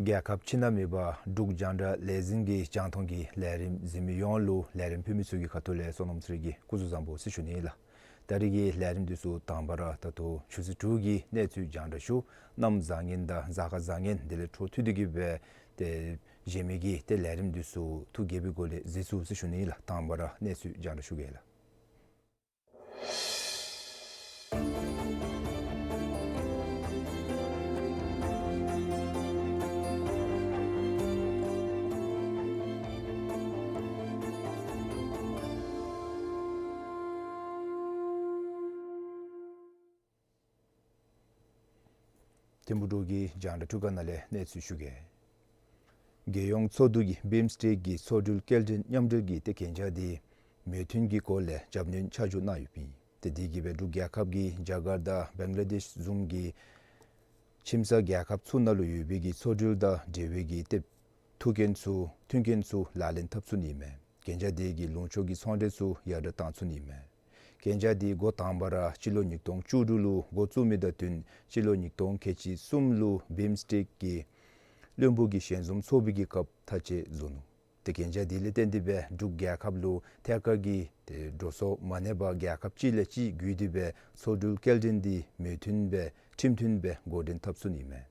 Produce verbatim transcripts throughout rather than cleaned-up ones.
རྒྱལ་ཁབ་ཕྱི་ནང་མེད་པར་འབྲུག་རྒྱང་བསྒྲགས་ལས་འཛིན་གྱི་རྒྱང་མཐོང་གི་ལས་རིམ་གཟིགས་མི་ཡོངས་ལུ་ལས་རིམ་ཕུལ་མི་ཚུ་གི་ཁ་ཐུག་ལས་བསོད་ནམས་ཚེ་རིང་གིས་སྐུ་གཟུགས་བཟང་པོ་ཟེར་ཞུ་ནི་ཨིན་ལགས། ད་རིས་ཀྱི་ལས་རིམ་འདི་ཚུ་དང་པ་ར་ད་ལྟོ་ཆུ་ཚོད་དྲུག་གི་གནས་ཚུལ་རྒྱང་བསྒྲགས་ཞུ། གནམ་བཟང་ངན་དང་གཟའ་སྐར་བཟང་ངན་དེ་ལས་འཕྲོ་མཐུད་དེ་གིས་སྦེ་ཏེ་གཞན་མི་གི་ཏེ་ལས་རིམ་འདི་ཚུ་ཐུགས་དགྱེས་པའི་སྒོ་ལས་གཟིགས་ཚུགས་ཟེར་ཞུ་ནི་ཨིན་ལགས། དང་པ་ར་གནས་ཚུལ་རྒྱང་བསྒྲགས་ཞུ་གེ་ལགས། ཐིམ་ཕུག་འབྲུག་གི་རྒྱང་བསྒྲགས་ཐོག་ཁ་ནང་ལས་གནས་ཚུལ་ཞུ་གེ། རྒྱལ་ཡོངས་ཚོགས་འདུ་གིས་བིམ་སི་ཊེཀ་གི་མཚོ་འགྲུལ་སྐྱེལ་འདྲེན་མཉམ་འབྲེལ་གྱི་ཏེ་གན་རྒྱ་དེ་མོས་མཐུན་གྱི་སྐོར་ལས་རྒྱབ་སྣོན་ཆ་འཇོག་གནང་ཡོདཔ་ཨིན། ཏེ་དེ་གིས་སྦེ་འབྲུག་རྒྱལ་ཁབ་ཀྱིས་རྒྱ་གར་དང་བེང་ལ་དེཤ་བཟུམ་གྱི་ཁྱིམ་ཚང་རྒྱལ་ཁབ་ཚུ་ནང་ལུ་ཡོད་པའི་གི་མཚོ་འགྲུལ་དང་འབྲེལ་བའི་གི་ཏེ་ཐུགས་འགན་ཚུ་མཐུན་རྐྱེན་ཚུ་ལག་ལེན་འཐབ་ཚུགས་ནི་མས། གན་རྒྱ་དེ་གིས་ལུང་ཕྱོགས་ཀྱི་ཚོང་འབྲེལ་ཚུ་ཡར་དྲག་བཏང་ཚུགས་ནི་མས། གན་རྒྱ་དེ་འགོ་དང་པ་ར་སྤྱི་ལོ་ཉིས་སྟོང་བཅུ་དྲུག་ལུ་འགོ་བཙུགས་མི་དང་བསྟུན་སྤྱི་ལོ་ཉིས་སྟོང་ཁལ་གཅིག་གསུམ་ལུ་བིམ་སི་ཊེཀ་གི་བློན་པོ་གི་ཞལ་འཛོམས་ཚོགས་པའི་གི་སྐབས་ཐག་བཅད་བཟོ་ནུག། ཏེ་གན་རྒྱ་དེ་ལས་བརྟེན་ཏེ་སྦེ་འབྲུག་རྒྱལ་ཁབ་ལུ་ཐད་ཀར་གྱི་ཏེ་འགྲོ་སོང་མ་གནས་པར་རྒྱལ་ཁབ་གཅིག་ལས་གཅིག་བརྒྱུད་དེ་སྦེ་མཚོ་འགྲུལ་སྐྱེལ་འདྲེན་དེ་མོས་མཐུན་སྦེ་ཁྲིམས་མཐུན་སྦེ་འགོ་འདྲེན་འཐབ་ཚུགས་ནི་མས།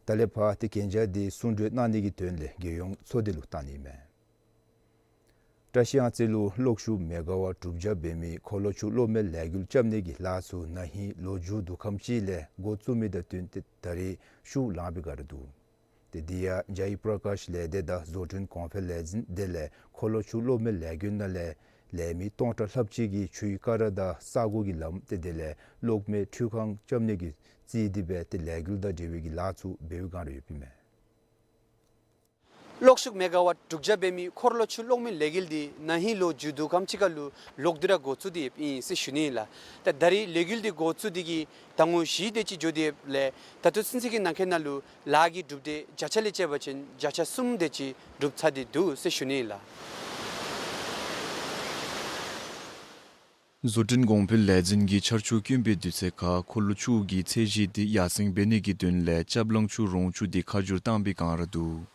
ད་ལས་ཕར་ཏེ་གན་རྒྱ་དེ་གསུང་གྲོས་གནང་ནི་གི་དོན་ལས་རྒྱལ་ཡོངས་ཚོགས་སྡེ་ལུ་བཏང་ནི་མས། བཀྲ་ཤིས་གཡང་རྩེ་ལུ་གློག་ཤུགས་མེ་ག་ཝཊ་དྲུག་བརྒྱ་འབད་མི་འཁོར་ལོ་ཆུ་གློག་མེ་ལས་འགུལ་རྐྱབ་ནི་གི་ལཱ་ཚུ་ན་ཧིང་ལོ་མཇུག་བསྡུ་ཁམས་ཅིག་ལས་འགོ་བཙུགས་མི་དང་བསྟུན་ཏེ་ད་རེས་ཤུགས་ལངས་པའི་བསྒང་ར་འདུག། ཏེ་དེ་ཡང་ཇའི་པྲ་ཀཱཤ་ལས་སྡེ་དང་བཟོ་སྐྲུན་གོང་འཕེལ་ལས་འཛིན་དེ་ལས་འཁོར་ལོ་ཆུ་གློག་མེ་ལས་འགུལ་ནང་ལས་ལས་མི་སྟོང་ཕྲག་ལྷགཔ་ཅིག་གིས་ཆུའི་ཀ་ར་དང་ས་གོ་གི་ལམ་ཏེ་དེ་ལས་གློག་མེ་འཕྲུལ་ཁང་རྐྱབ་ནི་གི་རྩིས་དེ་སྦེ་ཏེ་ལས་འགུལ་དང་འབྲེལ་བའི་གི་ལཱ་ཚུ་འབད་བའི་བསྒང་ར་ཡོདཔ་ཨིན་མས། གློག་ཤུགས་མེ་ག་ཝཊ་དྲུག་བརྒྱ་འབད་མི་འཁོར་ལོ་ཆུ་གློག་མེ་ལས་འགུལ་དེ་ན་ཧིང་ལོ་མཇུག་བསྡུ་ཁམས་ཅིག་ཁར་ལུ་ལོག་སྟེ་ར་འགོ་བཙུགས་ཏེ་ཡོདཔ་ཨིན་ཟེར་ཞུ་ནི་ལགས། ད་ད་རེས་ལས་འགུལ་དེ་འགོ་བཙུགས་ཏེ་གི་ཟླ་ངོ་བཞི་དེ་ཅིག་འགྱོ་སྟེ་ཡོདཔ་ལས་ད་ལྟོ་ཚུན་ཚོད་ཀྱི་ནང་འཁོད་ནང་ལུ་ལཱ་གི་གྲུབ་འབྲས་བརྒྱ་ཆ་ལས་དཔྱད་པ་ཅིན་བརྒྱ་ཆ་གསུམ་དེ་ཅིག་གྲུབ་ཚར་ཏེ་འདུག་ཟེར་ཞུ་ནི་ལགས། བཟོ་སྐྲུན་གོང་འཕེལ་ལས་འཛིན་གྱིས་ཆར་ཆུ་དཀོན་པའི་དུས་ཚོད་ཁར་འཁོར་ལོ་ཆུ་གི་ཚད་གཞི་དེ་ཡར་སེང་འབད་ནི་གི་དོན་ལས་ལྕབ་གླང་ཆུ་རོང་ཆུ་དེ་ཁ་བསྒྱུར་བཏང་པའི་བསྒང་ར་འདུག།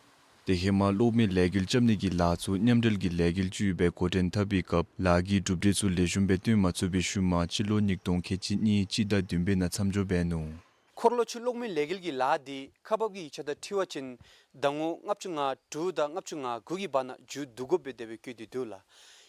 ཏེ་ཧེ་མ་གློག་མེ་ལས་འགུལ་རྐྱབ་ནི་གི་ལཱ་ཚུ་མཉམ་འབྲེལ་གྱི་ལས་འགུལ་ཅིག་སྦེ་འགོ་འདྲེན་འཐབ་པའི་སྐབས་ལཱ་གི་གྲུབ་འབྲས་ཚུ་ལེགས་ཤོམ་སྦེ་སྟོན་མ་ཚུགས་པའི་ཤུལ་མ་སྤྱི་ལོ་ཉིས་སྟོང་ཁལ་གཅིག་གཉིས་སྤྱི་ཟླ་བདུན་པའི་ནང་མཚམས་འཇོག་འབད་ནུག། འཁོར་ལོ་ཆུ་གློག་མེ་ལས་འགུལ་གྱི་ལཱ་དེ་ཁག་འབག་གི་ཡིག་ཆ་དང་འཁྲིལ་བ་ཅིན་ཟླ་ངོ་ལྔ་བཅུ་ང་དྲུག་དང་ལྔ་བཅུ་ང་དགུ་གི་བར་ན་མཇུག་བསྡུ་དགོཔ་སྦེ་དེ་སྦེ་བཀོད་དེ་འདུག་ལགས།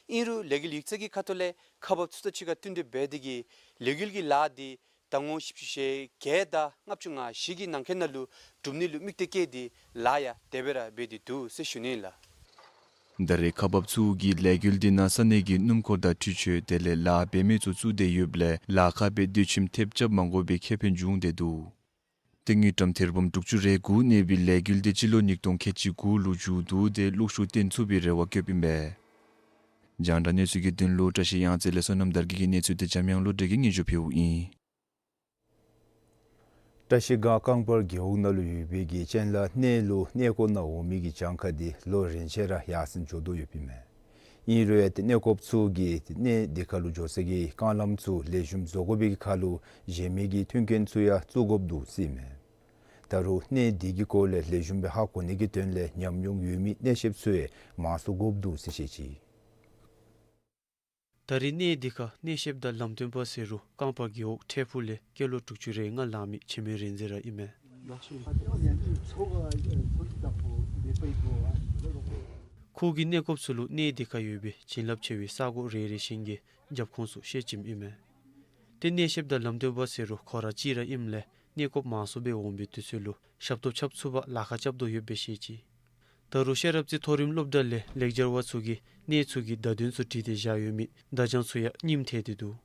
ཨིན་རུང་ལས་འགུལ་ཡིག་ཚང་གི་ཁ་ཐུག་ལས་ཁག་འབག་ཚུ་དང་གཅིག་ཁར་བསྟུན་གྲོས་འབད་དེ་གིས་ལས་འགུལ་གྱི་ལཱ་དེ་ཟླ་ངོ་བཞི་བཅུ་ཞེ་བརྒྱད་དང་ལྔ་བཅུ་ང་བཞི་གི་ནང་འཁོད་ནང་ལུ་གྲུབ་ནི་ལུ་དམིགས་གཏད་བསྐྱེད་དེ་ལཱ་ཡང་དེ་སྦེ་ར་འབད་དེ་འདུག་ཟེར་ཞུ་ནི་ལགས། ད་རེས་ཁག་འབག་ཚུ་གིས་ལས་འགུལ་དེ་ནང་ས་གནས་ཀྱི་སྣུམ་འཁོར་དང་འཕྲུལ་ཆས་དེ་ལས་ལཱ་འབད་མི་ཚུ་བཙུགས་ཏེ་ཡོདཔ་ལས་ལཱ་ཁག་སྦེ་སྡོད་ཁྱིམ་ཐེབས་རྐྱབ་མ་དགོ་པའི་ཁེ་ཕན་བྱུང་སྟེ་འདུག། ཏེ་དངུལ་ཀྲམ་ཐེར་འབུམ་དྲུག་ཅུ་རེ་དགུ་གནས་པའི་ལས་འགུལ་དེ་སྤྱི་ལོ་ཉིས་སྟོང་ཁལ་གཅིག་དགུ་ལུ་མཇུག་བསྡུ་སྟེ་གློག་ཤུགས་བཏོན་ཚུགས་པའི་རེ་བ་བསྐྱེདཔ་ཨིན་པས། རྒྱང་བསྒྲགས་གནས་ཚུལ་གྱི་དོན་ལུ་བཀྲ་ཤིས་གཡང་རྩེ་ལས་བསོད་ནམས་དར་རྒྱས་ཀྱི་གནས་ཚུལ་དེ་འཇམ་དབྱངས་བློ་གྲོས་ཀྱིས་སྙན་ཞུ་ཕུལཝ་ཨིན། བཀྲ་ཤིས་སྒང་རྐང་པར་རྒེད་འོག་ནང་ལུ་ཡོད་པའི་གི་ཅན་ལ་གནས་ལུ་གནས་སྐོར་ནང་འོང་མི་གི་གྱངས་ཁ་དེ་ལོ་རེ་ཆད་ར་ཡར་སེང་འགྱོ་དོ་ཡོདཔ་ཨིན་མས། ཨིན་རུང་ཡང་ཏེ་གནས་སྐོརཔ་ཚུ་གིས་ཏེ་གནས་དེ་ཁར་ལུ་འགྱོ་ས་གི་རྐང་ལམ་ཚུ་ལེགས་ཤོམ་བཟོ་དགོ་པའི་གི་ཁར་ལུ་གཞན་མི་གི་མཐུན་རྐྱེན་ཚུ་ཡང་བཙུགས་དགོཔ་འདུག་ཟེར་ཨིན་མས། ད་རུང་གནས་དེ་གི་སྐོར་ལས་ལེགས་ཤོམ་སྦེ་ཧ་གོ་ནི་གི་དོན་ལས་ཉམས་མྱོང་ཡོད་མི་གནས་བཤདཔ་ཚུ་ཡང་མང་སུ་དགོཔ་འདུག་ཟེར་བཤད་ཅི། ད་རེས་གནས་དེ་ཁར་གནས་བཤདཔ་དང་ལམ་སྟོན་པ་ཟེར་རུང་རྐང་པར་རྒེད་འོག་འཕྲལ་ཕུགས་ལས་སྐྱེས་ལོ་དྲུག་ཅུ་རེ་ལྔ་ལང་མི་འཆི་མེད་རིག་འཛིན་ར་ཨིན་མས། ཁོ་གིས་གནས་སྐོརཔ་ཚུ་ལུ་གནས་དེ་ཁར་ཡོད་པའི་བྱིན་རླབས་ཆེ་བའི་ས་གོ་རེ་རེ་བཞིན་གྱི་རྒྱབ་ཁོངས་ཚུ་བཤད་བྱིནམ་ཨིན་མས། ཏེ་གནས་བཤདཔ་དང་ལམ་སྟོན་པ་ཟེར་རུང་ཁོ་ར་གཅིག་ར་ཨིནམ་ལས་ གནས་སྐོརཔ་མང་སུ་སྦེ་འོང་པའི་དུས་ཚོད་ལུ་ཞབས་ཏོག་རྐྱབ་ཚུགས་པར་ལཱ་ཁག་རྐྱབ་དོ་ཡོདཔ་སྦེ་བཤད་ཅི། ད་རུང་ཤེས་རབ་རྩེ་མཐོ་རིམ་སློབ་གྲྭ་ལས་ལེགས་སྦྱར་བ་ཚུ་གིས་གནས་ཚུ་གི་བརྡ་དོན་ཚུ་བྲིས་ཏེ་བཞག་ཡོད་མི་བརྡ་བྱང་ཚུ་ཡང་རྙིངམ་ཐལ་ཏེ་འདུག།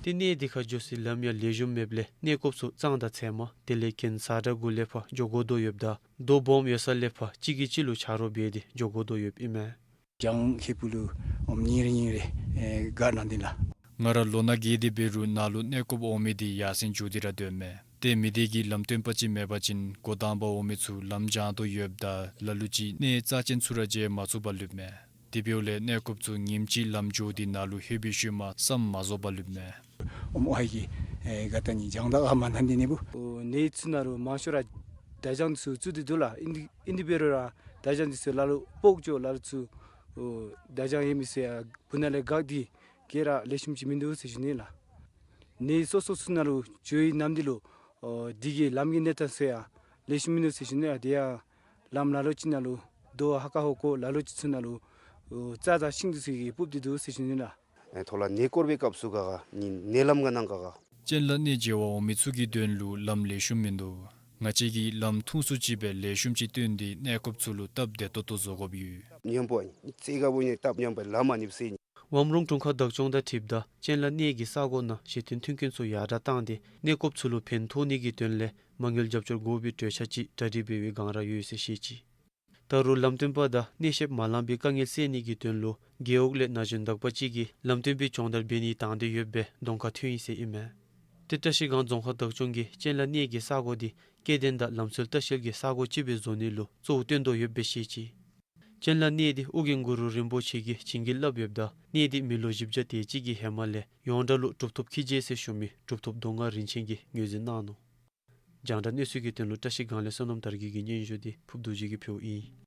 ཏེ་གནས་འདི་ཁར་འགྱོ་སའི་ལམ་ཡང་ལེགས་ཤོམ་མེདཔ་ལས་གནས་སྐོརཔ་ཚུ་གཙང་དང་ཚལ་མ་དེ་ལས་གྱེན་ས་བཀྲ་གུ་ལས་ཕར་འགྱོ་དགོ་དོ་ཡོདཔ་ད་རྡོ་སྦོམ་ཡོད་ས་ལས་ཕར་གཅིག་གིས་གཅིག་ལུ་ཆ་རོགས་འབད་དེ་འགྱོ་དགོ་དོ་ཡོདཔ་ཨིན་མས། གྱང་ཧེ་བུ་ལུ་ཨོམ་ཉིན་རེ་ཉིན་རེ་ཨེ་དགའ་ནང་འདི་ལགས། ང་ར་ལོ་ན་རྒས་ཏེ་འབད་རུང་ནཱ་ལུ་གནས་སྐོརཔ་འོང་མི་འདི་ཡར་སེང་འགྱོ་སྟེ་ར་སྡོདཔ་མས། ཏེ་མི་སྡེ་གི་ལམ་སྟོན་པ་ཅིག་མེད་པ་ཅིན་འགོ་དང་པ་འོང་མི་ཚུ་ལམ་བྱང་དོ་ཡོདཔ་ད་ལ་ལུ་ཅིག་གནས་རྩ་ཅན་ཚུ་ར་མཇལ་མ་ཚུགས་པར་ལུསཔ་མས། དེ་འབདཝ་ལས་གནས་སྐོརཔ་ཚུ་ཉིནམ་གཅིག་ལམ་འགྱོ་སྟེ་ནཱ་ལུ་ལྷོད་པའི་ཤུལ་མ་བསམ་མ་རྫོགས་པར་ལུསཔ་མས། ཨོམ་ཨའི་གི་ཨེ་དགའ་ད་ནི་བྱང་ད་ཨ་མ་ནང་འདི་ནི་བུ། ཨོ་གནས་ཚུ་ནང་ལུ་མང་ཤོས་ར་བརྡ་བྱང་ཚུ་བཙུགས་ཏེ་འདུག་ལགས། ཨིན་ཏེ་ཨིན་ཏེ་འབད་རུང་ར་བརྡ་བྱང་འདི་ཚུ་ལ་ལུ་སྤོག་འགྱོ་ལ་ལུ་ཚུ་ཨོ་བརྡ་བྱང་ཡོད་མི་ཚུ་ཡང་སྦུག་ནང་ལས་འགག་སྟེ་ག་ར་ལེགས་ཤོམ་ཅིག་མིན་འདུག་ཟེར་ཞུ་ནི་ལགས། གནས་སོ་སོ་ཚུ་ནང་ལུ་འགྱོ་བའི་ནམ་འདི་ལུ་ཨོ་འདི་གི་ལམ་གྱི་གནས་སྟངས་ཚུ་ཡང་ལེགས་ཤོམ་མིན་འདུག་ཟེར་ཞུ་ནི་ལགས། དེ་ཡང་ལམ་ལ་ལུ་ཅིག་ནང་ལུ་རྡོ་ཧ་ཀ་ཧོ་བཀོག། ལ་ལུ་ཅིག་ཚུ་ནང་ལུ་ཨོ་རྩྭ་དང་ཤིང་འདི་ཚུ་གིས་སྤུབས་ཏེ་འདུག་ཟེར་ཞུ་ནི་ལགས། ཨེ་ཐོག་ལས་གནས་སྐོར་བའི་སྐབས་སུ་ག་ག་ནི་གནས་ལམ་ག་ནང་ག་ག། སྤྱན་ལ་གནས་མཇལ་བར་འོང་མི་ཚུ་གི་དོན་ལུ་ལམ་ལེགས་ཤོམ་མིན་འདུག། ང་བཅས་ཀྱིས་ལམ་ཐུང་སུ་ཅིག་སྦེ་ལེགས་ཤོམ་ཅིག་སྟོན་ཏེ་གནས་སྐོརཔ་ཚུ་ལུ་སྟབས་བདེ་ཏོག་ཏོ་བཟོ་དགོཔ་ཡོད། ཉམས་པོ་ཨ་ནི་རྩེ་ག་བུ་ནི་སྟབས་ཉམས་པའི་ལམ་ཨ་ནི་སྦེ་ཟེར་ནི། ཝམ་རོང་དྲུང་ཁག་བདག་སྐྱོང་དང་འཁྲིལཝ་ད་སྤྱན་ལ་གནས་ཀྱི་ས་གོ་ནང་གཞི་རྟེན་མཐུན་རྐྱེན་ཚུ་ཡར་དྲག་བཏང་སྟེ་གནས་སྐོརཔ་ཚུ་ལུ་ཕན་ཐོགས་ནི་གི་དོན་ལས་མ་དངུལ་རྒྱབ་སྐྱོར་དགོ་པའི་གྲོས་འཆར་ཅིག་གྲ་སྒྲིག་འབད་བའི་སྒང་ར་ཡོད་ཟེར་བཤད་ཅི། ད་རུང་ལམ་སྟོན་པ་དང་གནས་བཤདཔ་མ་ལང་པའི་དཀའ་ངལ་སེལ་ནི་གི་དོན་ལུ་རྒེད་འོག་ལས་ན་གཞོན་དག་པ་ཅིག་གིས་ལམ་སྟོན་པའི་སྦྱོང་བརྡར་འབད་ནི་དང་འདོད་ཡོདཔ་སྦེ་གདོང་ཁར་ཐོན་ཡི་ཟེར་ཨིན་མས། ཏེ་བཀྲ་ཤིས་སྒང་རྫོང་ཁག་བདག་སྐྱོང་གིས་སྤྱན་ལ་གནས་ཀྱི་ས་གོ་འདི་སྐྱེ་ལྡན་དང་ལམ་སྲོལ་ལྟ་བཤལ་གྱི་ས་གོ་ཅིག་སྦེ་བཟོ་ནི་ལུ་གཙོ་བོ་བཏོན་དོ་ཡོདཔ་སྦེ་བཤད་ཅི། སྤྱན་ལ་གནས་འདི་ཨོ་རྒྱན་གུ་རུ་རིན་པོ་ཆེ་གིས་བྱིན་གྱིས་བརླབས་ཡོདཔ་ད་གནས་འདི་མི་ལོ་བཞི་བརྒྱ་དེ་ཅིག་གི་ཧེ་མ་ལས་ཡོངས་གྲགས་ལུ་གྲུབ་ཐོབ་ཁྱི་རྗེ་ཟེར་ཞུ་མི་གྲུབ་ཐོབ་མདོ་སྔགས་རིན་ཆེན་གྱིས་ངོས་འཛིན་གནང་ནུག། རྒྱང་བསྒྲགས་གནས་ཚུལ་གྱི་དོན་ལུ་བཀྲ་ཤིས་སྒང་ལས་བསོད་ནམས་དར་རྒྱས་ཀྱི་སྙན་ཞུ་འདི་ཕུརབ་རྡོ་རྗེ་གིས་ཕུལཝ་ཨིན།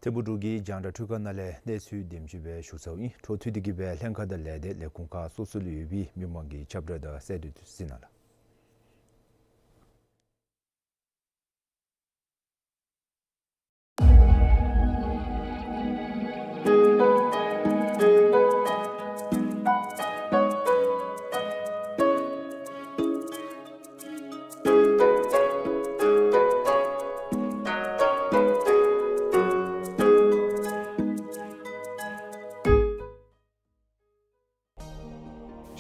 ཐད་པུ་འབྲུག་གི་རྒྱང་བསྒྲགས་འཕྲུལ་ཁང་ནང་ལས་གནས་ཚུལ་དེམ་ཅིག་སྦེ་ཞུ་ཚརཝ་ཨིན། འཕྲོ་མཐུད་དེ་གིས་སྦེ་ལྷན་ཁག་དང་ལས་སྡེ་ལས་ཁུངས་ཁག་སོ་སོ་ལུ་ཡོད་པའི་མི་མང་གི་ཁྱབ་བསྒྲགས་དང་གསལ་འདེབས་ཚུ་གཟིགས་གནང་ལགས།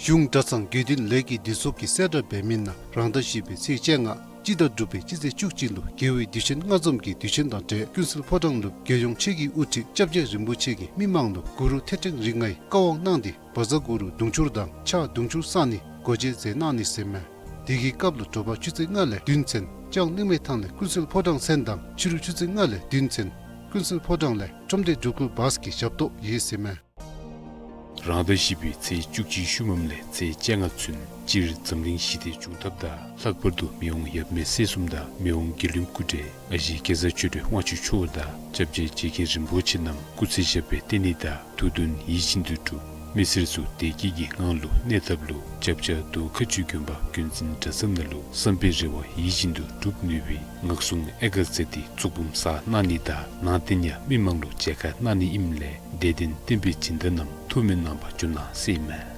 གཞུང་གྲྭ་ཚང་དགེ་འདུན་ལས་ཀྱི་འདུས་ཚོགས་ཀྱིས་གསལ་བསྒྲགས་འབད་མི་ནང་རང་ཟླ་བཞི་པའི་ཚེས་བཅོ་ལྔ་སྤྱི་ཟླ་དྲུག་པའི་སྤྱི་ཚེས་བཅུ་གཅིག་ལུ་རྒྱལ་བའི་དུས་ཆེན་མངའ་འཛོམས་ཀྱི་དུས་ཆེན་དང་འབྲེལ་ཀུན་གསལ་ཕོ་བྲང་ལུ་རྒྱལ་ཡོངས་ཆོས་ཀྱི་དབུ་ཁྲིད་སྐྱབས་རྗེ་རིན་པོ་ཆེ་གིས་མི་མང་ལུ་གུ་རུ་ཐེག་ཆེན་རིགས་ལྔའི་བཀའ་དབང་གནང་སྟེ་བཛྲ་གུ་རུ་དུང་ཕྱུར་དང་ཕྱག་དུང་ཕྱུར་བསང་ནི་སྒོ་འབྱེད་མཛད་གནང་ནི་ཟེར་མས། དེ་གི་སྐབས་ལུ་དྲོ་པ་ཆུ་ཚོད་ལྔ་ལས་བདུན་ཚུན་ལྕང་གླིང་མའི་ཐང་ལས་ཀུན་གསལ་ཕོ་བྲང་མཚན་དང་ཕྱི་རུ་ཆུ་ཚོད་ལྔ་ལས་བདུན་ཚུན་ཀུན་གསལ་ཕོ་བྲང་ལས་ཁྲོམ་སྡེ་འགྲོ་ཁུལ་བཱས་ཀྱི་ཞབས་ཏོག་ཡོད་ཟེར་མས། རང་ཟླ་བཞི་པའི་ཚེས་བཅུ་གཅིག་ཤུལ་མམ་ལས་ཚེས་བཅོ་ལྔ་ཚུན་སྤྱིར་འཛམ་གླིང་ཞི་བདེ་འབྱུང་ཐབས་དང་ལྷག་པར་དུ་མི་དབང་ཡབ་མེས་སྲས་གསུམ་དང་མི་དབང་དགེ་འདུན་སྐུ་བགྲེས་ཨ་ཞེ་གེ་སར་ཆོས་སྒྲོན་དབང་ཕྱུག་མཆོག་དང་སྐྱབས་རྗེ་རྗེ་མཁན་རིན་པོ་ཆེ་རྣམས་སྐུ་ཚེ་ཞབས་པད་བརྟན་ནི་དང་ཐུགས་འདུན་ཡིད་བཞིན་དུ་འགྲུབ། མི་སེར་ཚུ་བདེ་སྐྱིད་ཀྱི་ངང་ལུ་གནས་ཐབས་ལུ་སྐྱབས་རྗེ་རྡོ་ཁ་ཆུ་དགོན་པ་རྒྱུན་འཛིན་གྲྭ་ཚང་ནང་ལུ་བསམ་པའི་རེ་བ་ཡིད་བཞིན་དུ་འགྲུབ་ནུས་པའི་ངག་གསུང་ཨེ་ག་མཛད་དེ་གཙུག་འབུམ་བསགས་གནང་ནི་དང་ནང་རྟེན་ཡང་མི་མང་ལུ་མཇལ་ཁ་གནང་ནི་ཨིནམ་ལས་དད་ལྡན་བསྟན་པའི་སྦྱིན་བདག་རྣམས་ཐུགས་སྨོན་གནང་བར་འབྱོན་གནང་ཟེར་ཨིན་མས།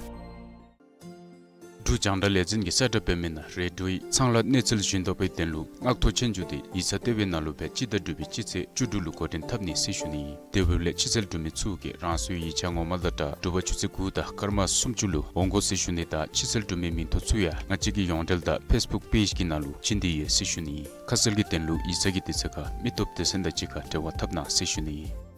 འབྲུག་རྒྱང་བསྒྲགས་ལས་འཛིན་གྱིས་གསལ་བསྒྲགས་འབད་མི་ནང་རེ་ཌིའོའི་ཚངས་ལ་གནས་ཚུལ་སྦྱིན་དོ་བའི་དོན་ལུ་མངགས་ཐོ་ཆོས་རྒྱུགས་འདི་ཡིག་ཚང་ལྟེ་བའི་ནང་ལུ་སྦེ་སྤྱི་ཟླ་དྲུག་པའི་སྤྱི་ཚེས་བཅུ་དྲུག་ལུ་འགོ་འདྲེན་འཐབ་ནི་ཟེར་ཞུ་ནི་ཨིན། དེ་འབདཝ་ལས་ཕྱི་གསལ་འབྲུག་མི་ཚུ་གིས་རང་སོའི་ཡིག་ཆ་ངོ་མ་དང་སྦྲགས་དྲོ་པ་ཆུ་ཚོད་དགུ་དང་སྐར་མ་སུམ་ཅུ་ལུ་འོང་དགོ་ཟེར་ཞུ་ནི་དང་ཕྱི་གསལ་འབྲུག་མི་མིང་ཐོ་ཚུ་ཡང་ང་བཅས་ཀྱི་ཡོངས་འབྲེལ་དང་ཕེསི་བུཀ་པེཇ་གི་ནང་ལུ་བྱིན་ཏེ་ཡོད་ཟེར་ཞུ་ནི་ཨིན། ཁ་གསལ་གྱི་དོན་ལུ་ཡིག་ཚང་གི་དུས་ཚོད་ཁར་མི་སྟོབས་སྡེ་ཚན་དང་གཅིག་ཁར་འབྲེལ་བ་འཐབ་གནང་ཟེར་ཞུ་ནི་ཨིན།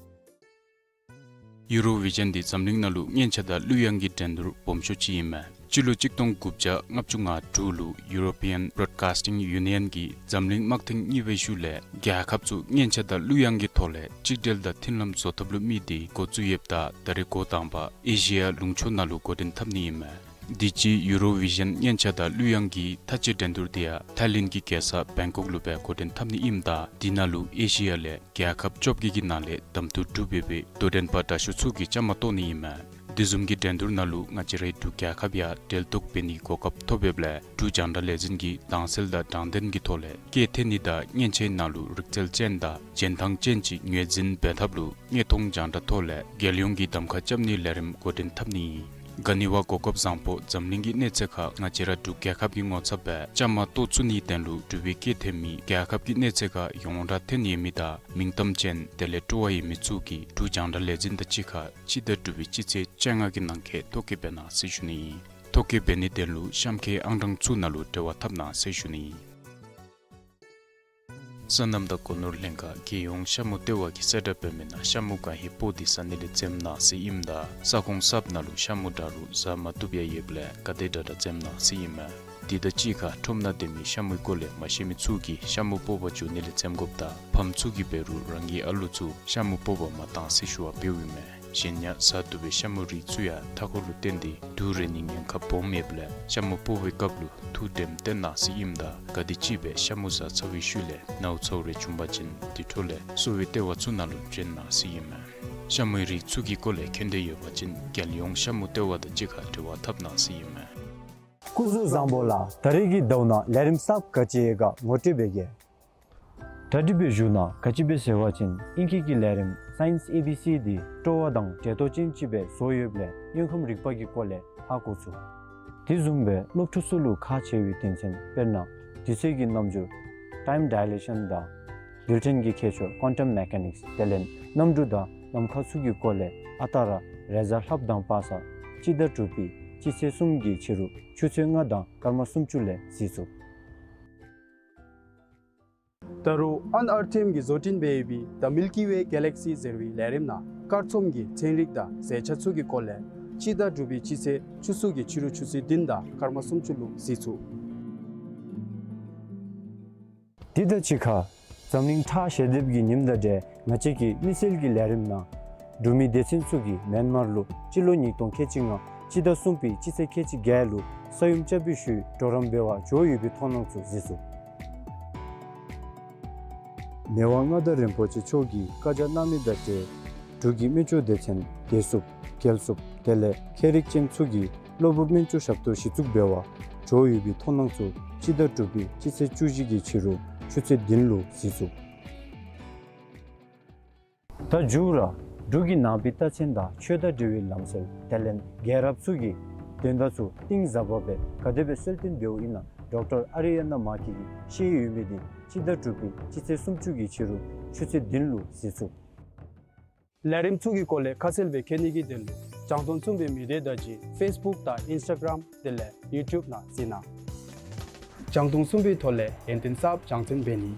ཡུ་རོ་བི་ཞཱན་འདི་འཛམ་གླིང་ནང་ལུ་སྙན་ཆ་དང་གླུ་དབྱངས་ཀྱི་འགྲན་བསྡུར་སྦོམ་ཤོས་ཅིག་ཨིན་མས། སྤྱི་ལོ་གཅིག་སྟོང་དགུ་བརྒྱ་ལྔ་བཅུ་ང་དྲུག་ལུ་ཡུ་རོ་པི་ཡཱན་བི་རོཌ་ཀཱསི་ཊིང་ཡུ་ནི་ཡཱན་གྱིས་འཛམ་གླིང་དམག་ཐེངས་གཉིས་པའི་ཤུལ་ལས་རྒྱལ་ཁབ་ཚུ་སྙན་ཆ་དང་གླུ་དབྱངས་ཀྱི་ཐོག་ལས་གཅིག་སྒྲིལ་དང་མཐུན་ལམ་བཟོ་ཐབས་ལུ་དམིགས་ཏེ་འགོ་བཙུགས་ཡོདཔ་ད་ད་རེས་འགོ་དང་པ་ཨེ་ཤི་ཡ་ལུང་ཕྱོགས་ནང་ལུ་འགོ་འདྲེན་འཐབ་ནི་ཨིན་མས། དུས་ཅི་ཡུ་རོ་བི་ཞཱན་སྙན་ཆ་དང་གླུ་དབྱངས་ཀྱི་མཐའ་དཔྱད་འགྲན་བསྡུར་དེ་ཡང་ཐའི་ལེནཌ་གི་རྒྱལ་ས་བེང་ཀོག་ལུ་སྦེ་འགོ་འདྲེན་འཐབ་ནི་ཨིནམ་ད་དེ་ནང་ལུ་ཨེ་ཤི་ཡ་ལས་རྒྱལ་ཁབ་བཅོ་བརྒྱད་ཀྱི་ནང་ལས་གདམ་འཐུ་གྲུབ་ཡོད་པའི་དོ་འགྲན་པ་དྲག་ཤོས་ཚུ་གིས་བཅའ་མར་གཏོགས་ནི་ཨིན་མས། དེ་བཟུམ་གྱི་འགྲན་བསྡུར་ནང་ལུ་ང་བཅས་རའི་འབྲུག་རྒྱལ་ཁབ་ཡང་འབྲེལ་གཏོགས་འབད་ནིའི་གོ་སྐབས་ཐོབ་ཡོདཔ་ལས་འབྲུག་རྒྱང་བསྒྲགས་ལས་འཛིན་གྱིས་དྭངས་གསལ་དང་དྲང་བདེན་གྱི་ཐོག་ལས་སྐད་འཐེན་ནི་དང་མཉེན་ཆས་ནང་ལུ་རིག་རྩལ་ཅན་དང་རྗེས་འབྲང་ཅན་ཅིག་ངོས་འཛིན་འབད་ཐབས་ལུ་དངོས་མཐོང་རྒྱང་བསྒྲགས་ཐོག་ལས་རྒྱལ་ཡོངས་ཀྱི་གདམ་ཁ་རྐྱབ་ནིའི་ལས་རིམ་འགོ་འདྲེན་འཐབ་ནི་ཨིན། ག་ནི་བ་གོ་སྐབས་བཟང་པོ་འཛམ་གླིང་གི་གནས་ཚད་ཁར་ང་བཅས་ར་འབྲུག་རྒྱལ་ཁབ་ཀྱི་ངོ་ཚབ་སྦེ་བཅའ་མར་གཏོགས་ཚུགས་ནིའི་དོན་ལུ་འབྲུག་པའི་སྐད་འཐེན་མི་རྒྱལ་ཁབ་ཀྱི་གནས་ཚད་ཁར་ཡོངས་གྲགས་ཐོན་ཡོད་མི་དང་མིང་གཏམ་ཅན་དེ་ལས་སྤྲོ་བ་ཡོད་མི་ཚུ་གིས་འབྲུག་རྒྱང་བསྒྲགས་ལས་འཛིན་དང་གཅིག་ཁར་སྤྱི་ཟླ་དྲུག་པའི་སྤྱི་ཚེས་བཅོ་ལྔ་གི་ནང་འཁོད་ཐོ་བཀོད་འབད་གནང་ཟེར་ཞུ་ནི་ཨིན། ཐོ་བཀོད་འབད་ནིའི་དོན་ལུ་གཤམ་འཁོད་ཨང་གྲངས་ཚུ་ནང་ལུ་འབྲེལ་བ་འཐབ་གནང་ཟེར་ཞུ་ནི་ཨིན། སོ་ནམ་དང་སྒོ་ནོར་ལྷན་ཁག་རྒྱལ་ཡོངས་ཤ་མུ་ལྟེ་བ་གིས་གསལ་བསྒྲགས་འབད་མི་ནང་ཤ་མུ་ག་ཧེ་སྤོ་སྟེ་ཟ་ནི་ལས་འཛེམ་གནང་ཟེར་ཨིནམ་ད་ས་ཁོངས་གསརཔ་ནང་ལུ་ཤ་མུ་དྲག་རུང་ཟ་མ་བཏུབ་ཡང་ཡོདཔ་ལས་ག་དེ་དྲག་དྲག་འཛེམ་གནང་ཟེར་ཨིན་མས། དེ་དང་གཅིག་ཁར་ཁྲོམ་ནང་སྡོད་མི་ཤ་མུའི་སྐོར་ལས་མ་ཤེས་མི་ཚུ་གིས་ཤ་མུ་སྤོ་བར་འགྱོ་ནི་ལས་འཛེམ་དགོཔ་དང་ཕམ་ཚུ་གིས་འབད་རུང་རང་གི་ཨ་ལུ་ཚུ་ཤ་མུ་སྤོ་བར་མ་གཏང་ཟེར་ཞུ་བ་འབདཝ་ཨིན་མས། གཞན་ཡང་ཟ་བཏུབ་པའི་ཤ་མུའི་རིགས་ཚུ་ཡང་མཐའ་འཁོར་ལུ་བརྟེན་ཏེ་དུག་རེག་ནིའི་ཉེན་ཁ་སྦོམ་ཡོདཔ་ལས་ཤ་མུ་སྤོ་བའི་སྐབས་ལུ་ཐུགས་དྲནམ་བཏོན་གནང་ཟེར་ཨིནམ་ད་ག་དེམ་ཅིག་སྦེ་ཤ་མུ་ཟ་ཚར་བའི་ཤུལ་ལས་ནཝ་ཚཝ་རེ་བྱུང་པ་ཅིན་དེ་འཕྲོ་ལས་གསོ་བའི་ལྟེ་བ་ཚུ་ནང་ལུ་བྱོན་གནང་ཟེར་ཨིན་མས། ཤ་མུའི་རིགས་ཚུ་གི་སྐོར་ལས་མཁྱེན་འདོད་ཡོད་པ་ཅིན་རྒྱལ་ཡོངས་ཤ་མུ་ལྟེ་བ་དང་གཅིག་ཁར་འབྲེལ་བ་འཐབ་གནང་ཟེར་ཨིན་མས། སྐུ་གཟུགས་བཟང་པོ་ལགས། ད་རེས་ཀྱི་ཟླཝ་ནང་ལས་རིམ་གསརཔ་ག་ཅི་ཡོད་ག་ངོ་སྤྲོད་འབད་གེ། གྲ་སྒྲིག་འབད་ཞུ་ནི་ག་ཅི་སྦེ་ཟེར་བ་ཅིན་ཨིང་སྐད་ཀྱི་ལས་རིམ་Science A B C དེ་སྤྲོ་བ་དང་འབྲེལ་གཏོགས་ཅན་ཅིག་སྦེ་བཟོ་ཡོདཔ་ལས་དངོས་ཁམས་རིག་པ་གི་སྐོར་ལས་ཧ་གོ་ཚུགས། དེ་བཟུམ་སྦེ་སློབ་ཕྲུག་ཚུ་ལུ་ཁག་ཆེ་བའི་དོན་ཚན་དཔེར་ན་དུས་ཚོད་ཀྱི་རྣམ་འགྱུར་time dilation དང་ལུས་རྟེན་གྱི་ཁྱད་ཆོས་quantum mechanics དེ་ལས་གནམ་གྲུ་དང་ནམ་མཁའ་ཚུ་གི་སྐོར་ལས་ཨ་རྟག་ར་རེས་གཟའ་ལྷགཔ་དང་པ་སངས་སྤྱི་ཟླ་དྲུག་པའི་སྤྱི་ཚེས་གསུམ་གྱི་ཕྱི་རུ་ཆུ་ཚོད་ལྔ་དང་སྐར་མ་སུམ་ཅུ་ལས་གཟིགས་ཚུགས། ད་རུང་ཨན་ཨར་ཐིམ་གྱིས་བཟོ་སྐྲུན་འབད་ཡོད་པའི་The Milky Way Galaxy ཟེར་བའི་ལས་རིམ་ནང་སྐར་ཚོམ་གྱི་ཚན་རིག་དང་ཟས་བཅད་ཚུ་གི་སྐོར་ལས་སྤྱི་ཟླ་དྲུག་པའི་སྤྱི་ཚེས་བཅུ་གསུམ་གྱི་ཕྱི་རུ་ཆུ་ཚོད་བདུན་དང་སྐར་མ་སུམ་ཅུ་ལུ་གཟིགས་ཚུགས། དེ་དང་གཅིག་ཁར་འཛམ་གླིང་ཁྲག་ཞལ་འདེབས་ཀྱི་ཉིནམ་དང་འབྲེལ་ང་བཅས་ཀྱི་མི་སེར་གྱི་ལས་རིམ་ནང་འབྲུག་མི་སྡེ་ཚན་ཚུ་གིས་མེན་མར་ལུ་སྤྱི་ལོ་ཉིས་སྟོང་ཁལ་གཅིག་ལྔ་སྤྱི་ཟླ་གསུམ་པའི་སྤྱི་ཚེས་ཁལ་གཅིག་བརྒྱད་ལུ་ས་ཡོམ་རྐྱབ་པའི་ཤུལ་གྲོགས་རམ་འབད་བར་འགྱོ་ཡོད་པའི་མཐོང་སྣང་ཚུ་གཟིགས་ཚུགས། མི་དབང་མངའ་བདག་རིན་པོ་ཆེ་མཆོག་གིས་བཀའ་རྒྱ་གནང་མི་དང་འབྲེལ་འབྲུག་གི་སྨན་བཅོས་སྡེ་ཚན་བདེ་སྲུངཔ་རྒྱལ་སྲུངཔ་དེ་ལས་མཁས་རིག་ཅན་ཚུ་གིས་གློ་བུར་སྨན་བཅོས་ཞབས་ཏོག་གཞི་བཙུགས་འབད་བར་འགྱོ་ཡོད་པའི་མཐོང་སྣང་ཚུ་སྤྱི་ཟླ་དྲུག་པའི་སྤྱི་ཚེས་བཅུ་བཞི་གི་ཕྱི་རུ་ཆུ་ཚོད་བདུན་ལུ་གཟིགས་ཚུགས། ད་མཇུག་ར་འབྲུག་གི་ནང་པའི་རྟགས་མཚན་དང་ཆོས་དང་འབྲེལ་བའི་ལམ་སྲོལ་དེ་ལས་རྒྱལ་རབས་ཚུ་གི་དོན་དག་ཚུ་གཏིང་ཟབ་པ་སྦེ་ག་དེ་སྦེ་གསལ་སྟོན་འབདཝ་ཨིན་ན་ཌོག་ཊར་ཨ་རི་ཡ་ན་མཱ་ཀི་གིས་བཤད་ཡོད་མི་དེ་སྤྱི་ཟླ་དྲུག་པའི་སྤྱི་ཚེས་སུམ་ཅུ་གི་ཕྱི་རུ་ཆུ་ཚོད་བདུན་ལུ་གཟིགས་ཚུགས། ལས་རིམ་ཚུ་གི་སྐོར་ལས་ཁ་གསལ་སྦེ་མཁྱེན་ནི་གི་དོན་ལུ་རྒྱང་མཐོང་གསུམ་པའི་མི་སྡེ་དང་གཅིག་ཕེསི་བུཀ་དང་ཨིནསི་ཊ་གརམ་དེ་ལས་ཡུ་ཊུབ་ནང་གཟིགས་གནང་། རྒྱང་མཐོང་གསུམ་པའི་ཐོག་ལས་ཡོན་ཏན་གསརཔ་སྦྱང་བརྩོན་འབད་ནི།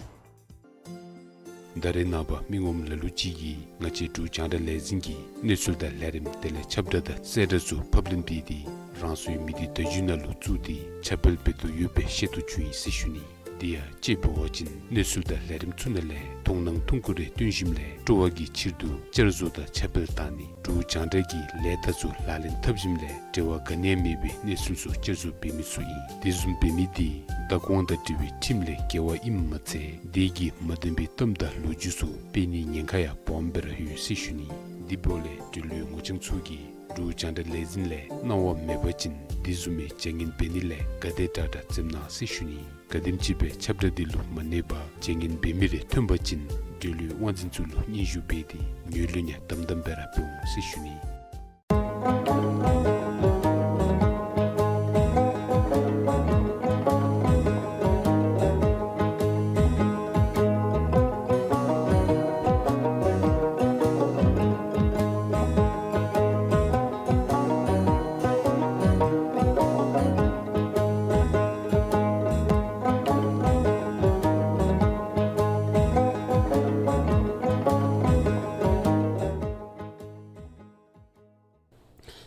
ད་རེས་ནངས་པ་མི་ངོམ་ལ་ལུ་ཅིག་གིས་ང་བཅས་འབྲུག་རྒྱང་བསྒྲགས་ལས་འཛིན་གྱི་གནས་ཚུལ་དང་ལས་རིམ་དེ་ལས་ཁྱབ་བསྒྲགས་དང་གསལ་བསྒྲགས་ཚུ་ཕབ་ལེན་འབད་དེ་རང་སོའི་མི་སྡེ་བརྡ་བརྒྱུད་ནང་ལུ་བཙུགས་ཏེ་ཁྱབ་སྤེལ་འབད་དོ་ཡོདཔ་སྦེ་ཤེས་རྟོགས་བྱུང་ཡི་ཟེར་ཞུ་ནི། དེ་ཡང་དཔྱེ་འབད་བ་ཅིན་གནས་ཚུལ་དང་ལས་རིམ་ཚུ་ནང་ལས་མཐོང་སྣང་ཐུང་ཀུ་རེ་སྟོན་ཞིནམ་ལས་སྤྲོ་བ་གི་ཕྱིར་དུ་བསྐྱར་བཟོ་དང་ཁྱབ་སྤེལ་གཏང་ནི་འབྲུག་རྒྱང་བསྒྲགས་ཀྱི་ལས་རྟགས་ཚུ་ལག་ལེན་འཐབ་ཞིནམ་ལས་འབྲེལ་བ་ག་ནི་ཡང་མེད་པའི་གནས་ཚུལ་ཚུ་བསྐྱར་བཟོ་འབད་མི་ཚུ་ཨིན། དེ་བཟུམ་འབད་མི་དེ་བདག་དབང་དང་འབྲེལ་བའི་ཁྲིམས་ལས་འགལ་བ་ཨིནམ་མ་ཚད་དེ་གིས་མ་བདེན་པའི་གཏམ་དང་ལོ་རྒྱུས་ཚུ་སྤེལ་ནིའི་ཉེན་ཁ་ཡང་སྦོམ་སྦེ་ར་ཡོད་ཟེར་ཞུ་ནི། དེ་འབདཝ་ལས་འབྲེལ་ཡོད་ངོ་རྐྱང་ཚུ་གིས་འབྲུག་རྒྱང་བསྒྲགས་ལས་འཛིན་ལས་གནང་བ་མེད་པ་ཅིན་དེ་བཟུམ་མའི་བྱ་ངན་འབད་ནི་ལས་ག་དེ་དྲག་དྲག་འཛེམ་གནང་ཟེར་ཞུ་ནི། ག་དེམ་ཅིག་སྦེ་ཁྱབ་བསྒྲགས་དེ་ལུ་མ་གནས་པར་བྱ་ངན་འབད་མི་རེ་ཐོན་པ་ཅིན་འབྲེལ་ཡོད་དབང་འཛིན་ཚུ་ལུ་སྙན་ཞུ་འབད་དེ་ངོས་ལེན་ཡང་དམ་དམ་སྦེ་ར་འབད་འོང་ཟེར་ཞུ་ནི།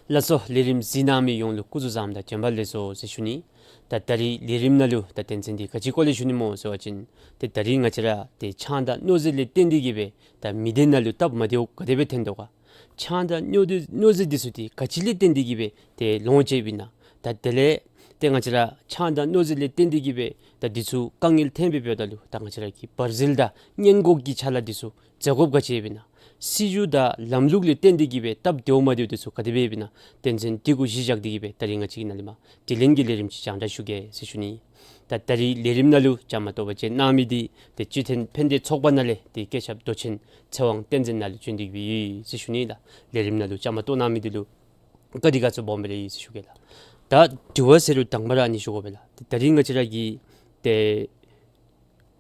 ལགས་སོ། ལས་རིམ་གཟིགས་གནང་མི་ཡོངས་ལུ་སྐུ་གཟུགས་བཟང་དང་བྱོན་པ་ལེགས་སོ་ཟེར་ཞུ་ནི། ད་ད་རིས་ལས་རིམ་ནང་ལུ་ད་དོན་ཚན་འདི་ག་ཅི་སྐོར་ལས་ཞུ་ནི་སྨོ་ཟེར་བ་ཅིན་ཏེ་ད་རིས་ང་བཅས་ར་ཏེ་ཆང་དང་གནོད་འཛིན་ལས་བརྟེན་ཏེ་གིས་སྦེ་ད་མི་སྡེ་ནང་ལུ་སྟབས་མ་བདེཝ་ག་དེ་སྦེ་ཐོན་དོ་ག། ཆང་དང་གནོད་འཛིན་གནོད་འཛིན་འདི་ཚུ་ཏེ་ག་ཅི་ལས་བརྟེན་ཏེ་གིས་སྦེ་ཏེ་ལོངས་སྤྱོད་པས་ན། ད་དེ་ལས་ཏེ་ང་བཅས་ར་ཆང་དང་གནོད་འཛིན་ལས་བརྟེན་ཏེ་གིས་སྦེ་ད་འདི་ཚུ་དཀའ་ངལ་ཐོན་སྦེ་འབདཝ་ད་ལུ་ད་ང་བཅས་ར་གི་བར་ཟིལ་དང་སྔོན་འགོག་གི་ཆ་ལ་འདི་ཚུ་བཟོ་དགོཔ་ག་ཅི་ཡོདཔ་ཨིན་ན། སྲིད་བྱུས་དང་ལམ་ལུགས་ལས་བརྟེན་ཏེ་གི་སྦེ་སྟབས་བདེཝ་མ་བདེཝ་དེ་ཚུ་ག་དེ་སྦེ་ཡོདཔ་ཨིན་ན་དོན་ཚན་དེ་གུ་གཞི་བཞག་སྟེ་གི་སྦེ་ད་རིས་ང་བཅས་ཀྱིས་ནཱ་ལས་མར་དྲི་ལན་གྱི་ལས་རིམ་ཅིག་རྒྱང་བསྒྲགས་ཞུ་གེ་ཟེར་ཞུ་ནི། ད་ད་རིས་ལས་རིམ་ནང་ལུ་བཅའ་མར་གཏོགས་པ་ཅིན་གནང་མི་འདི་ཏེ་སྤྱི་མཐུན་ཕན་བདེ་ཚོགས་པ་ནང་ལས་ཏེ་སྐུ་ཞབས་མདོ་ཆེན་ཚེ་དབང་བསྟན་འཛིན་ནཱ་ལུ་བྱོན་ཏེ་གི་སྦེ་ཡོད་ཟེར་ཞུ་ནི་ལགས། ལས་རིམ་ནང་ལུ་བཅའ་མར་གཏོགས་གནང་མི་འདི་ལུ་བཀའ་དྲིན་དགའ་ཚོར་སྦོམ་སྦེ་ར་ཡོད་ཟེར་ཞུ་གེ་ལགས། ད་དྲི་བ་ཟེར་རུང་དང་པ་ར་ཨ་ནི་ཞུ་དགོ་པས་ལགས། ད་ད་རིས་ང་བཅས་ར་གི་ཏེ་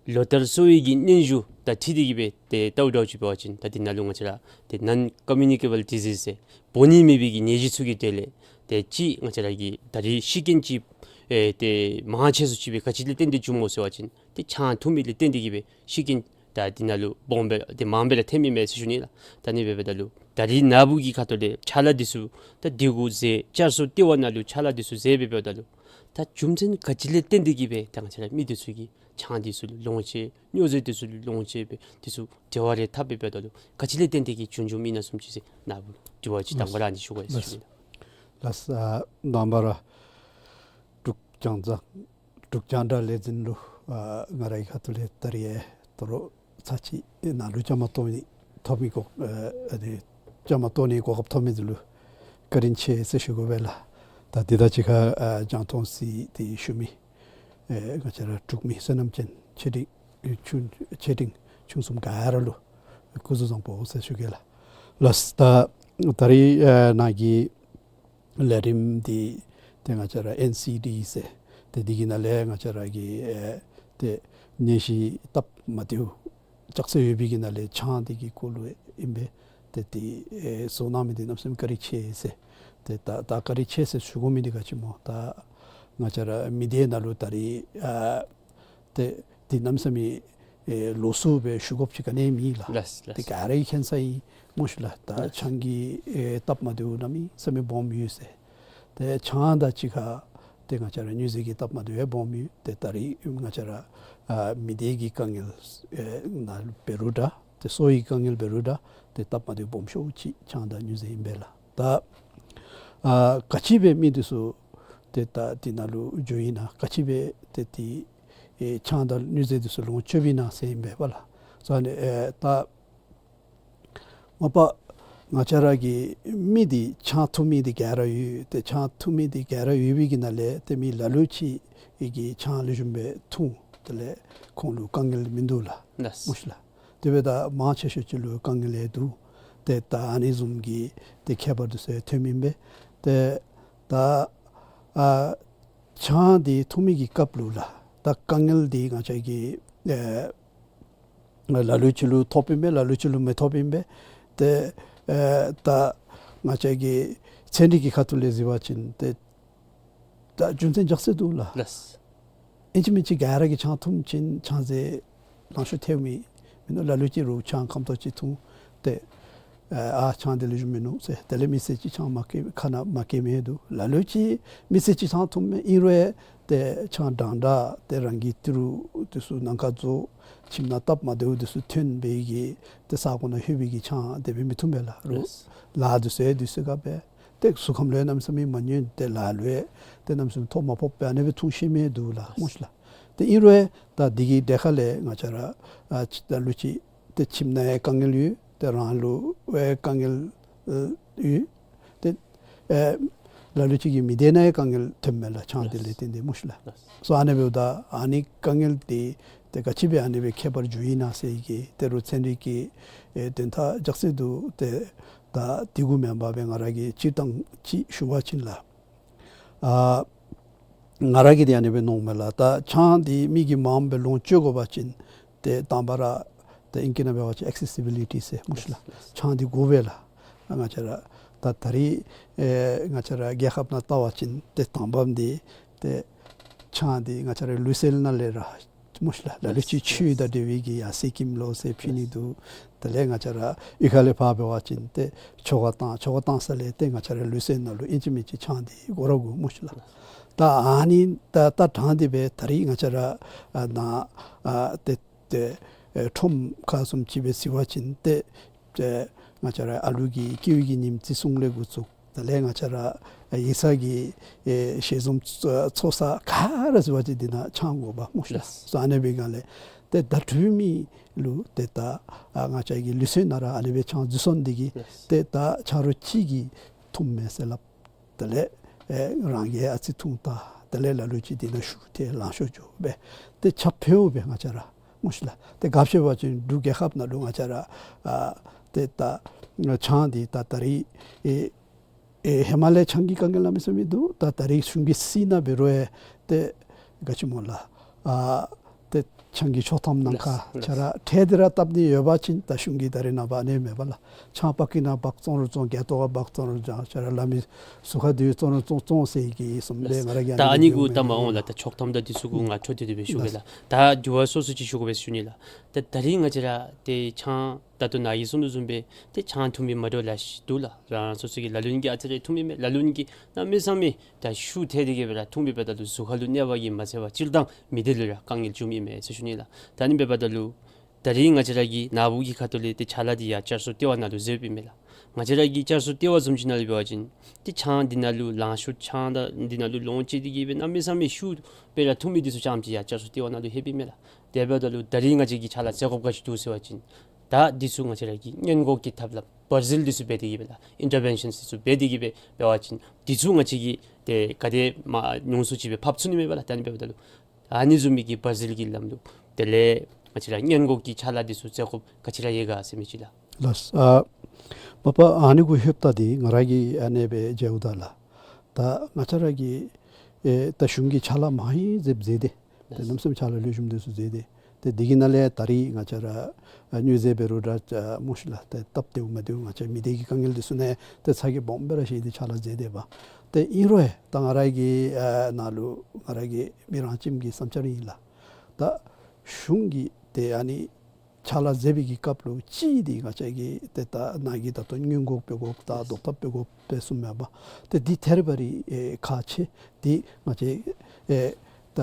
ལོ་ལྟར་གསོ་བའི་གི་སྙན་ཞུ་དང་འཁྲིལ་ཏེ་གི་སྦེ་ཏེ་ལྟཝ་ད་ཅིག་འབད་བ་ཅིན་ད་འདི་ནང་ལུ་ང་བཅས་ར་ཏེ་ནཱོན་ཀོ་མིའུ་ནི་ཀེ་བཱལ་ཌི་ཟིསི་ཟེར་འབོ་ནི་མེད་པའི་གི་ནད་གཞི་ཚུ་གི་གྲས་ལས་ཏེ་ཅིག་ང་བཅས་ར་གི་ད་རིས་ཤི་རྐྱེན་ཅིག་ཨེ་ཏེ་མང་ཆེ་སུ་ཅིག་སྦེ་ག་ཅི་ལས་བརྟེན་ཏེ་བྱུངམ་སྨོ་ཟེར་བ་ཅིན་ཏེ་ཆང་འཐུང་མི་ལས་བརྟེན་ཏེ་གི་སྦེ་ཤི་རྐྱེན་ད་འདི་ནང་ལུ་སྦོམ་སྦེ་ཏེ་མང་སྦེ་ར་ཐོནམ་ཨིན་མས་ཟེར་ཞུ་ནི་ལགས། ད་ཨ་ནི་འབདཝ་ད་ལུ་ད་རིས་ནཱ་བུ་གི་ཁ་ཐུག་ལས་ཕྱག་ལཱ་འདི་ཚུ་ད་འདི་གུ་ཟེར་བསྐྱར་གསོ་ལྟེ་བ་ནང་ལུ་ཕྱག་ལཱ་འདི་ཚུ་མཛད་སྦེ་འབདཝ་ད་ལུ་ད་རྒྱུ་མཚན་ག་ཅི་ལས་བརྟེན་ཏེ་གི་སྦེ་ད་ང་བཅས་ར་མི་འདི་ཚུ་གིས་ཆང་འདི་ཚུ་ལུ་ལོངས་སྤྱོད་སྨྱོ་རྫས་འདི་ཚུ་ལུ་ལོངས་སྤྱོད་སྦེ་འདི་ཚུ་འབྲེལ་བ་རེ་འཐབ་སྦེ་འབདཝ་ད་ལུ་ག་ཅི་ལས་བརྟེན་ཏེ་གི་བྱུང་བྱུངམ་ཨིན་ན་བཟུམ་ཅིག་ཟེར་ནཱ་བུ་དྲི་བ་ཅིག་དང་པ་ར་ཨ་ནི་ཞུ་དགོ་ཟེར་ཞུ་ནི། ལགས། ཨ་དང་པ་ར་འབྲུག་རྒྱང་བསྒྲགས་འབྲུག་རྒྱང་བསྒྲགས་ལས་འཛིན་ལུ་ཨ་ང་རའི་ཁ་ཐུག་ལས་ད་རིས་ཨེ་ད་རུང་ཚར་གཅིག་ནཱ་ལུ་བཅའ་མར་གཏོགས་ནི་ཐོབ་མི་གོ་ཨ་ཨ་ནི་བཅའ་མར་གཏོགས་ནི་གོ་སྐབས་ཐོབ་མི་འདི་ལུ་བཀའ་དྲིན་ཆེ་ཟེར་ཞུ་དགོ་པས་ལགས། ད་འདི་དང་གཅིག་ཁར་ཨ་རྒྱང་མཐོང་གཟིགས་ཏེ་བཞུགས་མི་ཨེ་ང་བཅས་ར་འབྲུག་མི་བསོད་ནམས་ཅན་ཆེ་འབྲིང་ཆུང་ཆེ་འབྲིང་ཆུང་གསུམ་ག་ར་ལུ་སྐུ་གཟུགས་བཟང་པོ་ཟེར་ཞུ་གེ་ལགས། ལགས། ད་ད་རིས་ཨེ་ནཱ་གི་ལས་རིམ་འདི་ཏེ་ང་བཅས་ར་ཨེན་སི་ཌི་ཟེར་ཏེ་འདི་གི་ནང་ལས་ང་བཅས་ར་གི་ཨེ་ཏེ་ནད་གཞི་སྟབས་མ་བདེཝ་ཅོག་ཙེ་ཡོད་པའི་གི་ནང་ལས་ཆང་འདི་གི་སྐོར་ལུ་ཨིན་པས། ཏེ་འདི་ཨེ་བཟོ་གནང་མི་འདི་གནམ་མེད་ས་མེད་བཀའ་དྲིན་ཆེ་ཟེར། ཏེ་ད་ད་བཀའ་དྲིན་ཆེ་ཟེར་ཞུ་དགོ་མི་འདི་ག་ཅི་སྨོ། ད་ང་བཅས་ར་མི་སྡེ་ནང་ལུ་ད་རིས་ཨ་ཏེ་འདི་གནམ་མེད་ས་མེད་ཨེ་ལོགས་སུ་སྦེ་ཞུ་དགོཔ་ཅིག་ག་ནི་མེད་ལགས། ལགས་ལགས། ཏེ་ག་ར་གིས་མཁྱེན་ས་ཨིན་སྨོ་ཤི་ལགས། ད་ལགས། ཆང་གི་ཨེ་སྟབས་མ་བདེཝ་གནམ་མེད་ས་མེད་སྦོམ་ཡོད་ཟེར། ཏེ་ཆང་དང་གཅིག་ཁར་ཏེ་ང་བཅས་ར་སྨྱོ་རྫས་ཀྱི་སྟབས་མ་བདེཝ་ཡང་སྦོམ་ཡོད། ཏེ་ད་རིས་ང་བཅས་ར་ཨ་མི་སྡེ་གི་དཀའ་ངལ་ཨེ་ནང་འབད་རུང་འདྲ་ཏེ་གསོ་བའི་དཀའ་ངལ་འབད་རུང་འདྲ་ཏེ་སྟབས་མ་བདེཝ་སྦོམ་ཤོས་ཅིག་ཆང་དང་སྨྱོ་རྫས་ཨིན་པས་ལགས། ད་ཨ་ག་ཅི་སྦེ་མི་འདི་ཚུ་ཏེ་ད་འདི་ནང་ལུ་འགྱོཝ་ཨིན་ན་ག་ཅི་སྦེ་ཏེ་འདི་ཨེ་ཆང་དང་སྨྱོ་རྫས་འདི་ཚུ་ལོངས་སྤྱོདཔ་ཨིན་ན་ཟེར་ཨིན་པས་པ་ལགས། སོ་ཨ་ནི་ཨེ་ད་མ་པ་ང་བཅས་ར་གི་མི་འདི་ཆང་འཐུང་མི་འདི་ག་ར་ཡོད། ཏེ་ཆང་འཐུང་མི་འདི་ག་ར་ཡོད་པའི་གི་ནང་ལས་ཏེ་མི་ལ་ལུ་ཅིག་གིས་ཆང་ལེགས་ཤོམ་སྦེ་འཐུང་། དེ་ལས་ཁོང་ལུ་དཀའ་ངལ་མིན་འདུག་ལགས། ལགས། སྨོ་ཤི་ལགས། དེ་འབདཝ་ད་མང་ཆེ་ཤོས་ཅིག་ལུ་དཀའ་ངལ་ཡང་འདུག། ཏེ་ད་ཨ་ནི་བཟུམ་གྱི་ཏེ་ཁྱད་པར་འདི་ཚུ་ཡང་ཐོནམ་ཨིན་པས། ཏེ་ད་ཨ་ཆང་འདི་འཐུང་མི་གི་སྐབས་ལུ་ལགས་ད་དཀའ་ངལ་འདི་ང་བཅས་ཀྱིས་ཨེ་ལ་ལུ་ཅིག་ལུ་ཐོབ་ཨིན་པས། ལ་ལུ་ཅིག་ལུ་མི་ཐོབ་ཨིན་པས། ཏེ་ཨེ་ད་ང་བཅས་ཀྱི་ཚན་རིག་གི་ཁ་ཐུག་ལས་གཟིགས་པ་ཅིན་ཏེ་ད་རྒྱུ་མཚན་རྒྱ་ཆེ་འདུག་ལགས། ལགས། ཨིན་ཅི་མིན་ཅི་ག་ར་གིས་ཆང་འཐུང་ཅི་ཆང་ཟེར་ལང་ཤོར་ཐལཝ་མེད། མིན་ནུག། ལ་ལུ་ཅིག་རུང་ཆང་ཁམ་ཏོག་ཅིག་འཐུང་སྟེ་ཨ་ཆང་འདི་ལེགས་ཤོམ་མིན་ནུག་ཟེར། དེ་ལས་མི་སེར་ཅིག་ཆང་མ་བཀལ་ཁ་ནང་མ་བཀལ་མི་འདུག། ལ་ལུ་ཅིག་མི་སེར་ཅིག་ཆང་འཐུངམ་ཨིན་རུང་ཏེ་ཆང་འདྲན་འདྲ་ཏེ་རང་གི་ཏི་རུ་འདི་ཚུ་ནང་ཁར་འཛུལ་ཁྱིམ་ནང་སྟབས་མ་བདེཝ་འདི་ཚུ་ཐོན་པའི་གི་ཏེ་ས་གོ་ནང་ལྷོད་པའི་གི་ཆང་དེ་སྦེ་མི་འཐུང་པས་ལགས། རུང་ལཱ་འདི་ཚུ་ཡང་དུས་ཚོད་ཁར་འབད། ཏེ་གཟུགས་ཁམས་ལུ་ཡང་གནམ་མེད་ས་མེད་མ་ཉན། ཏེ་ལཱ་ལུ་ཡང་ཏེ་གནམ་མེད་ས་མེད་ཐོ་མ་ཕོགཔ་སྦེ་ཨ་ནི་སྦེ་འཐུང་ཤེས་མི་འདུག་ལགས། སྨོ་ཤི་ལགས། ཏེ་ཨིན་རུང་ད་འདི་གི་གྲལ་ཁ་ལས་ང་བཅས་ར་ཨ་ཅིག་ལ་ལུ་ཅིག་ཏེ་ཁྱིམ་ནང་ཡང་དཀའ་ངལ་ཡོད། ཏེ་རང་ལུ་ཡང་དཀའ་ངལ་ཡོད། ཏེ་ཨེ་ལ་ལུ་ཅིག་གི་མི་སྡེ་ནང་ཡང་དཀའ་ངལ་ཐོནམ་མས་ལགས། ཆང་འདི་ལས་བརྟེན་ཏེ་སྨོ་ཤི་ལགས། སོ་ཨ་ནི་འབདཝ་ད་ཨ་ནི་དཀའ་ངལ་འདི་ཏེ་ག་ཅི་སྦེ་ཨ་ནི་སྦེ་ཁྱད་པར་འགྱོཝ་ཨིན་ན་ཟེར་གྱི་ཏེ་རུང་ཚན་རིག་གི་ཨེ་དོན་དག་རྒྱ་ཆེ་འདུག། ཏེ་ད་འདི་གུ་མེན་པར་སྦེ་ང་ར་གིས་སྤྱིར་བཏང་ཅིག་ཞུ་བ་ཅིན་ལགས། ཨ་ང་ར་གིས་འདི་ཨ་ནི་སྦེ་མནོཝ་མས་ལགས། ད་ཆང་འདི་མི་གིས་མངམ་སྦེ་ལོངས་སྤྱོད་དགོ་པ་ཅིན་ཏེ་དང་པ་ར་ཏེ་ཨིང་སྐད་ནང་འབད་བ་ཅིན་ཨེག་སེ་སི་བི་ལི་ཊི་ཟེར་སྨོ་ཤི་ལགས། ཆང་འདི་དགོ་པས་ལགས། ང་བཅས་ར་ད་ད་རིས་ཨེ་ང་བཅས་ར་རྒྱལ་ཁབ་ནང་བལྟ་བ་ཅིན་ཏེ་དང་པམ་འདི་ཏེ་ཆང་འདི་ང་བཅས་ར་ལུས་རྩལ་ནང་ལས་ར་སྨོ་ཤི་ལགས། ལ་ལུ་ཅིག་ཆོས་དང་འབྲེལ་བའི་གི་ཡ་གསེར་སྐྱེམས་ལོ་ཟེར་ཕུལ་ནི་འདུག། དེ་ལས་ང་བཅས་ར་གཡུས་ཁ་ལས་ཕར་འབད་བ་ཅིན་ཏེ་ཆོ་ག་བཏང་། ཆོ་ག་བཏང་ས་ལས་ཏེ་ང་བཅས་ར་ལུས་རྩལ་ནང་ལུ་ཨིན་ཅི་མིན་ཅི་ཆང་འདི་དགོ་ར་དགོ་སྨོ་ཤི་ལགས། ད་ཨ་ནི་ད་ད་དྲངས་ཏེ་སྦེ་ད་རིས་ང་བཅས་ར་ཨ་ནཱ་ཨ་ཏེ་ཏེ་ཨེ་ཁྲོམ་ཁ་བཟུམ་ཅིག་སྦེ་གཟིགས་པ་ཅིན་ཏེ་ཏེ་ང་བཅས་ར་ཨ་ལུ་གི་སྐྱེ་བའི་གི་ཉིནམ་བརྩི་སྲུང་ལས་འགོ་བཙུགས། དེ་ལས་ང་བཅས་ར་ཡིག་ཚང་གི་ཨེ་ཞལ་འཛོམས་ཚོགས་ས་ག་ར་གཟིགས་པ་ཅིན་འདི་ནང་ཆང་དགོ་པས་སྨོ་ཤི་ལགས། ལགས། སོ་ཨ་ནི་སྦེ་ག་ལས་ཏེ་ད་འབྲུག་མི་ ལུ་ཏེ་ད་ཨ་ང་བཅས་ཀྱི་ལུགས་སྲོལ་ནང་ར་ཨ་ནི་སྦེ་ཆང་འཛུལ་སོང་འདི་གིས། ལགས། ཏེ་ད་ཆ་རོགས་གཅིག་གིས་འཐུངམ་མས་ཟེར་སླབ། དེ་ལས་ཨེ་རང་གིས་ཨ་ཙི་འཐུང་ད། དེ་ལས་ལ་ལུ་ཅིག་འདི་ནང་ཤུགས་ཐལ་ལང་ཤོར་འགྱོ་སྦེ་ཏེ་ཆ་ཕོ་བ་སྦེ་ང་བཅས་ར་སྨོ་ཤིག་ལགས། ཏེ་ག་ཅི་འབད་བ་ཅིན་འབྲུག་རྒྱལ་ཁབ་ནང་ལུ་ང་བཅས་ར་ཨ་ཏེ་ད་ཆང་འདི་ད་ད་རིས་ཨེ་ཨེ་ཧེ་མ་ལས་ཆང་གི་དཀའ་ངལ་གནམ་མེད་ས་མེད་འདུག། ད་ད་རིས་གཞུང་གིས་བསུ་ནི་འབད་རུང་ཡང་ཏེ་ག་ཅི་སྨོ་ལགས། ཨ་ཏེ་ཆང་གི་ཆོག་ཐམ་ནང་ཁར། ལགས། ཁྱེད་ར་ཁྲལ་འདི་ར་བཏབ་ནི་ཡོད་པ་ཅིན་ད་གཞུང་གིས་ད་རེས་ནངས་པ་ཨ་ནི་མེད་པ་ལགས། ཆང་པ་ཀི་ནང་འབག་བཙོང་རུང་བཙོང་། སྒལ་ཏོ་ཁར་འབག་བཙོང་རུང་བཙོང་། ཁྱེད་ར་ལ་མི་ཟུར་ཁར་འདི་བཙོང་རུང་བཙོང་བཙོང་ཟེར་གི་བཟུམ་སྦེ། ལགས། ང་ར་གིས་ད་ཨ་ཨ་ནི་གུ་ད་མ་འོང་ལགས། ད་ཆོག་ཐམ་དང་འདི་ཚུ་གུ་ང་འཕྲོ་མཐུད་དེ་སྦེ་ཞུ་གེ་ལགས། ད་འགྱུར་བ་སོ་སོ་ཅིག་ཞུ་དགོ་པས་ཟེར་ཞུ་ནི་ལགས། ད་ད་རིས་ང་བཅས་ར་ཏེ་ཆང་ད་ལྟོ་ནཱ་གིས་གསུངས་དོ་བཟུམ་སྦེ་ཏེ་ཆང་འཐུང་མི་མ་འདྲཝ་ལེ་ཤ་འདུག་ལགས། རང་རང་སོ་སོ་གི་ལ་ལུ་གིས་ཨ་ཙི་རེ་འཐུང་མི་མས། ལ་ལུ་གིས་གནམ་མེད་ས་མེད་ད་ཤུགས་ཐལ་ཏེ་གི་སྦེ་ར་འཐུང་མི་འབདཝ་ད་ལུ་གཟུགས་ཁར་ལུ་གནོད་པ་གིས་མ་ཚད་པར་སྤྱིར་བཏང་མི་སྡེ་ལུ་ར་དཀའ་ངལ་འབྱུངམ་ཨིན་མས་ཟེར་ཞུ་ནི་ལགས། ད་ཨ་ནི་འབདཝ་ད་ལུ་ད་རིས་ང་བཅས་ར་གི་ནཱ་བུ་གི་ཁ་ཐུག་ལས་ཏེ་ཅ་ལ་འདི་ཡར་བསྐྱར་གསོ་ལྟེ་བ་ནང་ལུ་འཛུལཝ་ཨིན་མས་ལགས། ང་བཅས་ར་གི་བསྐྱར་གསོ་ལྟེ་བ་བཟུམ་ཅིག་ནང་ལུ་འབད་བ་ཅིན་ཏེ་ཆང་འདི་ནང་ལུ་ལང་ཤོར་ཆང་དང་འདི་ནང་ལུ་ལོངས་སྤྱོད་དེ་གི་སྦེ་གནམ་མེད་ས་མེད་ཤུགས་སྦེ་ར་འཐུང་མི་འདི་ཚུ་རྐྱངམ་ཅིག་ཡར་བསྐྱར་གསོ་ལྟེ་བ་ནང་ལུ་ལྷོདཔ་ཨིན་མས་ལགས། དེ་འབདཝ་ད་ལུ་ད་རིས་ང་བཅས་ཀྱིས་ཕྱག་ལཱ་མཛད་དགོཔ་ག་ཅི་འདུག་ཟེར་བ་ཅིན་ད་འདི་ཚུ་ང་བཅས་ར་གིས་སྔོན་འགོག་གི་ཐབས་ལམ་བར་འཛུལ་འདི་ཚུ་འབད་དེ་གི་སྦེ་ལགས། ཨིན་ཊར་བེན་ཤཱན་འདི་ཚུ་འབད་དེ་གི་སྦེ་འབད་བ་ཅིན་འདི་ཚུ་ང་བཅས་ཀྱིས་ཏེ་ག་དེ་མ་ཉུང་སུ་ཅིག་སྦེ་ཕབ་ཚུགས་ནི་མས་པ་ལགས། ད་ཨ་ནི་འབདཝ་ད་ལུ་ཨ་ནི་བཟུམ་མའི་གི་བར་འཛུལ་གྱི་ལམ་ལུགས་དེ་ལས་ང་བཅས་ར་སྔོན་འགོག་གི་ཕྱག་ལཱ་འདི་ཚུ་མཛད་དགོཔ་ག་ཅི་ར་ཡོད་ག་ཟེར་མི་ཅིག་ལགས། ལགས། ཨ་མ་པ་ཨ་ནི་གུ་ལྷོདཔ་ད་འདི་ང་ར་གིས་ཨ་ནི་སྦེ་མཇལཝ་ད་ལགས། ད་ང་བཅས་ར་གི་ཨེ་ད་གཞུང་གིས་ཕྱག་ལཱ་མང་རབས་མཛད་དེ། ཏེ་གནམ་མེད་ས་མེད་ཕྱག་ལཱ་ལེགས་ཤོམ་འདི་ཚུ་མཛད་དེ། ཏེ་འདི་གི་ནང་ལས་ད་རིས་ང་བཅས་ར་ཨ་སྨྱོ་རྫས་འབད་རུང་ར་ཨ་སྨོ་ཤིག་ལགས། ཏེ་སྟབས་བདེཝ་མ་བདེཝ་ང་བཅས་མི་སྡེ་གི་དཀའ་ངལ་འདི་ཚུ་ནང་ཏེ་ཚ་གྱང་སྦོམ་སྦེ་ར་བཞེས་ཏེ་ཕྱག་ལཱ་མཛད་དེ་འབད། ཏེ་ཨིན་རུང་ཡང་ད་ང་ར་གི་ཨ་ནང་ལུ་ང་ར་གི་མི་རང་ཁྱིམ་གྱི་བསམ་འཆར་ཨིན་ལགས། ད་གཞུང་གིས་ཏེ་ཨ་ནི་ཕྱག་ལཱ་མཛད་པའི་གི་སྐབས་ལུ་གཅིག་འདི་ང་བཅས་ཀྱིས་ཏེ་ད་ནཱ་གིས་ད་ལྟོ་སྔོན་འགོག་འབད་དགོཔ་དང་ཟློག་ཐབས་འབད་དགོཔ་སྦེ་གསུངམ་མས་པ། ཏེ་འདི་ཐད་རི་བ་རི་ཨེ་ཁག་ཆེ། འདི་ང་བཅས་ཨེ་ད་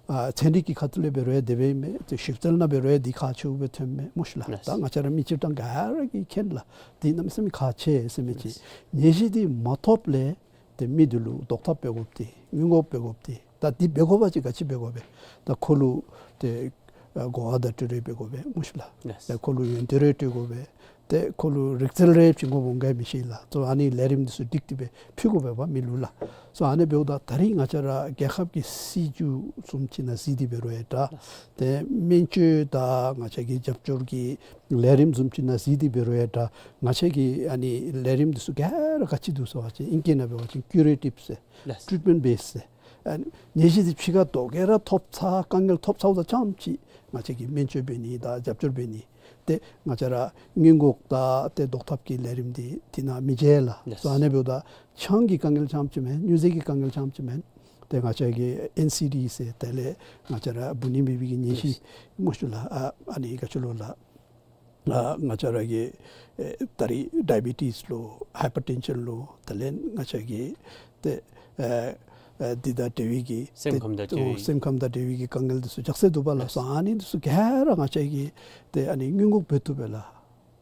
ཨ་ཚན་རིག་གི་ཁ་ཐུག་ལས་འབད་རུང་ཡང་དེ་སྦེ་ཨིན་མས། ཏེ་ཞིབ་འཚོལ་ནང་འབད་རུང་ཡང་འདི་ཁག་ཆེཝ་སྦེ་ཐོནམ་མས་སྨོ་ཤིག་ལགས། ལགས། ད་ང་བཅས་ར་མི་སྤྱིར་བཏང་ག་ར་གིས་མཁྱེན་ལགས། འདི་གནམ་མེད་ས་མེད་ཁག་ཆེ་ཟེར་མི་ཅིག། ལགས། ནད་གཞི་འདི་མ་ཐོབ་ལས་ཏེ་མི་འདི་ལུ་ཟློག་ཐབས་འབད་དགོཔ་འདི་སྔོན་འགོག་འབད་དགོཔ་འདི། ད་འདི་འབད་དགོ་པ་ཅིན་ག་ཅི་འབད་དགོ་པས། ད་ཁོ་ལུ་ཏེ་ཨ་གོ་བ་བརྡ་སྤྲོད་རེ་འབད་དགོ་པས་སྨོ་ཤིག་ལགས། ལགས། ཏེ་ཁོ་ལུ་ཡོན་ཏན་རེ་སྤྲོད་དགོ་པས། ཏེ་ཁོ་ལུ་རིག་རྩལ་རེ་བྱིན་དགོཔ་འོང་ག་མི་ཤེས་ལགས། སོ་ཨ་ནི་ལས་རིམ་འདི་ཚུ་སྒྲིག་སྟེ་སྦེ་ཕུལ་དགོ་པས་པ་མི་ལུ་ལགས། སོ་ཨ་ནི་འབདཝ་ད་ད་རིས་ང་བཅས་ར་རྒྱལ་ཁབ་ཀྱི་སྲིད་བྱུས་བཟུམ་ཅིག་ནང་གཟིགས་ཏེ་འབད་རུང་ཡང་འདྲ། ཏེ་སྨན་བཅོས་དང་ང་བཅས་ཀྱི་རྒྱབ་སྐྱོར་གྱི་ལས་རིམ་བཟུམ་ཅིག་ནང་གཟིགས་ཏེ་འབད་རུང་ཡང་འདྲ། ང་བཅས་ཀྱིས་ཨ་ནི་ལས་རིམ་འདི་ཚུ་ག་ར་ག་ཅི་འདུག་ཟེར་བ་ཅིན་ཨིང་སྐད་ནང་འབད་བ་ཅིན་ཀུ་རེ་ཊིབ་ཟེར། ལགས། ཊྲིཊ་མེནཊ་བེསཌ་ཟེར། ཨ་ནི་ནད་གཞི་འདི་ཕྱི་ཁར་དོ་ག་ར་ཐོབ་ཚར་དཀའ་ངལ་ཐོབ་ཚརཝ་ད་རྐྱངམ་ཅིག་ང་བཅས་ཀྱིས་སྨན་བཅོས་འབད་ནི་དང་རྒྱབ་སྐྱོར་འབད་ནི། ཏེ་ང་བཅས་ར་སྔོན་འགོག་དང་ཏེ་ཟློག་ཐབས་ཀྱི་ལས་རིམ་འདི་འདི་ནང་མི་མཇལ་ལགས། ལགས། སོ་ཨ་ནི་འབདཝ་ད་ཆང་གི་དཀའ་ངལ་རྐྱངམ་ཅིག་མེན། སྨྱོ་རྫས་ཀྱི་དཀའ་ངལ་རྐྱངམ་ཅིག་མེན། ཏེ་ང་བཅས་ཀྱི་ཨེན་སི་ཌི་ཟེར་དེ་ལས་ང་བཅས་ར་འབུ་ནད་མེད་པའི་གི་ནད་གཞི། ལགས། སྨོ་ཤིག་ལགས། ཨ་ཨ་ནི་ག་ཅི་ལོ་ལགས། ཨ་ང་བཅས་ར་གི་ཨེ་ད་རིས་ཌའི་བི་ཊིས་ལོ་ཧའི་པར་ཊེན་ཤཱན་ལོ་དེ་ལས་ང་བཅས་ཀྱི་ཏེ་ཨེ་ཨེ་འདི་དང་འབྲེལ་བའི་གི་སེམས་ཏེ་ཁམས་དང་འབྲེལ་ཨོ་བའི་སེམས་ཁམས་དང་འབྲེལ་བའི་གི་དཀའ་ངལ་འདི་ཚུ་ཅོག་ཙེ་འདུག་པ་ལགས། ལགས། སོ་ཨ་ནི་འདི་ཚུ་ག་ར་ང་བཅས་ཀྱིས་ཏེ་ཨ་ནི་སྔོན་འགོག་འབད་བཏུབ་པས་ལགས།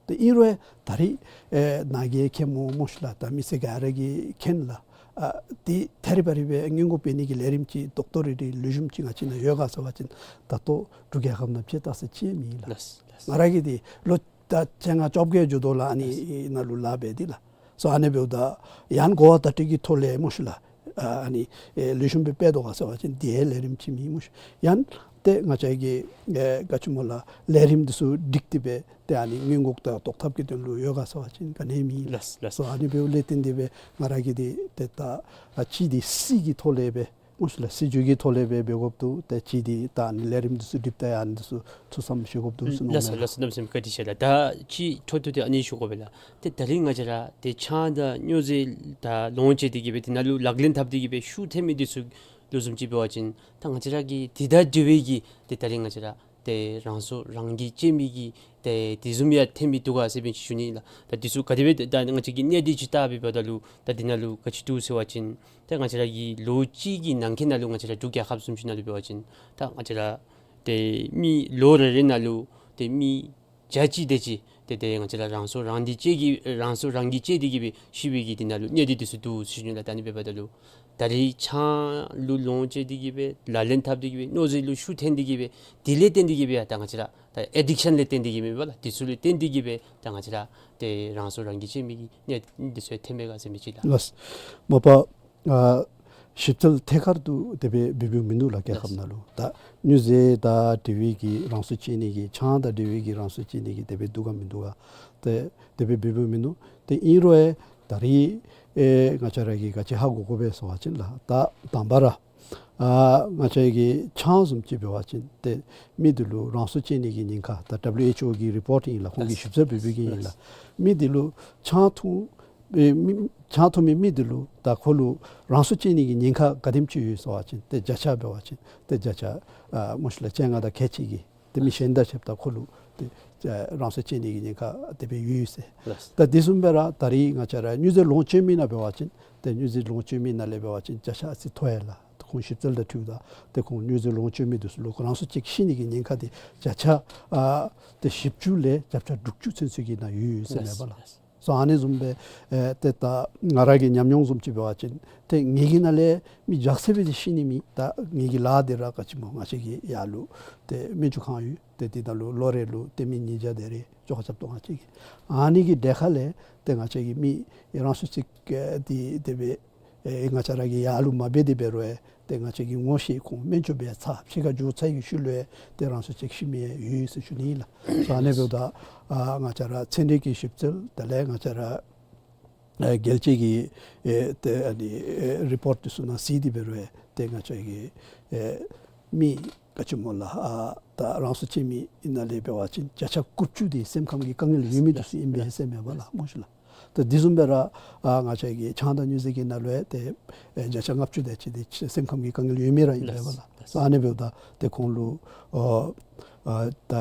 ཏེ་ཨིན་རུང་ད་རིས་ཨེ་ནཱ་གིས་མཁྱེནམ་སྨོ་ཤིག་ལགས། ད་མི་སེར་ག་ར་གིས་མཁྱེན་ལགས། ཨ་འདི་ཐད་རི་བ་རི་སྦེ་སྔོན་འགོག་འབད་ནི་གི་ལས་རིམ་ཅིག་རྡོག་རྡོག་རིལ་རིལ་ལེགས་ཤོམ་ཅིག་ང་བཅས་ནང་ཡོད་ག་ཟེར་བ་ཅིན་ད་ལྟོ་འབྲུག་རྒྱལ་ཁབ་ནང་ཕྱེད་བལྟ་ས་ཅིག་མེད་ལགས། ལགས། ལགས། ང་ར་གིས་འདི་ལོ་ད་བཅོ་ལྔ་བཅོ་བརྒྱད་འགྱོ་དོ་ལགས། ཨ་ནི་ནང་ལུ་ལཱ་འབད་དེ་ལགས། སོ་ཨ་ནི་འབདཝ་ད་ཡང་གོ་བ་བརྡ་སྤྲོད་ཀྱི་ཐོག་ལས་སྨོ་ཤིག་ལགས། ཨ་ཨ་ནི་ཨེ་ལེགས་ཤོམ་སྦེ་འབད་དོ་ག་ཟེར་བ་ཅིན་འདི་ཡང་ལས་རིམ་ཅིག་མེད་སྨོ་ཤིག། ཡང་ཏེ་ང་བཅས་ཀྱིས་ཨེ་ག་ཅི་སྨོ་ལགས་ལས་རིམ་འདི་ཚུ་སྒྲིག་སྟེ་སྦེ་ཏེ་ཨ་ནི་སྔོན་འགོག་དང་ཟློག་ཐབས་ཀྱི་དོན་ལུ་ཡོད་ག་ཟེར་བ་ཅིན་ག་ནི་མེད། ལགས་ལགས། སོ་ཨ་ནི་འབདཝ་ལས་བརྟེན་ཏེ་སྦེ་ང་ར་གིས་འདི་ཏེ་ད་ཨ་གཅིག་འདི་སྲིད་ཀྱི་ཐོག་ལས་སྦེ་སྨོ་ཤིག་ལགས། སྲིད་བྱུས་ཀྱི་ཐོག་ལས་སྦེ་འབད་དགོཔ་འདུག། ཏེ་གཅིག་འདི་ད་ཨ་ནི་ལས་རིམ་འདི་ཚུ་སྒྲིག་ད་ཡང་འདི་ཚུ་ཐུགས་བསམ་བཞེས་དགོཔ་འདུག་ཟེར་མནོཝ་མས། ལགས་སོ་ལགས་སོ། གནམ་མེད་ས་མེད་བཀའ་དྲིན་ཆེ་ལགས། ད་ཅིག་འཕྲོ་མཐུད་དེ་ཨ་ནི་ཞུ་དགོ་པས་ལགས། ཏེ་ད་རིས་ང་བཅས་ར་ཏེ་ཆང་དང་སྨྱོ་རྫས་ད་ལོངས་སྤྱོད་དེ་གི་སྦེ་དེ་ནང་ལུ་ལག་ལེན་འཐབ་སྟེ་གི་སྦེ་ཤུགས་ཐལ་མི་འདི་ཚུ་ལུ་བཟུམ་ཅིག་འབད་བ་ཅིན་ད་ང་བཅས་ར་གི་དེ་དང་འབྲེལ་བའི་གི་ཏེ་ད་རིས་ང་བཅས་ར་ཏེ་རང་སྲོག་རང་གིས་བཅད་མི་གི་ཏེ་དེ་བཟུམ་ཡང་ཐོན་མི་འདུག་ག་ཟེར་བའི་ཅིག་ཞུ་ནི་ལགས། ད་འདི་ཚུ་ག་དེ་སྦེ་ད་ང་བཅས་ཀྱི་གནས་སྡུད་ཅིག་བལྟ་བའི་བར་ན་ལུ་ད་འདི་ནང་ལུ་ག་ཅི་འདུག་ཟེར་བ་ཅིན་ད་ང་བཅས་ར་གི་ལོ་གཅིག་གི་ནང་འཁོད་ནང་ལུ་ང་བཅས་ར་འབྲུག་རྒྱལ་ཁབ་བཟུམ་ཅིག་ནང་ལུ་འབད་བ་ཅིན་ད་ང་བཅས་ར་ཏེ་མི་ལོ་རེ་རེ་ནང་ལུ་ཏེ་མི་བརྒྱ་གཅིག་དེ་ཅིག་ ཏེ་ཏེ་ང་བཅས་ར་རང་སྲོག་རང་གིས་བཅད་ཀྱི་རང་སྲོག་རང་གིས་བཅད་དེ་གི་སྦེ་ཤི་བའི་གི་འདི་ནང་ལུ་གནད་དོན་འདི་ཚུ་འདུག་ཟེར་ཞུ་ནི་ལགས། ད་ཨ་ནི་འབདཝ་ད་ལུ་ད་རིས་ཆང་ལུ་ལོངས་སྤྱོད་དེ་གི་སྦེ་ལག་ལེན་འཐབ་སྟེ་གི་སྦེ་མནོ་རྫས་ལུ་ཤུགས་འཐེན་ཏེ་གི་སྦེ་དེ་ལས་བརྟེན་ཏེ་གི་སྦེ་ད་ང་བཅས་ར་ད་ཨེ་ཌིག་ཤཱན་ལས་བརྟེན་ཏེ་གི་མེན་པ་ལགས། དེ་ཚུ་ལས་བརྟེན་ཏེ་གི་སྦེ་ད་ང་བཅས་ར་ཏེ་རང་སྲོག་རང་གིས་བཅད་མི་གི་གནད་འདི་ཚུ་ཐོན་མས་ག་ཟེར་མི་ཅིག་ལགས། ལགས། མ་པ་ཨ་ཞིབ་འཚོལ་ཐད་ཀར་དུ་དེ་སྦེ་འབད་འབདཝ་མིན་འདུག་ལགས། རྒྱལ་ཁབ་ནང་ལུ་ད་སྨྱོ་རྫས་དང་འབྲེལ་བའི་གི་རང་སྲོག་བཅད་ནི་གི་ཆང་དང་འབྲེལ་བའི་གི་རང་སྲོག་བཅད་ནི་གི་དེ་སྦེ་འདུག་ག་མིན་འདུག་ག་ཏེ་དེ་སྦེ་འབད་འབདཝ་མིན་འདུག། ཏེ་ཨིན་རུང་ཡང་ད་རིས་ཨེ་ང་བཅས་ར་གིས་ག་ཅི་ཧ་གོ་དགོ་པས་ཟེར་བ་ཅིན་ལགས། ད་དང་པ་ར་ཨ་ང་བཅས་ཀྱི་ཆང་བཟུམ་ཅིག་འབད་བ་ཅིན་ཏེ་མི་འདི་ལུ་རང་སྲོག་བཅད་ནི་གི་ཉེན་ཁ་ད་ཌབ་ལུ་ཨེཆ་ཨོ་གི་རི་པོརཊ་ཨིན་ལགས། ཁོང་གིས་ཞིབ་འཚོལ་འབད་འབད་བའི་གི་ཨིན་ལགས། མི་འདི་ལུ་ཆང་འཐུང་ཨེ་མི་ཆང་འཐུང་མི་མི་འདི་ལུ་ད་ཁོ་ལུ་རང་སྲོག་བཅད་ནི་གི་ཉེན་ཁ་ག་དེམ་ཅིག་ཡོད་ཟེར་བ་ཅིན་ཏེ་བརྒྱ་ཆ་འབད་བ་ཅིན་ཏེ་བརྒྱ་ཆ་ཨ་མ་གཞི་ལགས་བཅོ་ལྔ་དང་ཁལ་གཅིག་གིས་ཏེ་མི་གཞན་དང་ཕྱདཔ་ད་ཁོ་ལུ་ཏེ་ཨ་རང་སྲོག་བཅད་ནི་གི་ཉེན་ཁ་དེ་སྦེ་ཡོད་ཟེར། ལགས། ད་དེ་བཟུམ་སྦེ་ར་ད་རིས་ང་བཅས་ར་སྨྱོ་རྫས་ལོངས་སྤྱོད་མི་ནང་འབད་བ་ཅིན་ཏེ་སྨྱོ་རྫས་ལོངས་སྤྱོད་མི་ནང་ལས་འབད་བ་ཅིན་བརྒྱ་ཆ་ཨ་ཙི་མཐོ་ཡ་ལགས། ཁོང་ཞིབ་འཚོལ་དང་འཁྲིལཝ་ད་ཏེ་ཁོང་སྨྱོ་རྫས་ལོངས་སྤྱོད་མི་འདི་ཚུ་ལུ་རང་སྲོག་བཅད་ཤི་ནི་གི་ཉེན་ཁ་འདི་བརྒྱ་ཆ་ཨ་ཏེ་བཞི་བཅུ་ལས་བརྒྱ་ཆ་དྲུག་ཅུ་ཚུན་ཚོད་ཀྱི་ནང་ཡོད་ཡོད་ཟེར་མས་པ་ལགས། ལགས། སོ་ཨ་ནི་བཟུམ་སྦེ་ཨེ་ཏེ་ད་ང་ར་གི་ཉམས་མྱོང་བཟུམ་ཅིག་འབད་བ་ཅིན་ཏེ་ངེ་གི་ནང་ལས་མི་བརྒྱ་ཟེར་སྦེ་ཏེ་ཤི་ནི་མེད། ད་ངེ་གི་ལཱ་འདི་ར་ག་ཅི་སྨོ་ང་བཅས་ཀྱི་ཡར་ལུ་ཏེ་སྨན་བཅོས་ཁང་ཡོད། ཏེ་འདི་ནང་ལུ་ལོ་རེ་ལུ་ཏེ་མི་ཉིས་བརྒྱ་དེ་རེ་བཅོ་ཁ་རྐྱབ་དོ་ང་བཅས་ཀྱིས། ཨ་ནི་གི་གྲལ་ཁ་ལས་ཏེ་ང་བཅས་ཀྱི་མི་རང་སྲོག་བཅད་ཨེ་འདི་དེ་སྦེ་ཨེ་ང་བཅས་ར་གིས་ཡར་ལུ་མ་འབད་དེ་འབད་རུང་ཨེ་ཏེ་ང་བཅས་ཀྱིས་ངོ་ཤེས་ཁོང་སྨན་བཅོས་འབད་ཚར་ཕྱི་ཁར་འགྱོ་ཚར་བའི་ཤུལ་ལུ་ཨེ་ཏེ་རང་སྲོག་བཅད་ཤི་མི་ཡོད་ཟེར་ཞུ་ནི་ལགས། སོ་ཨ་ནི་འབདཝ་ད་ཨ་ང་བཅས་ར་ཚན་རིག་གི་ཞིབ་འཚོལ་དེ་ལས་ང་བཅས་ར་ཨེ་རྒྱལ་སྤྱི་གི་ཨེ་ཏེ་ཨ་ནི་ཨེ་རི་པོརཊ་འདི་ཚུ་ནང་གཟིགས་ཏེ་འབད་རུང་ཨེ་ཏེ་ང་བཅས་ཀྱི་ཨེ་མི་ག་ཅི་སྨོ་ལགས་ཨ་ད་རང་སྲོག་བཅད་མི་ནང་ལས་འབད་བ་ཅིན་བརྒྱ་ཆ་དགུ་བཅུ་འདི་སེམས་ཁམས་ཀྱི་དཀའ་ངལ་ཡོད་མི་འདི་ཚུ་ཨིན་པས་ཟེར་མས་པ་ལགས། མ་གཞི་ལགས། ད་དེ་བཟུམ་སྦེ་ར་ཨ་ང་བཅས་ཀྱི་ཆང་དང་སྨྱོ་རྫས་ཀྱི་ནང་ལུ་ཡང་ཏེ་ཨེ་བརྒྱ་ཆ་ལྔ་བཅུ་དེ་ཅིག་འདི་སེམས་ཁམས་ཀྱི་དཀའ་ངལ་ཡོད་མི་ར་ཨིན་པས་པ་ལགས། ལགས། སོ་ཨ་ནི་འབདཝ་ད་ཏེ་ཁོང་ལུ་ཨ་ཨ་ད་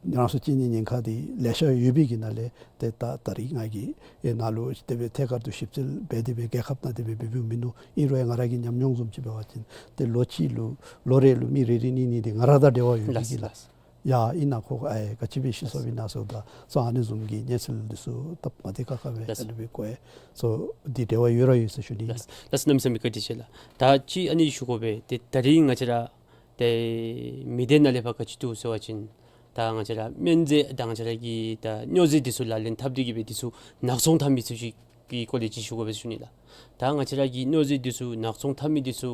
རང་སྲོག་བཅད་ནི་ཉེན་ཁ་འདི་ལེ་ཤ་ཡོད་པའི་གི་ནང་ལས་ཏེ་ད་ད་རིས་ང་གིས་ཨེ་ནཱ་ལུ་དེ་སྦེ་ཐད་ཀར་དུ་ཞིབ་འཚོལ་འབད་དེ་སྦེ་རྒྱལ་ཁབ་ནང་དེ་སྦེ་འབད་འབདཝ་མིན་འདུག། ཨིན་རུང་ཡང་ང་ར་གི་ཉམས་མྱོང་བཟུམ་ཅིག་འབད་བ་ཅིན་ཏེ་ལོ་གཅིག་ལུ་ལོ་རེ་ལུ་མི་རེ་རེ་གཉིས་གཉིས་འདི་ང་ར་དང་འབྲེལ་བ་ཡོད་པའི་གི་ལགས། ལགས། ཡ་ཨིན་ན་ཁོ་ཨེ་ག་ཅི་སྦེ་ཤི་སོཔ་ཨིན་ན་ཟེརཝ་ད་སོ་ཨ་ནི་བཟུམ་གྱི་གནས་ཚུལ་འདི་ཚུ་སྟབས་མ་བདེ་ཁག་ཁ་སྦེ་ལགས། ཨ་ནི་སྦེ་གོ་ཡི། སོ་འདི་འབྲེལ་བ་ཡོད་ར་ཡོད་ཟེར་ཞུ་ནི་ལགས། ལགས། ལགས་གནམ་མེད་ས་མེད་བཀའ་དྲིན་ཆེ་ལགས། ད་ཅི་ཨ་ནི་ཞུ་དགོ་པས། ཏེ་ད་རིས་ང་བཅས་ར་ཏེ་མི་སྡེ་ནང་ལས་ཕར་ག་ཅི་འདུག་ཟེར་བ་ཅིན་ད་ང་བཅས་ར་སྨན་རྫས་དང་ང་བཅས་ར་གི་ད་སྨྱོ་རྫས་འདི་ཚུ་ལག་ལེན་འཐབ་སྟེ་གི་སྦེ་འདི་ཚུ་ནག་ཚོང་འཐབ་མི་ཚུ་ཅིག་གི་སྐོར་ལས་ཅིག་ཞུ་དགོ་པས་ཟེར་ཞུ་ནི་ལགས། ད་ང་བཅས་ར་གི་སྨྱོ་རྫས་འདི་ཚུ་ནག་ཚོང་འཐབ་མི་འདི་ཚུ་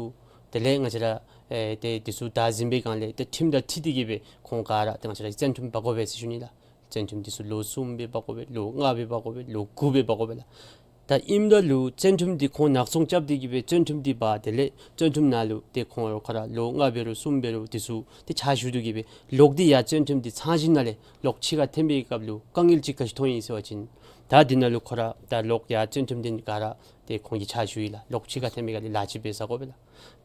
དེ་ལས་ང་བཅས་ར་ཨེ་ཏེ་འདི་ཚུ་བདའ་ཟུན་པའི་སྒང་ལས་ཏེ་ཁྲིམས་དང་འཁྲིལ་ཏེ་གི་སྦེ་ཁོང་ག་ར་ཏེ་ང་བཅས་ར་བཙོན་ཁྲིམས་འབག་དགོ་པས་ཟེར་ཞུ་ནི་ལགས། བཙོན་ཁྲིམས་འདི་ཚུ་ལོ་གསུམ་སྦེ་འབག་དགོ་པས། ལོ་ལྔ་སྦེ་འབག་དགོ་པས། ལོ་དགུ་སྦེ་འབག་དགོ་པས་ལགས། ད་ཨིནམ་ད་ལུ་བཙོན་ཁྲིམས་འདི་ཁོང་ནག་ཚོང་རྐྱབ་སྟེ་གི་སྦེ་བཙོན་ཁྲིམས་འདི་འབག་དེ་ལས་བཙོན་ཁྲིམས་ནང་ལུ་ཏེ་ཁོང་ཁོ་ར་ལོ་ལྔ་འབད་རུང་གསུམ་འབད་རུང་འདི་ཚུ་ཏེ་ཕྱག་ཞུ་སྟེ་གི་སྦེ་ལོག་སྟེ་ཡར་བཙོན་ཁྲིམས་འདི་ཚང་ཞིནམ་ལས་ལོག་ཕྱི་ཁར་འཐོན་པའི་སྐབས་ལུ་དཀའ་ངལ་ཅིག་ག་ཅི་མཐོང་ཡི་ཟེར་བ་ཅིན་ད་འདི་ནང་ལུ་ཁོ་ར་ད་ལོག་ཡར་བཙོན་ཁྲིམས་འདི་ག་ར་ཏེ་ཁོང་གིས་ཕྱག་ཞུ་ཡི་ལགས། ལོག་ཕྱི་ཁར་འཐོན་པའི་སྒང་ལས་ལཱ་ཅིག་འབད་ས་དགོ་པས་ལགས།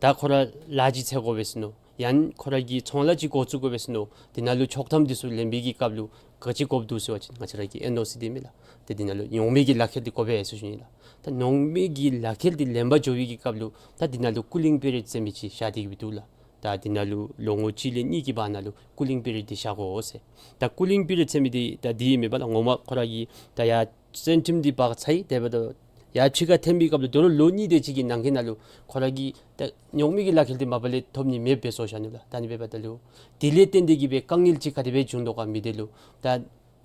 ད་ཁོ་ར་ལཱ་ཅིག་འཚོལ་དགོ་པས་ཟེར་མནོ། ཡང་ཁོ་ར་གིས་ཚོང་ལཱ་ཅིག་འགོ་བཙུགས་དགོ་པས་ཟེར་མནོ། འདི་ནང་ལུ་ཆོག་ཐམ་འདི་ཚུ་ལེན་པའི་གི་སྐབས་ལུ་ག་ཅི་དགོཔ་འདུག་ཟེར་བ་ཅིན་ང་བཅས་ར་གི་ཨེན་ཨོ་སི་འདི་མས་ལགས། ཏེ་འདི་ནང་ལུ་ཉོག་མེད་ཀྱི་ལག་ཁྱེར་འདི་དགོ་པས་ཟེར་ཞུ་ནི་ལགས། ད་ཉོག་མེད་ཀྱི་ལག་ཁྱེར་འདི་ལེན་པར་འགྱོ་བའི་གི་སྐབས་ལུ་ད་འདི་ནང་ལུ་ཀུ་ལིང་པི་རི་ཡོཌ་ཟེར་མི་ཅིག་བཞག་སྟེ་གི་སྦེ་འདུག་ལགས། ད་འདི་ནང་ལུ་ལོ་ངོ་གཅིག་ལས་གཉིས་ཀྱི་བར་ན་ལུ་ཀུ་ལིང་པི་རི་ཡོཌ་འདི་བཞག་དགོ་ཟེར། ད་ཀུ་ལིང་པི་རི་ཡོཌ་ཟེར་མི་འདི་ད་འདི་མེན་པ་ལགས། ངོ་མ་ཁོ་ར་གིས་ད་ཡར་བཙོན་ཁྲིམས་འདི་འབག་ཚར་ཡི། དེ་འབདཝ་ད་ཡར་ཕྱི་ཁར་འཐོན་པའི་སྐབས་ལུ་དོ་རུང་ལོ་གཉིས་དེ་ཅིག་གི་ནང་འཁོད་ནང་ལུ་ཁོ་ར་གིས་ད་ཉོག་མེད་ཀྱི་ལག་ཁྱེར་འདི་མ་པ་ལས་ཐོབ་ནི་མེདཔ་སྦེ་བཟོ་བཞག་ནུག་ལགས། ད་ཨ་ནི་འབདཝ་ད་ལུ་དེ་ལས་བརྟེན་ཏེ་གི་སྦེ་དཀའ་ངལ་ཅིག་ག་དེ་སྦེ་བྱུང་དོ་ག་མི་སྡེ་ལུ། ད་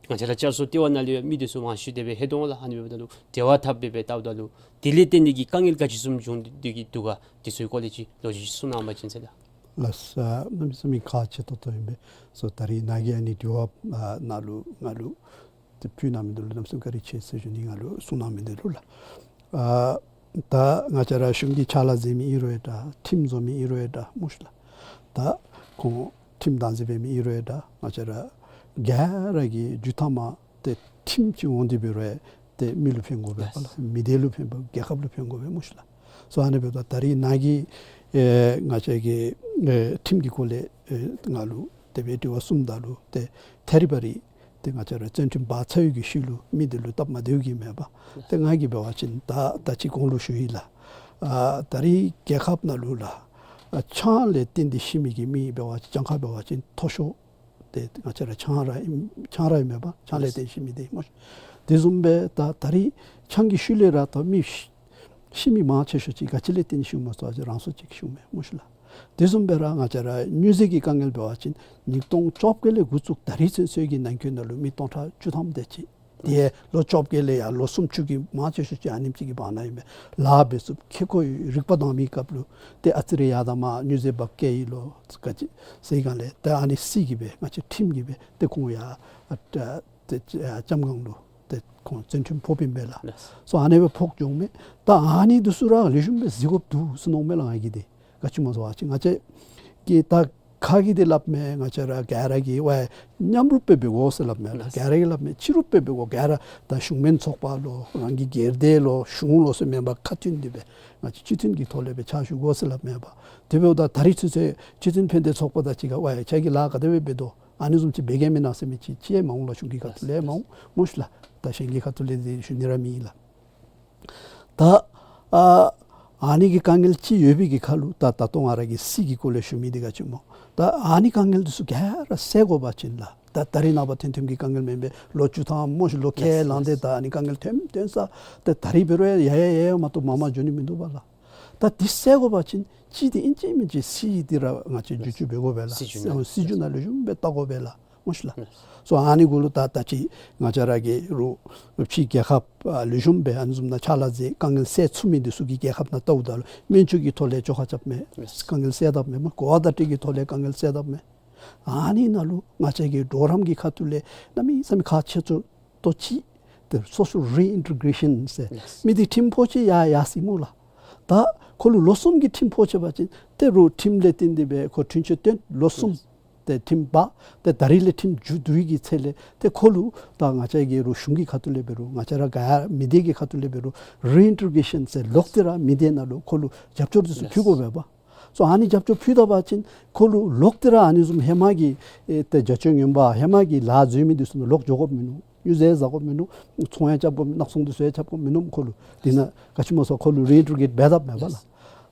ང་བཅས་ར་བསྐྱར་གསོ་ལྟེ་བ་ནང་ལུ་ཡང་མི་འདི་ཚུ་མང་ཤོས་དེ་སྦེ་ལྷོད་དོ་ལགས། ཨ་ནི་འབདཝ་ད་ལུ་འབྲེལ་བ་འཐབ་སྦེ་སྦེ་བལྟཝ་ད་ལུ་དེ་ལས་བརྟེན་ཏེ་གི་དཀའ་ངལ་ག་ཅི་བཟུམ་བྱུང་སྟེ་གི་འདུག་ག་འདི་ཚུ་གི་སྐོར་ལས་ཅིག་ལོ་རྒྱུས་ཅིག་གསུང་གནང་བ་ཅིན་ཟེར་ལགས། ལགས་སོ། གནམ་མེད་ས་མེད་ཁག་ཆེ་ཏོག་ཏོ་ཨིན་པས། སོ་ད་རིས་ནཱ་གིས་ཨ་ནི་དྲི་བ་ཨ་ནཱ་ལུ་ང་ལུ་ཏེ་ཕུལ་གནང་མི་འདི་ལུ་གནམ་མེད་ས་མེད་བཀའ་དྲིན་ཆེ་ཟེར་ཞུ་ནི། ང་ལུ་གསུང་གནང་མི་འདི་ལུ་ལགས། ཨ་ད་ང་བཅས་ར་གཞུང་གི་ཕྱག་ལཱ་མཛད་མི་ཨིན་རུང་ཡང་འདྲ། ཁྲིམས་བཟོ་མི་ཨིན་རུང་ཡང་འདྲ་སྨོ་ཤིག་ལགས། ད་ཁོང་ཁྲིམས་བདག་འཛིན་འབད་མི་ཨིན་རུང་ཡང་འདྲ། ང་བཅས་ར་ག་ར་གི་རྒྱུ་མཐའ་མ་ཏེ་ཁྲིམས་ཅིག་འོང་སྟེ་འབད་རུང་ཡང་ཏེ་མི་ལུ་ཕན་དགོ་པས་པ་ལགས། མི་སྡེ་ལུ་ཕན་དགོ་པས། རྒྱལ་ཁབ་ལུ་ཕན་དགོ་པས་སྨོ་ཤིག་ལགས། སོ་ཨ་ནི་འབདཝ་ད་ད་རིས་ནཱ་གིས་ཨེ་ང་བཅས་ཀྱི་ཨེ་ཁྲིམས་ཀྱི་སྐོར་ལས་ཨེ་ང་ལུ་དེ་སྦེ་དྲི་བ་གསུངམ་ད་ལུ་ཏེ་ཐད་རི་བ་རི་ཏེ་ང་བཅས་ར་བཙོན་ཁྲིམས་འབག་ཚར་བའི་གི་ཤུལ་ལུ་མི་འདི་ལུ་སྟབས་མ་བདེཝ་གིས་མེན་པ། ཏེ་ང་གིས་འབད་བ་ཅིན་ད་ད་ཅི་གོང་ལུ་ཞུ་ཡི་ལགས། ཨ་ད་རིས་རྒྱལ་ཁབ་ནང་ལུ་ལགས་ཨ་ཆང་ལས་བརྟེན་ཏེ་ཤི་མི་གི་མི་འབད་བ་ཅིན་གྱངས་ཁ་འབད་བ་ཅིན་མཐོ་ཤོས་ ཏེ་ང་བཅས་ར་ཆང་ར་ཨིན་ཆང་ར་ཨིན་མས་པ། ཆང་ལས་བརྟེན་ཤི་མི་འདི་སྨོ་ཤིག། དེ་བཟུམ་སྦེ་ད་ད་རིས་ཆང་གི་ཤུལ་ལས་ར་ད་མི་ཤི་ཤི་མི་མང་ཆེ་ཤོས་ཅིག་ག་ཅི་ལས་བརྟེན་ཤིཝ་སྨོ་ཟེར་བ་ཅིན་རང་སྲོག་བཅད་ཤིཝ་མས་སྨོ་ཤིག་ལགས། དེ་བཟུམ་སྦེ་ར་ང་བཅས་ར་སྨྱོ་རྫས་ཀྱི་དཀའ་ངལ་འབད་བ་ཅིན་ཉིས་སྟོང་བཅོ་བརྒྱད་ལས་འགོ་བཙུགས་ད་རིས་ཚུན་ཚོད་ཀྱི་ནང་འཁོད་ནང་ལུ་མི་སྟོང་ཕྲག་བཅུ་ཐམ་དེ་ཅིག། དེ་ལོ་བཅོ་བརྒྱད་ལས་ཡར་ལོ་སུམ་ཅུ་གི་མང་ཆེ་ཤོས་ཅིག་ཨ་ནེམ་ཅིག་གི་བར་ན་ཨིན་པས། ལཱ་འབད་ཚུགསཔ་ཁེ་ཀོ་ཡོད། རིག་པ་དྭངས་མའི་སྐབས་ལུ་ཏེ་ཨ་ཙི་རེ་ཡར་དང་མར་སྨྱོ་རྫས་འབག་སྐྱེལ་ཡི་ལོ་ག་ཅི་ཟེར་གང་ལས་ཏེ་ཨ་ནི་སྲིད་ཀྱི་སྦེ་ང་བཅས་ཁྲིམས་ཀྱི་སྦེ་ཏེ་ཁོང་ཡར་ཨ་ཏེ་ཨ་ལྕམ་སྒང་ལུ་ཏེ་ཁོང་བཙོན་ཁྲིམས་ཕོགཔ་ཨིན་པས་ལགས། ལགས། སོ་ཨ་ནི་སྦེ་ཕོག་འགྱོཝ་མས། ད་ཨ་ནི་འདི་ཚུ་ར་ལེགས་ཤོམ་སྦེ་གཟིགས་དགོཔ་འདུག་ཟེར་མནོཝ་མས་ལགས་ང་གིས་འདི། ག་ཅི་སྨོ་ཟེར་བ་ཅིན་ང་བཅས་ཀྱིས་ད་ཁ་གིས་འདི་སླབ་མས། ང་བཅས་ར་ག་ར་གིས་ཝའི་མཉམ་རུབ་སྦེ་འབད་དགོ་ཟེར་སླབ་མས་ལགས། ལགས། ག་ར་གིས་སླབ་མས་གཅིག་རུབ་སྦེ་འབད་དགོ། ག་ར་ད་གཞུང་མིན་ཚོགས་པ་ལོ་རང་གི་སྒེར་སྡེ་ལོ་གཞུང་ལོ་ཟེར་མེན་པར་ཁ་མཐུན་འདི་སྦེ་ང་བཅས་སྤྱི་མཐུན་གྱི་ཐོག་ལས་སྦེ་ཕྱག་ཞུ་དགོ་ཟེར་སླབ་མས་པ། དེ་འབདཝ་ད་ད་རིས་ཚུན་ཚོད་སྤྱི་མཐུན་ཕན་བདེ་ཚོགས་པ་དང་གཅིག་ཁར་ཝའི་ཁྱེད་ཀྱིས་ལཱ་ག་དེ་སྦེ་འབད་དོ། ཨ་ནི་བཟུམ་ཅིག་འབད་གེ་མེན་ན་ཟེར་མི་ཅིག་ཅིག་མ་འོང་ལགས། གཞུང་གི་ཁ་ཐུག་ལས་མ་འོང་སྨོ་ཤིག་ལགས། ད་གཞན་གྱི་ཁ་ཐུག་ལས་འདི་ཞུ་ནི་ར་མེད་ལགས། ད་ཨ་ཨ་ནི་གི་དཀའ་ངལ་ཅིག་ཡོད་པའི་གི་ཁར་ལུ་ད་ད་ལྟོ་ང་ར་གིས་སྲིད་ཀྱི་སྐོར་ལས་ཞུ་མི་འདི་ག་ཅི་སྨོ། ད་ཨ་ནི་དཀའ་ངལ་འདི་ཚུ་ག་ར་བསལ་དགོ་པ་ཅིན་ལགས། ད་ད་རིས་ནངས་པ་ཐོན་ཐོནམ་གྱི་དཀའ་ངལ་མེན་པས། ལོ་བཅུ་ཐམ་སྨོ་ཤིག་ལོ་ཁལ་ལངས་ཏེ་ད་ཨ་ནི་དཀའ་ངལ་ཐོནམ་ཐོན་ས་ད་ད་རིས་འབད་རུང་ཡར་ཡར་ཡར་ཡར་མ་གཏོགས་མར་མར་འགྱོ་ནི་མིན་འདུག་པ་ལགས། ད་འདི་བསལ་དགོ་པ་ཅིན་ཅིག་འདི་ཨིན་ཅི་མིན་ཅི་སྲིད་འདི་ར་ང་བཅས་བསྒྱུར་བཅོས་འབད་དགོ་པས་ལགས། སྲིད་བསྒྱུར་ནང་སྲིད་བསྒྱུར་ནང་ལེགས་ཤོམ་སྦེ་བལྟ་དགོ་པས་ལགས། སྨོ་ཤིག་ལགས། སོ་ཨ་ནི་གུ་ལུ་ད་ད་ཅི་ང་བཅས་ར་གི་རུང་ཕྱི་རྒྱལ་ཁབ་ཨ་ལེགས་ཤོམ་སྦེ་ཨ་ནི་བཟུམ་ནང་ཕྱག་ལཱ་མཛད་དཀའ་ངལ་བསལ་ཚུགས་མི་འདི་ཚུ་གི་རྒྱལ་ཁབ་ནང་བལྟཝ་ད་ལུ་སྨན་བཅོས་ཀྱི་ཐོག་ལས་བཅོ་ཁ་རྐྱབ་མས། དཀའ་ངལ་བསལ་དཔ་མས་སྨོ། གོ་བ་བརྡ་སྤྲོད་ཀྱི་ཐོག་ལས་དཀའ་ངལ་བསལ་དཔ་མས། ཨ་ནི་ནང་ལུ་ང་བཅས་ཀྱི་གྲོགས་རམ་གྱི་ཁ་ཐུག་ལས་གནམ་མེད་ས་མེད་ཁག་ཆེ་ཏོག་ཏོ་ཅིག་ཏེ་social reintegration ཟེར། ལགས། མི་འདི་ཁྲིམས་ཕོག་ཅི་ཡར་ཡར་སོ་ཡི་སྨོ་ལགས། ད་ཁོ་ལུ་ལོ་གསུམ་གྱི་ཁྲིམས་ཕོག་ཅི་པ་ཅིན་ཏེ་རུང་ཁྲིམས་ལས་བརྟེན་ཏེ་སྦེ་ཁོ་འཁྲུན་ཆོད་བཏོན་ལོ་གསུམ། ལགས། ཏེ་ཁྲིམས་འབག་ཏེ་ད་རིས་ལས་ཁྲིམས་མཇུག་བསྡུ་བའི་གི་ཚེ་ལས་ཏེ་ཁོ་ལུ་ད་ང་བཅས་ཀྱི་རུང་གཞུང་གི་ཁ་ཐུག་ལས་འབད་རུང་ང་བཅས་ར་ག་མི་སྡེ་གི་ཁ་ཐུག་ལས་འབད་རུང་reintegration ཟེར་ལོག་སྟེ་ར་མི་སྡེ་ནང་ལུ་ཁོ་ལུ་རྒྱབ་སྐྱོར་འདི་ཚུ་ཕུལ་དགོ་པས་པ། སོ་ཨ་ནི་རྒྱབ་སྐྱོར་ཕུལ་ད་པ་ཅིན་ཁོ་ལུ་ལོག་སྟེ་ར་ཨ་ནི་བཟུམ་ཧེ་མ་གི་ཨེ་ཏེ་རྒྱ་ཆོས་ངན་པ་ཧེ་མ་གི་ལཱ་འཛོལ་མི་འདི་ཚུ་ནང་ལོག་འགྱོ་དགོཔ་མིན་ནུག། སྨྱོ་རྫས་བཟའ་དགོཔ་མིན་ནུག། ཚོང་ཡང་རྐྱབ་དགོཔ་ནག་ཚོང་འདི་ཚུ་ཡང་རྐྱབ་དགོཔ་མིན་ནུག། ཁོ་ལུ་འདི་ནང་ག་ཅི་སྨོ་ཟེར་ཁོ་ལུ་reintegrate འབད་དཔ་མས་པ་ལགས།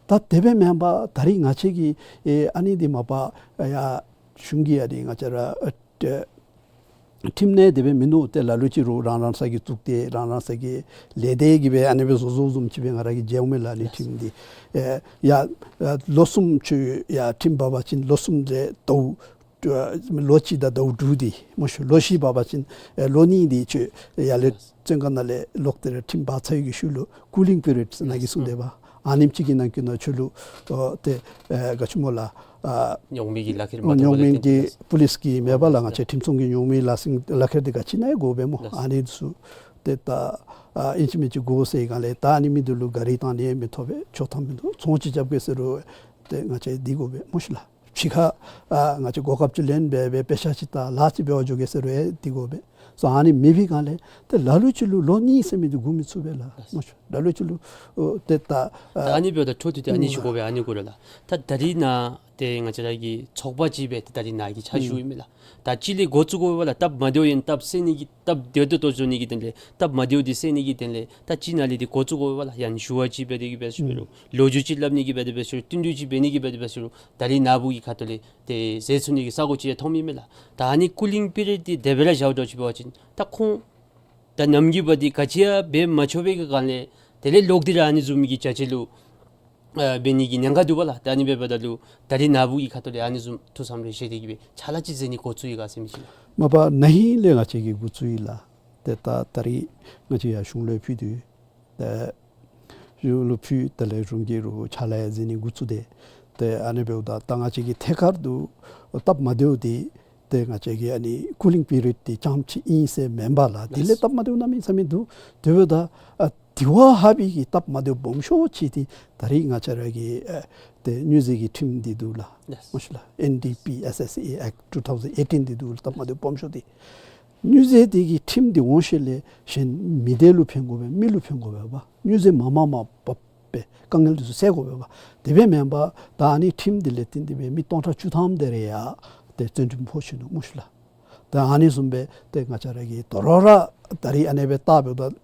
ད་དེ་སྦེ་མེན་པར་ད་རིས་ང་བཅས་ཀྱི་ཨེ་ཨ་ནི་འདི་མ་པ་ཡར་གཞུང་གིས་ཨ་ནི་ང་བཅས་ར་ཨ་ཏེ་ཁྲིམས་ནང་དེ་སྦེ་མིན་འདུག། ཏེ་ལ་ལུ་ཅིག་རུང་རང་རང་སོ་གི་གཙུག་སྡེ་རང་རང་སོ་གི་ལས་སྡེ་གིས་སྦེ་ཨ་ནི་སྦེ་བཟོ་བཟོཝ་བཟུམ་ཅིག་སྦེ་ང་ར་གིས་མཇལཝ་མས་ལགས། ཨ་ནི་ཁྲིམས་འདི་ཨེ་ཡར་ཨེ་ལོ་གསུམ་ཁྱོད་ཡར་ཁྲིམས་འབག་པ་ཅིན་ལོ་གསུམ་རེ་ཟླཝ་ཨེ་ལོ་གཅིག་དང་ཟླཝ་དྲུག་འདི་སྨོ་ཤིག། ལོ་བཞི་འབག་པ་ཅིན་ཨེ་ལོ་གཉིས་འདི་ཁྱོད་ཡར་ལས་བཙོན་ཁང་ནང་ལས་ལོག་སྟེ་ར་ཁྲིམས་འབག་ཚར་བའི་གི་ཤུལ་ལུ་cooling period ཟེར་ནཱ་གིས་གསུངས་ཏེ་འབད་ཨ་ནེམ་ཅིག་གི་ནང་འཁོད་ནང་ཁྱོད་ལུ་ཨོ་ཏེ་ཨེ་ག་ཅི་སྨོ་ལགས། ཨ་ཉོག་མེད་ཀྱི་ལག་ཁྱེར་མ་ཐོབ་པ་ལས་ཉོག་མེད་ཀྱི་བརྟེན་ཏེ་པུ་ལིས་ཀྱིས་མེན་པ་ལགས། ང་བཅས་ཁྲིམས་སྲུང་གི་ཉོག་མེད་ལག་ཟིན་ལག་ཁྱེར་འདི་ག་ཅི་ནང་ཡང་དགོ་པས་སྨོ། ལགས། ཨ་ནི་ཚུ་ཏེ་ད་ཨ་ཨིན་ཅི་མིན་ཅི་དགོ་ཟེར་གང་ལས་ད་ཨ་ནི་མི་འདི་ལུ་ག་རི་བཏང་ནི་ཡང་མི་ཐོབ་པས། ཆོག་ཐམ་མིན་འདུག། ཚོང་ཅིག་རྐྱབ་གེ་ཟེར་རུང་ཏེ་ང་བཅས་འདི་དགོ་པས་སྨོ་ཤིག་ལགས། ཕྱི་ཁར་ཨ་ང་བཅས་གོ་སྐབས་ཅིག་ལེན་སྦེ་སྦེ་དཔེ་ཆ་ཅིག་ལྟ་ལཱ་ཅིག་འབད་བར་འགྱོ་གེ་ཟེར་རུང་ཡང་འདི་དགོ་པས། སོ་ཨ་ནི་མེད་པའི་སྒང་ལས་ཏེ་ལ་ལུ་ཅིག་ལུ་ལོ་གཉིས་ཟེར་མི་འདི་སྒུག་མི་ཚུགས་པས་ལགས། ལགས་སོ། ལ་ལུ་ཅིག་ལུ་ཨོ་ཏེ་ད་ད་ཨ་ཨ་ནི་འབདཝ་ད་འཕྲོ་མཐུད་དེ་ཨ་ནི་ཞུ་དགོ་པས། ཨ་ནི་གུ་ར་ལགས། ད་ད་རིས་ནཱ་ཏེ་ང་བཅས་ར་གི་ཚོགས་པ་ཅིག་སྦེ་ཏེ་ད་རིས་ནཱ་གི་ཕྱག་ཞུ་ཨིན་མས་ལགས། ད་ཅིག་ལས་འགོ་བཙུགས་དགོ་པས་ལགས། སྟབས་མ་བདེཝ་ཡང་སྟབས་བསལ་ནི་གི་སྟབས་བདེ་ཏོག་ཏོ་བཟོ་ནི་གི་དོན་ལས་སྟབས་མ་བདེཝ་འདི་བསལ་ནི་གི་དོན་ལས་ད་ཅིག་ནཱ་ལས་འདི་འགོ་བཙུགས་དགོ་པས་ལགས། ཡང་ཞུ་བ་ཅིག་འབད་དེ་གི་འབད་ཞུ་རུང་ལོ་རྒྱུས་ཅིག་སླབ་ནི་གི་འབད་དེ་འབད་ཞུ་རུང་བསྟུན་གྲོས་ཅིག་འབད་ནི་གི་འབད་དེ་འབད་ཞུ་རུང་ད་རིས་ནཱ་བུ་གི་ཁ་ཐུག་ལས་ཏེ་མཛད་ཚུགས་ནི་གི་ས་གོ་ཅིག་ཡང་མཐོངམ་ཨིན་མས་ལགས། ད་ཨ་ནི་cooling period འདི་དེ་སྦེ་ར་བཞག་འགྱོ་ཅིག་འབད་བ་ཅིན་ད་ཁོང་ད་ནམ་གྱི་བར་འདི་ག་ཅི་ཡང་འབད་མ་ཆོག་པའི་གི་སྒང་ལས་དེ་ལས་ལོག་སྟེ་ར་ཨ་ནི་བཟུམ་གྱི་རྒྱ་ཆེ་ལུ་ཨ་འབད་ནི་གི་ཉེན་ཁ་འདུག་པ་ལགས། ད་ཨ་ནི་འབདཝ་ད་ལུ་ད་རིས་ནཱ་བུ་གི་ཁ་ཐུག་ལས་ཨ་ནི་བཟུམ་ཐུགས་བསམ་རེ་བཞེས་ཏེ་གི་སྦེ་ཕྱག་ལཱ་ཅིག་མཛད་ནི་འགོ་བཙུགས་ཡི་ག་ཟེར་མི་ཅིག་ལགས། མ་པ་ན་ཧིང་ལས་ང་བཅས་ཀྱིས་འགོ་བཙུགས་ཡི་ལགས། ཏེ་ད་ད་རིས་ང་བཅས་ཡར་གཞུང་ལུ་ཕུལ་དོ། ཏེ་གཞུང་ལུ་ཕུལ་ད་ལས་གཞུང་གིས་རུང་ཕྱག་ལཱ་ཡང་མཛད་ནི་འགོ་བཙུགས་ཏེ། ཏེ་ཨ་ནི་འབདཝ་ད་ད་ང་བཅས་ཀྱི་ཐད་ཀར་དུ་སྟབས་མ་བདེཝ་འདི་ཏེ་ང་བཅས་ཀྱི་ཨ་ནི་cooling period འདི་རྐྱངམ་ཅིག་ཨིན་ཟེར་མེན་པ་ལགས། དེ་ལས་སྟབས་མ་བདེཝ་གནམ་མེད་ས་མེད་འདུག། དེ་འབདཝ་ད་ཨ་དེ་བ་ཧ་པའི་གི་སྟབས་མ་བདེཝ་སྦོམ་ཤོས་ཅིག་འདི་ད་རིས་ང་བཅས་ར་གི་ཨ་ཏེ་སྨྱོ་རྫས་ཀྱི་ཁྲིམས་འདི་འདུག་ལགས། ལགས། སྨོ་ཤིག་ལགས། N D P S S A Act two thousand eighteen འདི་འདུག། སྟབས་མ་བདེཝ་སྦོམ་ཤོས་འདི། སྨྱོ་རྫས་འདི་གི་ཁྲིམས་འདི་འོང་ཤུལ་ལས་གཞན་མི་སྡེ་ལུ་ཕན་དགོ་པས། མི་ལུ་ཕན་དགོ་པས་པ། སྨྱོ་རྫས་མ་མ་མ་འབག་སྦེ་དཀའ་ངལ་འདི་ཚུ་སེལ་དགོ་པས་པ། དེ་སྦེ་མེན་པར་ད་ཨ་ནི་ཁྲིམས་འདི་ལས་བརྟེན་ཏེ་སྦེ་མི་སྟོང་ཕྲག་བཅུ་ཐམ་དེ་རེ་ཡང་ཏེ་བཙོན་ཁྲིམས་ཕོག་ཅི་ནུག་སྨོ་ཤིག་ལགས། ད་ཨ་ནི་བཟུམ་སྦེ་ཏེ་ང་བཅས་ར་གིས་དོ་རུང་ར་ད་རིས་ཨ་ནེ་སྦེ་བལྟ་འབདཝ་ད་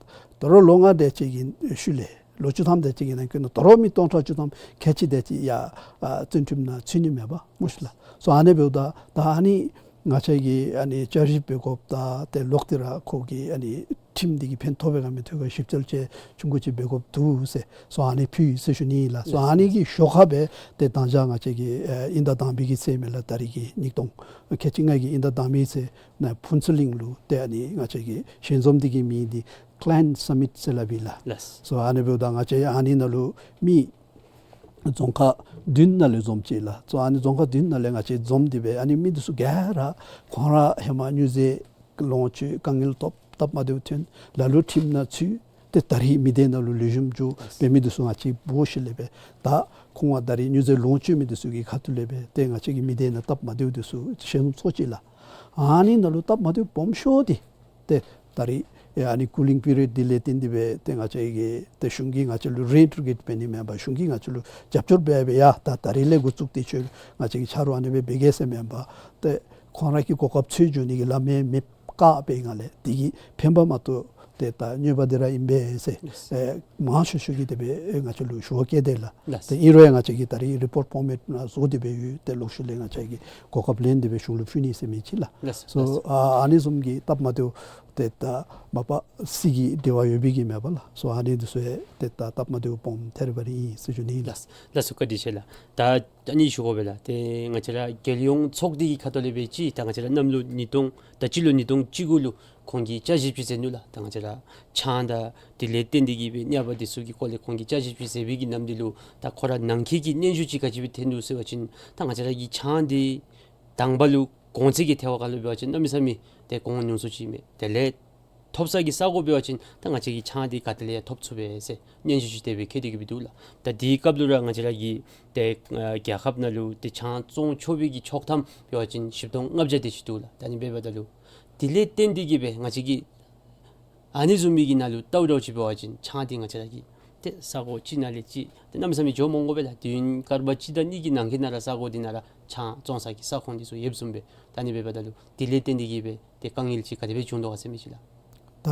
དོ་རུང་ལོ་ལྔ་དེ་ཅིག་གི་ཤུལ་ལས་ལོ་བཅུ་ཐམ་དེ་ཅིག་གི་ནང་འཁོད་ནང་དོ་རུང་མི་སྟོང་ཕྲག་བཅུ་ཐམ་ཁལ་གཅིག་དེ་ཅིག་ཡང་ཨ་བཙོན་ཁྲིམས་ནང་ཚུད་ནི་མས་པ་སྨོ་ཤིག་ལགས། སོ་ཨ་ནེ་འབདཝ་ད་ད་ཨ་ནི་ ང་བཅས་ཀྱིས་ཨ་ནི་བསྐྱར་ཞིབ་འབད་དགོཔ་དང་ཏེ་ལོག་སྟེ་ར་ཁོ་གི་ཨ་ནི་ཁྲིམས་འདི་གིས་ཕན་ཐོགས་པས་ག་མི་ཐོགས་ག་ཞིབ་འཚོལ་ཅིག་ཆུང་ཀུ་ཅིག་འབད་དགོཔ་འདུག་ཟེར་སོ་ཨ་ནི་ཕུལ་ཡི་ཟེར་ཞུ་ནི་ལགས། སོ་ཨ་ནི་གི་ཞོར་ཁར་སྦེ་ཏེ་ད་ཅི་ང་བཅས་ཀྱི་ཨེ་དབྱིན་ཟླ་དང་པའི་གི་ཚེས་མེན་ལགས། ད་རིས་ཀྱི་ཉིས་སྟོང་ཁལ་གཅིག་ལྔ་གི་དབྱིན་ཟླ་དང་པའི་ཚེས་ནང་ཕུན་ཚོགས་གླིང་ལུ་ཏེ་ཨ་ནི་ང་བཅས་ཀྱི་ཞལ་འཛོམས་འདི་གི་མིང་འདི་Clan Summit ཟེར་སླབ་ཨིན་ལགས། ལགས། སོ་ཨ་ནི་འབདཝ་ད་ང་བཅས་ཨ་ནི་ནང་ལུ་མི་རྫོང་ཁག་བདུན་ནང་ལས་འཛོམས་ཅི་ལགས། སོ་ཨ་ནི་རྫོང་ཁག་བདུན་ནང་ལས་ང་བཅས་འཛོམས་ཏེ་སྦེ་ཨ་ནི་མི་འདི་ཚུ་ག་ར་ཁོང་ར་ཧེ་མ་སྨྱོ་རྫས་ལོངས་སྤྱོད་དཀའ་ངལ་ཐོབ་སྟབས་མ་བདེཝ་ཐོན་ལ་ལུ་ཁྲིམས་ནང་ཚུད་ཏེ་ད་རིས་མི་སྡེ་ནང་ལུ་ལེགས་ཤོམ་འགྱོ་སྦེ་མི་འདི་ཚུ་ང་བཅས་འབོ་ཞིནམ་ལས་སྦེ་ད་ཁོང་ད་རིས་སྨྱོ་རྫས་ལོངས་སྤྱོད་མི་འདི་ཚུ་གི་ཁ་ཐུག་ལས་སྦེ་ཏེ་ང་བཅས་ཀྱི་མི་སྡེ་ནང་སྟབས་མ་བདེཝ་འདི་ཚུ་ཞལ་འཛོམས་ཚོགས་ཅི་ལགས། ཨ་ནི་ནང་ལུ་སྟབས་མ་བདེཝ་སྦོམ་ཤོས་འདི་ཏེ་ད་རིས་ཨེ་ཨ་ནི་cooling period འདི་ལས་བརྟེན་ཏེ་སྦེ་ཏེ་ང་བཅས་ཀྱིས་ཏེ་གཞུང་གིས་ང་བཅས་ལུ་reintegrate འབད་ནི་མེན་པར་གཞུང་གིས་ང་བཅས་ལུ་རྒྱབ་སྐྱོར་འབད་སྦེ་ཡ་ད་ད་རིས་ལས་འགོ་བཙུགས་ཏེ་ཁྱོད་ང་བཅས་ཀྱི་ཆ་རོགས་ཨ་ནི་སྦེ་འབད་གེ་ཟེར་མེན་པར་ཏེ་ཁོང་ར་གི་གོ་སྐབས་འཚོལ་འགྱོ་ནི་གི་ལམ་ཡང་མེདཔ་བཀག་པའི་སྒང་ལས་དེ་གིས་ཕན་པ་མ་གཏོགས་ཏེ་ད་གནོད་པ་འདི་ར་ཨིན་པས་ཟེར་ལགས། ཨེ་མང་ཤོས་ཤོས་ཀྱིས་དེ་སྦེ་ཨེ་ང་བཅས་ལུ་ཞུ་བ་བསྐྱལ་དེས་ལགས། ལགས། ཏེ་ཨིན་རུང་ཡང་ང་བཅས་ཀྱིས་ད་རིས་report format ནང་བཟོ་སྟེ་སྦེ་ཡོད། ཏེ་ལོག་ཤུལ་ལས་ང་བཅས་ཀྱིས་གོ་སྐབས་ལེན་ཏེ་སྦེ་གཞུང་ལུ་ཕུལ་ནི་ཟེར་མི་ཅིག་ལགས། ལགས། སོ་ལགས། ཨ་ཨ་ནི་བཟུམ་གྱི་སྟབས་མ་བདེཝ་ཏེ་ད་མ་པ་སྲིད་ཀྱི་འབྲེལ་བ་ཡོད་པའི་གི་མེན་པ་ལགས། སོ་ཨ་ནི་འདི་ཚུ་ཡང་ཏེ་ད་སྟབས་མ་བདེཝ་སྦོམ་ཐེབས་པ་ར་ཨིན་ཟེར་ཞུ་ནི་ལགས། ལགས་སོ་བཀའ་དྲིན་ཆེ་ལགས། ད་ཨ་ནི་ཞུ་དགོ་པས་ལགས། ཏེ་ང་བཅས་ར་རྒྱལ་ཡོངས་ཚོགས་སྡེ་གི་ཁ་ཐུག་ལས་སྦེ་ཅིག་ད་ང་བཅས་ར་གནམ་ལོ་ཉིས་སྟོང་ད་སྤྱི་ལོ་ཉིས་སྟོང་བཅུ་དགུ་ལུ་ཁོང་གིས་བསྐྱར་ཞིབ་ཅིག་མཛད་ནུག་ལགས། ད་ང་བཅས་ར་ཆང་དང་དེ་ལས་བརྟེན་ཏེ་གི་སྦེ་གནོད་པ་འདི་ཚུ་གི་སྐོར་ལས་ཁོང་གིས་བསྐྱར་ཞིབ་ཅིག་མཛད་པའི་གི་ནམ་དུས་ལུ་ད་ཁོ་ར་ནང་འཁོད་ཀྱི་སྙན་ཞུ་ཅིག་ག་ཅི་སྦེ་ཐོན་ནུག་ཟེར་བ་ཅིན་ད་ང་བཅས་ར་གི་ཆང་འདི་དང་པ་ལུ་གོང་ཚད་ཀྱི་ཐལ་བ་ཁར་ལུ་འབད་བ་ཅིན་གནམ་མེད་ས་མེད་ཏེ་གོང་ཉུང་སུ་ཅིག་མས། དེ་ལས་ཐོབ་ས་གི་ས་གོ་འབད་བ་ཅིན་ད་ང་བཅས་ཀྱིས་ཆང་འདི་ག་ཏེ་ལས་ཡང་ཐོབ་ཚུགས་པས་ཟེར་སྙན་ཞུ་ཅིག་དེ་སྦེ་བཀོད་དེ་གི་སྦེ་འདུག་ལགས། ད་དེའི་སྐབས་ལུ་ར་ང་བཅས་ར་གི་ཏེ་ཨ་རྒྱལ་ཁབ་ནང་ལུ་ཏེ་ཆང་བཙོང་ཆོག་པའི་གི་ཆོག་ཐམ་འབད་བ་ཅིན་བཞི་སྟོང་ལྔ་བརྒྱ་དེ་ཅིག་འདུག་ལགས། ད་ཨ་ནི་འབདཝ་ད་ལུ་དེ་ལས་བརྟེན་ཏེ་གི་སྦེ་ང་བཅས་ཀྱིས་ཨ་ནི་བཟུམ་མའི་གི་ནང་ལུ་ལྟཝ་ད་ཅིག་འབད་བ་ཅིན་ཆང་འདི་ང་བཅས་ར་གིས་ཏེ་ས་གོ་གཅིག་ནང་ལས་གཅིག་ཏེ་གནམ་མེད་ས་མེད་འགྱོ་མི་དགོ་པས་ལགས། དུས་ཡུན་སྐར་མ་གཅིག་དང་གཉིས་ཀྱི་ནང་འཁོད་ནང་ར་ས་གོ་འདི་ནང་ར་ཆང་བཙོང་ས་གི་ས་ཁོངས་འདི་ཚུ་ཡོདཔ་བཟུམ་སྦེ་ད་ཨ་ནི་འབདཝ་ད་ལུ་དེ་ལས་བརྟེན་ཏེ་གི་སྦེ་ཏེ་དཀའ་ངལ་ཅིག་ག་དེ་སྦེ་བྱུང་དོ་ག་ཟེར་མི་ཅིག་ལགས། ད་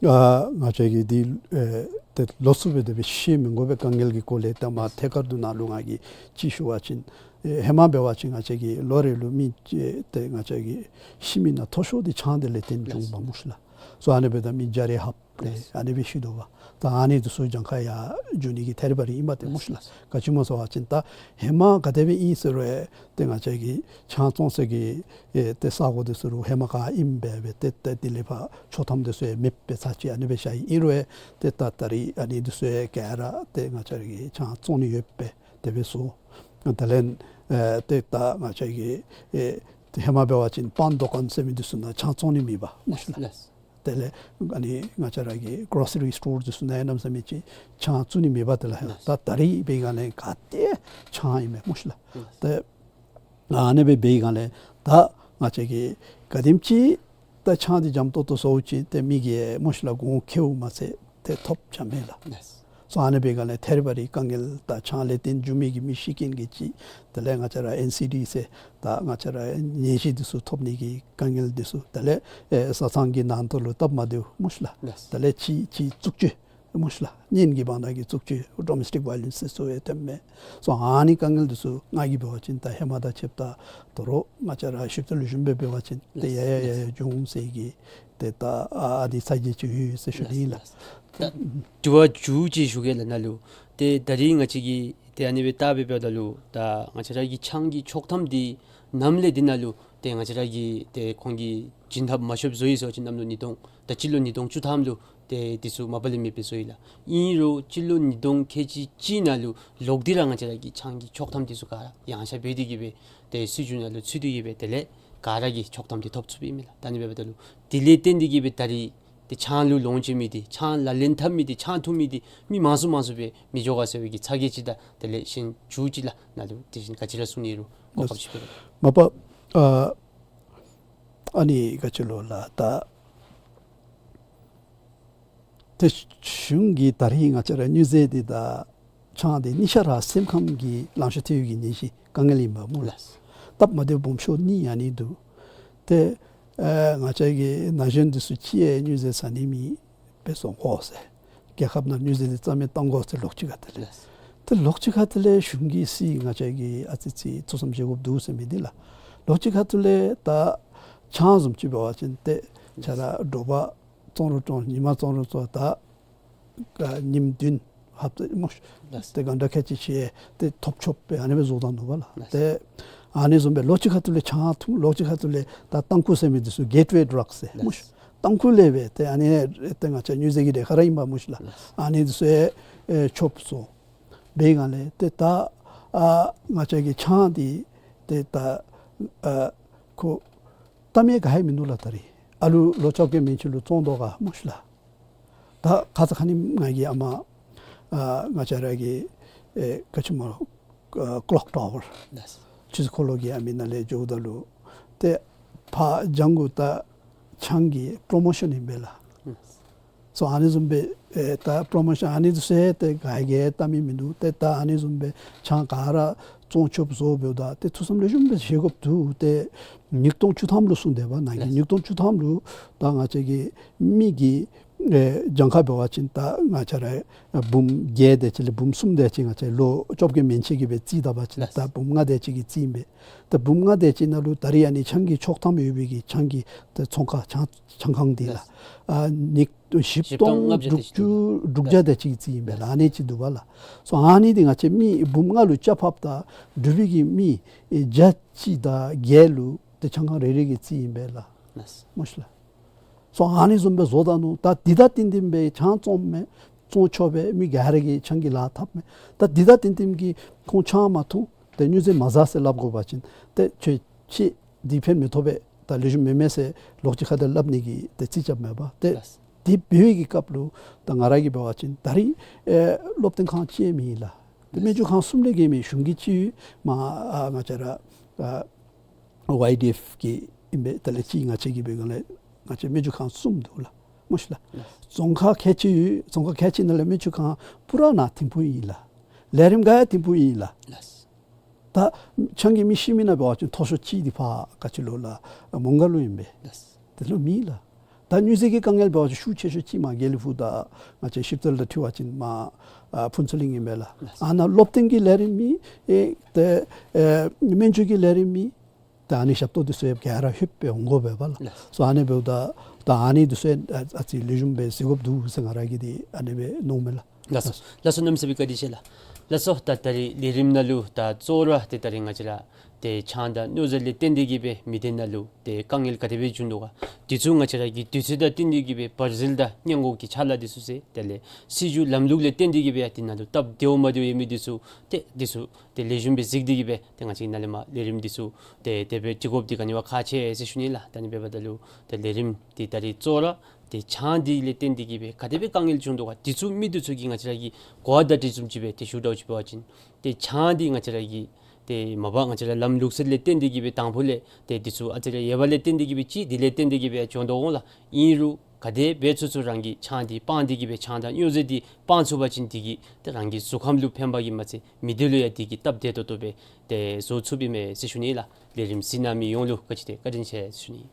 ཨ་ང་བཅས་ཀྱིས་འདི་ཨེ་ཏེ་ལོགས་སུ་སྦེ་དེ་སྦེ་བཤད་མི་དགོ་པའི་དཀའ་ངལ་གྱི་སྐོར་ལས་ད་མ་ཐད་ཀར་དུ་ནཱ་ལུ་ང་གིས་ཅིག་ཞུ་བ་ཅིན་ཨེ་ཧེ་མ་འབད་བ་ཅིན་ང་བཅས་ཀྱིས་ལོ་རེ་ལུ་མི་ཨེ་ཏེ་ང་བཅས་ཀྱི་ཤི་མི་ནང་མཐོ་ཤོས་འདི་ཆང་འདི་ལས་བརྟེན་འབྱུངམ་མས་སྨོ་ཤི་ལགས། སོ་ཨ་ནི་འབདཝ་ད་མི་བརྒྱ་རེ་ལྷགཔ་ལས་ཨ་ནི་སྦེ་ཤི་དོ་བ། ད་ཨ་ནི་འདི་ཚུ་གྱངས་ཁ་ཡར་འགྱོ་ནི་གི་ཐད་རི་བ་རི་ཨིན་མས་ཏེ་སྨོ་ཤི་ལགས། ག་ཅི་སྨོ་ཟེར་བ་ཅིན་ད་ཧེ་མ་ག་དེ་སྦེ་ཨིན་ཟེར་རུང་ཨེ་ཏེ་ང་བཅས་ཀྱི་ཆང་བཙོང་ས་གི་ཨེ་ཏེ་ས་གོ་འདི་ཚུ་རུང་ཧེ་མ་ག་ཨིནམ་སྦེ་སྦེ་ཏེ་ཏེ་དེ་ལས་ཕར་ཆོག་ཐམ་འདི་ཚུ་ཡང་མེདཔ་སྦེ་ཚར་ཅི། ཨ་ནི་སྦེ་བཞག་ཡི། ཨིན་རུང་ཨེ་ཏེ་ད་ད་རིས་ཨ་ནི་འདི་ཚུ་ཡང་ག་ར་ཏེ་ང་བཅས་ཀྱིས་ཆང་བཙོང་ནི་ཡོདཔ་སྦེ་དེ་སྦེ་བཟོ། དེ་ལས་ཨེ་ཏེ་ད་ང་བཅས་ཀྱི་ཨེ་ཧེ་མ་འབད་བ་ཅིན་པཱན་དུ་ཀཱན་ཟེར་མི་འདི་ཚུ་ནང་ཆང་བཙོང་ནི་མེད་པ་སྨོ་ཤི་ལགས། ལགས། དེ་ལས་ཨ་ནི་ང་བཅས་ར་གི་གྲོ་སི་རི་སི་ཊོར་འདི་ཚུ་ནང་ཡང་གནམ་མེད་ས་མེད་ཅིག་ཆང་བཙུགས་ནི་མེད་པ་དེ་ལགས། ལགས། ད་ད་རིས་འབད་བའི་སྒང་ལས་ག་ཏེ་ཆང་ཨིན་མས་སྨོ་ཤི་ལགས། ལགས། ཏེ་ཨ་ནི་སྦེ་འབད་བའི་སྒང་ལས་ད་ང་བཅས་ཀྱིས་ག་དེམ་ཅིག་ད་ཆང་འདི་འཇམ་ཏོང་ཏོ་བཟོ་ཅི་ཏེ་མི་གིས་སྨོ་ཤི་ལགས་དགོངས་ཁེལཝ་མ་ཚད་ཏེ་ཐོབ་རྐྱངམ་མེད་ལགས། ལགས། སོ་ཨ་ནི་འབད་བའི་སྒང་ལས་ཐད་རི་བ་རི་དཀའ་ངལ་ད་ཆང་ལས་བརྟེན་འབྱུང་མི་གི་མི་ཤི་རྐྱེན་གྱི་ཅིག་དེ་ལས་ང་བཅས་ར་ཨེན་སི་ཌི་ཟེར་ད་ང་བཅས་ར་ནད་གཞི་འདི་ཚུ་ཐོབ་ནི་གི་དཀའ་ངལ་འདི་ཚུ་དེ་ལས་ཨེ་བཟའ་ཚང་གི་ནང་དོག་ལུ་སྟབས་མ་བདེཝ་སྨོ་ཤི་ལགས། ལགས། དེ་ལས་ཅིག་ཅིག་རྩུབ་སྤྱོད་སྨོ་ཤི་ལགས། གཉེན་གྱི་བར་ན་གི་རྩུབ་སྤྱོད་ཌོ་མེས་ཊིག་ཝའི་ལེནསི་ཟེར་སོ་ཡང་ཐོནམ་མས། སོ་ཨ་ནི་དཀའ་ངལ་འདི་ཚུ་ང་གིས་འབད་བ་ཅིན་ད་ཧེ་མ་དང་ཕྱདཔ་ད་དོ་རུང་ང་བཅས་ར་ཞིབ་འཚོལ་ལེགས་ཤོམ་སྦེ་འབད་བ་ཅིན་ཏེ་ཡ་ཡ་ཡ་ཡ་འབྱུངམ་ཟེར་གྱི་ཏེ་ད་ཨ་ཨ་ནི་ཚ་གྱང་ཅིག་ཡོད་ཟེར་ཞུ་ནི་ཨིན་ལགས། ད་དྲི་བ་མཇུག་ཅིག་ཞུ་གེ་ལགས་ནཱ་ལུ། ཏེ་ད་རིས་ང་བཅས་ཀྱིས་ཏེ་ཨ་ནི་སྦེ་བལྟ་སྦེ་འབདཝ་ད་ལུ་ད་ང་བཅས་ར་གི་ཆང་གི་ཆོག་ཐམ་འདི་ནམ་ལས་འདི་ནང་ལུ་ཏེ་ང་བཅས་ར་གིས་ཏེ་ཁོང་གིས་བྱིན་ཐབས་མ་ཤོབ་བཟོ་ཡི་ཟེར་བ་ཅིན་གནམ་ལོ་ཉིས་སྟོང་ད་སྤྱི་ལོ་ཉིས་སྟོང་བཅུ་ཐམ་ལུ་ཏེ་འདི་ཚུ་མ་པ་ལས་མེདཔ་སྦེ་བཟོ་ཡི་ལགས། ཨིན་རུང་སྤྱི་ལོ་ཉིས་སྟོང་ཁལ་གཅིག་གཅིག་ནང་ལུ་ལོག་སྟེ་ར་ང་བཅས་ར་གི་ཆང་གི་ཆོག་ཐམ་འདི་ཚུ་ག་ར་ཡངས་ཆག་འབད་དེ་གི་སྦེ་ཏེ་སྲིད་བྱུས་ནང་ལུ་ཚུད་དེ་གི་སྦེ་དེ་ལས་ག་ར་གིས་ཆོག་ཐམ་འདི་ཐོབ་ཚུགསཔ་ཨིན་མས་ལགས། ད་ཨ་ནི་འབདཝ་ད་ལུ་དེ་ལས་བརྟེན་ཏེ་གི་སྦེ་ད་རིས་ཏེ་ཆང་ལུ་ལོངས་སྤྱོད་མི་འདི་ཆང་ལག་ལེན་འཐབ་མི་འདི་ཆང་འཐུང་མི་འདི་མི་མང་སུ་མང་སུ་སྦེ་མི་འགྱོ་ག་ཟེར་བའི་གི་ཚ་གྱང་ཅིག་དང་དེ་ལས་གཞན་མཇུག་ཅིག་ལགས་ནཱ་ལུ་དེ་བཞིན་ག་ཅི་ར་གསུང་ནི་རུང་གོ་སྐབས་ཅིག་ཕུལ། མ་པ་ཨ་ཨ་ནི་ག་ཅི་ལོ་ལགས། ད་ཏེ་གཞུང་གིས་ད་རིས་ང་བཅས་ར་སྨྱོ་རྫས་འདི་དང་ཆང་འདི་གཉིས་ཆ་ར་སེམས་ཁམས་ཀྱི་ལང་ཤོར་ཐེབས་ཀྱི་ནད་གཞི་དཀའ་ངལ་ཨིན་པ་སྨོ་ལགས། སྟབས་མ་བདེཝ་སྦོམ་ཤོས་གཉིས་ཨ་ནི་འདུག། ཏེ་ཨེ་ང་བཅས་ཀྱི་ན་གཞོན་འདི་ཚུ་གཅིག་ཡང་སྨྱོ་རྫས་ཟ་ནི་མེད་པའི་བཟོ་དགོ་ཟེར། རྒྱལ་ཁབ་ནང་སྨྱོ་རྫས་འདི་རྩ་མེད་གཏང་དགོ་ཟེར་ལོགས་གཅིག་ཁ་ཐུག་ལས། ལགས། ཏེ་ལོགས་གཅིག་ཁ་ཐུག་ལས་གཞུང་གིས་སྲིད་ང་བཅས་ཀྱིས་ཨ་ཙི་ཙི་ཐུགས་བསམ་བཞེས་དགོཔ་འདུག་ཟེར་མི་འདི་ལགས། ལོགས་ཅིག་ཁ་ཐུག་ལས་ད་ཆང་བཟུམ་ཅིག་འབད་བ་ཅིན་ཏེ་ཁྱོད་ར་དྲོ་པ་བཙོང་རུང་བཙོང་ཉིན་མ་བཙོང་རུང་བཙོང་ད་ཨ་ཉིནམ་བདུན་ཧབ་ཏ་སྨོ་ཤ། ལགས། ཏེ་གང་དྲག་ཁལ་གཅིག་ཅིག་ཏེ་ཐོབ་ཆོགཔ་སྦེ་ཨ་ནི་སྦེ་བཟོ་བཏང་ནུག་པ་ལགས། ལགས། ཏེ་ཨ་ནི་བཟུམ་སྦེ་ལོགས་ཅིག་ཁ་ཐུག་ལས་ཆང་འཐུང་ལོགས་ཅིག་ཁ་ཐུག་ལས་ད་ཏམ་ཁུ་ཟེར་མི་འདི་ཚུ་གེཊ་ཝེ་ཌྲག་ཟེར་སྨོ་ཤ། ལགས། ཏམ་ཁུ་ལས་སྦེ་ཏེ་ཨ་ནི་ཏེ་ང་བཅས་སྨྱོ་རྫས་ཀྱི་གྲས་ཁ་ར་ཨིན་པ་སྨོ་ཤ་ལགས། ལགས། ཨ་ནི་འདི་ཚུ་ཨེ་ཨེ་ཆོགཔ་བཟོ་སྦེ་གང་ལས་ཏེ་ད་ཨ་ང་བཅས་ཀྱི་ཆང་འདི་ཏེ་ད་ཨ་ཁོ་ཏམ་ཡང་ག་ཡང་མིན་འདུག་ལགས། ད་རིས་ཨ་ལུ་ལོ་བཅོ་བརྒྱད་མན་ཆད་ལུ་བཙོང་དོ་ག་སྨོ་ཤ་ལགས། ད་ཁ་ཙ་ཁ་ཉིནམ་ང་གི་ཨ་མ་ཨ་ང་བཅས་ར་གི་ཨེ་ག་ཅི་སྨོ་ཨ་ཀློག་ཊ་ཝར་ལགས། ཕྱི་ཚུ་འཁོར་ལོ་གི་ཨ་མི་ནང་ལས་འགྱོཝ་ད་ལུ་ཏེ་ཕར་ལྗང་གུ་ད་ཆང་གི་པྲོ་མོ་ཤཱན་ཨིན་པས་ལགས། ལགས། སོ་ཨ་ནི་བཟུམ་སྦེ་ཨེ་ད་པྲོ་མོ་ཤཱན་ཨ་ནི་འདི་ཚུ་ཡང་ཏེ་ག་གིས་ཡང་ལྟ་མི་མིན་འདུག། ཏེ་ད་ཨ་ནི་བཟུམ་སྦེ་ཆང་ག་ར་བཙོང་ཆོགཔ་བཟོ་འབདཝ་ད་ཏེ་ཐུགས་བསམ་ལེགས་ཤོམ་སྦེ་བཞེས་དགོཔ་འདུག། ཏེ་ཉིས་སྟོང་བཅུ་ཐམ་ལུ་གསུངས་དེས་པ། ནཱ་གི་ལགས། ཉིས་སྟོང་བཅུ་ཐམ་ལུ་ད་ང་བཅས་ཀྱི་མི་གི་ཨེ་གྱངས་ཁ་འབད་བ་ཅིན་ད་ང་བཅས་ར་འབུམ་བརྒྱད་དེ་ཅིག་ལས་འབུམ་གསུམ་དེ་ཅིག་ང་བཅས་ལོ་བཅོ་བརྒྱད་མན་ཆད་ཀྱི་སྦེ་རྩིས་བལྟ་བ་ཅིན། ལགས། ད་འབུམ་ལྔ་དེ་ཅིག་གི་རྩིས་ཨིན་པས། ད་འབུམ་ལྔ་དེ་ཅིག་ནང་ལུ་ད་རིས་ཨ་ནི་ཆང་གི་ཆོག་ཐམ་ཡོད་པའི་གི་ཆང་གི་ད་ཚོང་ཁང་ཆང་ཆང་ཁང་འདི་ལགས། ལགས། ཨ་ཉིས་བཞི་སྟོང་ལྔ་བརྒྱ་དྲུག་ཅུ་དྲུག་བརྒྱ་དེ་ཅིག་གི་རྩིས་ཨིན་པས་ལགས། ཨ་ནི་ཅིག་འདུག་པ་ལགས། སོ་ཨ་ནི་འདི་ང་བཅས་མི་འབུམ་ལྔ་ལུ་ཆ་ཕབ་ད་འབྲུག་པའི་གི་མི་ཨེ་བརྒྱ་གཅིག་དང་བརྒྱད་ལུ་ཏེ་ཆང་ཁང་རེ་རེ་གི་རྩིས་ཨིན་པས་ལགས། ལགས། སྨོ་ཤ་ལགས། སོ་ཨ་ནི་བཟུམ་སྦེ་བཟོ་ད་ནུག། ད་འདི་དང་བསྟུན་བསྟུན་སྦེ་ཆང་བཙོང་མི་བཙོང་ཆོག་པས། མི་ག་ར་གིས་ཆང་གི་ལཱ་འཐབ་མི། ད་འདི་དང་བསྟུན་བསྟུན་གྱིས་ཁོང་ཆང་མ་འཐུང་ཏེ་སྨྱོ་རྫས་མ་ཟ་ཟེར་སླབ་དགོ་པ་ཅིན་ཏེ་ཁྱོད་ཁྱོད་འདི་ཕན་མི་ཐོགས་པས། ད་ལེགས་ཤོམ་མེན་མས་ཟེར་ལོགས་ཅིག་ཁ་ཐུག་སླབ་ནི་གི་ཏེ་རྩིས་རྐྱབ་མས་པ། ཏེ་ལགས། འདི་འབད་བའི་གི་སྐབས་ལུ་ད་ང་ར་གིས་འབད་བ་ཅིན་ད་རིས་ཨེ་སློབ་སྟོན་ཁང་ཅིག་ཡང་མེད་ལགས། ཏེ་ལགས། སྨན་བཅོས་ཁང་གསུམ་ལས་བརྒལ་མེད། གཞུང་གི་ཅིག་ཡོད། མར་ཨ་ང་བཅས་ར་ཨ་ཝའི་ཌི་ཨེཕ་གི་ཨིན་པས། དེ་ལས་ཅིག་ང་བཅས་ཀྱི་འབད་ག་ལས་ང་བཅས་སྨན་བཅོས་ཁང་གསུམ་འདུག་ལགས། སྨོ་ཤ་ལགས། ལགས། རྫོང་ཁག་ཁལ་གཅིག་ཡོད། རྫོང་ཁག་ཁལ་གཅིག་ནང་ལས་སྨན་བཅོས་ཁང་པུ་ར་ནང་ཐིམ་ཕུག་ཨིན་ལགས། ལས་རིམ་ག་ཡང་ཐིམ་ཕུག་ཨིན་ལགས། ལགས། ད་ཆང་གིས་མི་ཤི་མི་ནང་འབད་བ་ཅིན་མཐོ་ཤོས་ཅིག་འདི་ཕར་ག་ཅི་ལུ་ལགས། མོང་སྒར་ལུ་ཨིན་པས། ལགས། དེ་ལུ་མེད་ལགས། ད་སྨྱོ་རྫས་ཀྱི་དཀའ་ངལ་འབད་བ་ཅིན་ཤུགས་ཆེ་ཤོས་ཅིག་མར་དགེ་ལེགས་ཕུག་དང་ང་བཅས་ཤིབ་ཏལ་དང་འཁྲིལ་བ་ཅིན་མར་ཨ་ཕུན་ཚོགས་གླིང་ཨིན་པས་ལགས། ལགས། ཨ་ནཱ་སློབ་སྟོན་གྱི་ལས་རིམ་མེད། ཨེ་ཏེ་ཨེ་སྨན་བཅོས་ཀྱི་ལས་རིམ་མེད། ད་ཨ་ནི་ཞབས་ཏོག་འདི་ཚུ་ཡང་ག་ར་ལྷོདཔ་སྦེ་འོང་དགོ་པས་པ་ལགས། ལགས། སོ་ཨ་ནི་འབདཝ་ད་ད་ཨ་ནི་འདི་ཚུ་ཡང་ཨ་ཨ་ཙི་ལེགས་ཤོམ་སྦེ་གཟིགས་དགོཔ་འདུག་ཟེར་ང་ར་གིས་འདི་ཨ་ནི་སྦེ་མནོཝ་མས་ལགས། ལགས་སོ། ལགས་སོ། གནམ་མེད་ས་མེད་བཀའ་དྲིན་ཆེ་ལགས། ལགས་སོ། ད་ད་རིས་ལས་རིམ་ནང་ལུ་ད་གཙོ་བོ་ར་ཏེ་ད་རིས་ང་བཅས་ར་ཏེ་ཆང་དང་སྨྱོ་རྫས་ལས་བརྟེན་ཏེ་གིས་སྦེ་མི་སྡེ་ནང་ལུ་ཏེ་དཀའ་ངལ་ག་དེ་སྦེ་བྱུང་དོ་ག། དེ་ཚུ་ང་བཅས་ར་གི་དུས་ཚོད་དང་བསྟུན་ཏེ་གིས་སྦེ་བར་ཟིལ་དང་སྔོན་འགོག་གི་ཕྱག་ལཱ་འདི་ཚུ་ཟེར། དེ་ལས་སྲིད་བྱུས་ལམ་ལུགས་ལས་བརྟེན་ཏེ་གིས་སྦེ་ཡང་དེ་ནང་ལུ་སྟབས་བདེཝ་མ་བདེཝ་ཡོད་མི་འདི་ཚུ་ཏེ་འདི་ཚུ་ཏེ་ལེགས་ཤོམ་སྦེ་གཟིགས་ཏེ་གིས་སྦེ་ཏེ་ང་བཅས་ནཱ་ལས་མར་ལས་རིམ་འདི་ཚུ་ཏེ་དེ་སྦེ་སྒྲིག་དགོཔ་འདི་ག་ནི་བ་ཁག་ཆེ་ཟེར་ཞུ་ནི་ལགས། ད་ཨ་ནི་འབདཝ་ད་ལུ་ཏེ་ལས་རིམ་འདི་ད་རིས་གཙོ་བོ་ར་ཏེ་ཆང་འདི་ལས་བརྟེན་ཏེ་གིས་སྦེ་ག་དེ་སྦེ་དཀའ་ངལ་བྱུང་དོ་ག། དེ་ཚུ་མི་འདི་ཚུ་གིས་ང་བཅས་ར་གི་གོ་བརྡ་འདྲིས་བཟུམ་ཅིག་སྦེ་ཏེ་ཞུ་དགོཔ་ཅིག་འབད་བ་ཅིན་ཏེ་ཆང་འདི་ང་བཅས་ར་གི་ཏེ་མ་པ་ང་བཅས་ར་ལམ་ལུགས་སྲོལ་ལས་བརྟེན་ཏེ་གིས་སྦེ་དང་ཕུ་ལས་ཏེ་འདི་ཚུ་ཨ་ཙི་རེ་ཡོད་པ་ལས་བརྟེན་ཏེ་གིས་སྦེ་ཅིག་འདི་ལས་བརྟེན་ཏེ་གིས་སྦེ་བྱུང་དོ་འོང་ལགས། ཨིན་རུང་ག་དེ་སྦེ་ཚུན་ཚོད་རང་གིས་ཆང་འདི་སྤང་སྟེ་གིས་སྦེ་ཆང་དང་སྨྱོ་རྫས་འདི་སྤང་ཚུགས་པ་ཅིན་འདི་གིས་ཏེ་རང་གི་གཟུགས་ཁམས་ལུ་ཕན་པ་གིས་མ་ཚད་མི་སྡེ་ལུ་ཡང་འདི་གིས་སྟབས་བདེ་ཏོག་ཏོ་སྦེ་ཏེ་བཟོ་ཚུགསཔ་ཨིན་མས་ཟེར་ཞུ་ནི་ལགས། ལས་རིམ་གཟིགས་གནང་མི་ཡོངས་ལུ་ག་ཅི་ཏེ་བཀའ་དྲིན་ཆེ་ཟེར་ཞུ་ནི།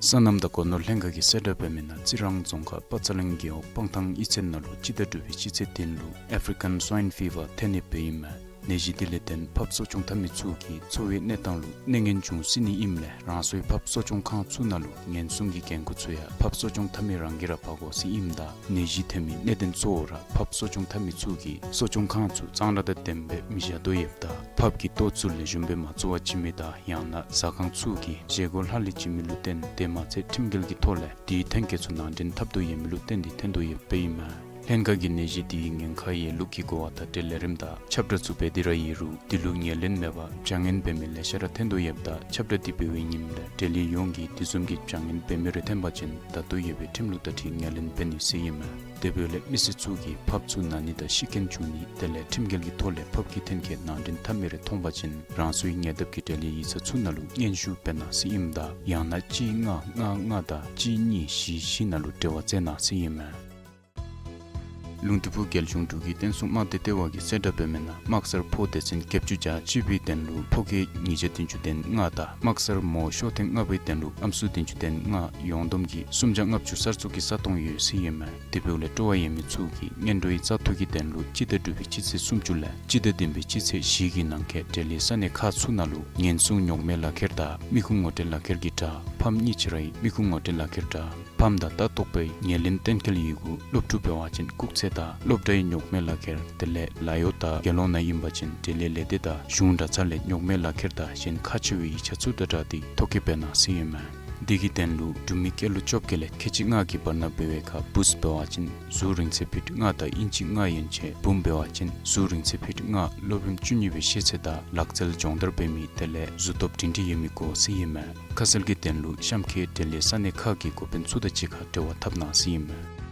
སོ་ནམ་དང་སྒོ་ནོར་ལྷན་ཁག་གིས་གསལ་བསྒྲགས་འབད་མི་ནང་རྩི་རང་རྫོང་ཁག་པ་ཙ་གླིང་རྒེད་འོག་སྤང་ཐང་གཡུས་ཚན་ནང་ལུ་སྤྱི་ཟླ་དྲུག་པའི་སྤྱི་ཚེས་བདུན་ལུ་ཨེཕ་རི་ཀན་སྭའིན་ཕི་བར་ཐོན་ནི་སྦེ་ཨིན་མས། ནད་གཞི་འདི་ལས་བརྟེན་ཕགཔ་གསོ་སྐྱོང་འཐབ་མི་ཚུ་གིས་འཚོ་བའི་གནས་སྟངས་ལུ་གནོད་ངན་འབྱུང་སྲིད་ནི་ཨིནམ་ལས་རང་སོའི་ཕགཔ་གསོ་སྐྱོང་ཁང་ཚུ་ནང་ལུ་ཉེན་སྲུང་གི་འགན་ཁུར་ཚུ་ཡང་ཕགཔ་གསོ་སྐྱོང་འཐབ་མི་རང་གིས་ར་འབག་དགོ་ཟེར་ཨིནམ་ད་ནད་གཞི་ཐོན་མི་གནད་དོན་གཙོ་བོ་ར་ཕགཔ་གསོ་སྐྱོང་འཐབ་མི་ཚུ་གིས་གསོ་སྐྱོང་ཁང་ཚུ་གཙང་སྦྲ་དང་ལྡནམ་སྦེ་མི་བཞག་དོ་ཡོདཔ་ད་ཕགཔ་གི་ལྟོ་ཚུ་ལེགས་ཤོམ་སྦེ་མ་བཙོ་བར་བྱིན་མི་དང་ཡང་ན་ཟ་ཁང་ཚུ་གིས་བཞེས་སྒོ་ལྷག་ལུས་བྱིན་མི་ལུ་བརྟེན་དེ་མ་ཚད་ཁྲིམས་འགལ་གྱི་ཐོག་ལས་དེའི་ཐོན་སྐྱེད་ཚུ་ནང་འདྲེན་འཐབ་དོ་ཡོད་མི་ལུ་བརྟེན་ཏེ་ཐོན་དོ་ཡོདཔ་ཨིན་མས། ལྷན་ཁག་གིས་ནད་གཞི་འདི་གི་ཉེན་ཁ་ཡོད་ལུགས་ཀྱི་གོ་བ་དང་འབྲེལ་ལས་རིམ་དང་ཁྱབ་བསྒྲགས་ཚུ་འབད་དེ་ར་ཡོད་རུང་འདི་ལུ་ངོས་ལེན་མེད་པར་བྱ་ངན་འབད་མི་ལེ་ཤ་ར་ཐོན་དོ་ཡོདཔ་ད་ཁྱབ་བསྒྲགས་འདི་འབད་བའི་ཉིནམ་ལས་འབྲེལ་ཡོད་ཡོངས་ཀྱིས་དེ་བཟུམ་གྱི་བྱ་ངན་འབད་མི་རེ་ཐོན་པ་ཅིན་ད་ལྟོ་ཡོད་པའི་ཁྲིམས་ལུགས་དང་འཁྲིལ་ངོས་ལེན་འབད་ནི་ཟེར་ཨིན་མས། དེ་འབདཝ་ལས་མི་སེར་ཚུ་གིས་ཕགཔ་ཚུ་ན་ནི་དང་ཤི་རྐྱེན་བྱུང་ནི་དེ་ལས་ཁྲིམས་འགལ་གྱི་ཐོག་ལས་ཕགཔ་གི་ཐོན་སྐྱེད་ནང་འདྲེན་འཐབ་མི་རེ་མཐོང་པ་ཅིན་རང་སོའི་ཉེ་འདབས་ཀྱི་འབྲེལ་ཡོད་ཡིག་ཚང་ཚུ་ནང་ལུ་སྙན་ཞུ་འབད་གནང་ཟེར་ཨིནམ་ད་ཡང་ན་གཅིག་ལྔ་ལྔ་ལྔ་དང་གཅིག་གཉིས་བཞི་བཞི་ནང་ལུ་འབྲེལ་བ་མཛད་གནང་ཟེར་ཨིན་མས། ལུང་སྟོད་ཕུ་རྒྱལ་གཞུང་འབྲུག་གི་བསྟན་སྲུང་དམག་སྡེ་ལྟེ་བ་གིས་གསལ་བསྒྲགས་འབད་མི་ནང་དམག་སར་ཕོ་སྡེ་ཚན་བརྒྱད་ཅུ་གྱ་གཅིག་པའི་དོན་ལུ་ཕོ་སྐྱེས་ཉིས་བརྒྱ་བདུན་ཅུ་དོན་ལྔ་དང་དམག་སར་མོ་ཤོག་ཐེངས་ལྔ་པའི་དོན་ལུ་ཨམ་སྲུ་བདུན་ཅུ་དོན་ལྔ་ཡོངས་བསྡོམས་ཀྱི་སུམ་བརྒྱ་ལྔ་བཅུ་གསར་བཙུགས་ཀྱི་ས་སྟོང་ཡོད་ཟེར་ཨིན་མས། དེ་འབདཝ་ལས་སྤྲོ་བ་ཡོད་མི་ཚུ་གིས་སྔོན་འགྲོའི་བཙག་འཐུ་གི་དོན་ལུ་སྤྱི་ཟླ་དྲུག་པའི་སྤྱི་ཚེས་སུམ་ཅུ་ལས་སྤྱི་ཟླ་བདུན་པའི་སྤྱི་ཚེས་བཞི་གི་ནང་འཁོད་འབྲེལ་ཡོད་ས་གནས་ཁག་ཚུ་ནང་ལུ་ཉེན་སྲུང་རྙོག་མེད་ལག་ཁྱེར་དང་མི་ཁུངས་ངོ་སྤྲོད་ལག་ཁྱེར་གྱི་དྲ་ཕམ་གཉིས་ཅིག་ར་མི་ཁུངས་ངོ་སྤྲོད་ལག་ཁྱེར་དྲ་ཕམ་དང་ལྟ་རྟོག་པའི་ཉེར་ལེན་གཏན་འཁེལ་ཡི་གུ་སློབ་ཕྲུག་འབད་བ་ཅིན་སྐུགས་ཚད་དང་སློབ་གྲྭའི་རྙོག་མེད་ལག་ཁྱེར་དེ་ལས་ལཱ་གཡོག་དང་དགེ་སློང་ནང་ཨིན་པ་ཅིན་འབྲེལ་ཡོད་ལས་སྡེ་དང་གཞུང་གྲྭ་ཚང་ལས་རྙོག་མེད་ལག་ཁྱེར་དང་གཞན་ཁག་ཆེ་བའི་ཡིག་ཆ་ཚུ་དང་སྦྲགས་ཏེ་ཐོ་བཀོད་འབད་གནང་ཟེར་ཨིན་མས། དེ་གི་དོན་ལུ་འབྲུག་མི་སྐྱེས་ལོ་བཅོ་བརྒྱད་ལས་ཁལ་གཅིག་ལྔ་གི་བར་ན་འབད་བའི་ཁར་བུཚ་འབད་བ་ཅིན་གཟུགས་རིང་ཚད་ཕིཊ་ལྔ་དང་ཨིན་ཅི་ལྔ་ཡན་ཆད། བུམོ་འབད་བ་ཅིན་གཟུགས་རིང་ཚད་ཕིཊ་ལྔ་སློབ་རིམ་བཅུ་གཉིས་པའི་ཤེས་ཚད་དང་ལག་རྩལ་སྦྱོང་བརྡར་འབད་མི་དེ་ལས་གཟུགས་སྟོབས་སྒྲིང་སྒྲིང་ཡོད་མི་དགོ་ཟེར་ཨིན་མས། ཁ་གསལ་གྱི་དོན་ལུ་གཤམ་འཁོད་འབྲེལ་ཡོད་ས་གནས་ཁག་གི་འགོ་དཔོན་ཚུ་དང་གཅིག་ཁར་འབྲེལ་བ་འཐབ་གནང་ཟེར་ཨིན་མས།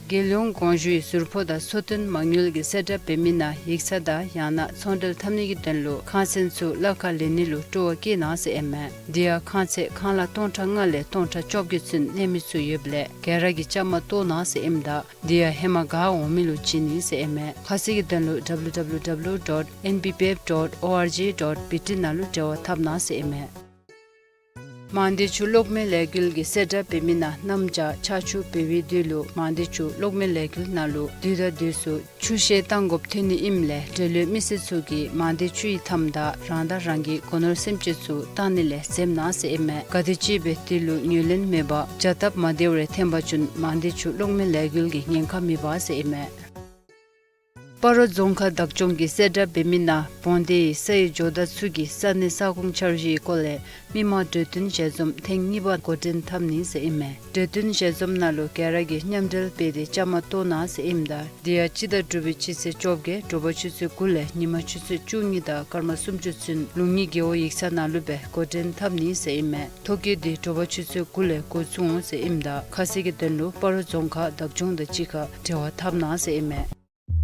རྒྱལ་ཡོངས་དགོངས་ཞུའི་ཟུར་ཕོགས་དང་གསོལ་སྟོན་མ་དངུལ་གྱི་གསལ་བསྒྲགས་འབད་མི་ནང་ཡིག་ཚང་དང་ཡང་ན་ཚོང་འབྲེལ་འཐབ་ནི་གི་དོན་ལུ་ཁང་ཚན་ཚུ་གླ་ཁར་ལེན་ནི་ལུ་སྤྲོ་བ་བསྐྱེད་གནང་ཟེར་ཨིན་མས། དེ་ཡང་ཁང་ཚན་ཁང་གླ་སྟོང་ཕྲག་ལྔ་ལས་སྟོང་ཕྲག་བཅོ་བརྒྱད་ཚུན་ལེན་མི་ཚུ་ཡོདཔ་ལས་ག་ར་གིས་བཅའ་མར་གཏོགས་གནང་ཟེར་ཨིནམ་ད་དེ་ཡང་ཧེ་མ་ག་འོང་མི་ལུ་བྱིན་ནི་ཟེར་ཨིན་མས། ཁ་གསལ་གྱི་དོན་ལུ་W W W dot N B P F dot O R G dot B T ནང་ལུ་འབྲེལ་བ་འཐབ་གནང་ཟེར་ཨིན་མས། མང་སྡེ་ཆུ་གློག་མེ་ལས་འགུལ་གྱི་གསལ་བསྒྲགས་འབད་མི་ནང་གནམ་བྱཱར་ཆར་ཆུ་འབབ་པའི་དུས་ལུ་མང་སྡེ་ཆུ་གློག་མེ་ལས་འགུལ་ནང་ལུ་དུས་དང་དུས་སུ་ཆུ་བཤལ་གཏང་དགོཔ་ཐོན་ནི་ཨིནམ་ལས་འབྲེལ་ཡོད་མི་སེར་ཚུ་གིས་མང་སྡེ་ཆུ་ཡི་མཐའམ་དང་རང་དང་རང་གི་སྒོ་ནོར་སེམས་ཅན་ཚུ་གཏང་ནི་ལས་འཛེམ་གནང་ཟེར་ཨིན་མས། གལ་ཏེ་ཅིག་འབད་དུས་ལུ་ངོས་ལེན་མེད་པར་བྱ་སྟབས་མ་བདེཝ་རེ་འཐོན་པ་ཅིན་མང་སྡེ་ཆུ་གློག་མེ་ལས་འགུལ་གྱི་ཉེན་ཁ་མེད་པ་ཟེར་ཨིན་མས། སྤ་རོ་རྫོང་ཁག་བདག་སྐྱོང་གི་གསལ་བསྒྲགས་འབད་མི་ནང་བོང་སྡེ་ཡི་སའི་ཇོ་བདག་ཚུ་གིས་ས་གནས་ས་ཁོངས་འཆར་གཞིའི་སྐོར་ལས་མི་མང་གྲོས་བསྟུན་ཞལ་འཛོམས་ཐེངས་གཉིས་པ་འགོ་འདྲེན་འཐབ་ནི་ཟེར་ཨིན་མས། གྲོས་བསྟུན་ཞལ་འཛོམས་ནང་ལུ་ག་ར་གིས་མཉམ་འབྲེལ་འབད་དེ་བཅའ་མར་གཏོགས་གནང་ཟེར་ཨིནམ་ད་དེ་ཡང་སྤྱི་ཟླ་དྲུག་པའི་སྤྱི་ཚེས་བཅོ་བརྒྱད་དྲོ་པ་ཆུ་ཚོད་དགུ་ལས་ཉིན་མ་ཆུ་ཚོད་བཅུ་གཉིས་དང་སྐར་མ་སུམ་ཅུ་ཚུན་ལུང་གཉིས་རྒེད་འོག་ཡིག་ཚང་ནང་ལུ་སྦེ་འགོ་འདྲེན་འཐབ་ནི་ཟེར་ཨིན་མས། ཐོ་བཀོད་འདི་དྲོ་པ་ཆུ་ཚོད་དགུ་ལས་འགོ་བཙུགས་འོང་ཟེར་ཨིནམ་ད་ཁ་གསལ་གྱི་དོན་ལུ་སྤ་རོ་རྫོང་ཁག་བདག་སྐྱོང་དང་གཅིག་ཁར་འབྲེལ་བ་འཐབ་གནང་ཟེར་ཨིན་མས།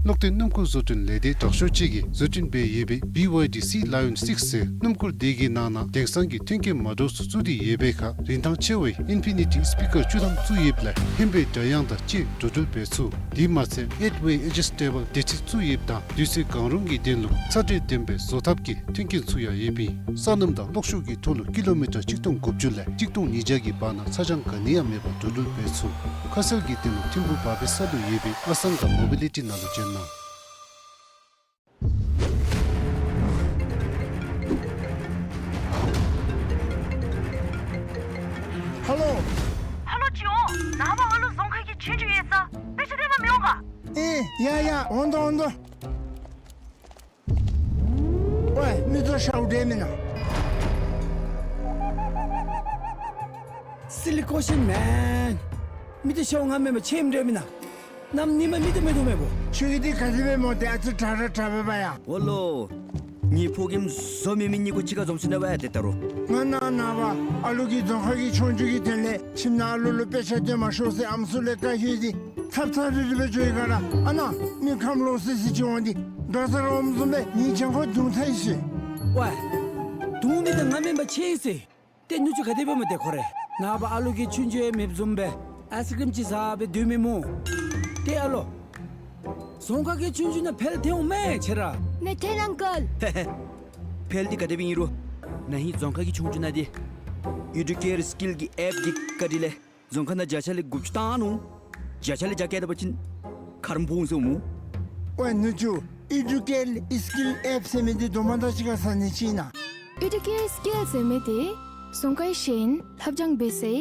གློག་བརྟེན་སྣུམ་འཁོར་བཟོ་སྐྲུན་ལས་སྡེ་དྲག་ཤོས་ཅིག་གིས་བཟོ་སྐྲུན་འབད་ཡོད་པའི་B Y D Sea Lion six ཟེར་སྣུམ་འཁོར་དེ་གི་ནང་ན་དེང་སང་གི་མཐུན་རྐྱེན་མ་འདྲཝ་ཚུ་བཙུགས་ཏེ་ཡོད་པའི་ཁར་རིན་ཐང་ཆེ་བའི་ཨིན་ཕི་ནི་ཊི་སི་པི་ཀར་བཅུ་ཐམ་བཙུགས་ཡོདཔ་ལས་ཧན་པའི་སྒྲ་དབྱངས་དང་བཅས་འགྲོ་འགྲུལ་འབད་ཚུགས། དེ་མ་ཚད་ཨེཊ་ཝེ་ཨེ་ཇི་སི་ཊེ་བཱལ་སྡེར་ཁྲི་བཙུགས་ཡོདཔ་དང་དུས་ཚོད་གང་རུང་གི་དོན་ལུ་ཚ་དྲོད་ལྡན་པའི་བཟོ་ཐབས་ཀྱི་མཐུན་རྐྱེན་ཚུ་ཡང་ཡོདཔ་ཨིན། སོ་ནམ་དང་གློག་ཤུགས་ཀྱི་ཐོག་ལུ་ཀི་ལོ་མི་ཊར་གཅིག་སྟོང་དགུ་བཅུ་ལས་གཅིག་སྟོང་ཉིས་བརྒྱ་གི་བར་ན་ཚ་གྱང་ག་ནི་ཡང་མེད་པར་འགྲོ་འགྲུལ་འབད་ཚུགས། ཁ་གསལ་གྱི་དོན་ལུ་ཐིམ་ཕུག་བ་པའི་ས་ལུ་ཡོད་པའི་ཨ་སང་ག་མོ་བི་ལི་ཊི་ནང་ལུ་བྱོན་གནང་། ཧ་ལོ། ཧ་ལོ་ཅི་འོང་། ནངས་པ་ཨ་ལུ་རྫོང་ཁག་གི་ཆོས་རྒྱུགས་ཡོད་ས་དཔེ་ཆ་སྟོན་པར་མི་འོང་ག། ཨེ་ཡ་ཡ་འོང་དོ་འོང་དོ། ཝའི་མི་ཚུ་ཤཝ་འདྲ་མེན་ན། Silly question man. མི་ཚུ་ཤཝ་ང་མེན་པར་ཁྱོད་འདྲ་མེན་ན། གནམ་ཉིནམ་མི་ཚུ་མེད་དོ་མེད་པོ། ཁྱོད་ཀྱིས་འདི་ག་དེ་སྦེ་སྨོ། ཏེ་ཨ་ཙི་དྲག་ར་དྲག་པས་པ་ཡ། འོ་ལོ། ངེའི་ཕོ་རྒནམ་བཟོ་མེད་མི་གཉིས་ཀོ་གཅིག་ཁར་འཛོམས་ཅི་ན་བ་ཡ་ཏེ་ད་རུང་། ང་ནཱ་ནངས་པ་ཨ་ལུ་གི་རྫོང་ཁག་གི་ཆོས་རྒྱུགས་ཀྱི་དོན་ལས་ཁྱིམ་ནང་ཨ་ལུ་ལུ་དཔེ་ཆ་སྟོན་མ་ཤོག་ཟེར་ཨམ་སྲུ་ལས་བཀའ་ཞུ་སྟེ་ཚབ་ཚབ་རིལ་རི་སྦེ་འགྱོ་ཡི་ག་ར། ཨ་ནཱ་མི་ཁམས་ལོག་སི་སི་ཅིག་འོང་སྟེ་དགའ་ཚོར་འོངམ་བཟུམ་སྦེ་ངེའི་གྱང་ཁར་རྡུང་ཚར་ཡི་ཟེར། ཝའི། རྡུང་མི་འདི་ང་མེན་པར་ཁྱོད་ཨིན་ཟེར། ཏེ་ནུ་གཅུང་ག་དེ་སྦེ་སྨོ་ཏེ་ཁོ་རེ། ནངས་པ་ཨ་ལུ་གིས་ཆོས་རྒྱུགས་ཡང་མེདཔ་བཟུམ་སྦེ་ཨའིསི་ཀྲིམ་ཅིག་ཟ་སྦེ་སྡོད་མི་སྨོ། ཏེ་ཨ་ལོ། རྫོང་ཁག་གི་ཆོས་རྒྱུགས་ནང་ཕེལ་ཐལ་འོང་མས་ཁྱོད་ར། ནེ་ཐེན་ཨང་ཀལ། ཧེ་ཧེ། ཕེལ་འདི་ག་དེ་སྦེ་ཨིན་རུང་ན་ཧིང་རྫོང་ཁག་གི་ཆོས་རྒྱུགས་ནང་འདི་ཨི་ཌུ་ཀེར་སི་ཀིལ་གྱི་ཨེཔ་འདི་བཀའ་དྲིན་ལས་རྫོང་ཁག་ནང་བརྒྱ་ཆ་ལས་དགུ་བཅུ་བཏང་ནུག། བརྒྱ་ཆ་ལས་བརྒྱ་བཀལ་ད་པ་ཅིན་ཁར་འབོ་འོང་ཟེར་སྨོ། ཝའི་ནུ་གཅུང་ཨི་ཌུ་ཀེར་སི་ཀིལ་ཨེཔ་ཟེར་མི་འདི་དོ་མ་དང་གཅིག་ཁར་ཟ་ནི་ཅིག་ཨིན་ན། ཨི་ཌུ་ཀེར་སི་ཀིལ་ཟེར་མི་འདི་རྫོང་ཁག་གཞན་ལྷབ་སྦྱང་འབད་སའི་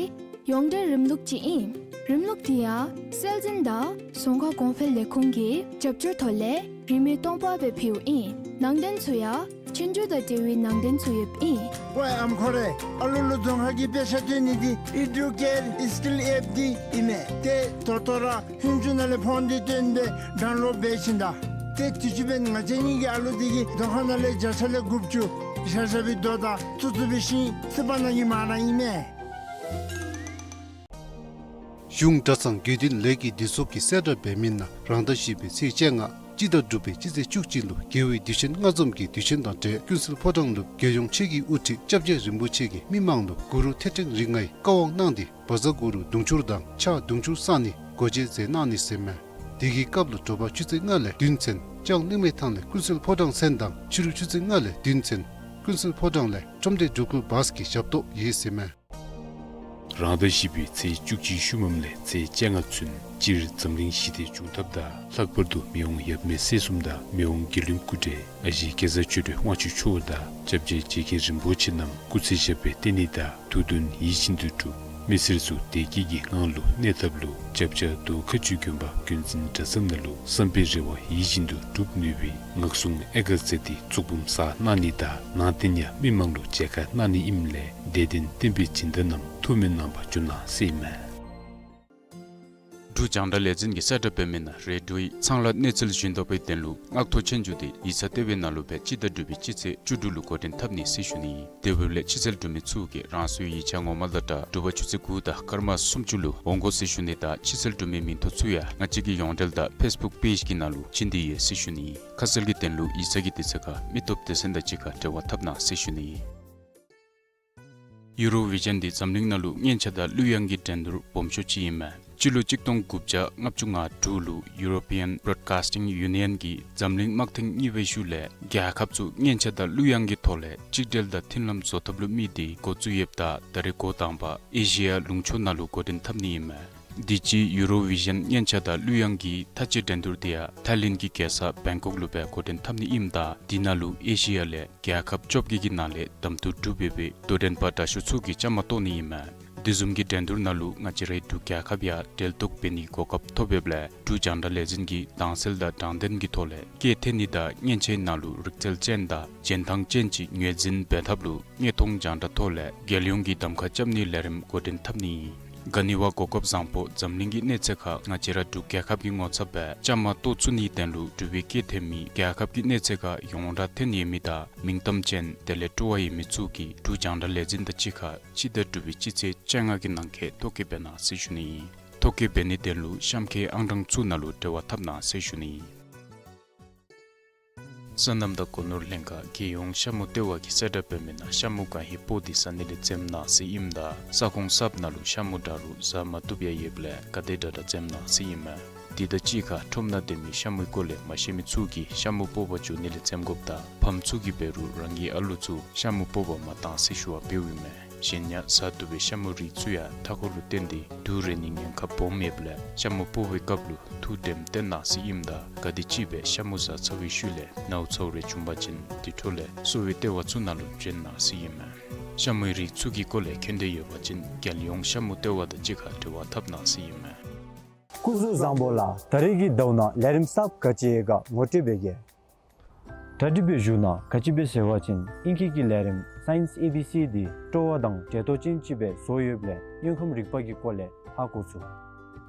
ཡོངས་འབྲེལ་རིམ་ལུགས་ཅིག་ཨིན། རིམ་ལུགས་འདི་ཡང་སྲོལ་འཛིན་དང་རྫོང་ཁག་གོང་འཕེལ་ལས་ཁུངས་ཀྱི་རྒྱབ་སྐྱོར་ཐོག་ལས་རིན་མེད་སྟོང་པ་སྦེ་ཕུལཝ་ཨིན། ནང་དོན་ཚུ་ཡང་ཆོས་རྒྱུགས་དང་འབྲེལ་བའི་ནང་དོན་ཚུ་ཡོདཔ་ཨིན། ཝའི་ཨམ་ཁོ་རེ། ཨ་ལུ་ལུ་རྫོང་ཁག་གི་དཔེ་ཆ་སྟོན་ནི་འདི་ཨི་ཌུ་ཀེར་སི་ཀིལ་ཨེཔ་འདི་ཨིན་མས། ཏེ་ད་ལྟོ་ར་ཧུན་ཅུ་ནང་ལས་ཕོན་འདི་བཏོན་སྦེ་ཌའུན་ལོཌ་འབད་ཞིནམ་ད། ཏེ་དུས་ཅི་འབདན་ང་བཅས་གཉིས་ཀྱི་ཨ་ལུ་འདི་གིས་རྫོང་ཁག་ནང་ལས་བརྒྱ་ཆ་ལས་དགུ་བཅུ་བཞག་བཞག་པའི་རྡོ་དང་བཙུགས་བཙུགས་པའི་ཤིང་སི་པ་ནང་གི་མ་ར་ཨིན་མས། གཞུང་གྲྭ་ཚང་དགེ་འདུན་ལས་ཀྱི་སྡེ་ཚོགས་ཀྱིས་གསལ་བསྒྲགས་འབད་མི་ནང་རང་ཟླ་བཞི་པའི་ཚེས་བཅོ་ལྔ་སྤྱི་ཟླ་དྲུག་པའི་སྤྱི་ཚེས་བཅུ་གཅིག་ལུ་རྒྱལ་བའི་དུས་ཆེན་ལྔ་འཛོམས་ཀྱི་དུས་ཆེན་དང་འབྲེལ་ཀུན་གསལ་ཕོ་བྲང་ལུ་རྒྱལ་ཡོངས་ཆོས་ཀྱི་དབུ་ཁྲིད་སྐྱབས་རྗེ་རིན་པོ་ཆེ་གིས་མི་མང་ལུ་གུ་རུ་ཐེག་ཆེན་རིགས་ལྔའི་བཀའ་དབང་གནང་སྟེ་བཛྲ་གུ་རུ་དུང་ཕྱུར་དང་ཕྱག་དུང་ཕྱུར་བསང་ནི་ སྒོ་འབྱེད་མཛད་གནང་ནི་ཟེར་མས། དེ་གི་སྐབས་ལུ་དྲོ་པ་ཆུ་ཚོད་ལྔ་ལས་བདུན་ཚུན་ལྕང་གླིང་མའི་ཐང་ལས་ཀུན་གསལ་ཕོ་བྲང་ཚུན་དང་ཕྱི་རུ་ཆུ་ཚོད་ལྔ་ལས་བདུན་ཚུན་ཀུན་གསལ་ཕོ་བྲང་ལས་ཁྲོམ་སྡེ་འགྲོ་ཁུལ་བཱས་ཀྱི་ཞབས་ཏོག་ཡོད་ཟེར་མས། རང་ཟླ་བཞི་པའི་ཚེས་བཅུ་གཅིག་ཤུལ་མམ་ལས་ཚེས་བཅོ་ལྔ་ཚུན་སྤྱིར་འཛམ་གླིང་ཞི་བདེ་འབྱུང་ཐབས་དང་ལྷག་པར་དུ་མི་དབང་ཡབ་མེས་སྲས་གསུམ་དང་མི་དབང་དགེ་འདུན་སྐུ་བགྲེས་ཨ་ཞེ་སྐལ་བཟང་ཆོས་སྒྲོན་དབང་ཕྱུག་མཆོག་དང་སྐྱབས་རྗེ་རྗེ་མཁན་རིན་པོ་ཆེ་རྣམས་སྐུ་ཚེ་ཞབས་པད་བརྟན་ནི་དང་ཐུགས་འདུན་ཡིད་བཞིན་དུ་འགྲུབ། མི་སེར་ཚུ་བདེ་སྐྱིད་ཀྱི་ངང་ལུ་གནས་ཐབས་ལུ་རྒྱབ་བྱ་མདོ་མཁར་ཆུ་དགོན་པ་དགོན་འཛིན་གྲྭ་ཚང་ནང་ལུ་བསམ་པའི་རེ་བ་ཡིད་བཞིན་དུ་འགྲུབ་ནུས་པའི་ངག་གསུང་ཨེ་དགའ་མཛད་དེ་གཙུག་འབུམ་གསར་གནང་ནི་དང་ནང་རྟེན་ཡང་མི་མང་ལུ་མཇལ་ཁ་གནང་ནི་ཨིནམ་ལས་དད་ལྡན་བསྟན་པའི་སྦྱིན་བདག་རྣམས་ཐུགས་སྨོན་གནང་བར་འབྱོན་གནང་ཟེར་ཨིན་མས། འབྲུག་རྒྱང་བསྒྲགས་ལས་འཛིན་གྱིས་གསལ་བསྒྲགས་འབད་མི་ནང་རེ་འབྲུག་ཡི་ཚང་ལ་གནས་ཚུལ་ཞུ་དོ་བའི་དོན་ལུ་སྔགས་ཐོག་ཆོས་འབྱུང་དེ་ཡིག་ཚང་ལྟེ་བའི་ནང་ལུ་སྦེ་སྤྱི་ཟླ་དྲུག་པའི་སྤྱི་ཚེས་བཅུ་དྲུག་ལུ་འགོ་འདྲེན་འཐབ་ནི་ཟེར་ཞུ་ནི་ཨིན། དེ་འབདཝ་ལས་ཕྱི་ཚུལ་འབྲུག་མི་ཚུ་གིས་རང་སོའི་ཡིག་ཆ་ངོ་མ་དང་སྦྲགས་དྲོ་པ་ཆུ་ཚོད་དགུ་དང་སྐར་མ་སུམ་ཅུ་ལུ་འོང་དགོ་ཟེར་ཞུ་ནི་དང་ཕྱི་ཚུལ་འབྲུག་མིའི་མིང་ཐོ་ཚུ་ཡང་ང་བཅས་ཀྱི་ཡོངས་འབྲེལ་དང་ཕེསི་བུཀ་པེཇ་གི་ནང་ལུ་བྱིན་ཏེ་ཡོད་ཟེར་ཞུ་ནི་ཨིན། ཁ་གསལ་གྱི་དོན་ལུ་ཡིག་ཚང་གི་དུས་ཚོད་ཁར་མི་སྟོབས་སྡེ་ཚན་དང་གཅིག་ཁར་འབྲེལ་བ་འཐབ་གནང་ཟེར་ཞུ་ནི་ཨིན། ཡུ་རོ་བི་ཞཱན་འདི་འཛམ་གླིང་ནང་ལུ་སྙན་ཆ་དང་གླུ་དབྱངས་ཀྱི་འགྲན་བསྡུར་སྦོམ་ཤོས་ཅིག་ཨིན་མས། སྤྱི་ལོ་གཅིག་སྟོང་དགུ་བརྒྱ་ལྔ་བཅུ་ང་དྲུག་ལུ་ཡུ་རོ་པི་ཡཱན་བོ་རོཌ་ཀཱསི་ཊིང་ཡུ་ནི་ཡཱན་གྱིས་འཛམ་གླིང་དམག་ཐེངས་གཉིས་པའི་ཤུལ་ལས་རྒྱལ་ཁབ་ཚུ་སྙན་ཆ་དང་གླུ་དབྱངས་ཀྱི་ཐོག་ལས་གཅིག་སྒྲིལ་དང་མཐུན་ལམ་བཟོ་ཐབས་ལུ་དམིགས་ཏེ་འགོ་བཙུགས་ཡོདཔ་ད་ད་རེས་འགོ་དང་པ་ཨེ་ཤི་ཡ་ལུང་ཕྱོགས་ནང་ལུ་འགོ་འདྲེན་འཐབ་ནི་ཨིན་མས། དུས་ཅི་ཡུ་རོ་བི་ཞཱན་སྙན་ཆ་དང་གླུ་དབྱངས་ཀྱི་མཐའ་དཔྱད་འགྲན་བསྡུར་དེ་ཡང་ཐའི་ལེནཌ་གི་རྒྱལ་ས་བེང་ཀོག་ལུ་སྦེ་འགོ་འདྲེན་འཐབ་ནི་ཨིནམ་ད་དེ་ནང་ལུ་ཨེ་ཤི་ཡ་ལས་རྒྱལ་ཁབ་བཅོ་བརྒྱད་ཀྱི་ནང་ལས་གདམ་འཐུ་གྲུབ་ཡོད་པའི་དོ་འགྲན་པ་དྲག་ཤོས་ཚུ་གིས་བཅའ་མར་གཏོགས་ནི་ཨིན་མས། དེ་བཟུམ་གྱི་འགྲན་བསྡུར་ནང་ལུ་ང་བཅས་རའི་འབྲུག་རྒྱལ་ཁབ་ཡང་འབྲེལ་གཏོགས་འབད་ནིའི་གོ་སྐབས་ཐོབ་ཡོདཔ་ལས་འབྲུག་རྒྱང་བསྒྲགས་ལས་འཛིན་གྱིས་དྭངས་གསལ་དང་དྲང་བདེན་གྱི་ཐོག་ལས་སྐད་འཐེན་ནི་དང་སྙན་ཆའི་ནང་ལུ་རིག་རྩལ་ཅན་དང་རྒྱན་ཐང་ཅན་ཅིག་ངོས་འཛིན་འབད་ཐབས་ལུ་དངོས་མཐོང་རྒྱང་བསྒྲགས་ཐོག་ལས་རྒྱལ་ཡོངས་ཀྱི་གདམ་ཁ་རྐྱབ་ནིའི་ལས་རིམ་འགོ་འདྲེན་འཐབ་ནི་ཨིན། ག་ནི་བ་གོ་སྐབས་བཟང་པོ་འཛམ་གླིང་གི་གནས་ཚད་ཁར་ང་བཅས་ར་འབྲུག་རྒྱལ་ཁབ་ཀྱི་ངོ་ཚབ་སྦེ་བཅའ་མར་གཏོགས་ཚུགས་ནིའི་དོན་ལུ་འབྲུག་པའི་སྐད་འཐེན་མི་རྒྱལ་ཁབ་ཀྱི་གནས་ཚད་ཁར་ཡོངས་གྲགས་ཐོན་ཡོད་མི་དང་མིང་གཏམ་ཅན་དེ་ལས་སྤྲོ་བ་ཡོད་མི་ཚུ་གིས་འབྲུག་རྒྱང་བསྒྲགས་ལས་འཛིན་དང་གཅིག་ཁར་སྤྱི་ཟླ་དྲུག་པའི་སྤྱི་ཚེས་བཅོ་ལྔ་གི་ནང་འཁོད་ཐོ་བཀོད་འབད་གནང་ཟེར་ཞུ་ནི་ཨིན། ཐོ་བཀོད་འབད་ནིའི་དོན་ལུ་གཤམ་འཁོད་ཨང་གྲངས་ཚུ་ནང་ལུ་འབྲེལ་བ་འཐབ་གནང་ཟེར་ཞུ་ནི་ཨིན། སོ་ནམ་དང་སྒོ་ནོར་ལྷན་ཁག་རྒྱལ་ཡོངས་ཤ་མུ་ལྟེ་བ་གིས་གསལ་བསྒྲགས་འབད་མི་ནང་ཤ་མུ་གང་ཧེ་སྤོག་སྟེ་ཟ་ནི་ལས་འཛེམ་གནང་ཟེར་ཨིནམ་ད་ས་ཁོངས་གསརཔ་ནང་ལུ་ཤ་མུ་འདྲ་རུང་ཟ་མ་བཏུབ་ཡང་ཡོདཔ་ལས་ག་དེ་དྲག་དྲག་འཛེམ་གནང་ཟེར་ཨིན་མས། དེ་དང་གཅིག་ཁར་ཁྲོམ་ནང་སྡོད་མི་ཤ་མུའི་སྐོར་ལས་མ་ཤེས་མི་ཚུ་གིས་ཤ་མུ་སྤོག་པར་འགྱོ་ནི་ལས་འཛེམ་དགོཔ་དང་ཕམ་ཚུ་གིས་འབད་རུང་རང་གི་ཨ་ལོ་ཚུ་ཤ་མུ་སྤོག་པར་མ་གཏང་ཟེར་ཞུ་བ་འབདཝ་ཨིན་མས། གཞན་ཡང་ཟ་བཏུབ་པའི་ཤ་མུ་རིགས་ཚུ་ཡང་མཐའ་འཁོར་ལུ་བརྟེན་ཏེ་དུག་རེག་ནིའི་ཉེན་ཁ་སྦོམ་ཡོདཔ་ལས་ཤ་མུ་སྤོག་པའི་སྐབས་ལུ་ཐུགས་དྲནམ་བཏོན་གནང་ཟེར་ཨིནམ་ད་ག་དེམ་ཅིག་སྦེ་ཤ་མུ་ཟ་ཚར་བའི་ཤུལ་ལས་ནཝ་ཚཝ་རེ་བྱུང་པ་ཅིན་དེ་འཕྲོ་ལས་གསོ་བའི་ལྟེ་བ་ཚུ་ནང་ལུ་བྱོན་གནང་ཟེར་ཨིན་མས། ཤ་མུའི་རིགས་ཚུ་གི་སྐོར་ལས་མཁྱེན་འདོད་ཡོད་པ་ཅིན་རྒྱལ་ཡོངས་ཤ་མུ་ལྟེ་བ་དང་གཅིག་ཁར་འབྲེལ་བ་འཐབ་གནང་ཟེར་ཨིན་མས། སྐུ་གཟུགས་བཟང་པོ་ལགས། ད་རེས་ཀྱི་ཟླཝ་ནང་ལས་རིམ་གསརཔ་ག་ཅི་ཡོད་ག་ངོ་སྤྲོད་འབད་གེ། གྲ་སྒྲིག་འབད་བཞུགས་གནང་། ག་ཅི་སྦེ་ཟེར་བ་ཅིན་ཨིང་སྐད་ཀྱི་ལས་རིམ་Science A B C འདི་སྤྲོ་བ་དང་འབྲེལ་གཏོགས་ཅན་ཅིག་སྦེ་བཟོ་ཡོདཔ་ལས་དངོས་ཁམས་རིག་པ་གི་སྐོར་ལས་ཧ་གོ་ཚུགས།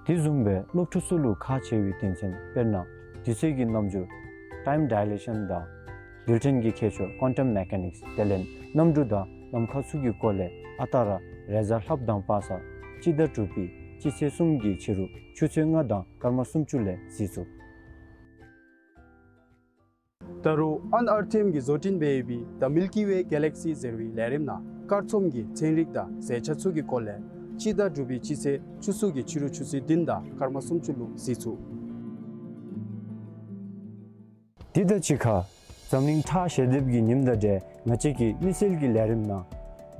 དེ་བཟུམ་སྦེ་སློབ་ཕྲུག་ཚུ་ལུ་ཁག་ཆེ་བའི་དོན་ཚན་དཔེར་ན་དུས་ཚོད་ཀྱི་རྣམ་འགྱུར་time dilation དང་རྡུལ་ཕྲན་གྱི་ཁྱད་ཆོས་quantum mechanics དེ་ལས་གནམ་གྲུ་དང་ནམ་མཁའ་ཚུ་གི་སྐོར་ལས་ཨ་རྟག་ར་རེས་གཟའ་ལྷགཔ་དང་པ་སངས་སྤྱི་ཟླ་དྲུག་པའི་སྤྱི་ཚེས་གསུམ་གྱི་ཕྱི་རུ་ཆུ་ཚོད་ལྔ་དང་སྐར་མ་སུམ་ཅུ་ལས་གཟིགས་ཚུགས། ད་རུང་ཨན་ཨར་ཐིམ་གིས་བཟོ་སྐྲུན་འབད་ཡོད་པའི་The Milky Way Galaxy ཟེར་བའི་ལས་རིམ་ནང་སྐར་ཚོམ་གྱི་ཚན་རིག་དང་ཟས་ཆ་ཚུ་གི་སྐོར་ལས་སྤྱི་ཟླ་དྲུག་པའི་སྤྱི་ཚེས་བཅུ་གསུམ་གྱི་ཕྱི་རུ་ཆུ་ཚོད་བདུན་དང་སྐར་མ་སུམ་ཅུ་ལུ་གཟིགས་ཚུགས། དེ་དང་གཅིག་ཁར་འཛམ་གླིང་ཁྲག་ཞལ་འདེབས་ཀྱི་ཉིནམ་དང་འབྲེལ་ང་བཅས་ཀྱི་མི་སེར་གྱི་ལས་རིམ་ནང་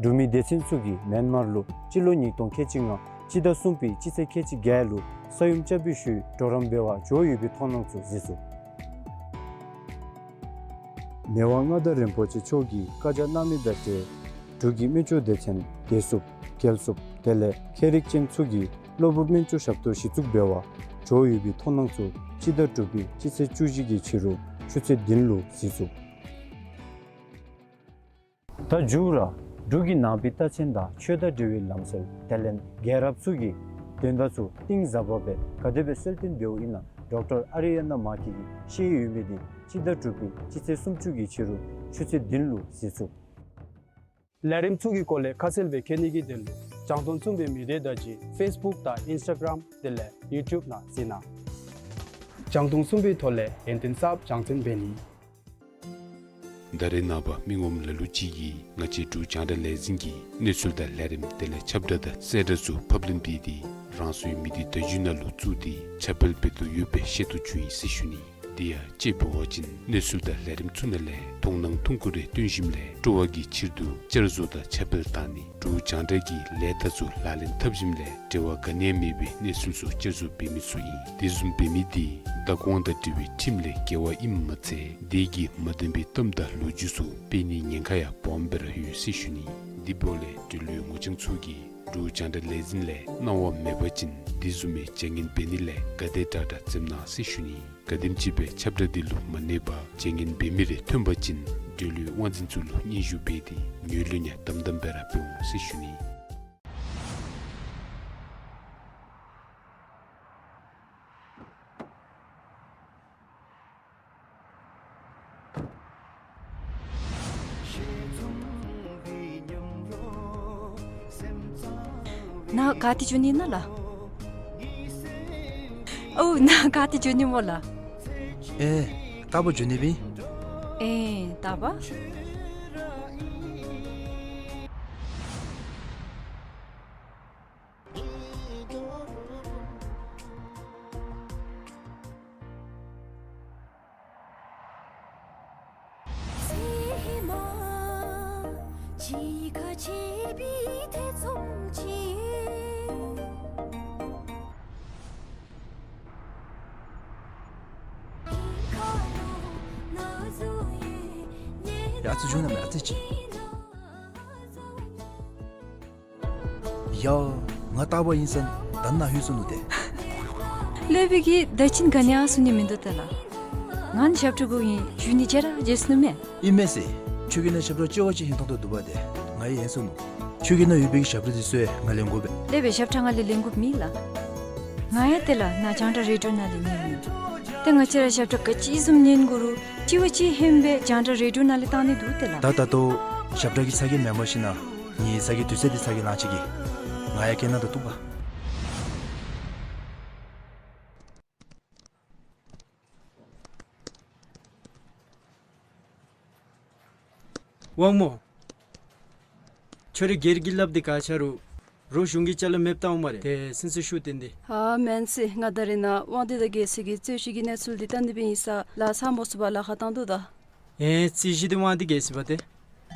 འབྲུག་མི་སྡེ་ཚན་ཚུ་གིས་མེན་མར་ལུ་སྤྱི་ལོ་ཉིས་སྟོང་ཁལ་གཅིག་ལྔ་སྤྱི་ཟླ་གསུམ་པའི་སྤྱི་ཚེས་ཁལ་གཅིག་བརྒྱད་ལུ་ས་ཡོམ་རྐྱབ་པའི་ཤུལ་གྲོགས་རམ་འབད་བར་འགྱོ་ཡོད་པའི་མཐོང་སྣང་ཚུ་གཟིགས་ཚུགས། མི་དབང་མངའ་བདག་རིན་པོ་ཆེ་མཆོག་གིས་བཀའ་རྒྱ་གནང་མི་དང་འབྲེལ་འབྲུག་གི་སྨན་བཅོས་སྡེ་ཚན་བདེ་སྲུངཔ་རྒྱལ་སྲུངཔ་དེ་ལས་མཁས་རིག་ཅན་ཚུ་གིས་གློ་བུར་སྨན་བཅོས་ཞབས་ཏོག་གཞི་བཙུགས་འབད་བར་འགྱོ་ཡོད་པའི་མཐོང་སྣང་ཚུ་སྤྱི་ཟླ་དྲུག་པའི་སྤྱི་ཚེས་བཅུ་བཞི་གི་ཕྱི་རུ་ཆུ་ཚོད་བདུན་ལུ་གཟིགས་ཚུགས། ད་མཇུག་ར་འབྲུག་གི་ནང་པའི་རྟགས་མཚན་དང་ཆོས་དང་འབྲེལ་བའི་ལམ་སྲོལ་དེ་ལས་རྒྱལ་རབས་ཚུ་གི་དོན་དག་ཚུ་གཏིང་ཟབ་པ་སྦེ་ག་དེ་སྦེ་གསལ་སྟོན་འབདཝ་ཨིན་ན་ཌོག་ཊར་ཨ་རི་ཡ་ན་མཱ་ཀི་གིས་བཤད་ཡོད་མི་འདི་སྤྱི་ཟླ་དྲུག་པའི་སྤྱི་ཚེས་སུམ་ཅུ་གི་ཕྱི་རུ་ཆུ་ཚོད་བདུན་ལུ་གཟིགས་ཚུགས། ལས་རིམ་ཚུ་གི་སྐོར་ལས་ཁ་གསལ་སྦེ་མཁྱེན་ནི་གི་དོན་ལུ་རྒྱང་མཐོང་གསུམ་པའི་མི་སྡེ་བརྡ་བརྒྱུད་ཕེསི་བུཀ་དང་ཨིནསི་ཊ་གརམ་དེ་ལས་ཡུ་ཊུབ་ནང་གཟིགས་གནང་། རྒྱང་མཐོང་གསུམ་པའི་ཐོག་ལས་ཡོན་ཏན་གསརཔ་སྦྱང་བརྩོན་འབད་ནི། ད་རེས་ནངས་པ་མི་ངོམ་ལ་ལུ་ཅིག་གིས་ང་བཅས་འབྲུག་རྒྱང་བསྒྲགས་ལས་འཛིན་གྱི་གནས་ཚུལ་དང་ལས་རིམ་དེ་ལས་ཁྱབ་བསྒྲགས་དང་གསལ་བསྒྲགས་ཚུ་ཕབ་ལེན་འབད་དེ་ རང་སོའི་མི་སྡེ་བརྡ་བརྒྱུད་ནང་ལུ་བཙུགས་ཏེ་ཁྱབ་སྤེལ་འབད་དོ་ཡོདཔ་སྦེ་ཤེས་རྟོགས་བྱུང་ཡི་ཟེར་ཞུ་ནི། དེ་ཡང་དཔྱེ་འབད་བ་ཅིན་གནས་ཚུལ་དང་ལས་རིམ་ཚུ་ནང་ལས་མཐོང་སྣང་ཐུང་ཀུ་རེ་སྟོན་ཞིནམ་ལས་སྤྲོ་བ་གི་ཕྱིར་དུ་བསྐྱར་བཟོ་དང་ཁྱབ་སྤེལ་བཏང་ནི་འབྲུག་རྒྱང་བསྒྲགས་ཀྱི་ལས་རྟགས་ཚུ་ལག་ལེན་འཐབ་ཞིནམ་ལས་འབྲེལ་བ་ག་ནི་ཡང་མེད་པའི་གནས་ཚུལ་ཚུ་བསྐྱར་བཟོ་འབད་མི་ཚུ་ཨིན། དེ་བཟུམ་འབད་མི་དེ་བདག་དབང་དང་འབྲེལ་བའི་ཁྲིམས་ལས་འགལ་བ་ཨིནམ་མ་ཚད་དེ་གིས་མ་བདེན་པའི་གཏམ་དང་ལོ་རྒྱུས་ཚུ་སྤེལ་ནིའི་ཉེན་ཁ་ཡང་སྦོམ་སྦེ་ར་ཡོད་ཟེར་ཞུ་ནི། དེ་འབདཝ་ལས་འབྲེལ་ཡོད་ངོ་རྐྱང་ཚུ་གིས་འབྲུག་རྒྱང་བསྒྲགས་ལས་འཛིན་ལས་གནང་བ་མེད་པ་ཅིན་དེ་བཟུམ་མའི་བྱ་ངན་འབད་ནི་ལས་ག་དེ་དྲག་དྲག་འཛེམ་གནང་ཟེར་ཞུ་ནི། ག་དེམ་ཅིག་སྦེ་ཁྱབ་བསྒྲགས་དེ་ལུ་མ་གནས་པར་བྱ་ངན་འབད་མི་རེ་ཐོན་པ་ཅིན་འབྲེལ་ཡོད་དབང་འཛིན་ཚུ་ལུ་སྙན་ཞུ་འབད་དེ་ངོས་ལེན་ཡང་དམ་དམ་སྦེ་ར་འབད་འོང་ཟེར་ཞུ་ནི། ནཱ་ག་ཏེ་འགྱོ་ནི་ཨིན་ན་ལགས། ཨོ་ནཱ་ག་ཏེ་འགྱོ་ནི་སྨོ་ལགས། ཨེ་རྟག་པར་འགྱོ་ནི་སྦེ་ཨིན། ཨེ་རྟག་པར། ཡ་ཚུ་བྱུང་ན་མེད་ཨ་ཙི་ཅིག། ཡ། ང་རྟག་པར་ཨིན་ས་ད་ནཱ་ལྷོད་སོ་ནུག་ཏེ། ལྷོད་པའི་གི་ད་ཅི་ག་ནི་ཡང་གསུང་ནི་མིན་འདུག་ཏེ་ལགས། ང་ནི་ཞབས་ཁྲ་གུ་ཨིན། འགྱོ་ནི་བརྗེད་ར་བརྗེད་སོ་ནུག་མས། ཨིན་མས་ཟེར། ཁྱོད་ཀྱི་ནང་ཞབས་ཁྲ་ཅོག་ཅིག་ཧིང་ཐང་དོ་འདུག་པ་ཏེ། ང་ཡང་ཧན་སོ་ནུག། ཁྱོད་ཀྱི་ནང་ཡོད་པའི་གི་ཞབས་ཁྲ་འདི་ཚུ་ཡང་ང་ལེན་དགོ་པས། ལྷོད་པའི་ཞབས་ཁྲ་ང་ལས་ལེན་དགོཔ་མེད་ལགས། ང་ཡང་ཏེ་ལགས་ནཱ་རྒྱང་བསྒྲགས་རེ་ཌིའོ་ནང་ལས་ཉན་ནི། ཏེ་ང་བཅས་ར་ཞབས་ཁྲ་ག་ཅི་བཟུམ་ཉན་དགོ་རུང་གཅིག་བ་གཅིག་ཧན་སྦེ་རྒྱང་བསྒྲགས་རེ་ཌིའོ་ནང་ལས་བཏང་ནི་འདུག་ཏེ་ལགས། ད་ད་ལྟོ་ཞབས་ཁྲ་གི་ཚ་གྱང་མེན་པར་ཞིན་ན་ངེའི་ཚ་གྱང་དུས་ཚོད་འདི་ཚ་གྱང་ལང་ཅི་གི། ང་ཡང་སྐད་ནང་དུ་གཏུགས་པ། དབང་མོ། ཁྱོད་ར་སྒེར་གྱི་སླབ་སྟེ་ག་ཆ་རུང་རོགས་གཞུང་གི་ཅ་ལ་མེདཔ་བཏང་འོང་སྨ་རེ། ཏེ་སེམས་སུ་ཤུགས་བཏོན་ཏེ། ཨ་མེན་ཟེར། ང་ད་རེས་ནཱ་དབང་འདུས་དང་རྒྱལ་སྲས་ཀྱི་རྩོད་གཞི་གི་གནས་ཚུལ་འདི་བལྟ་ནི་སྦེ་ཨིན་ས་ལགས། ཚ་མོ་སུ་བ་ལཱ་ཁག་བཏང་འདུག་ད། ཨེ་རྩོད་གཞི་འདི་དབང་འདུས་རྒྱལ་སྲས་པ་ཏེ།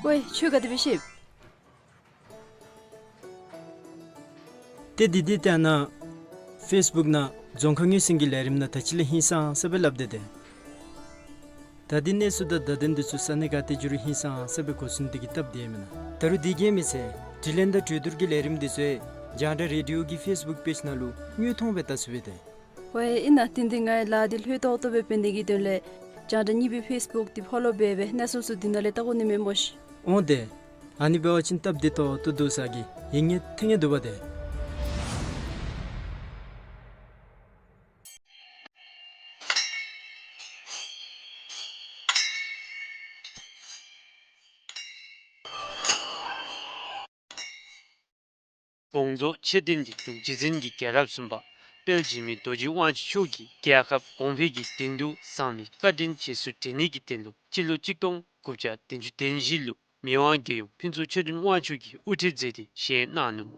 ཀོ་ཁྱོད་ག་དེ་སྦེ་ཤེས། ཏེ་འདི་འདི་ལྟ་ན་ཕེསི་བུཀ་ནང་རྫོང་ཁ་ངོས་ཟིན་གྱི་ལས་རིམ་ནང་ད་ཅི་ལས་ཧིང་སངས་ས་སྦེ་སླབ་སྟེ་ཏེ། ད་འདི་གནས་ཚུལ་དང་བརྡ་དོན་འདི་ཚུ་ས་གནས་ག་ཏེ་འགྱོ་རུང་ཧིང་སངས་ས་སྦེ་གོ་ཚུན་འདི་གིས་སྟབས་བདེ་མེན་ན། ད་རུང་འདི་གིས་མི་ཚད་དྲི་ལན་དང་གྲོས་བསྡུར་གྱི་ལས་རིམ་འདི་ཚུ་རྒྱང་བསྒྲགས་རེ་ཌིའོ་གི་ཕེསི་བུཀ་པེཇ་ནང་ལུ་དངོས་མཐོང་སྦེ་བལྟ་ཚུགས་པས་ཏེ། ཝའེ་ཨིན་ན། དེ་འདི་ང་ཡང་ལཱ་འདི་ལྷོད་ཏོག་ཏོ་སྦེ་འབད་ནི་གི་དོན་ལས་རྒྱང་བསྒྲགས་གཉིས་པའི་ཕེསི་བུཀ་འདི་ཕོ་ལོ་འབད་སྦེ་གནས་ཚུལ་ཚུ་འདི་ནང་ལས་བལྟ་དགོ་ནི་མས་སྨོ་ཤིག། འོང་ཏེ། ཨ་ནི་འབད་བ་ཅིན་སྟབས་བདེ་ཏོག་ཏོ་འདུག་ས་གི་ཡིད་ངེས་ཐིང་ངེས་འདུག་པ་ཏེ། དགོངས་རྫོགས་མཆོད་རྟེན་གྱི་འབྲུག་རྗེ་བཙུན་གྱི་རྒྱལ་རབས་གསུམ་པ་དཔལ་འཇིགས་མེད་རྡོ་རྗེ་དབང་ཕྱུག་མཆོག་གིས་རྒྱལ་ཁབ་གོང་འཕེལ་གྱི་དོན་དུ་གསང་བའི་བཀའ་དྲིན་རྗེས་སུ་དྲན་ནི་གི་དོན་ལུ་སྤྱི་ལོ་གཅིག་སྟོང་དགུ་བརྒྱ་བདུན་ཅུ་དོན་བཞི་ལུ་མི་དབང་རྒྱལ་ཡུམ་ཕུན་ཚོགས་མཆོག་སྤྲུལ་དབང་ཕྱུག་གིས་དབུ་ཁྲིད་མཛད་དེ་བཞེངས་གནང་ནུག།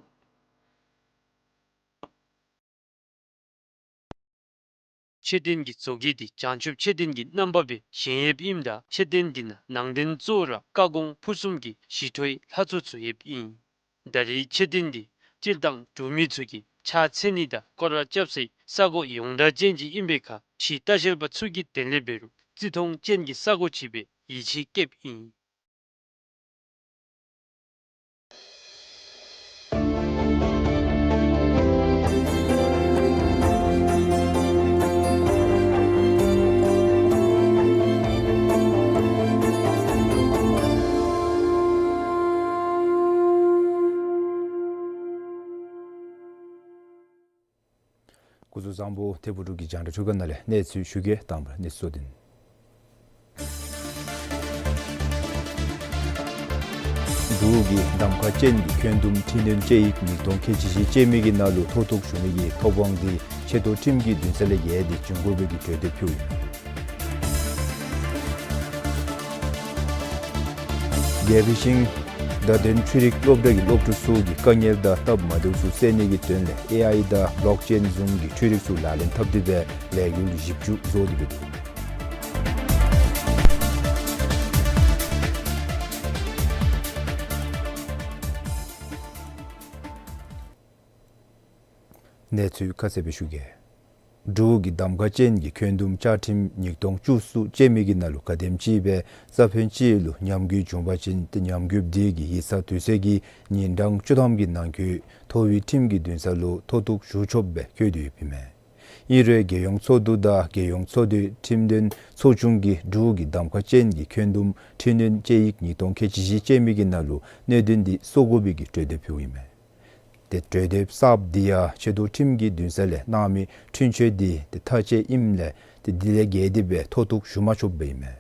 མཆོད་རྟེན་གྱི་མཛོད་དཀྱིལ་འདི་བྱང་ཆུབ་མཆོད་རྟེན་གྱི་རྣམ་པ་སྦེ་བཞེངས་ཡོདཔ་ཨིནམ་ད་མཆོད་རྟེན་འདི་ནང་ནང་རྟེན་གཙོ་བོ་ར་བཀའ་དགོངས་ཕུར་གསུམ་གྱི་ཞི་ཁྲོའི་ལྷ་ཚོགས་ཚུ་ཡོདཔ་ཨིན། ད་རེས་མཆོད་རྟེན་འདི་སྤྱིར་བཏང་འབྲུག་མི་ཚུ་གིས་ཕྱག་འཚལ་ནི་དང་སྐོར་ར་རྐྱབ་སའི་ས་གོ་ཡོངས་གྲགས་ཅན་ཅིག་ཨིན་པའི་ཁར་ཕྱི་ལྟ་བཤལ་པ་ཚུ་གི་དོན་ལས་འབད་རུང་བརྩི་མཐོང་ཅན་གྱི་ས་གོ་ཅིག་སྦེ་ཡིད་ཆེས་བསྐྱེདཔ་ཨིན། སྐུ་གཟུགས་བཟང་པོ། ཐད་བུ་ཕྲུག་གི་རྒྱང་བསྒྲགས་ཁྲོད་ཁ་ནང་ལས་གནས་ཚུལ་ཞུ་གེ། དང་པ་ར་གནས་ཚུལ་གཙོ་དོན། འབྲུག་གི་གདམ་ཁ་ཅན་གྱི་ཁྱོན་བསྡོམས་འཕྲི་སྣོན་དཔྱད་ཡིག་ཉིས་སྟོང་ཁལ་གཅིག་བཞི་ཅན་མའི་གི་ནང་ལུ་མཐོ་གཏུགས་ཞུ་ནི་གི་ཐོབ་དབང་འདི་ཆེ་མཐོ་ཁྲིམས་ཀྱི་འདུན་ས་ལས་ཡལ་ཏེ་འབྱུང་དགོ་པའི་གི་གྲོས་འདེབས་ཕུལ་ཡོད། རྒྱལ་པོའི་ཤིང་ བརྡ་དོན་འཕྲུལ་རིག་སློབ་གྲྭ་གི་སློབ་ཕྲུག་ཚུ་གིས་དཀའ་ངལ་དང་སྟབས་མ་བདེཝ་ཚུ་སེལ་ནི་གི་དོན་ལས་ཨེ་ཨའི་དང་བློག་ཅེན་བཟུམ་གྱི་འཕྲུལ་རིག་ཚུ་ལག་ལེན་འཐབ་སྟེ་སྦེ་ལས་འགུལ་བཞི་བཅུ་བཟོ་སྟེ་སྦེ་འདུག། གནས་ཚུལ་ཁ་གསལ་སྦེ་ཞུ་གེ། འབྲུག་གི་གདམ་ཁ་ཅན་གྱི་འཁོན་འདུམ་བཅའ་ཁྲིམས་ཉིས་སྟོང་བཅུ་གསུམ་ཅན་མི་གི་ནང་ལུ་ག་དེམ་ཅིག་སྦེ་ས་ཕན་ཅིག་ལུ་ཉམས་རྒུད་བྱུང་པ་ཅིན་ཏེ་ཉམས་རྒུདཔ་དེ་གི་ཡིག་ཚང་དུས་ཚོད་ཀྱི་ཉིན་གྲངས་བཅུ་ཐམ་གྱི་ནང་འཁོད་མཐོ་བའི་ཁྲིམས་ཀྱི་འདུན་ས་ལུ་མཐོ་གཏུགས་ཞུ་ཆོགཔ་སྦེ་བཀོད་དེ་ཡོདཔ་ཨིན་མས། ཨིན་རུང་རྒྱལ་ཡོངས་ཚོགས་འདུ་དང་རྒྱལ་ཡོངས་ཚོགས་འདུའི་ཁྲིམས་དོན་ཚོགས་ཆུང་གིས་འབྲུག་གི་གདམ་ཁ་ཅན་གྱི་འཁོན་འདུམ་འཕྲི་སྣོན་དཔྱད་ཡིག་ཉིས་སྟོང་ཁལ་གཅིག་བཞི་ཅན་མི་གི་ནང་ལུ་གནད་དོན་འདི་སོར་དགོ་པའི་གི་གྲོས་འདེབས་ཕུལཝ་ཨིན་མས། ཏེ་གྲོས་འདེབས་གསརཔ་འདི་ཡང་ཆེ་མཐོ་ཁྲིམས་ཀྱི་འདུན་ས་ལས་གནང་མི་འཁྲུན་ཆོད་འདི་ཏེ་མཐའ་དཔྱད་ཨིནམ་ལས་ཏེ་འདི་ལས་བརྒལ་ཏེ་སྦེ་མཐོ་གཏུགས་ཞུ་མ་ཆོགཔ་སྦེ་ཨིན་མས།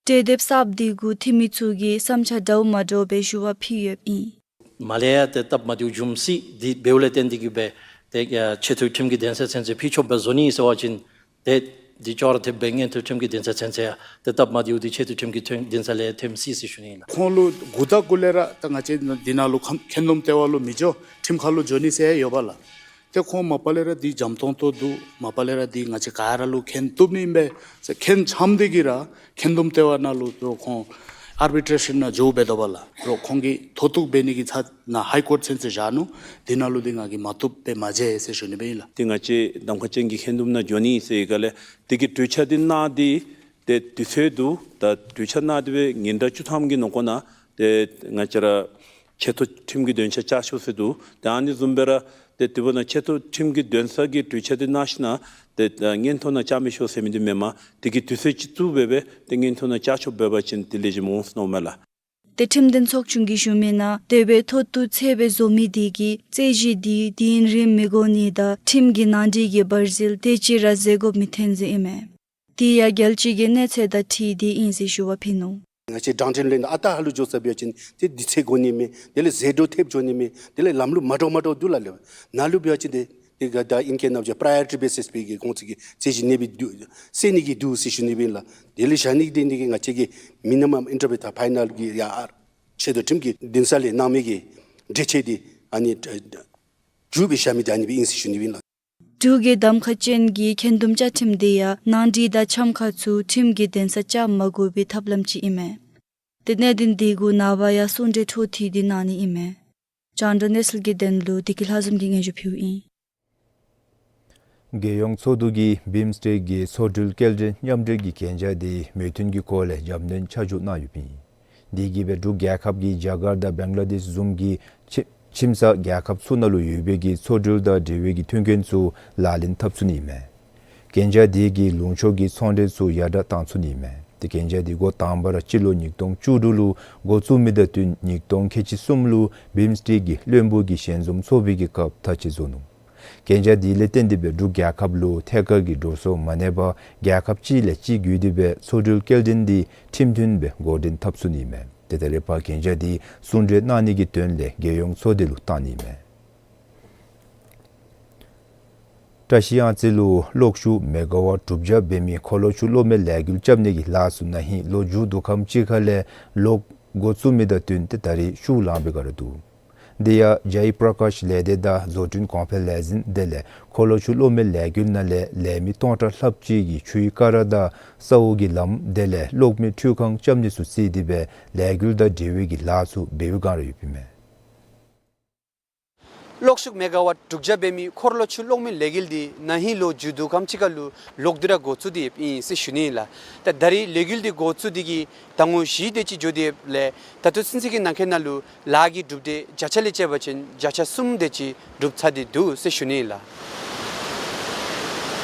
གྲོས་འདེབས་གསརཔ་འདི་གུ་འཐུས་མི་ཚུ་གིས་བསམ་འཆར་འདྲཝ་མ་འདྲཝ་སྦེ་ཞུ་བ་ཕུལ་ཡོདཔ་ཨིན། མར་ལས་ཡང་ཏེ་སྟབས་མ་བདེཝ་བྱུང་སྲིད། དེ་འབདཝ་ལས་བརྟེན་ཏེ་གིས་སྦེ་ཏེ་ཆེ་མཐོ་ཁྲིམས་ཀྱི་འདུན་ས་ཚུན་ཚོད་ཕུལ་ཆོགཔ་སྦེ་བཟོ་ནི་ཟེར་བ་ཅིན་ཏེ་འདི་ཅོག་ར་འཐདཔ་སྦེ་མངོན་མཐོ་ཁྲིམས་ཀྱི་འདུན་ས་ཚུན་ཚོད་ཡང་ཏེ་སྟབས་མ་བདེཝ་འདི་ཆེ་མཐོ་ཁྲིམས་ཀྱི་འདུན་ས་ལས་ཐོན་སྲིད་ཟེར་ཞུ་ནི་ཨིན་ལགས། ཁོང་ལུ་འགོ་དང་འགོ་ལས་ར་ད་ང་བཅས་འདི་ནང་ལུ་ཁ་འཁོན་འདུམ་ལྟེ་བ་ལུ་མི་འགྱོ། ཁྲིམས་ཁང་ལུ་འགྱོ་ནི་ཟེར་ཡོད་པ་ལགས། ཏེ་ཁོང་མ་པ་ལས་ར་འདི་འཇམ་ཏོང་ཏོ་འདུག། མ་པ་ལས་ར་འདི་ང་བཅས་ག་ར་ལུ་འཁོན་བཏུབ་ནི་ཨིན་པས་ཟེར་འཁོན་འཆམ་སྟེ་གིས་ར་འཁོན་འདུམ་ལྟེ་བ་ནང་ལུ་ཏེ་ཁོང་ཨར་བི་ཊེ་རེ་ཤཱན་ནང་འགྱོཝ་འབད་དོ་བ་ལགས། ཏེ་ཁོང་གིས་མཐོ་གཏུགས་འབད་ནི་གི་ཚར་ནཱ་ཧའི་ཀོརཊ་ཚུན་ཚོད་བཞག་ནུག། འདི་ནང་ལུ་འདི་ང་གིས་མ་བཏུབ་སྦེ་མ་མཇལ་ཟེར་ཞུ་ནི་སྦེ་ཨིན་ལགས། ཏེ་ང་བཅས་གདམ་ཁ་ཅན་གྱི་འཁོན་འདུམ་ནང་འགྱོ་ནི་ཟེར་ག་ལས་དེ་གི་གྲོས་འཆར་འདི་གནང་སྟེ་ཏེ་དུས་ཚོད་འདུག། ད་གྲོས་འཆར་གནང་སྟེ་སྦེ་ཉིན་གྲངས་བཅུ་ཐམ་གྱི་ནང་འཁོད་ནང་ཏེ་ང་བཅས་ར་ཆེ་མཐོ་ཁྲིམས་ཀྱི་འདུན་ས་བཅའ་ཆོག་ཟེར་འདུག། ཏེ་ཨ་ནི་བཟུམ་སྦེ་ར་ཏེ་དེ་འབདཝ་ད་ཆེ་མཐོ་ཁྲིམས་ཀྱི་འདུན་ས་གི་གྲོས་འཆར་འདི་གནང་ཞིནམ་ཏེ་མངོན་མཐོ་ནང་བཅའ་མི་ཆོག་ཟེར་མི་འདི་མེན་པར་དེ་གི་དུས་ཚོད་ཅིག་བཙུགས་སྦེ་སྦེ་ཏེ་མངོན་མཐོ་ནང་བཅའ་ཆོགཔ་འབད་བ་ཅིན་དེ་ལེགས་ཤོམ་འོང་ཟེར་མནོཝ་མས་ལགས། ཏེ་ཁྲིམས་དོན་ཚོགས་ཆུང་གིས་ཞུ་མི་ནང་དེ་སྦེ་མཐོ་གཏུགས་ཚད་སྦེ་བཟོ་མི་དེ་གིས་རྩོད་གཞི་འདི་དུས་ཡུན་རིངམོ་མི་དགོ་ནི་དང་ཁྲིམས་ཀྱི་ནང་འགྲིག་གི་བར་ཟིལ་དེ་ཅིག་ར་འཛེག་དགོཔ་མི་ཐོན་ཟེར་ཨིན་མས། དེ་ཡང་རྒྱལ་སྤྱི་གི་གནས་ཚད་དང་འཁྲིལ་ཏེ་ཨིན་ཟེར་ཞུ་བ་ཕུལ་ནུག། ང་བཅས་དྲང་ཁྲིམས་ལྷན་ཨ་རྟག་ཧ་ལུགས་འགྱོ་ས་འབད་བ་ཅིན་ཏེ་དུས་ཚོད་འགོར་ནི་མས། དེ་ལས་ཟད་འགྲོ་ཐེབས་འགྱོ་ནི་མས། དེ་ལས་ལམ་ལུགས་མ་འདྲཝ་མ་འདྲཝ་འདུག་ལགས། ལགས་ནཱ་ལུ་འབད་བ་ཅིན་ཏེ་ཏེ་ག་ད་ཨིན་སྐད་ནང་བཟུམ་པྲའི་ཡོ་རི་ཊི་བེ་སིསི་སྦེ་གི་ཁོང་ཚུ་གིས་རྩོད་གཞི་གནས་པའི་འདུག་སེལ་ནི་གི་འདུག་ཟེར་ཞུ་ནི་སྦེ་ཨིན་ལགས། དེ་ལས་བཞག་ནི་འདི་ནི་གི་ང་བཅས་ཀྱི་མི་ནི་མམ་ཨིན་ཊར་མི་ཌི་ཡེཊ་ཕའི་ནལ་གྱི་ཡར་ཆེ་མཐོ་ཁྲིམས་ཀྱི་འདུན་ས་ལས་གནང་མི་གི་འགྲེལ་བཤད་འདི་ཨ་ནི་མཇུག་སྦེ་བཞག་མི་འདི་ཨ་ནི་སྦེ་ཨིན་ཟེར་ཞུ་ནི་སྦེ་ཨིན་ལགས། འབྲུག་གི་གདམ་ཁ་ཅན་གྱི་འཁོན་འདུམ་བཅའ་ཁྲིམས་འདི་ཡང་ནང་འགྲིག་དང་འཆམ་ཁ་ཚུ་ཁྲིམས་ཀྱི་འདུན་ས་བཅའ་མ་དགོ་པའི་ཐབས་ལམ་ཅིག་ཨིན་མས། ཏེ་གནད་དོན་འདི་གུ་ནངས་པ་ཡང་གསུང་གྲོས་འཕྲོ་མཐུད་དེ་གནང་ནི་ཨིན་མས། རྒྱང་བསྒྲགས་གནས་ཚུལ་གྱི་དོན་ལུ་བདེ་སྐྱིད་ལྷ་འཛོམས་ཀྱིས་སྙན་ཞུ་ཕུལཝ་ཨིན། རྒྱལ་ཡོངས་ཚོགས་འདུ་གིས་བིམ་སི་ཊེག་གི་མཚོ་འགྲུལ་སྐྱེལ་འདྲེན་མཉམ་འབྲེལ་གྱི་གན་རྒྱ་འདི་མོས་མཐུན་གྱི་སྐོར་ལས་རྒྱབ་སྣོན་ཆ་འཇོག་གནང་ཡོདཔ་ཨིན། དེ་གིས་སྦེ་འབྲུག་རྒྱལ་ཁབ་ཀྱིས་རྒྱ་གར་དང་བེང་ལ་དེཤ་བཟུམ་གྱི་ཁྱིམ་ཁྱིམ་ཚང་རྒྱལ་ཁབ་ཚུ་ནང་ལུ་ཡོད་པའི་གི་མཚོ་འགྲུལ་དང་འབྲེལ་བའི་གི་མཐུན་རྐྱེན་ཚུ་ལག་ལེན་འཐབ་ཚུགས་ནི་ཨིན་མས། གན་རྒྱ་དེ་གིས་ལུང་ཕྱོགས་ཀྱི་ཚོང་འབྲེལ་ཚུ་ཡར་དྲག་བཏང་ཚུགས་ནི་ཨིན་མས། ཏེ་གན་རྒྱ་དེ་འགོ་དང་པ་ར་སྤྱི་ལོ་ཉིས་སྟོང་བཅུ་དྲུག་ལུ་འགོ་བཙུགས་མི་དང་བསྟུན་ཉིས་སྟོང་ཁལ་གཅིག་གསུམ་ལུ་བིམ་སི་ཊེག་གི་བློན་པོ་གི་ཞལ་འཛོམས་ཚོགས་པའི་གི་སྐབས་ཐག་བཅད་བཟོ་ནུག། གན་རྒྱ་དེ་ལས་བརྟེན་ཏེ་སྦེ་འབྲུག་རྒྱལ་ཁབ་ལུ་ཐད་ཀར་གྱི་འགྲོ་སོང་མ་གནས་པར་རྒྱལ་ཁབ་གཅིག་ལས་གཅིག་བརྒྱུད་དེ་སྦེ་མཚོ་འགྲུལ་སྐྱེལ་འདྲེན་འདི་ཁྲིམས་མཐུན་སྦེ་འགོ་འདྲེན་འཐབ་ཚུགས་ནི་ཨིན་མས། ཏེ་ད་རེས་ཕར་གན་རྒྱ་དེ་གསུང་གྲོས་གནང་ནི་གི་དོན་ལས་རྒྱལ་ཡོངས་ཚོགས་སྡེ་ལུ་བཏང་ནི་ཨིན་མས། བཀྲ་ཤིས་གཡང་རྩེ་ལུ་གློག་ཤུགས་མེ་ག་ཝཊ་དྲུག་བརྒྱ་འབད་མི་འཁོར་ལོ་ཆུ་གློག་མེ་ལས་འགུལ་རྐྱབ་ནི་གི་ལཱ་ཚུ་ན་ཧིང་ལོ་མཇུག་བསྡུ་ཁམས་ཅིག་ཁ་ལས་གློག་འགོ་བཙུགས་མི་དང་བསྟུན་ཏེ་ད་རེས་ཤུགས་ལངས་པའི་བསྒང་ར་འདུག། དེ་ཡང་ཇའི་པྲ་ཀཱཤ་ལས་སྡེ་དང་བཟོ་སྐྲུན་གོང་འཕེལ་ལས་འཛིན་དེ་ལས་འཁོར་ལོ་ཆུ་གློག་མེ་ལས་འགུལ་ནང་ལས་ལས་མི་སྟོང་ཕྲག་ལྷགཔ་ཅིག་གིས་ཆུའི་ཀ་ར་དང་ས་འོག་གི་ལམ་དེ་ལས་གློག་མེ་འཕྲུལ་ཁང་རྐྱབ་ནི་ཚུ་བརྩིས་ཏེ་སྦེ་ལས་འགུལ་དང་འབྲེལ་བའི་གི་ལཱ་ཚུ་འབད་བའི་བསྒང་ར་ཡོདཔ་ཨིན་མས། གློག་ཤུགས་མེ་ག་ཝཊ་དྲུག་བརྒྱ་འབད་མི་འཁོར་ལོ་ཆུ་གློག་མེ་ལས་འགུལ་འདི་ན་ཧིང་ལོ་མཇུག་བསྡུ་ཁམས་ཅིག་ཁ་ལུ་ལོག་སྟེ་ར་འགོ་བཙུགས་ཏེ་ཡོདཔ་ཨིན་ཟེར་ཞུ་ནི་ཨིན་ལགས། ད་ད་རེས་ལས་འགུལ་འདི་འགོ་བཙུགས་ཏེ་གིས་ཟླ་ངོ་བཞི་དེ་ཅིག་འགྱོ་སྟེ་ཡོདཔ་ལས་ད་ལྟོ་ཚུན་ཚོད་ཀྱི་ནང་འཁོད་ནང་ལུ་ལཱ་གི་གྲུབ་འབྲས་བརྒྱ་ཆ་ལས་བཅད་པ་ཅིན་བརྒྱ་ཆ་གསུམ་དེ་ཅིག་གྲུབ་ཚར་ཏེ་འདུག་ཟེར་ཞུ་ནི་ཨིན་ལགས།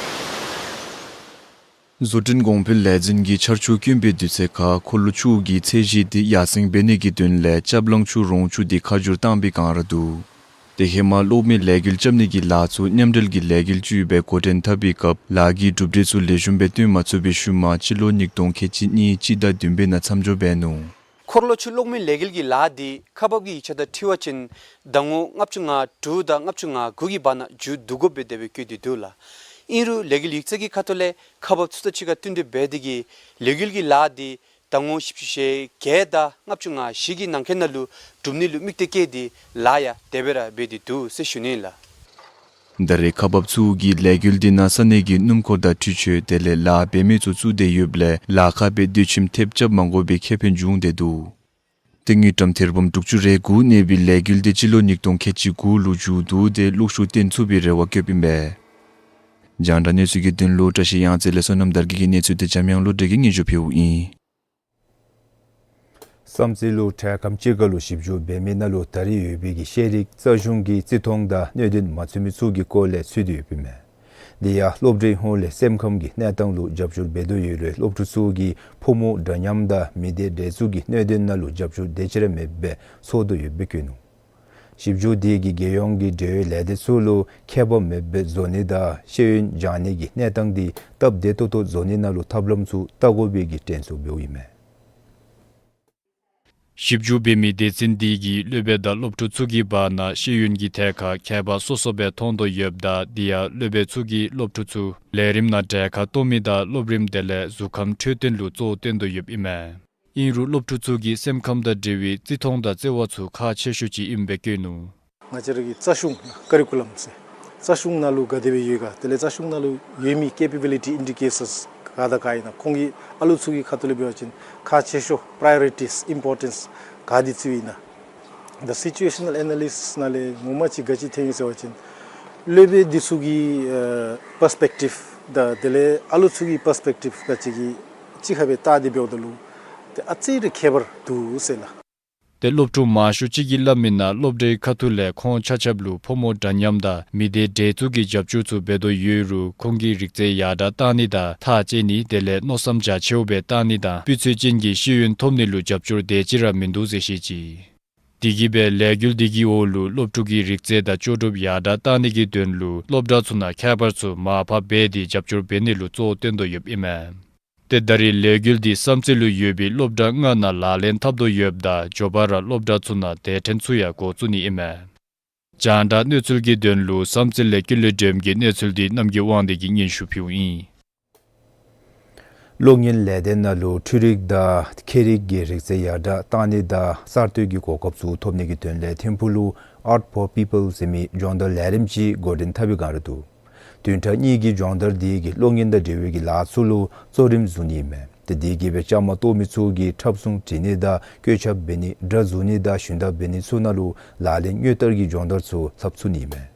བཟོ་སྐྲུན་གོང་འཕེལ་ལས་འཛིན་གྱིས་ཆར་ཆུ་དཀོན་པའི་དུས་ཚོད་ཁར་འཁོར་ལོ་ཆུ་གི་ཚད་གཞི་འདི་ཡར་སེང་འབད་ནི་གི་དོན་ལས་ལྕགས་བླང་ཆུ་རོང་ཆུ་འདི་ཁ་བསྒྱུར་བཏང་པའི་བསྒང་ར་འདུག། ཏེ་ཧེ་མ་གློག་མེ་ལས་འགུལ་རྐྱབ་ནི་གི་ལཱ་ཚུ་མཉམ་འབྲེལ་གྱི་ལས་འགུལ་ཅིག་སྦེ་འགོ་འདྲེན་འཐབ་པའི་སྐབས་ལཱ་གི་གྲུབ་འབྲས་ཚུ་ལེགས་ཤོམ་སྦེ་སྟོན་མ་ཚུགས་པའི་ཤུལ་མ་སྤྱི་ལོ་ཉིས་སྟོང་ཁལ་གཅིག་གཉིས་སྤྱི་ཟླ་བདུན་པའི་ནང་མཚམས་འཇོག་འབད་ནུག། འཁོར་ལོ་ཆུ་གློག་མེ་ལས་འགུལ་གྱི་ལཱ་འདི་ཁག་འབག་གི་ཡིག་ཆ་དང་འཁྲིལ་བ་ཅིན་ཟླ་ངོ་ལྔ་བཅུ་ང་དྲུག་དང་ལྔ་བཅུ་ང་དགུ་གི་བར་ན་མཇུག་བསྡུ་དགོཔ་སྦེ་དེ་སྦེ་བཀོད་དེ་འདུག་ལགས། ཨིན་རུང་ལས་འགུལ་ཡིག་ཚང་གི་ཁ་ཐུག་ལས་ཁག་འབག་ཚུ་དང་གཅིག་ཁར་བསྟུན་ཏེ་འབད་དེ་གིས་ལས་འགུལ་གྱི་ལཱ་འདི་ ཟླ་ངོ་བཞི་བཅུ་ཞེ་བརྒྱད་དང་ལྔ་བཅུ་ང་བཞི་གི་ནང་འཁོད་ནང་ལུ་གྲུབ་ནི་ལུ་དམིགས་གཏད་བསྐྱེད་དེ་ལཱ་ཡང་དེ་སྦེ་ར་འབད་དེ་འདུག་ཟེར་ཞུ་ནི་ལགས། ད་རེས་ཁག་འབགཔ་ཚུ་གིས་ལས་འགུལ་འདི་ནང་ས་གནས་ཀྱི་སྣུམ་འཁོར་དང་འཕྲུལ་ཆས་དེ་ལས་ལཱ་འབད་མི་ཚུ་བཙུགས་ཏེ་ཡོདཔ་ལས་ལཱ་ཁག་སྦེ་སྡོད་ཁྱིམ་ཐེབས་རྐྱབ་མ་དགོ་པའི་ཁེ་ཕན་བྱུང་སྟེ་འདུག། ཏེ་དངུལ་ཀྲམ་ཐེར་འབུམ་དྲུག་ཅུ་རེ་དགུ་གནས་པའི་ལས་འགུལ་འདི་སྤྱི་ལོ་ཉིས་སྟོང་ཁལ་གཅིག་དགུ་ལུ་མཇུག་བསྡུ་སྟེ་གློག་ཤུགས་བཏོན་ཚུགས་པའི་རེ་བ་བསྐྱེདཔ་ཨིན་པས། རྒྱང་བསྒྲགས་གནས་ཚུལ་གྱི་དོན་ལུ་བཀྲ་ཤིས་གཡང་རྩེ་ལས་བསོད་ནམས་དར་རྒྱས་ཀྱི་གནས་ཚུལ་དེ་འཇམ་དབྱངས་བློ་གྲོས་ཀྱིས་སྙན་ཞུ་ཕུལཝ་ཨིན། བསམ་རྩེ་ལུ་དྲེལ་ཁམ་སྤྱིར་ཁ་ལུ་ཞིབ་འཇུག་འབད་མི་ནང་ལུ་ད་རེས་ཡོད་པའི་གི་ཤེས་རིག་རྩ་གཞུང་གི་བརྩི་མཐོང་དང་གནད་དོན་མ་ཚུད་མི་ཚུ་གི་སྐོར་ལས་ཚུད་དེ་ཡོདཔ་ཨིན་མས། དེ་ཡང་སློབ་གྲྭའི་ཧོངས་ལས་སེམས་ཁམས་ཀྱི་གནས་སྟངས་ལུ་རྒྱབ་སྐྱོར་འབད་དོ་ཡོད་རུང་སློབ་ཕྲུག་ཚུ་གིས་ཕོ་མོ་འདྲ་མཉམ་དང་མི་སྡེ་འདྲེས་འཛུགས་ཀྱི་གནད་དོན་ནང་ལུ་རྒྱབ་སྐྱོར་དེ་ཅིག་ར་མེདཔ་སྦེ་ཚོར་དོ་ཡོདཔ་སྦེ་བཀོད་ནུག། ཞིབ་འཇུག་དེ་གིས་རྒྱལ་ཡོངས་ཀྱི་འབྲེལ་ཡོད་ལས་སྡེ་ཚུ་ལུ་ཁྱད་པར་མེདཔ་སྦེ་བཟོ་ནི་དང་ཤེས་ཡོན་སྦྱང་ནི་གི་གནས་སྟངས་དེ་སྟབས་བདེ་ཏོག་ཏོ་བཟོ་ནི་ནང་ལུ་ཐབས་ལམ་ཚུ་བལྟ་དགོ་པའི་གི་དྲན་གསོ་འབདཝ་ཨིན་མས། ཞིབ་འཇུག་འབད་མི་སྡེ་ཚན་དེ་གིས་སློབ་དཔོན་དང་སློབ་ཕྲུག་ཚུ་གི་བར་ན་ཤེས་ཡོན་གྱི་ཐད་ཁར་ཁྱད་པར་སོ་སོ་སྦེ་མཐོང་དོ་ཡོདཔ་ད་དེ་ཡང་སློབ་དཔོན་ཚུ་གིས་སློབ་ཕྲུག་ཚུ་ལས་རིམ་ནང་གྲལ་ཁར་གཏོགས་མི་དང་སློབ་རིམ་དེ་ལས་གཟུགས་ཁམས་འཕྲོད་བསྟེན་ལུ་གཙོ་བོ་བསྟེན་དོ་ཡོདཔ་ཨིན་མས། ཨིན་རུང་སློབ་ཕྲུག་ཚུ་གི་སེམས་ཁམས་དང་འབྲེལ་བའི་བརྩི་མཐོང་དང་བརྩེ་བ་ཚུ་ཁག་ཆེ་ཤོས་ཅིག་ཨིནམ་སྦེ་བཀོད་ནུག། ང་བཅས་ར་གི་རྩ་གཞུང་ཀ་རི་ཀུ་ལམ་ཟེར་རྩ་གཞུང་ནང་ལུ་ག་དེ་སྦེ་ཡོད་ག་དེ་ལས་རྩ་གཞུང་ནང་ལུ་ཡོད་མི་ཀེ་པེ་བི་ལི་ཊི་ཨིན་ཌི་ཀེ་ཊརསི་ག་དང་ག་ཨིན་ན་ཁོང་གི་ཨ་ལུ་ཚུ་གི་ཁ་ཐུག་ལས་འབད་བ་ཅིན་ཁག་ཆེ་ཤོས་པ་རའི་ཡོ་རི་ཊིས་ཨིམ་པོར་ཊེནསི་ག་དེ་ཚུ་ཨིན་ན། ད་སི་ཅུ་ཨེ་ཤ་ནཱལ་ཨེ་ན་ལི་སིསི་ནང་ལས་ངོ་མ་ཅིག་ག་ཅི་ཐོན་ཡི་ཟེར་བ་ཅིན་སློབ་དཔོན་འདི་ཚུ་གི་ཨ་པར་སི་པེག་ཊིབ་དང་དེ་ལས་ཨ་ལུ་ཚུ་གི་པར་སི་པེག་ཊིབ་ག་ཅི་གི་གཅིག་ཁར་སྦེ་བལྟ་སྟེ་འབདཝ་ད་ལུ་ཏེ་ཨ་ཙི་རེ་ཁྱད་པར་འདུག་ཟེར་ལགས། ཏེ་སློབ་ཕྲུག་མང་ཤོས་ཅིག་གིས་སླབ་མི་ནང་སློབ་གྲྭའི་ཁ་ཐུག་ལས་ཁོང་ཆ་ཁྱབ་ལུ་ཕོ་མོ་འདྲ་མཉམ་དང་མི་སྡེ་འདྲེས་འཛུགས་ཀྱི་རྒྱབ་སྐྱོར་ཚུ་འབད་དོ་ཡོད་རུང་ཁོང་གི་རིག་རྩལ་ཡར་དྲག་བཏང་ནི་དང་ཐག་བཅད་ནི་དེ་ལས་མནོ་བསམ་རྒྱ་ཆེཝ་སྦེ་བཏང་ནི་དང་སྤུས་ཚད་ཅན་གྱི་ཤེས་ཡོན་ཐོབ་ནི་ལུ་རྒྱབ་སྐྱོར་དེ་ཅིག་ར་མིན་འདུག་ཟེར་བཤད་ཅི། དེ་གིས་སྦེ་ལས་འགུལ་དེ་གི་འོག་ལུ་སློབ་ཕྲུག་གི་རིག་རྩལ་དང་ལྕོགས་གྲུབ་ཡར་དྲག་བཏང་ནི་གི་དོན་ལུ་སློབ་གྲྭ་ཚུ་ནང་ཁྱད་པར་ཚུ་མར་ཕབ་འབད་དེ་རྒྱབ་སྐྱོར་འབད་ནི་ལུ་གཙོ་བོ་བསྟེན་དོ་ཡོདཔ་ཨིན་མས། ཏེ་ད་རེས་ལས་འགུལ་འདི་བསམ་རྩེ་ལུ་ཡོད་པའི་སློབ་གྲྭ་ལྔ་ནང་ལག་ལེན་འཐབ་དོ་ཡོདཔ་ད་མགྱོགས་པ་ར་སློབ་གྲྭ་ཚུ་ནང་དེ་འཕྲོ་ཚུ་ཡང་འགོ་བཙུགས་ནི་ཨིན་མས། རྒྱང་བསྒྲགས་གནས་ཚུལ་གྱི་དོན་ལུ་བསམ་རྩེ་ལས་ཀུན་ལེགས་སྒྲོལམ་གྱི་གནས་ཚུལ་འདི་རྣམ་རྒྱལ་དབང་འདུས་ཀྱིས་སྙན་ཞུ་ཕུལཝ་ཨིན། གློག་བརྙན་ལས་སྡེ་ནང་ལུ་འཕྲུལ་རིག་དང་ཁྱད་རིག་གི་རིག་རྩལ་ཡར་དྲག་བཏང་ནི་དང་གསར་གཏོད་ཀྱི་གོ་སྐབས་ཚུ་ཐོབ་ནི་གི་དོན་ལས་ཐིམ་ཕུག་ལུ་Art for People ཟེར་མི་སྦྱོང་བརྡར་ལས་རིམ་ཅིག་འགོ་འདྲེན་འཐབ་པའི་བསྒང་ར་འདུག། བདུན་ཕྲག་གཉིས་ཀྱི་སྦྱོང་བརྡར་དེ་གིས་གློག་བརྙན་དང་འབྲེལ་བའི་གི་ལཱ་ཚུ་ལུ་གཙོ་རིམ་བཟུང་ནི་ཨིན་མས། ཏེ་དེ་གིས་སྦེ་བཅའ་མར་གཏོགས་མི་ཚུ་གིས་འཁྲབ་གཞུང་འབྲི་ནི་དང་བཀོད་ཁྱབ་འབད་ནི་སྒྲ་བཟུང་ནི་དང་ཞུན་དག་འབད་ནི་ཚུ་ནང་ལུ་ལག་ལེན་དངོས་བསྟར་གྱི་སྦྱོང་བརྡར་ཚུ་ལྷབ་ཚུགས་ནི་ཨིན་མས།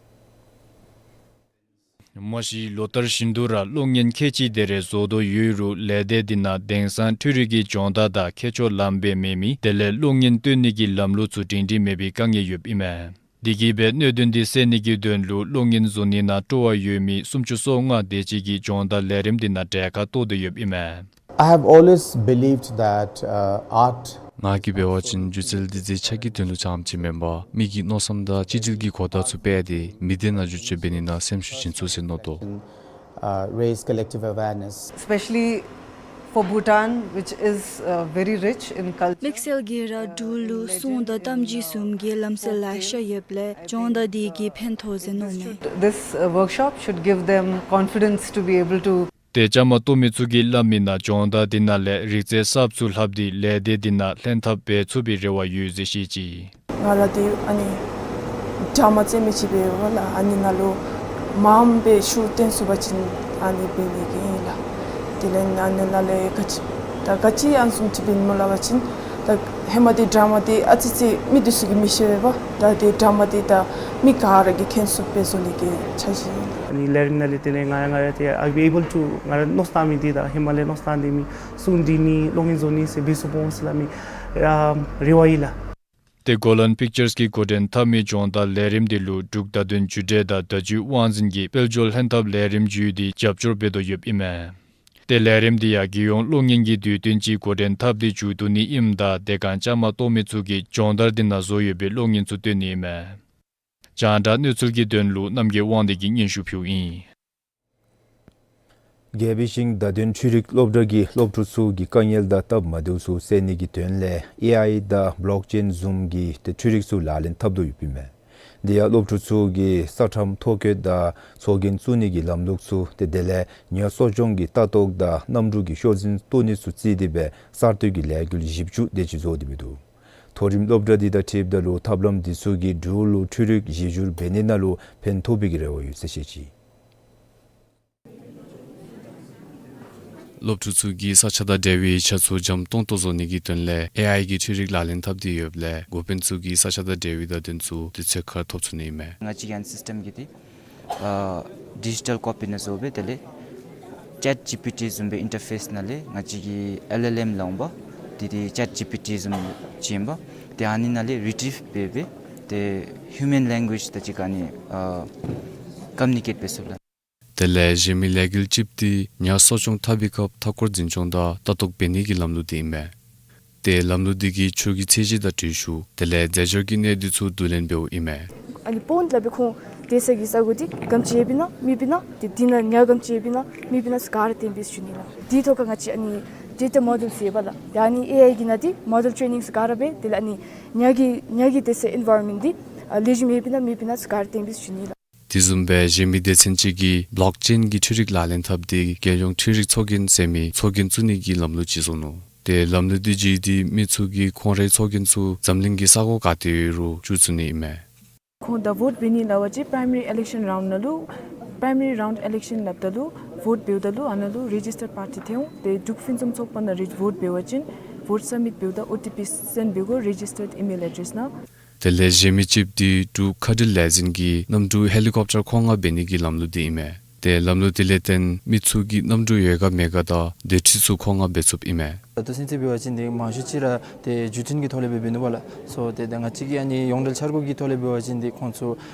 མ་གཞི་ལོ་ལྟར་བཞིན་དུ་ར་གློག་བརྙན་ཁལ་གཅིག་དེ་རེ་བཟོ་དོ་ཡོད་རུང་ལས་སྡེ་འདི་ནང་དེང་སང་འཕྲུལ་རིག་གི་སྦྱོང་བརྡར་དང་ཁྱད་ཆོས་ལམ་སྦེ་མེད་མི་དེ་ལས་གློག་བརྙན་སྟོན་ནི་གི་ལམ་ལུགས་ཚུ་སྒྲིང་སྒྲིང་མེད་པའི་དཀའ་ངལ་ཡོདཔ་ཨིན་མས། དེ་གིས་སྦེ་གནད་དོན་འདི་སེལ་ནི་གི་དོན་ལུ་གློག་བརྙན་བཟོ་ནི་ནང་སྤྲོ་བ་ཡོད་མི་སུམ་ཅུ་སོ་ལྔ་དེ་ཅིག་གིས་སྦྱོང་བརྡར་ལས་རིམ་འདི་ནང་གྲལ་ཁར་གཏོགས་དོ་ཡོདཔ་ཨིན་མས། I have always believed that, uh, art ང་གིས་འབད་བ་ཅིན་སྒྱུ་རྩལ་འདི་མཛེས་ཆ་གི་དོན་ལུ་རྐྱངམ་ཅིག་མེན་པར་མི་གི་མནོ་བསམ་དང་གཅིག་སྒྲིལ་གྱི་གོ་བརྡ་ཚུ་སྤེལ་ཏེ་མི་སྡེ་ནང་འགྱུར་བཅོས་འབད་ནི་ནང་སེམས་ཤུགས་བྱིན་ཚུགས་ཟེར་མནོ་དོ། Uh, raise collective awareness. Especially for Bhutan, which is, uh, very rich in culture. དམིགས་བསལ་གྱིས་ར་འབྲུག་ལུ་སྲུང་དང་གཏམ་རྒྱུད་གསུམ་གྱི་ལམ་སྲོལ་ལེ་ཤ་ཡོདཔ་ལས་སྦྱོང་བརྡར་འདི་གིས་ཕན་ཐོགས་ཟེར་མནོཝ་མས། This, uh, workshop should give them confidence to be able to ཏེ་བཅའ་མར་གཏོགས་མི་ཚུ་གིས་སླབ་མི་ནང་སྦྱོང་བརྡར་འདི་ནང་ལས་རིག་རྩལ་གསརཔ་ཚུ་ལྷབ་སྟེ་ལས་སྡེ་འདི་ནང་ལྷན་ཐབས་འབད་ཚུགས་པའི་རེ་བ་ཡོད་ཟེར་བཤད་ཅི། ང་ར་འདི་ཨ་ནི་ཌ་ར་མ་རྩེད་མོ་ཅིག་འབདཝ་ལས་ཨ་ནི་ནང་ལུ་མངམ་སྦེ་ཤུགས་བཏོན་ཚུགས་པ་ཅིན་ཨ་ནི་འབད་ནི་གི་ཨིན་ལགས། དེ་ལས་ཨ་ནི་ནང་ལས་ག་ཅི་ད་ག་ཅི་ཨ་ནི་བཟུམ་ཅིག་འབད་ནི་སྨོ་སླབ་པ་ཅིན་ད་ཧེ་མ་འདི་ཌ་ར་མ་འདི་ཨ་ཙི་ཙི་མི་འདི་ཚུ་གིས་མི་ཤེས་པས། ད་འདི་ཌ་ར་མ་འདི་ད་མི་ག་ར་གིས་མཁྱེན་ཚུགསཔ་སྦེ་བཟོ་ནི་གི་འཆར་གཞི་ཨིན། ཨ་ནི་ལས་རིམ་ནང་ལས་དེ་ལས་ང་ང་ར་ཏེ་I'll be able to ང་ར་མནོ་བསམ་བཏང་མི་འདི་དང་ཧེ་མ་ལས་མནོ་བསམ་བཏང་སྡོད་མི་སྲུང་འབྲི་ནི་གློག་བརྙན་བཟོ་ནི་ཟེར་འབད་ཚུགས་པས་ཟེར་སླབ་མི་ཨ་རེ་བ་ཨིན་ལགས། ཏེ་གོ་ལཱན་པིག་ཅརསི་གིས་འགོ་འདྲེན་འཐབ་མི་སྦྱོང་བརྡར་ལས་རིམ་འདི་ལུ་འབྲུག་བརྡ་དོན་བརྒྱུད་འབྲེལ་དང་བརྡ་བརྒྱུད་དབང་འཛིན་གྱི་དཔལ་འབྱོར་ལྷན་ཐབས་ལས་རིམ་བརྒྱུད་དེ་རྒྱབ་སྐྱོར་འབད་དོ་ཡོདཔ་ཨིན་མས། ཏེ་ལས་རིམ་འདི་ཡང་རྒྱལ་ཡོངས་གློག་བརྙན་གྱི་དུས་སྟོན་ཅིག་འགོ་འདྲེན་འཐབ་སྟེ་མཇུག་བསྡུ་ནི་ཨིནམ་ད་དེ་སྒང་བཅའ་མར་གཏོགས་མི་ཚུ་གིས་སྦྱོང་བརྡར་འདི་ནང་བཟོ་ཡོད་པའི་གློག་བརྙན་ཚུ་སྟོན་ནི་ཨིན་མས། རྒྱང་བསྒྲགས་གནས་ཚུལ་གྱི་དོན་ལུ་རྣམ་རྒྱལ་དབང་འདུས་ཀྱིས་སྙན་ཞུ་ཕུལཝ་ཨིན། རྒྱལ་པོའི་ཞིང་བརྡ་དོན་འཕྲུལ་རིག་སློབ་གྲྭ་གིས་སློབ་ཕྲུག་ཚུ་གི་དཀའ་ངལ་དང་སྟབས་མ་བདེཝ་ཚུ་སེལ་ནི་གི་དོན་ལས་ཨེ་ཨའི་དང་བོ་ལོག་ཅེན་བཟུམ་གྱི་ཏེ་འཕྲུལ་རིག་ཚུ་ལག་ལེན་འཐབ་དོ་ཡོདཔ་ཨིན་མས། དེ་ཡང་སློབ་ཕྲུག་ཚུ་གིས་ས་ཁྲམ་ཐོ་བཀོད་དང་ཚོགས་རྒྱན་བཙུགས་ནི་གི་ལམ་ལུགས་ཚུ་ཏེ་དེ་ལས་ཉ་གསོ་སྐྱོང་གི་ལྟ་རྟོག་དང་གནམ་གྲུ་གི་ཤོག་འཛིན་གཏོགས་ནི་ཚུ་བརྩིས་ཏེ་སྦེ་གསར་གཏོད་ཀྱི་ལས་འགུལ་བཞི་བཅུ་དེ་ཅིག་བཟོ་སྟེ་འབད་འདུག། མཐོ་རིམ་སློབ་གྲྭ་འདི་དང་འཁྲིལཝ་ད་ལུ་ཐབས་ལམ་འདི་ཚུ་གིས་འབྲུག་ལུ་འཕྲུལ་རིག་གཞི་བསྒྱུར་འབད་ནི་ནང་ལུ་ཕན་ཐོགས་པའི་གི་རེ་བ་ཡོད་ཟེར་བཤད་ཅི། སློབ་ཕྲུག་ཚུ་གིས་ས་ཆ་དང་འབྲེལ་བའི་ཡིག་ཆ་ཚུ་འཇམ་ཏོང་ཏོ་བཟོ་ནི་གི་དོན་ལས་ཨེ་ཨའི་གི་འཕྲུལ་རིག་ལག་ལེན་འཐབ་སྟེ་ཡོདཔ་ལས་འགོ་དཔོན་ཚུ་གིས་ས་ཆ་དང་འབྲེལ་བའི་བརྡ་དོན་ཚུ་དུས་ཚོད་ཁར་ཐོབ་ཚུགས་ནི་ཨིན་མས། ང་བཅས་ཀྱི་ཨ་ནི་སིསི་ཊེམ་གྱི་འདི་ཨ་ཌི་ཇི་ཊལ་ཀོ་པི་ནང་བཟོ་སྦེ་དེ་ལས་ཅེཊ་ཇི་པི་ཊི་བཟུམ་སྦེ་ཨིན་ཊར་ཕེསི་ནང་ལས་ང་བཅས་ཀྱི་ཨེལ་ཨེལ་ཨེམ་ལ་འོང་པ་འདི་འདི་ཅེཊ་ཇི་པི་ཊི་བཟུམ་ཅིག་ཨིན་པ། ཏེ་ཨ་ནི་ནང་ལས་རི་ཊི་རིབ་འབད་སྦེ་ཏེ་ཧིའུ་མེན་ལེང་གུ་ཨེཇ་དང་གཅིག་ཁར་ཨ་ནི་ཨ་ཀོམ་མུ་ནི་ཀེཊ་འབད་ཚུགསཔ་ལགས། དེ་ལས་གཞན་མི་ལས་འགུལ་ཅིག་འདི་ཉ་གསོ་སྐྱོང་འཐབ་པའི་སྐབས་མཐའ་འཁོར་འཛིན་སྐྱོང་དང་ལྟ་རྟོག་འབད་ནི་གི་ལམ་ལུགས་འདི་ཨིན་མས། ཏེ་ལམ་ལུགས་འདི་གིས་ཆུ་གི་ཚད་གཞི་དང་འགྲུལ་བཞུད་དེ་ལས་རྫས་སྦྱོར་གྱི་གནས་སྡུད་ཚུ་བསྡུ་ལེན་འབདཝ་ཨིན་མས། ཨ་ནི་པོནཌ་སླབ་པའི་ཁོང་སྡོད་ས་གི་ས་གོ་འདི་སྒམ་ཅིག་ཡོདཔ་ཨིན་ན་མེདཔ་ཨིན་ན་ཏེ་འདི་ནང་ཉ་སྒམ་ཅིག་ཡོདཔ་ཨིན་ན་མེདཔ་ཨིན་ན་ཚུ་ག་ར་སྟོན་པས་ཟེར་ཞུ་ནི་ལགས། འདི་ཐོག་ཁར་ང་བཅས་ཨ་ནི་ཌེ་ཊ་མོ་ཌེལ་ཟེར་ཡོདཔ་ལགས། ཏེ་ཨ་ནི་ཨེ་ཨའི་གི་ནང་འདི་མོ་ཌེལ་ཊེ་ནིང་ཚུ་ག་ར་འབད་དེ་ལས་ཨ་ནི་ཉ་གི་ཉ་གི་སྡོད་ས་ཨེན་ཝའི་རོན་མེནཊ་འདི་ཨ་ལེགས་ཤོམ་ཡོདཔ་ཨིན་ན་མེདཔ་ཨིན་ན་ཚུ་ག་ར་སྟོན་པས་ཟེར་ཞུ་ནི་ལགས། དེ་བཟུམ་སྦེ་གཞན་མི་སྡེ་ཚན་ཅིག་གིས་བློག་ཅེན་གྱི་འཕྲུལ་རིག་ལག་ལེན་འཐབ་སྟེ་རྒྱལ་ཡོངས་འཕྲུལ་རིག་ཚོགས་རྒྱན་ཟེར་མི་ཚོགས་རྒྱན་བཙུགས་ནི་གི་ལམ་ལུགས་ཅིག་བཟོ་ནུག། ཏེ་ལམ་ལུགས་འདི་བརྒྱུད་དེ་མི་ཚུ་གིས་ཁོང་རའི་ཚོགས་རྒྱན་ཚུ་འཛམ་གླིང་གི་ས་གོ་ག་ཏེ་ཡོད་རུང་བཙུགས་ཚུགས་ནི་ཨིན་མས། ཁོང་ད་བོཊ་འབད་ནི་སླབ་པ་ཅིན་པྲའི་མ་རི་ཨི་ལེག་ཤཱན་རའུནཌ་ནང་ལུ་པྲའི་མ་རི་རའུནཌ་ཨི་ལེག་ཤཱན་སླབ་ད་ལུ་བོཊ་འབདཝ་ད་ལུ་ཨ་ནཱ་ལུ་རེ་ཇིས་ཊར་པར་ཊི་ཐོན་འོང་། ཏེ་འབྲུག་ཕུན་སུམ་ཚོགས་པ་ནང་རེ་བོཊ་འབད་བ་ཅིན་བོཊ་སབ་མིཊ་འབདཝ་ད་ཨོ་ཊི་པི་སེནཌ་འབད་དགོ་རེ་ཇིས་ཊརཌ་ཨི་མེལ་ཨེ་ཌེསི་ནང་། དེ་ལས་གཞན་མི་ཅིག་འདི་འབྲུག་མཁའ་འགྲུལ་ལས་འཛིན་གྱིས་གནམ་གྲུ་ཧེ་ལི་ཀོབ་ཊར་མཁོ་མངགས་འབད་ནི་གི་ལམ་ལུགས་འདི་ཨིན་མས། ཏེ་ལམ་ལུགས་འདི་ལས་བརྟེན་མི་ཚུ་གིས་གནམ་གྲུ་ཡོད་ག་མེད་ག་དང་སྡོད་ཁྲི་ཚུ་མཁོ་མངགས་འབད་ཚུགསཔ་ཨིན་མས། ད་ལྟོ་ཚུན་ཚོད་འབད་བ་ཅིན་འདི་མང་ཤོས་ཅིག་ར་ཏེ་བརྒྱུད་འཕྲིན་གྱི་ཐོག་ལས་འབད་འབདཝ་ཨིན་པས་ལགས། སོ་ཏེ་ད་ང་བཅས་ཀྱི་ཨ་ནི་ཡོངས་འབྲེལ་འཆར་སྒོ་གི་ཐོག་ལས་འབད་བ་ཅིན་འདི་ཁོང་ཚུ་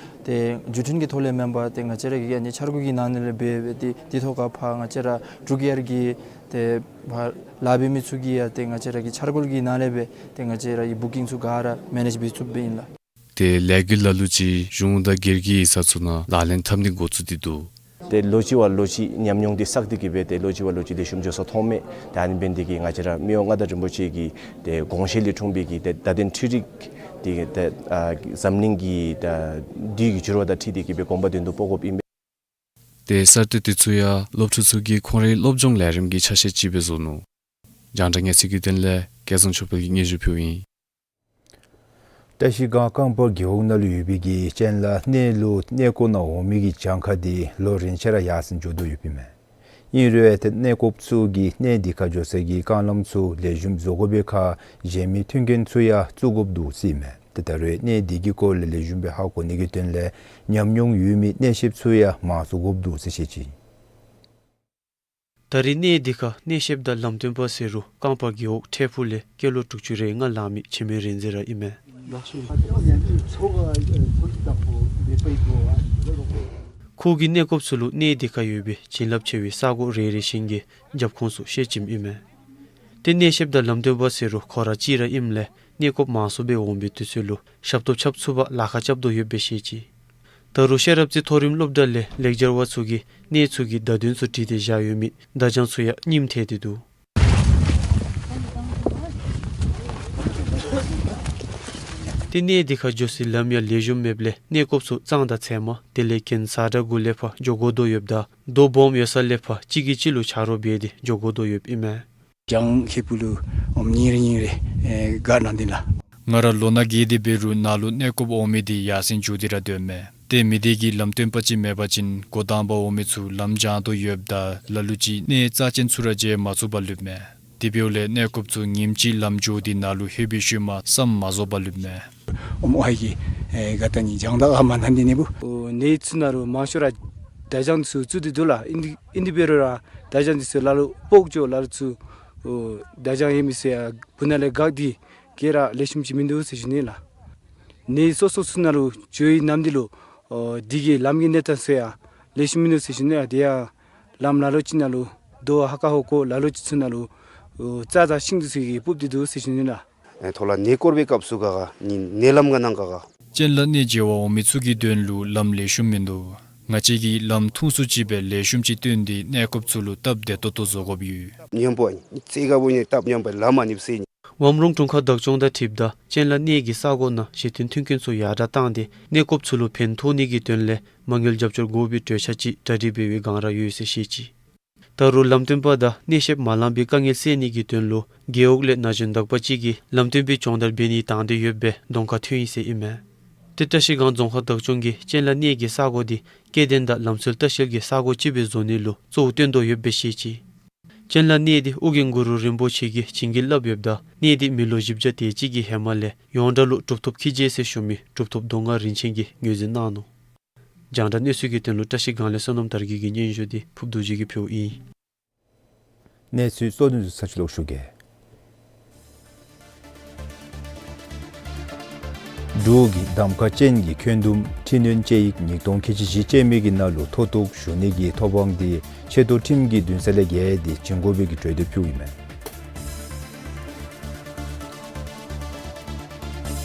ཏེ་བརྒྱུད་འཕྲིན་གྱི་ཐོག་ལས་མེན་པར་ཏེ་ང་བཅས་ར་གི་ཨ་ནི་འཆར་སྒོ་གི་ནང་ལས་འབད་འབད་དེ་འདི་ཐོག་ཁར་ཕར་ང་བཅས་ར་འབྲུག་ཨེར་གྱི་ཏེ་ཕར་ལཱ་འབད་མི་ཚུ་གིས་ཡང་ཏེ་ང་བཅས་ར་གི་འཆར་སྒོ་གི་ནང་ལས་འབད་དེ་ང་བཅས་ར་གི་བུ་ཀིང་ཚུ་ག་ར་མེ་ནེཇ་འབད་ཚུགསཔ་ཨིན་ལགས། ཏེ་ལས་འགུལ་ལ་ལུ་ཅིག་གཞུང་དང་སྒེར་གྱི་ཡིག་ཚང་ཚུ་ནང་ལག་ལེན་འཐབ་ནི་འགོ་བཙུགས་ཏེ་འདུག། ཏེ་ལོ་གཅིག་བ་ལོ་གཅིག་ཉམས་མྱོང་འདི་བསགས་ཏེ་གི་སྦེ་ཏེ་ལོ་གཅིག་བ་ལོ་གཅིག་ལེགས་ཤོམ་འགྱོ་ས་མཐོང་མས། ཏེ་ཨ་ནི་འབད་ནི་དེ་གིས་ང་བཅས་ར་མི་དབང་མངའ་བདག་རིན་པོ་ཆེ་གི་ཏེ་དགོངས་བཞེད་ལས་འཁྲུངས་པའི་གི་ཏེ་བརྡ་དོན་འཕྲུལ་རིག་འདི་ཏེ་ཨ་འཛམ་གླིང་གི་ད་དུས་ཀྱི་འགྱུར་བ་དང་འཁྲིལ་ཏེ་གི་སྦེ་གོམ་པ་མདུན་དུ་སྤོ་དགོཔ་ཨིན་པས། ཏེ་གསར་གཏོད་འདི་ཚུ་ཡང་སློབ་ཕྲུག་ཚུ་གིས་ཁོང་རའི་སློབ་སྦྱོང་ལས་རིམ་གྱི་ཆ་ཤས་ཅིག་སྦེ་བཟོ་ནུག། རྒྱང་བསྒྲགས་གནས་ཚུལ་གྱི་དོན་ལས་སྐལ་བཟང་ཆོས་འཕེལ་གྱིས་སྙན་ཞུ་ཕུལཝ་ཨིན། བཀྲ་ཤིས་སྒང་རྐང་པ་རྒེད་འོག་ནང་ལུ་ཡོད་པའི་གི་ཅན་ལ་གནས་ལུ་གནས་སྐོར་ནང་འོང་མི་གི་གྱངས་ཁ་འདི་ལོ་རེ་བཞིན་ར་ཡར་སེང་འགྱོ་དོ་ཡོདཔ་ཨིན་མས། ཨིན་རུང་ཏེ་གནས་སྐོརཔ་ཚུ་གིས་གནས་འདི་ཁར་འགྱོ་ས་གི་རྐང་ལམ་ཚུ་ལེགས་ཤོམ་བཟོ་དགོ་པའི་ཁར་གཞན་མི་མཐུན་རྐྱེན་ཚུ་ཡང་བཙུགས་དགོཔ་འདུག་ཟེར་ཨིན་མས། ཏེ་ད་རུང་གནས་འདི་གི་སྐོར་ལས་ལེགས་ཤོམ་སྦེ་ཧ་གོ་ནི་གི་དོན་ལས་ཉམས་མྱོང་ཡོད་མི་གནས་ཤེསཔ་ཚུ་ཡང་མང་བཟོ་དགོཔ་འདུག་ཟེར་བཤད་ཅི། ད་རེས་གནས་འདི་ཁར་གནས་ཤེསཔ་དང་ལམ་སྟོན་པ་ཟེར་རུང་རྐང་པ་རྒེད་འོག་འཕྲལ་ཕུགས་ལས་སྐྱེས་ལོ་དྲུག་ཅུ་རེ་ལྔ་ལང་མི་འཆི་མེད་རིག་འཛིན་ར་ཨིན་མས། ཁོ་གིས་གནས་སྐོརཔ་ཚུ་ལུ་གནས་འདི་ཁར་ཡོད་པའི་བྱིན་རླབས་ཆེ་བའི་ས་གོ་རེ་རེ་བཞིན་གྱི་རྒྱབ་ཁོངས་ཚུ་ཤེས་བྱིནམ་ཨིན་མས། ཏེ་གནས་ཤེསཔ་དང་ལམ་སྟོན་པ་ཟེར་རུང་ཁོ་ར་གཅིག་ར་ཨིནམ་ལས་གནས་སྐོརཔ་མང་སུ་སྦེ་འོང་པའི་དུས་ཚོད་ལུ་ཞབས་ཏོག་རྐྱབ་ཚུགས་པར་ལཱ་ཁག་རྐྱབ་དོ་ཡོདཔ་སྦེ་བཤད་ཅི། ད་རུང་ཤེས་རབ་རྩེ་མཐོ་རིམ་སློབ་གྲྭ་ལས་ལེགས་སྦྱར་བ་ཚུ་གིས་གནས་ཚུ་གི་བརྡ་དོན་ཚུ་བྲིས་ཏེ་བཞག་ཡོད་མི་བརྡ་བྱང་ཚུ་ཡང་རྙིངམ་ཐལ་ཏེ་འདུག། ཏེ་གནས་འདི་ཁར་འགྱོ་སའི་ལམ་ཡང་ལེགས་ཤོམ་མེདཔ་ལས་གནས་སྐོརཔ་ཚུ་གཙང་དང་ཚལ་མ་དེ་ལས་གྱེན་ས་བཀྲ་གུ་ལས་ཕར་འགྱོ་དགོ་དོ་ཡོདཔ་ད་རྡོ་སྦོམ་ཡོད་ས་ལས་ཕར་གཅིག་གིས་གཅིག་ལུ་ཆ་རོགས་འབད་དེ་འགྱོ་དགོ་དོ་ཡོདཔ་ཨིན་མས། གྱང་ཁེ་པུ་ལུ་ཨོམ་ཉིན་རེ་ཉིན་རེ་ཨེ་ག་ནང་འདི་ལགས། ང་ར་ལོ་ན་རྒས་ཏེ་འབད་རུང་ནཱ་ལུ་གནས་སྐོརཔ་འོང་མི་འདི་ཡར་སེང་འགྱོ་སྟེ་ར་སྡོད་མས། ཏེ་མི་སྡེ་གི་ལམ་སྟོན་པ་ཅིག་མེད་པ་ཅིན་འགོ་དང་པ་འོང་མི་ཚུ་ལམ་བྱང་དོ་ཡོདཔ་ད་ལ་ལུ་ཅིག་གནས་རྩ་ཅན་ཚུ་ར་མཇལ་མ་ཚུགས་པར་ལུསཔ་མས། དེ་འབདཝ་ལས་གནས་སྐོརཔ་ཚུ་ཉིནམ་གཅིག་ལམ་འགྱོ་སྟེ་ནཱ་ལུ་ལྷོད་པའི་ཤུལ་མ་བསམ་མ་རྫོགས་པར་ལུསཔ་མས། ཨོམ་ཨའི་གི་ཨེ་ག་ད་ནི་གྱང་དང་ཨ་མ་ནང་འདི་ནི་བུ། ཨོ་གནས་ཚུ་ནང་ལུ་མང་ཤོས་ར་བརྡ་བྱང་ཚུ་བཙུགས་ཏེ་འདུག་ལགས། ཨིན་དེ་ཨིན་དེ་འབད་རུང་ར་བརྡ་བྱང་འདི་ཚུ་ལ་ལུ་སྤོག་འགྱོ། ལ་ལུ་ཚུ་ཨོ་བརྡ་བྱང་ཡོད་མི་ཚུ་ཡང་སྦུག་ནང་ལས་འགག་སྟེ་ག་ར་ལེགས་ཤོམ་ཅིག་མིན་འདུག་ཟེར་ཞུ་ནི་ལགས། གནས་སོ་སོ་ཚུ་ནང་ལུ་འགྱོ་བའི་ནམ་འདི་ལུ་ཨོ་འདི་གི་ལམ་གྱི་གནས་སྟངས་ཚུ་ཡང་ལེགས་ཤོམ་མིན་འདུག་ཟེར་ཞུ་ནི་ལགས། དེ་ཡང་ལམ་ལ་ལུ་ཅིག་ནང་ལུ་རྡོ་ཧ་ཀ་ཧོ་ཀོ། ལ་ལུ་ཅིག་ཚུ་ནང་ལུ་ཨོ་རྩྭ་དང་ཤིང་འདི་ཚུ་གིས་སྤུབས་ཏེ་འདུག་ཟེར་ཞུ་ནི་ལགས། ཨེ་ཐོག་ལས་གནས་སྐོར་བའི་སྐབས་སུ་ག་ག་ནི་གནས་ལམ་ག་ནང་ག་ག། ཅན་ལ་གནས་མཇལ་བར་འོང་མི་ཚུ་གི་དོན་ལུ་ལམ་ལེགས་ཤོམ་མིན་འདུག། ང་བཅས་ཀྱིས་ལམ་ཐུང་སུ་ཅིག་སྦེ་ལེགས་ཤོམ་ཅིག་སྟོན་ཏེ་གནས་སྐོརཔ་ཚུ་ལུ་སྟབས་བདེ་ཏོག་ཏོ་བཟོ་དགོཔ་ཡོད། ཉམ་པོ་ཨ་ནི་རྩེ་ག་བུ་ནི་སྟབས་ཉམ་པོ་ལམ་ཨ་ནི་སྦེ་ཟེར་ནི། ཝམ་རོང་དྲུང་ཁག་བདག་སྐྱོང་དང་འཁྲིལཝ་ད་ཅན་ལ་གནས་ཀྱི་ས་གོ་ནང་ཞི་མཐུན་མཐུན་རྐྱེན་ཚུ་ཡར་དྲག་བཏང་སྟེ་གནས་སྐོརཔ་ཚུ་ལུ་ཕན་ཐོགས་ནི་གི་དོན་ལས་མ་དངུལ་རྒྱབ་སྐྱོར་དགོ་པའི་གྲོས་འཆར་ཅིག་གྲ་སྒྲིག་འབད་བའི་སྒང་ར་ཡོད་ཟེར་བཤད་ཅི། ད་རུང་ལམ་སྟོན་པ་དང་གནས་བཤདཔ་མ་ལང་པའི་དཀའ་ངལ་སེལ་ནི་གི་དོན་ལུ་རྒེད་འོག་ལས་ན་གཞོན་དག་པ་ཅིག་གིས་ལམ་སྟོན་པའི་སྦྱོང་བརྡར་འབད་ནི་དང་འདོད་ཡོདཔ་སྦེ་གདོང་ཁར་ཐོན་ཡི་ཟེར་ཨིན་མས། ཏེ་བཀྲིས་སྒང་རྫོང་ཁག་བདག་སྐྱོང་གིས་ཅན་ལ་གནས་ཀྱི་ས་གོ་འདི་སྐྱེ་ལྡན་དང་ལམ་སྲོལ་ལྟ་བཤལ་གྱི་ས་གོ་ཅིག་སྦེ་བཟོ་ནི་ལུ་གཙོ་བོ་བཏོན་དོ་ཡོདཔ་སྦེ་བཤད་ཅི། ཅན་ལ་གནས་འདི་ཨོ་རྒྱན་གུ་རུ་རིན་པོ་ཆེ་གིས་བྱིན་གྱིས་བརླབས་ཡོདཔ་ད་གནས་འདི་མི་ལོ་བཞི་བརྒྱ་དེ་ཅིག་གི་ཧེ་མ་ལས་ཡོངས་གྲགས་ལུ་གྲུབ་ཐོབ་ཁྱི་རྗེ་ཟེར་ཞུ་མི་གྲུབ་ཐོབ་མདོ་སྔགས་རིན་ཆེན་གྱིས་ངོས་འཛིན་གནང་ནུག། རྒྱང་བསྒྲགས་གནས་ཚུལ་གྱི་དོན་ལུ་བཀྲིས་སྒང་ལས་བསོད་ནམས་དར་རྒྱས་ཀྱི་སྙན་ཞུ་འདི་ཕུབ་རྡོ་རྗེ་གིས་ཕུལཝ་ཨིན། གནས་ཚུལ་གཙོ་དོན་ཚུ་ཚར་ཅིག་ལོག་ཞུ་གེ། འབྲུག་གི་གདམ་ཁ་ཅན་གྱི་འཁོན་འདུམ་འཕྲི་སྣོན་དཔྱད་ཡིག་ཉིས་སྟོང་ཁལ་གཅིག་བཞི་ཅན་མའི་གི་ནང་ལུ་མཐོ་གཏུགས་ཞུ་ནི་གི་ཐོབ་དབང་འདི་ཆེ་མཐོ་ཁྲིམས་ཀྱི་འདུན་ས་ལས་རྒྱལ་ཏེ་བྱིན་དགོ་པའི་གི་གྲོས་འདེབས་ཕུལཝ་ཨིན་མས།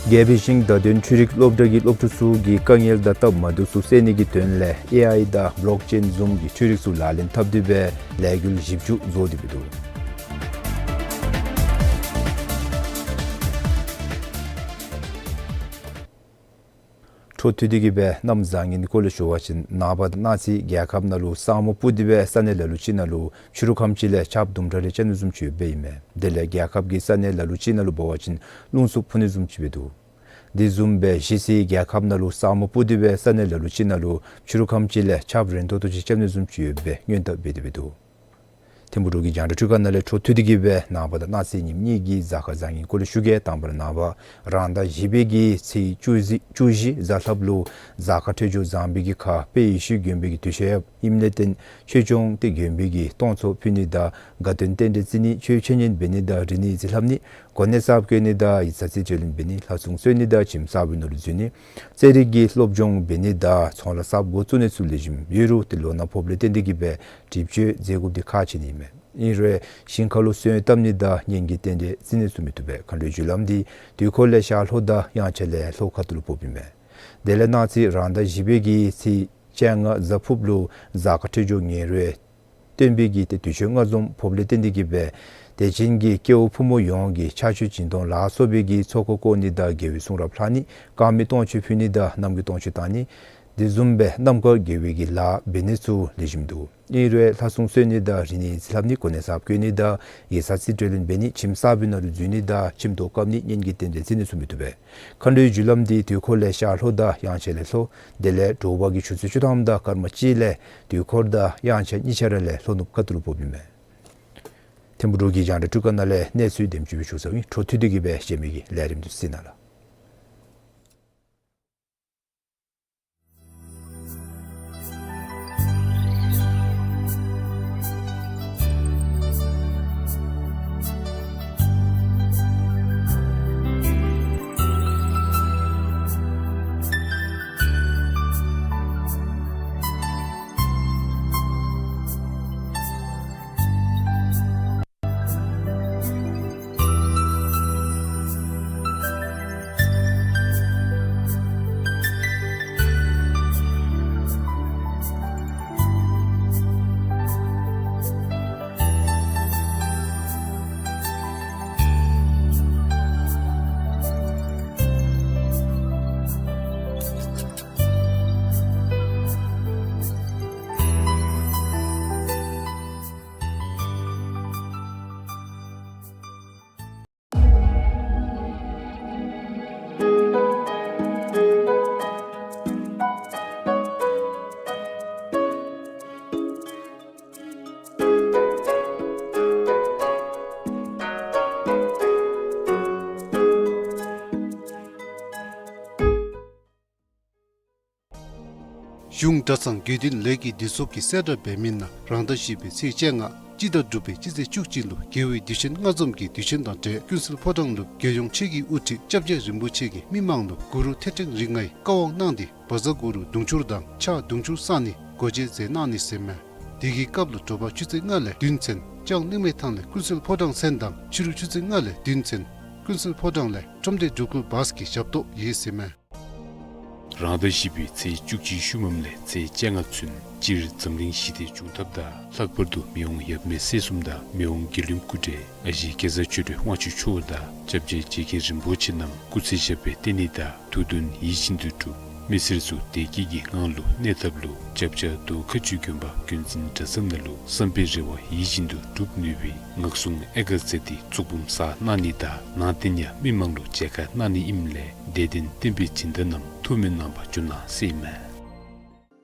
རྒྱལ་པོའི་ཞིང་བརྡ་དོན་འཕྲུལ་རིག་སློབ་གྲྭ་གི་སློབ་ཕྲུག་ཚུ་གི་དཀའ་ངལ་དང་སྟབས་མ་བདེཝ་ཚུ་སེལ་ནི་གི་དོན་ལས་ཨེ་ཨའི་དང་བོ་ལོག་ཅེན་བཟུམ་གྱི་འཕྲུལ་རིག་ཚུ་ལག་ལེན་འཐབ་སྟེ་སྦེ་ལས་འགུལ་བཞི་བཅུ་བཟོ་སྟེ་སྦེ་འདུག། འཕྲོ་མཐུད་དེ་གི་སྦེ་གནམ་བཟང་ངན་སྐོར་ལས་ཞུ་བ་ཅིན་ནངས་པ་དང་གནངས་ཚེ་རྒྱལ་ཁབ་ནང་ལུ་ས་སྨུག་སྤུབས་ཏེ་སྦེ་ས་གནས་ལ་ལུ་ཅིག་ནང་ལུ་ཕྱི་རུ་ཁམས་ཅིག་ལས་ཆརཔ་དུམ་གྲ་རེ་རྐྱབ་ནི་བཟུམ་ཅིག་ཡོདཔ་ཨིན་མས། དེ་ལས་རྒྱལ་ཁབ་ཀྱི་ས་གནས་ལ་ལུ་ཅིག་ནང་ལུ་འབད་བ་ཅིན་རླུང་འཚུབ་འཕུ་ནི་བཟུམ་ཅིག་སྦེ་འདུག། དེ་བཟུམ་སྦེ་གཞེས་ཚེ་རྒྱལ་ཁབ་ནང་ལུ་ས་སྨུག་སྤུབས་ཏེ་སྦེ་ས་གནས་ལ་ལུ་ཅིག་ནང་ལུ་ཕྱི་རུ་ཁམས་ཅིག་ལས་ཆརཔ་རན་ཏོག་ཏོ་ཅིག་རྐྱབ་ནི་བཟུམ་ཅིག་ཡོདཔ་སྦེ་སྔོན་བརྡ་འབད་དེ་སྦེ་འདུག། ཐིམ་ཕུག་འབྲུག་གི་རྒྱང་བསྒྲགས་འཕྲུལ་ཁང་ནང་ལས་འཕྲོ་མཐུད་དེ་གི་སྦེ་ནངས་པ་དང་གནངས་ཚེ་ཉིནམ་གཉིས་ཀྱི་གཟའ་སྐར་བཟང་ངན་སྐོར་ལས་ཞུ་གེ། དང་པ་ར་ནངས་པ་རང་ཟླ་བཞི་པའི་གི་ཚེས་བཅུ་བཞི་བཅུ་བཞི་གཟའ་ལྷགཔ་ལུ་གཟའ་སྐར་འཕྲོད་སྦྱོར་བཟང་པའི་གི་ཁར་དཔལ་ཡེ་ཤེས་མགོན་པོའི་གི་དུས་ཆེན་ཡང་ཨིནམ་ལས་བརྟེན་ཆོས་སྐྱོང་སྟེ་མགོན་པོའི་གི་སྟོང་ཚོགས་ཕུལ་ནི་དང་དགའ་སྟོན་རྟེན་འབྲེལ་བརྩི་ནི་ཆོས་འཆད་ཉན་འབད་ནི་དང་རིག་གནས་རྩིས་ལྷབ་ནི་གོ་གནས་གསརཔ་བསྐོ་ནི་དང་ཡིག་ཚང་རྩིས་སྤྲོད་ལེན་འབད་ནི་ལྷ་སྲུང་གསོལ་ནི་དང་ཁྱིམ་གསར་པའི་ནང་ལུ་འཛུལ་ནི་རྩེད་རིགས་ཀྱི་སློབ་སྦྱོང་འབད་ནི་དང་ཚོང་ལཱ་གསརཔ་འགོ་བཙུགས་ནི་ཚུ་ལེགས་ཤོམ་ཡོད་རུང་ཏེ་ལོ་ན་ཕོགཔ་ལས་བརྟེན་ཏེ་གི་སྦེ་སྒྲིབ་སྦྱོང་མཛད་དགོཔ་འདི་ཁག་ཆེ་ནི་ཨིན་མས། ཨིན་རུང་ཞིང་ཁ་ལུ་སོན་བཏབ་ནི་དང་གཉེན་གྱི་རྟེན་འབྲེལ་བརྩི་ནི་ཚུ་མི་བཏུབ་པས། མཁའ་འགྲོའི་རྒྱུ་ལམ་འདི་དུས་འཁོར་ལས་ཤར་ལྷོ་དང་དབྱངས་འཆར་ལས་ལྷོ་ཁ་ཐུག་ལུ་ཕོགཔ་ཨིན་མས། དེ་ལས་གནངས་ཚེ་རང་ཟླ་བཞི་པའི་གི་ཚེས་བཅོ་ལྔ་གཟའ་ཕུརཔ་ལུ་གཟའ་སྐར་འཕྲོད་སྦྱོར་ངན་རུང་སྟོན་པའི་གི་ཏེ་དུས་ཆེན་ལྔ་འཛོམས་ཕོགཔ་ལས་བརྟེན་ཏེ་གི་སྦེ་དད་ཅན་གྱི་སྐྱེ་བོ་ཕོ་མོ་ཡོངས་ཀྱིས་ཕྱག་མཆོད་སྦྱིན་གཏོང་ལ་སོགས་པའི་གི་ཚོགས་འཁོར་བསྐོར་ནི་དང་དགེ་བའི་གསུང་རབ་ལྷག་ནི་དཀར་མེ་སྟོང་མཆོད་ཕུལ་ནི་དང་རྣམ་རྒྱལ་སྟོང་མཆོད་བཏང་ནི་དེ་བཟུམ་སྦེ་རྣམ་དཀར་དགེ་བའི་གི་ལཱ་འབད་ནི་ཚུ་ལེགས་ཤོམ་འདུག། ཨིན་རུང་ལྷ་སྲུང་གསོལ་ནི་དང་རིག་གནས་རྩིས་ལྷབ་ནི་གོ་གནས་གསརཔ་བསྐོ་ནི་དང་ཡིག་ཚང་རྩིས་སྤྲོད་ལེན་འབད་ནི་ཁྱིམ་གསར་པའི་ནང་ལུ་འཛུལ་ནི་དང་ཁྱིམ་ཐོག་བཀབ་ནི་གཉེན་གྱི་རྟེན་འབྲེལ་བརྩི་ནི་ཚུ་མི་བཏུབ་པས། མཁའ་འགྲོའི་རྒྱུ་ལམ་འདི་དུས་འཁོར་ལས་ཤར་ལྷོ་དང་དབྱངས་འཆར་ལས་ལྷོ། དེ་ལས་དྲོ་པ་གི་ཆུ་ཚོད་བཅུ་ཐམ་དང་སྐར་མ་གཅིག་ལས་དུས་འཁོར་དང་དབྱངས་འཆར་གཉིས་ཆ་ར་ལས་ལྷོ་ནུབ་ཁ་ཐུག་ལུ་ཕོགཔ་ཨིན་མས། ཐིམ་ཕུག་འབྲུག་གི་རྒྱང་བསྒྲགས་འཕྲུལ་ཁང་ནང་ལས་གནས་ཚུལ་དེམ་ཅིག་སྦེ་ཞུ་ཚརཝ་ཨིན། འཕྲོ་མཐུད་དེ་གི་སྦེ་རྗེས་མའི་གི་ལས་རིམ་འདི་གཟིགས་གནང་ལགས། གཞུང་གྲྭ་ཚང་དགེ་འདུན་ལས་ཀྱི་འདུ་ཚོགས་ཀྱིས་གསལ་བསྒྲགས་འབད་མི་ནང་རང་ཟླ་བཞི་པའི་ཚེས་བཅོ་ལྔ་སྤྱི་ཟླ་དྲུག་པའི་སྤྱི་ཚེས་བཅུ་གཅིག་ལུ་རྒྱལ་བའི་དུས་ཆེན་ལྔ་འཛོམས་ཀྱི་དུས་ཆེན་དང་འབྲེལ་ཀུན་གསལ་ཕོ་བྲང་ལུ་རྒྱལ་ཡོངས་ཆོས་ཀྱི་དབུ་ཁྲིད་སྐྱབས་རྗེ་རིན་པོ་ཆེ་གིས་མི་མང་ལུ་གུ་རུ་ཐེག་ཆེན་རིགས་ལྔའི་བཀའ་དབང་གནང་སྟེ་བཛྲ་གུ་རུ་དུང་ཕྱུར་དང་ཕྱག་དུང་ཕྱུར་བསང་ནི་སྒོ་འབྱེད་མཛད་གནང་ནི་ཟེར་མས། དེ་གི་སྐབས་ལུ་དྲོ་པ་ཆུ་ཚོད་ལྔ་ལས་བདུན་ཚུན་ལྕང་གླིང་མའི་ཐང་ལས་ཀུན་གསལ་ཕོ་བྲང་མཚན་དང་ཕྱི་རུ་ཆུ་ཚོད་ལྔ་ལས་བདུན་ཚུན་ཀུན་གསལ་ཕོ་བྲང་ལས་ཁྲོམ་སྡེ་འགྲོ་ཁུལ་བཱས་ཀྱི་ཞབས་ཏོག་ཡོད་ཟེར་མས། རང་ཟླ་བཞི་པའི་ཚེས་བཅུ་གཅིག་ཤུལ་མམ་ལས་ཚེས་བཅོ་ལྔ་ཚུན་སྤྱིར་འཛམ་གླིང་ཞི་བདེ་འབྱུང་ཐབས་དང་ལྷག་པར་དུ་མི་དབང་ཡབ་མེས་སྲས་གསུམ་དང་མི་དབང་དགེ་འདུན་སྐུ་བགྲེས་ཨ་ཞེ་རྒྱལ་ཚབ་ཆོས་གྲོགས་དབང་ཕྱུག་མཆོག་དང་སྐྱབས་རྗེ་རྗེ་མཁན་རིན་པོ་ཆེ་རྣམས་སྐུ་ཚེ་ཞབས་པད་བརྟན་ནི་དང་ཐུགས་འདུན་ཡིད་བཞིན་དུ་འགྲུབ། མི་སེར་ཚུ་བདེ་སྐྱིད་ཀྱི་ངང་ལུ་གནས་ཐབས་ལུ་སྐྱབས་རྗེ་རྡོ་ཁ་ཆུ་དགོན་པ་འགོ་འཛིན་གྲྭ་ཚང་ནང་ལུ་བསམ་པའི་རེ་བ་ཡིད་བཞིན་དུ་འགྲུབ་ནུས་པའི་ངག་གསུང་ཨེ་དགའ་མཛད་དེ་གཙུག་འབུམ་གསར་གནང་ནི་དང་ནང་རྟེན་ཡང་མི་མང་ལུ་མཇལ་ཁ་གནང་ནི་ཨིནམ་ལས་དད་ལྡན་བསྟན་པའི་སྦྱིན་བདག་རྣམས་ཐུགས་སྨོན་གནང་བར་འབྱོན་གནང་ཟེར་ཨིན་མས།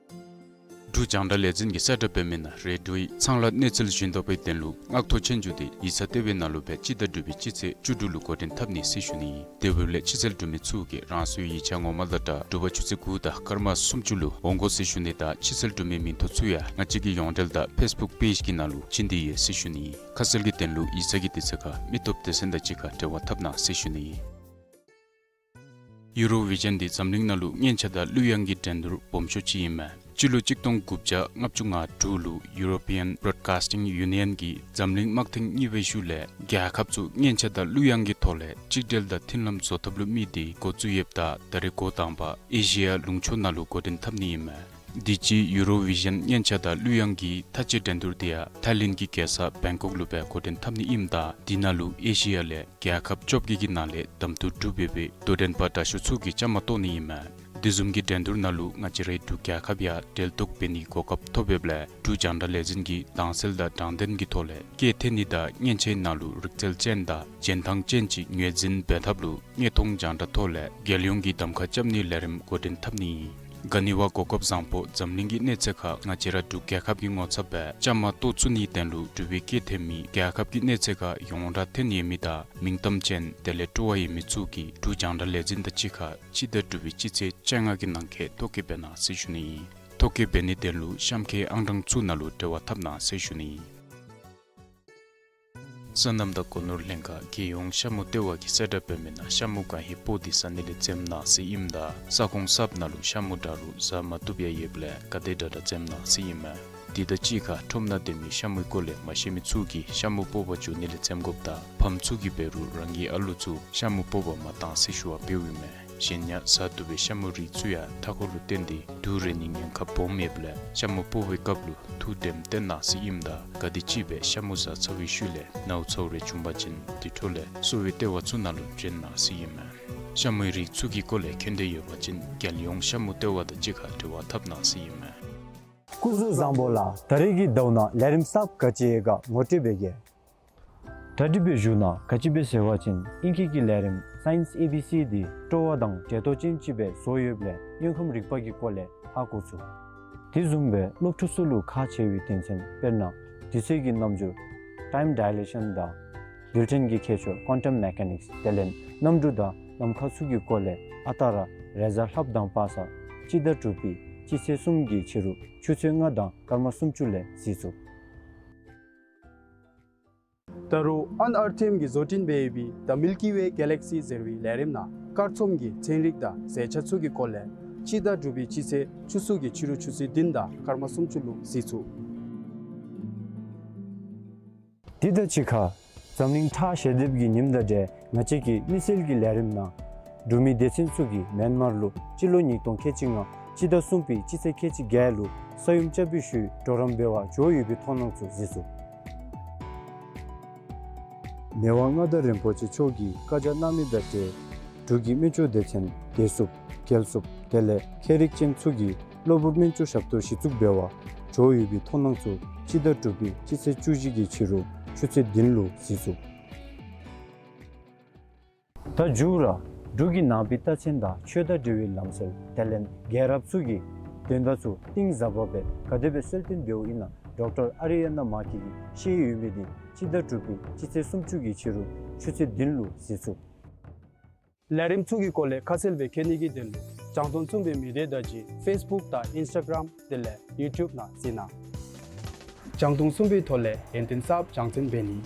འབྲུག་རྒྱང་བསྒྲགས་ལས་འཛིན་གྱིས་གསལ་བསྒྲགས་འབད་མི་ནང་རེ་ཌིའོའི་ཚང་ལ་གནས་ཚུལ་ཞུ་དོ་བའི་དོན་ལུ་སྔགས་ཐོག་ཆོས་རྒྱུགས་དེ་ཡིག་ཚང་ལྟེ་བའི་ནང་ལུ་སྦེ་སྤྱི་ཟླ་དྲུག་པའི་སྤྱི་ཚེས་བཅུ་དྲུག་ལུ་འགོ་འདྲེན་འཐབ་ནི་ཟེར་ཞུ་ནི། དེ་འབདཝ་ལས་ཕྱི་ཚུལ་འབྲུག་མི་ཚུ་གིས་རང་སོའི་ཡིག་ཆ་ངོ་མ་དང་སྦྲགས་དྲོ་པ་ཆུ་ཚོད་དགུ་དང་སྐར་མ་སུམ་ཅུ་ལུ་འོང་དགོ་ཟེར་ཞུ་ནི་དང་ཕྱི་ཚུལ་འབྲུག་མི་མིང་ཐོ་ཚུ་ཡང་ང་བཅས་ཀྱི་ཡོངས་འབྲེལ་དང་ཕེསི་བུཀ་པེཇ་གི་ནང་ལུ་བྱིན་ཏེ་ཡོད་ཟེར་ཞུ་ནི། ཁ་གསལ་གྱི་དོན་ལུ་ཡིག་ཚང་གི་དུས་ཚོད་ཁར་མི་སྟོབས་སྡེ་ཚན་དང་གཅིག་ཁར་འབྲེལ་བ་འཐབ་གནང་ཟེར་ཞུ་ནི། ཡུ་རོ་བི་ཞཱན་འདི་འཛམ་གླིང་ནང་ལུ་སྙན་ཆ་དང་གླུ་དབྱངས་ཀྱི་འགྲན་བསྡུར་སྦོམ་ཤོས་ཅིག་ཨིན་མས། སྤྱི་ལོ་གཅིག་སྟོང་དགུ་བརྒྱ་ལྔ་བཅུ་ང་དྲུག་ལུ་ཡུ་རོ་པི་ཡཱན་བོ་རོཌ་ཀཱསི་ཊིང་ཡུ་ནི་ཡཱན་གྱིས་འཛམ་གླིང་དམག་ཐེངས་གཉིས་པའི་ཤུལ་ལས་རྒྱལ་ཁབ་ཚུ་སྙན་ཆ་དང་གླུ་དབྱངས་ཀྱི་ཐོག་ལས་གཅིག་སྒྲིལ་དང་མཐུན་ལམ་བཟོ་ཐབས་ལུ་དམིགས་ཏེ་འགོ་བཙུགས་ཡོདཔ་ད་ད་རེས་འགོ་དང་པ་ཨེ་ཤི་ཡ་ལུང་ཕྱོགས་ནང་ལུ་འགོ་འདྲེན་འཐབ་ནི་ཨིན་མས། དུས་ཅི་ཡུ་རོ་བི་ཞཱན་སྙན་ཆ་དང་གླུ་དབྱངས་ཀྱི་མཐའ་དཔྱད་འགྲན་བསྡུར་དེ་ཡང་ཐའི་ལེནཌ་ཀྱི་རྒྱལ་ས་བེང་ཀོག་ལུ་སྦེ་འགོ་འདྲེན་འཐབ་ནི་ཨིནམ་ད་དེ་ནང་ལུ་ཨེ་ཤི་ཡ་ལས་རྒྱལ་ཁབ་བཅོ་བརྒྱད་ཀྱི་ནང་ལས་གདམ་འཐུ་གྲུབ་འབད་བའི་དོ་འགྲན་པ་དྲག་ཤོས་ཚུ་གིས་བཅའ་མར་གཏོགས་ནི་ཨིན་མས། དེ་བཟུམ་གྱི་འགྲན་བསྡུར་ནང་ལུ་ང་བཅས་རའི་འབྲུག་རྒྱལ་ཁབ་ཡང་འབྲེལ་གཏོགས་འབད་ནིའི་གོ་སྐབས་ཐོབ་ཡོདཔ་ལས་འབྲུག་རྒྱང་བསྒྲགས་ལས་འཛིན་གྱིས་དྭངས་གསལ་དང་དྲང་བདེན་གྱི་ཐོག་ལས་སྐད་འཐེན་ནི་དང་སྙན་ཆའི་ནང་ལུ་རིག་རྩལ་ཅན་དང་རྒྱན་ཐང་ཅན་ཅིག་ངོས་འཛིན་འབད་ཐབས་ལུ་དངོས་མཐོང་རྒྱང་བསྒྲགས་ཐོག་ལས་རྒྱལ་ཡོངས་ཀྱི་གདམ་ཁ་རྐྱབ་ནིའི་ལས་རིམ་འགོ་འདྲེན་འཐབ་ནི་ཨིན། ག་ནི་བ་གོ་སྐབས་བཟང་པོ་འཛམ་གླིང་གི་གནས་ཚད་ཁར་ང་བཅས་ར་འབྲུག་རྒྱལ་ཁབ་ཀྱི་ངོ་ཚབ་སྦེ་བཅའ་མར་གཏོགས་ཚུགས་ནིའི་དོན་ལུ་འབྲུག་པའི་སྐད་འཐེན་མི་རྒྱལ་ཁབ་ཀྱི་གནས་ཚད་ཁར་ཡོངས་གྲགས་ཐོན་ཡོད་མི་དང་མིང་གཏམ་ཅན་དེ་ལས་སྤྲོ་བ་ཡོད་མི་ཚུ་གིས་འབྲུག་རྒྱང་བསྒྲགས་ལས་འཛིན་དང་གཅིག་ཁར་སྤྱི་ཟླ་དྲུག་པའི་སྤྱི་ཚེས་བཅོ་ལྔ་གི་ནང་འཁོད་ཐོ་བཀོད་འབད་གནང་ཟེར་ཞུ་ནི་ཨིན། ཐོ་བཀོད་འབད་ནིའི་དོན་ལུ་གཤམ་འཁོད་ཨང་གྲངས་ཚུ་ནང་ལུ་འབྲེལ་བ་འཐབ་གནང་ཟེར་ཞུ་ནི་ཨིན། སོ་ནམ་དང་སྒོ་ནོར་ལྷན་ཁག་རྒྱལ་ཡོངས་ཤ་མུ་ལྟེ་བ་གིས་གསལ་བསྒྲགས་འབད་མི་ནང་ཤ་མུ་གང་ཧེ་སྤོག་སྟེ་ཟ་ནི་ལས་འཛེམ་གནང་ཟེར་ཨིནམ་ད་ས་ཁོངས་གསརཔ་ནང་ལུ་ཤ་མུ་འདྲ་རུང་ཟ་མ་བཏུབ་ཡང་ཡོདཔ་ལས་ག་དེ་དྲག་དྲག་འཛེམ་གནང་ཟེར་ཨིན་མས། དེ་དང་གཅིག་ཁར་ཁྲོམ་ནང་སྡོད་མི་ཤ་མུའི་སྐོར་ལས་མ་ཤེས་མི་ཚུ་གིས་ཤ་མུ་སྤོག་པར་འགྱོ་ནི་ལས་འཛེམ་དགོཔ་དང་ཕམ་ཚུ་གིས་འབད་རུང་རང་གི་ཨ་ལུ་ཚུ་ཤ་མུ་སྤོག་པར་མ་གཏང་ཟེར་ཞུ་བ་འབདཝ་ཨིན་མས། གཞན་ཡང་ཟ་བཏུབ་པའི་ཤ་མུ་རིགས་ཚུ་ཡང་མཐའ་འཁོར་ལུ་བརྟེན་ཏེ་དུག་རེག་ནིའི་ཉེན་ཁ་སྦོམ་ཡོདཔ་ལས་ཤ་མུ་སྤོག་པའི་སྐབས་ལུ་ཐུགས་དྲནམ་བཏོན་གནང་ཟེར་ཨིནམ་ད་ག་དེམ་ཅིག་སྦེ་ཤ་མུ་ཟ་ཚར་བའི་ཤུལ་ལས་ནཝ་ཚཝ་རེ་བྱུང་པ་ཅིན་དེ་འཕྲོ་ལས་གསོ་བའི་ལྟེ་བ་ཚུ་ནང་ལུ་བྱོན་གནང་ཟེར་ཨིན་མས། ཤ་མུའི་རིགས་ཚུ་གི་སྐོར་ལས་མཁྱེན་འདོད་ཡོད་པ་ཅིན་རྒྱལ་ཡོངས་ཤ་མུ་ལྟེ་བ་དང་གཅིག་ཁར་འབྲེལ་བ་འཐབ་གནང་ཟེར་ཨིན་མས། སྐུ་གཟུགས་བཟང་པོ་ལགས། ད་རེས་ཀྱི་ཟླཝ་ནང་ལས་རིམ་གསརཔ་ག་ཅི་ཡོད་ག་ངོ་སྤྲོད་འབད་གེ། གྲ་སྒྲིག་འབད་ཞུ་ནི་ག་ཅི་སྦེ་ཟེར་བ་ཅིན་ཨིང་སྐད་ཀྱི་ལས་རིམ་Science A B C འདི་སྤྲོ་བ་དང་འབྲེལ་གཏོགས་ཅན་ཅིག་སྦེ་བཟོ་ཡོདཔ་ལས་དངོས་ཁམས་རིག་པ་གི་སྐོར་ལས་ཧ་གོ་ཚུགས། དེ་བཟུམ་སྦེ་སློབ་ཕྲུག་ཚུ་ལུ་ཁག་ཆེ་བའི་དོན་ཚན་དཔེར་ན་དུས་ཚོད་ཀྱི་རྣམ་འགྱུར་time dilation དང་འདུལ་ཕྲན་གྱི་ཁྱད་ཆོས་quantum mechanics དེ་ལས་གནམ་གྲུ་དང་ལམ་ཁ་ཚུ་གི་སྐོར་ལས་ཨ་རྟག་ར་རེས་གཟའ་ལྷགཔ་དང་པ་སངས་སྤྱི་ཟླ་དྲུག་པའི་སྤྱི་ཚེས་གསུམ་གྱི་ཕྱི་རུ་ཆུ་ཚོད་ལྔ་དང་སྐར་མ་སུམ་ཅུ་ལས་གཟིགས་ཚུགས། ད་རུང་ཨན་ཨར་ཐིམ་གྱིས་བཟོ་སྐྲུན་འབད་ཡོད་པའི་The Milky Way Galaxy ཟེར་བའི་ལས་རིམ་ནང་སྐར་ཚོམ་གྱི་ཚན་རིག་དང་ཟས་བཅད་ཚུ་གི་སྐོར་ལས་སྤྱི་ཟླ་དྲུག་པའི་སྤྱི་ཚེས་བཅུ་གསུམ་གྱི་ཕྱི་རུ་ཆུ་ཚོད་བདུན་དང་སྐར་མ་སུམ་ཅུ་ལུ་གཟིགས་ཚུགས། དེ་དང་གཅིག་ཁར་འཛམ་གླིང་ཁྲག་ཞལ་འདེབས་ཀྱི་ཉིནམ་དང་འབྲེལ་ང་བཅས་ཀྱི་དམིགས་བསལ་གྱི་ལས་རིམ་ནང་འབྲུག་མི་སྡེ་ཚན་ཚུ་གིས་མེན་མར་ལུ་སྤྱི་ལོ་ཉིས་སྟོང་ཁལ་གཅིག་ལྔ་སྤྱི་ཟླ་གསུམ་པའི་སྤྱི་ཚེས་ཁལ་གཅིག་བརྒྱད་ལུ་ས་ཡོམ་རྐྱབ་པའི་ཤུལ་གྲོགས་རམ་འབད་བར་འགྱོ་ཡོད་པའི་མཐོང་སྣང་ཚུ་གཟིགས་ཚུགས། མི་དབང་མངའ་བདག་རིན་པོ་ཆེ་མཆོག་གིས་བཀའ་རྒྱ་གནང་མི་དང་འབྲེལ་འབྲུག་གི་སྨན་བཅོས་སྡེ་ཚན་བདེ་སྲུངཔ་རྒྱལ་སྲུངཔ་དེ་ལས་མཁས་རིག་ཅན་ཚུ་གིས་གློ་བུར་སྨན་བཅོས་ཞབས་ཏོག་གཞི་བཙུགས་འབད་བར་འགྱོ་ཡོད་པའི་མཐོང་སྣང་ཚུ་སྤྱི་ཟླ་དྲུག་པའི་སྤྱི་ཚེས་བཅུ་བཞི་གི་ཕྱི་རུ་ཆུ་ཚོད་བདུན་ལུ་གཟིགས་ཚུགས། ད་མཇུག་ར་འབྲུག་གི་ནང་པའི་རྟགས་མཚན་དང་ཆོས་དང་འབྲེལ་བའི་ལམ་སྲོལ་དེ་ལས་རྒྱལ་རབས་ཚུ་གི་དོན་དག་ཚུ་གཏིང་ཟབ་པ་སྦེ་ག་དེ་སྦེ་གསལ་སྟོན་འབདཝ་ཨིན་ན་ཌོག་ཊར་ཨ་རི་ཡ་ན་མ་ཀི་གིས་བཤད་ཡོད་མི་འདི་སྤྱི་ཟླ་དྲུག་པའི་སྤྱི་ཚེས་སུམ་ཅུ་གི་ཕྱི་རུ་ཆུ་ཚོད་བདུན་ལུ་གཟིགས་ཚུགས། ལས་རིམ་ཚུ་གི་སྐོར་ལས་ཁ་གསལ་སྦེ་མཁྱེན་ནི་གི་དོན་ལུ་རྒྱང་མཐོང་གསུམ་པའི་མི་སྡེ་དང་གཅིག་ཁར་ཕེསི་བུཀ་དང་ཨིནསི་ཊ་གརམ་དེ་ལས་ཡུ་ཊུབ་ནང་གཟིགས་གནང་། རྒྱང་མཐོང་གསུམ་པའི་ཐོག་ལས་ཡོན་ཏན་གསརཔ་སྦྱང་བརྩོན་འབད་ནི།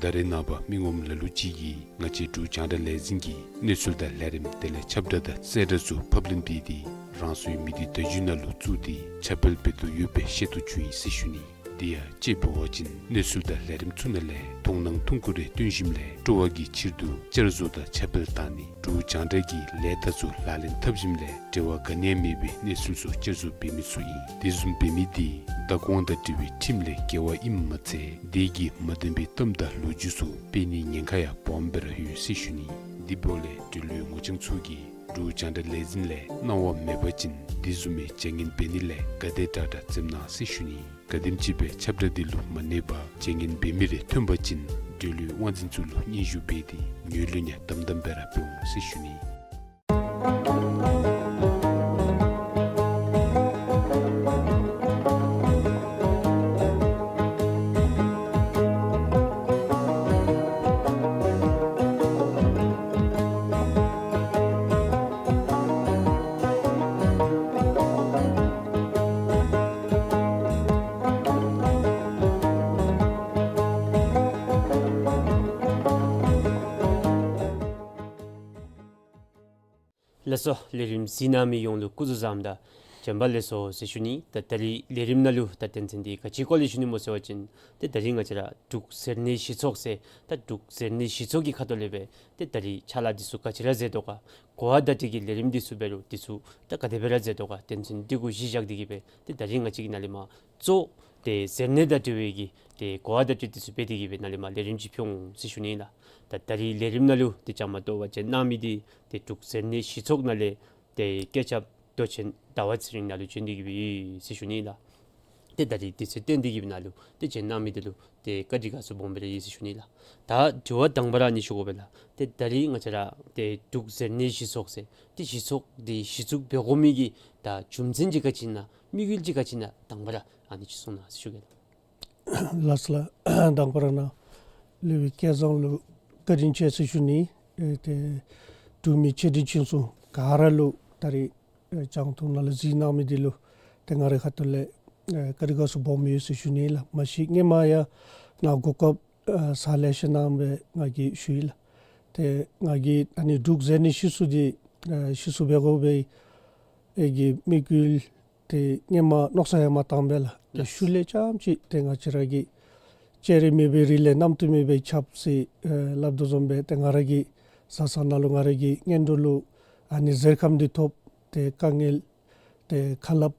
ད་རེས་ནངས་པ་མི་ངོམ་ལ་ལུ་ཅིག་གིས་ང་བཅས་འབྲུག་རྒྱང་བསྒྲགས་ལས་འཛིན་གྱི་གནས་ཚུལ་དང་ལས་རིམ་དེ་ལས་ཁྱབ་བསྒྲགས་དང་གསལ་བསྒྲགས་ཚུ་ཕབ་ལེན་འབད་དེ་རང་སོའི་མི་སྡེ་བརྡ་བརྒྱུད་ནང་ལུ་བཙུགས་ཏེ་ཁྱབ་སྤེལ་འབད་དོ་ཡོདཔ་སྦེ་ཤེས་རྟོགས་བྱུང་ཡི་ཟེར་ཞུ་ནི། དེ་ཡང་དཔྱེ་འབད་བ་ཅིན་གནས་ཚུལ་དང་ལས་རིམ་ཚུ་ནང་ལས་མཐོང་སྣང་ཐུང་ཀུ་རེ་བཏོན་ཞིནམ་ལས་སྤྲོ་བ་གི་ཕྱིར་དུ་བསྐྱར་བཟོ་དང་ཁྱབ་སྤེལ་བཏང་ནི་འབྲུག་རྒྱང་བསྒྲགས་ཀྱི་ལས་དང་ཚུ་ལག་ལེན་འཐབ་ཞིནམ་ལས་འབྲེལ་བ་ག་ནི་ཡང་མེད་པའི་གནས་ཚུལ་ཚུ་བསྐྱར་བཟོ་འབད་མི་ཚུ་ཨིན། དེ་བཟུམ་འབད་མི་དེ་བདག་དབང་དང་འབྲེལ་བའི་ཁྲིམས་ལས་འགལ་བ་ཨིནམ་མ་ཚད་དེ་གིས་མ་བདེན་པའི་གཏམ་དང་ལོ་རྒྱུས་ཚུ་སྤེལ་ནིའི་ཉེན་ཁ་ཡང་སྦོམ་སྦེ་ར་ཡོད་ཟེར་ཞུ་ནི། དེ་འབདཝ་ལས་འབྲེལ་ཡོད་ངོ་རྐྱང་ཚུ་གིས་འབྲུག་རྒྱང་བསྒྲགས་ལས་འཛིན་ལས་གནང་བ་མེད་པ་ཅིན་དེ་བཟུམ་མའི་བྱ་ངན་འབད་ནི་ལས་ག་དེ་དྲག་དྲག་འཛེམ་གནང་ཟེར་ཞུ་ནི། ག་དེམ་ཅིག་སྦེ་ཁྱབ་བསྒྲགས་དེ་ལུ་མ་གནས་པར་བྱ་ངན་འབད་མི་རེ་ཐོན་པ་ཅིན་འབྲེལ་ཡོད་དབང་འཛིན་ཚུ་ལུ་སྙན་ཞུ་འབད་དེ་ངོས་ལེན་ཡང་དམ་དམ་སྦེ་ར་འབད་འོང་ཟེར་ཞུ་ནི། ལགས་སོ། ལས་རིམ་གཟིགས་གནང་མི་ཡོངས་ལུ་སྐུ་གཟུགས་བཟང་དང་བྱོན་པ་ལེགས་སོ་ཟེར་ཞུ་ནི། ད་ད་རིས་ལས་རིམ་ནང་ལུ་ད་དོན་ཚན་འདི་ག་ཅིའི་སྐོར་ལས་ཞུ་ནི་སྨོ་ཟེར་བ་ཅིན་ཏེ་ད་རིས་ང་བཅས་ར་འབྲུག་ཟེར་སྣེ་གཞི་ཚོགས་ཟེར་ད་འབྲུག་ཟེར་སྣེ་གཞི་ཚོགས་ཀྱི་ཁ་ཐུག་ལས་སྦེ་ཏེ་ད་རིས་ཕྱག་ལཱ་འདི་ཚུ་ག་ཅི་ར་མཛད་དོ་ག། གོ་བ་བརྡ་སྤྲོད་ཀྱི་ལས་རིམ་འདི་ཚུ་འབད་རུང་འདི་ཚུ་ད་ག་དེ་སྦེ་ར་མཛད་དོ་ག། དོན་ཚན་འདི་གུ་གཞི་བཞག་སྟེ་གིས་སྦེ་ཏེ་ད་རིས་ང་བཅས་ཀྱི་ནཱ་ལས་མར་གཙོ་ཏེ་ཟེར་སྣེ་དང་འབྲེལ་བའི་གི་ཏེ་གོ་བ་བརྡ་སྤྲོད་འདི་ཚུ་འབད་དེ་གིས་སྦེ་ནཱ་ལས་མར་ལས་རིམ་ཅིག་ཕུལ་འོང་ཟེར་ཞུ་ནི་ལགས། ད་ད་རིས་ལས་རིམ་ནང་ལུ་ཏེ་བཅའ་མར་གཏོགས་པར་བྱོན་གནང་མི་འདི་ཏེ་འབྲུག་ཟེར་སྣེ་གཞི་ཚོགས་ནང་ལས་ཏེ་བཀོད་ཁྱབ་མདོ་ཆེན་ཟླ་བ་ཚེ་རིང་ནཱ་ལུ་བྱོན་ཏེ་གིས་སྦེ་ཡོད་ཟེར་ཞུ་ནི་ལགས། ཏེ་ད་རིས་དུས་ཚོད་བཏོན་ཏེ་གིས་སྦེ་ནཱ་ལུ་ཏེ་བྱོན་གནང་མི་འདི་ལུ་ཏེ་བཀའ་དྲིན་དགའ་ཚོར་སྦོམ་སྦེ་ར་ཡོད་ཟེར་ཞུ་ནི་ལགས། ད་དྲི་བ་དང་པ་ར་ཨ་ནི་ཞུ་དགོ་པས་ལགས། ཏེ་ད་རིས་ང་བཅས་ར་ཏེ་འབྲུག་ཟེར་སྣེ་གཞི་ཚོགས་ཟེར་ཏེ་གཞི་ཚོགས་འདི་གཞི་བཙུགས་འབད་དགོ་མི་གི་ད་རྒྱུ་མཚན་ཅིག་ག་ཅི་ཨིན་ན་དམིགས་ཡུལ་ཅིག་ག་ཅི་ཨིན་ན་དང་པ་ར་ཨ་ནི་ཅིག་གསུང་གནང་ཟེར་ཞུ་གེ་ལགས། ལགས་སོ་ལགས། དང་པ་ར་ནཱ་ལས་སྦེ་སྐལ་བཟང་ལུ་བཀའ་དྲིན་ཆེ་ཟེར་ཞུ་ནི། ཨེ་ཏེ་འབྲུག་མི་ཆེ་འབྲིང་ཆུང་གསུམ་ག་ར་ལུ་ད་རིས་ཨེ་རྒྱང་མཐོང་ནང་ལུ་གཟིགས་གནང་མི་འདི་ལུ་ཏེ་ང་རའི་ཁ་ཐུག་ལས་ཨེ་བཀའ་དྲིན་དགའ་ཚོར་སྦོམ་ཡོད་ཟེར་ཞུ་ནི་ལགས། མ་གཞི་སྔོན་མ་ཡང་ནཱ་གོ་སྐབས་ཨེ་ས་ལེ་ཤ་གནང་སྦེ་ང་གིས་ཞུ་ཡི་ལགས། ཏེ་ང་གིས་ཨ་ནི་འབྲུག་ཟེར་སྣེ་གཞི་བཙུགས་འདི་ཨེ་གཞི་བཙུགས་འབད་དགོ་པའི་ཨེ་གི་དམིགས་ཡུལ་ཏེ་སྔོན་མ་མནོ་བསམ་ཡང་མ་བཏང་པས་ལགས། ཏེ་ལགས། ཤུལ་ལས་རྐྱངམ་ཅིག་ཏེ་ང་བཅས་ར་གི་སྤྱན་རས་མེད་པའི་རི་ལས་གནམ་དུ་མེད་པའི་ཆརཔ་ཟེར་ཨེ་སླབ་དོ་བཟུམ་སྦེ་ཏེ་ང་ར་གི་བཟའ་ཚང་ནང་ལུ་ང་ར་གི་གཉེན་གྲོགས་ལུ་ཨ་ནི་གཟེར་ཁམས་འདི་ཐོབ། ཏེ་དཀའ་ངལ་ཏེ་ཁ་སླབ་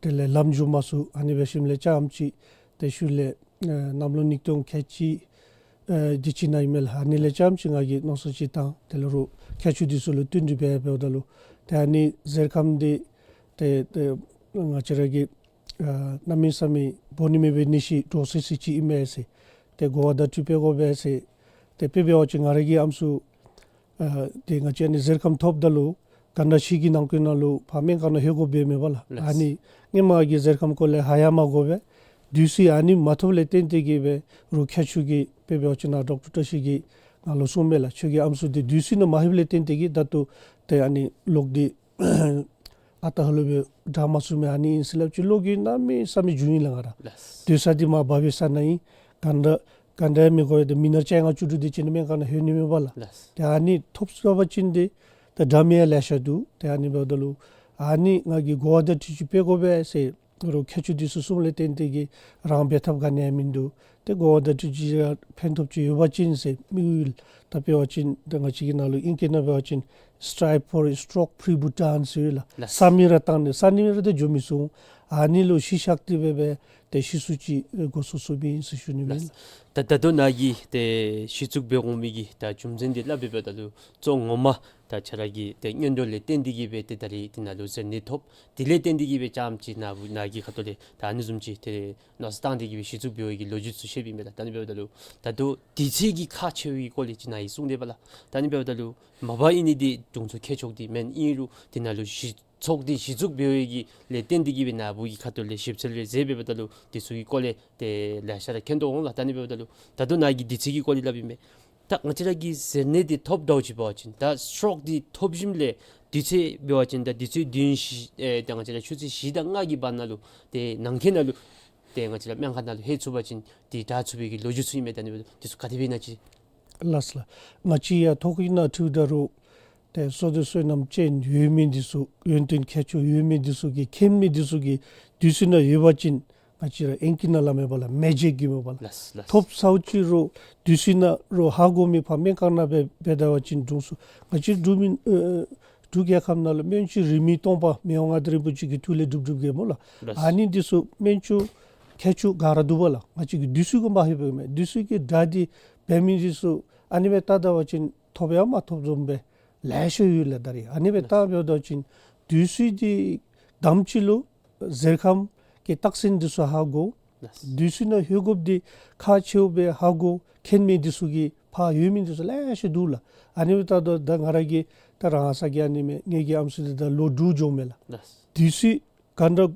དེ་ལས་ལམ་འགྱོ་མ་ཚུགས། ཨ་ནི་འབད་ཞིནམ་ལས་རྐྱངམ་ཅིག་ཏེ་ཤུལ་ལས་ཨེ་གནམ་ལོ་ཉིས་སྟོང་ཁལ་གཅིག་ཨེ་དེ་ཅིག་ནང་ཨིན་མས་ལགས། ཨ་ནི་ལས་རྐྱངམ་ཅིག་ང་གིས་མནོ་བསམ་ཅིག་བཏང་། དེ་ལས་རུང་ཁྱད་ཆོས་འདི་ཚུ་ལུ་བསྟུན་ཏེ་འབད་འབདཝ་ད་ལུ་ཏེ་ཨ་ནི་གཟེར་ཁམས་འདི་ཏེ་ཏེ་ང་བཅས་ར་གི་ཨ་གནམ་མེད་ས་མེད་འབོ་ནི་མེད་པའི་གནས་ཤིག་འདྲོག་སི་སི་ཅིག་ཨིན་མས་ཟེར་ཏེ་གོ་བ་བརྡ་སྤྲོད་འབད་དགོ་པས་ཟེར། ཏེ་དཔེ་འབད་བ་ཅིན་ང་ར་གི་ཨམ་སྲུ་ཨ་ཏེ་ང་བཅས་ཨ་ནི་གཟེར་ཁམས་ཐོབ་ད་ལུ་གྷན་དྷ་ཤིག་གི་ནང་འཁོད་ནང་ལུ་ཕར་སྨན་ཁང་ནང་ལྷོད་དགོཔ་འབད་མེད་པས་ལགས། ལགས། ཨ་ནི་སྔོན་མ་གི་གཟེར་ཁམས་སྐོར་ལས་ཧ་ཡང་མ་གོ་བས། དུས་ཚོད་ཨ་ནི་མ་ཐོབ་ལས་བརྟེན་ཏེ་གིས་སྦེ་རོགས་ཁྱད་ཆོས་ཀྱིས་དཔེ་འབད་བ་ཅིན་ནཱ་ཌོག་ཊར་བཀྲ་ཤིས་ཀྱིས་ང་ལུ་གསུངམ་མས་ལགས། ཁྱོད་ཀྱི་ཨམ་སྲུ་འདི་དུས་ཚོད་ནང་མ་ལྷོདཔ་ལས་བརྟེན་ཏེ་གིས་ད་ལྟོ་ཏེ་ཨ་ནི་ལོག་སྟེ་ཨ་རྟག་ལུ་སྦེ་དྲག་མ་ཚུགས་མས། ཨ་ནི་ཨིན་ཟེར་སླབ་ཅི། ལོག་གི་གནམ་མེད་ས་མེད་མགྱོགས་ཨིན་ལགས་ང་ར། ལགས། སྡོད་ས་འདི་མར་བབས་པའི་ས་ནང་ཨིན། གྷན་དྷ་གྷན་དྷ་ཡང་མི་གོ་བས། ཏེ་མི་ནག་བཅོ་ལྔ་བཅུ་དྲུག་དེ་ཅིག་ནང་སྨན་ཁང་ནང་ལྷོད་ནི་མེད་པས་ལགས། ལགས། ཏེ་ཨ་ནི་ཐོབ་ཚུགས་པ་ཅིན་ཏེ་ད་འདྲ་མི་ཡང་ལེ་ཤ་འདུག། ཏེ་ཨ་ནི་འབདཝ་ད་ལུ་ཨ་ནི་ང་གིས་གོ་བ་བརྡ་སྤྲོད་ཅིག་འབད་དགོ་པས་ཟེར་རོགས་ཁྱད་ཆོས་འདི་ཚུ་གསུངམ་ལས་བརྟེན་ཏེ་གིས་རང་འབད་ཐབས་ག་ནི་ཡང་མིན་འདུག། ཏེ་གོ་བ་བརྡ་སྤྲོད་ཅིག་ར་ཕན་ཐོགས་ཅིག་ཡོད་པ་ཅིན་ཟེར་དམིགས་ཡུལ་ད་འབད་བ་ཅིན་ད་ང་བཅས་ཀྱི་ནང་ལུ་ཨིང་སྐད་ནང་འབད་བ་ཅིན་Strive for a Stroke Free Bhutan ཟེར་ཡོད་ལགས། ལགས། བསམ་མི་ར་བཏང་ནི་བསམ་མི་ར་ཏེ་འགྱོ་མི་ཚུགས། ཨ་ནི་ལུ་གཞི་བཞག་སྟེ་སྦེ་སྦེ་ཏེ་གཞི་བཙུགས་ཅིག་འགོ་བཙུགས་བཙུགསཔ་ཨིན་ཟེར་ཞུ་ནི་ཨིན། ལགས། ད་ད་ལྟོ་ནཱ་གིས་ཏེ་གཞི་བཙུགས་འབད་འོང་མི་གི་ད་རྒྱུ་མཚན་འདི་སླབ་སྦེ་འབདཝ་ད་ལུ་གཙོ་ངོ་མ་ད་ཁྱོད་ར་གི་ཏེ་གཉེན་གྲོགས་ལས་བརྟེན་ཏེ་གིས་སྦེ་ཏེ་ད་རིས་འདི་ནང་ལུ་གཟེར་སྣེ་ཐོབ། དེ་ལས་བརྟེན་ཏེ་གིས་སྦེ་རྐྱངམ་ཅིག་ནཱ་བུ་ནཱ་གི་ཁ་ཐུག་ལས་ད་ཨ་ནི་བཟུམ་ཅིག་ཏེ་མནོ་བསམ་བཏང་སྟེ་གིས་སྦེ་གཞི་བཙུགས་འབད་བའི་གི་ལོ་རྒྱུས་ཚུ་བཤདཔ་ཨིན་པས་ལགས། ད་ཨ་ནི་འབདཝ་ད་ལུ་ད་ལྟོ་དུས་ཚོད་ཀྱི་ཁག་ཆེ་བའི་སྐོར་ལས་ཅིག་ནཱ་གིས་གསུངས་དེས་པ་ལགས། ད་ཨ་ནི་འབདཝ་ད་ལུ་མ་པ་ཨིན་ནི་འདི་དྲུང་འཚོ་མཁས་མཆོག་འདི་མེན། ཨིན་རུང་འདི་ནང་ལུ་གཞི་ཚོགས་འདི་གཞི་བཙུགས་འབད་བའི་གི་ལས་བརྟེན་ཏེ་གིས་སྦེ་ནཱ་བུ་གི་ཁ་ཐུག་ལས་ཞིབ་འཚོལ་རེ་མཛད་སྦེ་འབདཝ་ད་ལུ་འདི་ཚུ་གི་སྐོར་ལས་ཏེ་ལེ་ཤ་ར་མཁྱེན་དོ་འོང་ལགས། ད་ཨ་ནི་འབདཝ་ད་ལུ་ད་ལྟོ་ནཱ་གིས་དུས་ཚོད་ཀྱི་སྐོར་ལས་སླབ་ཨིན་པས། ད་ང་བཅས་ར་གིས་གཟེར་སྣེ་འདི་ཐོབ་ད་ཅིག་འབད་བ་ཅིན་ད་སི་ཊོག་འདི་ཐོབ་ཞིནམ་ལས་དུས་ཚོད་འབད་བ་ཅིན་ད་དུས་ཚོད་བདུན་བཞི་ཨེ་ད་ང་བཅས་ར་ཆུ་ཚོད་བཞི་དང་ལྔ་གི་བར་ན་ལུ་ཏེ་ནང་འཁོད་ནང་ལུ་ཏེ་ང་བཅས་ར་སྨན་ཁང་ནང་ལུ་ལྷོད་ཚུགས་པ་ཅིན་འདི་དྲག་ཚུགས་པའི་གི་ལོ་རྒྱུས་ཚུ་ཨིན་མས། ད་ཨ་ནི་འབདཝ་ད་འདི་ཚུ་ག་དེ་སྦེ་ཨིན་ན་ཅིག། ལགས་སོ་ལགས། ང་བཅས་ཡང་ཐོག་ཁར་ནཱ་འཁྲིལཝ་ད་རུང་ཏེ་བསོད་བདེ་བསོད་ནམས་ཅན་ཡོད་མི་འདི་ཚུ་ཡོན་ཏན་མཁས་མཆོག་ཡོད་མི་འདི་ཚུ་གིས་མཁྱེན་མི་འདི་ཚུ་གི་དུས་ཚོད་ནང་ཡོད་པ་ཅིན་ ང་བཅས་ར་ཨིང་ཀི་ནང་ལགས་མེན་པ་ལགས། མེ་ཇིཀ་གི་མེན་པ་ལགས། ལགས་ལགས། ཐོབ་ས་ཅིག་རུང་དུས་ཚོད་ནང་རུང་ཧ་གོ་མི་ཕར་སྨན་ཁང་ནང་འབད་འབད་ད་པ་ཅིན་དྲུང་འཚོ་ང་བཅས་འབྲུག་མི་ཨེ་འབྲུག་རྒྱལ་ཁབ་ནང་ལུ་སྨན་བཅོས་རིན་མེད་སྟོང་པ་མི་དབང་མངའ་བདག་རིན་པོ་ཆེ་གི་ཐུགས་ལས་སྒྲུབ་སྒྲུབ་གེ་སྨོ་ལགས། ལགས། ཨ་ནི་འདི་ཚུ་སྨན་བཅོས་མཁས་མཆོག་ག་ར་འདུག་པ་ལགས། ང་བཅས་ཀྱིས་དུས་ཚོད་གུ་མ་ལྷོད་པས་མེན། དུས་ཚོད་ཀྱི་དགྲ་འདི་འབད་མི་འདི་ཚུ་ཨ་ནི་སྦེ་བལྟ་ད་པ་ཅིན་ཐོབ་ཡང་མ་ཐོབ་བཟུམ་སྦེ་ལེ་ཤ་ཡོད་ལགས། ད་རེས་ཨ་ནི་སྦེ་བལྟ་འབདཝ་ད་ཅིན་དུས་ཚོད་འདི་དང་པ་ཅིག་ལུ་གཟེར་ཁམས་ཀྱི་རྟགས་མཚན་འདི་ཚུ་ཧ་གོ། ལགས། དུས་ཚོད་ནང་ལྷོད་དགོཔ་འདི་ཁག་ཆེཝ་སྦེ་ཧ་གོ་མཁྱེན་མི་འདི་ཚུ་གིས་ཕར་ཡོད་མི་འདི་ཚུ་ལེ་ཤ་འདུག་ལགས། ཨ་ནི་སྦེ་བལྟ་དོ་ད་ང་ར་གི་ད་རང་ས་གི་ཨ་ནི་མེན་ངེ་གི་ཨམ་སྲུ་འདི་ད་ལོ་དྲུག་འགྱོཝ་མས་ལགས། ལགས། དུས་ཚོད་ག་འདྲ་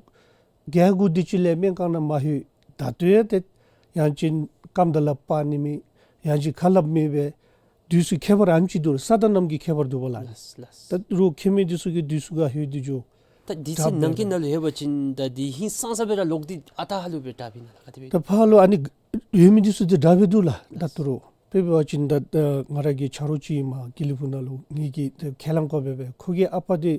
བརྒྱད་དགུ་དེ་ཅིག་ལས་སྨན་ཁང་ནང་མ་ལྷོད། ད་ལྟོ་ཡང་ཏེ་ཡང་ཅིན་རྐངམ་དང་ལགཔ་སྤར་ནི་མེད། ཡང་ཅིན་ཁ་སླབ་མེད་པས། དུས་ཚོད་ཁྱད་པར་ཨ་ནེམ་ཅིག་འདུག་ལགས། ས་དང་གནམ་གྱི་ཁྱད་པར་འདུག་པ་ལགས། ལགས་ལགས། ད་རུང་མཁྱེན་མི་འདི་ཚུ་གིས་དུས་ཚོད་ག་ལྷོད་དེ་འགྱོ། ད་དུས་ཚོད་ནང་གི་ནང་ལུ་ལྷོད་པ་ཅིན་ད་དེ་ཧིང་སངས་ས་སྦེ་ར་ལོག་སྟེ་ཨ་རྟག་ཧ་ལུགས་སྦེ་དྲག་པས་ན་ལགས། ག་དེ་སྦེ། ད་ཕར་ལུ་ཨ་ནི་ཡོད་མི་འདི་ཚུ་འདི་དྲག་སྦེ་འདུག་ལགས། ད་ལྟོ་རུང་དཔེ་འབད་བ་ཅིན་ད་ད་ང་ར་གི་ཆ་རོགས་ཅིག་ཨིན་མས་དགེ་ལེགས་ཕུག་ནང་ལུ། ངེ་གི་ཏེ་ཁས་བླངས་བཀོད་འབད་བས། ཁོ་གི་ཨ་པ་འདི་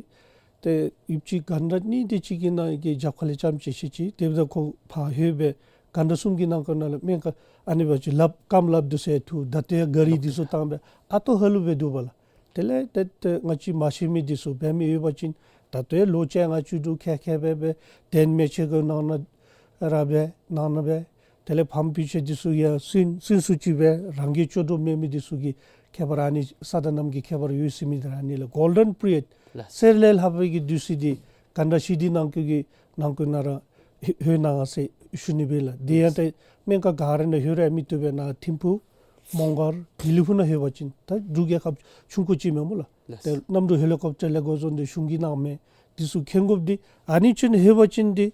ཏེ་ཡོདཔ་ཅིག་ག་འདྲ་གཉིས་དེ་ཅིག་གི་ནང་གི་རྒྱབ་ཁ་ལས་རྐྱངམ་ཅིག་ཤི་ཅི། དེ་འབདཝ་ད་ཁོ་ཕར་ལྷོད་སྦེ་ག་འདྲ་གསུམ་གྱི་ནང་འཁོད་ནང་ལུ་སྨན་ཁང་ཨ་ནི་འབད་བ་ཅིན་ལགཔ་རྐངམ་ལགཔ་འདི་ཚུ་ཡང་འཐུ། ད་ལྟོ་ཡང་ག་རི་འདི་ཚུ་བཏང་སྦེ་ཨ་རྟག་ཧ་ལུགས་སྦེ་འདུག་པ་ལགས། དེ་ལས་ཏེ་ཏེ་ང་བཅས་མ་ཤེས་མི་འདི་ཚུ་འབད་མི་ཡོད་པ་ཅིན་ད་ལྟོ་ཡང་ལོ་བཅོ་ལྔ་བཅུ་དྲུག་ཁལ་ཁལ་སྦེ་སྦེ་གདན་མལ་ཆས་གུ་ནང་ན་ར་སྦེ་ནང་ན་སྦེ། དེ་ལས་ཕམ་སྤུས་ཆས་འདི་ཚུ་ཡང་སུན་སུན་སུ་ཅིག་སྦེ་རང་གིས་ཅོག་འཐདཔ་མེད་མི་འདི་ཚུ་གིས་ཁྱད་པར་ཨ་ནི་ས་དང་གནམ་གྱི་ཁྱད་པར་ཡོད་ཟེར་མི་འདི་ར་ཨ་ནི་ལགས། གོལ་ཌེན་པི་རི་ཡོཌ། ལགས། གསེར་ལས་ལྷག་པའི་གི་དུས་ཚོད་འདི་ག་འདྲ་ཞིག་འདི་ནང་འཁོད་ཀྱི་ནང་འཁོད་ནང་ར་ལྷོད་གནང་ཟེར་ཞུ་ནི་སྦེ་ལགས། དེ་ཡང་ཏེ་སྨན་ཁང་ག་ར་ནང་ལྷོད་ར་མི་བཏུབ་པས། ནཱ་ཐིམ་ཕུག་མོང་སྒར་དགེ་ལེགས་ཕུག་ནང་ལྷོད་པ་ཅིན་ད་འབྲུག་རྒྱལ་ཁབ་ཆུང་ཀུ་ཅིག་མེན་སྨོ་ལགས། ལགས། ཏེ་གནམ་གྲུ་ཧེ་ལི་ཀོབ་ཊར་ལས་འགོ་བཟུང་སྟེ་གཞུང་གིས་གནང་མི་འདི་ཚུ་མཁྱེན་དགོཔ་འདི་ཨ་ནི་ཅིག་ནང་ལྷོད་པ་ཅིན་འདི་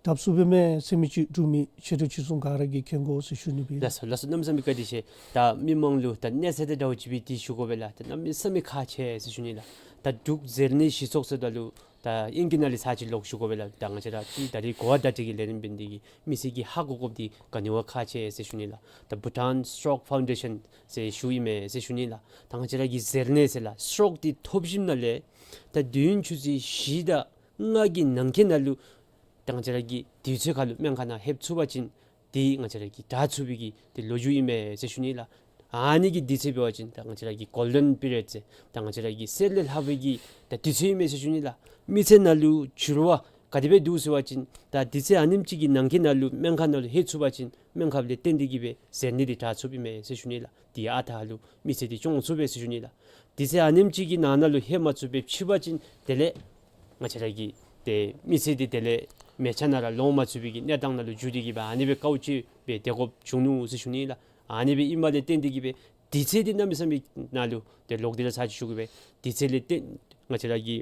དྲག་སུ་སྦེ་མས་ཟེར་མི་ཅིག་འབྲུག་མི་ཆེ་འབྲིང་ཆུང་གསུམ་ག་ར་གིས་མཁྱེན་དགོ་ཟེར་ཞུ་ནི་སྦེ། ལགས་སོ་ལགས་སོ། གནམ་མེད་ས་མེད་བཀའ་དྲིན་ཆེ། ད་མི་མང་ལུ་ད་གནས་ཚད་དང་འདྲཝ་ཅིག་སྦེ་དེ་ཞུ་དགོ་པས་ལགས། ད་གནམ་མེད་ས་མེད་ཁག་ཆེ་ཟེར་ཞུ་ནི་ལགས། ད་འབྲུག་གཟེར་ནད་ཞི་ཚོགས་ཟེརཝ་ད་ལུ་ད་ཨིང་སྐད་ནང་ལས་ཚར་ཅིག་ལོག་ཞུ་དགོ་པས་ལགས། ད་ང་བཅས་ར་ཏེ་ད་རིས་གོ་བ་བརྡ་སྤྲོད་ཀྱི་ལས་རིམ་འབད་ནི་དེ་གིས་མི་སེར་གྱིས་ཧ་གོ་དགོཔ་འདི་ག་ནི་བ་ཁག་ཆེ་ཟེར་ཞུ་ནི་ལགས། ད་བྷུ་ཊཱན་སི་ཊོག་ཕའུན་ཌེ་ཤཱན་ཟེར་ཞུཝ་ཨིན་མས་ཟེར་ཞུ་ནི་ལགས། ད་ང་བཅས་ར་གི་གཟེར་ནད་ཟེར་ལགས་སི་ཊོག་འདི་ཐོབ་ཞིནམ་ལས་ད་དུས་ཡུན་ཆུ་ཚོད་བཞི་དང་ལྔ་གི་ནང་འཁོད་ནང་ལུ་ད་ང་བཅས་ར་གི་དུས་ཚོད་ཁར་ལུ་སྨན་ཁང་ནང་ལྷོད་ཚུགས་པ་ཅིན་དེ་ང་བཅས་ར་གིས་དྲག་ཚུགས་པའི་གི་དེ་ལོ་རྒྱུས་ཨིན་མས་ཟེར་ཞུ་ནི་ལགས། ཨ་ནི་གི་དུས་ཚོད་འབད་བ་ཅིན་ད་ང་བཅས་ར་གི་གོལ་ཌེན་པི་རི་ཡོཌ་ཟེར་ད་ང་བཅས་ར་གི་གསེར་ལས་ལྷག་པའི་གི་ད་དུས་ཚོད་ཨིན་མས་ཟེར་ཞུ་ནི་ལགས། མི་ཚེ་ནང་ལུ་འགྱུར་བ་ག་དེ་སྦེ་འདུག་ཟེར་བ་ཅིན་ད་དུས་ཚོད་ཨ་ནེམ་ཅིག་གི་ནང་འཁོད་ནང་ལུ་སྨན་ཁང་ནང་ལུ་ལྷོད་ཚུགས་པ་ཅིན་སྨན་ཁབ་ལས་བརྟེན་ཏེ་གིས་སྦེ་གཟེར་ནད་འདི་དྲག་ཚུགསཔ་ཨིན་མས་ཟེར་ཞུ་ནི་ལགས། དེ་ཨ་རྟག་ལུ་མི་ཚེ་འདི་སྐྱོང་ཚུགས་པས་ཟེར་ཞུ་ནི་ལགས། དུས་ཚོད་ཨ་ནེམ་ཅིག་གི་ནང་ན་ལུ་ལྷོད་མ་ཚུགས་པར་ཕྱི་པ་ཅིན་དེ་ལས་ང་བཅས་ར་གི་ཏེ་མི་ཚེ་འདི་དེ་ལས་མལ་ཆ་ནང་ར་ལོང་མ་ཚུགས་པའི་གི་གནས་སྟངས་ནང་ལུ་འགྱུར་ཏེ་གིས་སྦེ་ཨ་ནི་སྦེ་དཀའཝ་སྤྱད་སྦེ་སྡོད་དགོཔ་བྱུང་ནུག་ཟེར་ཞུ་ནི་ལགས། ཨ་ནི་སྦེ་ཨིནམ་ལས་བརྟེན་ཏེ་གིས་སྦེ་དུས་ཚོད་འདི་གནམ་མེད་ས་མེད་ནང་ལུ་ཏེ་ལོག་སྟེ་ར་ཚར་ཅིག་ཞུ་དགོ་པས། དུས་ཚོད་ལས་བརྟེན་ང་བཅས་ར་གི་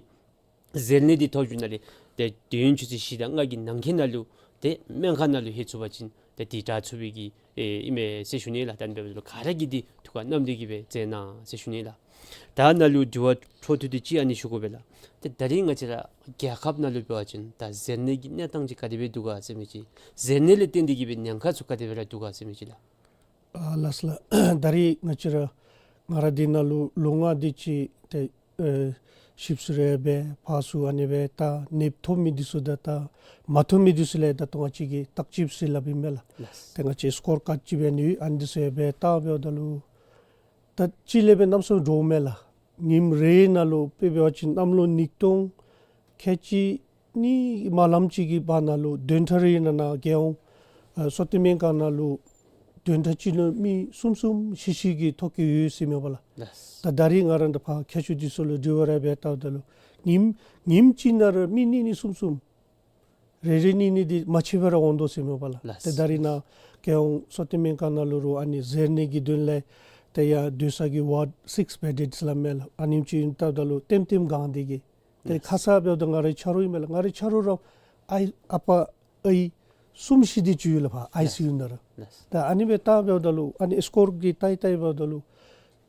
གཟེར་ནད་འདི་ཐོབ་ཞིནམ་ལས་ཏེ་དུས་ཡུན་ཆུ་ཚོད་བཞི་དང་ལྔ་གི་ནང་འཁོད་ནང་ལུ་ཏེ་སྨན་ཁང་ནང་ལུ་ལྷོད་ཚུགས་པ་ཅིན་ཏེ་དེ་དྲག་ཚུགས་པའི་གི་ཨེ་ཨིན་མས་ཟེར་ཞུ་ནི་ལགས། ད་ཨ་ནི་འབདཝ་ད་ལུ་ག་ར་གིས་འདི་ཐུགས་ཁར་བསྣམས་ཏེ་གིས་སྦེ་མཛད་གནང་ཟེར་ཞུ་ནི་ལགས། ད་ནཱ་ལུ་དྲི་བ་འཕྲོ་མཐུད་དེ་ཅིག་ཨ་ནི་ཞུ་དགོ་པས་ལགས། ཏེ་ད་རིས་ང་བཅས་ར་རྒྱལ་ཁབ་ནང་ལུ་འབད་བ་ཅིན་ད་གཟེར་ནད་ཀྱི་གནས་སྟངས་ཅིག་ག་དེ་སྦེ་འདུག་ག་ཟེར་མི་ཅིག་གཟེར་ནད་ལས་བརྟེན་ཏེ་གིས་སྦེ་ཉེན་ཁ་ཚུ་ག་དེ་སྦེ་ར་འདུག་ག་ཟེར་མི་ཅིག་ལགས། ཨ་ལགས་ལགས། ད་རིས་ང་བཅས་ར་ང་ར་འདི་ནང་ལུ་ལོ་ལྔ་དེ་ཅིག་ཏེ་ཨེ་ཞིབ་འཚོལ་རེ་འབད་ཕར་ཚུར་ཨ་ནི་སྦེ་ད་ནདཔ་ཐོབ་མི་འདི་ཚུ་དང་ད་མ་ཐོབ་མི་འདི་ཚུ་ལས་ད་ལྟོ་ང་བཅས་ཀྱིས་བརྟག་དཔྱད་ཟེར་སླབ་ཨིན་མས་ལགས། ལགས། ཏེ་ང་བཅས་སི་ཀོར་ཀཱཌ་ཅིག་འབད་ནི་ཨ་ནི་འདི་ཚུ་ཡང་འབད་བལྟ་འབདཝ་ད་ལུ་ད་གཅིག་ལས་འབད་གནམ་མེད་ས་མེད་འདྲོག་མས་ལགས། ཉིནམ་རེ་ནང་ལུ་དཔེ་འབད་བ་ཅིན་གནམ་ལོ་ཉིས་སྟོང་ཁལ་གཅིག་གཉིས་མ་ལངམ་ཅིག་གི་བར་ན་ལུ་བདུན་ཕྲག་རེ་ནང་ན་རྒྱལ་ཡོངས་ཨ་སོ་ཏེ་སྨན་ཁང་ནང་ལུ་བདུན་ཕྲག་གཅིག་ལུ་མི་གསུམ་གསུམ་བཞི་བཞི་གིས་ཐོབ་ཀྱི་ཡོད་ཟེར་མས་པ་ལགས། ལགས། ད་ད་རིས་ང་ར་ད་ཕར་མཁས་མཆོག་འདི་ཚུ་ལུ་དྲི་བ་རེ་འབད་བལྟཝ་ད་ལུ་ཉིནམ་ཉིནམ་གཅིག་ནང་ར་མི་གཉིས་གཉིས་གསུམ་གསུམ་རེ་རེ་གཉིས་གཉིས་འདི་མ་ཆད་པར་འོང་དོ་ཟེར་མས་པ་ལགས། ལགས། ཏེ་ད་རིས་ནཱ་རྒྱལ་ཡོངས་སོ་ཏེ་སྨན་ཁང་ནང་ལུ་རུང་ཨ་ནི་གཟེར་ནད་ཀྱི་དོན་ལས་ཏེ་ཡར་སྡོད་ས་གི་ཝཱརཌ་སིགསི་བེ་ཌེཌ་ཟེར་སླབ་མས་ལགས། ཨ་ནེམ་ཅིག་ཨིནམ་ད་ད་ལུ་ལྟེམ་ལྟེམ་གང་སྟེ་གིས་ཏེ་ལགས། ཁ་ཙ་འབདཝ་ད་ང་རའི་ཆ་རོགས་ཨིན་མས་ལགས། ང་རའི་ཆ་རོགས་ར་ཨའི་ཨ་པ་ཨའི་གསུམ་བཞི་དེ་ཅིག་ཡོད་ལགས་ཕར་ཨའི་སི་ཡུ་ནང་ར། ལགས། ད་ཨ་ནི་སྦེ་བལྟ་འབདཝ་ད་ལུ་ཨ་ནི་སི་ཀོར་གྱིས་བལྟ་བལྟ་འབདཝ་ད་ལུ་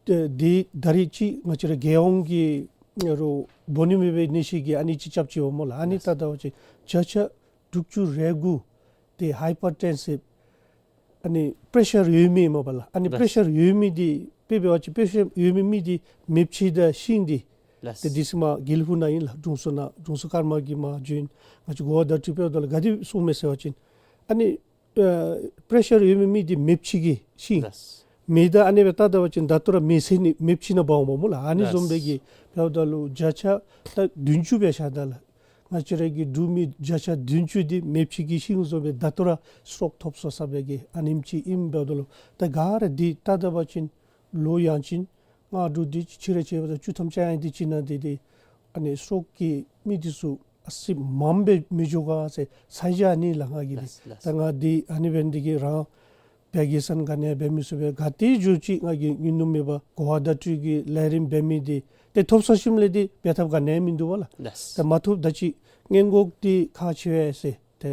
ཏེ་འདི་ད་རིས་ཅིག་ང་བཅས་ར་རྒྱལ་ཡོངས་ཀྱི་རུང་འབོ་ནི་མེད་པའི་ནད་གཞི་གི་ཨ་ནི་ཅིག་རྐྱབ་ཅི་པ་སྨོ་ལགས། ཨ་ནི་ལགས། བལྟ་བལྟ་བ་ཅིན་བརྒྱ་ཆ་དྲུག་ཅུ་རེ་དགུ་དེ་ཧའི་པར་ཊེན་སིབ་ཨ་ནི་པེ་རེ་ཤར་ཡོད་མི་སྨོ་པ་ལགས། ཨ་ནི་ལགས། པེ་རེ་ཤར་ཡོད་མི་འདི་དཔེ་འབད་བ་ཅིན་པེ་རེ་ཤར་ཡོད་མི་མི་འདི་མེདཔ་ཅིག་དང་ཤིང་འདི་ལགས། ཏེ་དུས་ཚོད་མར་དགེ་ལེགས་ཕུག་ནང་ཨིན་ལགས། དྲུང་འཚོ་ནང་དྲུང་འཚོ་ཀརྨ་གིས་མར་བྱོན། ང་བཅས་གོ་བ་བརྡ་སྤྲོད་འབདཝ་ད་ལུ་ག་དེ་གསུངམ་མས་ཟེར་བ་ཅིན་ ཨ་ནི་ཨ་པེ་རེ་ཤར་ཡོད་མི་མི་འདི་མེདཔ་ཅིག་གི་ཤིང་། ལགས། མེ་ད་ཨ་ནི་སྦེ་བལྟ་ད་པ་ཅིན་ད་ལྟོ་ར་མེ་ཟེར་ནི་མེདཔ་ཅིག་ནང་འབག་འོང་པ་སྨོ་ལགས། ཨ་ནི་བཟུམ་སྦེ་གི་ལགས། འབདཝ་ད་ལུ་བརྒྱ་ཆ་ད་བདུན་ཅུ་སྦེ་བཞག་ད་ལགས། ང་བཅས་ར་གི་འབྲུག་མི་བརྒྱ་ཆ་བདུན་ཅུ་འདི་མེདཔ་ཅིག་གི་ཤིང་བཟུམ་སྦེ་ད་ལྟོ་ར་སྲོག་ཐོབ་སོ་ས་སྦེ་གི་ཨ་ནེམ་ཅིག་ཨིནམ་འབདཝ་ད་ལུ་ད་ག་ར་འདི་བལྟ་ད་པ་ཅིན་ལོ་ཡང་ཅིན་སྔ་དྲོ་འདི་ཕྱི་རུ་ཕྱེད་པ་ད་བཅུ་ཐམ་ཅིག་ཡང་འདི་ཅིག་ནང་འདི་འདི་ཨ་ནི་སྲོག་གི་མི་འདི་ཚུ་ཨ་ཙི་མངམ་སྦེ་མི་འགྱོ་ག་ཟེར་ཚ་གྱང་ཨ་ནི་ལགས་ང་གིས་འདི། ལགས་ལགས། ད་ང་འདི་ཨ་ནི་འབད་ནི་འདི་གིས་རང་བེ་གེ་སཱན་ག་ནི་ཡང་འབད་མི་ཚུགས་པས། ག་ཏེ་འགྱོ་ཅི་ང་གིས་ཉུང་ཉུང་མེད་པར་གོ་བ་བརྡ་སྤྲོད་ཀྱི་ལས་རིམ་འབད་མི་འདི་ཏེ་ཐོབ་ཚར་ཞིནམ་ལས་འདི་འབད་ཐབས་ག་ནི་ཡང་མིན་འདུག་པ་ལགས། ལགས། ད་མ་ཐོབ་ད་ཅི་སྔོན་འགོག་འདི་ཁག་ཆེ་བས་ཟེར། ཏེ་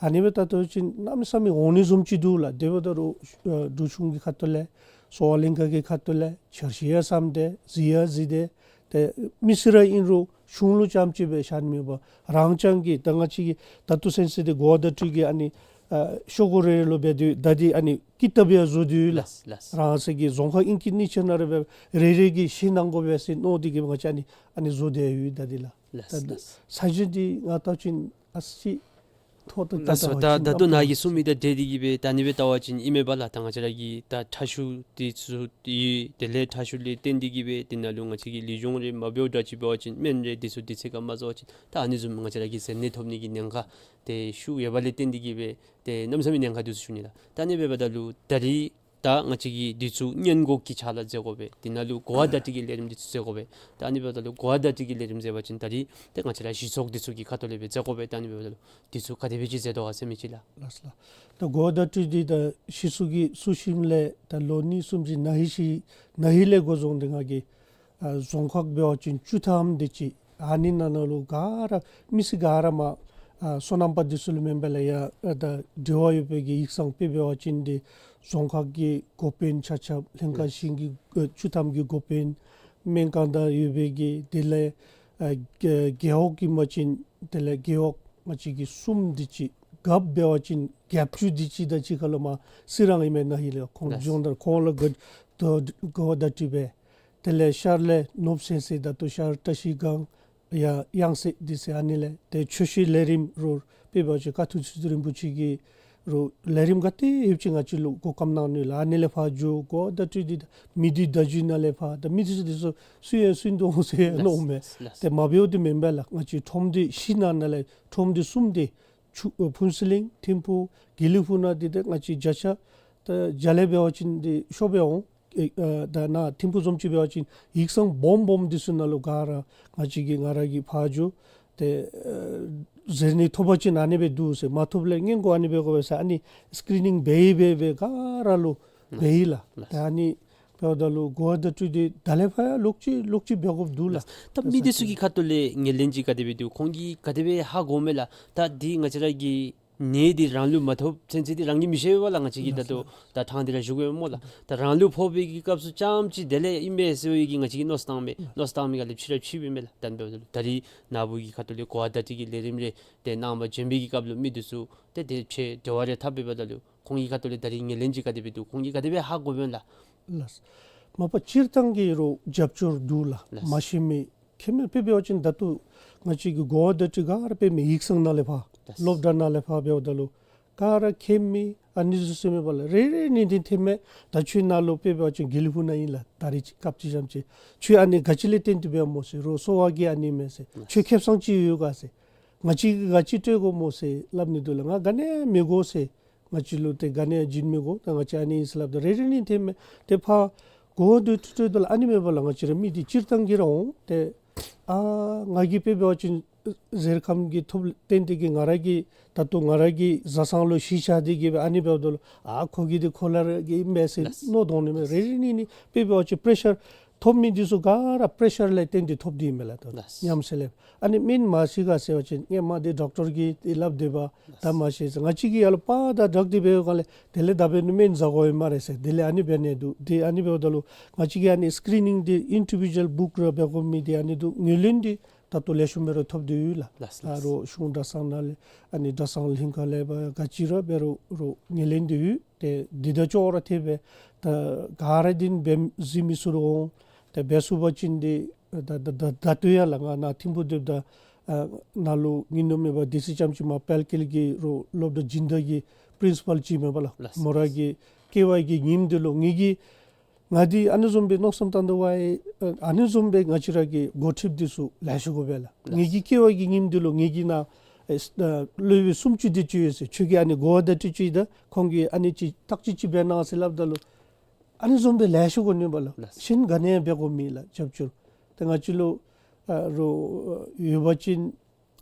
ཨ་ནི་སྦེ་བལྟ་ད་པ་ཅིན་གནམ་མེད་ས་མེད་འོང་ནི་བཟུམ་ཅིག་འདུག་ལགས། དེ་འབདཝ་ད་རུང་ཨ་འབྲུག་གཞུང་གི་ཁ་ཐུག་ལས་གསོ་བ་ལྷན་ཁག་གི་ཁ་ཐུག་ལས་འཆར་གཞི་ཡང་བསམ་སྟེ་གཟིགས་ཡང་གཟིགས་ཏེ་ཏེ་མི་སེར་ར་ཨིན་རུང་གཞུང་ལུ་རྐྱངམ་ཅིག་སྦེ་བཞག་ནི་མེད་པར་རང་རྐྱང་གིས་ད་ང་བཅས་ཀྱིས་ད་ལྟོ་ཚུན་ཚོད་འདི་གོ་བ་བརྡ་སྤྲོད་ཀྱི་ཨ་ནི་ཨ་ཤོག་གུ་རེ་རེ་ལུ་འབད་དེ་ད་འདི་ཨ་ནི་ཀི་ཏབ་ཡང་བཟོ་སྟེ་ཡོད་ལགས། ལགས་ལགས། རང་སོ་གི་རྫོང་ཁག་ཨིན་ཅི་ནི་ཅིག་ནང་ར་འབད་རེ་རེ་གིས་ཤེས་གནང་དགོ་པས་ཟེར་མནོ་སྟེ་གིས་ང་བཅས་ཨ་ནི་ཨ་ནི་བཟོ་སྟེ་ཡོད་ད་འདི་ལགས། ལགས་ད་ལགས། ཚ་གྱང་འདི་ང་བལྟ་བ་ཅིན་ཨ་ཙི་མཐོ་ཏོ་ལགས་སོ། ད་ད་ལྟོ་ནཱ་གི་གསུང་མི་དང་འབྲེལ་ཏེ་གིས་སྦེ་ད་ཨ་ནི་སྦེ་བལྟ་བ་ཅིན་ཨིན་མས་པ་ལགས། ད་ང་བཅས་ར་གི་ད་ཁྲག་ཤུགས་འདི་ཚུ་ཡོད། དེ་ལས་ཁྲག་ཤུགས་ལས་བརྟེན་ཏེ་གིས་སྦེ་དེ་ནང་ལུ་ང་བཅས་ཀྱི་ལུས་སྦྱོང་རེ་མ་འབདཝ་འདྲ་ཅིག་འབད་བ་ཅིན་སྨན་རེ་འདི་ཚུ་དུས་ཚོད་ཁར་མ་བཟའ་བ་ཅིན་ད་ཨ་ནི་བཟུམ་ང་བཅས་ར་གི་གཟེར་ནད་ཐོབ་ནི་གི་ཉེན་ཁ་དེ་ཤུགས་ཡོད་པ་ལས་བརྟེན་ཏེ་གིས་སྦེ་ཏེ་གནམ་མེད་ས་མེད་ཉེན་ཁ་འདུག་ཟེར་ཞུ་ནི་ལགས། ད་ཨ་ནི་འབདཝ་ད་ལུ་ད་རིས་ད་ང་བཅས་ཀྱིས་འདི་ཚུ་སྔོན་འགོག་གི་ཕྱག་ལཱ་མཛད་དགོ་པས། དེ་ནང་ལུ་གོ་བ་བརྡ་སྤྲོད་ཀྱི་ལས་རིམ་འདི་ཚུ་མཛད་དགོ་པས། ད་ཨ་ནི་འབདཝ་ད་ལུ་གོ་བ་བརྡ་སྤྲོད་ཀྱི་ལས་རིམ་མཛད་པ་ཅིན་ད་རིས་ཏེ་ང་བཅས་ར་གཞི་ཚོགས་འདི་ཚུ་གི་ཁ་ཐུག་ལས་སྦེ་མཛད་དགོ་པས། ད་ཨ་ནི་འབདཝ་ད་ལུ་འདི་ཚུ་ག་དེ་སྦེ་ཅིག་མཛད་དོ་ག་ཟེར་མི་ཅིག་ལགས། ལགས་ལགས། ད་གོ་བ་བརྡ་སྤྲོད་འདི་ད་གཞི་ཚོགས་ཀྱིས་བཙུགས་ཞིནམ་ལས་ད་ལོ་གཉིས་གསུམ་ཅིག་ན་ཧིང་ཅིག་ན་ཧིང་ལས་འགོ་བཟུང་སྟེ་ང་གིས་ཨ་རྫོང་ཁག་འབད་བ་ཅིན་བཅུ་ཐམ་དེ་ཅིག་ཨ་ནི་ནང་ན་ལུ་ག་ར་མི་སེར་ག་ར་མར་ཨ་སོ་ནམ་པ་འདི་ཚུ་ལུ་མེན་པ་ལས་ཡར་ཨ་ད་འབྲེལ་བ་ཡོད་པའི་གི་ཡིག་ཚང་དཔེ་འབད་བ་ཅིན་འདི་རྫོང་ཁག་གི་འགོ་དཔོན་ཆ་ཁྱབ་ལྷན་ཁག་གཞན་གྱི་ཨ་བཅུ་ཐམ་གྱི་འགོ་དཔོན་སྨན་ཁང་དང་ཡོད་པའི་གི་དེ་ལས་ཨ་རྒེད་རྒེད་འོག་གི་མ་ཅིན་དེ་ལས་རྒེད་འོག་ང་བཅས་ཀྱི་གསུམ་དེ་ཅིག་རྒཔོ་འབད་བ་ཅིན་རྒཔོ་བཅུ་དེ་ཅིག་དང་གཅིག་ཁར་ལུ་མར་གསོལ་རས་ཨིན་མས་ན་ཧིང་ལས་ཁོང་ལགས། སྦྱོང་བརྡར་ཁོང་ལུ་གོ་གོ་བརྡ་སྤྲོད་འབད། དེ་ལས་ཤར་ལས་ནོར་བུ་སེང་ཟེར་ད་ལྟོ་ཤར་བཀྲ་ཤིས་སྒང་ཡ་ཡང་སེ་འདི་ཚུ་ཨ་ནི་ལས་ཏེ་ཆོས་བཤད་ལས་རིམ་རོགས་དཔེ་འབད་བ་ཅིན་ཀ་ཐུག་ཆོས་རྗེ་རིན་པོ་ཆེ་གི་རོགས་ལས་རིམ་ག་ཏེ་ཡོདཔ་ཅིག་ང་བཅས་ལུ་གོ་སྐབས་གནང་ནུག་ལགས། ཨ་ནི་ལས་ཕར་འགྱོ་གོ་བརྡ་སྤྲོད་འདི་མི་སྡེ་བརྡ་བརྒྱུད་ནང་ལས་ཕར་ད་མི་སྡེ་འདི་ཚུ་སུ་ཡང་སུ་འདུག་ཟེར་མནོཝ་མས། ལགས་ལགས། ཏེ་མ་འབདཝ་འདི་མེན་པས་ལགས། ང་བཅས་ཁྲོམ་སྡེ་བཞི་ནང་ན་ལས་ཁྲོམ་སྡེ་གསུམ་འདི་ཆུ་ཨ་ཕུན་ཚོགས་གླིང་ཐིམ་ཕུག་དགེ་ལེགས་ཕུག་ནང་འདི་ཏེ་ང་བཅས་བརྒྱ་ཆ་ད་བརྒྱ་ལས་འབད་བ་ཅིན་འདི་ཤོར་སྦེ་འོང་། ཨེ་ཨ་ད་ནཱ་ཐིམ་ཕུག་བཟུམ་ཅིག་འབད་བ་ཅིན་ཡིག་ཚང་སྦོམ་སྦོམ་འདི་ཚུ་ནང་ལུ་ག་ར་ང་བཅས་ཀྱིས་ང་ར་གིས་ཕར་འགྱོ་སྟེ་ཨ་གཟེར་ནད་ཐོབ་པ་ཅིན་ཨ་ནི་སྦེ་འདུག་ཟེར་མ་ཐོབ་ལས་སྔོན་འགོག་ཨ་ནི་འབད་དགོ་པས་ཟེར་ཨ་ནི་སི་ཀི་རི་ནིང་འབད་ཡི་འབད་འབད་ག་ར་ལུ་འབད་ཡི་ལགས། ལགས། ད་ཨ་ནི་འབདཝ་ད་ལུ་གོ་བ་བརྡ་སྤྲོད་འདི་ད་ལས་ཕར་ཡང་ལོག་ཅི་ལོག་ཅི་འབད་དགོཔ་འདུག་ལགས། ད་མི་སྡེ་ཚུ་གི་ཁ་ཐུག་ལས་ངོས་ལེན་ཅིག་ག་དེ་སྦེ་འདུག། ཁོང་གིས་ག་དེ་སྦེ་ཧ་གོཝ་མས་ལགས། ད་འདི་ང་བཅས་ར་གི་ནད་འདི་རང་ལུ་མ་ཐོབ་ཚུན་ཚོད་འདི་རང་གིས་མི་ཤེས་པས་ལགས། ང་བཅས་ཀྱིས་ད་ལྟོ་ད་ཐང་འདི་ར་བཞུགས་ཡོད་སྨོ་ལགས། ད་རང་ལུ་ཕོག་པའི་གི་སྐབས་སུ་རྐྱངམ་ཅིག་དེ་ལས་ཨིན་པས་ཟེར་བའི་གི་ང་བཅས་ཀྱིས་མནོ་བསམ་བཏངམ་མས། མནོ་བསམ་བཏང་མི་ག་ལས་ཕྱི་ར་ཕྱི་སྦེ་མས་ལགས། ད་འབདཝ་ད་ལུ་ད་རིས་ནཱ་བུ་གི་ཁ་ཐུག་ལས་གོ་བ་བརྡ་སྤྲོད་ཀྱི་ལས་རིམ་རེ་ཏེ་གནང་བར་བྱོན་པའི་གི་སྐབས་ལུ་མི་འདི་ཚུ་ཏེ་དེ་ཕྱེ་འབྲེལ་བ་རེ་འཐབ་འབདཝ་ད་ལུ་ཁོང་གི་ཁ་ཐུག་ལས་ད་རིས་ངོས་ལེན་ཅིག་ག་དེ་སྦེ་འདུག། ཁོང་གིས་ག་དེ་སྦེ་ཧ་གོ་བས་ལགས། ལགས། མ་པ་སྤྱིར་བཏང་གི་རོགས་རྒྱབ་སྐྱོར་འདུག་ལགས། ལགས། མ་ཤེས་མི་མཁྱེན་མི་དཔེ་འབད་བ་ཅིན་ད་ལྟོ་ང་བཅས་ཀྱི་གོ་བ་བརྡ་སྤྲོད་ག་ར་དཔེ་མི་ཡིག་ཚང་ནང་ལས་ཕར་ལགས། སློབ་གྲྭ་ནང་ལས་ཕར་འབདཝ་ད་ལུ་ག་ར་མཁྱེན་མི་ཨ་ནི་ཚུ་ཟེར་མི་པ་ལགས། རེ་རེ་གཉིས་འདི་ཐོན་མས། ད་ཁྱོད་ནཱ་ལུ་དཔེ་འབད་བ་ཅིན་དགེ་ལེགས་ཕུག་ནང་ཨིན་ལགས། ད་རིས་ཅིག་སྐབས་ཅིག་ཙམ་ཅིག་ཁྱོད་ཨ་ནི་ག་ཅི་ལས་བརྟེན་ཏེ་འབདཝ་སྨོ་ཟེར། རོགས་གསོ་བ་གིས་ཨ་ནི་མས་ཟེར། ལགས། ཁྱོད་ཁེ་སང་ཅིག་ཡོད་ག་ཟེར། ང་བཅས་ཀྱིས་ག་ཅི་སྤྲོད་དགོ་སྨོ་ཟེར་སླབ་ནི་འདུག་ལགས། ང་ག་ནི་ཡང་མི་དགོ་ཟེར། ང་བཅས་ལུ་ཏེ་ག་ནི་ཡང་བྱིན་མི་དགོ། ད་ང་བཅས་ཨ་ནི་ཨིན་ཟེར་སླབ་ད་རེ་རེ་གཉིས་ཐོན་མས། ཏེ་ཕར་གོ་བ་བརྡ་སྤྲོད་ད་ལུ་ཨ་ནི་མས་པ་ལགས། ང་བཅས་ར་མི་འདི་སྤྱིར་བཏང་གིས་ར་འོང་། ཏེ་ཨ་ང་གིས་དཔེ་འབད་བ་ཅིན་གཟེར་ཁམས་ཀྱི་ཐོབ་བརྟེན་ཏེ་གིས་ང་ར་གི་ད་ལྟོ་ང་ར་གི་བཟའ་ཚང་ལུ་གཞི་བཞག་སྟེ་གིས་སྦེ་ཨ་ནི་འབདཝ་ད་ལུ་ཨ་ཁོ་གི་འདི་ཁོ་ར་གི་ཨིན་མས་ཟེར་ལགས། མནོ་དོ་ནི་མས། རེ་རེ་གཉིས་གཉིས་དཔེ་འབད་བ་ཅིན་པེ་རེ་ཤར་ཐོབ་མི་འདི་ཚུ་ག་ར་པེ་རེ་ཤར་ལས་བརྟེན་ཏེ་ཐོབ་སྟེ་ཨིན་མས་ལགས། ད་ལགས། ཉམས་སུ་ལེན། ཨ་ནི་སྨན་མ་ཤེས་ག་ཟེར་བ་ཅིན་སྔོན་མ་འདི་ཌོག་ཊར་གྱིས་འདི་སླབ་སྡོད་པ། ད་མ་ཤེས་ཟེར། ང་བཅས་ཀྱིས་ཡར་ལུ་པར་དང་སྦྲགས་ཏེ་འབད་བའི་སྒང་ལས་དེ་ལས་ད་འབད་ནི་སྨན་ཟ་དགོ་ཡོད་སྨ་རེ་ཟེར། དེ་ལས་ཨ་ནི་འབད་ནི་འདུག། ཏེ་ཨ་ནི་འབདཝ་ད་ལུ་ང་བཅས་ཀྱིས་ཨ་ནི་སི་ཀི་རི་ནིང་འདི་ཨིན་ཌི་བི་ཌུ་ཨལ་བུཀ་ར་འབད་དགོ་མི་འདི་ཨ་ནི་འདུག། ངོས་ལེན་འདི་ད་ལྟོ་ལེགས་ཤོམ་སྦེ་ར་ཐོབ་སྟེ་ཡོད་ལགས། ལགས། ད་ལགས། རོགས་གཞུང་གྲྭ་ཚང་ནང་ལས་ཨ་ནི་གྲྭ་ཚང་ལྷན་ཁག་ལས་ཕར་ག་ཅི་ར་འབད་རུང་རོགས་ངོས་ལེན་འདི་ཡོད། ཏེ་འདི་དང་ཅོག་ར་འཐདཔ་སྦེ་ད་ག་ར་འདི་འབད་གཟིགས་མི་ཚུགས་རུང་ཏེ་འབད་ཚུགས་པ་ཅིན་འདི་ད་ད་ད་ད་ལྟོ་ཡང་ལགས་ང་ནཱ་ཐིམ་ཕུག་སྡོདཔ་ད་ ཨ་ནཱ་ལུ་ངེའི་ནང་མེད་པར་སྡེ་སྲིད་ལྕམ་ཅིག་མར་དཔལ་སྐྱིད་ཀྱི་རོགས་སློབ་གྲྭ་སྦྱིན་བདག་གི་པིརིན་སི་པཱལ་ཅིག་མེན་པ་ལགས། ལགས། མོ་ར་གི་སྐྱེ་བ་གི་ཉིནམ་འདི་ལུ་ངེ་གི་ང་འདི་ཨ་ནི་བཟུམ་སྦེ་མནོ་བསམ་བཏང་དོ་བ་ཨིན། ཨ་ནི་བཟུམ་སྦེ་ང་བཅས་ར་གི་འགོ་ཁྲིདཔ་འདི་ཚུ་ལེ་ཤ་དགོ་པས་ལགས། ལགས། ངེ་གི་སྐྱེ་བ་གི་ཉིནམ་འདི་ལུ་ངེ་གི་ནང་ཨེ་ཨ་སློབ་དཔོན་སུམ་ཅུ་དེ་ཅིག་ཡོད་ཟེར། ཁྱོད་ཀྱིས་ཨ་ནི་གོ་བ་བརྡ་སྤྲོད་ཅིག་དང་ཁོང་གིས་ཨ་ནི་ཅིག་བརྟག་དཔྱད་ཅིག་འབད་གནང་ཟེར་སླབ་ད་ལུ་ཨ་ནི་བཟུམ་སྦེ་ལེ་ཤ་དགོ་ནི་པ་ལགས། ལགས། གཞན་ག་ནི་ཡང་འབད་དགོཔ་མེད་ལགས། རྒྱབ་སྐྱོར་ཏེ་ང་བཅས་ལུ་ཨ་རོགས་ཡོད་པ་ཅིན་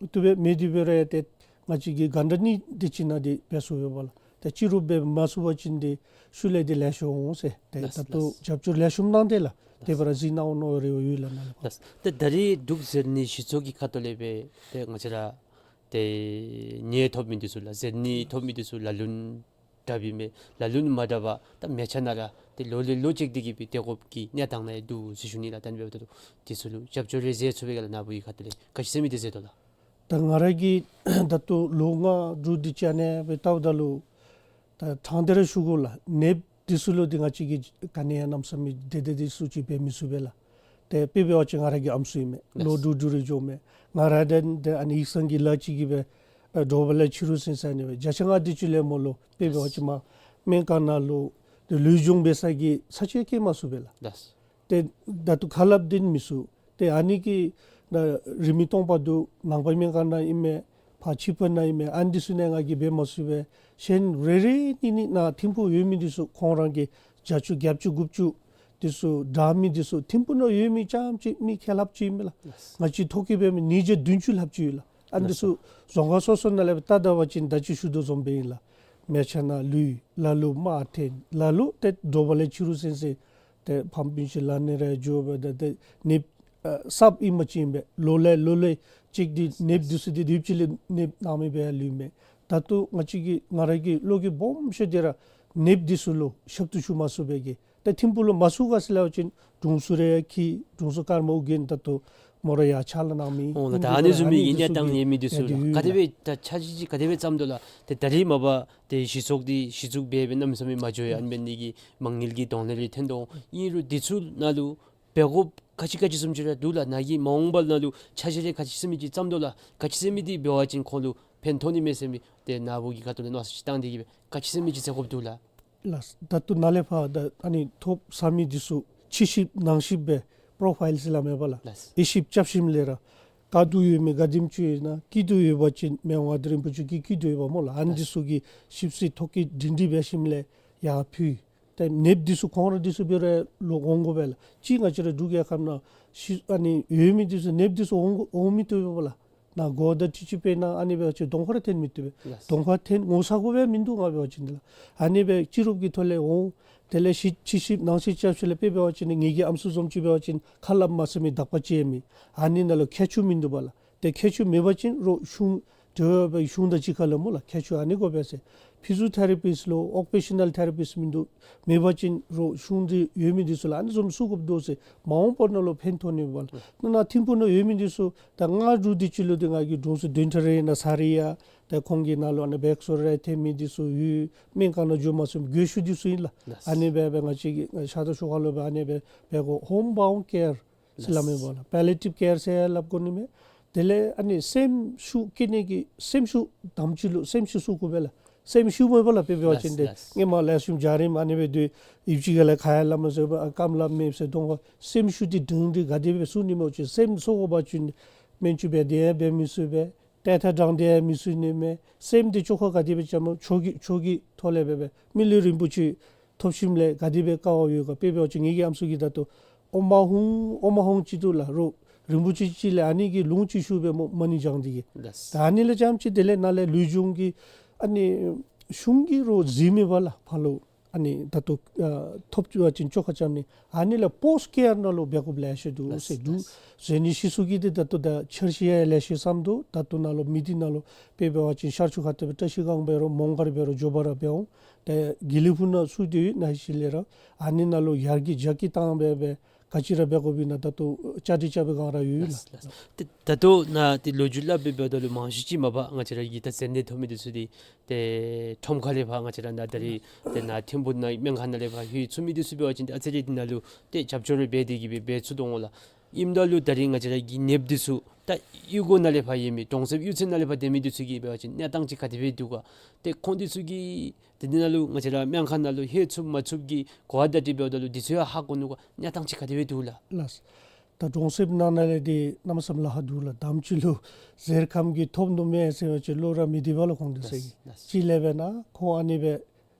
བཏུབ་པས། མེད་དེ་འབད་རུང་ཡང་ཏེ་ང་བཅས་ཀྱིས་ག་འདྲ་ནི་དེ་ཅིག་ནང་འདི་འབད་ཚུགས་པས་པ་ལགས། ཏེ་ཅི་རུང་འབད་མ་ཚུགས་པ་ཅིན་འདི་ཤུལ་ལས་འདི་ལེ་ཤ་འོང་ཟེར། ཏེ་ལགས། ད་ལྟོ་ལགས། རྒྱབ་སྐྱོར་ལེགས་ཤོམ་གནང་སྟེ་ལགས། ཏེ་ལགས། འབད་ར་གཟིགས་གནང་འོང་མནོ་རེ་བ་ཡོད་ལགས་ནཱ་ལས་ཕར། ལགས། ཏེ་ད་རེས་འབྲུག་ཟེར་ནི་གཞི་ཚོགས་ཀྱི་ཁ་ཐུག་ལས་སྦེ་ཏེ་ང་བཅས་ར་ཏེ་ཉེན་ཐོབ་མི་འདི་ཚུ་ལགས། ཟེར་ནི་ཐོབ་མི་འདི་ཚུ་ལ་ལུ་དྲགཔ་ཨིན་མས། ལ་ལུ་མ་དྲག་པར་ད་མལ་ཆ་ནང་ར་ཏེ་ལོ་ལས་ལོ་ཅིག་འདི་གིས་སྦེ་ཏེ་དགོཔ་གི་གནས་སྟངས་ནང་ཡང་འདུག་ཟེར་ཞུ་ནི་ལགས། ད་ཨ་ནི་འབདཝ་ད་ལུ་འདི་ཚུ་ལུ་རྒྱབ་སྐྱོར་རེ་མཛད་ཚུགས་པས་ག་ལགས། ནཱ་བུ་གི་ཁ་ཐུག་ལས་ག་ཅི་ཟེར་མི་འདི་མཛད་དོ་ལགས། ད་ང་ར་གིས་ད་ལྟོ་ལོ་ལྔ་དྲུག་འདི་ཅིག་ཨ་ནི་སྦེ་བལྟཝ་ད་ལུ་ད་དྲང་སྟེ་ར་ཞུ་དགོ་ལགས། ནདཔ་འདི་ཚུ་ལུ་འདི་ང་བཅས་ཀྱིས་ག་ནི་ཡང་གནམ་མེད་ས་མེད་དེ་དེ་འདི་ཚུ་ཅིག་འབད་མི་ཚུགས་པས་ལགས། ཏེ་དཔེ་འབད་བ་ཅིན་ང་ར་གི་ཨམ་སྲུ་ཨིན་མས། ལགས། ལོ་དྲུག་དྲུག་རེ་འགྱོཝ་མས། ང་ར་འདི་ཨ་ནི་ཡིག་ཚང་གི་ལཱ་ཅིག་གིས་སྦེ་ཨ་དྲོ་པ་ལས་ཕྱི་རུ་ཟིན་ས་ཨ་ནི་སྦེ་བརྒྱ་ཆ་ལྔ་དེ་ཅིག་ལས་མོ་ལུ་དཔེ་འབད་བ་ཅིན་མར་སྨན་ཁང་ནང་ལུ་ཏེ་ལུས་སྦྱོང་འབད་ས་གི་ས་ཆ་བསྐྱལ་མ་ཚུགས་པས་ལགས། ལགས། ཏེ་ད་ལྟོ་ཁ་སླབ་འདི་མི་ཚུགས། ཏེ་ཨ་ནི་གི་ད་རིན་མེད་སྟོང་པ་འདུག། ནང་པའི་སྨན་ཁང་ནང་ཨིན་མས། ཕར་ཕྱི་པ་ནང་ཨིན་མས། ཨ་ནི་འདི་ཚུ་ནང་ང་གིས་འབད་མ་ཚུགས་པས། གཞན་རེ་རེ་གཉིས་གཉིས་ནང་ཐིམ་ཕུག་ཡོད་མི་འདི་ཚུ་ཁོང་ར་གི་བརྒྱ་ཅུ་བརྒྱད་ཅུ་དགུ་བཅུ་འདི་ཚུ་དྲག་མི་འདི་ཚུ་ཐིམ་ཕུག་ནང་ཡོད་མི་རྐྱངམ་ཅིག་མི་ཁལ་ལྷགཔ་ཅིག་ཨིན་མས་ལགས། ལགས། ང་བཅས་ཐོ་བཀོད་འབད་མི་ཉིས་བརྒྱ་བདུན་ཅུ་ལྷགཔ་ཅིག་ཡོད་ལགས། ཨ་ནི་འདི་ལགས་ཚུ་རྫོང་ཁག་སོ་སོ་ནང་ལས་སྦེ་བལྟ་ད་པ་ཅིན་ད་ཅི་ཞུ་དོ་བཟུམ་སྦེ་ཨིན་ལགས། མལ་ཆ་ནང་ལུས། ལ་ལུ་དམར་ཐོན། ལ་ལུ་ཏེ་དྲོ་པ་ལས་ཕྱི་རུ་ཟིན་ཟིན་ཏེ་ཕམ་སྤུན་ཆ་ལག་ནང་ར་འགྱོ་སྦེ་ད་ཏེ་ནདཔ་ཨ་གསརཔ་ཨིན་པ་ཅིན་སྦེ་ལོ་ལས་ལོ་ལས་ཅིག་འདི་ནདཔ་འདི་ཚུ་འདི་དུས་ཅི་ལས་ནདཔ་ནང་མི་སྦེ་ལུས་མས། ད་ལྟོ་ང་བཅས་ཀྱི་ང་ར་གི་བློ་འགྱོད་སྦོམ་ཤོས་འདི་ར་ནདཔ་འདི་ཚུ་ལུ་ཞབས་ཏོག་ཞུ་མ་ཚུགས་པའི་གི། ཏེ་ཐིམ་ཕུག་ལུ་མ་ཚུད་ག་ཟེར་སླབ་པ་ཅིན་དྲུང་འཚོ་རེ་ཡང་འཁྱིད། དྲུང་འཚོ་ཀརྨ་ཨོ་རྒྱན་ད་ལྟོ་མོ་ར་ཡར་ཕྱག་ལཱ་གནང་མི་ཨོ་ལགས། ད་ཨ་ནི་བཟུམ་མའི་གི་གནས་སྟངས་ཡོད་མི་འདི་ཚུ་ལགས། ག་དེ་སྦེ་ད་འཆར་གཞི་ཅིག་ག་དེ་སྦེ་བརྩམ་དོ་ལགས། ཏེ་ད་རེས་མ་པ་ཏེ་གཞི་ཚོགས་འདི་གཞི་བཙུགས་འབད་འབད་གནམ་མེད་ས་མེད་མ་འགྱོ་ཡ་ཨ་ནི་འབད་ནི་གི་མ་དངུལ་གྱི་གདོང་ལེན་རེ་ཐོན་དོ། ཨིན་རུང་འདི་ཚུ་ནང་ལུ་འབད་དགོཔ་ག་ཅི་ག་ཅི་བཟུམ་ཅིག་ར་འདུག་ལགས། ནཱ་གིས་མ་འོངས་པ་ནང་ལུ་འཆར་གཞི་རེ་ག་ཅི་ཟེར་མི་ཅིག་བརྩམ་དོ་ལགས། ག་ཅི་ཟེར་མི་འདི་འབད་བ་ཅིན་ཁོང་ལུ་ཕན་ཐོགས་ནི་མས་ཟེར་མི་ཏེ་ནཱ་བུ་གི་ཁ་ཐུག་ལས་མནོ་བསམ་ཅིག་བཏང་སྟེ་གི་སྦེ་ག་ཅི་ཟེར་མི་ཅིག་མཛད་དགོཔ་འདུག་ལགས། ལགས། ད་ལྟོ་ནཱ་ལས་ཕར་ད་ཨ་ནི་ཐོབ་ཚར་མི་འདི་ཚུ་ཕྱི་ཞིབ་ནང་ཞིབ་སྦེ་པོརོ་ཕའིལ་ཟེར་སླབ་མས་པ་ལགས། ལགས། དབྱེ་ཞིབ་རྐྱབ་ཞིནམ་ལས་ར་ག་ཏེ་ཡོད་མི་ག་དེམ་ཅིག་ཡོད་ན་སྐྱིད་སྡུག་ཡོད་པ་ཅིན་མི་དབང་མངའ་བདག་རིན་པོ་ཆེ་གི་སྐྱིད་སྡུག་ཡོད་པ་སྨོ་ལགས། ཨ་ནི་འདི་ཚུ་གི་ཞིབ་འཚོལ་ཐོ་བཀོད་སྒྲིང་སྒྲིང་འབད་ཞིནམ་ལས་ཡར་ཕུལ། ཏེ་ནདཔ་འདི་ཚུ་ཁོང་ར་འདི་ཚུ་འབད་རུང་ལོག་འོང་དགོ་པས་ལགས། ཅིག་ང་བཅས་ར་འབྲུག་རྒྱལ་ཁབ་ནང་ཤི་ཨ་ནི་ཡོད་མི་འདི་ཚུ་ནདཔ་འདི་ཚུ་འོང་འོང་མི་བཏུབ་པས་ལགས། ནཱ་གོ་བརྡ་ཅིག་ཅིག་སྤེལ་གནང་ཨ་ནི་འབད་བ་ཅིན་གདོང་ཁར་ཐོན་མི་བཏུབ་པས། ལགས། གདོང་ཁར་ཐོན་ངོ་ཚ་དགོ་པའི་མིན་འདུག། ང་འབད་བ་ཅིན་འདི་ལགས། ཨ་ནི་སྦེ་སྤྱི་རོགས་ཀྱི་ཐོག་ལས་འོང་། དེ་ལས་ཕྱི་ཕྱི་ཞིབ་ནང་ཞིབ་རྐྱབ་ཞིནམ་ལས་དཔེ་འབད་བ་ཅིན་ངེ་གི་ཨམ་སྲུ་བཟུམ་ཅིག་འབད་བ་ཅིན་ཁ་སླབ་མ་ཚུགས་མི་དག་པ་ཅིག་ཨིན་མས། ཨ་ནི་ནང་ལུ་ཁྱད་ཆོས་མིན་འདུག་པ་ལགས། ཏེ་ཁྱད་ཆོས་མེད་པ་ཅིན་རོགས་གཞུང་དེ་སྦེ་གཞུང་དང་གཅིག་ཁར་ལུ་སྨོ་ལགས། ཁྱད་ཆོས་ཨ་ནི་དགོ་པས་ཟེར། ཕི་ཟི་ཡོ་ཐེ་ར་པིསཊ་ལོ་ཨོ་ཀུ་པེ་ཤ་ནཱལ་ཐེ་ར་པིསཊ་མིན་འདུག། མེད་པ་ཅིན་རོགས་གཞུང་འདི་ཡོད་མི་འདི་ཚུ་ལུ་ཨ་ནི་བཟུམ་བཙུགས་དགོཔ་འདུག་ཟེར། མ་འོངས་པ་ནང་ལུ་ཕན་ཐོགས་ནི་པ་ལགས། ནཱ་ཐིམ་ཕུག་ནང་ཡོད་མི་འདི་ཚུ་ད་ལྔ་དྲུག་འདི་ཅིག་ལུ་འདི་ང་གིས་དྲུང་འཚོ་བདུན་ཕྲག་རེ་ནང་ཚར་ཡི་ཡ། ད་ཁོང་གི་ནང་ལུ་ཨ་ནི་འབད་སོར་རེ་ཐོན་མི་འདི་ཚུ་ཡོད། སྨན་ཁང་ནང་འགྱོ་མ་ཚུགས་མི་རྒས་ཤོས་འདི་ཚུ་ཨིན་ལགས། ལགས། ཨ་ནི་སྦེ་སྦེ་ང་བཅས་ཀྱིས་ཤ་སྟག་ཤོག་ཁ་ལུ་སྦེ་ཨ་ནི་སྦེ་འབད་དགོ། ཧོམ་བའུནཌ་ཀེར་ཟེར་སླབ་མས་པ་ལགས། པེ་ལི་ཡེ་ཊིབ་ཀེར་ཟེར་སླབ་དགོ་ནི་མས། དེ་ལས་ཨ་ནི་སེམས་ཤུགས་བསྐྱེད་ནི་གི་སེམས་ཤུགས་དམ་ཅིག་ལུ་སེམས་ཤུགས་གསོ་དགོ་པས་ལགས། སེམས་ཤུགས་མེད་པ་ལགས། དཔེ་འབད་བ་ཅིན་ཏེ་ལགས། སྔོན་མ་ལས་ཤུལ་འཇའ་རིསམོ་ཨ་ནི་སྦེ་སྡོད་ཡུདཔ་ཅིག་ཁ་ལས་ཁ་ཡང་ལངམ་མ་ཚུགས་པར་རྐངམ་ལགཔ་མེདཔ་ཟེར་གདོང་ཁར། སེམས་ཤུགས་འདི་སྒྲིང་སྒྲི་ག་དེ་སྦེ་བཙུགས་ནི་སྨོ་ཟེར་སེམས་གསོ་དགོ་པ་ཅིན་སྨན་བཅོས་འབད་དེ་ཡང་འབད་མི་ཚུགས་པས། ཏེ་ཐ་དྲང་དེ་ཡང་མི་ཚུགས་ནི་མས། སེམས་འདི་བཅོས་ཁ་ག་དེ་སྦེ་རྐྱབ་སྨོ། ཆོས་ཀྱི་ཆོས་ཀྱི་ཐོག་ལས་སྦེ་སྦེ་མི་ལུས་རིན་པོ་ཆེ་ཐོབ་ཞིནམ་ལས་ག་དེ་སྦེ་དཀའ་བ་ཡོད་ག། དཔེ་འབད་བ་ཅིན་ངེ་གི་ཨམ་སྲུ་གིས་ད་ལྟོ་ཨོ་མ་ཧུང་ཨོ་མ་ཧུང་ཅིག་འདུག་ལགས། རོགས་རིན་པོ་ཆེ་ཅིག་ལས་ཨ་ནི་གི་ལུང་ཅིག་ཞུ་སྦེ་སྨོ་མ་ཎི་བགྱང་སྟེ་གི། ལགས། ད་ཨ་ནི་ལས་རྐྱངམ་ཅིག་དེ་ལས་ནཱ་ལས་ལུས་སྦྱོང་གི་ཨ་ནི་གཞུང་གིས་རོགས་གཟིགས་མི་པ་ལགས་ཕར་ལུ། ཨ་ནི་ད་ལྟོ་ཨ་ཐོབ་བཅུག་པ་ཅིན་བཅོས་ཁ་རྐྱབ་ནི། ཨ་ནི་ལས་པོསཊ་ཀེར་ནང་ལུ་འབད་དགོཔ་ལེ་ཤ་འདུག་ཟེར་འདུག། ཟེར་ནི་ཤེས་སུ་གི་འདི་ད་ལྟོ་ད་འཆར་གཞི་ཡང་ལེ་ཤ་བསམ་འདུག། ད་ལྟོ་ནཱ་ལུ་མི་སྡེ་ནང་ལུ་དཔེ་འབད་བ་ཅིན་ཤར་ཕྱོགས་ཁ་ཐུག་སྦེ་བཀྲ་ཤིས་སྒང་འབད་རུང་མོང་སྒར་འབད་རུང་མགྱོགས་པ་ར་འབད་འོང་། ཏེ་དགེ་ལེགས་ཕུག་ནང་ཚུད་དེ་ཡོད་ནང་ཤེས་ལས་ར་ཨ་ནི་ནང་ལུ་ཡར་རྒྱས་རྒྱ་སྐྱེད་བཏང་སྦེ་སྦེ་ག་ཅི་ར་འབད་དགོཔ་ཨིན་ན་ད་ལྟོ་བཅའ་སྒྲིག་རྐྱབ་པའི་སྒང་ར་ཡོད་ལགས། ལགས། ཏེ་ད་ལྟོ་ནཱ་ཏེ་ལོ་རྒྱུས་སླབ་སྦེ་འབདཝ་ད་ལུ་མང་ཤོས་ཅིག་མ་པ་ང་བཅས་ར་གི་ད་ཟེར་ནི་ཐོབ་མི་འདི་ཚུ་འདི་ཏེ་ཁྲོམ་ཁ་ལས་ཕར་ང་བཅས་ར་ནཱ་ད་རེས་ཏེ་ནཱ་ཐིམ་ཕུག་ནང་སྨན་ཁང་ནང་ལས་ཕར་ལྷོད་ཚུགས་མི་འདི་ཚུ་འབད་བ་ཅིན་ཏེ་ཨ་ཙི་རེ་འདི་ནང་ལུ་ཏེ་རྒྱབ་སྐྱོར་རེ་འབད་དེ་གི་སྦེ་འབད་ཚུགས་དོ་འོང་ལགས། ཨིནམ་ད་ལུ་ད་རིས་ང་བཅས་ར་གི་ནདཔ་འདི་ཚུ་ད་གཡུས་སྒོ་ནང་ལས་ཕར་ཡོད་མི་གྲོང་གསེབ་གཡུས་ཚན་ནང་ལས་ཕར་སྡོད་མི་འདི་ཚུ་གི་འབད་བ་ཅིན་གནས་སྟངས་ཅིག་ག་དེ་སྦེ་འདུག་ག། ཏེ་ཁོང་འདི་ཚུ་གིས་ཏེ་འདི་ནང་ལུ་ང་བཅས་ར་སྨན་ཁང་ནང་ལུ་ལྷོད་ཚུགས་མ་ཚུགས་ཀྱི་གོ་བ་བརྡ་སྤྲོད་འབདཝ་ད་ལུ་འདི་ཚུ་ཡང་ཧ་གོ་ནུག་ག། གནས་སྟངས་ཅིག་ག་དེ་སྦེ་འདུག་ལགས། ལགས། ད་གྲོང་གསེབ་ནང་ན་ལས་འདི་གནམ་མེད་ས་མེད་ལཱ་ཁག་འདུག་ལགས། དང་པ་ཅིག་ལུ་གཟེར་ཁམས་ཀྱིས་ཐོབ་ནུག་མས་ཟེར་བ་ཅིན་བློ་ར་མི་བདེ་བས་ལགས། ཁོང་འདི་ཚུ་གིས་ལགས། ལགས། ཅིག་ལས་འབད་ན་ཁོང་ཨ་ནི་སྦེ་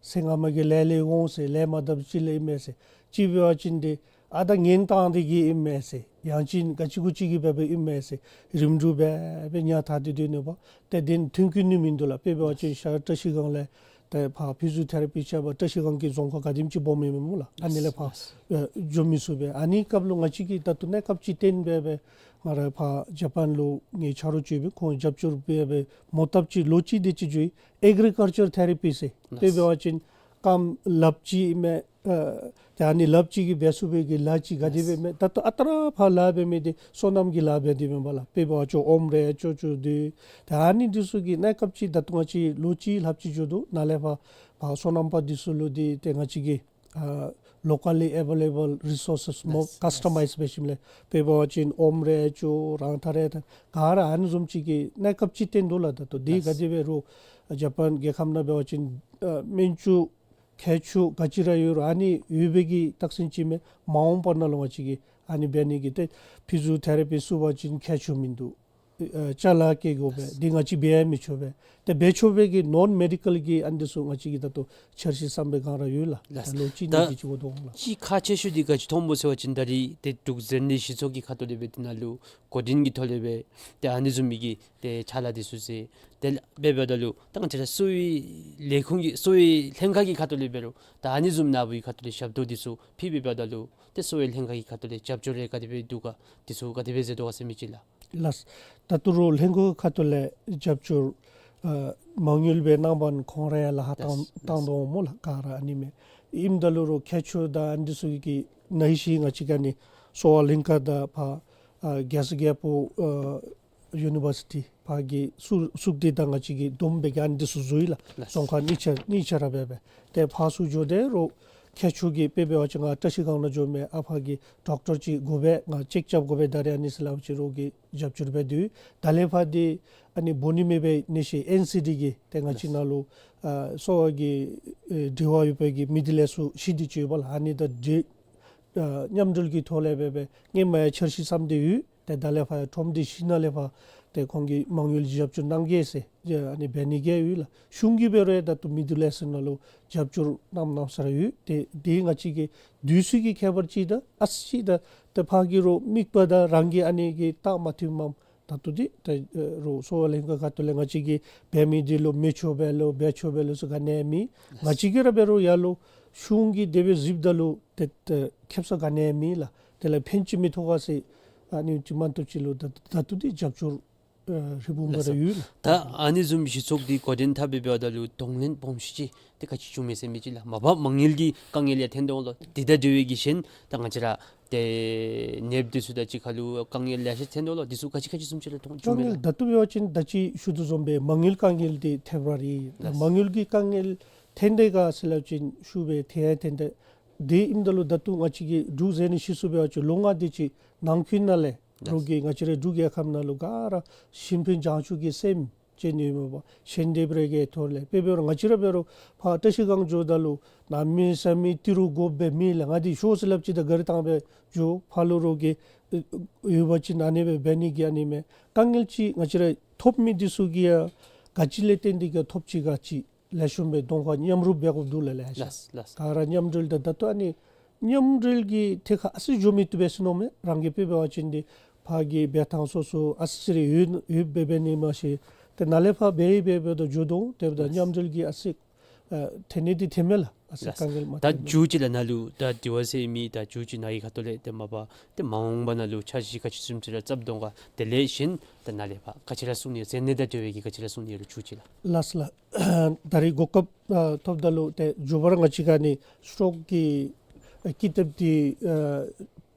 ཟེར་ང་མ་གི་ལས་ལས་འོང་ཟེར་ལས་མ་བཏབ་ཅིག་ལས་ཨིན་མས་ཟེར། ཅིག་འབད་བ་ཅིན་འདི་ཨ་ད་ངན་བཏང་སྟེ་གི་ཨིན་མས་ཟེར། ཡང་ཅིན་ག་ཅི་གུ་ཅིག་གིས་འབད་འབདཝ་ཨིན་མས་ཟེར། རིམ་གྲོ་འབད་འབད་ཉ་ཐ་དེ་སྡོད་ནུག་པ། ཏེ་དེ་ཐོན་སྐྱེད་ནི་མིན་འདུག་ལགས། དཔེ་འབད་བ་ཅིན་ཤར་བཀྲ་ཤིས་སྒང་ལས་ཏེ་ཕར་ཕི་ཟི་ཡོ་ཐེ་ར་པི་རྐྱབ་པར་བཀྲ་ཤིས་སྒང་གི་རྫོང་ཁག་ག་དེམ་ཅིག་སྦོམ་ཨིན་མས་སྨོ་ལགས། ཨ་ནི་ལས་ཕར་ལགས། ཨེ་འགྱོ་མི་ཚུགས་པས། ཨ་ནི་སྐབས་ལུ་ང་བཅས་ཀྱིས་ད་ལྟོ་གནས་སྐབས་ཅིག་བཏོན་འབད་འབད་ང་ར་ཕར་ཇ་པཱན་ལུ་ངེའི་ཆ་རོགས་ཅིག་ཡོད་པས། ཁོང་རྒྱབ་སྐྱོར་འབད་འབད་མོ་བཏབ་ཅིག་ལོ་གཅིག་དེ་ཅིག་འགྱོ་ཡི། ཨེག་རི་ཀལ་ཅར་ཐེ་ར་པི་ཟེར། ལགས། དཔེ་འབད་བ་ཅིན་རྐངམ་ལགཔ་ཅིག་ཨིན་མས། ཨ་ཏེ་ཨ་ནི་ལགཔ་ཅིག་གིས་འབད་ཚུགས་པའི་གི་ལཱ་ཅིག་ག་དེ་སྦེ་ལགས། མས། ད་ལྟོ་ཨ་རྟག་ར་ཕར་ལཱ་འབད་མི་འདི་སོ་ནམ་གྱི་ལཱ་འབད་དེ་མེན་པ་ལགས། དཔེ་འབད་བ་ཅིན་ཨོམ་ར་ཅོག་ཅོག་འདི་ད་ཨ་ནི་འདི་ཚུ་གི་གནས་སྐབས་ཅིག་ད་ལྟོ་ང་བཅས་ལོ་གཅིག་ལྷགཔ་ཅིག་འགྱོ་དོ། ནཱ་ལས་ཕར་ཕར་སོ་ནམ་པ་འདི་ཚུ་ལུ་འདི་ཏེ་ང་བཅས་ཀྱིས་ཨ་locally available resources མོ་ལགས། ཀཱས་ཊ་མའིཛ་འབད་ཞིནམ་ལས་དཔེ་འབད་བ་ཅིན་ཨོམ་ར་ཅོག་རང་ཐག་ར་ད་ག་ར་ཨ་ནི་བཟུམ་ཅིག་གི་གནས་སྐབས་ཅིག་བཏོན་དོ་ལགས། ད་ལྟོ་འདི་ལགས། ག་དེ་སྦེ་རུང་ཇ་པཱན་རྒྱལ་ཁབ་ནང་འབད་བ་ཅིན་ཨ་སྨན་བཅོས་ཁྱད་ཆོས་ག་ཅི་ར་ཡོད་རུང་ཨ་ནི་ཡོད་པའི་གི་རྟགས་མཚན་ཅིག་མས། མ་འོངས་པ་ནང་ལུ་ང་བཅས་ཀྱིས་ཨ་ནི་འབད་ནི་གི་ཏེ་ཕི་ཟི་ཡོ་ཐེ་ར་པི་ཚུ་འབད་བ་ཅིན་ཁྱད་ཆོས་མིན་འདུག། ཨ་ཅ་ལ་སྐྱེ་དགོ་པས། འདི་ང་བཅས་འབད་ཡང་མི་ཆོག་པས། ཏེ་འབད་ཆོག་པའི་གི་ནོན་མེ་ཌི་ཀལ་གྱི་ཨ་ནི་འདི་ཚུ་ང་བཅས་ཀྱིས་ད་ལྟོ་འཆར་གཞི་བསམ་པའི་སྒང་ར་ཡོད་ལགས། ལགས། ད་ལོ་གཅིག་ད་གཉིས་དེ་ཅིག་འགོར་དོ་འོང་ལགས། ཅིག་ཁག་ཆེ་ཤོས་འདི་ག་ཅི་མཐོང་སྨོ་ཟེར་བ་ཅིན་ད་རིས་ཏེ་འབྲུག་མཛེར་གནས་གཞི་ཚོགས་ཀྱི་ཁ་ཐུག་ལས་འབད་དེ་ནང་ལུ་འགོ་འདྲེན་གྱི་ཐོག་ལས་འབད་ཏེ་ཨ་ནི་བཟུམ་མའི་གི་ཏེ་ཕྱག་ལཱ་འདི་ཚུ་མཛད། ཏེ་འབད་འབདཝ་ད་ལུ་ད་ང་བཅས་ར་གསོ་བའི་ལས་ཁུངས་ཀྱི་གསོ་བའི་ལྷན་ཁག་གི་ཁ་ཐུག་ལས་འབད་རུང་ད་ཨ་ནི་བཟུམ་ནཱ་བུའི་ཁ་ཐུག་ལས་ཞབས་ཏོག་འདི་ཚུ་ཕུལ་འབད་འབདཝ་ད་ལུ་ཏེ་གསོ་བའི་ལྷན་ཁག་གི་ཁ་ཐུག་ལས་རྒྱབ་སྐྱོར་རེ་ག་དེ་སྦེ་འདུག་ག། འདི་ཚུ་ག་དེ་སྦེ་མཛད་དོ་ག་ཟེར་མི་ཅིག་ལགས། ལགས། ད་ལྟོ་རུང་ལྷན་ཁག་ཁ་ཐུག་ལས་རྒྱབ་སྐྱོར་ཨ་མ་དངུལ་སྦེ་གནང་པ་ཁོང་ར་ཡང་ལཱ་ཁག་བཏང་ལགས། བཏང་དོ་འོང་སྨོ་ལགས། ག་ར་ཨ་ནི་མས། ཨིནམ་ད་ལུ་རུང་ཁྱད་ཆོས་དང་ཨ་ནི་འདི་ཚུ་གི་ནང་བཞིན་ང་བཅས་ཀྱི་ཨ་ནི་གསོ་བ་ལྷན་ཁག་དང་ཕར་ཨ་རྒྱལ་ས་རྒྱལ་པོ་ཨ་ཡུ་ནི་བར་སི་ཊི་ཕར་གྱི་སུ་སུག་སྡེ་དང་ང་བཅས་ཀྱིས་བསྡོམས་སྦེ་གི་ཨ་ནི་འདི་ཚུ་བཟོ་ཡི་ལགས། ལགས། རྫོང་ཁག་གཉིས་ཆ་གཉིས་ཆ་ར་འབད་འབད་ཏེ་ཕར་ཚུར་འགྱོ་སྟེ་རུང་ཁྱད་ཆོས་ཀྱི་དཔེ་འབད་བ་ཅིན་ང་བཀྲ་ཤིས་སྒང་ནང་འགྱོ་མི་ཨ་ཕར་གྱི་ཌོག་ཊར་ཅིག་དགོ་པས། ང་ཅེཀ་རྐྱབ་དགོ་པས། ད་རེས་ཨ་ནི་ཟེར་སླབ་ཅི་རུང་གི་རྒྱབ་སྐྱོར་འབད་དེ་ད་ལས་ཕར་འདི་ཨ་ནི་འབོ་ནི་མེད་པའི་ནད་གཞི་ཨེན་སི་ཌི་གི་ཏེ་ང་བཅས་ནང་ལུ་ཨ་གསོ་བ་གི་ཨེ་འབྲེལ་བ་ཡོད་པའི་གི་མི་སྡེ་ལས་ཚུ་བཞི་དེ་ཅིག་ཡོད་པ་ལགས། ཨ་ནི་དང་འབྲེལ་ཨ་མཉམ་འབྲེལ་གྱི་ཐོག་ལས་འབད་འབད་སྔོན་མ་ཡང་འཆར་གཞི་བསམ་སྟེ་ཡོད། ཏེ་ད་ལས་ཕར་ཡང་ཁྲོམ་སྡེ་བཞི་ནང་ལས་ཕར་ཏེ་ཁོང་གིས་མ་དངུལ་རྒྱབ་སྐྱོར་གནང་གེ་ཟེར་ཨ་ནི་འབད་ནི་གི་ཡོད་ལགས། གཞུང་གིས་འབད་རུང་ད་ལྟོ་མི་སྡེ་ལས་ཚུ་ནང་ལུ་རྒྱབ་སྐྱོར་གནངམ་གནངམ་ས་ར་ཡོད། ཏེ་དེ་ང་བཅས་ཀྱི་དུས་ཚོད་ཀྱི་ཁྱད་པར་ཅིག་དང་ཨ་ཙི་ཅིག་ད་ཏེ་ཕར་གྱི་རུང་དམིགས་པ་དང་རང་གི་ཨ་ནི་གི་རྟགས་མ་མཐུནམ་ད་ལྟོ་འདི་ཏེ་རུང་གསོ་བ་ལྷན་ཁག་ཁ་ཐུག་ལས་ང་བཅས་ཀྱིས་འབད་མི་འདི་ལུ་མི་ཆོག་པས་ལོ་འབད་ཆོག་པས་ལོ་ཟེར་ག་ནི་ཡང་མེད། ང་བཅས་ཀྱིས་ར་འབད་རུང་ཡར་ལུ་གཞུང་གིས་དེ་སྦེ་གཟིགསཔ་ད་ལུ་ཏེ་ཏེ་ཁེབ་ས་ག་ནི་ཡང་མེད་ལགས། དེ་ལས་ཕན་ཅིག་མི་ཐོགས་ག་ཟེར་ཨ་ནི་ཅིག་མ་གཏོགས་ཅིག་ལུ་ད་ད་ལྟོ་འདི་རྒྱབ་སྐྱོར་ཨ་ཧྲིལ་བུམ་སྦེ་ར་ཡོད་ལགས། ད་ཨ་ནི་བཟུམ་གཞི་ཚོགས་འདི་འགོ་འདྲེན་འཐབ་སྦེ་འབདཝ་ད་ལུ་གདོང་ལེན་སྦོམ་ཤོས་ཅིག་ཏེ་ག་ཅི་བྱུང་མས་ཟེར་མི་ཅིག་ལགས། མ་པ་མ་དངུལ་གྱི་དཀའ་ངལ་ཡང་ཐོན་དོ་འོང་ལོ། དེ་དང་འབྲེལ་བའི་གི་གཞན་ད་ང་བཅས་ར་ཏེ་ནདཔ་འདི་ཚུ་དང་གཅིག་ཁར་ལུ་དཀའ་ངལ་ལེ་ཤ་ཐོན་དོ་འོང་ལོ། འདི་ཚུ་ག་ཅི་ག་ཅི་བཟུམ་ཅིག་ར་མཐོང་བྱུང་མས་ལགས། དཀའ་ངལ་ད་ལྟོ་འབད་བ་ཅིན་ད་ཅི་ཞུ་དོ་བཟུམ་སྦེ་མ་དངུལ་དཀའ་ངལ་འདི་ཐེབས་ར་རེ་ལགས། ལགས། མ་དངུལ་གྱི་དཀའ་ངལ་ཐོན་དེས་ག་ཟེར་སླབ་ཅིན་ཤུགས་སྦེ་ཐོན་ཡང་ཐོན་དེས། དེ་ཨིནམ་ད་ལུ་ད་ལྟོ་ང་བཅས་ཀྱི་འབྲུག་མཛེར་གནས་གཞི་ཚོགས་འབད་བ་ཅིན་ལོ་ལྔ་དེ་ཅིག་ནང་འཁོད་ནང་ལས་རོགས་ཀྱིས་ང་བཅས་རའི་འབྲུག་རྒྱལ་ཁབ་ནང་ལུ་ག་ར་གཞན་ཕན་བྱང་ཆུབ་ཀྱི་སེམས་ཅན་ཡོད་མི་འབད་གཞན་དེ་སྦེ་ར་གི་ཐོག་ལས་དཔེ་འབད་རུང་ང་བཅས་ར་འབད་རུང་ཕར་བཀྲ་ཤིས་སྒང་འགྱོཝ་ད་ལུ་གནམ་མེད་ས་མེད་ཏི་རུ་དགོཔ་སྦེ་མེད་ལགས། ང་འདི་ཤོག་ཟེར་སླབ་ཅི་ད་ག་ར་བཏང་སྦེ་འགྱོ། ཕར་ལུ་རོགས་ཀྱིས་ཨེ་ཡོད་པ་ཅིན་ཨ་ནི་སྦེ་འབད་ནི་གི་ཨ་ནི་མས། དཀའ་ངལ་ཅིག་ང་བཅས་ར་ཐོབ་མི་འདི་ཚུ་གིས་ཡང་ག་ཅི་ལས་བརྟེན་ཏེ་གི་ཐོབ་ཅི་ག་ཅི་ལེགས་ཤོམ་སྦེ་གདོང་ཁར་མཉམ་རུབ་འབད་དགོཔ་འདུག་ལགས། ལེ་ཤ་ལགས་ལགས། ག་ར་མཉམ་འབྲེལ་དང་ད་ལྟོ་ཨ་ནི་མཉམ་འབྲེལ་གྱི་ཐད་ཁར་ཨ་ཙི་འགྱོ་མི་བཏུབ་པས་ཟེར་མནོཝ་མས། རང་གིས་དཔེ་འབད་བ་ཅིན་འདི་ཕར་གྱི་འབད་ཐངས་སོ་སོ་ཨ་ཙི་རེ་ཡོད་ཡོདཔ་སྦེ་འབད་ནི་མ་ཤེས། ཏེ་ནཱ་ལས་ཕར་འབད་ཡི་འབད་འབདཝ་ད་འགྱོ་དོ་འོང་། དེ་འབདཝ་ད་ལགས། མཉམ་འབྲེལ་གྱི་ཨ་ཙི་ཨ་ཐོན་ནི་འདི་ཐོནམ་མས་ལགས། ཨ་ཙི་ལགས། དཀའ་ངལ་མ་ད་ཐོན་ནི། མཇུག་ཅིག་ལགས་ནཱ་ལུ་ད་དྲི་བ་ཟེར་མི་ད་མཇུག་ཅིག་ནཱ་གི་ཁ་ཐུག་ལས་ཏེ་མ་པ་ཏེ་མ་འོངས་པ་ནང་ལུ་འཆར་གཞི་ག་ཅི་བཟུམ་ཅིག་ར་བརྩམ་དོ་ག། དེ་ལས་གཞན་ད་ནཱ་ལས་ཕར་ག་ཅི་ར་གསུང་ནི་མཛེར་གནས་དང་འབྲེལ་བའི་གི་ག་ཅི་ར་གསུང་ནི་ཡོད་རུང་མཇུག་ཅིག་ལགས། ལགས་ལགས། ད་རིས་གོ་སྐབས་ཨ་ཐོབ་ད་ལུ་ཏེ་མཇུག་པར་ང་བཅས་ཀྱིས་ཨ་ནི་ཤོག་གི་ཨ་ཀི་དེབ་འདི་ཨ་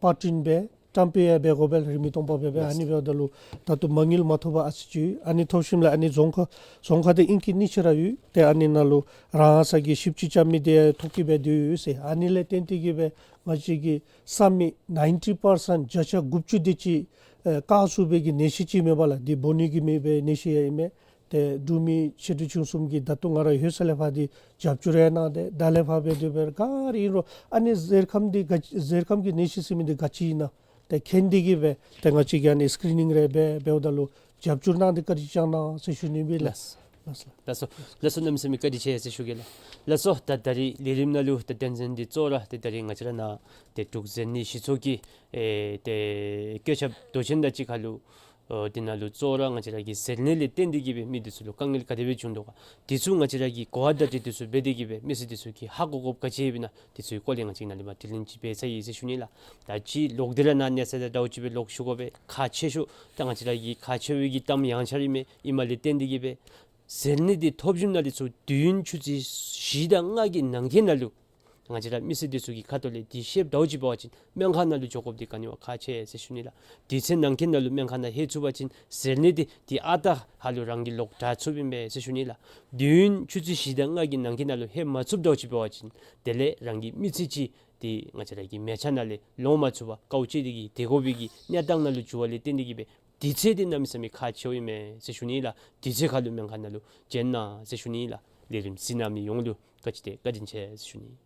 པར་སྐྲུན་འབད་ སྟམ་པ་ཡང་འབད་དགོ་པས་རིན་མེད་སྟོང་པ་འབད་འབད། ལགས། ཨ་ནི་འབདཝ་ད་ལུ་ད་ལྟོ་མ་དངུལ་མ་ཐོབ་པར་ཨ་ཙི་ཅིག་ཡོད། ཨ་ནི་ཐོབ་ཞིནམ་ལས་ཨ་ནི་རྫོང་ཁག་རྫོང་ཁག་འདི་ཨིན་ཅི་ནི་ཅིག་ར་ཡོད། ཏེ་ཨ་ནི་ནང་ལུ་རང་སོ་གི་ཞིབ་དཔྱད་རྐྱབ་མི་འདི་ཐོ་བཀོད་འབད་དེ་ཡོད་ཟེར། ཨ་ནི་ལས་བརྟེན་ཏེ་གིས་སྦེ་ང་བཅས་ཀྱི་ས་མིག་ninety percent བརྒྱ་ཆ་དགུ་བཅུ་དེ་ཅིག་ཨེ་བཀག་ཚུགས་པའི་གི་ནད་གཞི་ཅིག་མེན་པ་ལགས། འདི་འབོ་ནི་གི་མེད་པའི་ནད་གཞི་ཡང་ཨིན་མས། ཏེ་འབྲུག་མི་ཆེ་འབྲིང་ཆུང་གསུམ་གྱིས་ད་ལྟོ་ང་ར་ཡོད་ས་ལས་ཕར་འདི་རྒྱབ་སྐྱོར་ཡང་གནང་སྟེ་ད་ལས་ཕར་འབད་དེ་འབད་ག་ར་ཨིན་རུང་ཨ་ནི་གཟེར་ཁམས་འདི་ག་གཟེར་ཁམས་ཀྱི་ནད་གཞི་ཟེར་མི་འདི་ག་ཅི་ཨིན་ན། ཏེ་མཁྱེན་ཏེ་གིས་སྦེ་ཏེ་ང་བཅས་ཀྱིས་ཨ་ནི་སི་ཀི་རི་ནིང་རེ་འབད་འབདཝ་ད་ལུ་རྒྱབ་སྐྱོར་གནང་སྟེ་བཀའ་དྲིན་བསྐྱང་གནང་ཟེར་ཞུ་ནི་ཨིན་པས་ལགས། ལགས། ལགས་སོ། ལགས་སོ། གནམ་མེད་ས་མེད་བཀའ་དྲིན་ཆེ་ཟེར་ཞུ་གེ་ལགས། ལགས་སོ། ད་ད་རིས་ལས་རིམ་ནང་ལུ་ད་དོན་ཚན་འདི་གཙོ་བོ་ར་ཏེ་ད་རིས་ང་བཅས་ར་ནཱ་ཏེ་འབྲུག་གཟེར་ནད་ཞི་ཚོགས་ཀྱི་ཨེ་ཏེ་བཀོད་ཁྱབ་མདོ་ཆེན་དང་གཅིག་ཁར་ལུ་ཨོ་འདི་ནང་ལུ་གཙོ་བོ་ར་ང་བཅས་ར་གི་གཟེར་ནད་ལས་བརྟེན་ཏེ་གིས་སྦེ་མི་འདི་ཚུ་ལུ་དཀའ་ངལ་ག་དེ་སྦེ་བྱུང་དོ་ག། འདི་ཚུ་ང་བཅས་ར་གིས་གོ་བ་བརྡ་སྤྲོད་འདི་ཚུ་འབད་དེ་གིས་སྦེ་མི་སེར་འདི་ཚུ་གིས་ཧ་གོ་དགོཔ་ག་ཅི་ཡོདཔ་ཨིན་ན། འདི་ཚུ་གི་སྐོར་ལས་ང་བཅས་ནཱ་ལས་མར་དྲི་ལན་ཅིག་འབད་ཚར་ཡི་ཟེར་ཞུ་ནི་ལགས། ད་ཅི་ལོག་སྟེ་ར་ནཱ་གནས་ཚད་དང་འདྲཝ་ཅིག་སྦེ་ལོག་ཞུ་དགོ་པས། ཁག་ཆེ་ཤོས་ད་ང་བཅས་ར་གི་ཁག་ཆེ་བའི་གི་གཏམ་ཡང་ཆ་ར་ཨིན་མས། ཨིནམ་ལས་བརྟེན་ཏེ་གིས་སྦེ་གཟེར་ནད་འདི་ཐོབ་ཞིནམ་ལས་ཚུར་དུས་ཡུན་ཆུ་ཚོད་བཞི་དང་ལྔ་གི་ནང་འཁོད་ནང་ལུ་ང་བཅས་ར་མི་སེར་འདི་ཚུ་གི་ཁ་ཐུག་ལས་འདི་ཤེསཔ་འདྲཝ་ཅིག་འབད་བ་ཅིན་སྨན་ཁང་ནང་ལུ་འགྱོ་དགོཔ་འདི་ག་ནི་བ་ཁག་ཆེ་ཟེར་ཞུ་ནི་ལགས། དུས་ཚོད་ནང་འཁོད་ནང་ལུ་སྨན་ཁང་ནང་ལྷོད་ཚུགས་པ་ཅིན་གཟེར་ནད་འདི་འདི་ཨ་རྟག་ཧ་ལུ་རང་གི་ལོག་དྲག་ཚུགསཔ་ཨིན་པས་ཟེར་ཞུ་ནི་ལགས། དུས་ཡུན་ཆུ་ཚོད་བཞི་དང་ལྔ་གི་ནང་འཁོད་ནང་ལུ་ལྷོད་མ་ཚུགསཔ་འདྲཝ་ཅིག་འབད་བ་ཅིན་དེ་ལས་རང་གི་མི་ཚེ་ཅིག་འདི་ང་བཅས་ར་གི་མལ་ཆ་ནང་ལས་ལོང་མ་ཚུགས་པར་དཀའཝ་སྤྱད་དེ་གིས་སྡོད་དགོ་པའི་གི་གནས་སྟངས་ནང་ལུ་འགྱུར་བ་ལས་བརྟེན་ཏེ་གིས་སྦེ་དུས་ཚོད་འདི་གནམ་མེད་ས་མེད་ཁག་ཆེཝ་ཨིན་མས་ཟེར་ཞུ་ནི་ལགས། དུས་ཚོད་ཁར་ལུ་སྨན་ཁང་ནང་ལུ་བྱོན་གནང་ཟེར་ཞུ་ནི་ལགས། ལས་རིམ་གཟིགས་གནང་མི་ཡོངས་ལུ་བཀའ་དྲིན་ཆེ་བཀའ་དྲིན་ཆེ་ཟེར་ཞུ་ནི།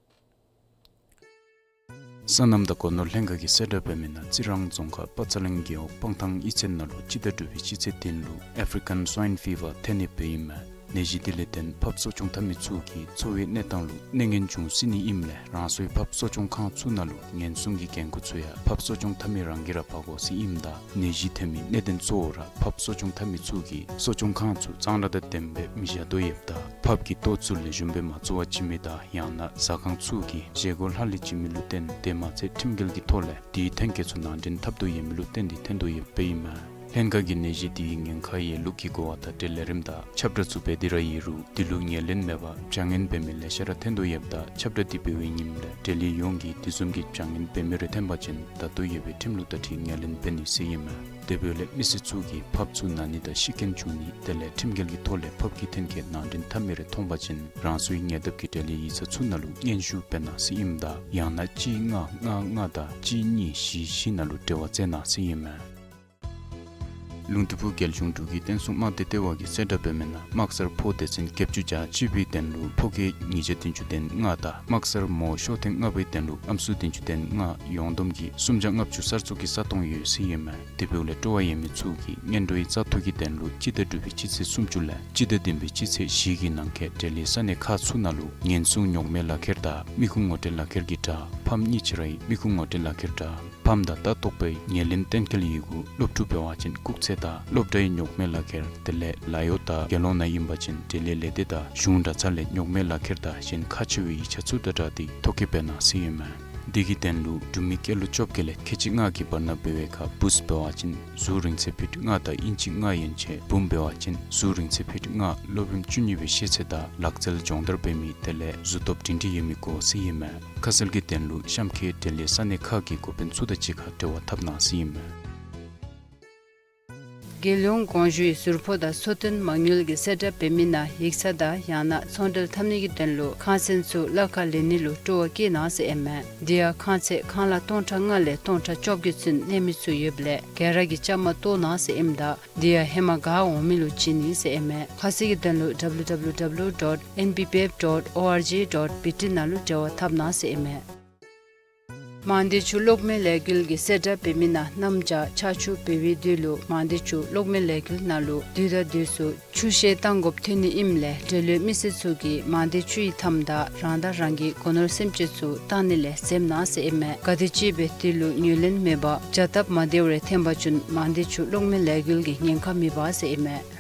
སོ་ནམ་དང་སྒོ་ནོར་ལྷན་ཁག་གིས་གསལ་བསྒྲགས་འབད་མི་ནང་རྩི་རང་རྫོང་ཁག་པ་ཙ་ལིང་རྒེད་འོག་སྤང་ཐང་གཡུས་ཚན་ནང་ལུ་སྤྱི་ཟླ་དྲུག་པའི་སྤྱི་ཚེས་བདུན་ལུ་African Swine Fever ཐོན་ནི་སྦེ་ཨིན་མས། ནད་གཞི་འདི་ལས་བརྟེན་ཕགཔ་གསོ་སྐྱོང་འཐབ་མི་ཚུ་གི་འཚོ་བའི་གནས་སྟངས་ལུ་གནོད་ངན་འབྱུང་སྲིད་ནི་ཨིནམ་ལས་རང་སོའི་ཕགཔ་གསོ་སྐྱོང་ཁང་ཚུ་ནང་ལུ་ཉེན་སྲུང་གི་འགན་ཁུར་ཚུ་ཡང་ཕགཔ་གསོ་སྐྱོང་འཐབ་མི་རང་གིས་ར་འབག་དགོ་ཟེར་ཨིནམ་ད་ནད་གཞི་ཐོན་མི་གནད་དོན་གཙོ་བོ་ར་ཕགཔ་གསོ་སྐྱོང་འཐབ་མི་ཚུ་གིས་གསོ་སྐྱོང་ཁང་ཚུ་གཙང་སྦྲ་དང་ལྡནམ་སྦེ་མི་བཞག་དོ་ཡོདཔ་ད་ཕགཔ་གི་ལྟོ་ཚུ་ལེགས་ཤོམ་སྦེ་མ་བཙོ་བར་བྱིན་མི་དང་ཡང་ན་ཟ་ཁང་ཚུ་གིས་བཞེས་སྒོ་ལྷག་ལུས་བྱིན་མི་ལུ་བརྟེན་དེ་མ་ཚད་ཁྲིམས་འགལ་གྱི་ཐོག་ལས་དེའི་ཐོན་སྐྱེད་ཚུ་ནང་འདྲེན་འཐབ་དོ་ཡོད་མི་ལུ་བརྟེན་ཏེ་ཐོན་དོ་ཡོདཔ་ཨིན་མས། ལྷན་ཁག་གིས་ནད་གཞི་དེའི་ཉེན་ཁ་ཡོད་ལུགས་ཀྱི་གོ་བ་དང་འབྲེལ་ལས་རིམ་དང་ཁྱབ་བསྒྲགས་ཚུ་འབད་དེ་ར་ཡོད་རུང་དེ་ལུ་ངོས་ལེན་མེད་པར་བྱ་ངན་འབད་མི་ལེ་ཤ་ར་ཐོན་དོ་ཡོདཔ་ད་ཁྱབ་བསྒྲགས་འདི་འབད་བའི་ཉིནམ་ལས་འབྲེལ་ཡོད་ཡོངས་ཀྱིས་དེ་བཟུམ་གྱི་བྱ་ངན་འབད་མི་རེ་ཐོན་པ་ཅིན་ད་ལྟོ་ཡོད་པའི་ཁྲིམས་ལུགས་དང་འཁྲིལ་ངོས་ལེན་འབད་ནི་ཟེར་ཨིན་མས། དེ་འབདཝ་ལས་མི་སེར་ཚུ་གིས་ཕགཔ་ཚུ་ན་ནི་དང་ཤི་རྐྱེན་བྱུང་ནི་དེ་ལས་ཁྲིམས་འགལ་གྱི་ཐོག་ལས་ཕགཔ་གི་ཐོན་སྐྱེད་ནང་འདྲེན་འཐབ་མི་རེ་མཐོང་པ་ཅིན་རང་སོའི་ཉེ་འདབས་ཀྱི་འབྲེལ་ཡོད་ཡིག་ཚང་ཚུ་ནང་ལུ་སྙན་ཞུ་འབད་གནང་ཟེར་ཨིནམ་ད་ཡང་ན་གཅིག་ལྔ་ལྔ་ལྔ་དང་གཅིག་གཉིས་བཞི་བཞི་ནང་ལུ་འབྲེལ་བ་བྱིན་གནང་ཟེར་ཨིན་མས། ལུང་སྟོད་ཕུ་རྒྱལ་གཞུང་འབྲུག་གི་བསྟན་སྲུང་དམག་སྡེ་ལྟེ་བ་གིས་གསལ་བསྒྲགས་འབད་མི་ནང་དམག་སར་ཕོ་སྡེ་ཚན་བརྒྱད་ཅུ་གྱ་གཅིག་པའི་དོན་ལུ་ཕོ་སྐྱེས་ཉིས་བརྒྱ་བདུན་ཅུ་དོན་ལྔ་དང་དམག་སར་མོ་ཤོག་ཐེངས་ལྔ་པའི་དོན་ལུ་ཨམ་སྲུ་བདུན་ཅུ་དོན་ལྔ་ཡོངས་བསྡོམས་ཀྱིས་སུམ་བརྒྱ་ལྔ་བཅུ་གསར་བཙུགས་ཀྱི་ས་སྟོང་ཡོད་ཟེར་ཨིན་མས། དེ་འབདཝ་ལས་སྤྲོ་བ་ཡོད་མི་ཚུ་གིས་སྔོན་འགྲོའི་བཙག་འཐུ་གི་དོན་ལུ་སྤྱི་ཟླ་དྲུག་པའི་སྤྱི་ཚེས་སུམ་ཅུ་ལས་སྤྱི་ཟླ་བདུན་པའི་སྤྱི་ཚེས་བཞི་གི་ནང་འཁོད་འབྲེལ་ཡོད་ས་གནས་ཁག་ཚུ་ནང་ལུ་ཉེན་སྲུང་རྙོག་མེད་ལག་ཁྱེར་དང་མི་ཁུངས་ངོ་སྤྲོད་ལག་ཁྱེར་གྱི་དྲ་ཕམ་གཉིས་ཅིག་རའི་མི་ཁུངས་ངོ་སྤྲོད་ལག་ཁྱེར་དྲ་ཕམ་དང་ལྟ་རྟོག་པའི་ཉེས་ལེན་གཏན་འཁེལ་ཡི་གུ་སློབ་ཕྲུག་འབད་བ་ཅིན་སྐུགས་ཚད་དང་སློབ་གྲྭའི་རྙོག་མེད་ལག་ཁྱེར་དེ་ལས་ལཱ་གཡོག་དང་དགེ་སློང་ནང་ཨིན་པ་ཅིན་འབྲེལ་ཡོད་ལས་སྡེ་དང་གཞུང་གྲྭ་ཚང་ལས་རྙོག་མེད་ལག་ཁྱེར་དང་གཞན་ཁག་ཆེ་བའི་ཡིག་ཆ་ཚུ་དང་སྦྲགས་ཏེ་ཐོ་བཀོད་འབད་གནང་ཟེར་ཨིན་མས། དེ་གི་དོན་ལུ་འབྲུག་མི་སྐྱེས་ལོ་བཅོ་བརྒྱད་ལས་ཁལ་གཅིག་ལྔ་གི་བར་ན་འབད་བའི་ཁར་བུཚ་འབད་བ་ཅིན་གཟུགས་རིང་ཚད་ཕིཊ་ལྔ་དང་ཨིན་ཅི་ལྔ་ཡན་ཆད། བུམོ་འབད་བ་ཅིན་གཟུགས་རིང་ཚད་ཕིཊ་ལྔ་སློབ་རིམ་བཅུ་གཉིས་པའི་ཤེས་ཚད་དང་ལག་རྩལ་སྦྱོང་བརྡར་འབད་མི་དེ་ལས་གཟུགས་སྟོབས་སྒྲིང་སྒྲིང་ཡོད་མི་དགོ་ཟེར་ཨིན་མས། ཁ་གསལ་གྱི་དོན་ལུ་གཤམ་འཁོད་འབྲེལ་ཡོད་ས་གནས་ཁག་གི་འགོ་དཔོན་ཚུ་དང་གཅིག་ཁར་འབྲེལ་བ་འཐབ་གནང་ཟེར་ཨིན་མས། རྒྱལ་ཡོངས་དགོངས་ཞུའི་ཟུར་ཕོགས་དང་འཚོ་རྟེན་མ་དངུལ་གྱི་གསལ་བསྒྲགས་འབད་མི་ནང་ཡིག་ཚང་དང་ཡང་ན་ཚོང་འབྲེལ་འཐབ་ནི་གི་དོན་ལུ་ཁང་ཚན་ཚུ་གླ་ཁར་ལེན་ནི་ལུ་སྤྲོ་བ་བསྐྱེད་གནང་ཟེར་ཨིན་མས། དེ་ཡང་ཁང་ཚན་ཁང་གླ་སྟོང་ཕྲག་ལྔ་ལས་སྟོང་ཕྲག་བཅོ་བརྒྱད་ཚུན་གནས་མི་ཚུ་ཡོདཔ་ལས་ག་ར་གིས་བཅའ་མར་གཏོགས་གནང་ཟེར་ཨིནམ་ད་དེ་ཡང་ཧེ་མ་ག་འོང་མི་ལུ་བྱིན་ནི་ཟེར་ཨིན་མས། ཁ་གསལ་གྱི་དོན་ལུ་W W W dot N B P F dot O R G dot B T ནང་ལུ་འབྲེལ་བ་འཐབ་གནང་ཟེར་ཨིན་མས། མང་སྡེ་ཆུ་གློག་མེ་ལས་འགུལ་གྱི་གསལ་བསྒྲགས་འབད་མི་ནང་གནམ་བྱཱར་ཆར་ཆུ་འབབ་པའི་དུས་ལུ་མང་སྡེ་ཆུ་གློག་མེ་ལས་འགུལ་ནང་ལུ་དུས་དང་དུས་སུ་ཆུ་བཤལ་བཏང་དགོཔ་ཐོན་ནི་ཨིནམ་ལས་འབྲེལ་ཡོད་མི་སེར་ཚུ་གིས་མང་སྡེ་ཆུ་ཡི་མཐའམ་དང་རང་དང་རང་གི་སྒོ་ནོར་སེམས་ཅན་ཚུ་བཏང་ནི་ལས་འཛེམ་གནང་ཟེར་ཨིན་མས། ག་དེམ་ཅིག་སྦེ་དེ་ལུ་ངོས་ལེན་མེད་པར་བྱ་སྟབས་མ་བདེཝ་རེ་ཐོན་པ་ཅིན་མང་སྡེ་ཆུ་གློག་མེ་ལས་འགུལ་གྱིས་ཉེན་ཁ་མི་འབག་ཟེར་ཨིན་མས།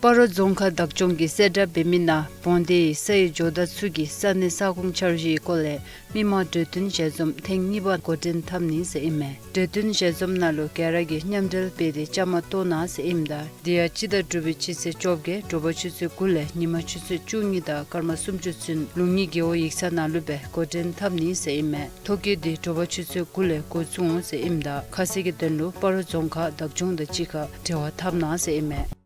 སྤ་རོ་རྫོང་ཁག་བདག་སྐྱོང་གིས་གསལ་བསྒྲགས་འབད་མི་ནང་བོང་སྡེ་ཡི་ས་ཡི་ཇོ་བདག་ཚུ་གིས་ས་གནས་ས་ཁོངས་འཆར་གཞིའི་སྐོར་ལས་མི་མང་གྲོས་བསྟུན་ཞལ་འཛོམས་ཐེངས་གཉིས་པ་འགོ་འདྲེན་འཐབ་ནི་ཟེར་ཨིན་མས། གྲོས་བསྟུན་ཞལ་འཛོམས་ནང་ལུ་ག་ར་གིས་མཉམ་འབྲེལ་འབད་དེ་བཅའ་མར་གཏོགས་གནང་ཟེར་ཨིནམ་ད་དེ་ཡང་སྤྱི་ཟླ་དྲུག་པའི་སྤྱི་ཚེས་བཅོ་བརྒྱད་དྲོ་པ་ཆུ་ཚོད་དགུ་ལས་ཉིན་མ་ཆུ་ཚོད་བཅུ་གཉིས་དང་སྐར་མ་སུམ་ཅུ་ཚུན་ལུང་གཉིས་རྒེད་འོག་ཡིག་ཚང་ནང་ལུ་སྦེ་འགོ་འདྲེན་འཐབ་ནི་ཟེར་ཨིན་མས། ཐོ་བཀོད་འདི་དྲོ་པ་ཆུ་ཚོད་དགུ་ལས་འགོ་བཙུགས་འོང་ཟེར་ཨིནམ་ད་ཁ་གསལ་གྱི་དོན་ལུ་སྤ་རོ་རྫོང་ཁག་བདག་སྐྱོང་དང་གཅིག་ཁར་འབྲེལ་བ་འཐབ་གནང་ཟེར་ཨིན་མས།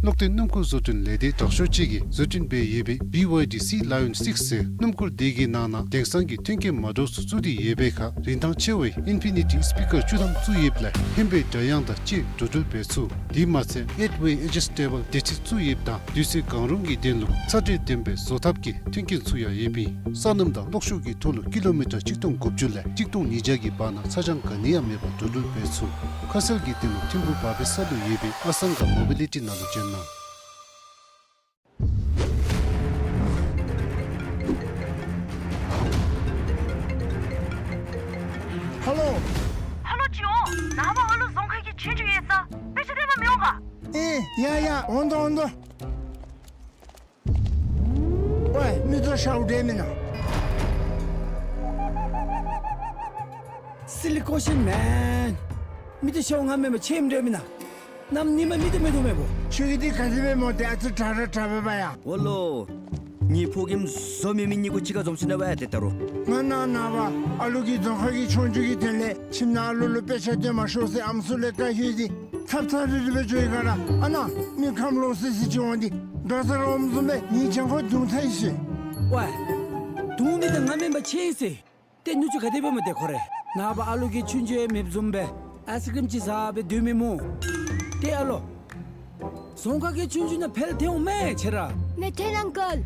གློག་འཕྲིན་སྣུམ་འཁོར་བཟོ་སྐྲུན་ལས་སྡེ་དྲག་ཤོས་ཅིག་གིས་བཟོ་སྐྲུན་འབད་ཡོད་པའི་བི་ཝའི་ཌི་སི་ལ་ཡོན་སིགསི་ཟེར་སྣུམ་འཁོར་འདི་གི་ནང་ན་དེང་སང་གི་མཐུན་རྐྱེན་མ་འདྲཝ་ཚུ་བཙུགས་ཏེ་ཡོད་པའི་ཁར་རིན་ཐང་ཆེ་བའི་ཨིན་ཕི་ནི་ཊི་སི་པི་ཀར་བཅུ་ཐམ་བཙུགས་ཡོདཔ་ལས་ཧེང་བའི་སྒྲ་དབྱངས་དང་བཅས་འགྲོ་འགྲུལ་འབད་ཚུགས། དེ་མ་ཚད་ཨེཊ་ཝེ་ཨེ་ཇི་སི་ཊེ་བཱལ་སྡེར་ཁྲི་བཙུགས་ཡོདཔ་དང་དུས་ཚོད་གང་རུང་གི་དོན་ལུ་ཚ་དྲོད་ལྡན་པའི་བཟོ་ཐབས་ཀྱི་མཐུན་རྐྱེན་ཚུ་ཡང་ཡོདཔ་ཨིན། སོ་ནམ་དང་གློག་ཤུགས་ཀྱི་ཐོག་ལུ་ཀི་ལོ་མི་ཊར་གཅིག་སྟོང་དགུ་བཅུ་ལས་གཅིག་སྟོང་ཉིས་བརྒྱ་གི་བར་ན་ཚ་གྱང་ག་ནི་ཡང་མེད་པར་འགྲོ་འགྲུལ་འབད་ཚུགས། ཁ་གསལ་གྱི་དོན་ལུ་ཐིམ་ཕུག་བར་པའི་ས་ལུ་ཡོད་པའི་ཨ་སང་ག་མོ་བི་ལི་ཊི་ནང་ལུ་བྱོན་གནང་། ཧ་ལོ། ཧ་ལོ་ཅིག་འོང་། ནངས་པ་ཨ་ལུ་རྫོང་ཁག་གི་ཆོས་རྒྱུགས་ཡོད་ས་དཔེ་ཆ་སྟོན་པར་མི་འོང་ག། ཨེ་ཡ་ཡ་འོང་དོ་འོང་དོ། ཝའི་མི་ཚུ་ཤཝ་འདྲེ་མེན་ན། སི་ལི་ཀོ་ཤིན་མེན། མི་ཚུ་ཤཝ་ང་མེན་པར་ཆེམ་འདྲེ་མེན་ན། གནམ་ཉིནམ་མི་ཚུ་མི་ཐུབ་མེན་པོ། ཁྱོད་ཀྱིས་འདི་ག་དེ་སྦེ་མོ་དེ་ཨ་ཙི་དྲག་ར་དྲག་པས་པ་ཡ། འོ་ལོ། ངེའི་ཕོ་རྒནམ་བཟོ་མེད་མི་གཉིས་པོ་གཅིག་ཁར་འཛོམས་ཞིནམ་ལས་ཝའི་ཏེ་ད་རུང་། ང་ནངས་པ་ཨ་ལུ་གི་རྫོང་ཁག་གི་ཆོས་རྒྱུགས་ཀྱི་དོན་ལས་ཁྱིམ་ནང་ཨ་ལུ་ལུ་དཔེ་ཆ་སྟོན་མ་ཤོག་ཟེར་ཨམ་སྲུ་ལས་བཀའ་ཞུ་ཡི། ཚབ་ཚབ་རི་རི་སྦེ་འགྱོ་ཡི་ག་ར། ཨ་ནཱ་མི་ཁམས་ལོག་སི་སི་ཅིག་འོང་སྟེ་འགྲོ་ས་ར་འོངམ་བཟུམ་སྦེ་ངེའི་གྱང་ཁར་རྡུང་ཚར་ཡི་ཟེར། ཝའི། རྡུང་མི་དེ་ང་མེན་པར་ཆེམ་ཟེར། ཏེ་ནུ་གཅུང་ག་དེ་སྦེ་མོ་དེ་ཁོ་རེ། ནངས་པ་ཨ་ལུ་གིས་ཆོས་རྒྱུགས་ཡང་མེདཔ་བཟུམ་སྦེ་ཨའི་སི་ཀྲིམ་ཅིག་བཟའ་སྦེ་སྡོད་མི་སྨོ། ཏེ་ཨ་ལོ། རྫོང་ཁག་གི་ཆོས་རྒྱུགས་ནང་འཕེལ་ཐལ་འོང་མས་ཁྱེད་ར། མེད་ཐལ་ཨང་ཀལ།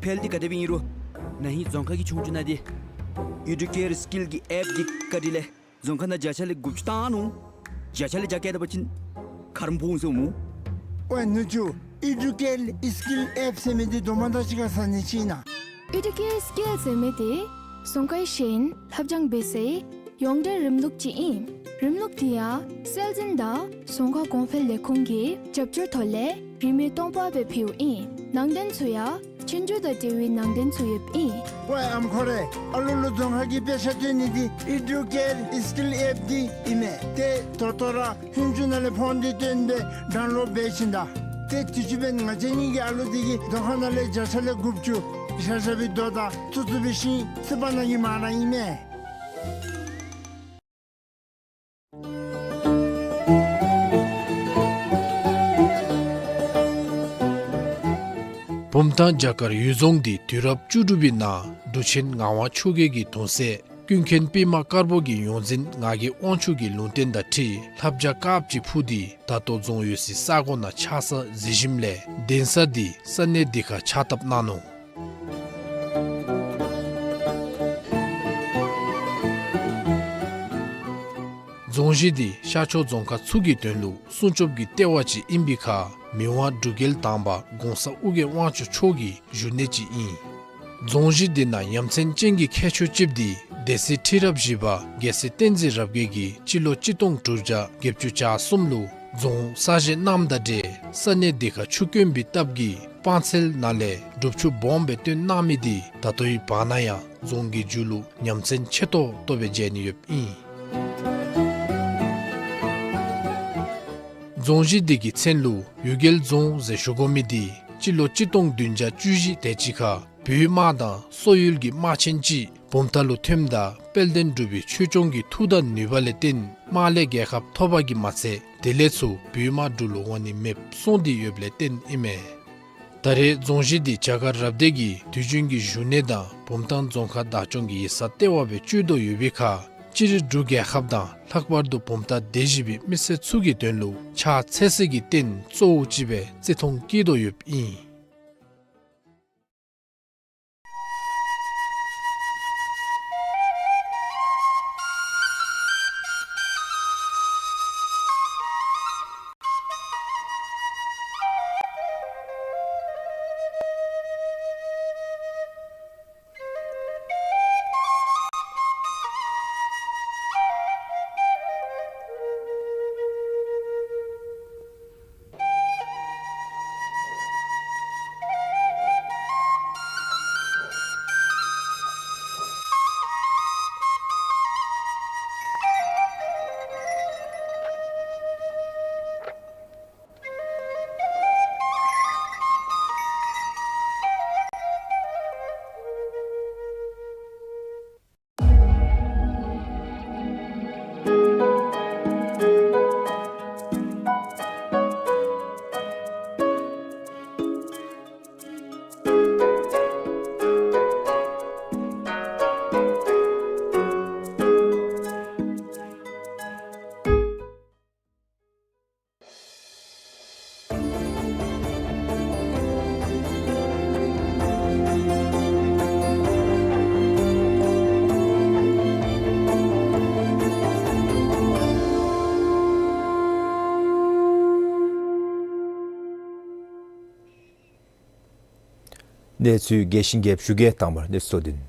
འཕེལ་འདི་ག་དེ་སྦེ་ཨིན་རུང་ན་ཧིང་རྫོང་ཁག་གི་ཆོས་རྒྱུགས་ནང་འདི་ཨི་ཌུ་ཀེར་སི་ཀིལ་གྱི་ཨེཔ་འདི་བཀའ་དྲིན་ལས་རྫོང་ཁག་ནང་བརྒྱ་ཆ་ལས་དགུ་བཅུ་བཏང་ནུག། བརྒྱ་ཆ་ལས་བརྒྱ་བཀལ་ད་པ་ཅིན་ཁ་རུམ་ཕོག་འོང་ཟེར་སྨོ། ཝའི་ནུ་གཅུང་ཨི་ཌུ་ཀེར་སི་ཀིལ་ཨེཔ་ཟེར་མི་འདི་དོ་མ་དང་གཅིག་ཁར་ཟ་ནི་ཅིག་ཨིན་ན། ཨི་ཌུ་ཀེར་སི་ཀིལ་ཟེར་མི་འདི་རྫོང་ཁའི་ཤེས་ཡོན་ལྷབ་སྦྱང་འབད་སའི་ཡོངས་འབྲེལ་རིམ་ལུགས་ཅིག་ཨིན། རིམ་ལུགས་འདི་ཡང་སྲོལ་འཛིན་དང་རྫོང་ཁ་གོང་འཕེལ་ལས་ཁུངས་ཀྱི་རྒྱབ་སྐྱོར་ཐོག་ལས་རིན་མེད་སྟོང་པ་སྦེ་ཕུལཝ་ཨིན། ནང་དོན་ཚུ་ཡང་ཆོས་རྒྱུགས་དང་འབྲེལ་བའི་ནང་དོན་ཚུ་ཡོདཔ་ཨིན། ཝའི་ཨམ་ཁོ་རེ། ཨ་ལུ་ལུ་རྫོང་ཁག་གི་དཔེ་ཆ་སྟོན་ནི་འདི་ཨི་ཌུ་ཀེར་སི་ཀིལ་ཨེཔ་འདི་ཨིན་མས། ཏེ་ད་ལྟོ་ར་ཧིན་ཇུ་ནང་ལས་ཕོན་འདི་བཏོན་སྦེ་ཌའུན་ལོཌ་འབད་ཞིནམ་ད། ཏེ་དུས་ཅི་འབདན་ང་བཅས་གཉིས་ཀྱི་ཨ་ལུ་འདི་གིས་རྫོང་ཁ་ནང་ལས་བརྒྱ་ཆ་ལས་དགུ་བཅུ་བཞག་བཞག་པའི་རྡོ་དང་བཙུགས་བཙུགས་པའི་ཤིང་བསིལ་བ་ནང་གི་མ་ར་ཨིན་མས། བུམ་ཐང་བྱ་དཀར་གཡུལ་རྫོང་འདི་དུས་རབས་བཅུ་དྲུག་པའི་ནང་འབྲུག་ཆེན་ངག་དབང་ཆོས་རྒྱལ་གྱི་གདུང་སྲས་ཀུན་མཁྱེན་པདྨ་དཀར་པོ་གི་ཡོངས་འཛིན་ངག་གི་དབང་ཕྱུག་གི་ལུང་བསྟན་དང་འཁྲིལ་ལྷ་བྱ་དཀརཔོ་ཅིག་འཕུར་ཏེ་ད་ལྟོ་རྫོང་ཡོད་སའི་ས་གོ་ནང་ཆགས་ས་མཛད་ཞིནམ་ལས་གདན་ས་འདི་ས་གནས་འདི་ཁར་ཕྱག་བཏབ་གནང་ནུག། རྫོང་གཞི་འདི་ཤར་ཕྱོགས་རྫོང་ཁག་ཚུ་གི་དོན་ལུ་སྲུང་སྐྱོབ་ཀྱི་ལྟེ་བ་ཅིག་ཨིན་པའི་ཁར་མི་དབང་འབྲུག་རྒྱལ་དང་པ་གོང་ས་ཨོ་རྒྱན་དབང་ཕྱུག་མཆོག་གི་བཞུགས་གནས་ཅིག་ཨིན། རྫོང་གཞི་འདི་ནང་ཡ་མཚན་ཅན་གྱི་ཁྱད་ཆོས་ཅིག་འདི་སྡེ་སྲིད་ཁྲི་རབས་བཞི་པ་རྒྱལ་སྲས་བསྟན་འཛིན་རབ་རྒྱས་ཀྱིས་སྤྱི་ལོ་གཅིག་སྟོང་དྲུག་བརྒྱ་བརྒྱད་ཅུ་གྱ་གསུམ་ལུ་རྫོང་གསར་བཞེངས་གནངམ་དང་འབྲེལ་ས་གནས་འདི་ཁར་ཆུ་དཀོན་པའི་སྟབས་ཀྱིས་སྤང་ཚལ་ནང་ལས་སྒྲུབ་ཆུ་སྦོམ་སྦེ་བཏོན་གནང་མི་འདི་ད་ལྟོའི་བར་ན་ཡང་རྫོང་གི་མཇུག་ལུ་ཡ་མཚན་ཆེ་ཏོག་ཏོ་སྦེ་མཇལ་ནི་ཡོདཔ་ཨིན། རྫོང་གཞི་འདི་གི་མཚན་ལུ་གཡུལ་རྒྱལ་རྫོང་ཟེར་ཞུ་དགོ་མི་འདི་སྤྱི་ལོ་གཅིག་སྟོང་བདུན་བརྒྱ་བཅུ་བཞི་དེ་ཅིག་ཁར་བོད་དམག་དང་སོག་ཡུལ་གྱི་དམག་ཆེན་ཅིག་བུམ་ཐང་ལུ་ཐོནམ་ད་དཔལ་ལྡན་འབྲུག་པའི་ཆོས་སྐྱོང་གི་མཐུ་དང་ནུས་པ་ལས་བརྟེན་དམག་ལས་རྒྱལ་ཁ་ཐོབ་པ་གིས་མ་ཚད་དེ་ལས་ཚུར་བོད་དམག་འབྲུག་ལུ་འོང་ནི་མེདཔ་སོང་སྟེ་ཡོདཔ་ལས་བརྟེན་ཨིན་མས། ད་རེས་རྫོང་གཞི་འདི་བྱ་དཀར་རབ་སྡེ་གི་དུས་རྒྱུན་གྱི་བཞུགས་གནས་དང་བུམ་ཐང་རྫོང་ཁག་བདག་སྐྱོང་གི་ཡིག་ཚང་ལྟེ་བ་སྦེ་སྤྱོད་དོ་ཡོད་པའི་ཁར་སྤྱིར་འབྲུག་རྒྱལ་ཁབ་དང་ལྷག་པར་དུ་བུམ་ཐང་སྡེ་བཞི་པའི་མི་སེར་ཚུ་གི་དོན་ལུ་ཕྱག་འཚལ་སའི་གི་རྟེན་གཙོ་བོ་ཅིག་སྦེ་བརྩི་མཐོང་བསྐྱེད་དོ་ཡོདཔ་ཨིན། གནས་ཚུལ་རྒྱས་ཤིང་རྒྱསཔ་ཞུ་གེ། དང་པ་ར་གནས་ཚུལ་གཙོ་དོན།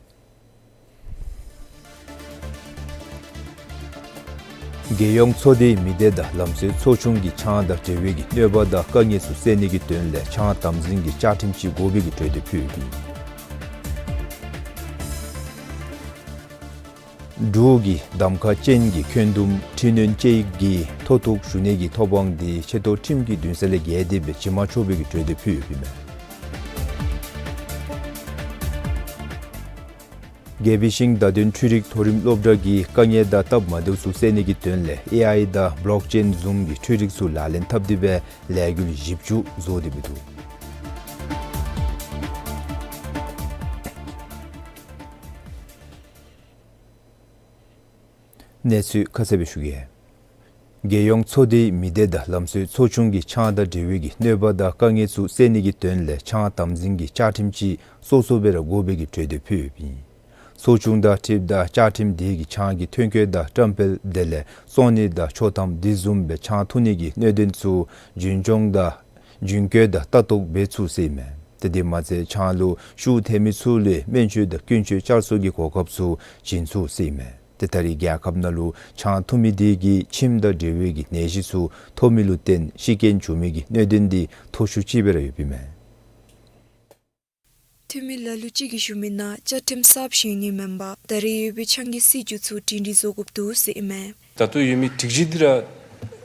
རྒྱལ་ཡོངས་ཚོགས་སྡེའི་མི་སྡེ་དང་ལམ་སྲོལ་ཚོགས་ཆུང་གིས་ཆང་དང་འབྲེལ་བའི་གནོད་པ་དང་དཀའ་ངལ་ཚུ་སེལ་ནི་གི་དོན་ལས་ཆང་དམ་འཛིན་གྱི་བཅའ་ཁྲིམས་ཅིག་དགོ་པའི་གི་གྲོས་འདེབས་ཕུལ་ཡོདཔ་ཨིན། འབྲུག་གི་གདམ་ཁ་ཅན་གྱི་འཁོན་འདུམ་འཕྲི་སྣོན་དཔྱད་ཡིག་གི་མཐོ་གཏུགས་ཞུ་ནི་གི་ཐོབ་དབང་དེ་ཆེ་མཐོ་ཁྲིམས་ཀྱི་འདུན་ས་ལས་བརྒལ་ཏེ་སྦེ་བྱིན་མ་ཆོག་པའི་གི་གྲོས་འདེབས་ཕུལ་ཡོདཔ་ཨིན་མས། དགེ་འཕེལ་ཤིང་བརྡ་དོན་འཕྲུལ་རིག་མཐོ་རིམ་སློབ་གྲྭ་གིས་དཀའ་ངལ་དང་སྟབས་མ་བདེཝ་ཚུ་སེལ་ནི་གི་དོན་ལས་ཨེ་ཨའི་དང་བོ་ལོག་ཅེན་བཟུམ་གྱི་འཕྲུལ་རིག་ཚུ་ལག་ལེན་འཐབ་སྟེ་སྦེ་ལས་འགུལ་བཞི་བཅུ་བཟོ་སྟེ་སྦེ་འདུག། གནས་ཚུལ་ཁ་གསལ་སྦེ་ཞུ་གེ། རྒྱལ་ཡོངས་ཚོགས་སྡེའི་མི་སྡེ་དང་ལམ་སྲོལ་ཚོགས་ཆུང་གིས་ཆང་དང་འབྲེལ་བའི་གི་གནོད་པ་དང་དཀའ་ངལ་ཚུ་སེལ་ནི་གི་དོན་ལས་ཆང་དམ་འཛིན་གྱི་བཅའ་ཁྲིམས་ཅིག་སོ་སོ་སྦེ་ར་དགོ་པའི་གི་གྲོས་འདེབས་ཕུལ་ཡོདཔ་ཨིན། ཚོགས་ཆུང་དང་འཁྲིལཝ་ད་བཅའ་ཁྲིམས་དེ་གིས་ཆང་གི་ཐོན་སྐྱེད་དང་བཀྲམ་སྤེལ་དེ་ལས་བཙོང་ནི་དང་ཆོག་ཐམ་དེ་བཟུམ་སྦེ་ཆང་འཐུང་ནི་གི་གནད་དོན་ཚུ་རྒྱུན་སྐྱོང་དང་རྒྱུན་སྐྱོང་དང་ལྟ་རྟོག་འབད་ཚུགས་ཟེར་ཨིན་མས། དེ་དེ་མ་ཚད་ཆང་ལུ་ཤུགས་ཐེབས་མི་ཚུ་ལུ་སྨན་བཅོས་དང་ཀུན་སྤྱོད་བསྐྱར་གསོ་གི་གོ་སྐབས་ཚུ་བྱིན་ཚུགས་ཟེར་ཨིན་མས། ཏེ་ད་རེས་རྒྱལ་ཁབ་ནང་ལུ་ཆང་འཐུང་མི་དེ་གིས་ཁྱིམ་དང་འབྲེལ་བའི་གི་ནད་གཞི་ཚུ་ཐོབ་མི་ལུ་བརྟེན་ཤི་རྐྱེན་བྱུང་མི་གི་གནད་དོན་དེ་མཐོ་ཤོས་ཅིག་སྦེ་ར་ཡོདཔ་ཨིན་མས། འཐུང་མི་ལ་ལུ་ཅིག་གིས་ཞུ་མི་ནང་བཅའ་ཁྲིམས་གསརཔ་བཞེངས་ནི་མེན་པར་ད་རེས་ཡོད་པའི་ཆང་གི་སྲིད་བྱུས་ཚུ་སྒྲིང་སྒྲིང་བཟོ་དགོཔ་འདུག་ཟེར་ཨིན་མས། ད་ལྟོ་ཡོད་མི་སྒྲིག་གཞི་འདི་ར་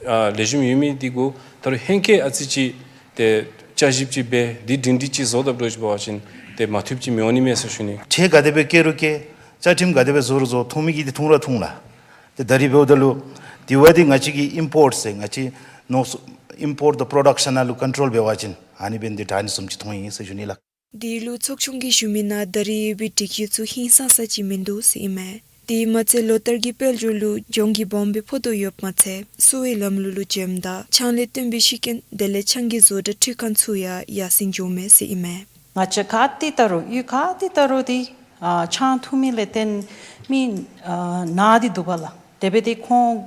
ཨ་ལེགས་ཤོམ་ཡོད་མི་འདི་གུ་ད་རུང་ཧེང་སྐལ་ཨ་ཙི་ཅིག་ཏེ་བསྐྱར་ཞིབ་ཅིག་འབད་དེ་སྒྲིང་སྒྲིང་ཅིག་བཟོ་དཔ་འདྲཝ་ཅིག་འབད་བ་ཅིན་ཏེ་མ་བཏུབ་ཅིག་མི་འོང་ནི་མས་ཟེར་ཞུ་ནི། ཁྲལ་ག་དེ་སྦེ་བཀལ་རུང་བཀལ། བཅའ་ཁྲིམས་ག་དེ་སྦེ་བཟོ་རུང་བཟོ། འཐུང་མི་གིས་འདི་འཐུང་ར་འཐུང་ལགས། ཏེ་ད་རེས་འབདཝ་ད་ལུ་དེ་བ་འདི་ང་བཅས་ཀྱིས་ཨིམ་པོརཊ་ཟེར་ང་བཅས་ནོར་སོང་ཨིམ་པོརཊ་དང་པྲོ་ཌག་ཤཱན་ནང་ལུ་ཀོན་ཊོལ་འབད་བ་ཅིན་ཨ་ནི་འབད་ནི་འདི་དྲག་ནི་བཟུམ་ཅིག་མཐོང་ཡི་ཟེར་ཞུ་ནི་ལགས། དེ་ལུ་ཚོགས་ཆུང་གིས་ཞུ་མི་ནང་ད་རེས་ཡོད་པའི་སྒྲིག་གཞི་ཚུ་ཧིང་སངས་ས་ཅིག་མིན་འདུག་ཟེར་ཨིན་མས། དེ་མ་ཚད་ལོ་ལྟར་གྱི་དཔལ་འབྱོར་ལུ་གྱོང་གི་སྦོམ་སྦེ་ཕོག་དོ་ཡོདཔ་མ་ཚད་གསོ་བའི་ལམ་ལུགས་ལུ་འཇམ་དང་ཆང་ལས་བཏོན་པའི་ཤི་རྐྱེན་དེ་ལས་ཆང་གི་བཟོ་གྲྭ་འཕྲུལ་ཁང་ཚུ་ཡང་ཡར་སེང་འགྱོཝ་མས་ཟེར་ཨིན་མས། ང་བཅས་ག་ཏེ་ལྟ་རུང་ཡུལ་ག་ཏེ་ལྟ་རུང་འདི་ཨ་ཆང་འཐུང་མི་ལས་བརྟེན་མི་ཨ་ན་སྟེ་འདུག་པ་ལགས། དེ་འབད་དེ་ཁོང་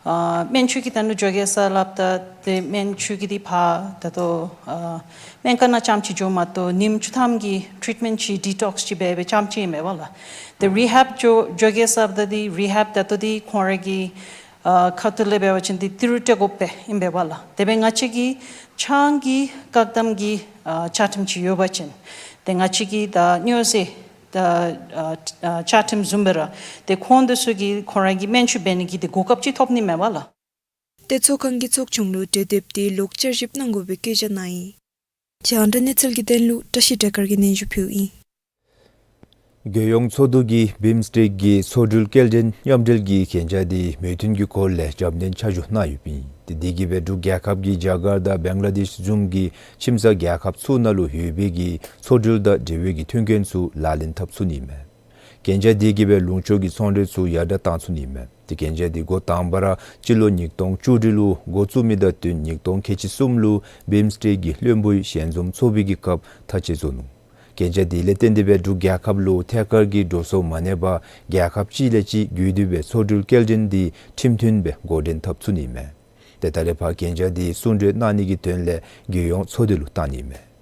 ཨ་སྨན་བཅོས་ཀྱི་དོན་ལུ་འགྱོ་གེ་ཟེར་སླབ་ད་ཏེ་སྨན་བཅོས་ཀྱི་འདི་ཕར་ད་ལྟོ་ཨ་སྨན་ཁང་ནང་རྐྱངམ་ཅིག་འགྱོཝ་མ་གཏོགས་ཉིནམ་བཅུ་ཐམ་གྱི་ཊྲིཊ་མེནཊ་ཅིག་ཌི་ཊོག་སི་ཅིག་འབད་འབད་རྐྱངམ་ཅིག་ཨིན་པས་པ་ལགས། ཏེ་རི་ཧེབ་འགྱོ་འགྱོ་གེ་ཟེར་སླབ་ད་འདི་རི་ཧེབ་ད་ལྟོ་འདི་ཁོང་ར་གི་ཨ་ཁ་ཐུག་ལས་འབད་བ་ཅིན་འདི་ཏི་རུ་སྤྲོད་དགོཔ་སྦེ་ཨིན་པས་པ་ལགས། དེ་འབད་ང་བཅས་ཀྱི་ཆང་གི་བཀག་སྡོམ་གྱི་ཨ་བཅའ་ཁྲིམས་ཅིག་ཡོད་པ་ཅིན་ཏེ་ང་བཅས་ཀྱི་ད་སྨྱོ་རྫས་ད་ཨ་ཨ་བཅའ་ཁྲིམས་བཟུམ་སྦེ་ར་ཏེ་ཁོང་དེ་ཚུ་གིས་ཁོང་ར་གི་སྨན་བཅོས་འབད་ནི་གི་ཏེ་གོ་སྐབས་ཅིག་ཐོབ་ནི་མས་པ་ལགས། ཏེ་ཚོགས་ཁང་གིས་ཚོགས་ཆུང་ལུ་གྲོས་འདེབས་དེ་ལོག་བསྐྱར་ཞིབ་གནང་དགོ་པའི་བཀོད་རྒྱ་གནང་ཡི། རྒྱང་བསྒྲགས་གནས་ཚུལ་གྱི་དོན་ལུ་བཀྲ་ཤིས་བདེ་དཀར་གྱིས་སྙན་ཞུ་ཕུལཝ་ཨིན། རྒྱལ་ཡོངས་ཚོགས་འདུ་གིས་བིམ་སི་ཊེཀ་གི་མཚོ་འགྲུལ་སྐྱེལ་འདྲེན་མཉམ་འབྲེལ་གྱི་གན་རྒྱ་དེ་མོས་མཐུན་གྱི་སྒོ་ལས་རྒྱབ་སྣོན་ཆ་འཇོག་གནང་ཡོདཔ་ཨིན། དེ་དེ་གིས་སྦེ་འབྲུག་རྒྱལ་ཁབ་ཀྱིས་རྒྱ་གར་དང་བེང་ལ་དེཤ་བཟུམ་གྱི་ཁྱིམ་ཚང་རྒྱལ་ཁབ་ཚུ་ནང་ལུ་ཡོད་པའི་གི་མཚོ་འགྲུལ་དང་འབྲེལ་བའི་གི་མཐུན་རྐྱེན་ཚུ་ལག་ལེན་འཐབ་ཚུགས་ནི་མས། གན་རྒྱ་དེ་གིས་སྦེ་ལུང་ཕྱོགས་ཀྱི་ཚོང་འབྲེལ་ཚུ་ཡར་དྲག་བཏང་ཚུགས་ནི་མས། ཏེ་གན་རྒྱ་དེ་འགོ་དང་པ་ར་སྤྱི་ལོ་ཉིས་སྟོང་བཅུ་དྲུག་ལུ་འགོ་བཙུགས་མི་དང་བསྟུན་ཉིས་སྟོང་ཁལ་གཅིག་གསུམ་ལུ་བིམ་སི་ཊེཀ་གི་བློན་པོའི་ཞལ་འཛོམས་ཚོགས་པའི་གི་སྐབས་ཐག་བཅད་བཟོ་ནུག། གན་རྒྱ་དེ་ལས་བརྟེན་ཏེ་སྦེ་འབྲུག་རྒྱལ་ཁབ་ལུ་ཐད་ཀར་གྱི་འགྲོ་སོང་མ་གནས་པར་རྒྱལ་ཁབ་གཅིག་ལས་གཅིག་བརྒྱུད་དེ་སྦེ་མཚོ་འགྲུལ་སྐྱེལ་འདྲེན་དེ་ཁྲིམས་མཐུན་སྦེ་འགོ་འདྲེན་འཐབ་ཚུགས་ནི་མས། ཏེ་ད་རེས་ཕར་གན་རྒྱ་དེ་གསུང་གྲོས་གནང་ནི་གི་དོན་ལས་རྒྱལ་ཡོངས་ཚོགས་སྡེ་ལུ་བཏང་ནི་མས།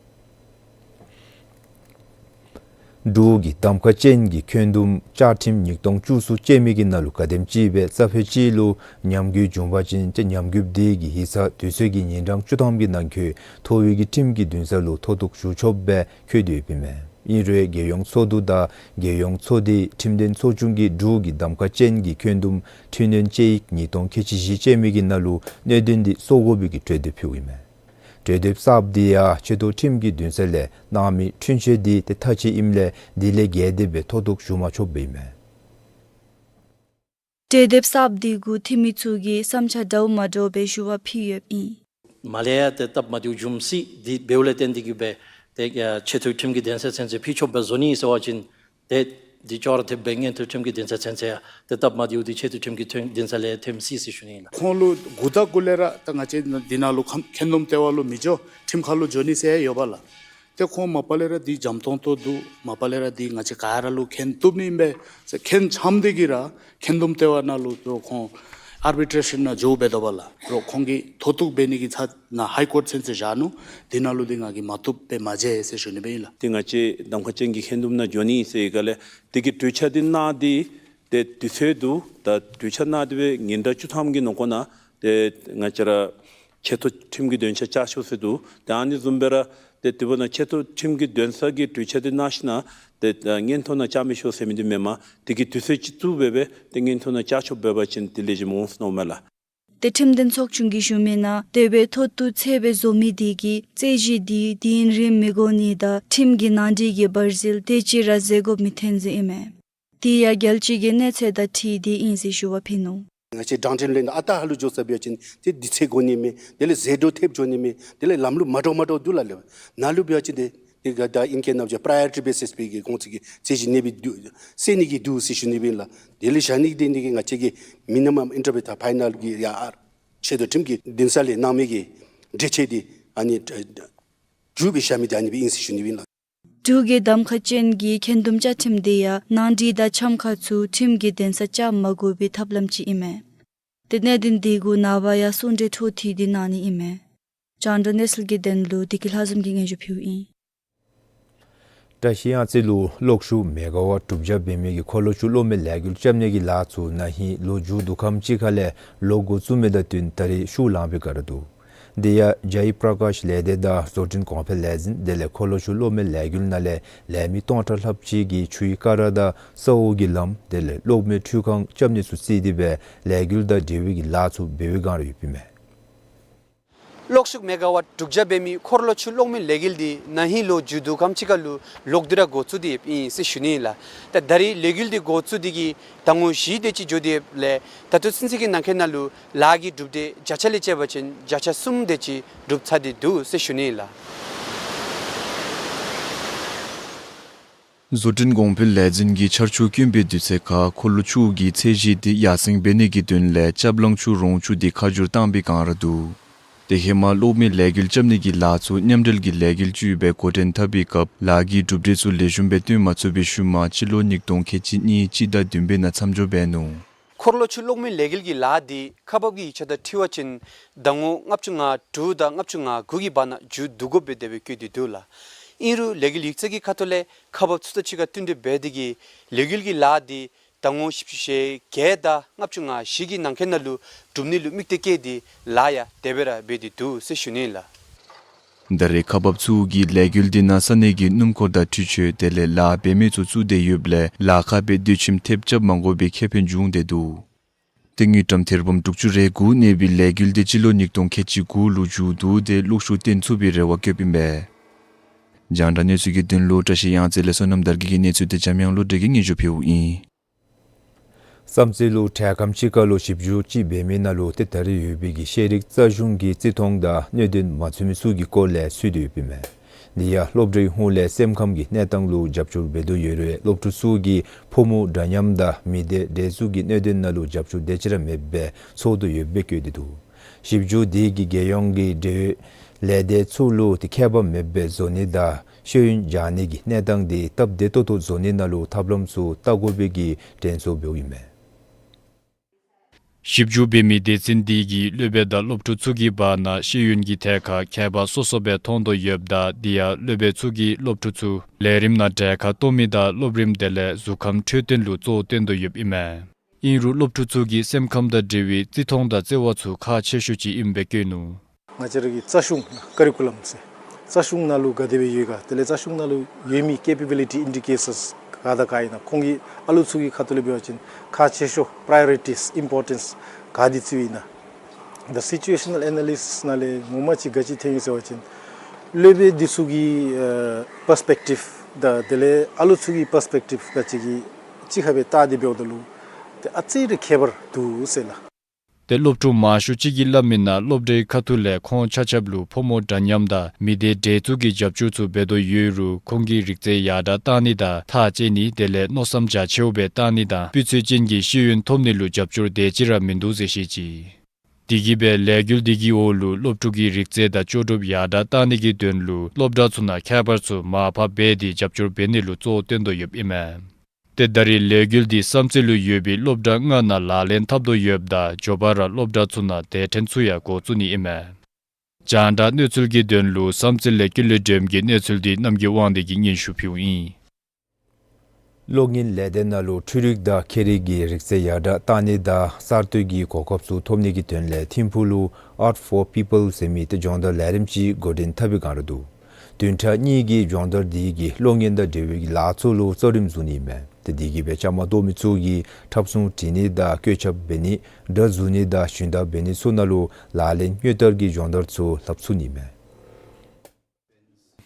འབྲུག་གི་གདམ་ཁ་ཅན་གྱི་འཁོན་འདུམ་བཅའ་ཁྲིམས་ཉིས་སྟོང་བཅུ་གསུམ་ཅན་མི་གི་ནང་ལུ་ག་དེམ་ཅིག་སྦེ་རྩ་ཕོད་ཅིག་ལུ་ཉམས་རྒུད་བྱུང་པ་ཅིན་ཏེ་ཉམས་རྒུདཔ་དེ་གི་ཡིག་ཚང་དུས་ཚོད་ཀྱི་ཉིན་གྲངས་བཅུ་ཐམ་གྱི་ནང་འཁོད་མཐོ་བའི་གི་ཁྲིམས་ཀྱི་འདུན་ས་ལུ་མཐོ་གཏུགས་ཞུ་ཆོགཔ་སྦེ་བཀོད་དེ་ཡོདཔ་ཨིན་མས། ཨིན་རུང་རྒྱལ་ཡོངས་ཚོགས་འདུ་དང་རྒྱལ་ཡོངས་ཚོགས་སྡེའི་ཁྲིམས་དོན་ཚོགས་ཆུང་གིས་འབྲུག་གི་གདམ་ཁ་ཅན་གྱི་འཁོན་འདུམ་འཕྲི་སྣོན་དཔྱད་ཡིག་ཉིས་སྟོང་ཁལ་གཅིག་བཞི་ཅན་མི་གི་ནང་ལུ་གནད་དོན་དེ་སོར་དགོ་པའི་གི་གྲོས་འདེབས་ཕུལཝ་ཨིན་མས། གྲོས་འདེབས་གསརཔ་དེ་ཡང་ཆེ་མཐོ་ཁྲིམས་ཀྱི་འདུན་ས་ལས་གནང་མི་འཁྲུན་ཆོད་དེ་ཏེ་ཐག་བཅད་ཨིནམ་ལས་དེ་ལས་བརྒལ་ཏེ་སྦེ་མཐོ་གཏུགས་ཞུ་མ་ཆོགཔ་ཨིན་མས། གྲོས་འདེབས་གསརཔ་དེ་གུ་འཐུས་མི་ཚུ་གིས་བསམ་འཆར་འདྲཝ་མ་འདྲཝ་སྦེ་ཞུ་བ་ཕུལ་ཡོདཔ་ཨིན། མར་ལས་ཡང་ཏེ་སྟབས་མ་བདེཝ་འབྱུང་སྲིད། དེ་འབདཝ་ལས་བརྟེན་ཏེ་གིས་སྦེ་ཏེ་ཆེ་མཐོའི་ཁྲིམས་ཀྱི་འདུན་ས་ཚུན་ཚོད་ཕུལ་ཆོགཔ་སྦེ་བཟོ་ནི་ཟེར་བ་ཅིན་ཏེ་དེ་ཅོག་ར་འཐདཔ་སྦེ་མངོན་མཐོའི་ཁྲིམས་ཀྱི་འདུན་ས་ཚུན་ཚོད་ཡང་ཏེ་སྟབས་མ་བདེཝ་དེ་ཆེ་མཐོའི་ཁྲིམས་ཀྱི་འདུན་ས་ལས་འཐོན་སྲིད་ཟེར་ཞུ་ནི་ཨིན་ལགས། ཁོང་ལུ་འགོ་དང་འགོ་ལས་ར་ད་ང་བཅས་འདི་ནང་ལུ་ཁམ་འཁོན་འདུམ་ལྟེ་བ་ལུ་མི་འགྱོ་ཁྲིམས་ཁང་ལུ་འགྱོ་ནི་ཟེར་ཡོད་པ་ལགས། ཏེ་ཁོང་མ་པ་ལས་ར་འདི་འཇམ་ཏོང་ཏོ་འདུག། མ་པ་ལས་ར་འདི་ང་བཅས་ག་ར་ལུ་འཁོན་བཏུབ་ནི་ཨིན་པས་ཟེར་འཁོན་འཆམ་སྟེ་གིས་ར་འཁོན་འདུམ་ལྟེ་བ་ནང་ལུ་ཏེ་ཁོང་ ཨར་བི་ཊེ་རེ་ཤཱན་ནང་འགྱོ་འབད་དོ་བ་ལགས། རོགས་ཁོང་གིས་མཐོ་གཏུགས་འབད་ནི་གི་ཚར་ནཱ་ཧའི་ཀོརཊ་ཚུན་ཚོད་བཞག་ནུག། དེ་ནང་ལུ་འདི་ང་གིས་མ་བཏུབ་སྦེ་མ་མཇལ་ཟེར་ཞུ་ནི་སྦེ་ཨིན་ལགས། ཏེ་ང་བཅས་གདམ་ཁ་ཅན་གྱི་འཁོན་འདུམ་ནང་འགྱོ་ནི་ཟེར་ག་ལས་དེ་གི་གྲོས་འཆར་འདི་གནང་སྟེ་ཏེ་དུས་ཚོད་འདུག། ད་གྲོས་འཆར་གནང་སྟེ་སྦེ་ཉིན་གྲངས་བཅུ་ཐམ་གྱི་ནང་འཁོད་ནང་ཏེ་ང་བཅས་ར་ཆེ་མཐོ་ཁྲིམས་ཀྱི་འདོན་ཆ་བཅར་ཆོག་ཟེར་འདུག། ཏེ་ཨ་ནི་བཟུམ་སྦེ་ར་ཏེ་དེ་འབདཝ་ད་ཆེ་མཐོ་ཁྲིམས་ཀྱི་འདོན་ས་གི་གྲོས་འཆར་འདི་གནང་ཞིནམ་ཏེ་ད་མངོན་མཐོ་ནང་བཅར་མི་ཆོག་ཟེར་མི་འདི་མེན་པར་དེ་གི་དུས་ཚོད་ཅིག་བཙུགས་སྦེ་སྦེ་ཏེ་མངོན་མཐོ་ནང་བཅར་ཆོགཔ་འབད་བ་ཅིན་དེ་ལེགས་ཤོམ་འོང་ཟེར་མནོཝ་མས་ལགས། ཏེ་ཁྲིམས་དོན་ཚོགས་ཆུང་གིས་ཞུ་མི་ནང་དེ་སྦེ་མཐོ་གཏུགས་ཚད་སྦེ་བཟོ་མི་དེ་གིས་རྩོད་གཞི་དེ་དུས་ཡུན་རིངམོ་མི་དགོ་ནི་དང་ཁྲིམས་ཀྱི་ནང་འགྲིག་གི་བར་ཟིལ་དེ་ཅིག་ར་བཟོ་དགོཔ་མི་ཐོན་ཟེར་ཨིན་མས། དེ་ཡང་རྒྱལ་སྤྱི་གི་གནས་ཚད་དང་འཁྲིལ་ཏེ་ཨིན་ཟེར་ཞུ་བ་ཕུལ་ནུག། ང་བཅས་དྲང་ཁྲིམས་ལྷན་ཨ་རྟག་ཧ་ལུགས་འགྱོ་ས་འབད་བ་ཅིན་ཏེ་དུས་ཚོད་དགོ་ནི་མས། དེ་ལས་ཟད་འགྲོ་ཐེབས་འགྱོ་ནི་མས། དེ་ལས་ལམ་ལུགས་མ་འདྲཝ་མ་འདྲཝ་འདུག་ལགས། ལགས་ནཱ་ལུ་འབད་བ་ཅིན་ཏེ་དེ་ག་ད་ཨིང་སྐད་ནང་བྱ་པ་རའི་ཡོ་རི་ཊི་བེ་སིསི་སྦེ་གི་ཁོང་ཚུ་གིས་རྩོད་གཞི་གནས་པའི་འདུག་སེལ་ནི་གི་འདུག་ཟེར་ཞུ་ནི་སྦེ་ཨིན་ལགས། དེ་ལས་བཞག་ནི་གི་དེ་ནི་གི་ང་བཅས་ཀྱིས་མི་ནི་མམ་ཨིན་ཊར་བེལ་དང་ཕའི་ནལ་གྱི་ཡ་ཨར་ཆེ་མཐོ་ཁྲིམས་ཀྱི་འདུན་ས་ལས་གནང་མི་གི་འགྲེལ་བཤད་འདི་ཨ་ནི་མཇུག་སྦེ་བཞག་མི་འདི་ཨ་ནི་སྦེ་ཨིན་ཟེར་ཞུ་ནི་སྦེ་ཨིན་ལགས། འབྲུག་གི་གདམ་ཁ་ཅན་གྱི་འཁོན་འདུམ་བཅའ་ཁྲིམས་དེ་ཡང་ནང་འགྲིག་དང་འཆམ་ཁ་ཚུ་ཁྲིམས་ཀྱི་འདུན་ས་བཅར་མ་དགོ་པའི་ཐབས་ལམ་ཅིག་ཨིན་མས། ཏེ་གནད་དོན་དེ་གུ་ནངས་པ་ཡང་གསུང་གྲོས་འཕྲོ་མཐུད་དེ་གནང་ནི་ཨིན་མས། རྒྱང་བསྒྲགས་གནས་ཚུལ་གྱི་དོན་ལུ་བདེ་སྐྱིད་ལྷ་འཛོམས་ཀྱིས་སྙན་ཞུ་ཕུལཝ་ཨིན། བཀྲ་ཤིས་གཡང་རྩེ་ལུ་གློག་ཤུགས་མེ་ག་ཝཊ་དྲུག་བརྒྱ་འབད་མི་གི་འཁོར་ལོ་ཆུ་གློག་མེ་ལས་འགུལ་རྐྱབ་ནི་གི་ལཱ་ཚུ་ན་ཧིང་ལོ་མཇུག་བསྡུ་ཁམས་ཅིག་ཁ་ལས་ལོག་འགོ་བཙུགས་མི་དང་བསྟུན་ད་རེས་ཤུགས་ལངམ་སྦེ་བཀག་ར་འདུག། དེ་ཡང་ཇའི་པྲ་ཀཱཤ་ལས་སྡེ་དང་བཟོ་སྐྲུན་གོང་འཕེལ་ལས་འཛིན་དེ་ལས་འཁོར་ལོ་ཆུ་གློག་མེ་ལས་འགུལ་ནང་ལས་ལས་མི་སྟོང་ཕྲག་ལྷགཔ་ཅིག་གིས་ཆུའི་ཀ་ར་དང་ས་འོག་གི་ལམ་དེ་ལས་གློག་མེ་འཕྲུལ་ཁང་རྐྱབ་ནི་ཚུ་བརྩིས་ཏེ་སྦེ་ལས་འགུལ་དང་འབྲེལ་བའི་གི་ལཱ་ཚུ་འབད་བའི་བསྒང་ར་ཡོདཔ་ཨིན་མས། གློག་ཤུགས་མེ་ག་ཝཊ་དྲུག་བརྒྱ་འབད་མི་འཁོར་ལོ་ཆུ་གློག་མེ་ལས་འགུལ་འདི་ན་ཧིང་ལོ་མཇུག་བསྡུ་ཁམས་ཅིག་ཁ་ལུ་ལོག་སྟེ་ར་འགོ་བཙུགས་ཏེ་ཡོདཔ་ཨིན་ཟེར་ཞུ་ནི་ལགས། ད་ད་རེས་ལས་འགུལ་འདི་འགོ་བཙུགས་ཏེ་གི་ཟླ་ངོ་བཞི་དེ་ཅིག་འགྱོ་སྟེ་ཡོདཔ་ལས་ད་ལྟོ་ཚུན་ཚོད་ཀྱི་ནང་འཁོད་ནང་ལུ་ལཱ་གི་གྲུབ་འབྲས་བརྒྱ་ཆ་ལས་དཔྱད་པ་ཅིན་བརྒྱ་ཆ་གསུམ་དེ་ཅིག་གྲུབ་ཚར་ཏེ་འདུག་ཟེར་ཞུ་ནི་ལགས། བཟོ་སྐྲུན་གོང་འཕེལ་ལས་འཛིན་གྱིས་ཆར་ཆུ་དཀོན་པའི་དུས་ཚོད་ཁར་འཁོར་ལོ་ཆུ་གི་ཚད་གཞི་འདི་ཡར་སེང་འབད་ནི་གི་དོན་ལས་ལྕབ་གླང་ཆུ་རོང་ཆུ་འདི་ཁ་བསྒྱུར་བཏང་པའི་བསྒང་ར་འདུག། དེ་ཧེ་མ་གློག་མེ་ལས་འགུལ་རྐྱབ་ནི་གི་ལཱ་ཚུ་མཉམ་འབྲེལ་གྱི་ལས་འགུལ་ཅིག་སྦེ་འགོ་འདྲེན་འཐབ་པའི་སྐབས་ལཱ་གི་གྲུབ་འབྲས་ཚུ་ལེགས་ཤོམ་སྦེ་སྟོན་མ་ཚུགས་པའི་ཤུལ་མ་སྤྱི་ལོ་ཉིས་སྟོང་ཁལ་གཅིག་གཉིས་སྤྱི་ཟླ་བདུན་པའི་ནང་མཚམས་འཇོག་འབད་ནུག། འཁོར་ལོ་ཆུ་གློག་མེ་ལས་འགུལ་གྱི་ལཱ་འདི་ཁག་འབག་གི་ཡིག་ཆ་དང་འཁྲིལ་བ་ཅིན་ཟླ་ངོ་ལྔ་བཅུ་ང་དྲུག་དང་ལྔ་བཅུ་ང་དགུ་གི་བར་ན་མཇུག་བསྡུ་དགོཔ་སྦེ་དེ་སྦེ་བཀོད་དེ་འདུག་ལགས། ཨིན་རུང་ལས་འགུལ་ཡིག་ཚང་གི་ཁ་ཐུག་ལས་ཁག་འབག་ཚུ་དང་གཅིག་ཁར་བསྟུན་གྲོས་འབད་དེ་གིས་ལས་འགུལ་གྱི་ལཱ་འདི་ཟླ་ངོ་བཞི་བཅུ་ཞེ་བརྒྱད་དང་ལྔ་བཅུ་ང་བཞི་གི་ནང་འཁོད་ནང་ལུ་གྲུབ་ནི་ལུ་དམིགས་གཏད་བསྐྱེད་དེ་ལཱ་ཡང་དེ་སྦེ་ར་འབད་དེ་འདུག་ཟེར་ཞུ་ནི་ལགས། ད་རེས་ཁག་འབག་ཚུ་གིས་ལས་འགུལ་འདི་ནང་ས་གནས་ཀྱི་སྣུམ་འཁོར་དང་འཕྲུལ་ཆས་དེ་ལས་ལཱ་འབད་མི་ཚུ་བཙུགས་ཏེ་ཡོདཔ་ལས་ལཱ་ཁག་སྦེ་སྡོད་ཁྱིམ་ཐེབས་རྐྱབ་མ་དགོ་པའི་ཁེ་ཕན་བྱུང་སྟེ་འདུག། དེ་དངུལ་ཀྲམ་ཐེར་འབུམ་དྲུག་ཅུ་རེ་དགུ་གནས་པའི་ལས་འགུལ་འདི་སྤྱི་ལོ་ཉིས་སྟོང་ཁལ་གཅིག་དགུ་ལུ་མཇུག་བསྡུ་སྟེ་གློག་ཤུགས་བཏོན་ཚུགས་པའི་རེ་བ་བསྐྱེདཔ་ཨིན་པས། རྒྱང་བསྒྲགས་གནས་ཚུལ་གྱི་དོན་ལུ་བཀྲ་ཤིས་གཡང་རྩེ་ལས་བསོད་ནམས་དར་རྒྱས་ཀྱི་གནས་ཚུལ་དེ་འཇམ་དབྱངས་བློ་གྲོས་ཀྱིས་སྙན་ཞུ་ཕུལཝ་ཨིན། བསམ་རྩེ་ལུ་འཕྲལ་ཁམས་ཅིག་ཁ་ལུ་ཞིབ་འཇུག་ཅིག་འབད་མི་ནང་ལུ་ཏེ་ད་རེས་ཡོད་པའི་གི་ཤེས་རིག་རྩ་གཞུང་གི་བརྩི་མཐོང་དང་གནད་དོན་མ་ཚུད་མི་ཚུ་གི་སྐོར་ལས་ཚུད་དེ་ཡོདཔ་ཨིན་མས། དེ་ཡང་སློབ་གྲྭའི་ཧོངས་ལས་སེམས་ཁམས་ཀྱི་གནས་སྟངས་ལུ་རྒྱབ་སྐྱོར་འབད་དོ་ཡོད་རུང་སློབ་ཕྲུག་ཚུ་གིས་ཕོ་མོ་འདྲ་མཉམ་དང་མི་སྡེ་འདྲེས་འཛུགས་ཀྱི་གནད་དོན་ནང་ལུ་རྒྱབ་སྐྱོར་དེ་ཅིག་ར་མེདཔ་སྦེ་ཚོར་དོ་ཡོདཔ་སྦེ་བཀོད་དེ་འདུག། ཞིབ་འཇུག་དེ་གིས་རྒྱལ་ཡོངས་ཀྱི་འབྲེལ་ཡོད་ལས་སྡེ་ཚུ་ལུ་ཏེ་ཁྱད་པར་མེདཔ་སྦེ་བཟོ་ནི་དང་ཤེས་ཡོན་སྦྱང་ནི་གི་གནས་སྟངས་དེ་སྟབས་བདེ་ཏོག་ཏོ་བཟོ་ནི་ནང་ལུ་ཐབས་ལམ་ཚུ་བལྟ་དགོ་པའི་གི་དྲན་གསོ་འབདཝ་ཨིན་མས། ཞིབ་འཇུག་འབད་མི་སྡེ་ཚན་དེ་གིས་སློབ་དཔོན་དང་སློབ་ཕྲུག་ཚུ་གི་བར་ན་ཤེས་ཡོན་གྱི་ཐད་ཁར་ཁྱད་པར་སོ་སོ་སྦེ་མཐོང་དོ་ཡོདཔ་ད་དེ་ཡང་སློབ་དཔོན་ཚུ་གིས་སློབ་ཕྲུག་ཚུ་ལས་རིམ་ནང་གྲལ་ཁར་གཏོགས་མི་དང་སློབ་རིམ་དེ་ལས་གཟུགས་ཁམས་འཕྲོད་བསྟེན་ལུ་གཙོ་བོ་བསྟེན་དོ་ཡོདཔ་ཨིན་མས། ཨིན་རུང་སློབ་ཕྲུག་ཚུ་གིས་སེམས་ཁམས་དང་འབྲེལ་བའི་བརྩི་མཐོང་དང་བརྩེ་བ་ཚུ་ཁག་ཆེ་ཤོས་ཅིག་ཨིནམ་སྦེ་བཀོད་ནུག། ང་བཅས་ར་གི་རྩ་གཞུང་ཀ་རི་ཀུ་ལམ་ཟེར་རྩ་གཞུང་ནང་ལུ་ག་དེ་སྦེ་ཡོད་ག་དེ་ལས་རྩ་གཞུང་ནང་ལུ་ཡོད་མི་ཀེ་པེ་བི་ལི་ཊི་ཨིན་ཌི་ཀེ་ཊརསི་ག་དང་ག་ཨིན་ན་ཁོང་གིས་ཨ་ལུ་ཚུ་གི་ཁ་ཐུག་ལས་འབད་བ་ཅིན་ཁག་ཆེ་ཤོས་པ་རའི་ཡོ་རི་ཊིསི་ཨིམ་པོར་ཊེནསི་ག་དེ་བརྩིཝ་ཨིན་ན། ད་སི་ཅུ་ཨེ་ཤ་ནཱལ་ཨེ་ན་ལི་སིསི་ནང་ལས་ངོ་མ་ཅིག་ག་ཅི་ཐོན་ཡི་ཟེར་བ་ཅིན་སློབ་དཔོན་འདི་ཚུ་གི་ཨ་པར་སི་པེག་ཊིབ་དང་དེ་ལས་ཨ་ལུ་ཚུ་གི་པར་སི་པེག་ཊིབ་ག་ཅི་གི་གཅིག་ཁར་སྦེ་བལྟ་སྟེ་འབདཝ་ད་ལུ་ཏེ་ཨ་ཙི་རེ་ཁྱད་པར་འདུག་ཟེར་ལགས། ཏེ་སློབ་ཕྲུག་མང་ཤོས་ཅིག་གིས་སླབ་མི་ནང་སློབ་གྲྭའི་ཁ་ཐུག་ལས་ཁོང་ཆ་ཁྱབ་ལུ་ཕོ་མོ་འདྲ་མཉམ་དང་མི་སྡེ་འདྲེས་འཛུགས་ཀྱི་རྒྱབ་སྐྱོར་ཚུ་འབད་དོ་ཡོད་རུང་ཁོང་གིས་རིག་རྩལ་ཡར་དྲག་བཏང་ནི་དང་ཐག་བཅད་ནི་དེ་ལས་མནོ་བསམ་རྒྱ་ཆེཝ་སྦེ་བཏང་ནི་དང་སྤུས་ཚད་ཅན་གྱི་ཤེས་ཡོན་ཐོབ་ནི་ལུ་རྒྱབ་སྐྱོར་དེ་ཅིག་ར་མིན་འདུག་ཟེར་བཤད་ཅི། དེ་གིས་སྦེ་ལས་འགུལ་དེ་གི་འོག་ལུ་སློབ་ཕྲུག་གི་རིག་རྩལ་དང་ལྕོགས་གྲུབ་ཡར་དྲག་བཏང་ནི་གི་དོན་ལུ་སློབ་གྲྭ་ཚུ་ནང་ཁྱད་པར་ཚུ་མར་ཕབ་འབད་དེ་རྒྱབ་སྐྱོར་འབད་ནི་ལུ་གཙོ་བོ་བསྟེན་དོ་ཡོདཔ་ཨིན་མས། ཏེ་ད་རེས་ལས་འགུལ་འདི་བསམ་རྩེ་ལུ་ཡོད་པའི་སློབ་གྲྭ་ལྔ་ནང་ལག་ལེན་འཐབ་དོ་ཡོདཔ་ད་མགྱོགས་པ་ར་སློབ་གྲྭ་ཚུ་ནང་དེ་འཕྲོ་ཚུ་ཡང་འགོ་བཙུགས་ནི་ཨིན་མས། རྒྱང་བསྒྲགས་གནས་ཚུལ་གྱི་དོན་ལུ་བསམ་རྩེ་ལས་ཀུན་ལེགས་སྒྲོལམ་གྱི་གནས་ཚུལ་འདི་རྣམ་རྒྱལ་དབང་འདུས་ཀྱིས་སྙན་ཞུ་ཕུལཝ་ཨིན། གློག་བརྙན་ལས་སྡེ་ནང་ལུ་འཕྲུལ་རིག་དང་ཁྱད་རིག་གི་རིག་རྩལ་ཡར་དྲག་གཏང་ནི་དང་གསར་གཏོད་ཀྱི་གོ་སྐབས་ཚུ་ཐོབ་ནི་གི་དོན་ལས་ཐིམ་ཕུག་ལུ་Art for People ཟེར་མི་ཏེ་སྦྱོང་བརྡར་ལས་རིམ་ཅིག་འགོ་འདྲེན་འཐབ་པའི་བསྒང་ར་འདུག། བདུན་ཕྲག་གཉིས་ཀྱི་སྦྱོང་བརྡར་འདི་གིས་གློག་བརྙན་དང་འབྲེལ་བའི་ལཱ་ཚུ་ལུ་གཙོ་རིམ་བཟུང་ནི་ཨིན་མས། ཏེ་འདི་གིས་སྦེ་བཅའ་མར་གཏོགས་མི་ཚུ་གིས་འཁྲབ་གསུང་བྲི་ནི་དང་བཀོད་ཁྱབ་འབད་ནི་སྒྲ་བཟུང་ནི་དང་ཞུན་དག་འབད་ནི་ཚུ་ནང་ལུ་ལག་ལེན་དངོས་བསྟར་གྱི་སྦྱོང་བརྡར་ཚུ་ལྷབ་ཚུགས་ནི་མས།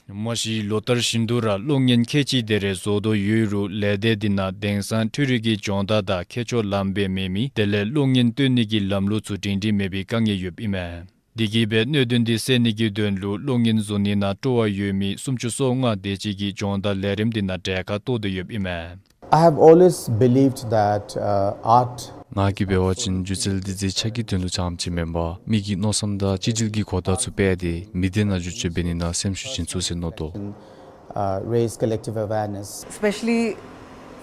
མ་གཞི་ལོ་ལྟར་བཞིན་དུ་ར་གློག་བརྙན་ཁལ་གཅིག་དེ་རེ་བཟོ་དོ་ཡོད་རུང་ལས་སྡེ་འདི་ནང་དེང་སང་འཕྲུལ་རིག་གི་སྦྱོང་བརྡར་དང་ཁྱད་ཆོས་ལངམ་སྦེ་མེད་མི་དེ་ལས་གློག་བརྙན་སྟོན་ནི་གི་ལམ་ལུགས་ཚུ་སྒྲིང་སྒྲིང་མེད་པའི་དཀའ་ངལ་ཡོདཔ་ཨིན་མས། འདི་གིས་སྦེ་གནད་དོན་འདི་སེལ་ནི་གི་དོན་ལུ་གློག་བརྙན་བཟོ་ནི་ནང་སྤྲོ་བ་ཡོད་མི་སུམ་ཅུ་སོ་ལྔ་དེ་ཅིག་གིས་སྦྱོང་བརྡར་ལས་རིམ་འདི་ནང་གྲལ་ཁར་གཏོགས་དོ་ཡོདཔ་ཨིན་མས། I have always believed that, uh, art ང་གིས་འབད་བ་ཅིན་སྒྱུ་རྩལ་འདི་མཛེས་ཆ་གི་དོན་ལུ་རྐྱངམ་ཅིག་མེན་པར་མི་གི་མནོ་བསམ་དང་གཅིག་སྒྲིལ་གྱི་གོ་བརྡ་ཚུ་སྤེལ་ཏེ་མི་སྡེ་ནང་བསྒྱུར་བཅོས་འབད་ནི་ནང་སེམས་ཤུགས་བྱིན་ཚུགས་ཟེར་མནོ་དོ། Uh, raise collective awareness. Especially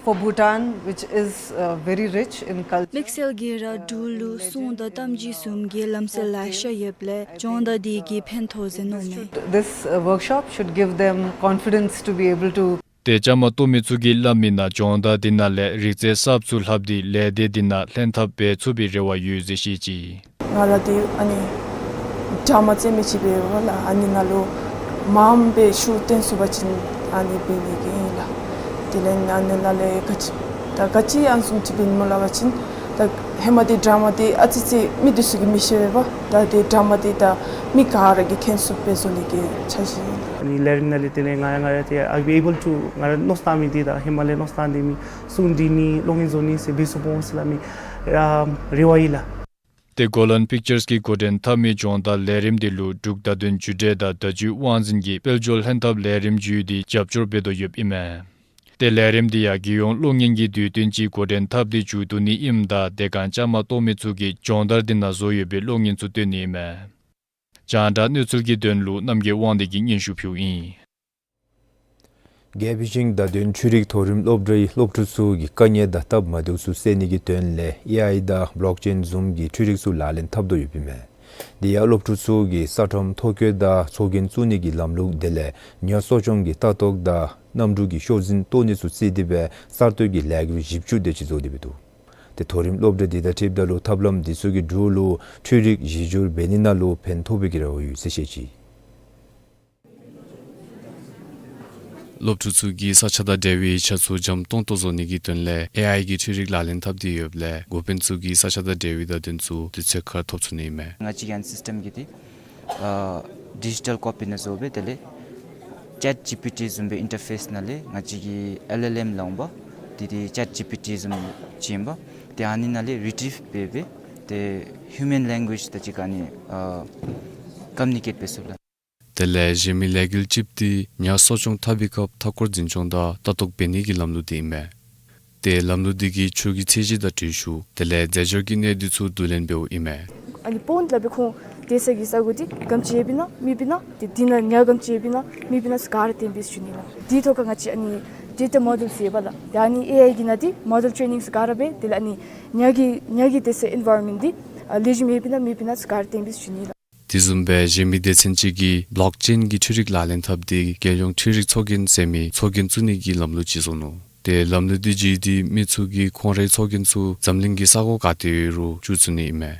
for Bhutan, which is, uh, very rich in culture. དམིགས་བསལ་གྱིས་ར་འབྲུག་ལུ་སྲུང་དང་གཏམ་རྒྱུད་བཟུམ་གྱི་ལམ་སྲོལ་ལེ་ཤ་ཡོདཔ་ལས་སྦྱོང་བརྡར་འདི་གིས་ཕན་ཐོགས་ཟེར་མནོཝ་མས། This, uh, workshop should give them confidence to be able to ཏེ་བཅའ་མར་གཏོགས་མི་ཚུ་གིས་སླབ་མིའི་ནང་སྦྱོང་བརྡར་འདི་ནང་ལས་རིག་རྩལ་གསརཔ་ཚུ་ལྷབ་སྟེ་ལས་སྡེ་འདི་ནང་ལྷན་ཐབས་འབད་ཚུགས་པའི་རེ་བ་ཡོད་ཟེར་བཤད་ཅི། ང་ར་འདི་ཨ་ནི་ཌ་ར་མ་རྩེད་མི་ཅིག་འབདཝ་ལས་ཨ་ནི་ནང་ལུ་མངམ་སྦེ་ཤུགས་བཏོན་ཚུགས་པ་ཅིན་ཨ་ནི་འབད་ནི་གི་ཨིན་ལགས། དེ་ལས་ཨ་ནི་ནང་ལས་ག་ཅི་ད་ག་ཅི་ཨ་ནི་བཟུམ་ཅིག་འབད་ནི་སྨོ་སླབ་པ་ཅིན་ད་ཧེ་མ་འདི་ཌ་ར་མ་འདི་ཨ་ཙི་ཙི་མི་འདི་ཚུ་གིས་མི་ཤེས་པས། ད་འདི་ཌ་ར་མ་འདི་ད་མི་ག་ར་གིས་མཁྱེན་ཚུགསཔ་སྦེ་བཟོ་ནི་གི་འཆར་གཞི་ཨིན། ཨ་ནི་ལས་རིམ་ནང་ལས་དེ་ལས་ང་ཡང་ང་ཡང་ཏེ་I'll be able to ང་ར་མནོ་བསམ་བཏང་མི་འདི་དང་ཧེ་མ་ལས་མནོ་བསམ་བཏང་སྟེ་མི་གསུང་འབྲི་ནི་གློག་བརྙན་བཟོ་ནི་ཟེར་འབད་ཚུགས་འོང་ཟེར་སླབ་མི་ཨ་རེ་བ་ཨིན་ལགས། ཏེ་གོ་ལཱན་པིག་ཅརས་ཀྱིས་འགོ་འདྲེན་འཐབ་མི་སྦྱོང་བརྡར་ལས་རིམ་འདི་ལུ་འབྲུག་བརྡ་དོན་བརྒྱུད་འབྲེལ་དང་བརྡ་བརྒྱུད་དབང་འཛིན་གྱི་དཔལ་འབྱོར་ལྷན་ཐབས་ལས་རིམ་བརྒྱུད་དེ་རྒྱབ་སྐྱོར་འབད་དོ་ཡོདཔ་ཨིན་མས། ཏེ་ལས་རིམ་འདི་ཡང་རྒྱལ་ཡོངས་གློག་བརྙན་གྱི་དུས་སྟོན་ཅིག་འགོ་འདྲེན་འཐབ་སྟེ་མཇུག་བསྡུ་ནི་ཨིནམ་ད་དེ་སྒང་བཅའ་མར་གཏོགས་མི་ཚུ་གིས་སྦྱོང་བརྡར་འདི་ནང་བཟོ་ཡོད་པའི་གློག་བརྙན་ཚུ་སྟོན་ནི་ཨིན་མས། རྒྱང་བསྒྲགས་གནས་ཚུལ་གྱི་དོན་ལུ་རྣམ་རྒྱལ་དབང་འདུས་ཀྱིས་སྙན་ཞུ་ཕུལཝ་ཨིན། རྒྱལ་པོ་ཆེན་བརྡ་དོན་འཕྲུལ་རིག་མཐོ་རིམ་སློབ་གྲྭའི་སློབ་ཕྲུག་ཚུ་གི་དཀའ་ངལ་དང་སྟབས་མ་བདེཝ་ཚུ་སེལ་ནི་གི་དོན་ལས་ཨེ་ཨའི་དང་བློག་ཅེན་བཟུམ་གྱི་འཕྲུལ་རིག་ཚུ་ལག་ལེན་འཐབ་དོ་ཡོདཔ་ཨིན་མས། དེ་ཡང་སློབ་ཕྲུག་ཚུ་གིས་ས་ཁྲོམ་ཐོ་བཀོད་དང་ཚོགས་རྒྱན་བཙུགས་ནི་གི་ལམ་ལུགས་དེ་ལས་ཉ་གསོ་སྐྱོང་གི་ལྟ་རྟོག་དང་གནམ་གྲུ་གི་ཤོག་འཛིན་གཏོར་ནི་ཚུ་བརྩིས་ཏེ་སྦེ་གསར་གཏོད་ཀྱི་ལས་འགུལ་བཞི་བཅུ་དེ་ཅིག་བཟོ་སྟེ་སྦེ་འདུག། ཏེ་མཐོ་རིམ་སློབ་གྲྭ་འདི་དང་འཁྲིལཝ་ད་ལུ་ཐབས་ལམ་འདི་ཚུ་གིས་འབྲུག་ལུ་འཕྲུལ་རིག་གཞི་འགྱུར་འབད་ནི་ནང་ལུ་ཕན་ཐོགས་པའི་གི་རེ་བ་ཡོད་ཟེར་བཤད་ཅི། སློབ་ཕྲུག་ཚུ་གིས་ས་ཆ་དང་འབྲེལ་བའི་ཡིག་ཆ་ཚུ་འཇམ་ཏོང་ཏོ་བཟོ་ནི་གི་དོན་ལས་ཨེ་ཨའི་གི་འཕྲུལ་རིག་ལག་ལེན་འཐབ་སྟེ་ཡོདཔ་ལས་འགོ་དཔོན་ཚུ་གིས་ས་ཆ་དང་འབྲེལ་བའི་བརྡ་དོན་ཚུ་དུས་ཚོད་ཁར་ཐོབ་ཚུགས་ནི་ཨིན་མས། ང་བཅས་ཀྱི་ཨ་ནི་སིསི་ཊེམ་གི་འདི་ཨ་ཌི་ཇི་ཊལ་ཀོ་པི་ནང་བཟོ་སྦེ་དེ་ལས་ཅེཊ་ཇི་པི་ཊི་བཟུམ་སྦེ་ཨིན་ཊར་ཕེསི་ནང་ལས་ང་བཅས་ཀྱི་ཨེལ་ཨེལ་ཨེམ་ལ་འོང་པ་འདི་འདི་ཅེཊ་ཇི་པི་ཊི་བཟུམ་ཅིག་ཨིན་པས། ཏེ་ཨ་ནི་ནང་ལས་རི་ཊི་བི་འབད་སྦེ་ཏེ་ཧིའུ་མཱན་ལེང་གུ་ཨེཇ་དང་གཅིག་ཁར་ཨ་ནི་ཨ་ཀོམ་མུ་ནི་ཀེཊ་འབད་ཚུགས་ལགས། དེ་ལས་གཞན་མི་ལས་འགུལ་ཅིག་འདི་ཉ་གསོ་སྐྱོང་འཐབ་པའི་སྐབས་མཐའ་འཁོར་འཛིན་སྐྱོང་དང་ལྟ་རྟོག་འབད་ནི་གི་ལམ་ལུགས་འདི་ཨིན་མས། ཏེ་ལམ་ལུགས་འདི་གིས་ཆུ་གི་ཚད་གཞི་དང་འགྲུལ་བཞུད་དེ་ལས་རྫས་སྦྱོར་གྱི་གནས་སྡུད་ཚུ་བསྡུ་ལེན་འབདཝ་ཨིན་མས། ཨ་ནི་པོནཌ་སླབ་པའི་ཁོང་སྡོད་ས་གི་ས་གོ་འདི་ག་དེམ་ཅིག་ཡོདཔ་ཨིན་ན་མེདཔ་ཨིན་ན་ཏེ་འདི་ནང་ཉ་ག་དེམ་ཅིག་ཡོདཔ་ཨིན་ན་མེདཔ་ཨིན་ན་ཚུ་ག་ར་བསྟན་པས་ཟེར་ཞུ་ནི་ལགས། དེའི་ཐོག་ཁར་ང་བཅས་ཨ་ནི་ཌེ་ཊ་མོ་ཌེལ་ཟེར་ཡོདཔ་ལགས། ཏེ་ཨ་ནི་ཨེ་ཨའི་གི་ནང་འདི་མོ་ཌེལ་ཊེ་ནིང་ཚུ་ག་ར་འབད་དེ་ལས་ཨ་ནི་ཉ་གི་ཉ་གི་སྡོད་ས་ཨེན་ཝའི་རོན་མེནཊ་འདི་ཨ་ལེགས་ཤོམ་ཡོདཔ་ཨིན་ན་མེདཔ་ཨིན་ན་ཚུ་ག་ར་བསྟན་པས་ཟེར་ཞུ་ནི་ལགས། དེ་བཟུམ་སྦེ་གཞན་མི་སྡེ་ཚན་ཅིག་གིས་བློག་ཅེན་གྱི་འཕྲུལ་རིག་ལག་ལེན་འཐབ་སྟེ་རྒྱལ་ཡོངས་འཕྲུལ་རིག་ཚོགས་རྒྱན་ཟེར་མི་ཚོགས་རྒྱན་བཙུགས་ནི་གི་ལམ་ལུགས་ཅིག་བཟོ་ནུག། ཏེ་ལམ་ལུགས་འདི་བརྒྱུད་དེ་མི་ཚུ་གིས་ཁོང་རའི་ཚོགས་རྒྱན་ཚུ་འཛམ་གླིང་གི་ས་གོ་ག་ཏེ་ཡོད་རུང་བཙུགས་ཚུགས་ནི་ཨིན་མས།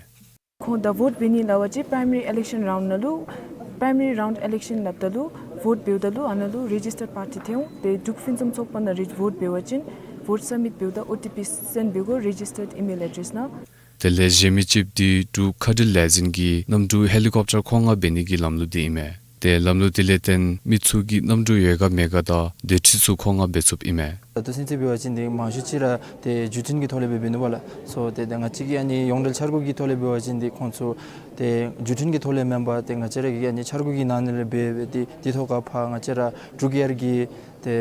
ཁོང་ད་བོཊ་འབད་ནི་སླབ་པ་ཅིན་པྲའི་མ་རི་ཨི་ལེཀ་ཤཱན་རའུནཌ་ནང་ལུ་པྲའི་མ་རི་རའུནཌ་ཨི་ལེཀ་ཤཱན་སླབ་ད་ལུ་བོཊ་འབདཝ་ད་ལུ་ཨ་ནཱ་ལུ་རེ་ཇིས་ཊར་པར་ཊི་ཐོན་འོང་། ཏེ་འབྲུག་ཕུན་སུམ་ཚོགས་པ་ནང་རེ་བོཊ་འབད་བ་ཅིན་བོཊ་སབ་མིཊ་འབདཝ་ད་ཨོ་ཊི་པི་སེནཌ་འབད་དགོ་རེ་ཇིས་ཊརཌ་ཨི་མེལ་ཨེ་ཌེསི་ནང་། དེ་ལས་གཞན་མི་ཅིག་འདི་འབྲུག་མཁའ་འགྲུལ་ལས་འཛིན་གྱིས་གནམ་གྲུ་ཧེ་ལི་ཀོབ་ཊར་མཁོ་མངགས་འབད་ནི་གི་ལམ་ལུགས་འདི་ཨིན་མས། ཏེ་ལམ་ལུགས་འདི་ལས་བརྟེན་མི་ཚུ་གིས་གནམ་གྲུ་ཡོད་ག་མེད་ག་དང་སྡོད་ཁྲི་ཚུ་མཁོ་མངགས་འབད་ཚུགསཔ་ཨིན་མས། ད་ལྟོ་ཚུན་ཚོད་འབད་བ་ཅིན་འདི་མང་ཤོས་ཅིག་ར་ཏེ་བརྒྱུད་འཕྲིན་གྱི་ཐོག་ལས་སྦེ་འབད་ནུག་པ་ལགས། སོ་ཏེ་ད་ང་བཅས་ཀྱི་ཨ་ནི་ཡོངས་འབྲེལ་འཆར་འགོད་ཀྱི་ཐོག་ལས་འབད་བ་ཅིན་འདི་ཁོང་ཚུ་ཏེ་བརྒྱུད་འཕྲིན་གྱི་ཐོག་ལས་མེན་པར་ཏེ་ང་བཅས་ར་གི་ཨ་ནི་འཆར་འགོད་ཀྱི་ནང་ལས་འབད་སྦེ་ཏེ་དེ་ཐོག་ཁར་ཕར་ང་བཅས་ར་འབྲུག་ཨེར་གྱི་ཏེ་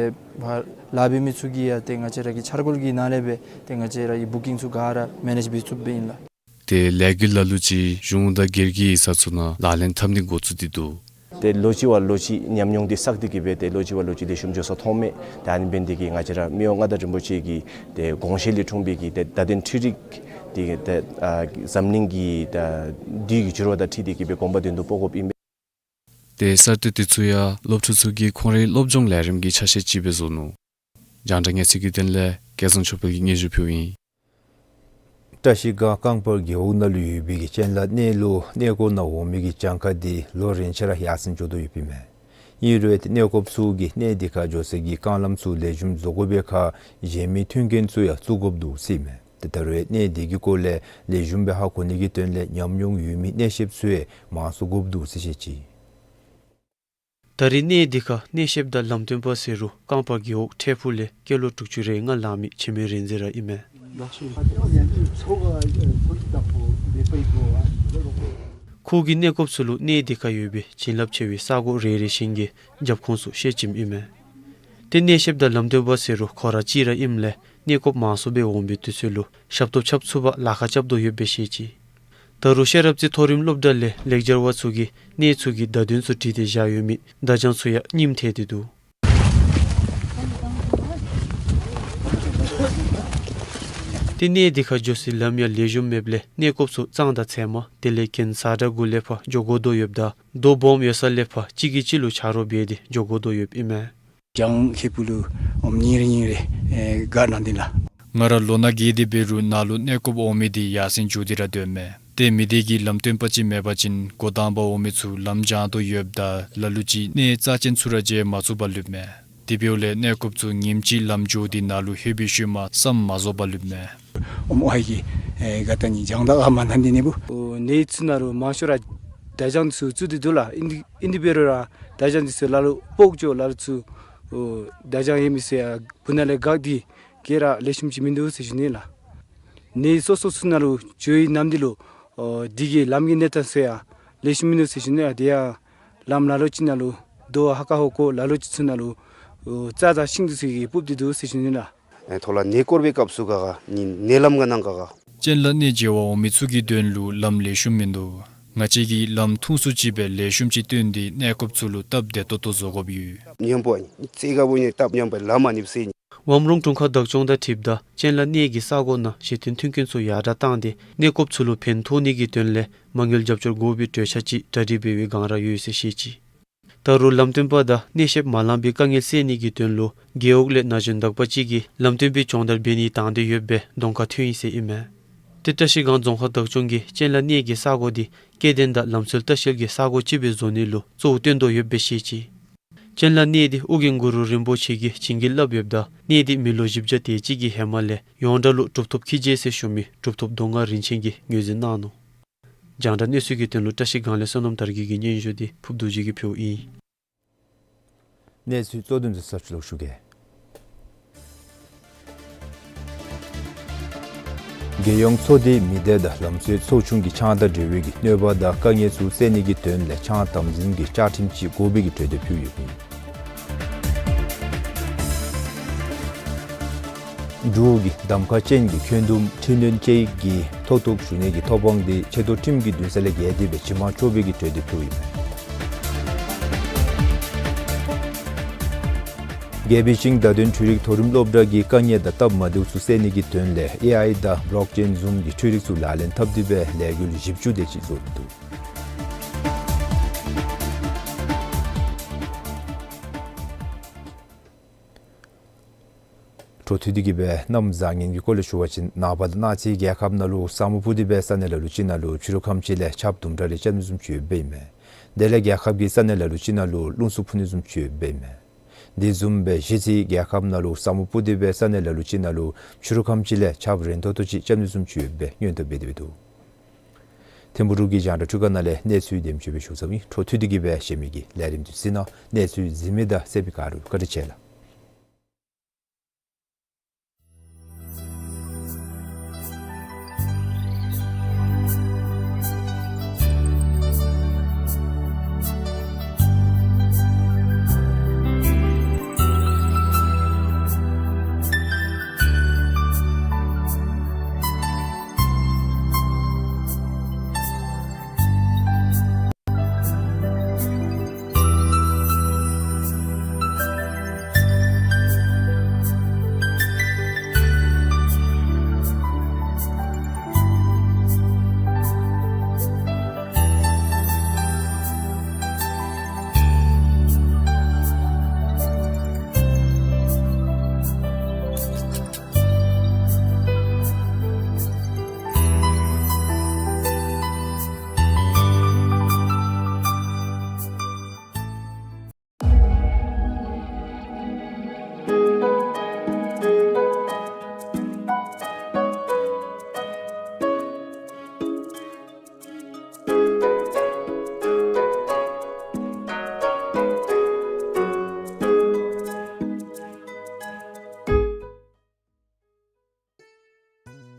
ཕར་ལཱ་འབད་མི་ཚུ་གིས་ཡང་ཏེ་ང་བཅས་ར་གི་འཆར་འགོད་ཀྱི་ནང་ལས་སྦེ་ཏེ་ང་བཅས་ར་གི་བུ་ཀིང་ཚུ་ག་ར་མེ་ནེཇ་འབད་ཚུགསཔ་སྦེ་ཨིན་ལགས། ཏེ་ལས་འགུལ་ལ་ལུ་ཅིག་གཞུང་དང་སྒེར་གྱི་ཡིག་ཚང་ཚུ་ནང་ལག་ལེན་འཐབ་ནི་འགོ་བཙུགས་ཏེ་འདུག། ཏེ་ལོ་གཅིག་བ་ལོ་གཅིག་ཉམས་མྱོང་འདི་བསགས་ཏེ་གི་སྦེ་ཏེ་ལོ་གཅིག་བ་ལོ་གཅིག་ལེགས་ཤོམ་འགྱོ་ས་མཐོང་མས། ད་ཨ་ནི་འབད་ནི་དེ་གིས་ང་བཅས་ར་མི་དབང་མངའ་བདག་རིན་པོ་ཆེ་གི་ཏེ་དགོངས་བཞེད་ལས་འཁྲུངས་པའི་གི་ཏེ་བརྡ་དོན་འཕྲུལ་རིག་འདི་ཏེ་ཨ་འཛམ་གླིང་གི་ད་དུས་ཀྱི་འགྱུར་བ་དང་འཁྲིལ་ཏེ་གི་སྦེ་གོམ་པ་མདུན་དུ་སྤོ་དགོཔ་ཨིན་པས། ཏེ་གསར་གཏོད་འདི་ཚུ་ཡང་སློབ་ཕྲུག་ཚུ་གིས་ཁོང་རའི་སློབ་སྦྱོང་ལས་རིམ་གྱི་ཆ་ཤས་ཅིག་སྦེ་བཟོ་ནུག། རྒྱང་བསྒྲགས་གནས་ཚུལ་གྱི་དོན་ལས་སྐལ་བཟང་ཆོས་འཕེལ་གྱིས་སྙན་ཞུ་ཕུལཝ་ཨིན། བཀྲ་ཤིས་སྒང་རྐང་པར་རྒེད་འོག་ནང་ལུ་ཡོད་པའི་གི་ཅན་ལ་གནས་ལུ་གནས་སྐོར་ནང་འོང་མི་གི་གྱངས་ཁ་འདི་ལོ་རེ་ཆ་ར་ཡར་སེང་འགྱོ་དོ་ཡོདཔ་ཨིན་མས། ཨིན་རུང་ཏེ་གནས་སྐོརཔ་ཚུ་གིས་གནས་འདི་ཁར་འགྱོ་སའི་གི་རྐང་ལམ་ཚུ་ལེགས་ཤོམ་བཟོ་དགོ་པའི་ཁར་གཞན་མི་མཐུན་རྐྱེན་ཚུ་ཡང་བཙུགས་དགོཔ་འདུག་ཟེར་ཨིན་མས། ཏེ་ད་རུང་གནས་འདི་གི་སྐོར་ལས་ལེགས་ཤོམ་སྦེ་ཧ་གོ་ནི་གི་དོན་ལས་ཉམས་མྱོང་ཡོད་མི་གནས་བཤདཔ་ཚུ་ཡང་མང་སུ་དགོཔ་འདུག་ཟེར་བཤད་ཅི། ད་རེས་གནས་འདི་ཁར་གནས་བཤདཔ་དང་ལམ་སྟོན་པ་ཟེར་རུང་རྐང་པར་རྒེད་འོག་འཕྲལ་ཕུགས་ལས་སྐྱེས་ལོ་དྲུག་ཅུ་རེ་ལྔ་ལང་མི་འཆི་མེད་རིག་འཛིན་ར་ཨིན་མས། ཁོ་གིས་གནས་སྐོརཔ་ཚུ་ལུ་གནས་འདི་ཁར་ཡོད་པའི་བྱིན་རླབས་ཆེ་བའི་ས་གོ་རེ་རེ་བཞིན་གྱི་རྒྱབ་ཁོངས་ཚུ་ཤེས་བྱིནམ་ཨིན་མས། ཏེ་གནས་བཤདཔ་དང་ལམ་སྟོན་པ་ཟེར་རུང་ཁོ་ར་གཅིག་ར་ཨིནམ་ལས་གནས་སྐོརཔ་མང་སུ་སྦེ་འོང་པའི་དུས་ཚོད་ལུ་ཞབས་ཏོག་རྐྱབ་ཚུགས་པར་ལཱ་ཁག་རྐྱབ་དོ་ཡོདཔ་སྦེ་བཤད་ཅི། ད་རུང་ཤེས་རབ་རྩེ་མཐོ་རིམ་སློབ་གྲྭ་ལས་ལེགས་སྦྱར་བ་ཚུ་གིས་གནས་ཚུ་གི་བརྡ་དོན་ཚུ་བྲིས་ཏེ་བཞག་ཡོད་མི་བརྡ་བྱང་ཚུ་ཡང་རྙིངམ་ཐལ་ཏེ་འདུག། ཏེ་གནས་འདི་ཁར་འགྱོ་སའི་ལམ་ཡང་ལེགས་ཤོམ་མེདཔ་ལས་གནས་སྐོརཔ་ཚུ་གཙང་དང་ཚལ་མ་དེ་ལས་གྱེན་ས་བཀྲ་གུ་ལས་ཕར་འགྱོ་དགོ་དོ་ཡོདཔ་ད་རྡོ་སྦོམ་ཡོད་ས་ལས་ཕར་གཅིག་གིས་གཅིག་ལུ་ཆ་རོགས་འབད་དེ་འགྱོ་དགོ་དོ་ཡོདཔ་ཨིན་མས། གྱང་ཁེ་པུ་ལུ་ཨོམ་ཉིན་རེ་ཉིན་རེ་ཨེ་ག་ནང་འདི་ལ། ང་ར་ལོ་ན་རྒས་ཏེ་འབད་རུང་ནཱ་ལུ་གནས་སྐོརཔ་འོང་མི་འདི་ཡར་སེང་འགྱོ་སྟེ་ར་སྡོད་མས། ཏེ་མི་སྡེ་གི་ལམ་སྟོན་པ་ཅིག་མེད་པ་ཅིན་འགོ་དང་པ་འོང་མི་ཚུ་ལམ་བྱང་དོ་ཡོདཔ་ད་ལ་ལུ་ཅིག་གནས་རྩ་ཅན་ཚུ་ར་མཇལ་མ་ཚུགས་པར་ལུསཔ་མས། དེ་འབདཝ་ལས་གནས་སྐོརཔ་ཚུ་ཉིནམ་གཅིག་ལམ་འགྱོ་སྟེ་ནཱ་ལུ་ལྷོད་པའི་ཤུལ་མ་བསམ་མ་རྫོགས་པར་ལུསཔ་མས། ཨོམ་ཨའི་གི་ཨེ་ག་ཏ་ནི་བྱང་ད་ཨ་མ་ནང་འདི་ནི་བུ། ཨོ་གནས་ཚུ་ནང་ལུ་མང་ཤོས་ར་བརྡ་བྱང་ཚུ་བཙུགས་ཏེ་འདུག་ལགས། ཨིན་དེ་ཨིན་དེ་འབད་རུང་ར་བརྡ་བྱང་འདི་ཚུ་ལ་ལུ་སྤོག་འགྱོ། ལ་ལུ་ཚུ་ཨོ་བརྡ་བྱང་ཡོད་མི་ཚུ་ཡང་སྦུག་ནང་ལས་འགག་སྟེ་ག་ར་ལེགས་ཤོམ་ཅིག་མིན་འདུག་ཟེར་ཞུ་ནི་ལགས། གནས་སོ་སོ་ཚུ་ནང་ལུ་འགྱོ་བའི་ནམ་འདི་ལུ་ཨོ་འདི་གི་ལམ་གྱི་གནས་སྟངས་ཚུ་ཡང་ལེགས་ཤོམ་མིན་འདུག་ཟེར་ཞུ་ནི་ལགས། དེ་ཡང་ལམ་ལ་ལུ་ཅིག་ནང་ལུ་རྡོ་ཧ་ཀ་ཧོ་ཀོ། ལ་ལུ་ཅིག་ཚུ་ནང་ལུ་ཨོ་རྩྭ་དང་ཤིང་འདི་ཚུ་གིས་སྤུབས་ཏེ་འདུག་ཟེར་ཞུ་ནི་ལགས། ཨེ་ཐོག་ལས་གནས་སྐོར་བའི་སྐབས་སུ་ག་ག་ནི་གནས་ལམ་ག་ནང་ག་ག། ཅན་ལ་གནས་མཇལ་བར་འོང་མི་ཚུ་གི་དོན་ལུ་ལམ་ལེགས་ཤོམ་མིན་འདུག། ང་བཅས་ཀྱིས་ལམ་ཐུང་སུ་ཅིག་སྦེ་ལེགས་ཤོམ་ཅིག་སྟོན་ཏེ་གནས་སྐོརཔ་ཚུ་ལུ་སྟབས་བདེ་ཏོག་ཏོ་བཟོ་དགོཔ་ཡོད། ཉམ་པོ་ཨ་ནི་རྩེ་ག་བོ་ནི་སྟབས་ཉམ་པོ་ལམ་ཨ་ནི་སེ་ནི། ཝམ་རོང་དྲུང་ཁག་བདག་སྐྱོང་དང་འཁྲིལཝ་ད་ཅན་ལ་གནས་ཀྱི་ས་གོ་ནང་གཞི་རྟེན་མཐུན་རྐྱེན་ཚུ་ཡར་དྲག་བཏང་སྟེ་གནས་སྐོརཔ་ཚུ་ལུ་ཕན་ཐོགས་ནི་གི་དོན་ལས་མ་དངུལ་རྒྱབ་སྐྱོར་དགོ་པའི་གྲོས་འཆར་ཅིག་གྲ་སྒྲིག་འབད་བའི་སྒང་ར་ཡོད་ཟེར་བཤད་ཅི། ད་རུང་ལམ་སྟོན་པ་དང་གནས་བཤདཔ་མ་ལང་པའི་དཀའ་ངལ་སེལ་ནི་གི་དོན་ལུ་རྒེད་འོག་ལས་ན་གཞོན་དག་པ་ཅིག་གིས་ལམ་སྟོན་པའི་སྦྱོང་བརྡར་འབད་ནི་དང་འདོད་ཡོདཔ་སྦེ་གདོང་ཁར་ཐོན་ཡི་ཟེར་ཨིན་མས། ཏེ་བཀྲ་ཤིས་སྒང་རྫོང་ཁག་བདག་སྐྱོང་གིས་ཅན་ལ་གནས་ཀྱི་ས་གོ་འདི་སྐྱེ་ལྡན་དང་ལམ་སྲོལ་ལྟ་བཤལ་གྱི་ས་གོ་ཅིག་སྦེ་བཟོ་ནི་ལུ་གཙོ་བོ་བཏོན་དོ་ཡོདཔ་སྦེ་བཤད་ཅི། ཅན་ལ་གནས་འདི་ཨོ་རྒྱན་གུ་རུ་རིན་པོ་ཆེ་གིས་བྱིན་གྱིས་བརླབས་ཡོདཔ་ད་གནས་འདི་མི་ལོ་བཞི་བརྒྱ་དེ་ཅིག་གི་ཧེ་མ་ལས་ཡོངས་གྲགས་ལུ་གྲུབ་ཐོབ་ཁྱི་རྗེ་ཟེར་ཞུ་མི་གྲུབ་ཐོབ་མདོ་སྔགས་རིན་ཆེན་གྱིས་ངོས་འཛིན་གནང་ནུག། རྒྱང་བསྒྲགས་གནས་ཚུལ་གྱི་དོན་ལུ་བཀྲ་ཤིས་སྒང་ལས་བསོད་ནམས་དར་རྒྱས་ཀྱི་སྙན་ཞུ་འདི་ཕུརབ་རྡོ་རྗེ་གིས་ཕུལཝ་ཨིན། གནས་ཚུལ་གཙོ་དོན་འདི་ཚར་ཅིག་ལོག་ཞུ་གེ། རྒྱལ་ཡོངས་ཚོགས་སྡེ་མི་སྡེ་དང་ལམ་སྲོལ་ཚོགས་ཆུང་གིས་ཆང་དང་འབྲེལ་བའི་གནོད་པ་དང་དཀའ་ངལ་ཚུ་སེལ་ནི་གི་དོན་ལས་ཆང་དམ་འཛིན་གྱི་བཅའ་ཁྲིམས་ཅིག་དགོ་པའི་གི་གྲོས་འདེབས་ཕུལ་ཡོདཔ་ཨིན། འབྲུག་གི་གདམ་ཁ་ཅན་གྱི་འཁོན་འདུམ་འཕྲི་སྣོན་དཔྱད་ཡིག་གི་ཐོ་གཏུག་ཞུ་ནི་གི་ཐོབ་དབང་འདི་ཆེ་མཐོ་ཁྲིམས་ཀྱི་འདུན་ས་ལས་འགལ་ཏེ་སྦེ་ཇི་མ་ཆོག་པའི་གི་གྲོས་འདེབས་ཕུལཝ་ཨིན། རྒྱལ་པོའི་ཤིང་བརྡ་དོན་འཕྲུལ་རིག་མཐོ་རིམ་སློབ་གྲྭ་གིས་དཀའ་ངལ་དང་སྟབས་མ་བདེཝ་ཚུ་སེལ་ནི་གི་དོན་ལས་ཨེ་ཨའི་དང་བློག་ཅེན་བཟུམ་གྱི་འཕྲུལ་རིག་ཚུ་ལག་ལེན་འཐབ་སྟེ་སྦེ་ལས་འགུལ་བཞི་བཅུ་དེ་ཅིག་བཟོ་དོ་འདུག། འཕྲོ་མཐུད་དེ་གི་སྦེ་གནམ་བཟང་ངན་གྱི་སྐོར་ལས་ཞུ་བ་ཅིན་ནངས་པ་གནངས་ཚེ་རྒྱལ་ཁབ་ནང་ལུ་ས་སྨུག་སྤུབས་ཏེ་སྦེ་ས་གནས་ལ་ལུ་ཅིག་ནང་ལུ་ཕྱི་རུ་ཁམས་ཅིག་ལས་ཆརཔ་དུམ་གྲ་རེ་རྐྱབ་ནི་བཟུམ་ཅིག་ཡོདཔ་ཨིན་མས། དེ་ལས་རྒྱལ་ཁབ་ཀྱི་ས་གནས་ལ་ལུ་ཅིག་ནང་ལུ་རླུང་འཚུབ་འཕུ་ནི་བཟུམ་ཅིག་ཡོདཔ་ཨིན་མས། དེ་བཟུམ་སྦེ་གཞེས་ཚེ་རྒྱལ་ཁབ་ནང་ལུ་ས་སྨུག་སྤུབས་ཏེ་སྦེ་ས་གནས་ལ་ལུ་ཅིག་ནང་ལུ་ཕྱི་རུ་ཁམས་ཅིག་ལས་ཆརཔ་རན་ཏོག་ཏོ་ཅིག་རྐྱབ་ནི་བཟུམ་ཅིག་ཡོདཔ་སྦེ་སྔོན་དུ་འབད་དེ་འབད་འདུག། ཐིམ་ཕུ་འབྲུག་གི་རྒྱང་བསྒྲགས་འཕྲུལ་ཁང་ནང་ལས་གནས་ཚུལ་འདི་ཚུ་སྦེ་ཞུ་ཚརཝ་ཨིན། འཕྲོ་མཐུད་དེ་གི་སྦེ་གཞན་མི་གི་ལས་རིམ་འདི་ཚུ་ནང་གནས་ཚུལ་གཟིགས་མི་དང་གསན་མི་ག་ར་ལུ་བཀའ་དྲིན་ཆེ་ལགས།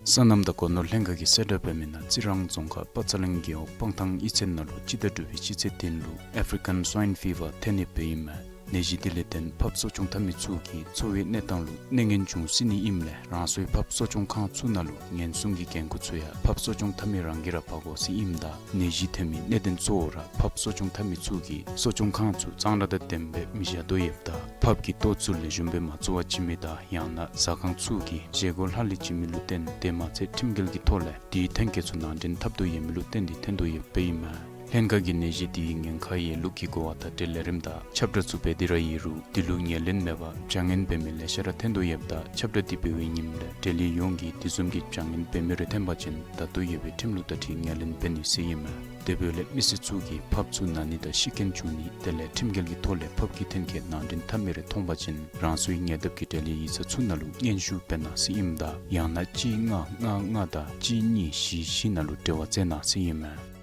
སོ་ནམ་དང་སྒོ་ནོར་ལྷན་ཁག་གིས་གསལ་བསྒྲགས་འབད་མི་ནང་རྩི་རང་རྫོང་ཁག་པ་ཚ་གླིང་རྒེད་འོག་སྤང་ཐང་གཡུས་ཚན་ནང་ལུ་སྤྱི་ཟླ་དྲུག་པའི་སྤྱི་ཚེས་བདུན་ལུ་African Swine Fever ཐོན་ནི་སྦེ་ཨིན་མས། ནད་གཞི་དེ་ལས་བརྟེན་ཕགཔ་གསོ་སྐྱོང་འཐབ་མི་ཚུ་གིས་འཚོ་བའི་གནས་སྟངས་ལུ་གནོད་ངན་འབྱུང་སྲིད་ནི་ཨིནམ་ལས་རང་སོའི་ཕགཔ་གསོ་སྐྱོང་ཁང་ཚུ་ནང་ལུ་ཉེན་སྲུང་གི་འགན་ཁུར་ཚུ་ཡང་ཕགཔ་གསོ་སྐྱོང་འཐབ་མི་རང་གིས་ར་འབག་དགོ་ཟེར་ཨིནམ་ད་ནད་གཞི་ཐོན་མི་གནད་དོན་གཙོ་བོ་ར་ཕགཔ་གསོ་སྐྱོང་འཐབ་མི་ཚུ་གིས་གསོ་སྐྱོང་ཁང་ཚུ་གཙང་སྦྲ་དང་ལྡནམ་སྦེ་མི་བཞག་དོ་ཡོདཔ་ད་ཕགཔ་གི་ལྟོ་ཚུ་ལེགས་ཤོམ་སྦེ་མ་བཙུགས་པར་བྱིན་མི་དང་ཡང་ན་ཟ་ཁང་ཚུ་གིས་བཞེས་སྒོ་ལྷག་ལུས་བྱིན་མི་ལུ་བརྟེན་དེ་མ་ཚད་ཁྲིམས་འགལ་གྱི་ཐོག་ལས་དེའི་ཐོན་སྐྱེད་ཚུ་ནང་འདྲེན་འཐབ་དོ་ཡོད་མི་ལུ་བརྟེན་ཏེ་ཐོན་དོ་ཡོདཔ་ཨིན་མས། ལྷན་ཁག་གིས་ནད་གཞི་དེའི་ཉེན་ཁ་ཡོད་ལུགས་ཀྱི་གོ་བ་དང་འབྲེལ་ལས་རིམ་དང་ཁྱབ་བསྒྲགས་ཚུ་འབད་དེ་ར་ཡོད་རུང་དེ་ལུ་ངོས་ལེན་མེད་པར་བྱ་ངན་འབད་མི་ལེ་ཤ་ར་ཐོན་དོ་ཡོདཔ་ད་ཁྱབ་བསྒྲགས་དེ་འབད་བའི་ཉིནམ་ལས་འབྲེལ་ཡོད་ཡོངས་ཀྱིས་དེ་བཟུམ་གྱི་བྱ་ངན་འབད་མི་རེ་ཐོན་པ་ཅིན་ད་ལྟོ་ཡོད་པའི་ཁྲིམས་ལུགས་དང་འཁྲིལ་ངོས་ལེན་འབད་ནི་ཟེར་ཨིན་མས། དེ་འབདཝ་ལས་མི་སེར་ཚུ་གིས་ཕགཔ་ཚུ་ན་ནི་དང་ཤི་རྐྱེན་བྱུང་ནི་དེ་ལས་ཁྲིམས་འགལ་གྱི་ཐོག་ལས་ཕགཔ་གི་ཐོན་སྐྱེད་ནང་འདྲེན་འཐབ་མི་རེ་མཐོང་པ་ཅིན་རང་སོའི་ཉེ་འདབས་ཀྱི་འབྲེལ་ཡོད་ཡིག་ཚང་ཚུ་ནང་ལུ་སྙན་ཞུ་འབད་གནང་ཟེར་ཨིནམ་ད་ཡང་ན་གཅིག་ལྔ་ལྔ་ལྔ་དང་གཅིག་གཉིས་བཞི་བཞི་ནང་ལུ་འབྲེལ་བ་འཚོལ་གནང་ཟེར་ཨིན་མས།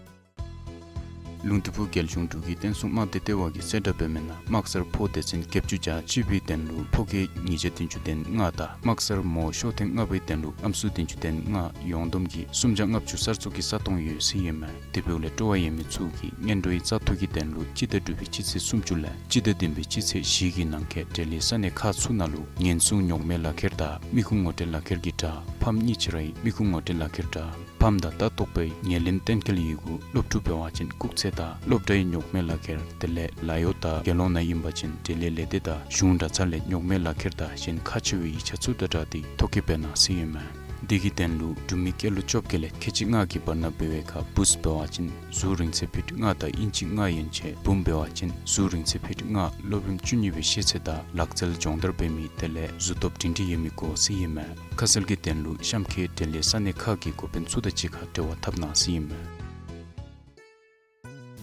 ལུང་སྟོང་ཕུ་རྒྱལ་གཞུང་འབྲུག་གི་བསྟན་སྲུང་དམག་སྡེ་ལྟེ་བ་གིས་གསལ་བསྒྲགས་འབད་མི་ནང་དམག་སར་ཕོ་སྡེ་ཚན་བརྒྱད་ཅུ་གྱ་གཅིག་པའི་དོན་ལུ་ཕོ་སྐྱེས་ཉིས་བརྒྱ་བདུན་ཅུ་དོན་ལྔ་དང་དམག་སར་མོ་ཤོག་ཐེངས་ལྔ་པའི་དོན་ལུ་ཨམ་སྲུ་བདུན་ཅུ་དོན་ལྔ་ཡོངས་བསྡོམས་ཀྱིས་སུམ་བརྒྱ་ལྔ་བཅུ་གསར་བཙུགས་ཀྱི་ས་སྟོང་ཡོད་ཟེར་ཨིན་མས། དེ་འབདཝ་ལས་སྤྲོ་བ་ཡོད་མི་ཚུ་གིས་སྔོན་འགྲོའི་བཙག་འཐུ་གི་དོན་ལུ་སྤྱི་ཟླ་དྲུག་པའི་སྤྱི་ཚེས་སུམ་ཅུ་ལས་སྤྱི་ཟླ་བདུན་པའི་སྤྱི་ཚེས་བཞི་གི་ནང་འཁོད་འབྲེལ་ཡོད་ས་གནས་ཁག་ཚུ་ནང་ལུ་ཉེན་སྲུང་ཉོག་མེད་ལག་ཁྱེར་དང་མི་ཁུངས་ངོ་སྤྲོད་ལག་ཁྱེར་གྱི་སྒྲ་ཕམ་གཉིས་ཅིག་རའི་མི་ཁུངས་ངོ་སྤྲོད་ལག་ཁྱེར་དང་ཕམ་དང་ལྟ་རྟོག་པའི་ཉེར་ལེན་གཏན་འཁེལ་ཡི་གུ་སློབ་ཕྲུག་འབད་བ་ཅིན་སྐུགས་ཚད་དང་སློབ་གྲྭའི་ཉོག་མེད་ལག་ཁྱེར་དེ་ལས་ལཱ་གཡོག་དང་དགེ་སློང་ནང་ཨིན་པ་ཅིན་འབྲེལ་ཡོད་ལས་སྡེ་དང་གཞུང་གྲྭ་ཚང་ལས་ཉོག་མེད་ལག་ཁྱེར་དང་གཞན་ཁག་ཆེ་བའི་ཡིག་ཆ་ཚུ་དང་སྦྲགས་ཏེ་ཐོ་བཀོད་འབད་གནང་ཟེར་ཨིན་མས། དེ་གི་དོན་ལུ་འབྲུག་མི་སྐྱེས་ལོ་བཅོ་བརྒྱད་ལས་ཁལ་གཅིག་ལྔ་གི་བར་ན་འབད་བའི་ཁར་བུཚ་འབད་བ་ཅིན་གཟུགས་རིང་ཚད་ཕིཊ་ལྔ་དང་ཨིན་ཅི་ལྔ་ཡན་ཆད། བུམོ་འབད་བ་ཅིན་གཟུགས་རིང་ཚད་ཕིཊ་ལྔ་སློབ་རིམ་བཅུ་གཉིས་པའི་ཤེས་ཚད་དང་ལག་རྩལ་སྦྱོང་བརྡར་འབད་མི་དེ་ལས་གཟུགས་སྟོབས་སྒྲིང་སྒྲི་ཡོད་མི་དགོ་ཟེར་ཨིན་མས། ཁ་གསལ་གྱི་དོན་ལུ་གཤམ་འཁོད་འབྲེལ་ཡོད་ས་གནས་ཁག་གི་འགོ་དཔོན་ཚུ་དང་གཅིག་ཁར་འབྲེལ་བ་འཐབ་གནང་ཟེར་ཨིན་མས།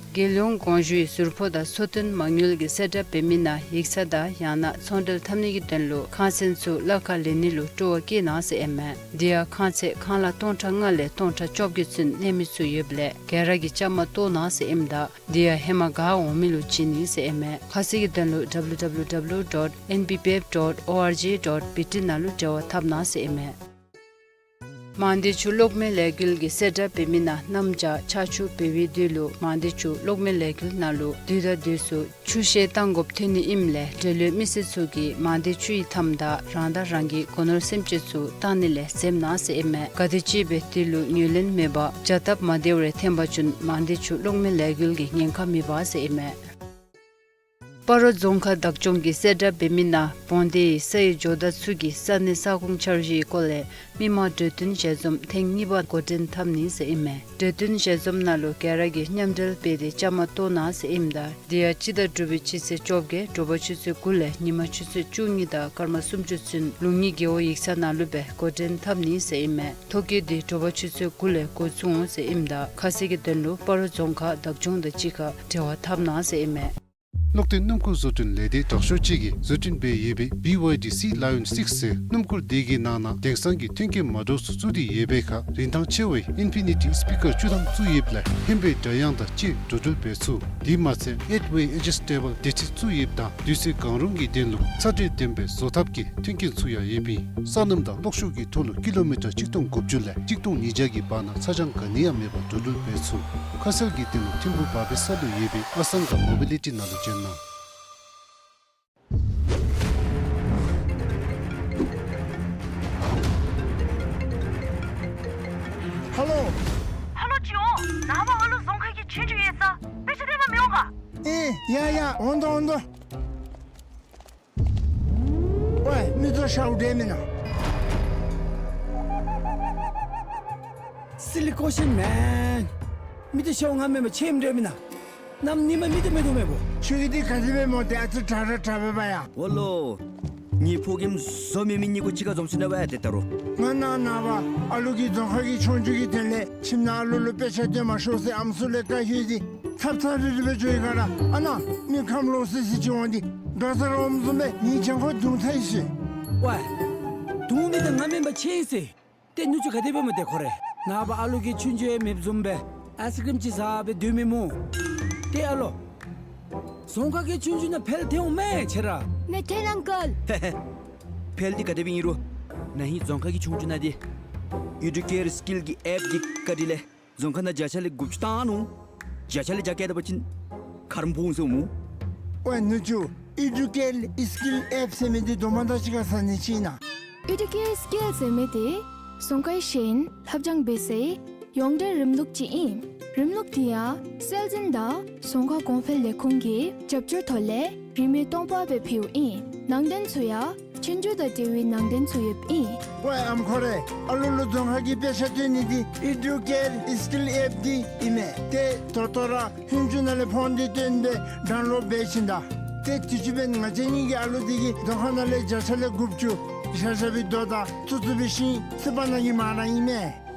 རྒྱལ་ཡོངས་དགོངས་ཞུའི་ཟུར་ཕོགས་དང་གསོལ་སྟོན་མ་དངུལ་གྱི་གསལ་བསྒྲགས་འབད་མི་ནང་ཡིག་ཚང་དང་ཡང་ན་ཚོང་འབྲེལ་འཐབ་ནི་གི་དོན་ལུ་ཁང་ཚན་ཚུ་གླ་ཁར་ལེན་ནི་ལུ་སྤྲོ་བ་བསྐྱེད་གནང་ཟེར་ཨིན་མས། དེ་ཡང་ཁང་ཚན་ཁང་གླ་སྟོང་ཕྲག་ལྔ་ལས་སྟོང་ཕྲག་བཅོ་བརྒྱད་ཚུན་ལེན་མི་ཚུ་ཡོདཔ་ལས་ག་ར་གིས་བཅའ་མར་གཏོགས་གནང་ཟེར་ཨིནམ་ད་དེ་ཡང་ཧེ་མ་ག་འོང་མི་ལུ་བྱིན་ནི་ཟེར་ཨིན་མས། ཁ་གསལ་གྱི་དོན་ལུ་W W W dot N B P F dot O R G dot B T ནང་ལུ་འབྲེལ་བ་འཐབ་གནང་ཟེར་ཨིན་མས། མང་སྡེ་ཆུ་གློག་མེ་ལས་འགུལ་གྱི་གསལ་བསྒྲགས་འབད་མི་ནང་གནམ་བྱཱར་ཆར་ཆུ་འབབ་པའི་དུས་ལུ་མང་སྡེ་ཆུ་གློག་མེ་ལས་འགུལ་ནང་ལུ་དུས་དང་དུས་སུ་ཆུ་བཤལ་བཏང་དགོཔ་ཐོན་ནི་ཨིནམ་ལས་འབྲེལ་ཡོད་མི་སེར་ཚུ་གིས་མང་སྡེ་ཆུའི་མཐའམ་དང་རང་དང་རང་གི་སྒོ་ནོར་སེམས་ཅན་ཚུ་བཏང་ནི་ལས་འཛེམ་གནང་ཟེར་ཨིན་མས། ག་དེམ་ཅིག་སྦེ་དེ་ལུ་ངོས་ལེན་མེད་པར་བྱ་སྟབས་མ་བདེཝ་རེ་ཐོན་པ་ཅིན་མང་སྡེ་ཆུ་གློག་མེ་ལས་འགུལ་གྱི་ཉེན་ཁ་མེད་པ་ཟེར་ཨིན་མས། སྤ་རོ་རྫོང་ཁག་བདག་སྐྱོང་གི་གསལ་བསྒྲགས་འབད་མི་ནང་བོང་སྡེའི་སའི་ཇོ་བདག་ཚུ་གིས་ས་གནས་ས་ཁོངས་འཆར་གཞིའི་སྐོར་ལས་མི་མང་གྲོས་བསྟུན་ཞལ་འཛོམས་ཐེངས་གཉིས་པ་འགོ་འདྲེན་འཐབ་ནི་ཟེར་ཨིན་མས། གྲོས་བསྟུན་ཞལ་འཛོམས་ནང་ལུ་ག་ར་གིས་མཉམ་འབྲེལ་འབད་དེ་བཅའ་མར་གཏོགས་གནང་ཟེར་ཨིནམ་ད་དེ་ཡང་སྤྱི་ཟླ་དྲུག་པའི་སྤྱི་ཚེས་བཅོ་བརྒྱད་དྲོ་པ་ཆུ་ཚོད་དགུ་ལས་ཉིན་མ་ཆུ་ཚོད་བཅུ་གཉིས་དང་སྐར་མ་སུམ་ཅུ་ཚུན་ལུང་གཉིས་རྒེད་འོག་ཡིག་ཚང་ནང་ལུ་སྦེ་འགོ་འདྲེན་འཐབ་ནི་ཟེར་ཨིན་མས། ཐོ་བཀོད་དེ་དྲོ་པ་ཆུ་ཚོད་དགུ་ལས་འགོ་བཙུགས་འོང་ཟེར་ཨིནམ་ད་ཁ་གསལ་གྱི་དོན་ལུ་སྤ་རོ་རྫོང་ཁག་བདག་སྐྱོང་དང་གཅིག་ཁར་འབྲེལ་བ་འཐབ་གནང་ཟེར་ཨིན་མས། གློག་ལྡན་སྣུམ་འཁོར་བཟོ་སྐྲུན་ལས་སྡེ་དྲག་ཤོས་ཅིག་གིས་བཟོ་སྐྲུན་འབད་ཡོད་པའི་B Y D Sea Lion six ཟེར་སྣུམ་འཁོར་དེ་གི་ནང་ན་དེང་སང་གི་མཐུན་རྐྱེན་མ་འདྲཝ་ཚུ་བཙུགས་ཏེ་ཡོད་པའི་ཁར་རིན་ཐང་ཆེ་བའི་ཨིན་ཕི་ནི་ཊི་སི་པི་ཀར་བཅུ་ཐམ་བཙུགས་ཡོདཔ་ལས་ཧན་པའི་སྒྲ་དབྱངས་དང་བཅས་འགྲོ་འགྲུལ་འབད་ཚུགས། དེ་མ་ཚད་ཨེཊ་ཝེ་ཨེ་ཇི་སི་ཊེ་བཱལ་བདེ་ཁྲིད་བཙུགས་ཡོདཔ་ད་དུས་ཚོད་གང་རུང་གི་དོན་ལུ་ཚ་དྲོད་ལྡན་པའི་བཟོ་ཐབས་ཀྱི་མཐུན་རྐྱེན་ཚུ་ཡང་ཡོདཔ་ཨིན། སོ་ནམ་དང་གློག་ཤུགས་ཀྱི་ཐོག་ལུ་ཀི་ལོ་མི་ཊར་གཅིག་སྟོང་དགུ་བཅུ་ལས་གཅིག་སྟོང་ཉིས་བརྒྱ་གི་བར་ན་ཚ་གྱང་ག་ནི་ཡང་མེད་པར་འགྲོ་འགྲུལ་འབད་ཚུགས། ཁ་གསལ་གྱི་དོན་ལུ་ཐིམ་ཕུག་བ་བེ་ས་ལུ་ཡོད་པའི་ཨ་སང་ག་མོ་བི་ལི་ཊི་ནང་ལུ་བྱོན་གནང་། ཧེ་ལོ། ཧེ་ལོ་ཅི་འོང་། ནངས་པ་ཨ་ལུ་རྫོང་ཁག་གི་ཆོས་རྒྱུགས་ཡོད་ས། དཔེ་ཆ་སྟོན་པར་མི་འོང་ག། ཨེ་ཡ་ཡ་འོང་དོ་འོང་དོ། ཝའེ་མི་ཚུ་ཤཝ་འདྲ་མེན་ན། སི་ལི་ཀོ་ཤིན་མེན། མི་ཚུ་ཤཝ་ང་མེན་པར་ཆེམ་འདྲ་མེན་ན། གནམ་ཉིམ་མི་ཚུ་མེད་དོ་མེན་པོ། ཁྱོད་ཀྱིས་འདི་ག་དེ་སྦེ་སྨོ། ཏེ་ཨ་ཙི་དྲག་ར་དྲག་པས་པ་ཡ། འོ་ལོ། ངེའི་ཕོ་རྒནམ་བཟོ་མེད་མི་གཉིས་ཀོ་གཅིག་ཁར་འཛོམས་སོ་ནུག་པ་ཡ་ཏེ་ད་རུང་། ང་ནངས་པ་ཨ་ལུ་གིས་རྫོང་ཁག་གི་ཆོས་རྒྱུགས་ཀྱི་དོན་ལས་ཁྱིམ་ནང་ཨ་ལུ་ལུ་དཔེ་ཆ་སྟོན་མ་ཤོག་ཟེར་ཨམ་སྲུ་ལས་བཀའ་ཞུ་ཡི། ཚབ་ཚབ་རིལ་རི་སྦེ་འགྱོ་ཡི་ག་ར། ཨ་ནཱ་མི་ཁམས་ལོག་སི་སི་ཅིག་འོང་སྟེ་དགའ་ས་ར་འོངམ་བཟུམ་སྦེ་ངེའི་གྱང་ཁར་རྡུང་ཚར་ཡི་ཟེར། ཝའེ། རྡུང་མི་འདི་ང་མེན་པར་ཆེམ་ཟེར། ཏེ་ནུ་གཅུང་ག་དེ་སྦེ་སྨོ་ཏེ་ཁོ་ར། ནངས་པ་ཨ་ལུ་གིས་ཆོས་རྒྱུགས་ཡང་མེདཔ་བཟུམ་སྦེ་ཨའི་སི་ཀྲིམ་ཅིག་ཟ་སྦེ་སྡོད་མི་སྨོ། ཏེ་ཨ་ལོ། རྫོང་ཁག་གི་ཆོས་རྒྱུགས་ནང་འཕེལ་ཐལ་འོང་མས་ཁྱེད་ར། མེད་ཐལ་ཨང་ཀལ། ཧེ་ཧེ། འཕེལ་འདི་ག་དེ་སྦེ་ཨིན་རུང་ན་ཧིང་རྫོང་ཁག་གི་ཆོས་རྒྱུགས་ནང་འདི་ ཨི་ཌུ་ཀེར་སི་ཀིལ་གྱི་ཨེཔ་འདི་བཀའ་དྲིན་ལས་རྫོང་ཁག་ནང་བརྒྱ་ཆ་ལས་དགུ་བཅུ་བཏང་ནུག། བརྒྱ་ཆ་ལས་བརྒྱ་བཀལ་ད་པ་ཅིན་ཁ་རོག་ཕོག་འོང་ཟེར་སྨོ། ཝའེ་ནུ་གཅུང་། ཨི་ཌུ་ཀེར་སི་ཀིལ་ཨེཔ་ཟེར་མི་འདི་དོ་མ་དང་གཅིག་ཁར་ཟ་ནི་ཅིག་ཨིན་ན། ཨི་ཌུ་ཀེར་སི་ཀིལ་ཟེར་མི་འདི་རྫོང་ཁའི་ཤེས་ཡོན་ལྷབ་སྦྱང་འབད་སའི་ཡོངས་འབྲེལ་རིམ་ལུགས་ཅིག་ཨིན། རིམ་ལུགས་འདི་ཡང་སྲོལ་འཛིན་དང་རྫོང་ཁ་གོང་འཕེལ་ལས་ཁུངས་ཀྱི་རྒྱབ་སྐྱོར་ཐོག་ལས་རིན་མེད་སྟོང་པ་སྦེ་ཕུལཝ་ཨིན། ནང་དོན་ཚུ་ཡང་ཆོས་རྒྱུགས་དང་འབྲེལ་བའི་ནང་དོན་ཚུ་ཡོདཔ་ཨིན། ཝའེ་ཨམ་ཁོ་རེ། ཨ་ལུ་ལུ་རྫོང་ཁ་གི་དཔེ་ཆ་སྟོན་ནི་འདི་ཨི་ཌུ་ཀེར་སི་ཀིལ་ཨེཔ་འདི་ཨིན་མས། ཏེ་ད་ལྟོ་ར་ཧུན་ཅུ་ནང་ལས་ཕོན་འདི་བཏོན་སྦེ་ཌའུན་ལོཌ་འབད་ཞིནམ་ད། ཏེ་དུས་ཅི་འབདན་ང་བཅས་གཉིས་ཀྱི་ཨ་ལུ་འདི་གིས་རྫོང་ཁ་ནང་ལས་བརྒྱ་ཆ་ལས་དགུ་བཅུ་བཞག་བཞག་པའི་རྡོ་དང་བཙུགས་བཙུགས་པའི་ཤིང་བཙུགས་པ་ནང་གི་མ་ར་ཨིན་མས།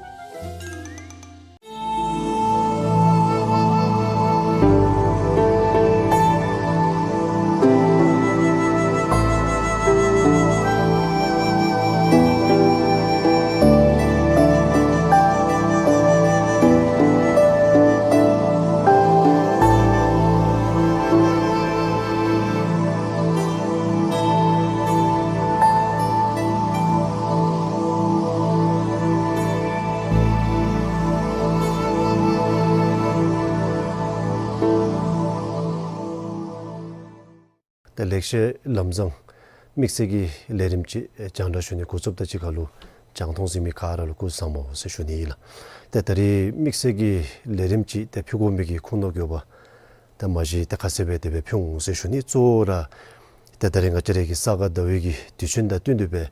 ཏེ་ལེགས་བཤད་ལམ་བཟང་དམིགས་བསལ་གྱི་ལས་རིམ་ཅིག་རྒྱང་བསྒྲགས་ཞུ་ནི་འགོ་བཙུགསཔ་དང་གཅིག་ཁར་ལུ་རྒྱང་མཐོང་གཟིགས་མི་ག་ར་ལུ་སྐུ་གཟུགས་བཟང་པོ་ཟེར་ཞུ་ནི་ཨིན་ལགས། ཏེ་ད་རིས་དམིགས་བསལ་གྱི་ལས་རིམ་ཅིག་ཏེ་ཕུལ་དགོ་མི་གི་ཁུངས་གནང་དགོཔ་ཏེ་མ་གཞི་ཏེ་ཁ་གསལ་སྦེ་དེ་སྦེ་ཕུལ་འོང་ཟེར་ཞུ་ནི། གཙོ་བོ་ར་ཏེ་ད་རིས་ང་བཅས་ར་གི་ས་ག་ཟླ་བའི་གི་དུས་ཆེན་དང་བསྟུན་ཏེ་སྦེ་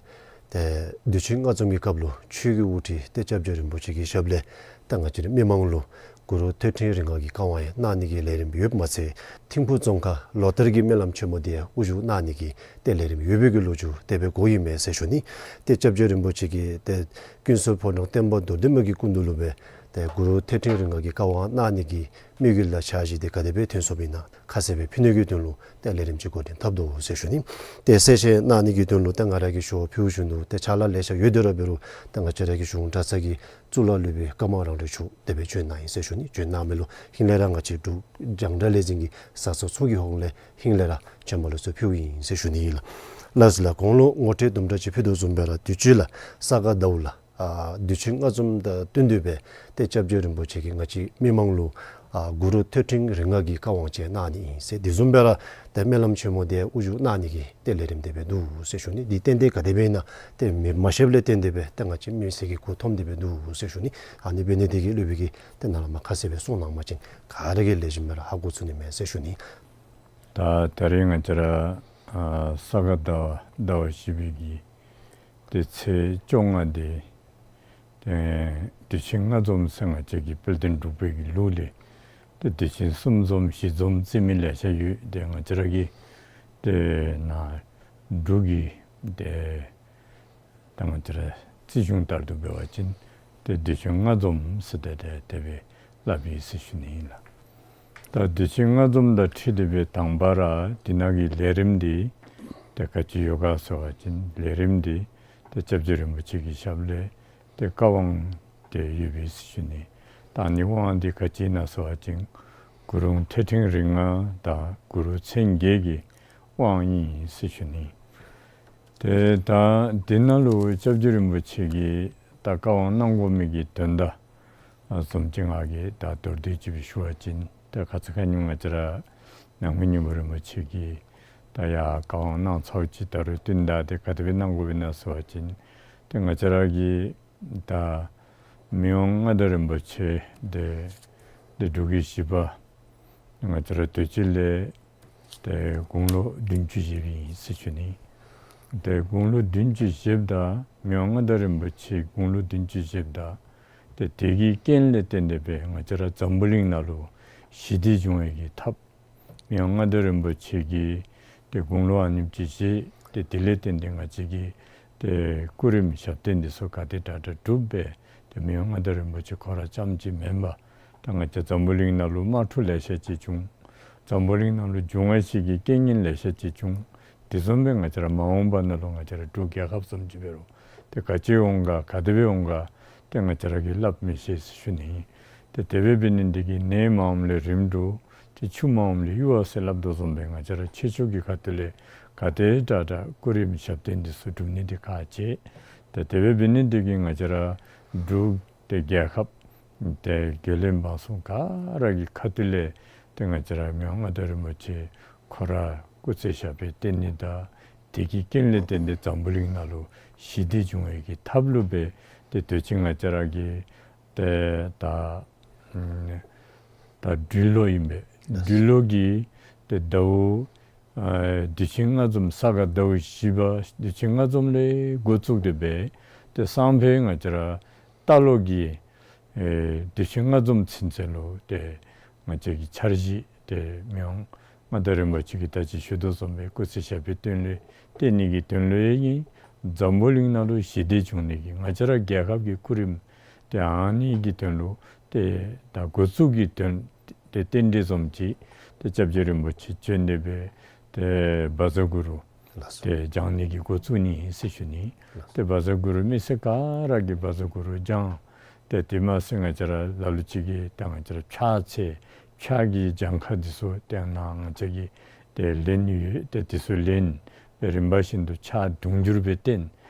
ཏེ་དུས་ཆེན་ལྔ་འཛོམས་ཀྱི་སྐབས་ལུ་ཆོས་ཀྱི་དབུ་ཁྲིད་ཏེ་སྐྱབས་རྗེ་རིན་པོ་ཆེ་གི་ཞབས་ལས་ཏེ་ང་བཅས་ར་མི་མང་ལུ་གུ་རུ་ཐོད་ཕྲེང་རིགས་ལྔ་གི་བཀའ་དབང་ཡང་གནང་ནི་གི་ལས་རིམ་ཡོདཔ་མ་ཚད་ཐིམ་ཕུག་རྫོང་ཁག་ལོ་ལྟར་གྱི་སྨོན་ལམ་ཆེན་མོ་འདི་ཡང་དབུ་བཞུགས་གནང་ནི་གི་ཏེ་ལས་རིམ་ཡོད་པའི་གི་ལོ་རྒྱུས་དེ་སྦེ་གོ་ཡི་མས་ཟེར་ཞུ་ནི། ཏེ་སྐྱབས་རྗེ་རིན་པོ་ཆེ་གིས་ཏེ་ཀུན་གསལ་ཕོ་བྲང་བསྟན་པ་རྡོར་གདན་མ་གི་སྐུ་མདུན་ལུ་སྦེ་ཏེ་གུ་རུ་ཐོད་ཕྲེང་རིགས་ལྔ་གི་བཀའ་དབང་གནང་ནི་གི་དམིགས་ཡུལ་དང་འཆར་གཞི་འདི་ག་དེ་སྦེ་ཐོན་སོཔ་ཨིན་ན་ཁ་གསལ་སྦེ་ཕུལ་ནི་གི་དོན་ལུ་ཏེ་ལས་རིམ་ཅིག་འགོ་འདྲེན་འཐབ་དོ་ཟེར་ཞུ་ནི། ཏེ་གསལ་བཤད་གནང་ནི་གི་དོན་ལུ་ཏེ་ང་ར་གིས་ཞུ་བ་ཕུལ་བཞིན་དུ་ཏེ་ཕྱག་ལཱ་ལེ་ཤ་ཡོད་དེ་ར་འབད་རུང་ཏེ་ང་བཅས་ར་གི་གཞུང་གྲྭ་ཚང་གི་གཙུག་ལག་སློབ་དཔོན་ཀརྨ་རང་གྲོལ་མཆོག་དེ་སྦེ་བྱོན་གནང་ཡི་ཟེར་ཞུ་ནི། བྱོན་གནང་མི་ལུ་ཧིང་ལས་ར་ང་བཅས་འབྲུག་རྒྱང་བསྒྲགས་ལས་འཛིན་གྱི་ས་ཚོགས་ཚུ་གི་ཧོངས་ལས་ཧིང་ལས་ར་བྱོན་པ་ལུ་ཚུ་ཕུལཝ་ཨིན་ཟེར་ཞུ་ནི་ཨིན་ལགས། ལགས་སོ་ལགས། གོང་ལུ་ངོ་སྤྲོད་དུམ་གྲ་ཅིག་ཕུལ་དོ་བཟུམ་སྦེ་ར་དུས་ཅི་ལགས་ས་ག་ཟླཝ་ལགས། ཨ་དུས་ཆེན་ལྔ་འཛོམས་དང་བསྟུན་ཏེ་སྦེ་ཏེ་སྐྱབས་རྗེ་རིན་པོ་ཆེ་གིས་ང་བཅས་མི་མང་ལུ་ཨ་གུ་རུ་ཐོད་ཕྲེང་རིགས་ལྔ་གི་བཀའ་དབང་ཅིག་གནང་ནི་ཨིན་ཟེར། དེ་བཟུམ་སྦེ་ར་ཏེ་སྨོན་ལམ་ཆེན་མོ་འདི་དབུ་བཞུགས་གནང་ནི་གི་ཏེ་ལས་རིམ་དེ་སྦེ་འདུག་ཟེར་ཞུ་ནི། འདི་ཏན་ཏན་ག་དེ་སྦེ་ཨིན་ན་ཏེ་མི་མ་ཤེསཔ་ལས་བརྟེན་ཏེ་སྦེ་ཏེ་ང་བཅས་མི་སེར་གྱིས་གོ་མཐོངམ་དེ་སྦེ་འདུག་ཟེར་ཞུ་ནི། ཨ་ནི་འབད་ནི་དེ་གིས་སློབ་དཔོན་གྱིས་ཏེ་ནཱ་ལས་མར་ཁ་གསལ་སྦེ་གསུངས་གནང་པ་ཅིན་ག་ར་གིས་ལེགས་ཤོམ་སྦེ་ར་ཧ་གོ་ཚུགས་ནི་མས་ཟེར་ཞུ་ནི། ད་ད་རིས་ང་བཅས་ར་ཨ་ས་ག་ཟླ་བ་ཟླ་བ་བཞི་པའི་གི་ཏེ་ཚེས་བཅོ་ལྔ་འདི་ཏེ་དུས་ཆེན་ལྔ་འཛོམས་ཟེར་ང་བཅས་ཀྱི་དཔལ་ལྡན་འབྲུག་པའི་གི་ལུགས་ལས་ཏེ་དུས་ཆེན་གསུམ་འཛོམས་བཞི་འཛོམས་བརྩི་མི་ལེ་ཤ་ཡོད། ཏེ་ང་བཅས་ར་གི་ཏེ་ནཱ་འབྲུག་གི་ཏེ་ད་ང་བཅས་ར་རྩིས་གཞུང་ལྟར་དུ་འབད་བ་ཅིན་ཏེ་དུས་ཆེན་ལྔ་འཛོམས་ཟེར་ཏེ་ཏེ་དེ་སྦེ་སླབ་ཨིན་ཟེར་ཞུ་ནི་ཨིན་ལགས། ད་དུས་ཆེན་ལྔ་འཛོམས་དང་འཁྲིལ་ཏེ་སྦེ་དང་པ་ར་འདི་ནང་གི་ལས་རིམ་འདི་ཏེ་ག་ཅི་ཡོད་ག་ཟེར་བ་ཅིན་ལས་རིམ་འདི་ཏེ་སྐྱབས་རྗེ་རིན་པོ་ཆེ་གི་ཞབས་ལས་ཏེ་བཀའ་དབང་ཏེ་ཡོད་པས་ཟེར་ཞུ་ནི། ད་ཨ་ནི་དབང་འདི་ག་ཅི་ཨིན་ན་ཟེར་བ་ཅིན་གུ་རུ་ཐོད་ཕྲེང་རིགས་ལྔ་དང་གུ་རུ་མཚན་བརྒྱད་ཀྱི་དབང་ཨིན་ཟེར་ཞུ་ནི། ཏེ་ད་འདི་ནང་ལུ་སྐྱབས་རྗེ་རིན་པོ་ཆེ་གིས་ད་བཀའ་དབང་གནང་དགོ་མི་གི་དོན་དག་ཨ་བཟུམ་ཅིག་ང་གིས་ད་མདོར་བསྡུས་ཅིག་སྦེ་ཞུ་བ་ཅིན་ད་ཁ་ཙ་ཁ་ཉིནམ་ང་བཅས་ར་ནང་མི་སྙིང་པོ་རིན་པོ་ཆེ་གིས་ད་ཡར་བཀའ་དབང་གནང་ཚརཝ་ཅིག་ད་རུང་བསྟུན་ད་ཏེ་ག་དེ་སྦེ་གནང་དགོཔ་ཨིན་ན་ཟེར་བ་ཅིན་ཏེ་ང་བཅས་ར་གི་ད་མི་དབང་མངའ་བདག་རིན་པོ་ཆེ་འདི་ཏེ་འབྲུག་གི་བཞི་པ་ང་བཅས་ར་དུས་ཅི་ལས་ཏེ་དགུང་ལོ་བདུན་ཅུ་བཞེསཔ་ཨིན་ཟེར་ཞུ་ནི། ཏེ་དགུང་ལོ་བདུན་ཅུ་བཞེསཔ་ད་མི་དབང་མངའ་བདག་རིན་པོ་ཆེ་དགུང་ལོ་བདུན་ཅུ་བཞེསཔ་ད་ཏེ་དེ་གི་རྐྱེན་ལས་བརྟེན་ཏེ་སྦེ་ང་བཅས་ར་འཛམ་བུ་གླིང་ནང་ལུ་ཞི་བདེ་འབྱུང་བའི་གི་ཐབས་མི་དབང་མངའ་བདག་རིན་པོ་ཆེ་གིས་ཏེ་དགུང་ལོ་ཨ་ནེམ་ཅིག་བཞེས། ཏེ་དེ་ལས་བརྟེན་ཏེ་ང་བཅས་ཀྱི་ཏེ་སྐུ་རིམ་ཞབས་བརྟན་འདི་ཚུ་ག་དེ་དྲག་དྲག་གྲུབ་སྦེ་ཏེ་མི་དབང་མངའ་བདག་རིན་པོ་ཆེ་ཁོ་ར་རྐྱངམ་ཅིག་མེན་པར་ད་ང་བཅས་འཛམ་བུ་གླིང་ནང་ལུ་དམག་འཁྲུག་ལེ་ཤ་ཅིག་བྱུང་། འཛམ་བུ་གླིང་ནང་ལུ་འབྱུང་བ་བཞི་གི་རྐྱེན་ངན་ལེ་ཤ་ཅིག་བྱུང་། དེ་བཟུམ་སྦེ་ང་བཅས་ར་མ་འོངས་པ་ནང་ལུ་ང་བཅས་ར་འབྲུག་རྒྱལ་ཁབ་བཟུམ་ཅིག་འབད་རུང་ཏེ་ག་ཅི་འོང་ག་ག་དེ་སྦེ་འོང་ག་ཏེ་ང་བཅས་ར་གིས་སླབ་མི་ཤེས་ཟེར་ཞུ་ནི་ཨིན། ཏེ་དེ་སྦེ་འབད་ནི་འདི་གིས་ནད་མ་འོངམ་ལས་རིམ་གྲོ། ཏེ་ཆུ་མ་འོངམ་ལས་གཡུར་བ་ཟེར་སླབ་དོ་བཟུམ་སྦེ་ང་བཅས་ར་ཆོས་ཕྱོགས་ཀྱི་ཁ་ཐུག་ལས་ག་དེ་དྲག་དྲག་སྐུ་རིམ་ཞབས་བརྟན་འདི་ཚུ་སྒྲུབ་ནི་འདི་ཁག་ཆེ། ཏེ་དེ་སྦེ་འབད་ནི་འདི་གིས་ང་བཅས་ར་འབྲུག་ཏེ་རྒྱལ་ཁབ་ཏེ་རྒྱལ་ཡོངས་འབངས་གསུམ་ག་ར་གི་ཁ་ཐུག་ལས་ཏེ་ང་བཅས་ར་མི་དབང་མངའ་བདག་རིན་པོ་ཆེ་ཁོ་ར་སྐུ་ཚེ་ཞབས་པད་བརྟན་ནི་དང་དེ་གི་རྐྱེན་ལས་བརྟེན་ཏེ་འཛམ་བུ་གླིང་ནང་ལུ་ཞི་བདེ་འབྱུང་བའི་གི་ཐབས་ལུ་སྦེ་ཏེ་དུས་ཅི་ང་བཅས་ར་གི་ཏེ་ད་ཨམ་ད་སྦྲུལ་ལོ་ཨིན་པས། ལགས། སྦྲུལ་ལོ་གི་ཏེ་ཟླཝ་ཨ་དུས་ཆེན་ལྔ་འཛོམས་ས་ག་ཟླཝ་བཞི་པ་དུས་ཆེན་ལྔ་འཛོམས་ལས་འགོ་བཙུགས་ཏེ་སྦེ་ཏེ་སང་ཕོད་ང་བཅས་ར་རྟ་ལོ་གི་ཨེ་དུས་ཆེན་ལྔ་འཛོམས་ཚུན་ཚོད་ལུ་ཏེ་ང་བཅས་ཀྱི་འཆར་གཞི་ཏེ་མི་དབང་མངའ་བདག་རིན་པོ་ཆེ་གིས་ད་ཅི་ཞུ་དོ་བཟུམ་སྦེ་སྐུ་ཚེ་ཞབས་པད་བརྟན་ལུ་བརྟན་ནི་གི་དོན་ལུ་ཡང་འཛམ་བུ་གླིང་ནང་ལུ་ཞི་བདེ་འབྱུང་ནི་གི་ང་བཅས་ར་རྒྱལ་ཁབ་ཀྱི་སྐུ་རིམ་ཏེ་ཨ་ནི་གི་དོན་ལུ་ཏེ་ད་འགོ་བཙུགས་ཀྱི་དོན་ཏེ་རྟེན་འབྲེལ་བཟུམ་ཅིག་ཏེ་སྐྱབས་རྗེ་རིན་པོ་ཆེ་བྱོན་ཏེ་སྦེ་ཏེ་བཛྲ་གུ་རུ་ལགས་སོ། ཏེ་བགྱང་ནི་གི་འགོ་བཙུགས་ནི་ཨིན་ཟེར་ཞུ་ནི། ལགས་སོ། ཏེ་བཛྲ་གུ་རུ་མི་སེར་ག་ར་གིས་བཛྲ་གུ་རུ་བགྱང་། ཏེ་དེ་མ་ཚད་ང་བཅས་ར་ལ་ལུ་ཅིག་གིས་ཏེ་ང་བཅས་ར་ཕྱག་འཚལ་ཕྱག་གི་གྱངས་ཁ་འདི་ཚུ་ཏེ་ནཱ་ང་བཅས་ཀྱིས་ཏེ་ལེན་ནི་ཡོད། ཏེ་འདི་ཚུ་ལེན་སྦེ་རིམ་པ་བཞིན་དུ་ཕྱག་དུང་ཕྱུར་སྦེ་བཏོན་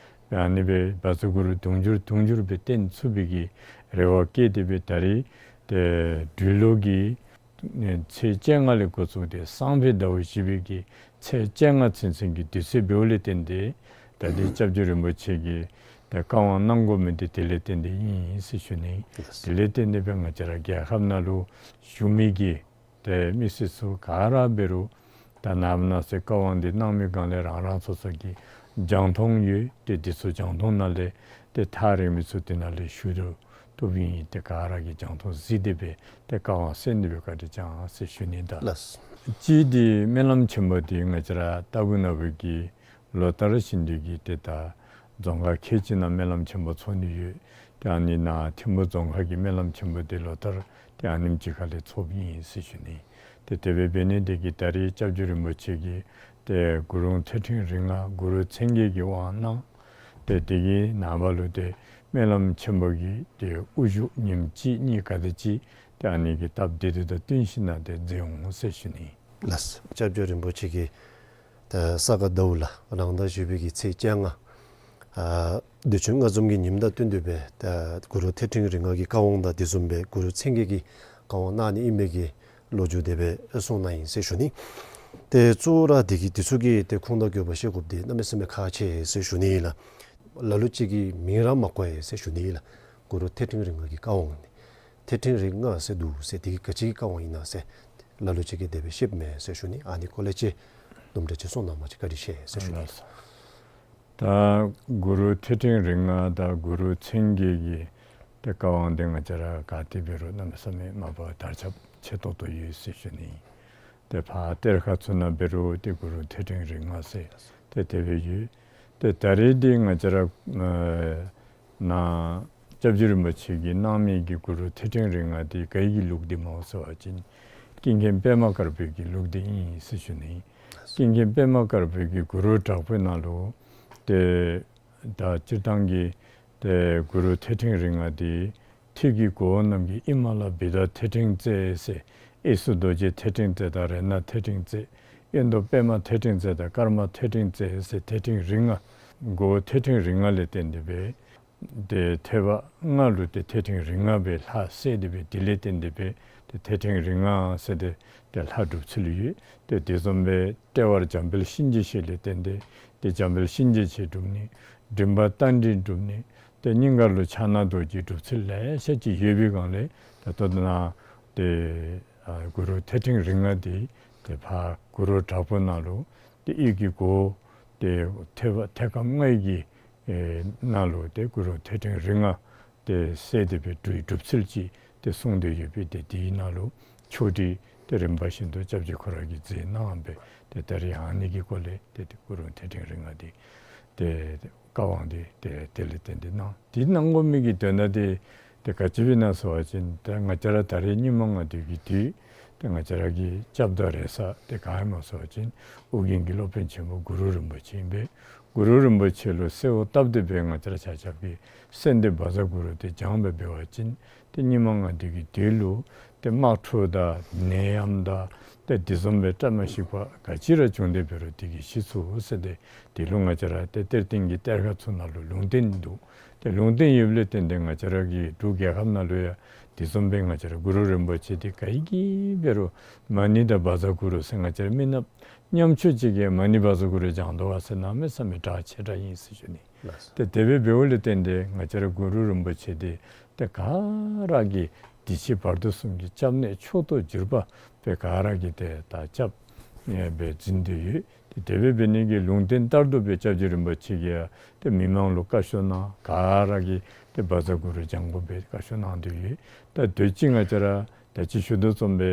སྦེ་ཨ་ནི་སྦེ་བཛྲ་གུ་རུ་དུང་ཕྱུར་དུང་ཕྱུར་སྦེ་བཏོན་ཚུགས་པའི་གི་རེ་བ་བསྐྱེད་དེ་སྦེ་ད་རིས་ཏེ་སྦྲུལ་ལོ་གི་ཨེ་ཚེས་བཅོ་ལྔ་ལས་འགོ་བཙུགས་ཏེ་སང་ཕོད་ཟླཝ་བཞི་པའི་གི་ཚེས་བཅོ་ལྔ་ཚུན་ཚོད་ཀྱི་དུས་ཚོད་འབདཝ་ལས་བརྟེན་ཏེ་ད་ལྟའི་སྐྱབས་རྗེ་རིན་པོ་ཆེ་གིས་ད་བཀའ་དབང་གནང་དགོ་མི་འདི་དེ་ལས་བརྟེན་ཏེ་ཨིན་ཟེར་ཞུ་ནི། ལགས། དེ་ལས་བརྟེན་ཏེ་སྦེ་ང་བཅས་ར་རྒྱལ་ཁབ་ནང་ལུ་བཞུགས་མི་གི་ཏེ་མི་སེར་ཚུ་ག་ར་འབད་རུང་ད་ནངས་པ་གནངས་ཚེ་བཀའ་དབང་འདི་གནང་མི་སྒང་ལས་རང་རང་སོ་སོ་གི་རྒྱང་མཐོང་ཡོད། ཏེ་འདི་ཚུ་རྒྱང་མཐོང་ནང་ལས་ཏེ་ཐག་རིང་མི་ཚུ་དེ་ནང་ལས་ཞུ་རུང་བཏུབ་ཨིན། ཏེ་ག་ར་གིས་རྒྱང་མཐོང་གཟིགས་ཏེ་སྦེ་ཏེ་བཀའ་དབང་གསན་ཏེ་སྦེ་བཀའ་དྲིན་བསྐྱང་ཟེར་ཞུ་ནི་ད། ལགས། གཅིག་འདི་སྨོན་ལམ་ཆེན་པོ་འདི་ང་བཅས་ར་ལྟ་བུ་ན་བུ་གི་ལོ་ལྟར་བཞིན་དུ་གི་ཏེ་ད་རྫོང་ཁག་ཁལ་གཅིག་ནང་སྨོན་ལམ་ཆེན་པོ་ཚོགས་ནི་ཡོད། ཏེ་ཨ་ནི་ནཱ་ཐིམ་ཕུ་རྫོང་ཁག་གི་སྨོན་ལམ་ཆེན་པོ་འདི་ལོ་ལྟར་ཏེ་ཨ་ནེམ་ཅིག་ཁ་ལས་ཚོགསཔ་ཨིན་ཟེར་ཞུ་ནི། ཏེ་དེ་སྦེ་འབད་ནི་འདི་གིས་ད་རིས་སྐྱབས་རྗེ་རིན་པོ་ཆེ་གིས་ཏེ་གུ་རུ་ཐོད་ཕྲེང་རིགས་ལྔ་གུ་རུ་མཚན་བརྒྱད་ཀྱི་དབང་གནང་། ཏེ་དེ་གི་ནངས་པ་ལུ་ཏེ་སྨོན་ལམ་ཆེན་པོ་གི་ཏེ་དབུ་བཞུགས་ཉིནམ་གཅིག་གཉིས་ག་དེ་ཅིག་ཏེ་ཨ་ནི་གི་སྟབས་བདེ་འདོད་དང་བསྟུན་ཞིནམ་ལས་ཏེ་མཛད་འོང་ཟེར་ཞུ་ནི། ལགས། སྐྱབས་རྗེ་རིན་པོ་ཆེ་གིས་ད་ས་ག་ཟླཝ་ལ་རང་ཟླ་བཞི་པའི་གི་ཚེས་བཅོ་ལྔ་ཨ་དུས་ཆེན་ལྔ་འཛོམས་ཀྱི་ཉིནམ་དང་བསྟུན་ཏེ་སྦེ་ད་གུ་རུ་ཐོད་ཕྲེང་རིགས་ལྔ་གི་བཀའ་དབང་དང་དེ་བཟུམ་སྦེ་གུ་རུ་མཚན་བརྒྱད་ཀྱི་བཀའ་དབང་གནང་ནི་ཨིན་པའི་གི་ལོ་རྒྱུས་དེ་སྦེ་གསུངས་གནང་ཡི་ཟེར་ཞུ་ནི། ཏེ་གཙོ་བོ་ར་དེ་གི་དེ་ཚུ་གི་ཏེ་ཁུངས་དང་དགོས་པ་ཤེས་དགོཔ་འདི་གནམ་མེད་ས་མེད་ཁག་ཆེ་ཟེར་ཞུ་ནི་ལགས། ལ་ལུ་ཅིག་གིས་མིང་ར་མ་གོ་ཡི་ཟེར་ཞུ་ནི་ལགས། གུ་རུ་ཐོད་ཕྲེང་རིགས་ལྔ་གི་བཀའ་དབང་ཨིན། ཐོད་ཕྲེང་རིགས་ལྔ་ཟེར་འདུག་ཟེར་དེ་གི་ག་ཅི་གི་བཀའ་དབང་ཨིན་ན་ཟེར་ལ་ལུ་ཅིག་གིས་དེ་སྦེ་ཤེསཔ་མེད་ཟེར་ཞུ་ནི། ཨ་ནི་སྐོར་ལས་ཅིག་དུམ་གྲ་ཅིག་གསུངས་གནང་བ་ཅིན་བཀའ་དྲིན་ཆེ་ཟེར་ཞུ་ནི། ད་གུ་རུ་ཐོད་ཕྲེང་རིགས་ལྔ་དང་གུ་རུ་མཚན་བརྒྱད་ཀྱི་ཏེ་བཀའ་དབང་འདི་ང་བཅས་ར་ག་ཏེ་འབད་རུང་གནམ་མེད་ས་མེད་མ་པ་དར་ཁྱབ་ཆེ་ཏོག་ཏོ་ཡོད་ཟེར་ཞུ་ནི། ཏེ་ཕར་གཏེར་ཁ་ཚུ་ནང་འབད་རུང་ཏེ་གུ་རུ་ཐོད་ཕྲེང་རིགས་ལྔ་ཟེར་ཏེ་དེ་སྦེ་ཡོད། ཏེ་ད་རེས་འདི་ང་བཅས་ར་ཨ་ནཱ་སྐྱབས་རྗེ་རིན་པོ་ཆེ་གིས་གནང་མི་གི་གུ་རུ་ཐོད་ཕྲེང་རིགས་ལྔ་འདི་ག་གི་ལུགས་འདི་སྨོ་ཟེར་བ་ཅིན་ཀུན་མཁྱེན་པདྨ་དཀར་པོའི་གི་ལུགས་འདི་ཨིན་ཟེར་ཞུ་ནི། ཀུན་མཁྱེན་པདྨ་དཀར་པོའི་གི་གུ་རུ་དྲག་པོའི་ནང་ལུ་ཏེ་ད་སྤྱིར་བཏང་གི་ཏེ་གུ་རུ་ཐོད་ཕྲེང་རིགས་ལྔ་འདི་ཐོད་ཀྱི་གོ་བོ་རྣམས་ཀྱིས་ཨི་མ་ལ་བི་ཏ་ཐོད་ཕྲེང་རྩལ་ཟེར་ཨེ་སུ་རྡོ་རྗེ་ཐོད་ཕྲེང་རྩལ་དང་རཏྣ་ཐོད་ཕྲེང་རྩལ་གཡོན་དུ་པདྨ་ཐོད་ཕྲེང་རྩལ་དང་ཀརྨ་ཐོད་ཕྲེང་རྩལ་ཟེར་ཐོད་ཕྲེང་རིགས་ལྔ་གོ་བོ་ཐོད་ཕྲེང་རིགས་ལྔ་ལས་བརྟེན་ཏེ་སྦེ་ཏེ་ཐོད་པ་ལྔ་ལུ་ཏེ་ཐོད་ཕྲེང་རིགས་ལྔ་སྦེ་ལྷ་གསལ་ཏེ་སྦེ་དེ་ལས་བརྟེན་ཏེ་སྦེ་ཏེ་ཐོད་ཕྲེང་རིགས་ལྔ་ཟེར་ཏེ་ཏེ་ལྷ་སྒྲུབ་ཚུལ་ཡོད། ཏེ་དེ་བཟུམ་སྦེ་ལྟེ་བར་འཇམ་དཔལ་གཤིན་རྗེ་གཤེད་ལས་བརྟེན་ཏེ་ཏེ་འཇམ་དཔལ་གཤིན་རྗེ་གཤེད་སྒྲུབ་ནི། མགྲིན་པར་རྟ་མགྲིན་སྒྲུབ་ནི། ཏེ་སྙིང་ག་ལུ་ཕྱག་ན་རྡོ་རྗེ་སྒྲུབ་ཚུལ་ལེ་ཤ་ཅིག་ཡོད་པའི་སྒང་ལས་ད་ལྟོ་ནཱ་ཏེ་ཨ་གུ་རུ་ཐོད་ཕྲེང་རིགས་ལྔ་འདི་ཏེ་ཕར་གུ་རུ་དྲག་པོའི་ནང་ལུ་ཏེ་གཡས་ཀྱི་གོ་ཏེ་ཐོད་པ་ཐོད་སྐམ་ལྔའི་གི་ཨེ་ནང་ལུ་ཏེ་གུ་རུ་ཐོད་ཕྲེང་རིགས་ལྔ་ཏེ་གསལ་ཏེ་སྦེ་སྒྲུབ་སྒྲུབ་ཚུལ་ཅིག་ཏེ་གསུངས་ཏེ་ཡོད་པའི་ཏེ་དེའི་ནང་ལུ་ཆོག་སྒྲིག་ཏེ་རིམ་པ་བཞིན་དུ་སྐྱབས་རྗེ་ཁོ་ར་གིས་མཛད་གནང་སྦེ་ཏེ་ད་རེས་ཨ་ནི་གི་སྐོར་ལས་ཏེ་ཏེ་གུ་རུ་ཐོད་ཕྲེང་རིགས་ལྔ་འདི་ཏེ་བཀའ་དབང་འདི་ཏེ་དེ་ལས་བརྟེན་ཏེ་གནང་། འདི་གནང་དགོ་མི་གི་དོན་དག་འདི་ཏེ་ག་ཅི་སྦེ་ཨིན་ན་ཟེར་བ་ཅིན་ཏེ་ང་བཅས་ར་ད་རེས་སྙིགས་མ་ལྔ་བདོའི་གི་དུས་ཏེ་ང་བཅས་ར་གི་སྐྱབས་དང་རེ་ས་འདི་ག་ཨིནམ་སྨོ་ཟེར་བ་ཅིན་ཨོ་རྒྱན་གྱི་སློབ་དཔོན་ཆེན་པོ་གུ་རུ་རིན་པོ་ཆེ་ཨིན་པས། གུ་རུ་རིན་པོ་ཆེ་ལུ་གསོལཝ་བཏབ་སྟེ་སྦེ་ང་བཅས་ར་ཆ་ཁྱབ་ཀྱིས་གསོལ་འདེབས་བཛྲ་གུ་རུ་འདི་བགྱངས་སྦེ་འབད་བ་ཅིན་ཏེ་སྙིགས་མ་ལྔ་བདོའི་གི་དུས་ལུ་ ཏེ་དམག་འཁྲུག་དང་ནད་ཡམས་དང་ཏེ་དེ་བཟུམ་སྦེ་བཀྲ་མ་ཤིས་པ་ག་ཅི་ར་བྱུང་སྟེ་འབད་རུང་དེ་གིས་ཞི་ཚུགས་ཟེར་ཏེ་དེ་ལུ་ང་བཅས་ར་ཏེ་གཏེར་སྟོན་གྱི་གཏེར་ཁ་ཚུ་ནང་ལུ་ལུང་བསྟན་འདུག། ཏེ་ལུང་བསྟན་ཡོདཔ་ལས་བརྟེན་ཏེ་ང་བཅས་ར་གི་འབྲུག་རྒྱལ་ཁབ་ནང་ལུ་ཡང་དེ་བཟུམ་སྦེ་ང་བཅས་ར་གུ་རུ་རིན་པོ་ཆེ་འདི་ག་གིས་འབད་རུང་མ་ཎི་དང་བཛྲ་གུ་རུ་ཟེར་ང་བཅས་ར་མི་ནགཔ་ཉམ་ཆུང་ཅིག་གིས་མ་ཎི་བཛྲ་གུ་རུ་བགྱང་དོ་བ་ཟེར་གནམ་མེད་ས་མེད་གྲགས་ཆེ་དྲགས་ཨིན་ཟེར་ཞུ་ནི། ལགས། ཏེ་དེ་སྦེ་འབདཝ་ལས་བརྟེན་ཏེ་ང་བཅས་ར་གུ་རུ་རིན་པོ་ཆེ་འདི་ཏེ་ག་ར་གིས་འདི་ཕྱི་བར་དོ་གསུམ་གྱི་སྐྱབས་གནས་མཆོག་ཏུ་གྱུར་པ་སྦེ་ག་ར་གིས་ཏེ་ད་སྐྱབས་གནས་སྦེ་འཛིན་ཏེ་ཡོད། ཏེ་དེ་སྦེ་འབད་ནི་གི་ལུང་བསྟན་ལྟར་དུ་སྦེ་སྐྱབས་རྗེ་རིན་པོ་ཆེ་གིས་ཡང་ཏེ་མི་མང་ལུ་བཀའ་ཤོག་གནང་། ག་ར་གིས་ཏེ་བཛྲ་གུ་རུ་བགྱང་དགོ་པའི་བཀའ་ཤོག་གནང་སྟེ་ཡོད། ད་དུས་ཅི་ང་བཅས་ར་ད་ཅི་ཞུ་དོ་བཟུམ་སྦེ་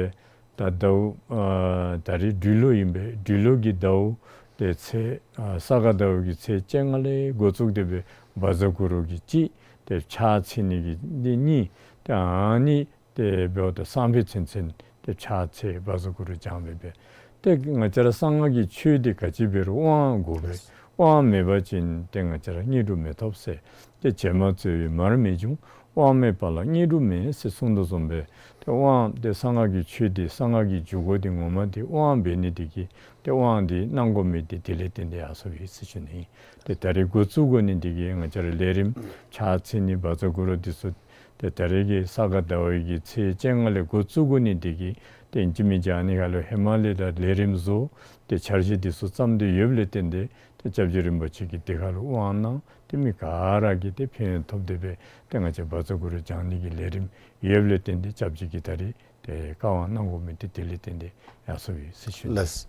ད་ཟླཝ་ཨ་ད་རིས་སྦྲུལ་ལོ་ཨིན་པས། སྦྲུལ་ལོ་གི་ཟླཝ་ཏེ་ཚེས་ཨ་ས་ག་ཟླཝ་གི་ཚེས་བཅོ་ལྔ་ལས་འགོ་བཙུགས་ཏེ་སྦེ་བཛྲ་གུ་རུ་གི་གཅིག། ཏེ་ཕྱག་འཚལ་ནི་གི་འདི་གཉིས། ཏེ་ཨ་ནི་ཏེ་འབདཝ་ད་སང་ཕོད་ཚུན་ཚོད་ཏེ་ཕྱག་འཚལ་བཛྲ་གུ་རུ་བགྱང་སྦེ་སྦེ། ཏེ་ང་བཅས་ར་གསང་སྔགས་ཀྱི་ཆོས་འདི་ག་ཅི་འབད་རུང་དབང་དགོ་པས། དབང་མེད་པ་ཅིན་ཏེ་ང་བཅས་ར་དངོས་གྲུབ་མི་ཐོབ་ཟེར། ཏེ་བྱད་མ་བཙོ་བས་མར་མི་འབྱུང་། དབང་མེད་པ་ལ་དངོས་གྲུབ་མེད་ཟེར་གསུངས་དོ་བཟུམ་སྦེ། ཏེ་དབང་ཏེ་གསང་སྔགས་ཀྱི་ཆོས་འདི་གསང་སྔགས་ཀྱི་འཇུག་སྒོ་འདི་ངོ་མ་འདི་དབང་འབད་ནི་འདི་གིས་ཏེ་དབང་འདི་གནང་དགོ་མི་འདི་དེ་ལས་བརྟེན་ཏེ་ཡར་སོང་ཡི་ཟེར་ཞུ་ནི། ཏེ་ད་རིས་འགོ་བཙུགས་དགོ་ནི་འདི་གིས་ང་བཅས་ར་ལས་རིམ་ཕྱག་འཚལ་ནི་བཛྲ་གུ་རུ་འདི་ཚུ་ཏེ་ད་རིས་ཀྱི་ས་ག་ཟླ་བའི་གི་ཚེས་བཅོ་ལྔ་ལས་འགོ་བཙུགས་དགོ་ནི་འདི་གིས་ཏེ་ཨིན་ཅི་མིན་ཅི་ཨ་ནི་ཁར་ལུ་ཧེ་མ་ལས་ད་ལས་རིམ་བཟོ་ཏེ་འཆར་གཞི་འདི་ཚུ་བརྩམས་ཏེ་ཡོདཔ་ལས་བརྟེན་ཏེ་ཏེ་སྐྱབས་རྗེ་རིན་པོ་ཆེ་གིས་འདི་ཁར་ལུ་དབང་གནང་། ཏེ་མི་ག་ར་གིས་ཏེ་ཕན་ཐོགས་ཏེ་སྦེ་ཏེ་ང་བཅས་བཛྲ་གུ་རུ་བགྱང་ནི་གི་ལས་རིམ་ཡོདཔ་ལས་བརྟེན་ཏེ་སྐྱབས་རྗེ་གིས་ད་རིས་ཏེ་བཀའ་དབང་གནང་དགོ་མི་འདི་དེ་ལས་བརྟེན་ཏེ་ཡར་སོང་ཡི་ཟེར་ཞུ་ནི། ལགས།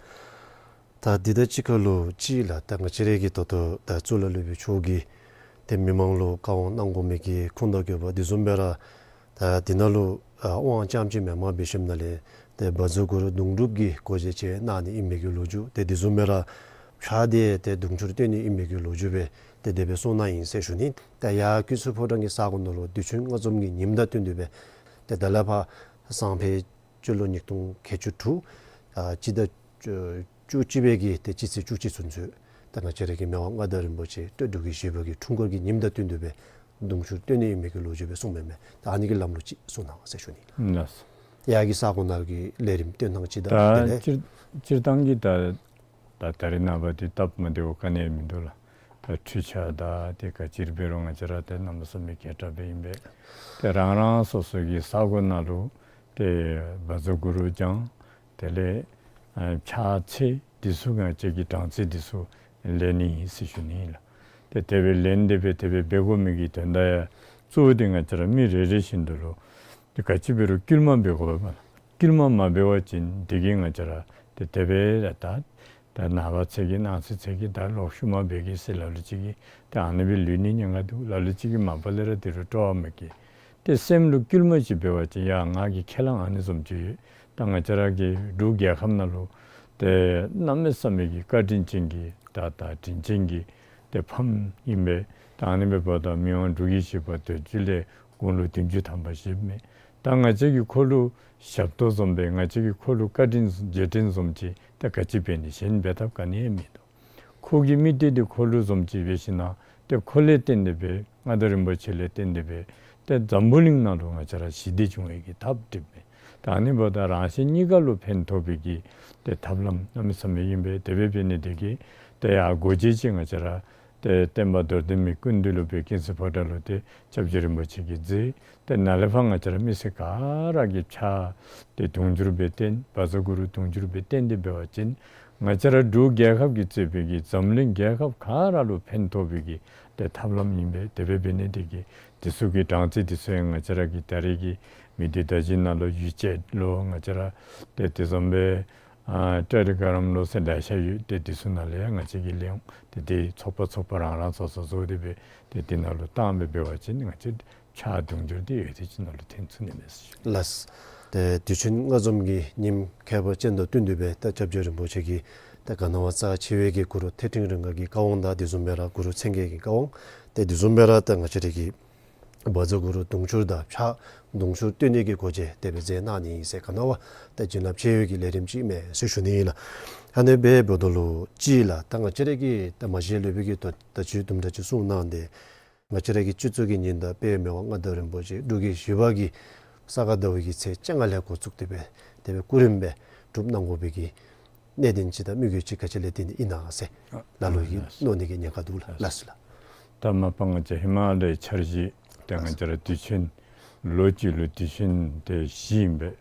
ད་འདི་དང་གཅིག་ཁར་ལུ་གཅིག་ལགས། ད་ང་བཅས་ར་གི་ད་ལྟོ་ད་གཙུག་ལག་སློབ་དཔོན་མཆོག་གིས་ཏེ་མི་མང་ལུ་བཀའ་དབང་གནང་དགོ་མི་གི་ཁུངས་དང་དགོས་པ་འདི་བཟུམ་སྦེ་ར་ད་འདི་ནང་ལུ་ཨ་དབང་རྐྱངམ་ཅིག་མེན་པར་འབད་ཞིནམ་ལས་ཏེ་བཛྲ་གུ་རུ་དུང་སྒྲུབ་ཀྱི་སྒོ་འབྱེད་ཅིག་གནང་ནི་ཨིན་མི་གི་ལོ་རྒྱུས། ཏེ་འདི་བཟུམ་སྦེ་ར་ཕྱག་འདི་ཏེ་དུང་ཕྱུར་བཏོན་ནི་ཨིན་མི་གི་ལོ་རྒྱུས་སྦེ་ཏེ་དེ་སྦེ་གསུངས་གནང་ཡི་ཟེར་ཞུ་ནི། ད་ཡར་སྐུ་ཚེ་ཕོ་བྲང་གི་ས་གོ་ནང་ལུ་དུས་ཆེན་ལྔ་འཛོམས་ཀྱི་ཉིནམ་དང་བསྟུན་ཏེ་སྦེ་ཏེ་ད་ལས་ཕར་སང་ཕོད་སྤྱི་ལོ་ཉིས་སྟོང་ཁལ་གཅིག་དྲུག་ཨ་སྤྱི་ཟླ་བཅུ་གཅིག་པའི་གི་ཏེ་སྤྱི་ཚེས་བཅུ་གཅིག་ཚུན་ཚོད་ད་ང་བཅས་ར་གི་མི་དབང་མངའ་བདག་རིན་པོ་ཆེ་སྟོད་འབྲུག་གི་བཞི་པ་གི་འཁྲུངས་སྐར་གྱི་ཉིནམ་དང་བསྟུན་ཏེ་སྦེ་དུང་ཕྱུར་བཏོན་ནི་ཨིན་མི་གི་ལོ་རྒྱུས་སྦེ་གསུངས་མི་མས། ད་ཨ་ནི་གི་ལམ་ལུགས་ཅིག་གསུངས་གནང་ཟེར་ཞུ་ནི། ལགས། ཡར་གྱི་ས་གོ་ནང་གི་ལས་རིམ་སྟོན་ཐངས་ཅིག་དང་དེ་ལས། ད་སྤྱིར་སྤྱིར་བཏང་གི་ད་ད་ད་རིས་ནངས་པ་འདི་སྟབས་མ་བདེཝ་ག་ནི་ཡང་མིན་འདུག་ལགས། ད་འཕྲུལ་ཆས་དང་ཏེ་ག་ཅི་ར་འབད་རུང་ང་བཅས་ར་ཏེ་གནམ་མེད་ས་མེད་མཁས་དྲགས་སྦེ་ཨིན་པས། ཏེ་རང་རང་སོ་སོ་གི་ས་གོ་ནང་ལུ་ཏེ་བཛྲ་གུ་རུ་བགྱང་དེ་ལས་ཨ་ཕྱག་འཚལ་འདི་ཚུ་ང་བཅས་ཀྱིས་གྲངས་ཚད་འདི་ཚུ་ལེན་ནི་ཨིན་ཟེར་ཞུ་ནི་ཨིན་ལགས། ཏེ་དེ་སྦེ་ལེན་ཏེ་སྦེ་དེ་སྦེ་འབད་དགོ་མི་གི་དོན་དག་ཡང་གཙོ་བོ་འདི་ང་བཅས་ར་མི་རེ་རེ་བཞིན་དུ་ལུ་ཏེ་ག་ཅི་འབད་རུང་བསྐུལ་མ་འབད་དགོ་པས་ལགས། བསྐུལ་མ་མ་འབད་བ་ཅིན་འདི་གིས་ང་བཅས་ར་ཏེ་དེ་སྦེ་ར་ད་ད་ནངས་པ་ཚེ་གི་གནངས་ཚེ་ཚེ་གི་ད་ལོག་ཤུལ་མ་འབད་གེ་ཟེར་ལ་ལུ་ཅིག་གིས་ཏེ་ཨ་ནི་སྦེ་ལུས་ནི་ཉེན་ཁ་འདུག། ལ་ལུ་ཅིག་གིས་མ་པ་ལས་ར་འདི་རུ་སྤྲོ་བ་མེད་གེ། ཏེ་སེམས་ལུ་བསྐུལ་མ་ཅིག་འབད་བ་ཅིན་ཡ་ང་གིས་ཁས་བླངས་ཨ་ནི་བཟུམ་ཅིག་ཡོད། ད་ང་བཅས་ར་གི་འབྲུག་རྒྱལ་ཁབ་ནང་ལུ་ཏེ་གནམ་མེད་ས་མེད་ཀྱི་བཀའ་དྲིན་ཅན་གྱི་ད་ད་དྲིན་ཅན་གྱི་ཏེ་ཕམ་ཨིན་པས། ད་ཨ་ནི་སྦེ་འབདཝ་ད་མི་དབང་འབྲུག་རྒྱལ་བཞི་པ་དོལ་རྒྱལ་ལས་དགུང་ལོ་བདུན་ཅུ་ཐམ་པ་བཞེསཔ་མས། ད་ང་བཅས་ཀྱིས་ཁོ་ལུ་ཞབས་ཏོག་བཟུམ་སྦེ་ང་བཅས་ཀྱིས་ཁོ་ལུ་བཀའ་དྲིན་རྗེས་དྲན་བཟུམ་ཅིག་ད་ག་ཅི་འབད་ནི། གཞན་འབད་ཐབས་ག་ནི་ཡང་མིན་འདུག། ཁོ་གི་དམིགས་གཏད་འདི་ཁོ་ལུ་བཟུམ་ཅིག་འབད་ཞིན་ན་ཏེ་ཁོ་ལས་བརྟེན་ཏེ་སྦེ་མངའ་བདག་རིན་པོ་ཆེ་ལས་བརྟེན་ཏེ་སྦེ་ཏེ་འཛམ་བུ་གླིང་ནང་ལུ་ང་བཅས་ར་ཞི་བདེ་འབྱུང་བའི་གི་ཐབས་སྒྲིགཔ་མས། ད་ཨ་ནི་འབདཝ་ད་རང་གཞན་གཉིས་ཀ་ལུ་ཕན་ཐོགས་པའི་གི་ཏེ་ཐབས་ལམ་གནམ་མེད་ས་མེད་ཨིན་པས། དེ་སྦེ་འབད་ནི་དེ་གིས་ཏེ་ཡར་སྒོ་འབྱེད་ཅིག་ང་བཅས་ར་ཏེ་སྟོན་པ་རྡོར་གདན་མའི་སྐུ་མདུན་ལུ་སྦེ་ཀུན་གསལ་ཕོ་བྲང་ལུ་ཏེ་སྐྱབས་རྗེ་རིན་པོ་ཆེ་གིས་མཛད། ཏེ་ནཱ་ལས་ཕར་ང་བཅས་ར་མི་སེར་ག་ར་གིས་ཕྱག་འདི་དུང་ཕྱུར་སྦེ་བཏོན། བཛྲ་གུ་རུ་དུང་ཕྱུར་སྦེ་བཏོན་ཏེ་འབད་བ་ཅིན་ང་བཅས་ར་འབྲུག་རྒྱལ་ཁབ་ཀྱིས་གཙོས་པའི་གི་འཛམ་གླིང་རྒྱལ་ཁབ་ག་ར་ལུ་ཕན་ཐོགས་པའི་གི་ཏེ་ཐབས་ལམ་ཨིན་པས། དེ་སྦེ་འབད་ནི་དེ་གིས་འདི་ཚུ་གི་གྲངས་ཚད་འདི་ཚུ་ཡང་ང་བཅས་ར་གི་ད་རེས་ཀྱི་མི་སྡེ་བརྡ་བརྒྱུད་ནང་ལུ་ཡུ་ཅེཊ་ལུ་ང་བཅས་ར་ཏེ་དེ་བཟུམ་སྦེ་ཨ་ཊེ་ལི་གྲམ་ལུ་ཟེར་ལེ་ཤ་ཡོད། ཏེ་འདི་ཚུ་ནང་ལས་ཡང་ང་བཅས་ཀྱིས་ལེན་འོང་། ཏེ་དེ་ཚོགས་པ་ཚོགས་པ་རང་རང་སོ་སོ་བཟོ་སྟེ་སྦེ་ཏེ་དེ་ནང་ལུ་བཏང་སྦེ་འབད་བ་ཅིན་ང་བཅས་ཕྱག་དུང་ཕྱུར་འདི་ཡོད་དེ་ཅིག་ནང་ལུ་ཐོན་ཚུགས་ནི་མས་ཟེར་ཞུ། ལགས། ཏེ་དུས་ཆེན་ལྔ་འཛོམས་ཀྱི་ཉིནམ་ཁྱད་པར་ཅན་དང་བསྟུན་ཏེ་སྦེ་ད་སྐྱབས་རྗེ་རིན་པོ་ཆེ་གིས་ད་ག་ནི་བ་རྩ་ཆེ་བའི་གི་གུ་རུ་ཐེག་ཆེན་རིམ་ཁག་གི་བཀའ་དབང་དང་དེ་བཟུམ་སྦེ་ར་གུ་རུ་མཚན་བརྒྱད་ཀྱི་བཀའ་དབང་ཏེ་དེ་བཟུམ་སྦེ་ར་ད་ང་བཅས་ར་གི་བཛྲ་གུ་རུ་དུང་ཕྱུར་དང་ཕྱག་དུང་ཕྱུར་བཏོན་ནི་གི་སྒོ་འབྱེད་དེ་སྦེ་མཛད་གནང་ནི་ཨིན་ཟེར། ག་ནི་བ་ད་བྱིན་རླབས་ཆེ་བའི་གི་ལས་རིམ་ཅིག་མས་ཟེར་ཞུ་ནི་ཨིན་ལགས། ཨ་ནི་སྦེ་འབདཝ་ད་ལུ་གཅིག་ལགས། ད་ང་བཅས་ར་གི་ད་མ་གཞི་སློབ་དཔོན་གྱིས་ད་ད་ཅི་དུམ་གྲ་ཅིག་གསུངས་གནང་སྟེ་ང་བཅས་ར་གི་སྤྱི་གཙུག་གི་ཉི་ཟླ་དཔལ་མི་དབང་མངའ་བདག་རིན་པོ་ཆེ་འབྲུག་རྒྱལ་བཞི་པ་གི་ ས་ག་ཟླ་བའི་གི་ཚེས་བཅོ་ལྔ་ལས་འགོ་བཙུགས་ཏེ་སྦེ་དེ་སྦེ་སྐུ་རིམ་སྦེ་སྒྲུབ་གནང་དགོ་པའི་གི་གནད་དོན་ཅིག་དང་དམིགས་ཡུལ་ཅིག་ག་ཅི་ལས་བརྟེན་ཏེ་ཨིན་ན་ཟེར་ལ་ལུ་ཡང་གནང་ནི་གི་ཉེན་ཁ་འདུག་ལགས། ལགས་སོ་ལགས། ད་མ་པ་ང་བཅས་ཧི་མ་ལའི་འཆར་གཞི་ཏེ་ང་བཅས་ར་དུས་ཆེན་ལོ་གཅིག་ལུ་དུས་ཆེན་ཏེ་བཞི་ཨིན་པས།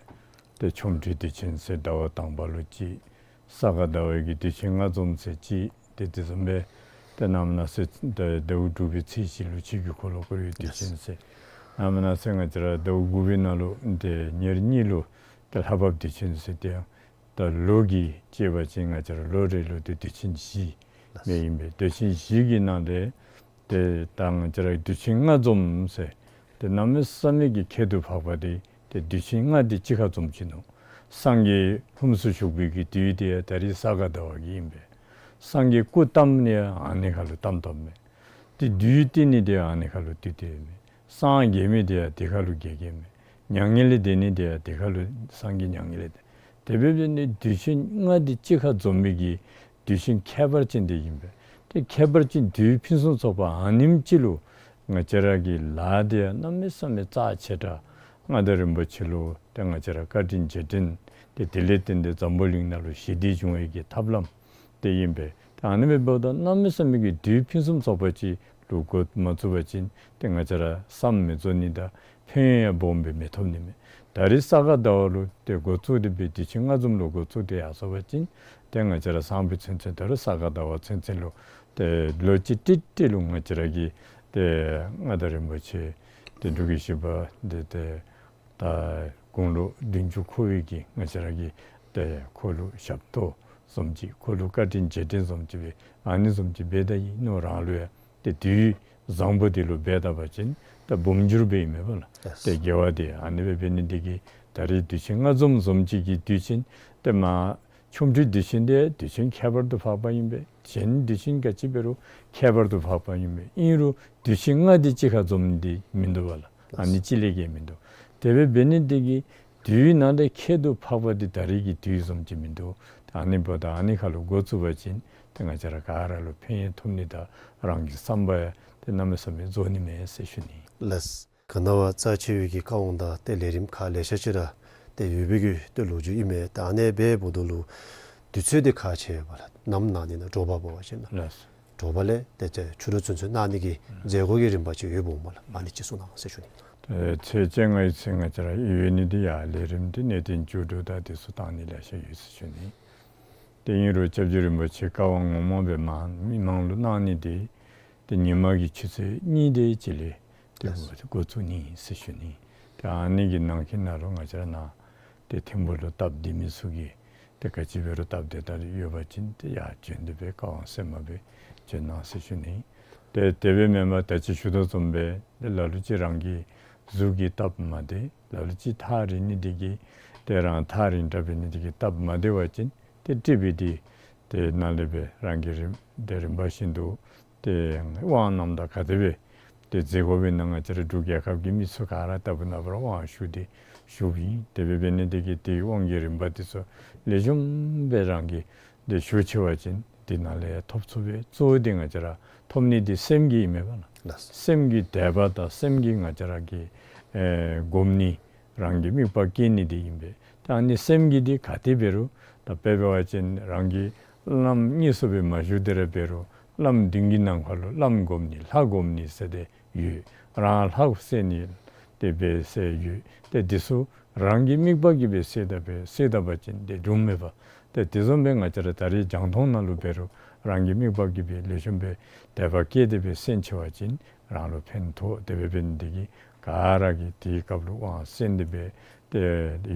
ཏེ་ཆོ་འཕྲུལ་དུས་ཆེན་ཟེར་ཟླ་བ་དང་པ་ལུ་གཅིག། ས་ག་ཟླ་བའི་གི་དུས་ཆེན་ལྔ་འཛོམས་ཟེར་གཅིག། ཏེ་དེ་བཟུམ་སྦེ་ཏེ་ནམ་ན་ཟེར་ཏེ་ཟླཝ་དྲུག་པའི་ཚེས་བཞི་ལུ་ཆོས་ཀྱི་འཁོར་ལོ་བསྐོར་བའི་དུས་ཆེན་ཟེར། ནམ་ན་ཟེར་ང་བཅས་ར་ཟླཝ་དགུ་པའི་ནང་ལུ་ཏེ་ཉེར་གཉིས་ལུ་ཏེ་ལྷ་བབས་དུས་ཆེན་ཟེར། ཏེ་ད་ལོ་གིས་བཅད་པ་ཅིན་ང་བཅས་ར་ལོ་རེ་ལུ་ཏེ་དུས་ཆེན་བཞི་ཨིན་པས། དུས་ཆེན་བཞི་གི་ནང་ལས་ཏེ་ད་ང་བཅས་ར་དུས་ཆེན་ལྔ་འཛོམས་ཟེར། ཏེ་གནམ་མེད་ས་མེད་ཀྱི་ཁྱད་དུ་འཕགས་པ་འདི་ཏེ་དུས་ཆེན་ལྔ་འདི་གཅིག་ཁར་འཛོམས་ཅི་ནུག། སངས་རྒྱས་ལྷུམས་སུ་ཞུགས་པའི་གི་དུས་འདི་ཡང་ད་རིས་ས་ག་ཟླ་བ་གི་ཨིན་པས། སངས་རྒྱས་སྐུ་བལྟམས་ནི་ཡང་ཨ་ནི་ཁར་ལུ་བལྟམས་བལྟམསཔ་མས། ཏེ་དུས་བསྟན་ནི་འདི་ཡང་ཨ་ནི་ཁར་ལུ་དུས་བསྟནམ་མས། སངས་རྒྱས་མི་འདི་ཡང་དེ་ཁར་ལུ་རྒྱས་རྒྱསཔ་མས། མྱ་ངན་ལས་འདས་ནི་འདི་ཡང་དེ་ཁར་ལུ་སངས་རྒྱས་མྱ་ངན་ལས་འདས། དེ་འབདཝ་ལས་ནི་དུས་ཆེན་ལྔ་འདི་གཅིག་ཁར་འཛོམས་མི་གི་དུས་ཆེན་ཁྱད་པར་ཅན་འདི་ཨིན་པས། ཏེ་ཁྱད་པར་ཅན་དུས་ཕུན་སུམ་ཚོགས་པ་ཨ་ནེམ་ཅིག་ལུ་ང་བཅས་ར་གི་ལཱ་འདི་ཡང་གནམ་མེད་ས་མེད་རྩ་ཆེ་དྲགས། མངའ་བདག་རིན་པོ་ཆེ་ལུ་ཏེ་ང་བཅས་ར་བཀའ་དྲིན་རྗེས་དྲན་ཏེ་དེ་ལས་བརྟེན་ཏེ་འཛམ་བུ་གླིང་ནང་ལུ་ཞི་བདེ་འབྱུང་བའི་གི་ཐབས་ལམ་དེ་ཨིན་པས། ཏེ་ཨ་ནི་འབདཝ་ད་གནམ་མེད་ས་མེད་ཀྱི་དུས་ཕུན་སུམ་ཚོགས་པ་ཅིག་ལུ་འགོ་མ་བཙུགས་པ་ཅིན་ཏེ་ང་བཅས་ར་བསམ་མི་རྫོགས་ནི་དང་ཕན་ཡོན་ཡང་སྦོམ་སྦེ་མི་ཐོབ་ནི་མས། ད་རིས་ས་ག་ཟླ་བ་ལུ་ཏེ་འགོ་བཙུགས་ཏེ་སྦེ་དུས་ཆེན་ལྔ་འཛོམས་ལུ་འགོ་བཙུགས་ཏེ་ཡར་སོང་པ་ཅིན་ཏེ་ང་བཅས་ར་སང་ཕོད་ཚུན་ཚོད་ད་རུང་ས་ག་ཟླ་བ་ཚུན་ཚོད་ལུ་ཏེ་ལོ་གཅིག་ཏིག་ཏིག་ལུ་ང་བཅས་ར་གི་ཏེ་མངའ་བདག་རིན་པོ་ཆེ་ཏེ་འབྲུག་གི་ཞི་བ་འདི་ཏེ་ད་དགུང་ལོ་བདུན་ཅུ་འཁོར་བའི་གི་ང་བཅས་ར་གི་ཏེ་ཁོ་ལུ་ཞབས་ཏོག་བཟུམ་ཅིག་ཁོ་ལུ་བཀའ་དྲིན་རྗེས་དྲན་བཟུམ་ཅིག་སྦེ་ཨ་ནི་བཟུམ་ཅིག་འབད་ད་ཨིན་ནོ། རང་ལུ་ཡང་ཏེ་དུས་བཟང་པོ་འདི་ལུ་འབད་ད་པ་ཅིན་ད་འབུམ་འགྱུར་སྦེ་ཨིན་མས་པ་ལགས། ཏེ་དགེ་བ་འདི་ཨ་ནི་སྦེ་འབད་ནི་འདི་གིས་ད་རིས་དུས་ཆེན་ལྔ་འཛོམས་བཟུམ་ཅིག་གི་དུས་ཆེན་ཏེ་མ་ཆོ་འཕྲུལ་དུས་ཆེན་འདི་དུས་ཆེན་ཁྱད་པར་དུ་འཕགས་པ་ཨིན་པས། གཞན་དུས་ཆེན་ག་ཅི་འབད་རུང་ཁྱད་པར་དུ་འཕགས་པ་ཨིན་པས། ཨིན་རུང་དུས་ཆེན་ལྔ་འདི་གཅིག་ཁར་འཛོམས་ནི་འདི་མིན་འདུག་པ་ལགས། ཨ་ནི་གཅིག་ལས་བརྒལ་མིན་འདུག། དེ་སྦེ་འབད་ནི་འདི་གིས་དུས་ནང་ལས་ཁྱད་དུ་འཕགས་པ་འདི་ད་རིས་ཀྱི་དུས་བཟུམ་ཅིག་མིན་འདུག། ཨ་ནི་འབདཝ་ད་ཨ་ནི་ཁར་ལུ་འགོ་བཙུགས་པ་ཅིན་ཏེ་ང་བཅས་ར་ག་ར་ལུ་ཕན་ཡོན་ཐོབ་ནི་དང་རང་གི་བསམ་པ་ཡང་ཏེ་གནམ་མེད་ས་མེད་རྫོགས་ནི་མས་ཟེར་ཞུ་ནི། ལགས། ག་ནི་བ་རྩ་ཆེ་བའི་གི་བཀའ་དབང་དང་ཏེ་ལས་རིམ་ཁག་ལེ་ཤ་ཅིག་ར་ཏེ་ཡོད་པའི་གི་ཏེ་ལོ་རྒྱུས་ཨིན་མས། ད་ཨ་ནི་འབདཝ་ད་ལུ་དུས་ཚོད་འདི་ཁག་ཆེ་བས་ལགས། ནམ་གནང་ནི་ན་དྲོ་པ་འབད་བ་ཅིན་ལགས། དྲོ་པ་ལས་ཏེ་ཏེ་ཕྱི་རུ་ཚུན་ཚོད་གནང་ནི་གི་མཛད་སྒོ་གི་རིམ་པ་ཅིག་ཡོདཔ་འོང་སྨོ་ལགས། ཨ་ནི་ཅིག་གསུང་གནང་ཟེར་ཞུ་ནི། ཨེ་ཚེས་བཅོ་ལྔའི་ཚེ་ང་བཅས་ར་ཡོད་ནི་འདི་ཡང་ལས་རིམ་འདི་གནད་དོན་བཅུ་དྲུག་དང་འདི་ཚུ་གཏང་ནི་ལེ་ཤ་ཡོད་ཟེར་ཞུ་ནི། ཏེ་ཨིན་རུང་སྐྱབས་རྗེ་རིན་པོ་ཆེ་བཀའ་དབང་ངོ་མ་སྦེ་མ་མི་མང་ལུ་གནང་ནི་འདི་ཏེ་ཉིན་མ་གི་ཆུ་ཚོད་གཉིས་དེ་ཅིག་ལས་ཏེ་ལགས། འགོ་བཙུགས་ནི་ཟེར་ཞུ་ནི། ཏེ་ཨ་ནི་གི་ནང་འཁོད་ནང་ལུ་ང་བཅས་ར་ནཱ་ཏེ་ཐིམ་ཕུག་ལུ་སྟབས་བདེ་མི་ཚུ་གིས་ཏེ་ག་ཅི་འབད་རུང་སྟབས་བདེ་ད་ཡོད་པ་ཅིན་ཏེ་ཡར་བྱོན་ཏེ་སྦེ་བཀའ་དབང་གསན་པར་སྦེ་བྱོན་གནང་ཟེར་ཞུ་ནི། ཏེ་དེ་སྦེ་མེན་པར་ད་ཅི་ཞུ་དོ་བཟུམ་སྦེ་ཏེ་ལ་ལུ་ཅིག་རང་གི་གཟུགས་ཀྱི་སྟབས་མ་བདེ་ལ་ལུ་ཅིག་ཐག་རིང་ནི་འདི་གིས་ཏེ་རང་ཐག་རིང་དྲགས་འབད་ནི་འདི་གིས་སྟབས་མ་བདེ་བ་ཅིན་ཏེ་ཊི་བི་འདི་ཏེ་ནཱ་ལས་སྦེ་རང་གི་རིམ་ཏེ་རིམ་པ་བཞིན་དུ་ཏེ་དབང་གནངམ་ད་ག་དེ་སྦེ་ཏེ་མཛད་སྒོ་འབད་ནི་ན་ང་བཅས་ར་འབྲུག་རྒྱལ་ཁབ་ཀྱི་མི་ཚུ་ག་ར་ལྟ་བུ་ན་བར་དབང་ཞུ་སྟེ་བཞུགསཔ་ཨིན། དེ་སྦེ་འབད་ནི་འདི་གིས་ཏེ་དབང་གི་རིམ་པ་འདི་ཚུ་ལེགས་ཤོམ་སྦེ་རང་གིས་ཏེ་ཞུ་ཚུགས་པ་ཅིན་འདི་ནང་ལས་ཐོབ་ཚུགས་པས། གཙོ་བོ་འདི་ང་བཅས་ར་ཐོབ་ནི་འདི་སེམས་ཀྱིས་ཨིན་མས་པ་ལགས། ལགས། སེམས་ཀྱི་དད་པ་དང་སེམས་ཀྱིས་ང་བཅས་ར་གིས་ཨེ་སྒོམ་ནི་རང་གི་དམིགས་པ་བསྐྱེད་ནི་འདི་ཨིན་པས། ད་ཨ་ནི་སེམས་ཀྱི་འདི་ག་དེ་འབད་རུང་ད་དཔེ་འབད་བ་ཅིན་རང་གིས་བླམ་དངོས་སུ་སྦེ་མ་ཞུ་སྟེ་ར་འབད་རུང་བླམ་མདུན་གྱི་ནམ་མཁའ་ལུ་བླམ་སྒོམ་ནི་ལྷ་སྒོམ་ནི་ཟེར་ཏེ་ཡོད། རང་ལྷ་གསལ་ནི་དེ་སྦེ་ཟེར་ཡོད། ཏེ་འདི་ཚུ་རང་གི་དམིགས་པ་གིས་སྦེ་གསལ་ད་སྦེ་གསལ་ད་པ་ཅིན་ཏེ་སྒྲུབ་མེད་པ། ཏེ་དེ་བཟུམ་སྦེ་ང་བཅས་ར་ད་རིས་རྒྱང་མཐོང་ནང་ལུ་འབད་རུང་རང་གི་དམིགས་པ་གིས་སྦེ་ལེགས་ཤོམ་སྦེ་དད་པ་བསྐྱེད་དེ་སྦེ་གསན་ཚུགས་པ་ཅིན་རང་ལུ་ཕན་ཐོགས། དེ་སྦེ་འབད་ནི་འདི་གིས་ག་ར་གིས་དེའི་སྐབས་ལུ་དབང་གསན་ཏེ་སྦེ་ཏེ་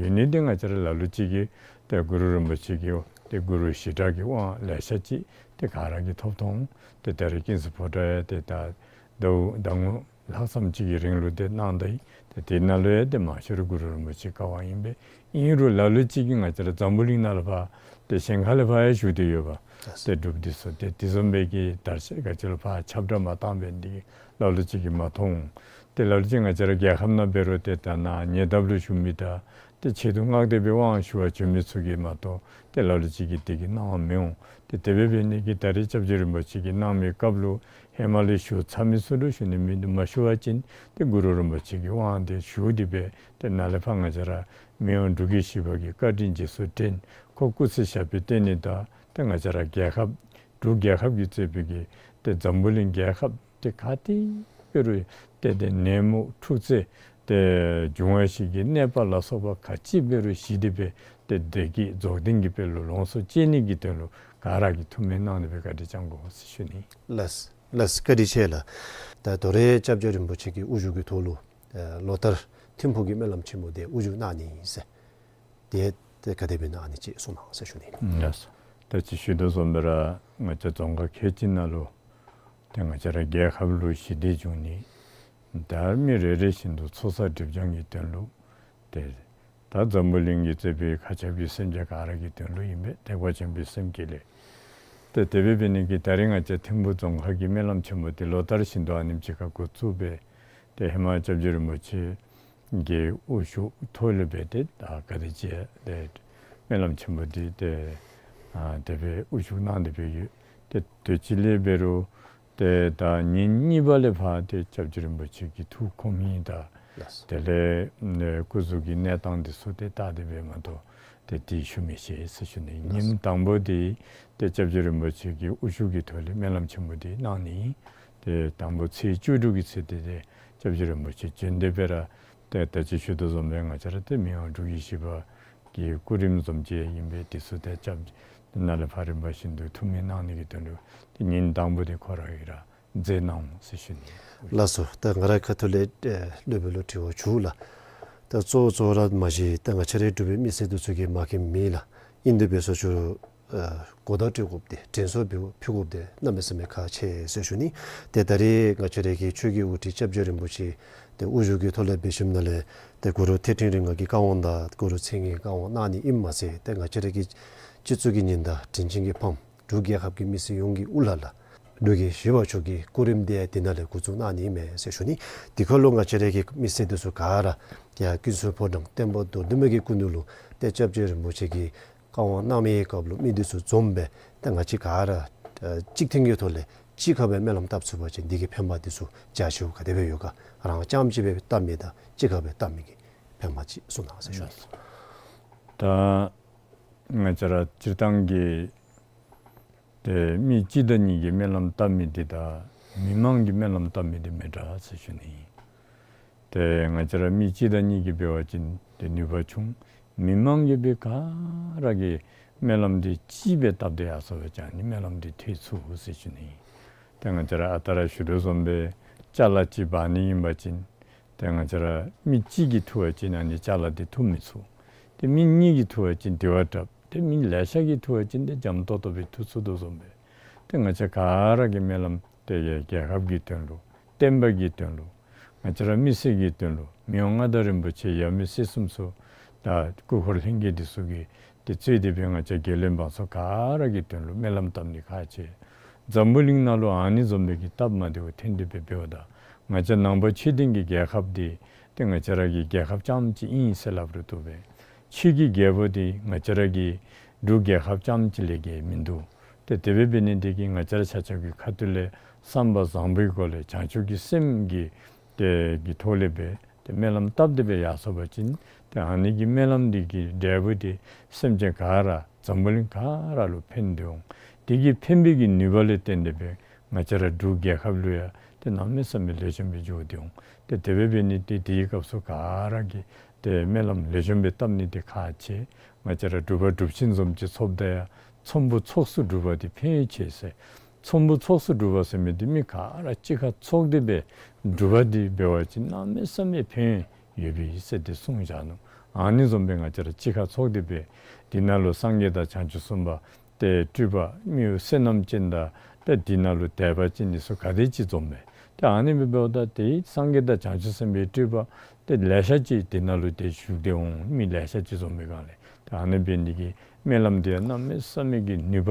ཡོད་ནི་འདི་ང་བཅས་ར་ལ་ལུ་ཅིག་གིས་ཏེ་གུ་རུ་རིན་པོ་ཆེ་གི་ཏེ་གུ་རུ་ཞི་དྲག་གི་དབང་ལེ་ཤ་ཅིག་ཏེ་ག་ར་གིས་ཐོབ་ཐོབ་འོང་། ཏེ་ད་རིས་ཀུན་གསལ་ཕོ་བྲང་ཡང་ཏེ་ད་ཟླཝ་ཟླ་ངོ་ལྷག་ཙམ་ཅིག་གི་རིང་ལུ་ཏེ་གནང་ད་ཡི། ཏེ་དེ་ནང་ལུ་ཡང་ཏེ་མང་ཤོས་ར་གུ་རུ་རིན་པོ་ཆེ་བཀའ་དབང་ཨིན་པས། ཨིན་རུང་ལ་ལུ་ཅིག་གིས་ང་བཅས་ར་འཛམ་བུ་གླིང་ནང་ལུ་ཕར་ཏེ་གཞན་ཁ་ལས་ཕར་ཡང་བཞུགས་ཏེ་ཡོད་པ། ཏེ་སྒྲུབ་སྡེ་ཚུ་ཏེ་དེ་བཟུམ་སྦེ་གི་དར་ཆ་ག་ཅི་ལུ་ཕར་ཁྱབ་བསྒྲགས་མ་བཏང་པའི་འདི་གིས་ལ་ལུ་ཅིག་གིས་མ་མཐོང་། ཏེ་ལ་ལུ་ཅིག་ང་བཅས་ར་རྒྱལ་ཁབ་ནང་འབད་རུང་ཏེ་ད་ནཱ་ཉེ་འདབས་ལུ་བཞུགས་མི་དང་ཏེ་ཆེད་དུ་མངགས་ཏེ་སྦེ་དབང་ཞུ་བར་བྱོན་མི་ཚུ་གིས་མ་གཏོགས་ཏེ་ལ་ལུ་ཅིག་གིས་དེ་གི་གནང་མི་འོང་། ཏེ་དེ་སྦེ་འབད་ནི་གིས་ད་རིས་སྐྱབས་རྗེ་རིན་པོ་ཆེ་གིས་གནང་མི་སྐབས་ལུ་ ཧེ་མ་ལས་ཞུ་ཚར་མི་ཚུ་ལུ་ཞུ་ནི་མེད། མ་ཞུ་བ་ཅིན་ཏེ་གུ་རུ་རིན་པོ་ཆེ་གི་དབང་དེ་ཞུ་སྟེ་སྦེ་ཏེ་ནཱ་ལས་ཕར་ང་བཅས་ར་མི་དབང་འབྲུག་རྒྱལ་བཞི་པ་གི་བཀའ་དྲིན་རྗེས་སུ་དྲན། ཁོ་སྐུ་ཚེ་ཞབས་པད་བརྟན་ནི་དང་ཏེ་ང་བཅས་ར་རྒྱལ་ཁབ་འབྲུག་རྒྱལ་ཁབ་ཀྱིས་གཙོས་པའི་གི་ཏེ་འཛམ་བུ་གླིང་རྒྱལ་ཁབ་ཏེ་ག་ཏེ་འབད་རུང་ཏེ་ཏེ་ནད་མུག་འཁྲུག་རྩོད་ཏེ་འབྱུང་བ་བཞི་གི་གནོད་པ་ལ་སོགས་པ་ག་ཅི་འབད་རུང་ཞི་སྟེ་སྦེ་ཏེ་བདེ་སྐྱིད་རྫོགས་ལྡན་གྱི་དཔལ་ལུ་ལོངས་སུ་སྤྱད་ནི་གི་དོན་ལུ་ག་ར་གིས་ཐུགས་སྨོན་གནང་སྟེ་སྦེ་བཀའ་དྲིན་བསྐྱང་དགོ་ཟེར་ཞུ་ནི། ལགས་སོ། ལགས་སོ། བཀའ་དྲིན་ཆེ་ལགས། ད་དོ་རུང་སྐྱབས་རྗེ་རིན་པོ་ཆེ་གིས་དབུ་བཞུགས་ཀྱི་ཐོག་ལུ་ཨེ་ལོ་ལྟར་ཐིམ་ཕུག་གི་སྨོན་ལམ་ཆེན་མོ་དེ་དབུ་བཞུགས་གནང་ནི་ཨིན་ཟེར། དེ་ཏེ་ག་དེ་སྦེ་ཨིན་ན་ཨ་ནི་ཅིག་གསུང་གནང་ཟེར་ཞུ་ནི། ལགས་སོ། ད་ཅི་ཞུ་དོ་བཟུམ་སྦེ་ར་ང་བཅས་རྫོང་ཁག་ཁལ་གཅིག་ནང་ལུ་ཏེ་ང་བཅས་ར་རྒྱལ་ཁབ་ལུ་ཞི་བདེ་འབྱུང་ནི་ད་མི་རེ་རེ་བཞིན་དུ་ཚོགས་བསགས་སྒྲིབ་སྦྱང་གི་དོན་ལུ་ཏེ་ད་འཛམ་བུ་གླིང་གིས་གཙོས་པའི་མཁའ་ཁྱབ་ཀྱི་སེམས་ཅན་ག་ར་གི་དོན་ལུ་ཨིན་པས། ཐེག་པ་ཆེན་པོའི་སེམས་བསྐྱེད་ལས། ཏེ་དེ་སྦེ་འབད་ནི་གིས་ད་རིས་ང་བཅས་ཐིམ་ཕུག་རྫོང་ཁག་གི་སྨོན་ལམ་ཆེན་མོ་དེ་ལོ་ལྟར་བཞིན་དུ་ཨ་ནེམ་ཅིག་ཁར་འགོ་བཙུགས་སྦེ་ཏེ་ཧེ་མ་སྐྱབས་རྗེ་རིན་པོ་ཆེ་གི་དབུ་བཞུགས་ཐོག་ལས་སྦེ་ཏེ་ད་ག་དེ་ཅིག་ཏེ་སྨོན་ལམ་ཆེན་མོ་འདི་ཏེ་ཨ་དེ་སྦེ་དབུ་བཞུགས་གནང་སྟེ་སྦེ་ཡོད། ཏེ་དུས་ཅི་ལས་འབད་རུང་ཏེ་ད་ཉིནམ་གཉིས་པ་ལས་ཕར་ཏེ་སྐྱབས་རྗེ་རིན་པོ་ཆེ་གི་ཐུགས་ཁོམ་ཡི་ད། ལགས་སོ། དེ་ལས་ནི་སྐུ་གཟུགས་ཀྱི་གནས་སྟངས་འདི་ཚུ་ཏེ་བལྟ་སྟེ་སྦེ་མ་གཏོགས་ཏེ་དེ་ཞུ་མི་ཤེས་ཟེར་ཞུ་ནི། ལགས་སོ། ཉིནམ་དང་པོ་འདི་ཏེ་སྐྱབས་རྗེ་རིན་པོ་ཆེ་གི་དབུ་བཞུགས་ཀྱི་ཐོག་ལས་སྨོན་ལམ་ཆེན་མོ་འདི་གནང་ནི། ཏེ་དང་པོ་ཚེས་བཅུ་དྲུག་གི་ཚེ་འདི་ཏེ་སྐྱབས་རྗེ་རིན་པོ་ཆེ་བྱོན་ཏེ་སྦེ་ར་ཏེ་ད་ཅི་ཞུ་དོ་བཟུམ་སྦེ་ང་བཅས་ར་ཏེ་མི་དབང་འབྲུག་རྒྱལ་བཞི་པ་གི་སྐུ་རིམ་བཟུམ་ཅིག་ཨིན་པས། དེ་ཚུ་ཏེ་སྐྱབས་ནཱ་ལས་ཕར་རིམ་པ་བཞིན་དུ་ཐུགས་སྨོན་གནང་ནི་གི་དོན་ལུ་ཏེ་ཉིནམ་དང་པོ་འདི་ཁོ་ར་གིས་ར་མཛད་གནང་ཟེར་ཞུ་ནི། ལགས་སོ། ད་ང་རའི་ཁ་ཐུག་ལས་ཨེ་སློབ་དཔོན་ལུ་དྲི་བ་བཅུག་ལགས། ད་གཙོ་བོ་གཙོ་བོ་ར་མ་གཞི་ད་ང་བཅས་རའི་འབྲུག་པའི་མི་སེར་འདི་ཚུ་གིས་མ་མཁྱེནམ་མེད་ལགས། ཨིན་དེ་འབད་སོང་ཅི་རུང་ཨེ་གོ་བརྡ་སྤྲོད་དགོཔ་འདི་དྲན་གསོ་ཕུལ་དགོཔ་འདི་གནམ་མེད་ས་མེད་ཁག་ཆེ་ཟེར་ཞུ་ནི། ཏེ་ད་རིས་ང་བཅས་རའི་གི་ཆོས་ཀྱི་དབུ་ཁྲིད་སྐྱབས་རྗེ་རིན་པོ་ཆེ་ཏེ་དབུ་བཞུགས་ཀྱི་ཐོག་ལས་འབད་ཞིནམ་ལས་ཏེ་གུ་རུ་ཐེག་ཆེན་རིམ་ལྔ་གི་བཀའ་དབང་དང་གུ་རུ་མཚན་བརྒྱད་ཀྱི་བཀའ་དབང་གནང་ནི་ཨིནམ་མ་ཚད་ཏེ་ང་བཅས་རའི་གི་སྤྱི་གཙུག་གི་ཉི་ཟླ་དྲིན་ཅན་གྱི་ཕམ་འབྲུག་རྒྱལ་ཁབ་ཀྱི་མི་སེར་ཡོངས་ཀྱི་དབུ་བླ་ལགས་འབྲུག་རྒྱལ་བཞི་པ་མཆོག་གི་སྐུ་རིམ་འདི་ཡང་འདི་ནང་ལས་འགོ་བཙུགས་གནང་ནི་ཨིན་མས་ཟེར་ཞུ་ནི། དེ་ཁར་ལུ་ང་བཅས་རའི་གི་མི་སེར་འདི་ཚུ་ག་ར་ཡར་ཀུན་མཁྱེན་ཕོ་བྲང་སྟོན་པ་རྡོར་གདན་མའི་གི་སྐུ་མདུན་ལུ་ཏེ་སྐྱབས་རྗེ་རིན་པོ་ཆེ་གི་བཀའ་དབང་གནང་མི་གི་སྐབས་ལུ་མི་འདི་ཚུ་འཛོམས་སྦེ་ཏེ་ང་བཅས་ག་ར་ཨེ་གཅིག་མཐུན་གྱི་ཐོག་ལས་གཅིག་ཁར་སྦེ་སྨོན་ལམ་བཏབ་ཚུགས་པ་ཅིན་འདི་གི་ཕན་པ་འདི་ཚུ་རྒྱ་ཆེཝ་ག་དེ་སྦེ་ཡོད་ག། རང་རྐྱངམ་གཅིག་སྦེ་བཏབ་མི་དང་གཅིག་ཁར་སྦེ་བཏབ་མི་གི་ཕན་པ་ཅིག་གསུང་གནང་ཟེར་ཞུ་ནི། ད་ང་བཅས་ར་སྤྱིར་བཏང་གི་ཏེ་མི་གཅིག་དང་གཉིས་ཀྱིས་སྨོན་ལམ་བཏབ་མི་འདི་དང་མི་མང་གིས་སྨོན་ལམ་བཏབ་མི་འདི་མི་འདྲ་ཟེར་ཞུ་ནི། ཏེ་ང་བཅས་ར་མི་གཅིག་དང་གཉིས་ཀྱིས་འབད་བ་ཅིན་ཏེ་ནུས་པ་ཆུང་། མི་མང་གིས་འབད་ག་ར་གིས་སྨོན་ལམ་འདི་གཅིག་སྦེ་བཏབ་སྟེ་ཡར་སོང་བ་ཅིན་ཨ་ནི་སྨོན་ལམ་འདི་ཐེབས་ཚུགས་ཟེར་ཞུ་ནི། ཏེ་ང་བཅས་ར་ཨ་རྟག་ར་ཞུ་དོ་བཟུམ་སྦེ་ཅ་ལ་གཅིག་འབག་ནི་ཨིན་པ་ཅིན་ཏེ་ང་བཅས་ར་མི་གཅིག་གིས་འཐུ་བ་ཅིན་ཨ་ནི་ཅ་ལ་འདི་འཐུ་མི་ཚུགས། ཏེ་མི་གཉིས་ཀྱིས་འཐུ་བ་ཅིན་དེ་བ་དྲགཔ། ཏེ་མི་ལེ་ཤ་གིས་འཐུ་བ་ཅིན་ཏེ་འཇམ་ཏོང་ཏོ་སྦེ་འཐུ་ཚུགས་དོ་བཟུམ་སྦེ། ཏེ་ང་བཅས་ག་ར་གིས་སྨོན་ལམ་ཏེ་རྒྱལ་ཁབ་ཀྱི་དོན་ལུ་བསྟན་པ་གི་དོན་ལུ་ང་བཅས་ར་མི་སེར་གྱི་དོན་ལུ་མི་དབང་མངའ་བདག་རིན་པོ་ཆེ་ཡབ་མེས་སྲས་གསུམ་ཚུ་དང་སྐུ་འཁོར་ལྷན་རྒྱས་འདི་ཚུ་གིས་ཏེ་གཙོས་ཏེ་སྦེ་ང་བཅས་རྒྱལ་བློན་འབངས་ཚུ་ག་ར་གི་དོན་ལུ་སྨོན་ལམ་བཏབ་ནི་ཁག་ཆེ། འཛམ་བུ་གླིང་ནང་ལུ་ཨ་ནི་བཟུམ་སྦེ་གི་སྟབས་མ་བདེཝ་ཐོན་ཏེ་སྦེ་འབདཝ་ད་ང་བཅས་ནང་པ་ཆོས་ལྡན་གྱི་རྒྱལ་ཁབ་འདི་ཏེ་ང་བཅས་ར་གི་རྒྱལ་ཁབ་རྐྱངམ་ཅིག་ཨིན་ཟེར་སླབ་རུང་བཏུབ་པས། ཆོས་ཀྱི་རྒྱལ་པོ་འདི་ང་བཅས་ར་གི་འབྲུག་རྒྱལ་ཁབ་རྐྱངམ་ཅིག་ལས་བརྒལ་མིན་འདུག། ཏེ་དེ་སྦེ་འབད་ནི་འདི་གིས་ང་བཅས་ར་ཆ་ཁྱབ་ཀྱི་ཁ་ཐུག་ལས་བསམ་པ་བཟང་པོའི་སྒོ་ལས་བྱང་ཆུབ་ཀྱི་སེམས་ཀྱི་ཏེ་གི་ཐོག་ལས་སྦེ་ཏེ་སྨོན་ལམ་བཏབ་སྟེ་སྦེ་ཡར་སོང་བ་ཅིན་ཏེ་ཨ་ནི་གི་སྨོན་ལམ་འདི་གི་འབྲས་བུ་འདི་སེམས་ཅན་ག་ར་འཛམ་བུ་གླིང་ག་ར་ལུ་ཕན་ཏེ་འོང་། དེ་གི་ཕན་པའི་གི་ནུས་པ་ལས་བརྟེན་ཏེ་སྦེ་ང་བཅས་ར་འབྲུག་རྒྱལ་ཁབ་ལུ་ཡང་ཏེ་གནམ་མེད་ས་མེད་ལེགས་ཤོམ་སྦེ་འགྱོ་སྟེ་འོང་། ཏེ་དེ་སྦེ་འབད་ནི་འདི་དེའི་སྐབས་སུ་ག་ར་གིས་ཏེ་སྨོན་ལམ་ལེགས་ཤོམ་སྦེ་བཏབ་ནི་འདི་ཁག་ཆེ། ང་བཅས་ར་འབྲུག་པ་འབྲུག་ཆེན་བཟུམ་ཅིག་ཚོགསཔ་ད་ཡང་ཚོམ་བུ་ཚོགས་སུ་སྒྲུབ་པ་འདི་ཕན་ཡོན་ཆེ་ཟེར། ཚོམ་བུ་ཚོགས་སུ་སྒྲུབ་པ་ཟེར་མི་འདི་མི་ག་ར་གཅིག་ཁར་ཚོགས་ཏེ་སྦེ་སྒྲུབ་པ་འདི་འབད་བ་ཅིན་གནམ་མེད་ས་མེད་ཕན་ཡོན་ཡོདཔ་ཨིན་ཟེར་ཏེ་གསུངས་བཞག་ནུག། ཨ་ནི་བཟུམ་སྦེ་ང་བཅས་ར་གཅིག་ཁར་ཚོགས་ཏེ་སྦེ་འདི་ནང་ལུ་སངས་རྒྱས་དང་བྱང་ཆུབ་སེམས་དཔའ་ཏེ་སྤྲུལ་པ་མི་བསོད་ནམས་ཅན་དང་ཏེ་འདི་ནང་ལུ་དད་པ་ཅན་འདི་ཚུ་ག་དེ་ཅིག་འཛོམས་མས། ཏེ་ཨ་ནི་སྦེ་འབདཝ་ད་ཏེ་སངས་རྒྱས་དང་བྱང་ཆུབ་སེམས་དཔའི་སྤྲུལ་པ་ཏེ་ལེ་ཤ་ཅིག་འདི་ནང་ལུ་ཏེ་བཞུགས་ཏེ་འོང་། མི་ལེ་ཤ་ཅིག་འཛོམས་པའི་སྒང་ལས་ཏེ་ཨ་ནི་འབད་ནི་འདི་གིས་སྨོན་ལམ་འདི་ཡང་གནམ་མེད་ས་མེད་ཀྱི་ནུས་པ་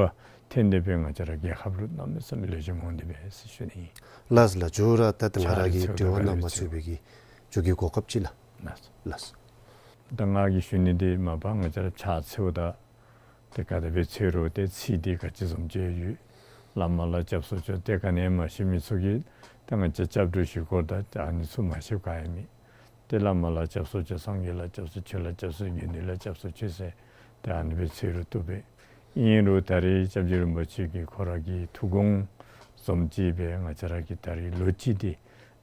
ཐོན་ཏེ་སྦེ་ང་བཅས་ར་རྒྱལ་ཁབ་ལུ་གནམ་མེད་ས་མེད་ལེགས་ཤོམ་འོང་སྟེ་སྦེ་ཟེར་ཞུ་ནི། ལགས་ལགས། མཇུག་ར་ད་ཏེ་ང་ར་གི་དྲི་བ་ནང་མ་ཚུད་པའི་གི་མཇུག་གི་གོ་སྐབས་ཅིག་ལགས། ལགས་སོ། ལགས་སོ། ད་ང་གིས་ཞུ་ནི་འདི་མ་པ་ང་བཅས་ར་ཕྱག་འཚལཝ་ད་ཏེ་ག་དེ་སྦེ་འཚལ་རུང་ཏེ་ཚིག་འདི་ག་ཅི་བཟུམ་ཅིག་ཡོད། བླ་མ་ལ་སྐྱབས་སུ་མཆིའོ། ཏེ་ག་ནི་ཡང་མ་ཤེས་མི་ཚུ་གིས་ཏེ་ང་བཅས་སྐྱབས་འགྲོ་ཞུ་དགོཔ་ད་ཨ་ནི་ཚུ་མ་ཤེསཔ་ག་ཡང་མེད། ཏེ་བླ་མ་ལ་སྐྱབས་སུ་མཆིའོ། སངས་རྒྱས་ལ་སྐྱབས་སུ་མཆིའོ། ཆོས་ལ་སྐྱབས་སུ་མཆིའོ། དགེ་འདུན་ལ་སྐྱབས་སུ་མཆིའོ་ཟེར་ཏེ་ཨ་ནི་སྦེ་འཚོལ་རུང་བཏུབ་པས། ཨིན་རུང་ད་རེས་སྐྱབས་རྗེ་རིན་པོ་ཆེ་གིས་ཁོ་ར་གི་ཐུགས་དགོངས་བཟུམ་ཅིག་སྦེ་ང་བཅས་ར་གི་ད་རེས་ལོ་གཅིག་འདི་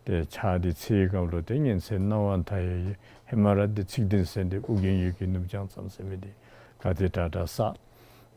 ཏེ་ཕྱག་འདི་འཚལ་བའི་སྐབས་ལུ་ཏེ་ཉིན་མཚན་གནམ་ལོ་མཐའ་ཡས་ཧེ་མ་ར་ཏེ་ཚིག་བདུན་ཟེར་ཏེ་ཨོ་རྒྱན་ཡུལ་གྱི་ནུབ་བྱང་མཚམས་ཟེར་མི་འདི་ག་ཏེ་དྲག་དྲག་བསགས།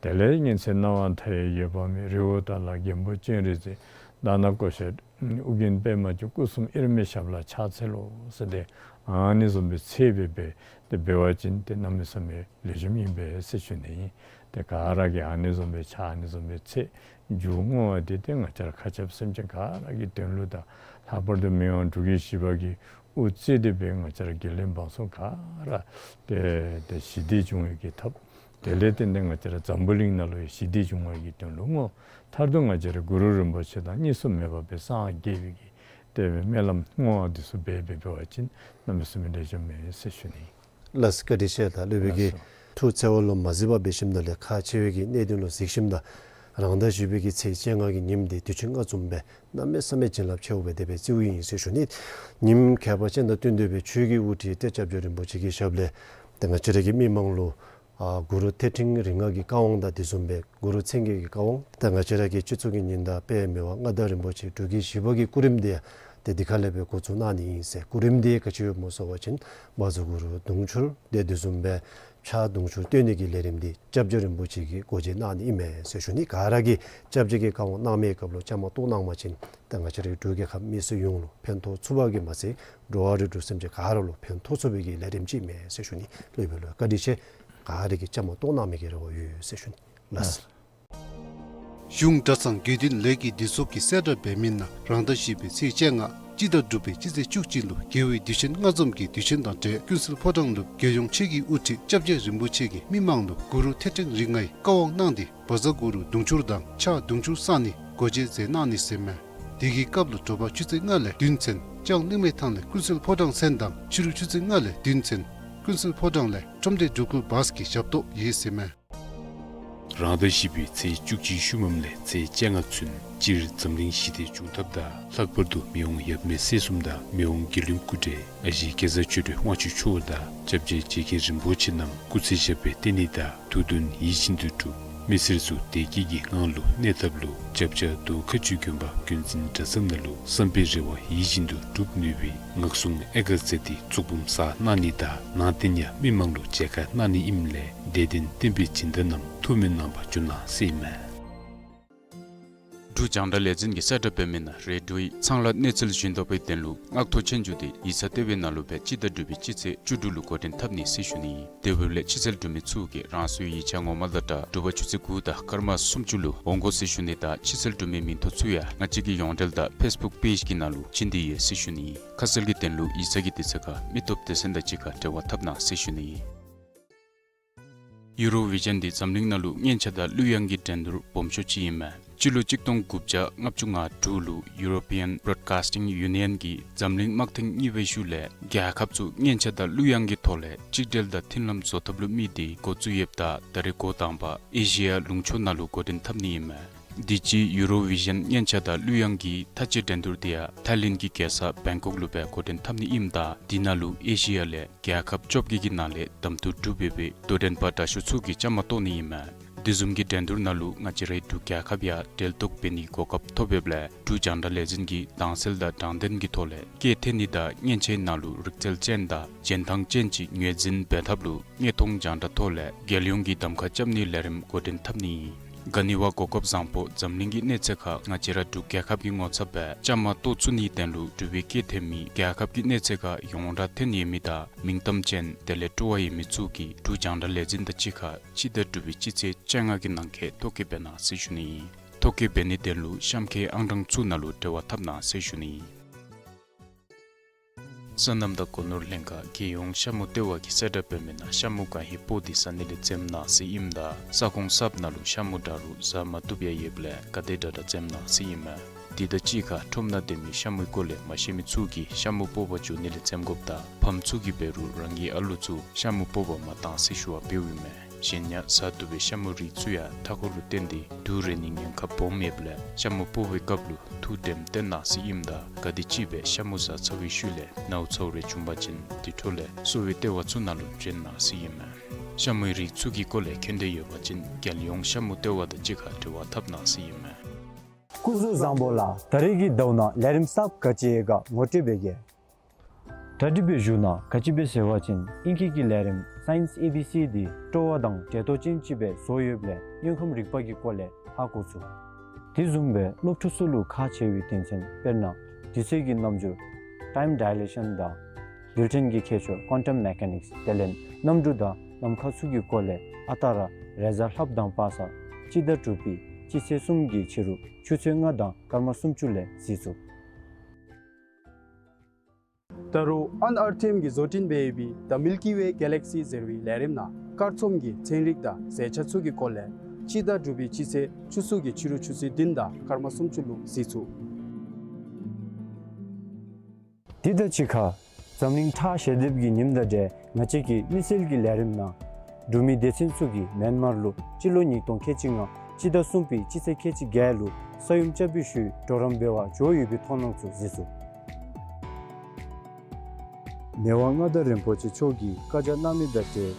དེ་ལས་ཉིན་མཚན་གནམ་ལོ་མཐའ་ཡས་ཡོད་པ་མེད། རི་བོ་ཏཱ་ལ་མགོན་པོ་སྤྱན་རས་གཟིགས་དྷ་ན་ཀོ་ཤ་ཨོ་རྒྱན་པདྨ་ཀྱི་སྐུ་གསུམ་དབྱེར་མེད་ཞབས་ལ་ཕྱག་འཚལ་ལོ་ཟེར་ཏེ་ཨ་ནི་བཟུམ་སྦེ་འཚལ་སྦེ་སྦེ་ཏེ་འབད་བ་ཅིན་ཏེ་གནམ་མེད་ས་མེད་ལེགས་ཤོམ་ཨིན་པས་ཟེར་ཞུ་ནི་ཨིན། ཏེ་ག་ར་གིས་ཨ་ནི་བཟུམ་སྦེ་ཕྱག་ཨ་ནི་བཟུམ་སྦེ་འཚལ་མཇུག་བསྔོ་བ་འདི་ཏེ་ང་བཅས་ར་མཁའ་ཁྱབ་སེམས་ཅན་ག་ར་གི་དོན་ལུ་དང་ལྷག་པར་དུ་མི་དབང་འབྲུག་རྒྱལ་བཞི་པ་གིས་དབུ་གཙོས་ཏེ་སྦེ་ང་བཅས་ར་དགེ་ལས་འབངས་ཚུ་ག་ར་ཏེ་ཏེ་ཞི་བདེ་འབྱུང་བའི་གི་ཐབས། དེ་ལས་བརྟེན་ཏེ་ང་བཅས་ར་འཛམ་བུ་གླིང་ནང་ལུ་ཡང་ཞི་བདེ་འབྱུང་བའི་གི་དོན་ལུ་བསྔོ། མཐར་ཐུག་ང་བཅས་ར་གུ་རུ་རིན་པོ་ཆེ་དང་གཉིས་སུ་མེད་པ་སྦེ་སངས་རྒྱས་པའི་གི་ཏེ་སྨོན་ལམ་བསྔོ་བ་འདི་ཚུ་འབད་འབད་འབད་བ་ཅིན་གནམ་མེད་ས་མེད་ལེགས་ཤོམ་ཨིན་ཟེར་ཞུ་ནི་ཨིན། ལགས་སོ། བཀའ་དྲིན་ཆེ། ད་སློབ་དཔོན་གྱིས་ལགས་སོ། ཐུགས་འཚེར་བ་ལུ་མ་གཟིགས་པར་འབད་ཞིནམ་ལས་ཁག་ཆེ་བའི་གི་གནད་དོན་ལུ་གཟིགས་ཞིནམ་ད་རང་ཟླ་བཞི་པའི་གི་ཚེས་བཅོ་ལྔ་གི་ཉིནམ་འདི་དུས་ཆེན་ལྔ་འཛོམས་སྦེ་གནམ་མེད་ས་མེད་བྱིན་རླབས་ཆེཝ་སྦེ་དེ་སྦེ་བརྩིཝ་ཨིན་ཟེར་ཞུ་ནི། ཉིནམ་ཁྱད་པར་ཅན་དང་བསྟུན་ཏེ་སྦེ་ཆོས་ཀྱི་དབུ་ཁྲིད་ཏེ་སྐྱབས་རྗེ་རིན་པོ་ཆེ་གི་ཞབས་ལས་ཏེ་ང་བཅས་ར་གི་མི་མང་ལུ་ཨ་གུ་རུ་ཐེག་ཆེན་རིགས་ལྔ་གི་བཀའ་དབང་དང་དེ་བཟུམ་སྦེ་གུ་རུ་མཚན་བརྒྱད་ཀྱི་བཀའ་དབང་ད་ང་བཅས་ར་གི་སྤྱི་གཙུག་གི་ཉི་ཟླ་དཔལ་མི་དབང་མངའ་བདག་རིན་པོ་ཆེ་འབྲུག་རྒྱལ་བཞི་པ་གི་སྐུ་རིམ་འདི་ཡང་ཏེ་འདི་ཁ་ལས་སྦེ་འགོ་བཙུགས་གནང་ནི་ཨིན་ཟེར། སྐུ་རིམ་འདི་ག་ཅི་སྨོ་ཟེར་བ་ཅིན་བཛྲ་གུ་རུ་དུང་ཕྱུར་ཏེ་དེ་བཟུམ་སྦེ་ཕྱག་དུང་ཕྱུར་བཏོན་ནི་གི་ལས་རིམ་འདི་སྐྱབས་རྗེ་རིན་པོ་ཆེ་གིས་འགོ་འབྱེད་གནང་ནི་ཨིན་མས་ཟེར་ཞུ་ནི། ག་ར་གིས་སྐྱབས་རྗེ་གི་བཀའ་དབང་གནང་མིའི་སྐབས་ལུ་བཅའ་མར་གཏོགས་གནང་པ་ཅིན་ད་ང་བཅས་རའི་འབྲུག་རྒྱལ་ཁབ་མི་སེར་ཡོངས་ལུ་ཕན་ཐོགས་ཚུགས་པ་གིས་མ་ཚད་འགྲོ་བ་རིགས་དྲུག་སེམས་ཅན་ག་ར་ལུ་ཕན་ཐོགས་ཚུགས་པའི་གི་ལས་རིམ་ཅིག་ཨིན་མས་ཟེར་ཞུ་ནི། སློབ་དཔོན་ལུ་བཀའ་དྲིན་ཆེ། ག་ར་གིས་བཅའ་མར་གཏོགས་གནང་མི་གི་རེ་བ་ཡོད་ཟེར་ཞུ་ནི། ལགས་སོ། གཞུང་གྲྭ་ཚང་དགེ་འདུན་ལས་ཀྱི་སྡེ་ཚོགས་ཀྱིས་གསལ་བསྒྲགས་འབད་མི་ནང་རང་ཟླ་བཞི་པའི་ཚེས་བཅོ་ལྔ་སྤྱི་ཟླ་དྲུག་པའི་སྤྱི་ཚེས་བཅུ་གཅིག་ལུ་རྒྱལ་བའི་དུས་ཆེན་ལྔ་འཛོམས་ཀྱི་དུས་ཆེན་དང་འབྲེལ་ཀུན་གསལ་ཕོ་བྲང་ལུ་རྒྱལ་ཡོངས་ཆོས་ཀྱི་དབུ་ཁྲིད་སྐྱབས་རྗེ་རིན་པོ་ཆེ་གིས་མི་མང་ལུ་གུ་རུ་ཐེག་ཆེན་རིགས་ལྔའི་བཀའ་དབང་གནང་སྟེ་བཛྲ་གུ་རུ་དུང་ཕྱུར་དང་ཕྱག་དུང་ཕྱུར་བསང་ནི་འགོ་འབྱེད་མཛད་གནང་ནི་ཟེར་མས། དེ་གི་སྐབས་ལུ་དྲོ་པ་ཆུ་ཚོད་ལྔ་ལས་བདུན་ཚུན་ལྕང་གླིང་མི་ཐང་ལས་ཀུན་གསལ་ཕོ་བྲང་མཚན་དང་ཕྱི་རུ་ཆུ་ཚོད་ལྔ་ལས་བདུན་ཚུན་ཀུན་གསལ་ཕོ་བྲང་ལས་ཁྲོམ་སྡེ་འགྲུལ་འཁོར་བཱས་ཀྱི་ཞབས་ཏོག་ཡོད་ཟེར་མས། རང་ཟླ་བཞི་པའི་ཚེས་བཅུ་གཅིག་ཤུལ་མམ་ལས་ཚེས་བཅོ་ལྔ་ཚུན་སྤྱིར་འཛམ་གླིང་ཞི་བདེ་འབྱུང་ཐབས་དང་ལྷག་པར་དུ་མི་དབང་ཡབ་མེས་སྲས་གསུམ་དང་མི་དབང་རྒྱལ་ཡུམ་སྐུ་བགྲེས་ཨ་ཞེ་གེ་ཟར་ཆོས་སྒྲོན་དབང་ཕྱུག་མཆོག་དང་སྐྱབས་རྗེ་རྗེ་མཁན་རིན་པོ་ཆེ་རྣམས་སྐུ་ཚེ་ཞབས་པད་བརྟན་ནི་དང་ཐུགས་འདུན་ཡིད་བཞིན་དུ་འགྲུབ། མི་སེར་ཚུ་བདེ་སྐྱིད་ཀྱི་ངང་ལུ་གནས་ཐབས་ལུ་སྐྱབས་རྗེ་རྡོ་ཁ་ཆུ་དགོན་པ་ཀུན་འཛིན་གྲྭ་ཚང་ནང་ལུ་བསམ་པའི་རེ་བ་ཡིད་བཞིན་དུ་འགྲུབ་ནུས་པའི་ངག་གསུང་ཨེ་ཀར་ཟེར་ཏེ་གཙུག་འབུམ་གསར་གནང་ནི་དང་ནང་རྟེན་ཡང་མི་མང་ལུ་མཇལ་ཁ་གནང་ནི་ཨིནམ་ལས་དད་ལྡན་བསྟན་པའི་སྦྱིན་བདག་རྣམས་ཐུགས་སྨོན་གནང་བར་འབྱོན་གནང་ཟེར་ཨིན་མས། འབྲུག་རྒྱང་བསྒྲགས་ལས་འཛིན་གྱིས་གསལ་བསྒྲགས་འབད་མི་ནང་རེ་ཌིའོ་ཡི་ཚང་ལ་གནས་ཚུལ་ཞུ་དོ་བའི་དོན་ལུ་སྔགས་ཐོག་ཆོས་རྒྱུགས་འདི་ཡིག་ཚང་ལྟེ་བའི་ནང་ལུ་སྦེ་སྤྱི་ཟླ་དྲུག་པའི་སྤྱི་ཚེས་བཅུ་དྲུག་ལུ་འགོ་འདྲེན་འཐབ་ནི་ཟེར་ཞུ་ནི་ཨིན། དེ་འབདཝ་ལས་ཕྱི་གསལ་འབྲུག་མི་ཚུ་གིས་རང་སོའི་ཡིག་ཆ་ངོ་མ་དང་སྦྲགས་དྲོ་པ་ཆུ་ཚོད་དགུ་དང་སྐར་མ་སུམ་ཅུ་ལུ་འོང་དགོ་ཟེར་ཞུ་ནི་དང་ཕྱི་གསལ་འབྲུག་མི་མིང་ཐོ་ཚུ་ཡང་ང་བཅས་ཀྱི་ཡོངས་འབྲེལ་དང་ཕེསི་བུཀ་པེཇ་གི་ནང་ལུ་བྱིན་ཏེ་ཡོད་ཟེར་ཞུ་ནི་ཨིན། ཁ་གསལ་གྱི་དོན་ལུ་ཡིག་ཚང་གི་དུས་ཚོད་ཁར་མི་སྟོབས་སྡེ་ཚན་དང་གཅིག་ཁར་འབྲེལ་བ་འཐབ་གནང་ཟེར་ཞུ་ནི་ཨིན། ཡུ་རོ་བི་ཞཱན་འདི་འཛམ་གླིང་ནང་ལུ་སྙན་ཆ་དང་གླུ་དབྱངས་ཀྱི་འགྲན་བསྡུར་སྦོམ་ཤོས་ཅིག་ཨིན་མས། སྤྱི་ལོ་གཅིག་སྟོང་དགུ་བརྒྱ་ལྔ་བཅུ་ང་དྲུག་ལུ་ཡུ་རོ་པི་ཡཱན་བོ་རོཌ་ཀཱསི་ཊིང་ཡུ་ནི་ཡཱན་གྱིས་འཛམ་གླིང་དམག་ཐེངས་གཉིས་པའི་ཤུལ་ལས་རྒྱལ་ཁབ་ཚུ་སྙན་ཆ་དང་གླུ་དབྱངས་ཀྱི་ཐོག་ལས་གཅིག་སྒྲིལ་དང་མཐུན་ལམ་བཟོ་ཐབས་ལུ་དམིགས་ཏེ་འགོ་བཙུགས་ཡོདཔ་ད་ད་རེས་འགོ་དང་པ་ཨེ་ཤི་ཡ་ལུང་ཕྱོགས་ནང་ལུ་འགོ་འདྲེན་འཐབ་ནི་ཨིན་མས། དུས་ཅི་ཡུ་རོ་བི་ཞཱན་སྙན་ཆ་དང་གླུ་དབྱངས་ཀྱི་མཐའ་དཔྱད་འགྲན་བསྡུར་འདི་ཡང་ཐའི་ལེནཌ་གི་རྒྱལ་ས་བེང་ཀོག་ལུ་སྦེ་འགོ་འདྲེན་འཐབ་ནི་ཨིནམ་ད་འདི་ནང་ལུ་ཨེ་ཤི་ཡ་ལས་རྒྱལ་ཁབ་བཅོ་བརྒྱད་ཀྱི་ནང་ལས་གདམ་འཐུ་གྲུབ་སྦེ་སྦེ་དོ་འགྲན་པ་དྲག་ཤོས་ཚུ་གིས་བཅའ་མར་གཏོགས་ནི་ཨིན་མས། དེ་བཟུམ་གྱི་འགྲན་བསྡུར་ནང་ལུ་ང་བཅས་རའི་འབྲུག་རྒྱལ་ཁབ་ཡང་འབྲེལ་གཏོགས་འབད་ནིའི་གོ་སྐབས་ཐོབ་ཡོདཔ་ལས་འབྲུག་རྒྱང་བསྒྲགས་ལས་འཛིན་གྱིས་དྭངས་གསལ་དང་དྲང་བདེན་གྱི་ཐོག་ལས་སྐད་འཐེན་ནི་དང་མཉེན་ཆས་ནང་ལུ་རིག་རྩལ་ཅན་དང་རྒྱན་ཐང་ཅན་ཅིག་ངོས་འཛིན་འབད་ཐབས་ལུ་དངོས་མཐོང་རྒྱང་བསྒྲགས་ཐོག་ལས་རྒྱལ་ཡོངས་ཀྱི་གདམ་ཁ་རྐྱབ་ནིའི་ལས་རིམ་འགོ་འདྲེན་འཐབ་ནི་ཨིན། ག་ནི་བ་གོ་སྐབས་བཟང་པོ་འཛམ་གླིང་གི་གནས་ཚད་ཁར་ང་བཅས་ར་འབྲུག་རྒྱལ་ཁབ་ཀྱི་ངོ་ཚབ་སྦེ་བཅའ་མར་གཏོགས་ཚུགས་ནིའི་དོན་ལུ་འབྲུག་པའི་སྐད་འཐེན་མི་རྒྱལ་ཁབ་ཀྱི་གནས་ཚད་ཁར་ཡོངས་གྲགས་ཐོན་ཡོད་མི་དང་མིང་གཏམ་ཅན་དེ་ལས་སྤྲོ་བ་ཡོད་མི་ཚུ་གིས་འབྲུག་རྒྱང་བསྒྲགས་ལས་འཛིན་དང་གཅིག་ཁར་སྤྱི་ཟླ་དྲུག་པའི་སྤྱི་ཚེས་བཅོ་ལྔ་གི་ནང་འཁོད་ཐོ་བཀོད་འབད་གནང་ཟེར་ཞུ་ནི་ཨིན། ཐོ་བཀོད་འབད་ནིའི་དོན་ལུ་གཤམ་འཁོད་ཨང་གྲངས་ཚུ་ནང་ལུ་འབྲེལ་བ་འཐབ་གནང་ཟེར་ཞུ་ནི་ཨིན། སོ་ནམ་དང་སྒོ་ནོར་ལྷན་ཁག་རྒྱལ་ཡོངས་ཤ་མུ་ལྟེ་བ་གིས་གསལ་བསྒྲགས་འབད་མི་ནང་ཤ་མུ་གང་ཧེ་སྤོག་སྟེ་ཟ་ནི་ལས་འཛེམ་གནང་ཟེར་ཨིནམ་ད་ས་ཁོངས་གསརཔ་ནང་ལུ་ཤ་མུ་འདྲ་རུང་ཟ་མ་བཏུབ་ཡང་ཡོདཔ་ལས་ག་དེ་དྲག་དྲག་འཛེམ་གནང་ཟེར་ཨིན་མས། དེ་དང་གཅིག་ཁར་ཁྲོམ་ནང་སྡོད་མི་ཤ་མུའི་སྐོར་ལས་མ་ཤེས་མི་ཚུ་གིས་ཤ་མུ་སྤོག་པར་འགྱོ་ནི་ལས་འཛེམ་དགོཔ་དང་ཕམ་ཚུ་གིས་འབད་རུང་རང་གི་ཨ་ལུ་ཚུ་ཤ་མུ་སྤོག་པར་མ་གཏང་ཟེར་ཞུ་བ་འབདཝ་ཨིན་མས། གཞན་ཡང་བཟའ་བཏུབ་པའི་ཤ་མུ་རིགས་ཚུ་ཡང་མཐའ་འཁོར་ལུ་བརྟེན་ཏེ་དུག་རེག་ནིའི་ཉེན་ཁ་སྦོམ་ཡོདཔ་ལས་ཤ་མུ་སྤོ་བའི་སྐབས་ལུ་ཐུགས་དྲནམ་བཏོན་གནང་ཟེར་ཨིནམ་ད་ག་དེམ་ཅིག་སྦེ་ཤ་མུ་བཟའ་ཚར་བའི་ཤུལ་ལས་ནཝ་ཚཝ་རེ་བྱུང་པ་ཅིན་དེ་འཕྲོ་ལས་གསོ་བའི་ལྟེ་བ་ཚུ་ནང་ལུ་བྱོན་གནང་ཟེར་ཨིན་མས། ཤ་མུའི་རིགས་ཚུ་གི་སྐོར་ལས་མཁྱེན་འདོད་ཡོད་པ་ཅིན་རྒྱལ་ཡོངས་ཤ་མུ་ལྟེ་བ་དང་གཅིག་ཁར་འབྲེལ་བ་འཐབ་གནང་ཟེར་ཨིན་མས། སྐུ་གཟུགས་བཟང་པོ་ལགས། ད་རེས་ཀྱི་ཟླཝ་ནང་ལས་རིམ་གསརཔ་ག་ཅི་ཡོད་ག་ངོ་སྤྲོད་འབད་གེ། གྲ་སྒྲིག་འབད་ཞུ་ནི་ག་ཅི་སྦེ་ཟེར་བ་ཅིན་ཨིང་སྐད་ཀྱི་ལས་རིམ་Science A B C འདི་སྤྲོ་བ་དང་འབྲེལ་གཏོགས་ཅན་ཅིག་སྦེ་བཟོ་ཡོདཔ་ལས་དངོས་ཁམས་རིག་པ་གི་སྐོར་ལས་ཧ་གོ་ཚུགས། དེ་བཟུམ་སྦེ་སློབ་ཕྲུག་ཚུ་ལུ་ཁག་ཆེ་བའི་དོན་ཚན་དཔེར་ན་དུས་ཚོད་ཀྱི་རྣམ་འགྱུར་time dilation དང་རྡུལ་ཕྲན་གྱི་ཁྱད་ཆོས་quantum mechanics དེ་ལས་གནམ་གྲུ་དང་ནམ་མཁའ་ཚུ་གི་སྐོར་ལས་ཨ་རྟག་ར་རེས་གཟའ་ལྷགཔ་དང་པ་སངས་སྤྱི་ཟླ་དྲུག་པའི་སྤྱི་ཚེས་གསུམ་གྱི་ཕྱི་རུ་ཆུ་ཚོད་ལྔ་དང་སྐར་མ་སུམ་ཅུ་ལས་གཟིགས་ཚུགས། ད་རུང་ཨན་ཨར་ཐིམ་གྱིས་བཟོ་སྐྲུན་འབད་ཡོད་པའི་The Milky Way Galaxy ཟེར་བའི་ལས་རིམ་ནང་སྐར་ཚོམ་གྱི་ཚན་རིག་དང་ཟས་ཆ་ཚུ་གི་སྐོར་ལས་སྤྱི་ཟླ་དྲུག་པའི་སྤྱི་ཚེས་བཅུ་གསུམ་གྱི་ཕྱི་རུ་ཆུ་ཚོད་བདུན་དང་སྐར་མ་སུམ་ཅུ་ལུ་གཟིགས་ཚུགས། དེ་དང་གཅིག་ཁར་འཛམ་གླིང་ཁྲག་ཞལ་འདེབས་ཀྱི་ཉིནམ་དང་འབྲེལ་ང་བཅས་ཀྱི་མི་སེར་གྱི་ལས་རིམ་ནང་འབྲུག་མི་སྡེ་ཚན་ཚུ་གིས་མེན་མར་ལུ་སྤྱི་ལོ་ཉིས་སྟོང་ཁལ་གཅིག་ལྔ་སྤྱི་ཟླ་གསུམ་པའི་སྤྱི་ཚེས་ཁལ་གཅིག་བརྒྱད་ལུ་ས་ཡོམ་རྐྱབ་པའི་ཤུལ་གྲོགས་རམ་འབད་བར་འགྱོ་ཡོད་པའི་མཐོང་སྣང་ཚུ་གཟིགས་ཚུགས། མི་དབང་མངའ་བདག་རིན་པོ་ཆེ་མཆོག་གིས་བཀའ་རྒྱ་གནང་མི་དང་འབྲེལ་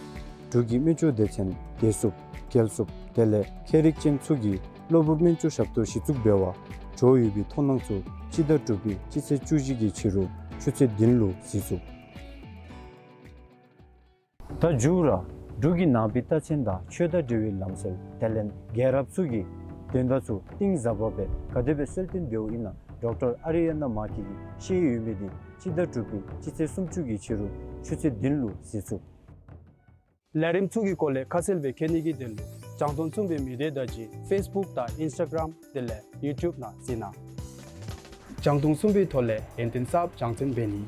འབྲུག་གི་སྨན་བཅོས་སྡེ་ཚན་བདེ་སྲུངཔ་རྒྱལ་སྲུངཔ་དེ་ལས་མཁས་རིག་ཅན་ཚུ་གིས་གློ་བུར་སྨན་བཅོས་ཞབས་ཏོག་གཞི་བཙུགས་འབད་བར་འགྱོ་ཡོད་པའི་མཐོང་སྣང་ཚུ་སྤྱི་ཟླ་དྲུག་པའི་སྤྱི་ཚེས་བཅུ་བཞི་གི་ཕྱི་རུ་ཆུ་ཚོད་བདུན་ལུ་གཟིགས་ཚུགས། ད་མཇུག་ར་འབྲུག་གི་ནང་པའི་རྟགས་མཚན་དང་ཆོས་དང་འབྲེལ་བའི་ལམ་སྲོལ་དེ་ལས་རྒྱལ་རབས་ཚུ་གི་དོན་དག་ཚུ་གཏིང་ཟབ་པ་སྦེ་ག་དེ་སྦེ་གསལ་སྟོན་འབདཝ་ཨིན་ན་ཌོག་ཊར་ཨ་རི་ཡ་ན་མཱ་ཀི་གིས་བཤད་ཡོད་མི་འདི་སྤྱི་ཟླ་དྲུག་པའི་སྤྱི་ཚེས་སུམ་ཅུ་གི་ཕྱི་རུ་ཆུ་ཚོད་བདུན་ལུ་གཟིགས་ཚུགས། ལས་རིམ་ཚུ་གི་སྐོར་ལས་ཁ་གསལ་སྦེ་མཁྱེན་ནི་གི་དོན་ལུ་རྒྱང་མཐོང་གསུམ་པའི་མི་སྡེ་དང་གཅིག་ཁར་ཕེསི་བུཀ་དང་ཨིནསི་ཊ་གརམ་དེ་ལས་ཡུ་ཊུབ་ནང་གཟིགས་གནང་། རྒྱང་མཐོང་གསུམ་པའི་ཐོག་ལས་ཡོན་ཏན་གསརཔ་སྦྱང་བརྩོན་འབད་ནི།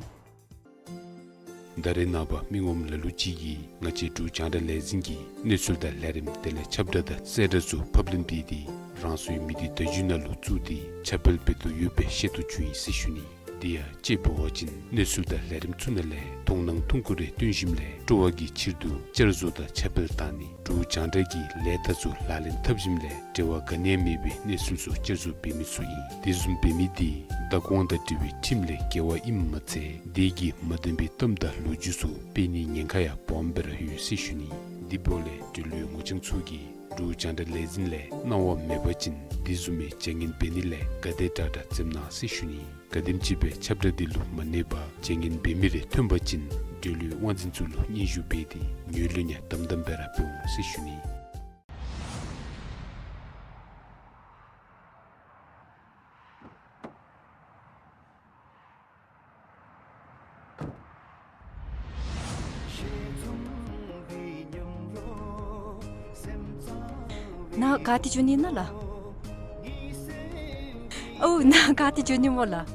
ད་རེས་ནངས་པ་མི་ངོམ་ལ་ལུ་ཅིག་གིས་ང་བཅས་འབྲུག་རྒྱང་བསྒྲགས་ལས་འཛིན་གྱི་གནས་ཚུལ་དང་ལས་རིམ་དེ་ལས་ཁྱབ་བསྒྲགས་དང་གསལ་བསྒྲགས་ཚུ་ཕབ་ལེན་འབད་དེ་རང་སོའི་མི་སྡེ་བརྡ་བརྒྱུད་ནང་ལུ་བཙུགས་ཏེ་ཁྱབ་སྤེལ་འབད་དོ་ཡོདཔ་སྦེ་ཤེས་རྟོགས་བྱུང་ཡི་ཟེར་ཞུ་ནི། དེ་ཡང་དཔྱེ་འབད་བ་ཅིན་གནས་ཚུལ་དང་ལས་རིམ་ཚུ་ནང་ལས་མཐོང་སྣང་ཐུང་ཀུ་རེ་སྟོན་ཞིནམ་ལས་སྤྲོ་བ་གི་ཕྱིར་དུ་བསྐྱར་བཟོ་དང་ཁྱབ་སྤེལ་བཏང་ནི་འབྲུག་རྒྱང་བསྒྲགས་ཀྱི་ལས་རྟགས་ཚུ་ལག་ལེན་འཐབ་ཞིནམ་ལས་འབྲེལ་བ་ག་ནི་ཡང་མེད་པའི་གནས་ཚུལ་ཚུ་བསྐྱར་བཟོ་འབད་མི་ཚུ་ཨིན། དེ་བཟུམ་འབད་མི་དེ་བདག་དབང་དང་འབྲེལ་བའི་ཁྲིམས་ལས་འགལ་བ་ཨིནམ་མ་ཚད་དེ་གིས་མ་བདེན་པའི་གཏམ་དང་ལོ་རྒྱུས་ཚུ་སྤེལ་ནིའི་ཉེན་ཁ་ཡང་སྦོམ་སྦེ་ར་ཡོད་ཟེར་ཞུ་ནི། དེ་འབདཝ་ལས་འབྲེལ་ཡོད་ངོ་རྐྱང་ཚུ་གིས་འབྲུག་རྒྱང་བསྒྲགས་ལས་འཛིན་ལས་གནང་བ་མེད་པ་ཅིན་དེ་བཟུམ་མའི་བྱ་ངན་འབད་ནི་ལས་ག་དེ་དྲག་དྲག་འཛེམ་གནང་ཟེར་ཞུ་ནི། ག་དེམ་ཅིག་སྦེ་ཁྱབ་བསྒྲགས་དེ་ལུ་མ་གནས་པར་བྱ་ངན་འབད་མི་རེ་ཐོན་པ་ཅིན་འབྲེལ་ཡོད་དབང་འཛིན་ཚུ་ལུ་སྙན་ཞུ་འབད་དེ་ངོས་ལེན་ཡང་དམ་དམ་སྦེ་ར་འབད་འོང་ཟེར་ཞུ་ནི། ནཱ་ག་ཏེ་འགྱོ་ནི་ཨིན་ན་ལགས། ཨོ་ནཱ་ག་ཏེ་འགྱོ་ནི་སྨོ་ལགས།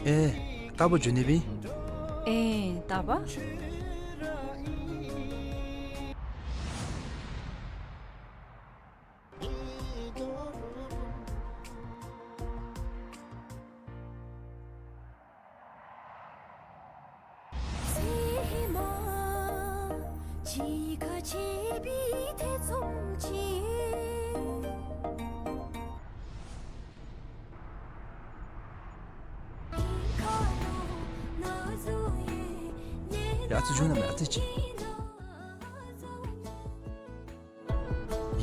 ཨེ་རྟག་པར་འགྱོ་ནི་སྦེ་ཨིན། ཨེ་རྟག་པར། ཡ་ཨ་ཙི་འགྱོ་ན་མེན་ཨ་ཙི་ཅིག།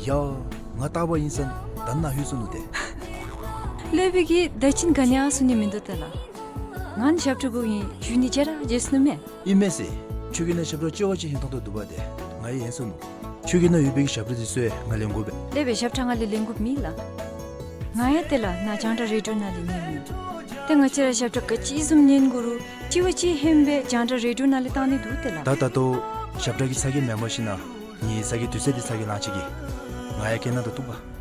ཡ་ང་རྟག་པར་ཨིན་ཟེར་ད་ནཱ་ལྷོད་སོ་ནུག་ཏེ། ལྷོད་པའི་གི་ད་ཅི་ག་ནི་ཡང་གསུང་ནི་མིན་འདུག་ཏེ་ལགས། ང་ནི་ཞབས་ཁྲ་དགོ་ཨིན་ཞུ་ནི་བརྗེད་ར་བརྗེད་སོ་ནུག་མེན། ཨིན་མས་ཟེར། ཁྱོད་ཀྱི་ནང་ཞབས་ཁྲ་ལྕི་བ་ཅིག་ཧིང་ཐང་ཐོག་འདུག་པ་ཏེ་ང་ཡང་ཧན་སོ་ནུག། ཁྱོད་ཀྱི་ནང་ཡོད་པའི་གི་ཞབས་ཁྲ་འདི་ཚུ་ཡང་ང་ལེན་དགོ་པས། ལེགས་པའི་ཞབས་ཁྲ་ང་ལས་ལེན་དགོཔ་མེད་ལགས། ང་ཡང་ཏེ་ལགས་ནཱ་རྒྱང་བསྒྲགས་རེ་ཌིའོ་ནང་ལས་ཉན་ནི། ཏེ་ང་བཅས་ར་ཞབས་ཁྲ་ག་ཅི་བཟུམ་ཉན་དགོ་རུང་ལྕི་བ་ཅིག་ཧན་སྦེ་རྒྱང་བསྒྲགས་རེ་ཌིའོ་ནང་ལས་བཏང་ནི་འདུག་ཏེ་ལགས། ད་ད་ལྟོ་ཞབས་ཁྲ་གི་ཚ་གྱང་མེན་པར་ཞིན་ན་ངེའི་ས་གི་དུས་ཚོད་འདི་ཚ་གྱང་ལང་ཅི་གི། ང་ཡང་སྐད་ནང་དུ་གཏུགས་པ།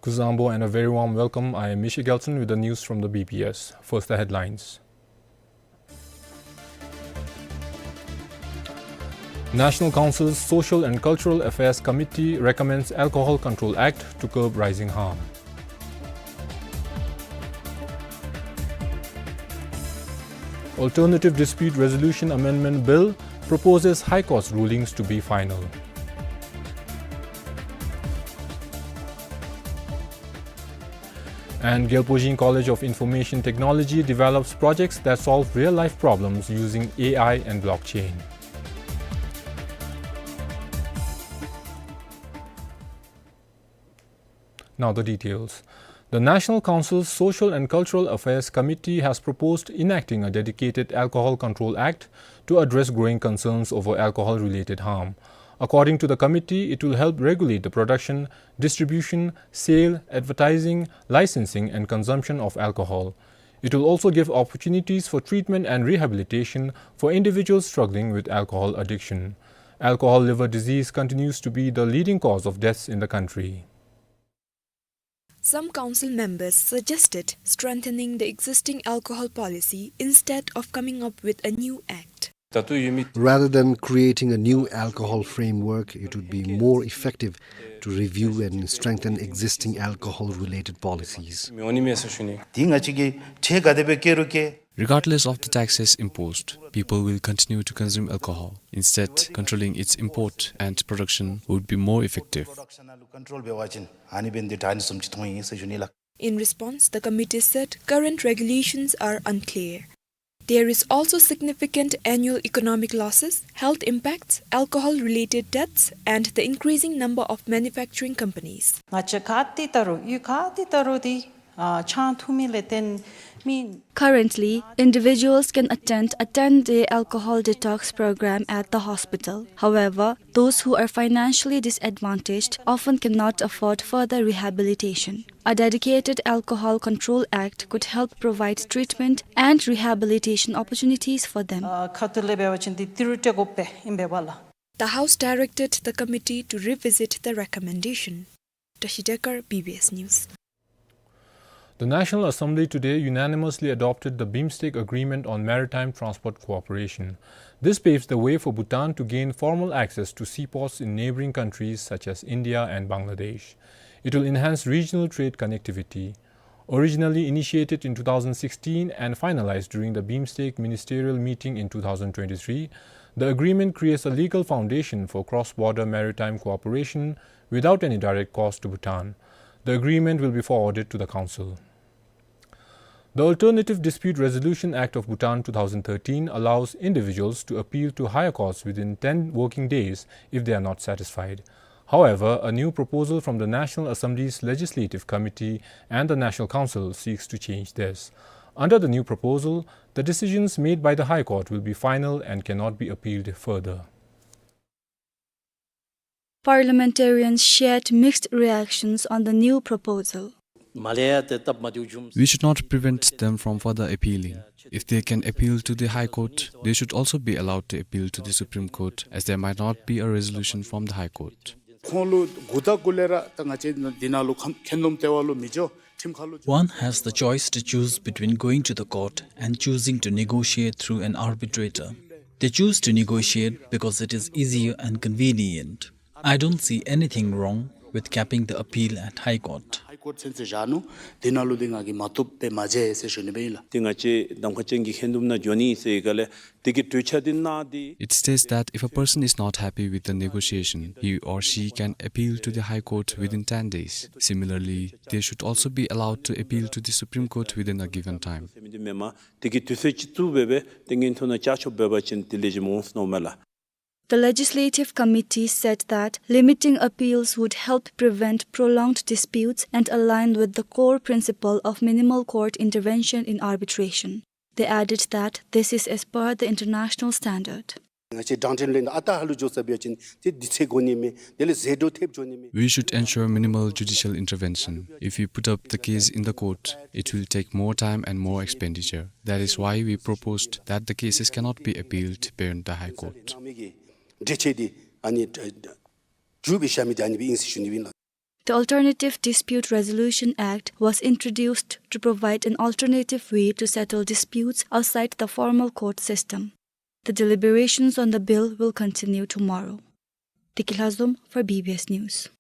Kuzuzangpo and a very warm welcome. I am Misha Gelson with the news from the B B S. First, the headlines. National Council's Social and Cultural Affairs Committee recommends Alcohol Control Act to curb rising harm. Alternative Dispute Resolution Amendment Bill proposes High Court's rulings to be final. And Gyalpo Jing College of Information Technology develops projects that solve real-life problems using A I and blockchain. Now the details. The National Council's Social and Cultural Affairs Committee has proposed enacting a dedicated Alcohol Control Act to address growing concerns over alcohol-related harm. According to the committee, it will help regulate the production, distribution, sale, advertising, licensing, and consumption of alcohol. It will also give opportunities for treatment and rehabilitation for individuals struggling with alcohol addiction. Alcohol liver disease continues to be the leading cause of deaths in the country. Some council members suggested strengthening the existing alcohol policy instead of coming up with a new act. Rather than creating a new alcohol framework, it would be more effective to review and strengthen existing alcohol-related policies. དེ་ང་བཅས་ཀྱིས་ཁྲལ་ག་དེ་སྦེ་བཀལ་རུང་བཀལ། Regardless of the taxes imposed, people will continue to consume alcohol. Instead, controlling its import and production would be more effective. In response, the committee said current regulations are unclear. There is also significant annual economic losses, health impacts, alcohol-related deaths, and the increasing number of manufacturing companies. ང་བཅས་ག་ཏེ་ད་རུང་གཡུས་ག་ཏེ་ད་རུང་དེ་ཨ་ཆང་འཐུང་མི་ལས་བརྟེན་མི། Currently, individuals can attend a ten-day alcohol detox program at the hospital. However, those who are financially disadvantaged often cannot afford further rehabilitation. A dedicated Alcohol Control Act could help provide treatment and rehabilitation opportunities for them. ཨ་ཁ་ཐུག་ལས་འབད་བ་ཅིན་དེ་ཏི་རུ་སྤྲོད་དགོ་པས་ཨིན་པས་ལགས། The House directed the committee to revisit the recommendation. Tashi Dekar, B B S News. The National Assembly today unanimously adopted the BIMSTEC Agreement on Maritime Transport Cooperation. This paves the way for Bhutan to gain formal access to seaports in neighboring countries such as India and Bangladesh. It will enhance regional trade connectivity. Originally initiated in two thousand sixteen and finalized during the BIMSTEC ministerial meeting in two thousand twenty-three, the agreement creates a legal foundation for cross-border maritime cooperation without any direct cost to Bhutan. The agreement will be forwarded to the Council. The Alternative Dispute Resolution Act of Bhutan two thousand thirteen allows individuals to appeal to higher courts within ten working days if they are not satisfied. However, a new proposal from the National Assembly's Legislative Committee and the National Council seeks to change this. Under the new proposal, the decisions made by the High Court will be final and cannot be appealed further. Parliamentarians shared mixed reactions on the new proposal. We should not prevent them from further appealing. If they can appeal to the High Court, they should also be allowed to appeal to the Supreme Court, as there might not be a resolution from the High Court. ཁོང་ལུ་འགོ་དང་འགོ་ལས་ར་ད་ང་བཅས་འདི་ནང་ལུ་ཁམས་ཁས་ལེན་འབད་བ་ལུ་མི་འགྱོ། ཁྲིམས་ཁང་ལུ་འགྱོ། One has the choice to choose between going to the court and choosing to negotiate through an arbitrator. They choose to negotiate because it is easier and convenient. I don't see anything wrong with capping the appeal at High Court. ཧའི་ཀོརཊ་ཚུན་ཚོད་བཞག་ནུག། དེ་ནང་ལུ་འདི་ང་གིས་མ་བཏུབ་སྦེ་མ་མཇལ་ཟེར་ཞུ་ནི་སྦེ་ཨིན་ལགས། ཏེ་ང་བཅས་གདམ་ཁ་ཅན་གྱི་ཁས་ལེན་ནང་འགྱོ་ནི་ཟེར་ག་ལས་དེ་གི་གྲོས་འཆར་འདི་ནང་འདི། It states that if a person is not happy with the negotiation, he or she can appeal to the High Court within ten days. Similarly, they should also be allowed to appeal to the Supreme Court within a given time. དེ་གི་དུས་ཚོད་ཅིག་བཙུགས་སྦེ་སྦེ་ཏེ་མངོན་མཐོ་ནང་བཅའ་ཆོག་འབད་བ་ཅིན་དེ་ལས་ཅིག་འོང་ཟེར་མནོཝ་མས་ལགས། The Legislative Committee said that limiting appeals would help prevent prolonged disputes and align with the core principle of minimal court intervention in arbitration. They added that this is as per the international standard. ང་བཅས་དྲང་ཁྲིམས་ལས་ཨ་རྟག་ཧ་ལུགས་འགྱོ་ས་འབད་བ་ཅིན་ཏེ་དུས་ཚོད་འགོར་ནི་མས། དེ་ལས་ཟད་འགྲོ་ཐེབས་འགྱོ་ནི་མས། We should ensure minimal judicial intervention. If we put up the case in the court, it will take more time and more expenditure. That is why we proposed that the cases cannot be appealed beyond the High Court. འགྲེལ་བཤད་འདི་ཨ་ནི་མཇུག་སྦེ་བཞག་མི་འདི་ཨ་ནི་སྦེ་ཨིན་ཟེར་ཞུ་ནི་ཨིན་ལགས། The Alternative Dispute Resolution Act was introduced to provide an alternative way to settle disputes outside the formal court system. The deliberations on the bill will continue tomorrow. Tiki Lhazom for B B S News.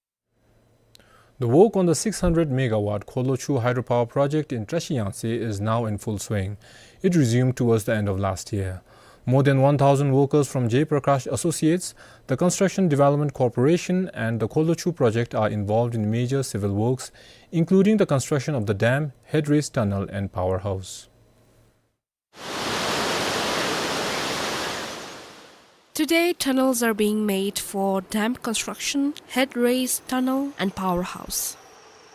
The work on the six hundred megawatt Khorlochhu hydropower project in Trashiyangtse is now in full swing. It resumed towards the end of last year. More than one thousand workers from Jay Prakash Associates, the Construction Development Corporation, and the Khorlochhu project are involved in major civil works, including the construction of the dam, headrace tunnel, and powerhouse. Today, tunnels are being made for dam construction, headrace tunnel, and powerhouse.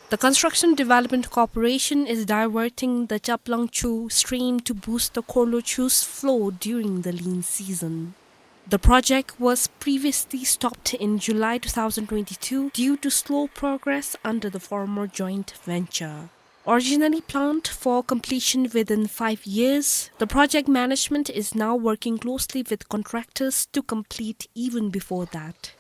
The Construction Development Corporation is diverting the Chaplangchu stream to boost the Khorlochhu's flow during the lean season. The project was previously stopped in July two thousand twenty-two due to slow progress under the former joint venture. Originally planned for completion within five years, the project management is now working closely with contractors to complete even before that.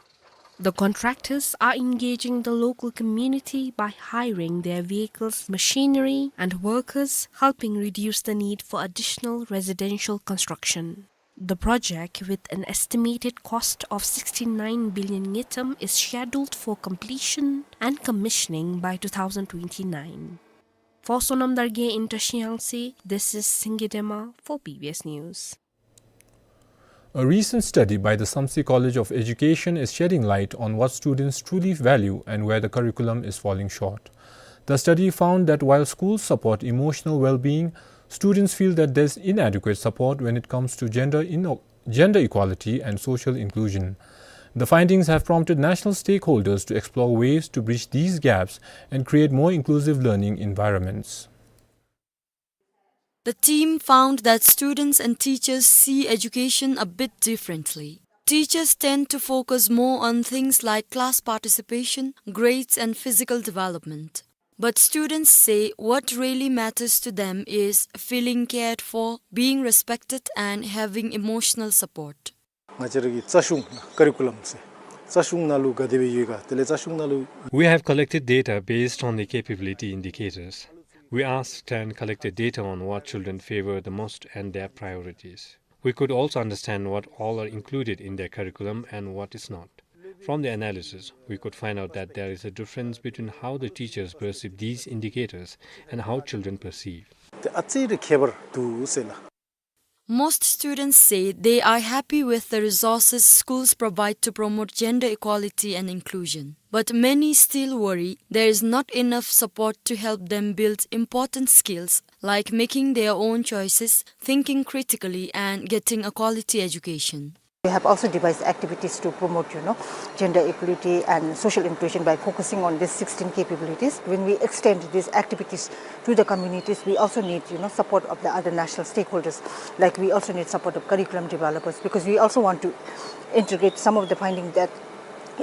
The contractors are engaging the local community by hiring their vehicles, machinery, and workers, helping reduce the need for additional residential construction. The project, with an estimated cost of sixty-nine billion ngultrum, is scheduled for completion and commissioning by two thousand twenty-nine. For Sonam Dargay in Trashiyangtse, this is Singye Dema for B B S News. A recent study by the Samtse College of Education is shedding light on what students truly value and where the curriculum is falling short. The study found that while schools support emotional well-being, students feel that there's inadequate support when it comes to gender ino-, gender equality and social inclusion. The findings have prompted national stakeholders to explore ways to bridge these gaps and create more inclusive learning environments. The team found that students and teachers see education a bit differently. Teachers tend to focus more on things like class participation, grades, and physical development. But students say what really matters to them is feeling cared for, being respected, and having emotional support. ང་བཅས་ར་གི་རྩ་གཞུང་ཀ་རི་ཀུ་ལམ་ཟེར་རྩ་གཞུང་ནང་ལུ་ག་དེ་སྦེ་ཡོད་ག། དེ་ལས་རྩ་གཞུང་ནང་ལུ། We have collected data based on the capability indicators. We asked and collected data on what children favor the most and their priorities. We could also understand what all are included in their curriculum and what is not. From the analysis, we could find out that there is a difference between how the teachers perceive these indicators and how children perceive. ཏེ་ཨ་ཙི་རེ་ཁྱད་པར་འདུག་ཟེར་ལགས། Most students say they are happy with the resources schools provide to promote gender equality and inclusion. But many still worry there is not enough support to help them build important skills like making their own choices, thinking critically, and getting a quality education. We have also devised activities to promote, you know, gender equality and social inclusion by focusing on these sixteen capabilities. When we extend these activities to the communities, we also need, you know, support of the other national stakeholders. Like, we also need support of curriculum developers, because we also want to integrate some of the finding that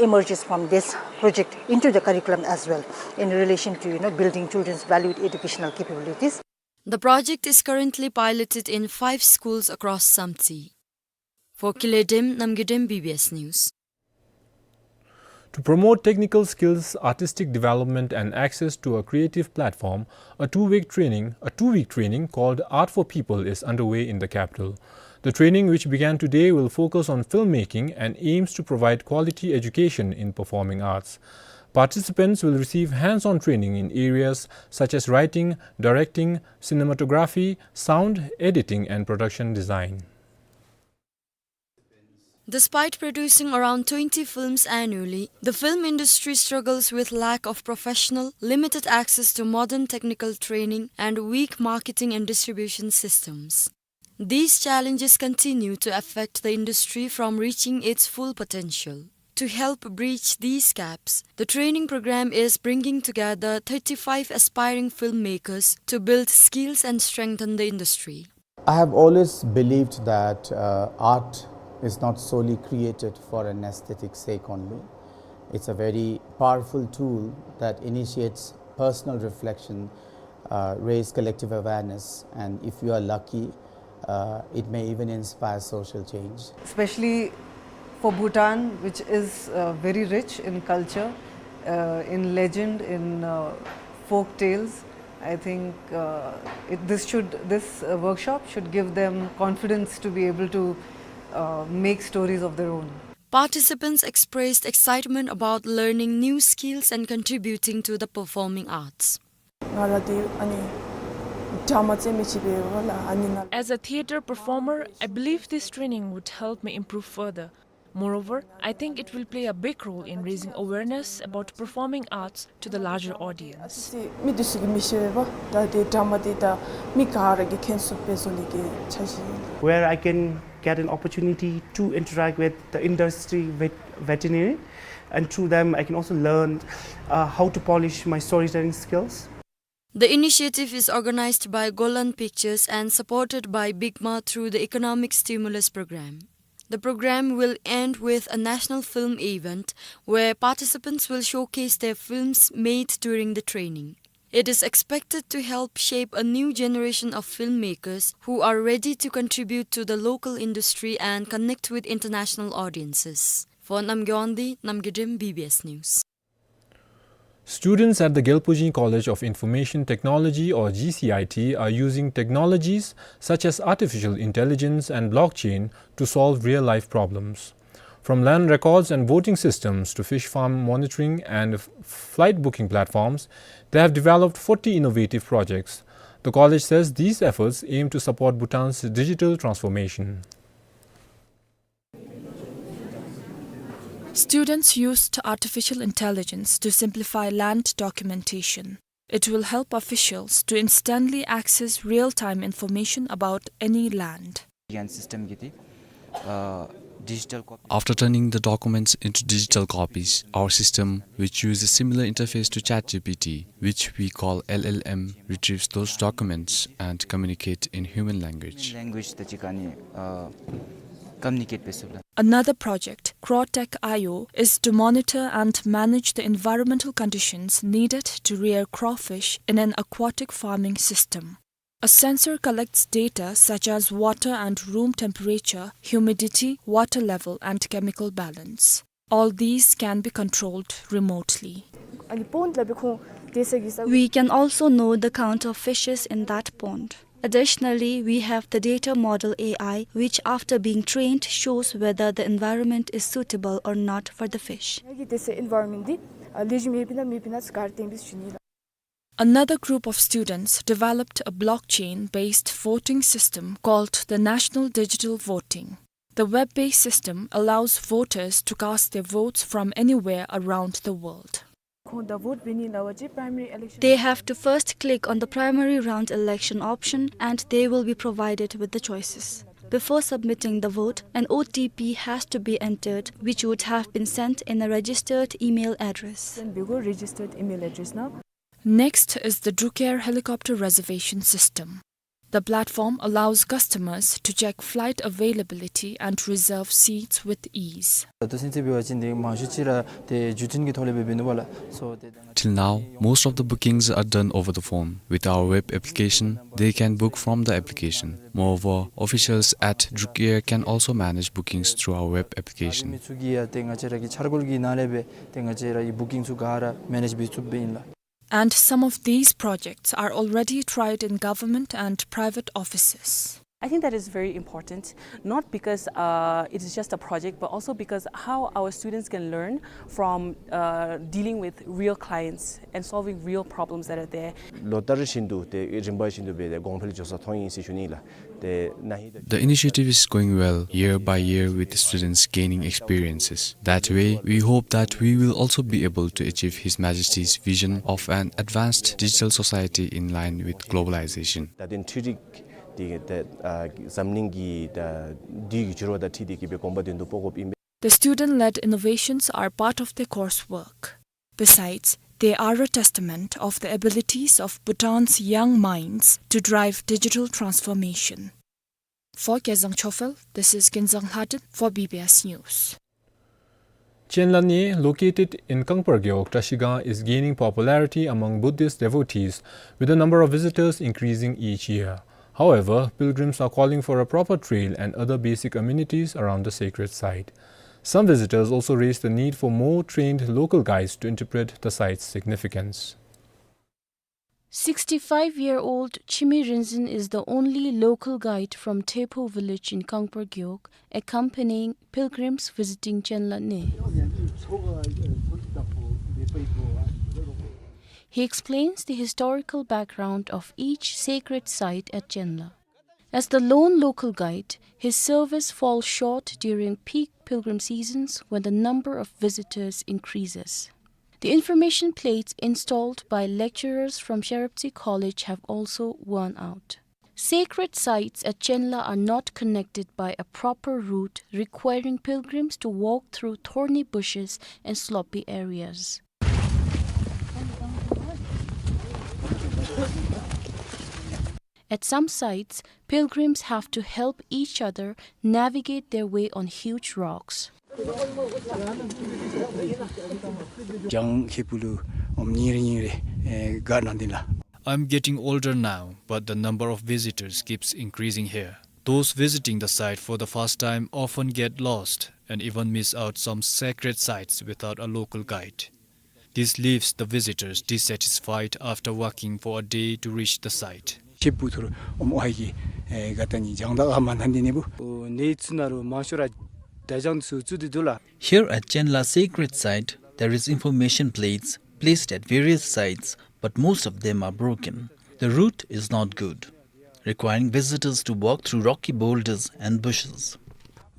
emerges from this project into the curriculum as well in relation to, you know, building children's valued educational capabilities. The project is currently piloted in five schools across Samtse. For Kile Dem, Namgay Dem, B B S News. To promote technical skills, artistic development, and access to a creative platform, a two-week training, a two-week training called Art for People is underway in the capital. The training, which began today, will focus on filmmaking and aims to provide quality education in performing arts. Participants will receive hands-on training in areas such as writing, directing, cinematography, sound, editing, and production design. Despite producing around twenty films annually, the film industry struggles with lack of professional, limited access to modern technical training, and weak marketing and distribution systems. These challenges continue to affect the industry from reaching its full potential. To help bridge these gaps, the training program is bringing together thirty-five aspiring filmmakers to build skills and strengthen the industry. I have always believed that, uh, art is not solely created for an aesthetic sake only. It's a very powerful tool that initiates personal reflection, uh, raise collective awareness, and if you are lucky, uh, it may even inspire social change. Especially for Bhutan, which is, uh, very rich in culture, uh, in legend, in, uh, folk tales, I think, uh, it, this should, this, uh, workshop should give them confidence to be able to uh, make stories of their own. Participants expressed excitement about learning new skills and contributing to the performing arts. ང་ལ་དེ་ཨ་ནི་ཌ་ར་མ་རྩེད་མོ་ཅིག་འབད་བ་ལ་ཨ་ནི་ནང་། As a theatre performer, I believe this training would help me improve further. Moreover, I think it will play a big role in raising awareness about performing arts to the larger audience. ཨ་ཙི་མི་འདི་ཚུ་གིས་མི་ཤེས་པས། ད་དེ་ཌ་ར་མ་འདི་ད་མི་ག་ར་གིས་མཁྱེན་ཚུགསཔ་སྦེ་བཟོ་ནི་གི་འཆར་གཞི་ཨིན། Where I can get an opportunity to interact with the industry vet-, veterinary, and through them I can also learn, uh, how to polish my storytelling skills. The initiative is organized by Golan Pictures and supported by BICMA through the Economic Stimulus Program. The program will end with a national film event where participants will showcase their films made during the training. It is expected to help shape a new generation of filmmakers who are ready to contribute to the local industry and connect with international audiences. For Namgay Wangdi, Namgay Dem, B B S News. Students at the Gyalpo Jing College of Information Technology, or G C I T, are using technologies such as artificial intelligence and blockchain to solve real-life problems. From land records and voting systems to fish farm monitoring and f-, flight booking platforms, they have developed forty innovative projects. The college says these efforts aim to support Bhutan's digital transformation. Students used artificial intelligence to simplify land documentation. It will help officials to instantly access real-time information about any land. After turning the documents into digital copies, our system, which uses a similar interface to ChatGPT, which we call L L M, retrieves those documents and communicate in human language. Another project, Crawtech I O, is to monitor and manage the environmental conditions needed to rear crawfish in an aquatic farming system. A sensor collects data such as water and room temperature, humidity, water level, and chemical balance. All these can be controlled remotely. We can also know the count of fishes in that pond. Additionally, we have the data model A I, which, after being trained, shows whether the environment is suitable or not for the fish. Another group of students developed a blockchain-based voting system called the National Digital Voting. The web-based system allows voters to cast their votes from anywhere around the world. They have to first click on the primary round election option and they will be provided with the choices. Before submitting the vote, an O T P has to be entered, which would have been sent in a registered email address. Next is the Druk Air helicopter reservation system. The platform allows customers to check flight availability and reserve seats with ease. ད་ལྟོ་ཚུན་ཚོད་འབད་བ་ཅིན་དེ་མང་ཤོས་ཅིག་ར་དེ་བརྒྱུད་འཕྲིན་གྱི་ཐོག་ལས་འབད་འབད་ནུག་པ་ལགས། So དེ་ད་ང་བཅས། Till now, most of the bookings are done over the phone. With our web application, they can book from the application. Moreover, officials at Druk Air can also manage bookings through our web application. མི་ཚུ་གིས་ཡང་དེ་ང་བཅས་ར་གི་འཆར་སྒོ་གི་ནང་ལས་སྦེ་དེ་ང་བཅས་ར་གི་བུ་ཀིང་ཚུ་ག་ར་མེ་ནེཇ་འབད་ཚུགསཔ་སྦེ་ཨིན་ལགས། And some of these projects are already tried in government and private offices. I think that is very important, not because, uh, it is just a project, but also because how our students can learn from, uh, dealing with real clients and solving real problems that are there. ལོ་ལྟར་བཞིན་དུ་དེ་རིམ་པ་བཞིན་དུ་སྦེ་དེ་གོང་འཕེལ་འགྱོ་ས་མཐོང་ཡི་ཟེར་ཞུ་ནི་ལགས། དེ་ན་ཧིང་ད། The initiative is going well. Year by year, with the students gaining experiences. That way, we hope that we will also be able to achieve His Majesty's vision of an advanced digital society in line with globalization. ད་དེ་འཕྲུལ་རིག་དེ་ད་ཨ་འཛམ་གླིང་གི་ད་དུས་ཀྱི་འགྱུར་བ་དང་འཁྲིལ་ཏེ་གི་སྦེ་གོམ་པ་མདུན་དུ་སྤོ་དགོཔ་ཨིན་པས། The student-led innovations are part of their coursework. Besides, they are a testament of the abilities of Bhutan's young minds to drive digital transformation. For Kezang Chofel, this is Kinzang Lhaden for B B S News. Chenla Ngye, located in Kangpar Gewog, Trashigang, is gaining popularity among Buddhist devotees, with the number of visitors increasing each year. However, pilgrims are calling for a proper trail and other basic amenities around the sacred site. Some visitors also raised the need for more trained local guides to interpret the site's significance. Sixty-five-year-old Chimi Rinzin is the only local guide from Tepo village in Kangpur Gewog, accompanying pilgrims visiting Chenla Ne. He explains the historical background of each sacred site at Chenla. As the lone local guide, his service falls short during peak pilgrim seasons when the number of visitors increases. The information plates installed by lecturers from Sharaptsi College have also worn out. Sacred sites at Chenla are not connected by a proper route, requiring pilgrims to walk through thorny bushes and sloppy areas. At some sites, pilgrims have to help each other navigate their way on huge rocks. ལྗང་ཁེ་པུ་ལུ་ཨོམ་ཉིན་རེ་ཉིན་རེ་ཨེ་ག་ནང་འདི་ལ། I'm getting older now, but the number of visitors keeps increasing here. Those visiting the site for the first time often get lost and even miss out some sacred sites without a local guide. This leaves the visitors dissatisfied after walking for a day to reach the site. ཁེ་པུ་ཐུར་ཨོམ་ཨོ་ཧའི་གི་ཨེ་ག་ད་ནི་ལྗང་ད་ཨ་མ་ནང་འདི་ནི་བུ། ཨོ་ནེ་ཚུ་ནང་རུ་མང་ཤོས་ར་ད་ལྗང་ཚུ་ཚུ་འདི་འདུག་ལགས། Here at Chenla sacred site, there is information plates placed at various sites, but most of them are broken. The route is not good, requiring visitors to walk through rocky boulders and bushes.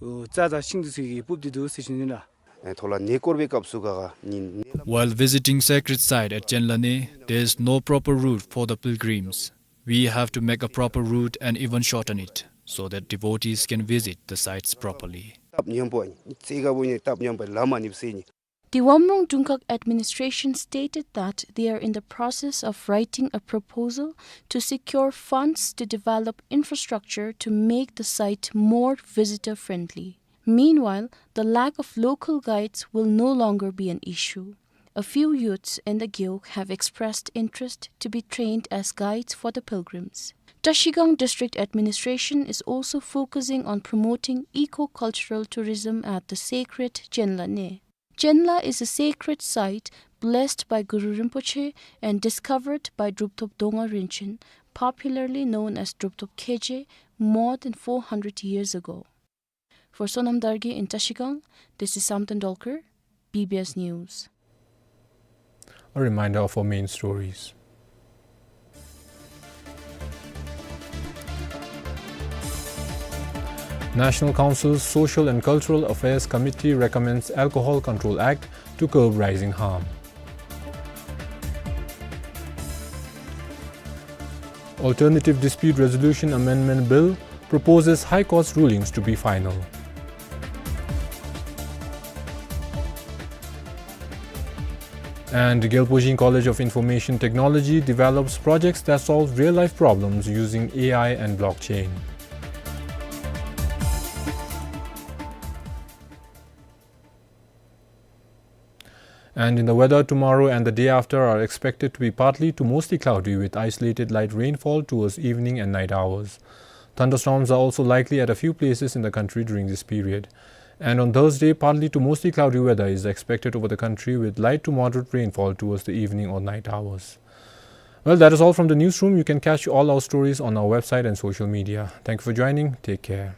ཨོ་རྩྭ་དང་ཤིང་འདི་ཚུ་གི་སྤུབས་འདི་འདུག་ཟེར་ཞུ་ནི་ལགས། ཨེ་ཐོག་ལ་གནས་སྐོར་བའི་སྐབས་སུ་ག་ག་ནི་ནི། While visiting sacred site at Chenla Ne, there is no proper route for the pilgrims. We have to make a proper route and even shorten it, so that devotees can visit the sites properly. སྟབས་ཉམས་པོ་ཨ་ནི་རྩེ་དགའ་བོ་ནི་སྟབས་ཉམས་པའི་ལམ་ཨ་ནི་བསྲེ་ནི། The Wamrung Dungkhag administration stated that they are in the process of writing a proposal to secure funds to develop infrastructure to make the site more visitor-friendly. Meanwhile, the lack of local guides will no longer be an issue. A few youths in the Gewog have expressed interest to be trained as guides for the pilgrims. Trashigang District Administration is also focusing on promoting eco-cultural tourism at the sacred Chenla Ne. Chenla is a sacred site blessed by Guru Rinpoche and discovered by Drupthop Donga Rinchen, popularly known as Drupthop Kheje, more than four hundred years ago. For Sonam Dargye in Trashigang, this is Samten Dolkar, B B S News. A reminder of our main stories. National Council's Social and Cultural Affairs Committee recommends Alcohol Control Act to curb rising harm. Alternative Dispute Resolution Amendment Bill proposes High Court's rulings to be final. And Gyalpo Jing College of Information Technology develops projects that solve real-life problems using A I and blockchain. And in the weather, tomorrow and the day after are expected to be partly to mostly cloudy with isolated light rainfall towards evening and night hours. Thunderstorms are also likely at a few places in the country during this period. And on Thursday, partly to mostly cloudy weather is expected over the country with light to moderate rainfall towards the evening or night hours. Well, that is all from the newsroom. You can catch all our stories on our website and social media. Thank you for joining. Take care.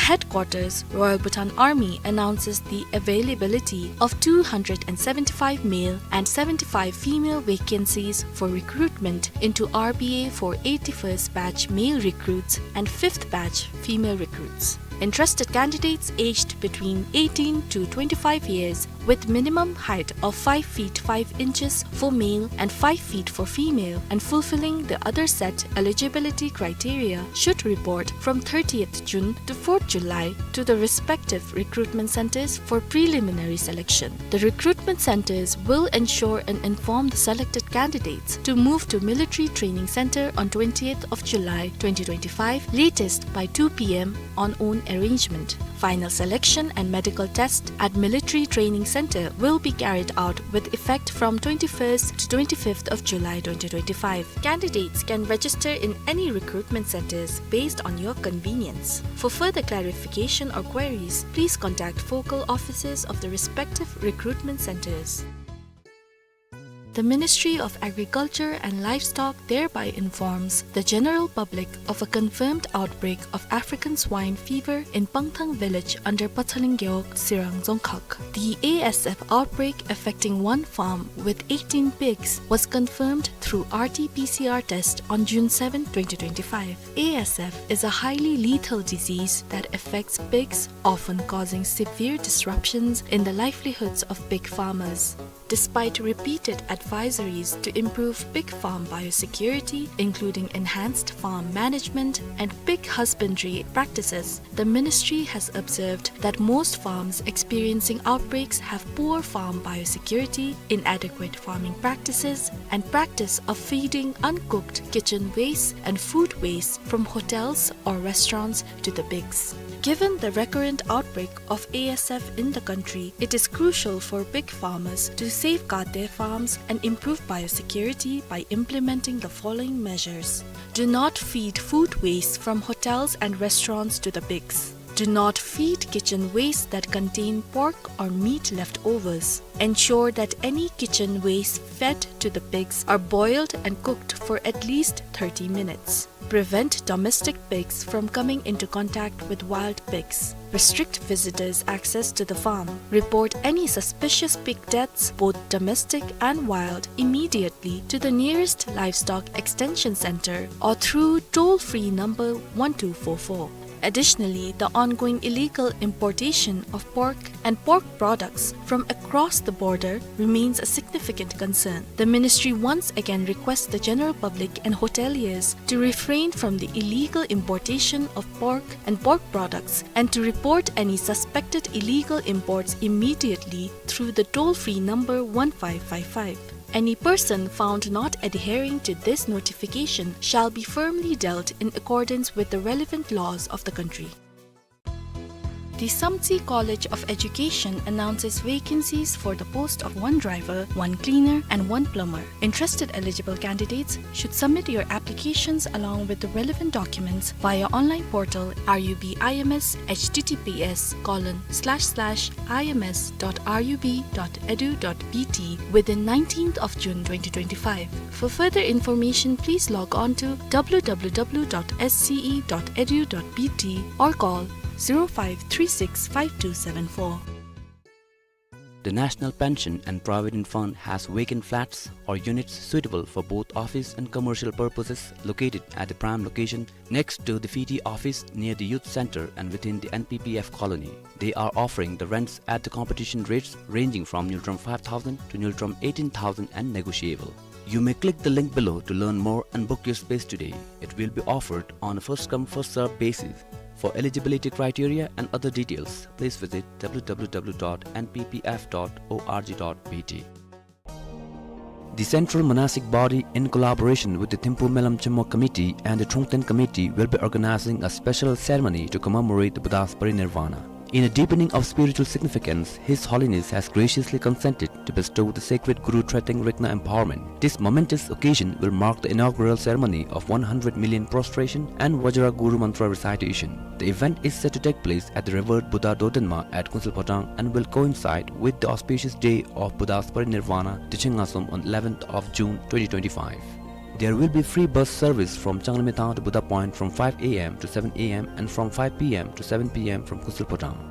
Headquarters, Royal Bhutan Army announces the availability of two hundred and seventy-five male and seventy-five female vacancies for recruitment into R B A for eighty-first batch male recruits and fifth batch female recruits. Interested candidates aged between eighteen to twenty-five years with minimum height of five feet five inches for male and five feet for female and fulfilling the other set eligibility criteria should report from thirtieth June to fourth July to the respective recruitment centers for preliminary selection. The recruitment centers will ensure and inform the selected candidates to move to Military Training Center on twentieth of July twenty twenty-five, latest by two P M on own arrangement. Final selection and medical test at Military Training Center will be carried out with effect from twenty-first to twenty-fifth of July twenty twenty-five. Candidates can register in any recruitment centers based on your convenience. For further clarification or queries, please contact focal offices of the respective recruitment centers. The Ministry of Agriculture and Livestock thereby informs the general public of a confirmed outbreak of African swine fever in Pangthang village under Pathaling Gewog, Sirang Dzongkhag. The A S F outbreak affecting one farm with eighteen pigs was confirmed through R T P C R test on June seventh, twenty twenty-five. A S F is a highly lethal disease that affects pigs, often causing severe disruptions in the livelihoods of pig farmers. Despite repeated advisories to improve pig farm biosecurity, including enhanced farm management and pig husbandry practices, the ministry has observed that most farms experiencing outbreaks have poor farm biosecurity, inadequate farming practices, and practice of feeding uncooked kitchen waste and food waste from hotels or restaurants to the pigs. Given the recurrent outbreak of A S F in the country, it is crucial for pig farmers to safeguard their farms and improve biosecurity by implementing the following measures. Do not feed food waste from hotels and restaurants to the pigs. Do not feed kitchen waste that contain pork or meat leftovers. Ensure that any kitchen waste fed to the pigs are boiled and cooked for at least thirty minutes. Prevent domestic pigs from coming into contact with wild pigs. Restrict visitors' access to the farm. Report any suspicious pig deaths, both domestic and wild, immediately to the nearest livestock extension center or through toll-free number one two four four. Additionally, the ongoing illegal importation of pork and pork products from across the border remains a significant concern. The ministry once again requests the general public and hoteliers to refrain from the illegal importation of pork and pork products and to report any suspected illegal imports immediately through the toll-free number one five five five. Any person found not adhering to this notification shall be firmly dealt in accordance with the relevant laws of the country. The Samtse College of Education announces vacancies for the post of one driver, one cleaner, and one plumber. Interested eligible candidates should submit your applications along with the relevant documents via online portal R U B I M S H T T P S colon slash slash I M S dot R U B dot edu dot B T within nineteenth of June twenty twenty-five. For further information, please log on to W W W dot S C E dot edu dot B T or call zero five three six five two seven four. The National Pension and Provident Fund has vacant flats or units suitable for both office and commercial purposes located at the prime location next to the F I T I office near the youth center and within the N P P F colony. They are offering the rents at the competition rates ranging from Ngultrum five thousand to Ngultrum eighteen thousand and negotiable. You may click the link below to learn more and book your space today. It will be offered on a first come, first serve basis. For eligibility criteria and other details, please visit W W W dot N P P F dot org dot B T. The Central Monastic Body, in collaboration with the Thimphu Melam Chemo Committee and the Trungten Committee, will be organizing a special ceremony to commemorate the Buddha's parinirvana. In a deepening of spiritual significance, His Holiness has graciously consented to bestow the sacred Guru Treteng Rigna empowerment. This momentous occasion will mark the inaugural ceremony of one hundred million prostration and Vajra Guru Mantra recitation. The event is set to take place at the revered Buddha Dodenma at Kunsel Phodrang and will coincide with the auspicious day of Buddha's parinirvana, Dechengasum, on eleventh of June twenty twenty-five. There will be free bus service from Changlimithang to Buddha Point from five A M to seven A M and from five P M to seven P M from Kusur Potang.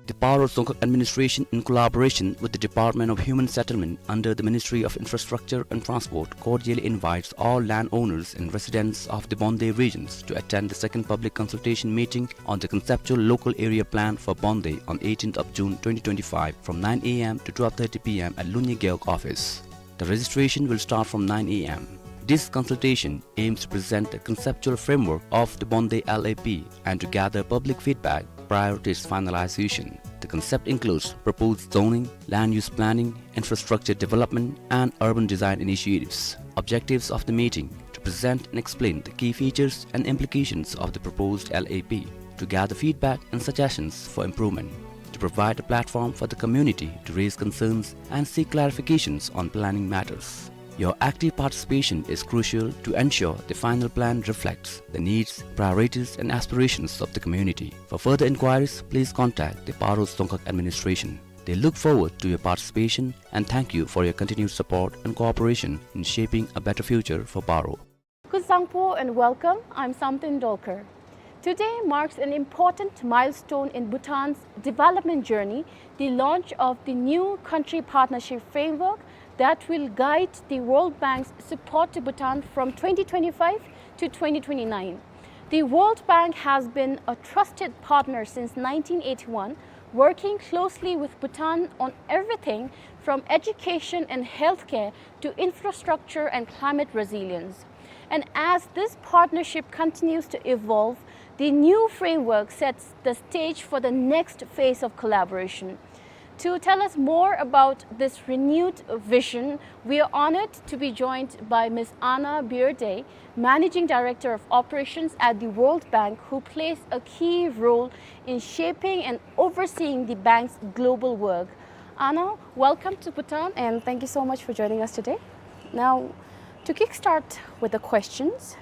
The Paro Dzongkhag Administration, in collaboration with the Department of Human Settlement under the Ministry of Infrastructure and Transport, cordially invites all landowners and residents of the Bondoy regions to attend the second public consultation meeting on the conceptual local area plan for Bondoy on eighteenth of June twenty twenty-five from nine A M to twelve thirty P M at Lunye Gewog office. The registration will start from nine A M. This consultation aims to present a conceptual framework of the Bondoy L A P and to gather public feedback prior to its finalization. The concept includes proposed zoning, land use planning, infrastructure development, and urban design initiatives. Objectives of the meeting: to present and explain the key features and implications of the proposed L A P, to gather feedback and suggestions for improvement, to provide a platform for the community to raise concerns and seek clarifications on planning matters. Your active participation is crucial to ensure the final plan reflects the needs, priorities, and aspirations of the community. For further inquiries, please contact the Paro Dzongkhag Administration. They look forward to your participation and thank you for your continued support and cooperation in shaping a better future for Paro. Kuzuzangpo and welcome. I'm Samten Dolkar. Today marks an important milestone in Bhutan's development journey, the launch of the new country partnership framework that will guide the World Bank's support to Bhutan from twenty twenty-five to twenty twenty-nine. The World Bank has been a trusted partner since nineteen eighty-one, working closely with Bhutan on everything from education and healthcare to infrastructure and climate resilience. And as this partnership continues to evolve, the new framework sets the stage for the next phase of collaboration. To tell us more about this renewed vision, we are honored to be joined by Miss Anna Bearday, Managing Director of Operations at the World Bank, who plays a key role in shaping and overseeing the bank's global work. Anna, welcome to Bhutan and thank you so much for joining us today. Now, to kickstart with the questions,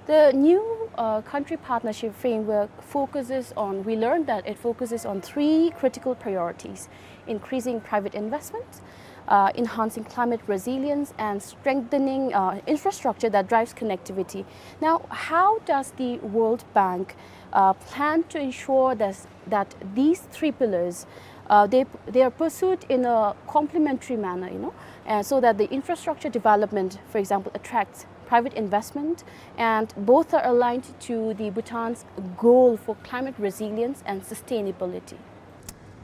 the new, uh, country partnership framework focuses on, we learned that it focuses on three critical priorities: increasing private investment, uh, enhancing climate resilience, and strengthening, uh, infrastructure that drives connectivity. Now, how does the World Bank, uh, plan to ensure that, that these three pillars, uh, they, they are pursued in a complementary manner, you know, uh, so that the infrastructure development, for example, attracts private investment, and both are aligned to the Bhutan's goal for climate resilience and sustainability?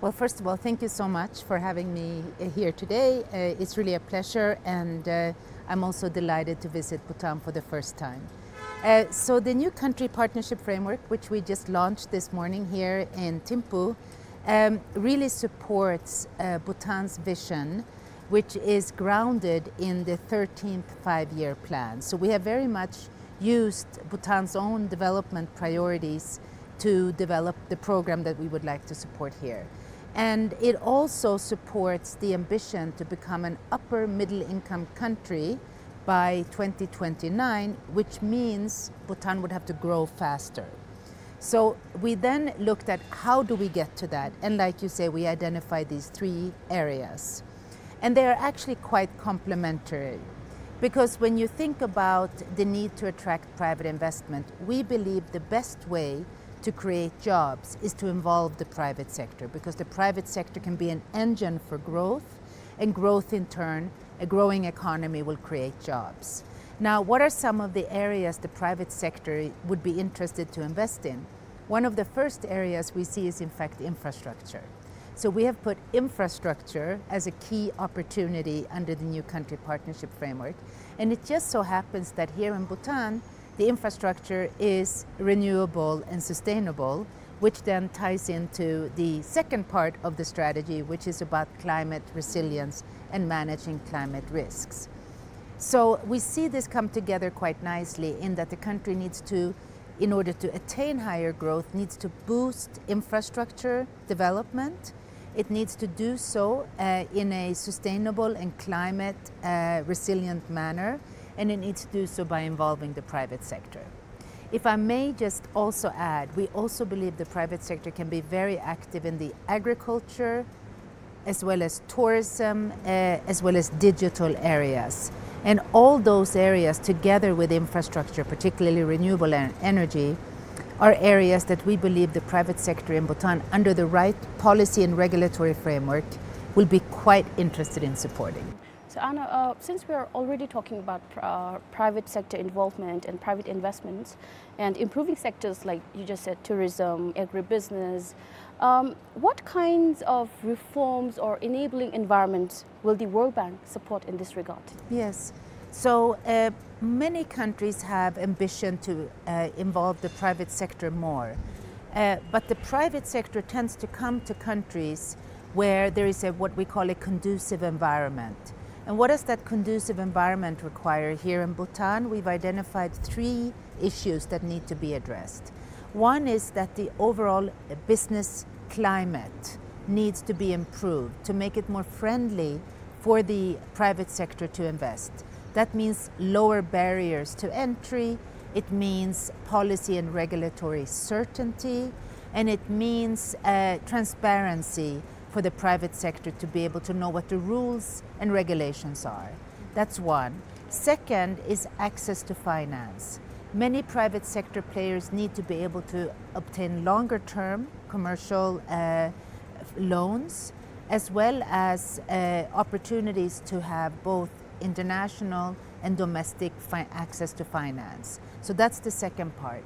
Well, first of all, thank you so much for having me, uh, here today. Uh, it's really a pleasure, and, uh, I'm also delighted to visit Bhutan for the first time. Uh, so the new country partnership framework, which we just launched this morning here in Thimphu, um, really supports, uh, Bhutan's vision, which is grounded in the thirteenth Five-Year Plan. So we have very much used Bhutan's own development priorities to develop the program that we would like to support here. And it also supports the ambition to become an upper middle income country by twenty twenty-nine, which means Bhutan would have to grow faster. So we then looked at how do we get to that, and like you say, we identified these three areas. And they are actually quite complementary, because when you think about the need to attract private investment, we believe the best way to create jobs is to involve the private sector, because the private sector can be an engine for growth, and growth in turn, a growing economy will create jobs. Now, what are some of the areas the private sector would be interested to invest in? One of the first areas we see is, in fact, infrastructure. So we have put infrastructure as a key opportunity under the new country partnership framework. And it just so happens that here in Bhutan, the infrastructure is renewable and sustainable, which then ties into the second part of the strategy, which is about climate resilience and managing climate risks. So we see this come together quite nicely in that the country needs to, in order to attain higher growth, needs to boost infrastructure development. It needs to do so, uh, in a sustainable and climate, uh, resilient manner, and it needs to do so by involving the private sector. If I may just also add, we also believe the private sector can be very active in the agriculture, as well as tourism, uh, as well as digital areas. And all those areas, together with infrastructure, particularly renewable en-, energy, are areas that we believe the private sector in Bhutan, under the right policy and regulatory framework, will be quite interested in supporting. So, Anna, uh, since we are already talking about pr-, uh, private sector involvement and private investments and improving sectors like you just said, tourism, agribusiness, um, what kinds of reforms or enabling environments will the World Bank support in this regard? Yes. So, uh, many countries have ambition to, uh, involve the private sector more. Uh, but the private sector tends to come to countries where there is a, what we call a conducive environment. And what does that conducive environment require? Here in Bhutan, we've identified three issues that need to be addressed. One is that the overall business climate needs to be improved to make it more friendly for the private sector to invest. That means lower barriers to entry, it means policy and regulatory certainty, and it means, uh, transparency for the private sector to be able to know what the rules and regulations are. That's one. Second is access to finance. Many private sector players need to be able to obtain longer term commercial, uh, loans, as well as, uh, opportunities to have both international and domestic fi-, access to finance. So that's the second part.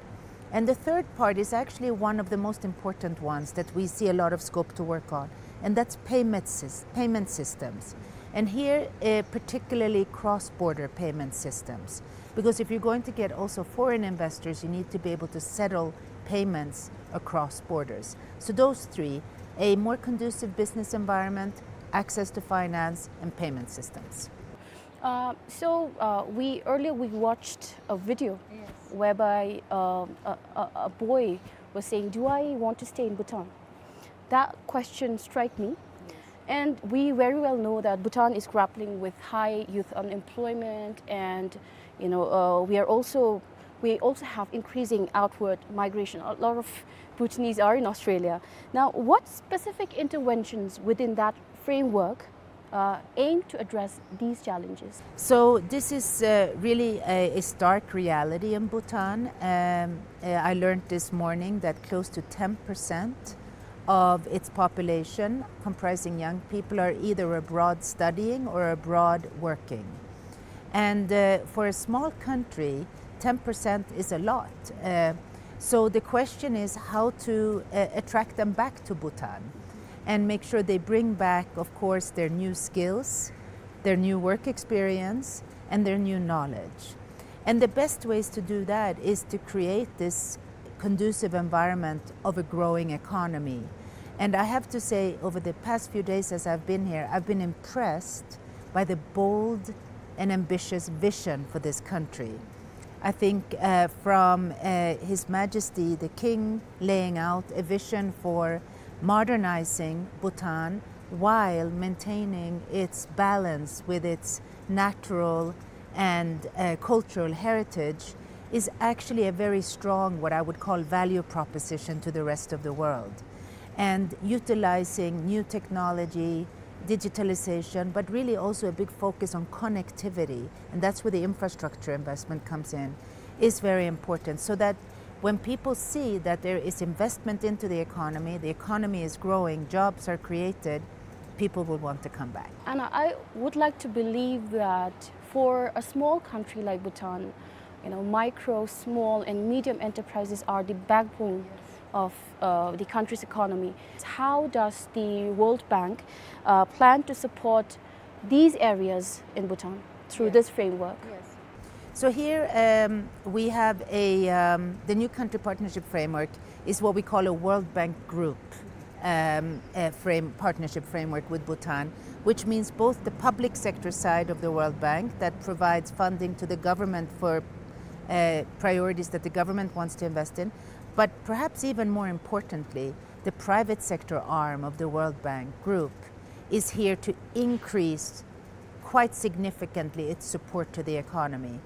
And the third part is actually one of the most important ones that we see a lot of scope to work on, and that's payment sys-, payment systems. And here, uh, particularly cross-border payment systems. Because if you're going to get also foreign investors, you need to be able to settle payments across borders. So those three, a more conducive business environment, access to finance, and payment systems. Uh, so, uh, we, earlier we watched a video Yes. whereby, um, a, a, a boy was saying, "Do I want to stay in Bhutan?" That question struck me. Yes. And we very well know that Bhutan is grappling with high youth unemployment, and, you know, uh, we are also, we also have increasing outward migration. A lot of Bhutanese are in Australia. Now, what specific interventions within that framework, uh, aim to address these challenges? So this is, uh, really a, a stark reality in Bhutan. Um, uh, I learned this morning that close to ten percent of its population, comprising young people, are either abroad studying or abroad working. And, uh, for a small country, ten percent is a lot. Uh, so the question is how to, uh, attract them back to Bhutan and make sure they bring back, of course, their new skills, their new work experience, and their new knowledge. And the best ways to do that is to create this conducive environment of a growing economy. And I have to say, over the past few days as I've been here, I've been impressed by the bold and ambitious vision for this country. I think, uh, from, uh, His Majesty the King laying out a vision for modernizing Bhutan while maintaining its balance with its natural and, uh, cultural heritage is actually a very strong, what I would call, value proposition to the rest of the world. And utilizing new technology, digitalization, but really also a big focus on connectivity, and that's where the infrastructure investment comes in, is very important, so that when people see that there is investment into the economy, the economy is growing, jobs are created, people will want to come back. And I would like to believe that for a small country like Bhutan, you know, micro, small, and medium enterprises are the backbone of, uh, the country's economy. How does the World Bank, uh, plan to support these areas in Bhutan through Yes. this framework? Yes. So here, um, we have a, um, the new country partnership framework is what we call a World Bank group, um, a frame, partnership framework with Bhutan, which means both the public sector side of the World Bank that provides funding to the government for, uh, priorities that the government wants to invest in, but perhaps even more importantly, the private sector arm of the World Bank group is here to increase quite significantly its support to the economy.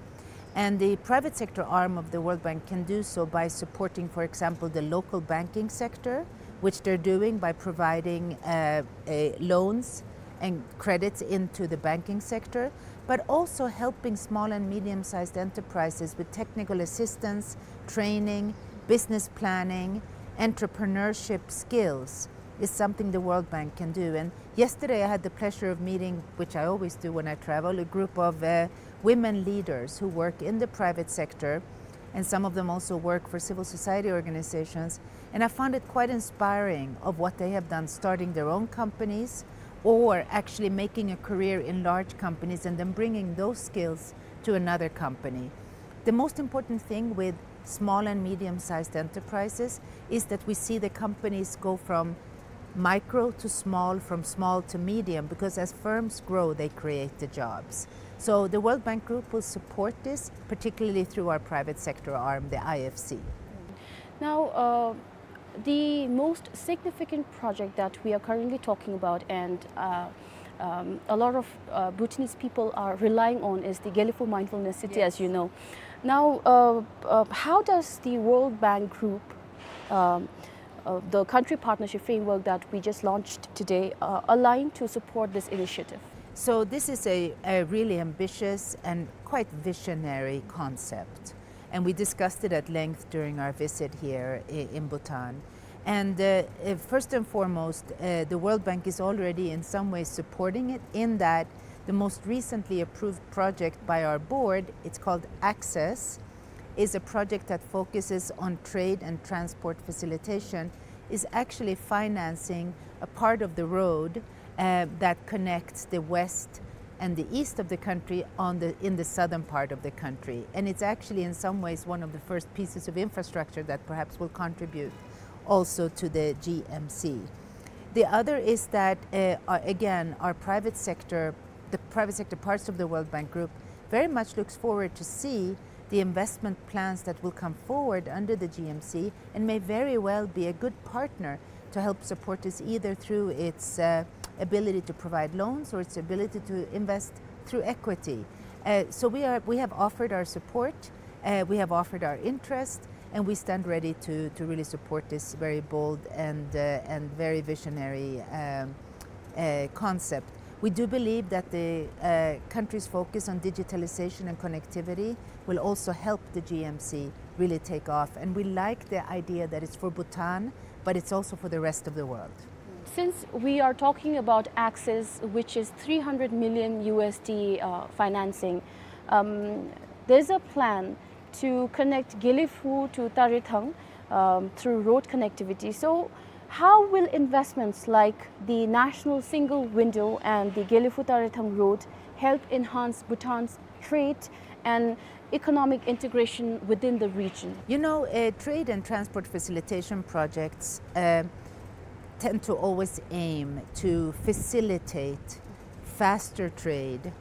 And the private sector arm of the World Bank can do so by supporting, for example, the local banking sector, which they're doing by providing, uh, uh, loans and credits into the banking sector, but also helping small and medium-sized enterprises with technical assistance, training, business planning, entrepreneurship skills is something the World Bank can do. And yesterday I had the pleasure of meeting, which I always do when I travel, a group of, uh, women leaders who work in the private sector, and some of them also work for civil society organizations. And I found it quite inspiring of what they have done, starting their own companies or actually making a career in large companies and then bringing those skills to another company. The most important thing with small and medium-sized enterprises is that we see the companies go from micro to small, from small to medium, because as firms grow, they create the jobs. So the World Bank Group will support this, particularly through our private sector arm, the I F C. Now, uh, the most significant project that we are currently talking about and, uh, um, a lot of, uh, Bhutanese people are relying on is the Gelephu Mindfulness City, as you know. Now, uh, uh, how does the World Bank Group, um, uh, the country partnership framework that we just launched today, uh, align to support this initiative? So this is a, a really ambitious and quite visionary concept. And we discussed it at length during our visit here i-, in Bhutan. And, uh, uh, first and foremost, uh, the World Bank is already in some ways supporting it, in that the most recently approved project by our board, it's called Access, is a project that focuses on trade and transport facilitation, is actually financing a part of the road, uh, that connects the west and the east of the country on the, in the southern part of the country. And it's actually in some ways one of the first pieces of infrastructure that perhaps will contribute also to the G M C. The other is that, uh, uh, again, our private sector, the private sector parts of the World Bank Group very much looks forward to see the investment plans that will come forward under the G M C and may very well be a good partner to help support this, either through its, uh, ability to provide loans or its ability to invest through equity. Uh, so we are, we have offered our support, uh, we have offered our interest, and we stand ready to, to really support this very bold and, uh, and very visionary, um, uh, concept. We do believe that the, uh, country's focus on digitalization and connectivity will also help the G M C really take off. And we like the idea that it's for Bhutan, but it's also for the rest of the world. Since we are talking about Access, which is three hundred million U S D, uh, financing, um, there's a plan to connect Gelephu to Tarethang, um, through road connectivity. So, how will investments like the National Single Window and the Gelephu Tarethang Road help enhance Bhutan's trade and economic integration within the region? You know, uh, trade and transport facilitation projects, uh, tend to always aim to facilitate faster trade,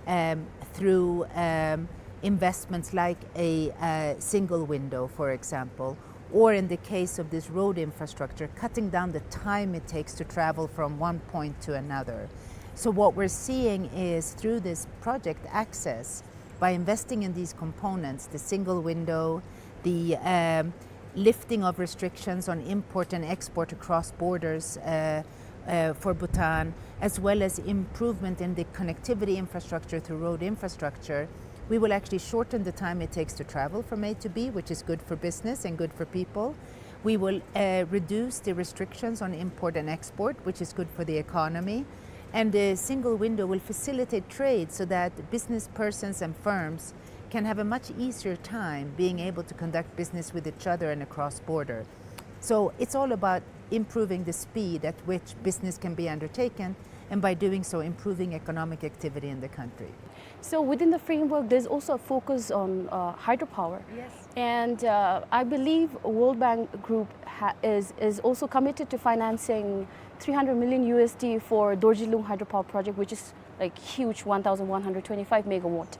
um, through, um, investments like a, uh, single window, for example, or in the case of this road infrastructure, cutting down the time it takes to travel from one point to another. So what we're seeing is, through this project Access, by investing in these components, the single window, the, um, lifting of restrictions on import and export across borders, uh, uh, for Bhutan, as well as improvement in the connectivity infrastructure through road infrastructure, we will actually shorten the time it takes to travel from A to B, which is good for business and good for people. We will, uh, reduce the restrictions on import and export, which is good for the economy. And the single window will facilitate trade so that business persons and firms can have a much easier time being able to conduct business with each other and across border. So it's all about improving the speed at which business can be undertaken, and by doing so, improving economic activity in the country. So within the framework, there's also a focus on, uh, hydropower. Yes. And, uh, I believe World Bank Group ha-, is, is also committed to financing three hundred million U S D for Dorji Lung hydropower project, which is, like, huge, one thousand one hundred twenty-five megawatt.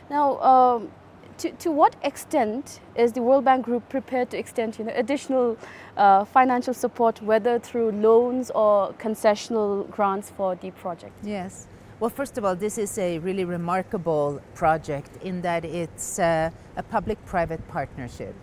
Now, um, to, to what extent is the World Bank Group prepared to extend, you know, additional, uh, financial support, whether through loans or concessional grants for the project? Yes. Well, first of all, this is a really remarkable project in that it's, uh, a public-private partnership.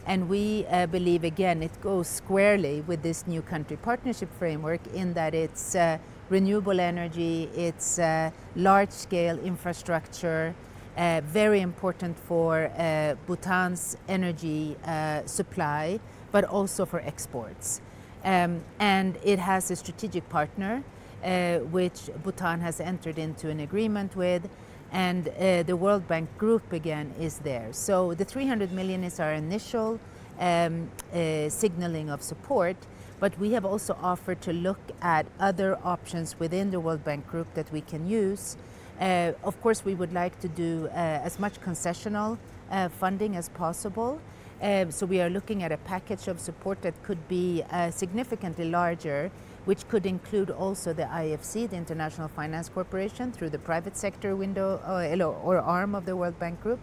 And we, uh, believe, again, it goes squarely with this new country partnership framework in that it's, uh, Renewable energy, it's, uh, large-scale infrastructure, uh, very important for, uh, Bhutan's energy, uh, supply, but also for exports. Um, and it has a strategic partner, uh, which Bhutan has entered into an agreement with, and, uh, the World Bank Group again is there. So the three hundred million is our initial, um, uh, signaling of support, but we have also offered to look at other options within the World Bank Group that we can use. Uh, of course, we would like to do, uh, as much concessional, uh, funding as possible. Uh, so we are looking at a package of support that could be, uh, significantly larger, which could include also the I F C, the International Finance Corporation, through the private sector window, uh, or arm of the World Bank Group,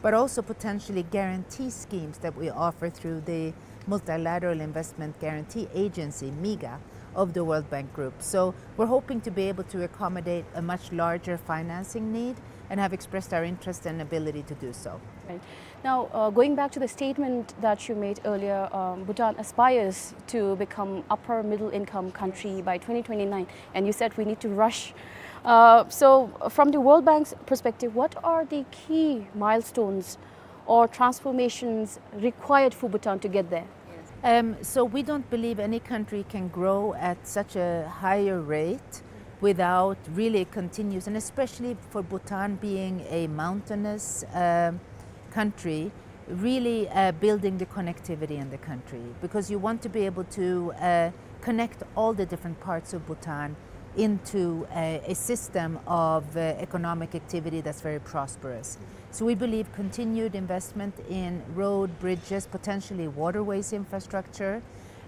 but also potentially guarantee schemes that we offer through the Multilateral Investment Guarantee Agency, MIGA, of the World Bank Group. So we're hoping to be able to accommodate a much larger financing need and have expressed our interest and ability to do so. Right. Now, uh, going back to the statement that you made earlier, um, Bhutan aspires to become upper middle income country by twenty twenty-nine, and you said we need to rush. Uh, so, from the World Bank's perspective, what are the key milestones or transformations required for Bhutan to get there? Um, so we don't believe any country can grow at such a higher rate without really continuous, and especially for Bhutan being a mountainous, um, country, really, uh, building the connectivity in the country, because you want to be able to, uh, connect all the different parts of Bhutan into a, a system of, uh, economic activity that's very prosperous. So we believe continued investment in road, bridges, potentially waterways infrastructure.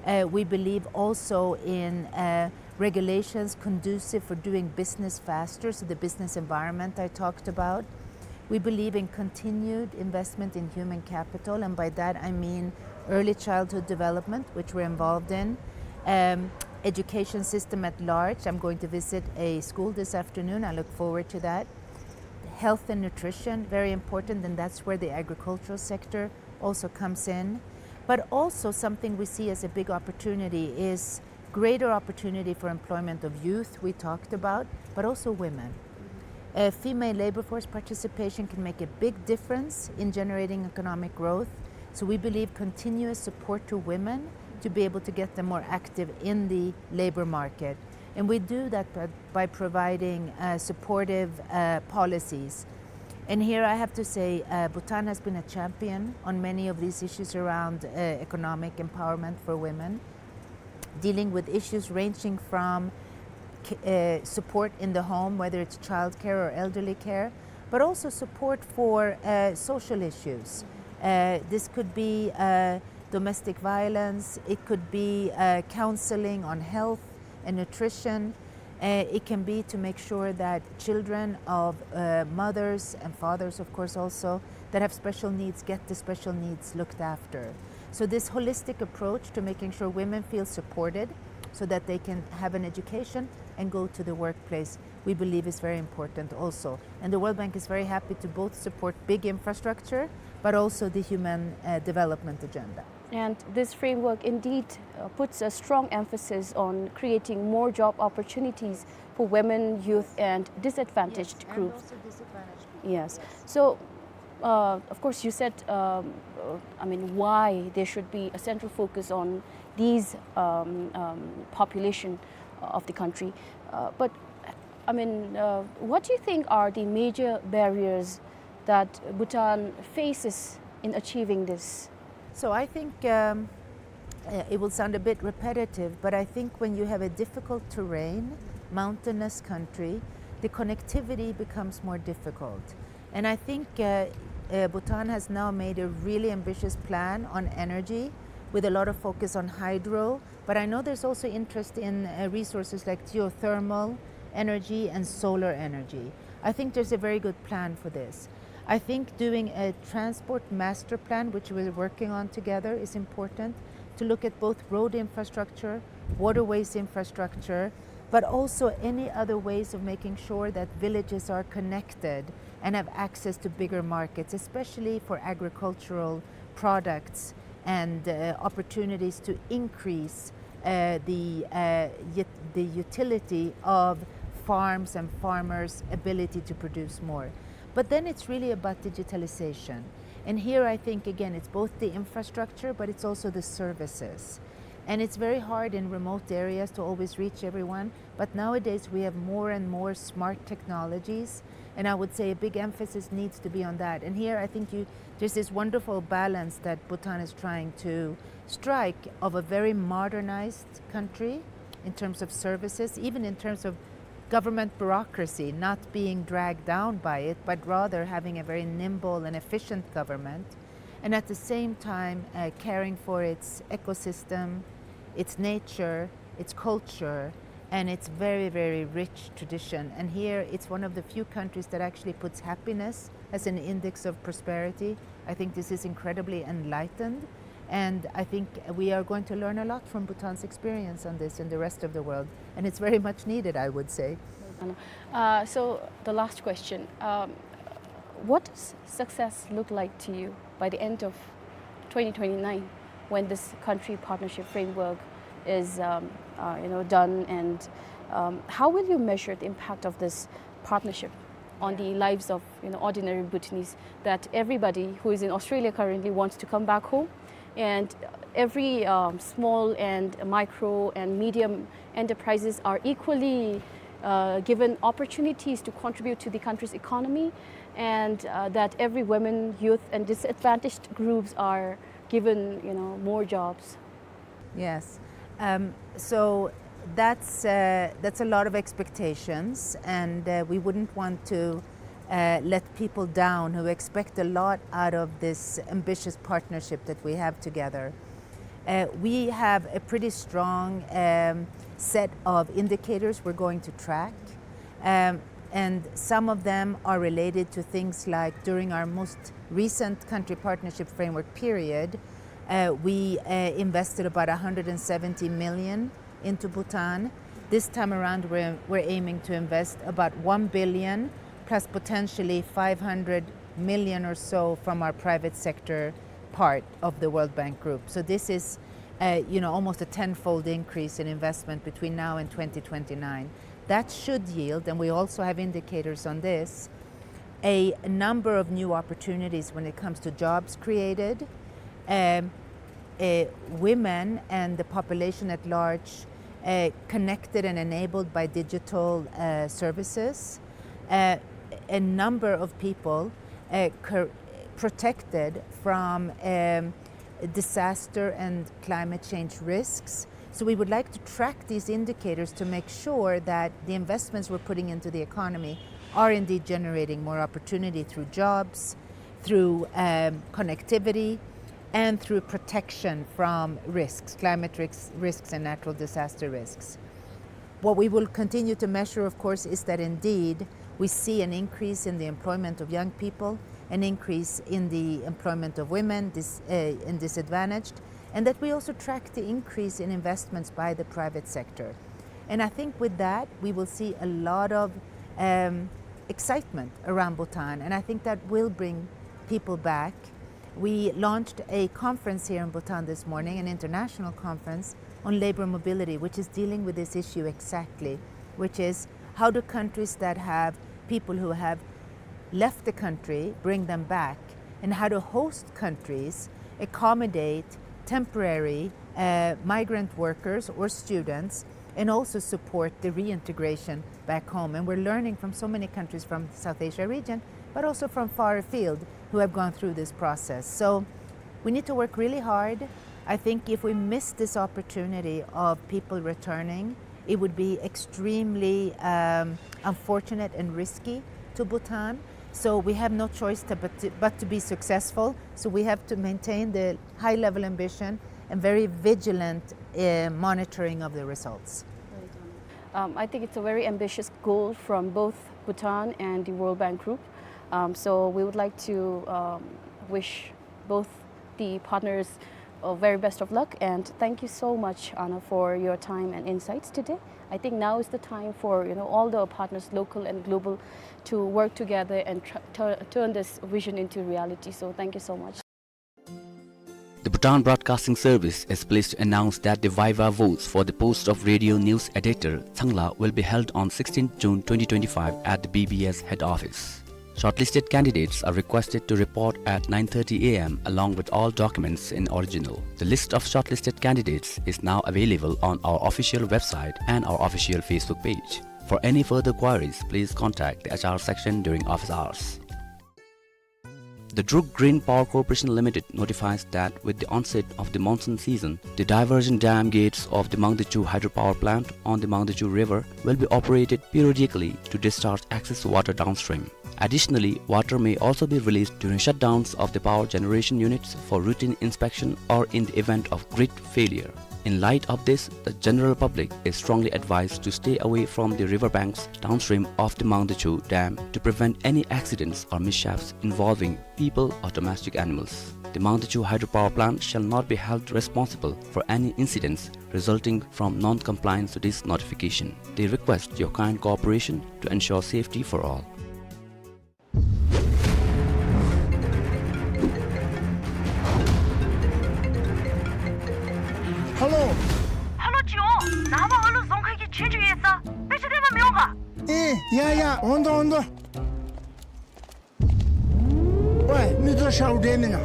Uh, we believe also in, uh, regulations conducive for doing business faster, so the business environment I talked about. We believe in continued investment in human capital, and by that I mean early childhood development, which we're involved in, um, education system at large. I'm going to visit a school this afternoon. I look forward to that. Health and nutrition, very important, and that's where the agricultural sector also comes in. But also something we see as a big opportunity is greater opportunity for employment of youth, we talked about, but also women. Uh, female labor force participation can make a big difference in generating economic growth. So we believe continuous support to women to be able to get them more active in the labor market. And we do that by, by providing, uh, supportive, uh, policies. And here I have to say, uh, Bhutan has been a champion on many of these issues around, uh, economic empowerment for women, dealing with issues ranging from ca-, uh, support in the home, whether it's childcare or elderly care, but also support for, uh, social issues. Uh, this could be, uh, domestic violence, it could be, uh, counseling on health and nutrition. Uh, it can be to make sure that children of, uh, mothers and fathers, of course, also, that have special needs get the special needs looked after. So this holistic approach to making sure women feel supported so that they can have an education and go to the workplace, we believe is very important also. And the World Bank is very happy to both support big infrastructure, but also the human, uh, development agenda. And this framework indeed, uh, puts a strong emphasis on creating more job opportunities for women, youth, and disadvantaged groups. Yes, and also disadvantaged groups. Yes. Yes. So, uh, of course, you said, um, uh, I mean, why there should be a central focus on these, um, um, population of the country. Uh, but, I mean, uh, what do you think are the major barriers that Bhutan faces in achieving this? So I think, um, uh, it will sound a bit repetitive, but I think when you have a difficult terrain, mountainous country, the connectivity becomes more difficult. And I think, uh, uh, Bhutan has now made a really ambitious plan on energy with a lot of focus on hydro, but I know there's also interest in, uh, resources like geothermal energy and solar energy. I think there's a very good plan for this. I think doing a transport master plan, which we're working on together, is important to look at both road infrastructure, waterways infrastructure, but also any other ways of making sure that villages are connected and have access to bigger markets, especially for agricultural products and, uh, opportunities to increase, uh, the, uh, yet-, the utility of farms and farmers' ability to produce more. But then it's really about digitalization. And here I think, again, it's both the infrastructure, but it's also the services. And it's very hard in remote areas to always reach everyone. But nowadays we have more and more smart technologies. And I would say a big emphasis needs to be on that. And here I think you, there's this wonderful balance that Bhutan is trying to strike of a very modernized country in terms of services, even in terms of government bureaucracy, not being dragged down by it, but rather having a very nimble and efficient government, and at the same time, uh, caring for its ecosystem, its nature, its culture, and its very, very rich tradition. And here, it's one of the few countries that actually puts happiness as an index of prosperity. I think this is incredibly enlightened, and I think we are going to learn a lot from Bhutan's experience on this in the rest of the world, and it's very much needed, I would say. Uh, so the last question, um, what does success look like to you by the end of twenty twenty-nine, when this country partnership framework is, um, uh, you know, done, and, um, how will you measure the impact of this partnership on the lives of, you know, ordinary Bhutanese, that everybody who is in Australia currently wants to come back home, and every, um, small and micro and medium enterprises are equally, uh, given opportunities to contribute to the country's economy, and, uh, that every women, youth, and disadvantaged groups are given, you know, more jobs? Yes. Um, so that's, uh, that's a lot of expectations, and, uh, we wouldn't want to, uh, let people down who expect a lot out of this ambitious partnership that we have together. Uh, we have a pretty strong, um, set of indicators we're going to track. Um, and some of them are related to things like, during our most recent country partnership framework period, uh, we, uh, invested about a hundred and seventy million into Bhutan. This time around, we're, we're aiming to invest about one billion plus potentially five hundred million or so from our private sector part of the World Bank Group. So this is, uh, you know, almost a tenfold increase in investment between now and twenty twenty-nine. That should yield, and we also have indicators on this, a number of new opportunities when it comes to jobs created, um, uh, women and the population at large, uh, connected and enabled by digital, uh, services, uh, a number of people, uh, cur-, protected from, um, disaster and climate change risks. So we would like to track these indicators to make sure that the investments we're putting into the economy are indeed generating more opportunity through jobs, through, um, connectivity, and through protection from risks, climate risks, risks and natural disaster risks. What we will continue to measure, of course, is that indeed we see an increase in the employment of young people, an increase in the employment of women, dis-, uh, and disadvantaged, and that we also track the increase in investments by the private sector. And I think with that, we will see a lot of, um, excitement around Bhutan, and I think that will bring people back. We launched a conference here in Bhutan this morning, an international conference on labor mobility, which is dealing with this issue exactly, which is how do countries that have people who have left the country bring them back, and how do host countries accommodate temporary, uh, migrant workers or students and also support the reintegration back home. And we're learning from so many countries from the South Asia region, but also from far afield who have gone through this process. So we need to work really hard. I think if we miss this opportunity of people returning, it would be extremely, um, unfortunate and risky to Bhutan. So we have no choice to, but to, but to be successful. So we have to maintain the high level ambition and very vigilant, uh, monitoring of the results. Um, I think it's a very ambitious goal from both Bhutan and the World Bank Group. Um, so we would like to, um, wish both the partners, uh, very best of luck, and thank you so much, Anna, for your time and insights today. I think now is the time for, you know, all the partners, local and global, to work together and tr-, tur-, turn this vision into reality. So thank you so much. The Bhutan Broadcasting Service is pleased to announce that the viva voce for the post of radio news editor, Tsangla, will be held on sixteenth June twenty twenty-five at the B B S head office. Shortlisted candidates are requested to report at nine thirty A M along with all documents in original. The list of shortlisted candidates is now available on our official website and our official Facebook page. For any further queries, please contact the H R section during office hours. The Druk Green Power Corporation Limited notifies that with the onset of the monsoon season, the diversion dam gates of the Mangdechu hydropower plant on the Mangdechu River will be operated periodically to discharge excess water downstream. Additionally, water may also be released during shutdowns of the power generation units for routine inspection or in the event of grid failure. In light of this, the general public is strongly advised to stay away from the river banks downstream of the Mangdechu Dam to prevent any accidents or mishaps involving people or domestic animals. The Mangdechu hydropower plant shall not be held responsible for any incidents resulting from non-compliance to this notification. They request your kind cooperation to ensure safety for all. ཧ་ལོ། ཧ་ལོ་ཅིག་འོང་། ནངས་པ་ཨ་ལུ་རྫོང་ཁ་གི་ཆོས་རྒྱུགས་ཡོད་ས་དཔེ་ཆ་སྟོན་པར་མི་འོང་ག། ཨེ་ཡ་ཡ་འོང་དོ་འོང་དོ། ཝའི་མི་ཚོ་ཤཝ་འདྲེ་མེན་ན།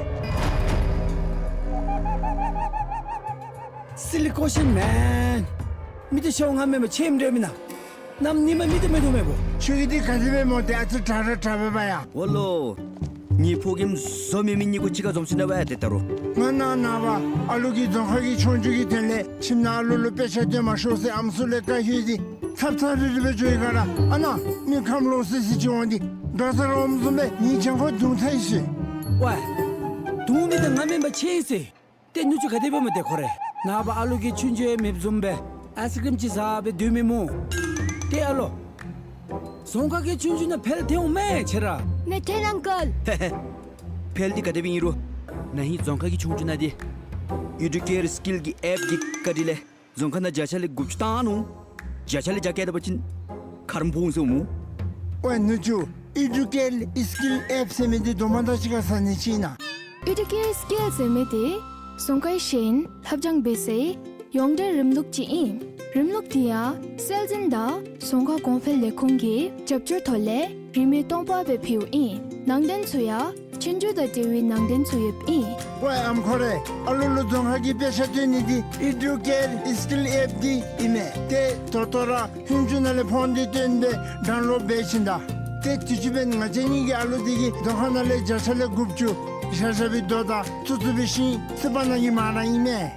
Silly question, man. མི་ཚོ་ཤཝ་ང་མེན་པར་ཆོས་འདྲེ་མེན་ན། གནམ་ཉི་མ་མི་ཚོ་མེད་དོ་མེད་པོ། ཁྱོད་ཀྱིས་འདི་ག་དེ་སྦེ་སྨོ། ཏེ་ཨ་ཙི་དྲག་ར་དྲག་པས་པ་ཡ། འོ་ལོ། ངེའི་ཕོ་རྒནམ་བཟོ་མེད་མི་གཉིས་པོ་གཅིག་ཁར་འཛོམས་ཞིནམ་ལས་ཝའི་ཏེ་ད་རུང་། ང་ནངས་པ་ཨ་ལུ་གི་རྫོང་ཁ་གི་ཆོས་རྒྱུགས་ཀྱི་དོན་ལས་ཁྱིམ་ནང་ཨ་ལུ་ལུ་དཔེ་ཆ་སྟོན་མ་ཤོག་ཟེར་ཨམ་སྲུ་ལས་བཀའ་ཞུ་ཡི། འཚབ་འཚབ་རིལ་རི་སྦེ་འགྱོ་ཡི་ག་ར། ཨ་ནཱ་མི་ཁམས་ལོག་སི་སི་ཅིག་འོང་སྟེ་འགྲོ་ས་ར་འོངམ་བཟུམ་སྦེ་ངེའི་གྱང་ཁར་རྡུང་ཚར་ཡི་ཟེར། ཝའི། རྡུང་མི་འདི་ང་མེན་པར་ཆོས་རྒྱུགས་ཟེར། ཏེ་ནུ་གཅུང་ག་དེ་སྦེ་སྨོ་ཏེ་ཁོ་རེ། ནངས་པ་ཨ་ལུ་གིས་ཆུང་ཆུང་ཡང་མེདཔ་བཟུམ་སྦེ་ཨའིསི་ཀྲིམ་ཅིག་བཟའ་སྦེ་སྡོད་མི་སྨོ། ཏེ་ཨ་ལོ། རྫོང་ཁ་གི་ཆུང་ཆུང་ནང་འཕེལ་ཏེ་འོང་མས་ཁྱེད་ར། མེད་ཐལ་ཨང་ཀལ། ཧེ་ཧེ། འཕེལ་འདི་ག་དེ་སྦེ་ཨིན་རུང་ན་ཧིང་རྫོང་ཁ་གི་ཆུང་ཆུང་ནང་འདི་ཨི་ཌུ་ཀེར་སི་ཀིལ་གྱི་ཨེཔ་འདི་བཀའ་དྲིན་ལས་རྫོང་ཁ་ནང་བརྒྱ་ཆ་ལས་དགུ་བཅུ་བཏང་ནུག། བརྒྱ་ཆ་ལས་བརྒྱ་བཀལ་ད་པ་ཅིན་ཁ་རམ་ཕོག་འོང་ཟེར་སྨོ། ཝའི་ནུ་གཅུང་ཨི་ཌུ་ཀེར་སི་ཀིལ་ཨེཔ་ཟེར་མི་འདི་དོ་མ་དང་ཅིག་ཁར་ཟ་ནི་ཅིག་ཨིན་ན། ཨི་ཌུ་ཀེར་སི་ཀིལ་ཟེར་མི་འདི་རྫོང་ཁའི་ཤེས་ཡོན་ལྷབ་སྦྱང་འབད་སའི་ཡོངས་འབྲེལ་རིམ་ལུགས་ཅིག་ཨིན། རིམ་ལུགས་འདི་ཡང་སྲོལ་འཛིན་དང་རྫོང་ཁ་གོང་འཕེལ་ལས་ཁུངས་ཀྱི་རྒྱབ་སྐྱོར་ཐོག་ལས་རིན་མེད་སྟོང་པ་སྦེ་ཕུལཝ་ཨིན། ནང་དོན་ཚུ་ཡང་ཆོས་རྒྱུགས་དང་འབྲེལ་བའི་ནང་དོན་ཚུ་ཡོདཔ་ཨིན། ཝའི་ཨམ་ཁོ་རེ། ཨ་ལུ་ལུ་རྫོང་ཁ་གི་དཔེ་ཆ་སྟོན་ནི་འདི་ཨི་ཌུ་ཀེར་སི་ཀིལ་ཨེཔ་འདི་ཨིན་མས། ཏེ་ད་ལྟོ་ར་ཧུན་ཅུ་ནང་ལས་ཕོན་འདི་བཏོན་སྦེ་ཌའུན་ལོཌ་འབད་ཞིནམ་ད། ཏེ་དུས་ཅི་འབདན་ང་བཅས་གཉིས་ཀྱི་ཨ་ལུ་འདི་གིས་རྫོང་ཁ་ནང་ལས་བརྒྱ་ཆ་ལས་དགུ་བཅུ་བཞག་བཞག་པའི་རྡོ་དང་བཙུགས་བཙུགས་པའི་ཤིང་སི་པ་ནང་གི་མ་ར་ཨིན་མས།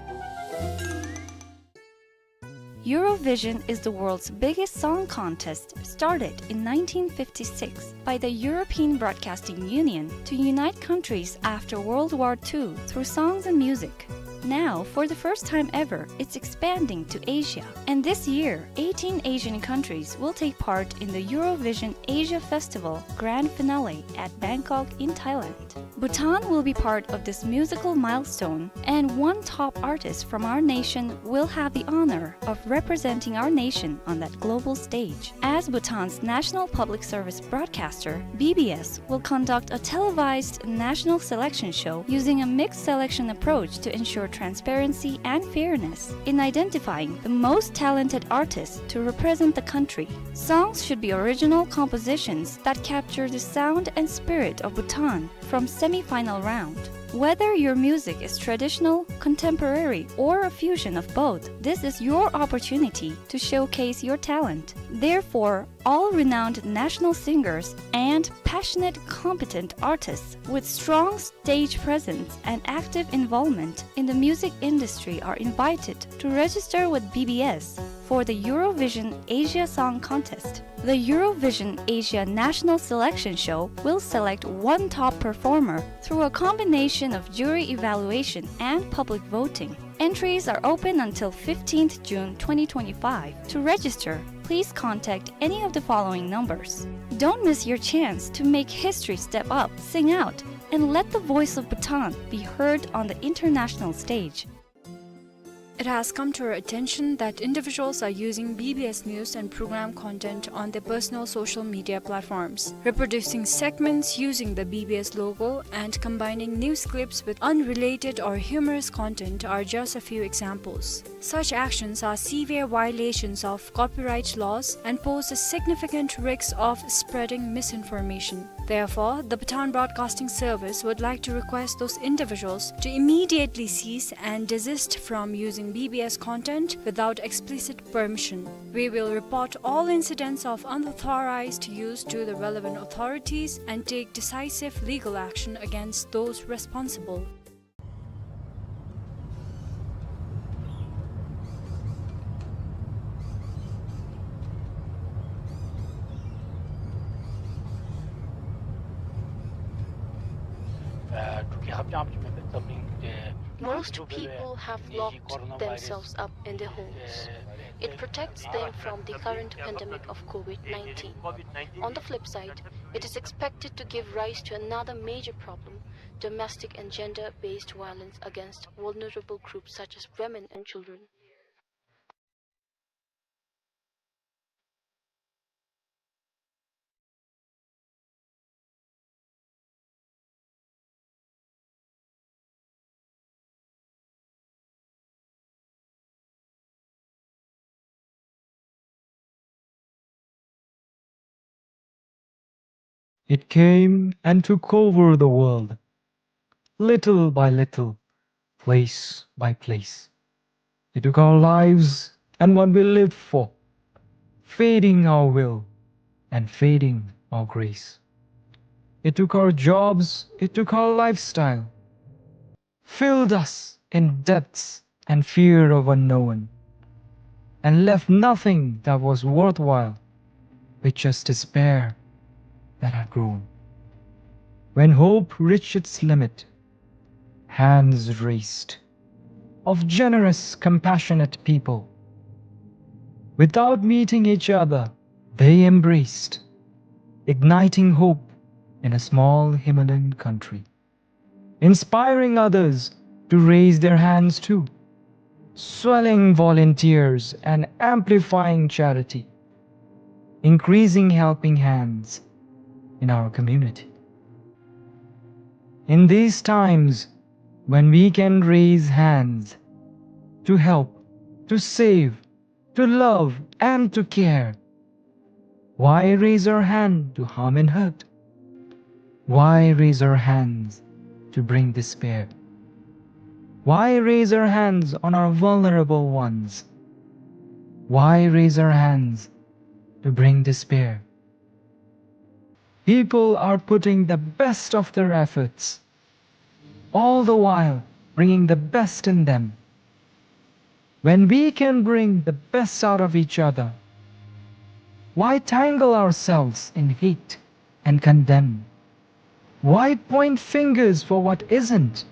Eurovision is the world's biggest song contest, started in nineteen fifty-six by the European Broadcasting Union to unite countries after World War Two through songs and music. Now, for the first time ever, it's expanding to Asia. And this year, eighteen Asian countries will take part in the Eurovision Asia Festival grand finale at Bangkok in Thailand. Bhutan will be part of this musical milestone, and one top artist from our nation will have the honor of representing our nation on that global stage. As Bhutan's national public service broadcaster, B B S will conduct a televised national selection show using a mixed selection approach to ensure transparency and fairness. In identifying the most talented artists to represent the country, songs should be original compositions that capture the sound and spirit of Bhutan from semi-final round. Whether your music is traditional, contemporary, or a fusion of both, this is your opportunity to showcase your talent. Therefore, all renowned national singers and passionate, competent artists with strong stage presence and active involvement in the music industry are invited to register with B B S for the Eurovision Asia Song Contest. The Eurovision Asia National Selection Show will select one top performer through a combination of jury evaluation and public voting. Entries are open until fifteenth June twenty twenty-five. To register, please contact any of the following numbers. Don't miss your chance to make history, step up, sing out, and let the voice of Bhutan be heard on the international stage. It has come to our attention that individuals are using B B S news and program content on their personal social media platforms, reproducing segments using the B B S logo and combining news clips with unrelated or humorous content are just a few examples. Such actions are severe violations of copyright laws and pose a significant risk of spreading misinformation. Therefore, the Pathan Broadcasting Service would like to request those individuals to immediately cease and desist from using B B S content without explicit permission. We will report all incidents of unauthorized use to the relevant authorities and take decisive legal action against those responsible. Most people have locked themselves up in their homes. It protects them from the current pandemic of COVID nineteen. On the flip side, it is expected to give rise to another major problem: domestic and gender-based violence against vulnerable groups such as women and children. It came and took over the world, little by little, place by place. It took our lives and what we lived for, feeding our will and feeding our grace. It took our jobs, it took our lifestyle, filled us in debts and fear of unknown, and left nothing that was worthwhile, but just despair that had grown. When hope reached its limit, hands raised of generous, compassionate people. Without meeting each other, they embraced, igniting hope in a small Himalayan country, inspiring others to raise their hands too, swelling volunteers and amplifying charity, increasing helping hands in our community. In these times when we can raise hands to help, to save, to love, and to care, why raise our hand to harm and hurt? Why raise our hands to bring despair? Why raise our hands on our vulnerable ones? Why raise our hands to bring despair? People are putting the best of their efforts, all the while bringing the best in them. When we can bring the best out of each other, why tangle ourselves in hate and condemn? Why point fingers for what isn't?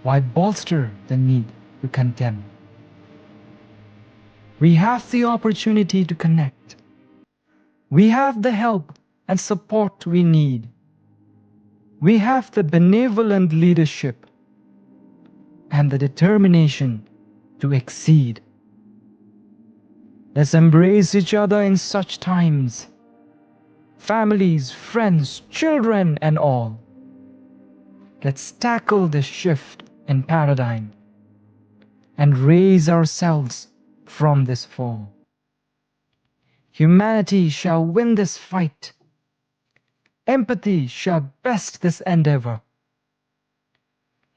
Why bolster the need to condemn? We have the opportunity to connect. We have the help and support we need. We have the benevolent leadership and the determination to exceed. Let's embrace each other in such times. Families, friends, children, and all. Let's tackle this shift in paradigm and raise ourselves from this fall. Humanity shall win this fight. Empathy shall best this endeavor.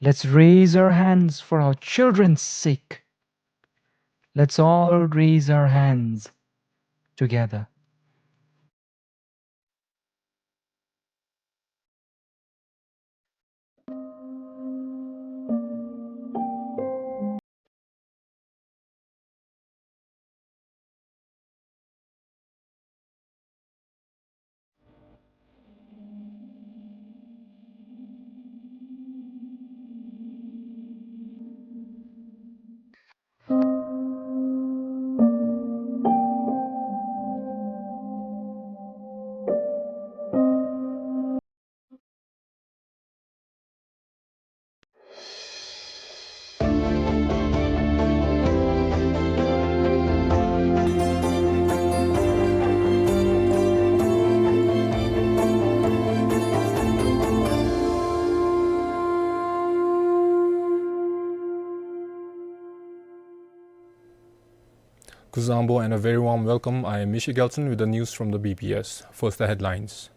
Let's raise our hands for our children's sake. Let's all raise our hands together. Nzangpo and a very warm welcome. I am Misha Gelson with the news from the B B S. First, the headlines.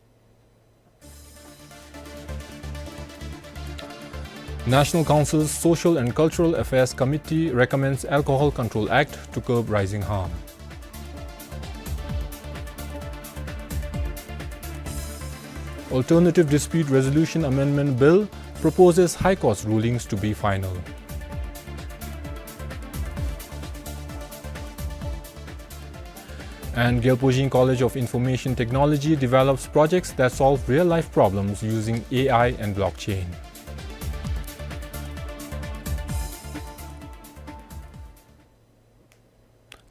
National Council's Social and Cultural Affairs Committee recommends Alcohol Control Act to curb rising harm. Alternative Dispute Resolution Amendment Bill proposes High Court's rulings to be final. And Gyalpo Jing College of Information Technology develops projects that solve real-life problems using A I and blockchain.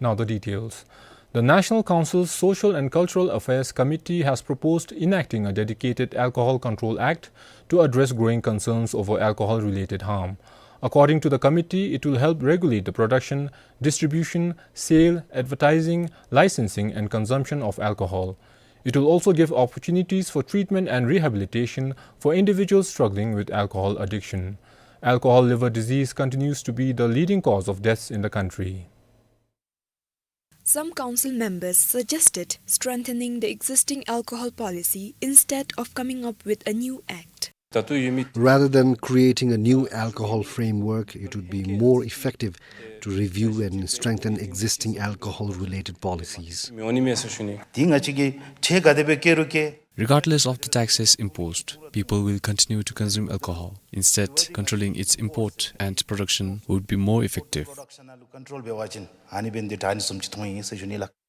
Now the details. The National Council's Social and Cultural Affairs Committee has proposed enacting a dedicated Alcohol Control Act to address growing concerns over alcohol-related harm. According to the committee, it will help regulate the production, distribution, sale, advertising, licensing, and consumption of alcohol. It will also give opportunities for treatment and rehabilitation for individuals struggling with alcohol addiction. Alcohol liver disease continues to be the leading cause of deaths in the country. Some council members suggested strengthening the existing alcohol policy instead of coming up with a new act. Rather than creating a new alcohol framework, it would be more effective to review and strengthen existing alcohol-related policies. Regardless of the taxes imposed, people will continue to consume alcohol. Instead, controlling its import and production would be more effective.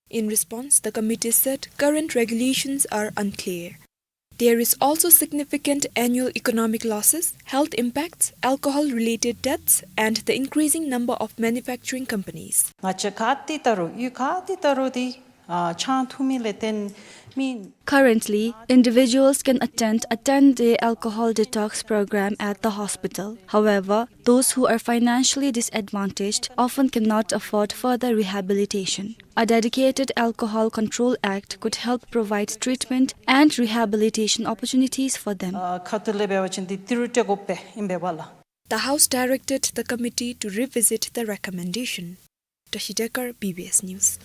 In response, the committee said current regulations are unclear. There is also significant annual economic losses, health impacts, alcohol-related deaths, and the increasing number of manufacturing companies. Currently, individuals can attend a ten-day alcohol detox program at the hospital. However, those who are financially disadvantaged often cannot afford further rehabilitation. A dedicated Alcohol Control Act could help provide treatment and rehabilitation opportunities for them. The House directed the committee to revisit the recommendation. Tashi Dekar, B B S News.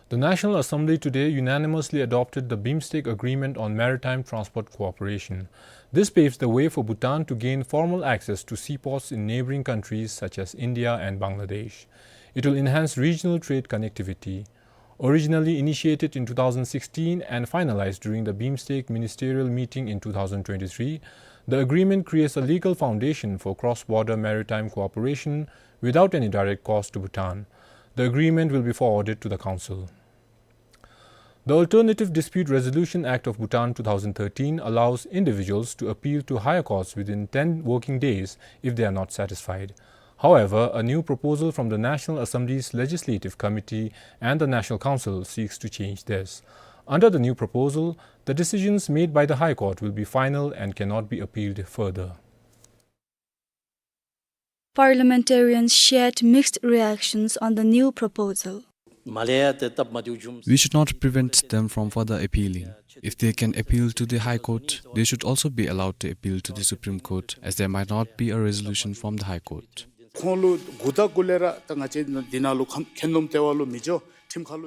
The National Assembly today unanimously adopted the BIMSTEC Agreement on Maritime Transport Cooperation. This paves the way for Bhutan to gain formal access to seaports in neighboring countries such as India and Bangladesh. It will enhance regional trade connectivity. Originally initiated in two thousand sixteen and finalized during the BIMSTEC ministerial meeting in two thousand twenty-three, the agreement creates a legal foundation for cross-border maritime cooperation without any direct cost to Bhutan. The agreement will be forwarded to the Council. The Alternative Dispute Resolution Act of Bhutan two thousand thirteen allows individuals to appeal to higher courts within ten working days if they are not satisfied. However, a new proposal from the National Assembly's Legislative Committee and the National Council seeks to change this. Under the new proposal, the decisions made by the High Court will be final and cannot be appealed further. Parliamentarians shared mixed reactions on the new proposal. We should not prevent them from further appealing. If they can appeal to the High Court, they should also be allowed to appeal to the Supreme Court, as there might not be a resolution from the High Court.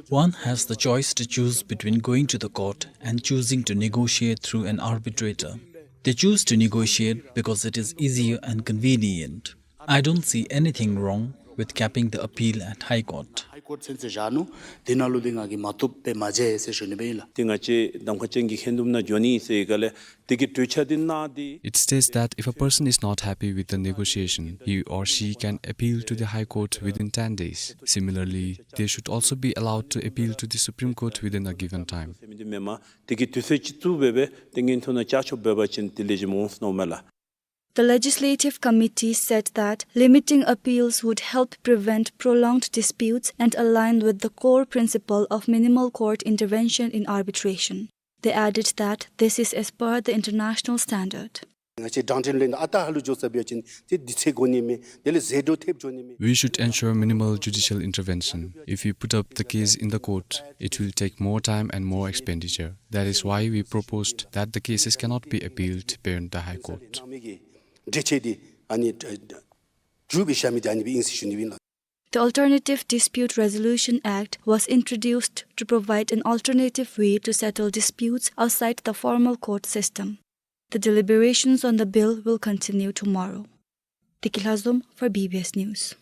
One has the choice to choose between going to the court and choosing to negotiate through an arbitrator. They choose to negotiate because it is easier and convenient. I don't see anything wrong with capping the appeal at High Court. དེ་ནང་ལུ་འདི་ང་གིས་མ་བཏུབ་སྦེ་མ་མཇལ་ཟེར་ཞུ་ནི་སྦེ་ཨིན་ལགས། དེ་ང་བཅས་གདམ་ཁ་ཅན་གྱི་ཧན་དུམ་ནང་འགྱོ་ནི་ཟེར་ག་ལས་དེ་གི་གྲོས་འཆར་འདི་ནང་འདི། It states that if a person is not happy with the negotiation, he or she can appeal to the High Court within ten days. Similarly, they should also be allowed to appeal to the Supreme Court within a given time. དེ་གི་དུས་ཚོད་ཅིག་བཙུགས་སྦེ་སྦེ་དེ་གི་ཐོག་ནང་བཅར་ཆ་འབད་བ་ཅིན་དེ་ལེགས་ཤོམ་འོང་ཟེར་མནོཝ་མས་ལགས། The Legislative Committee said that limiting appeals would help prevent prolonged disputes and align with the core principle of minimal court intervention in arbitration. They added that this is as per the international standard. ང་བཅས་དྲང་བདེན་ལས་ཨ་རྟག་ཧ་ལུགས་འགྱོ་ས་འབད་བ་ཅིན་ཏེ་དུས་ཚོད་འགོར་ནི་མས། དེ་ལས་ཟད་འགྲོ་ཐེབས་འགྱོ་ནི་མས། We should ensure minimal judicial intervention. If we put up the case in the court, it will take more time and more expenditure. That is why we proposed that the cases cannot be appealed beyond the High Court. འགྲེལ་བཤད་འདི་ཨ་ནི་མཇུག་སྦེ་བཞག་མི་འདི་ཨ་ནི་སྦེ་ཨིན་ཟེར་ཞུ་ནི་ཨིན་ལགས། The Alternative Dispute Resolution Act was introduced to provide an alternative way to settle disputes outside the formal court system. The deliberations on the bill will continue tomorrow. Deki Lhazom for B B S News.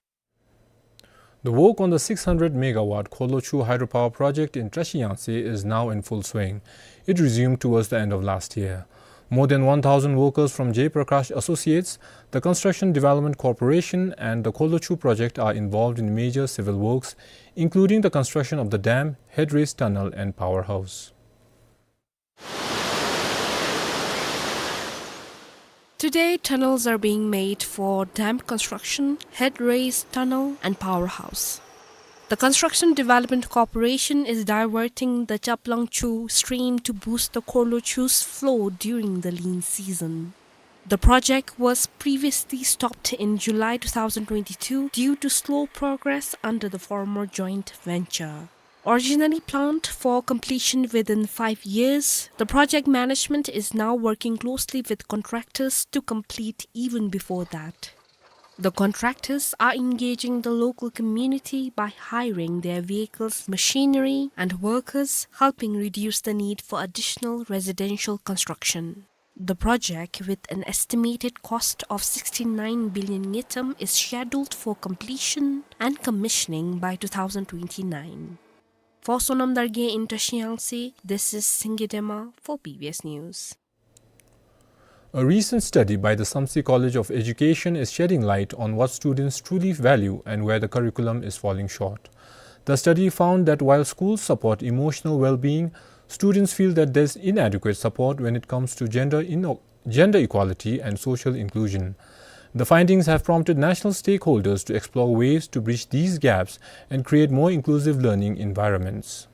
The work on the six hundred megawatt Khorlochhu hydropower project in Trashiyangtse is now in full swing. It resumed towards the end of last year. More than one thousand workers from Jay Prakash Associates, the Construction Development Corporation, and the Khorlochhu project are involved in major civil works, including the construction of the dam, headrace tunnel, and powerhouse. Today, tunnels are being made for dam construction, headrace tunnel, and powerhouse. The Construction Development Corporation is diverting the Chaplangchu stream to boost the Khorlochhu's flow during the lean season. The project was previously stopped in July two thousand twenty-two due to slow progress under the former joint venture. Originally planned for completion within five years, the project management is now working closely with contractors to complete even before that. The contractors are engaging the local community by hiring their vehicles, machinery, and workers, helping reduce the need for additional residential construction. The project, with an estimated cost of sixty-nine billion ngultrum, is scheduled for completion and commissioning by two thousand twenty-nine. For Sonam Dargay in Trashiyangtse, this is Singye Dema for B B S News. A recent study by the Samtse College of Education is shedding light on what students truly value and where the curriculum is falling short. The study found that while schools support emotional well-being, students feel that there's inadequate support when it comes to gender in-, gender equality and social inclusion. The findings have prompted national stakeholders to explore ways to bridge these gaps and create more inclusive learning environments.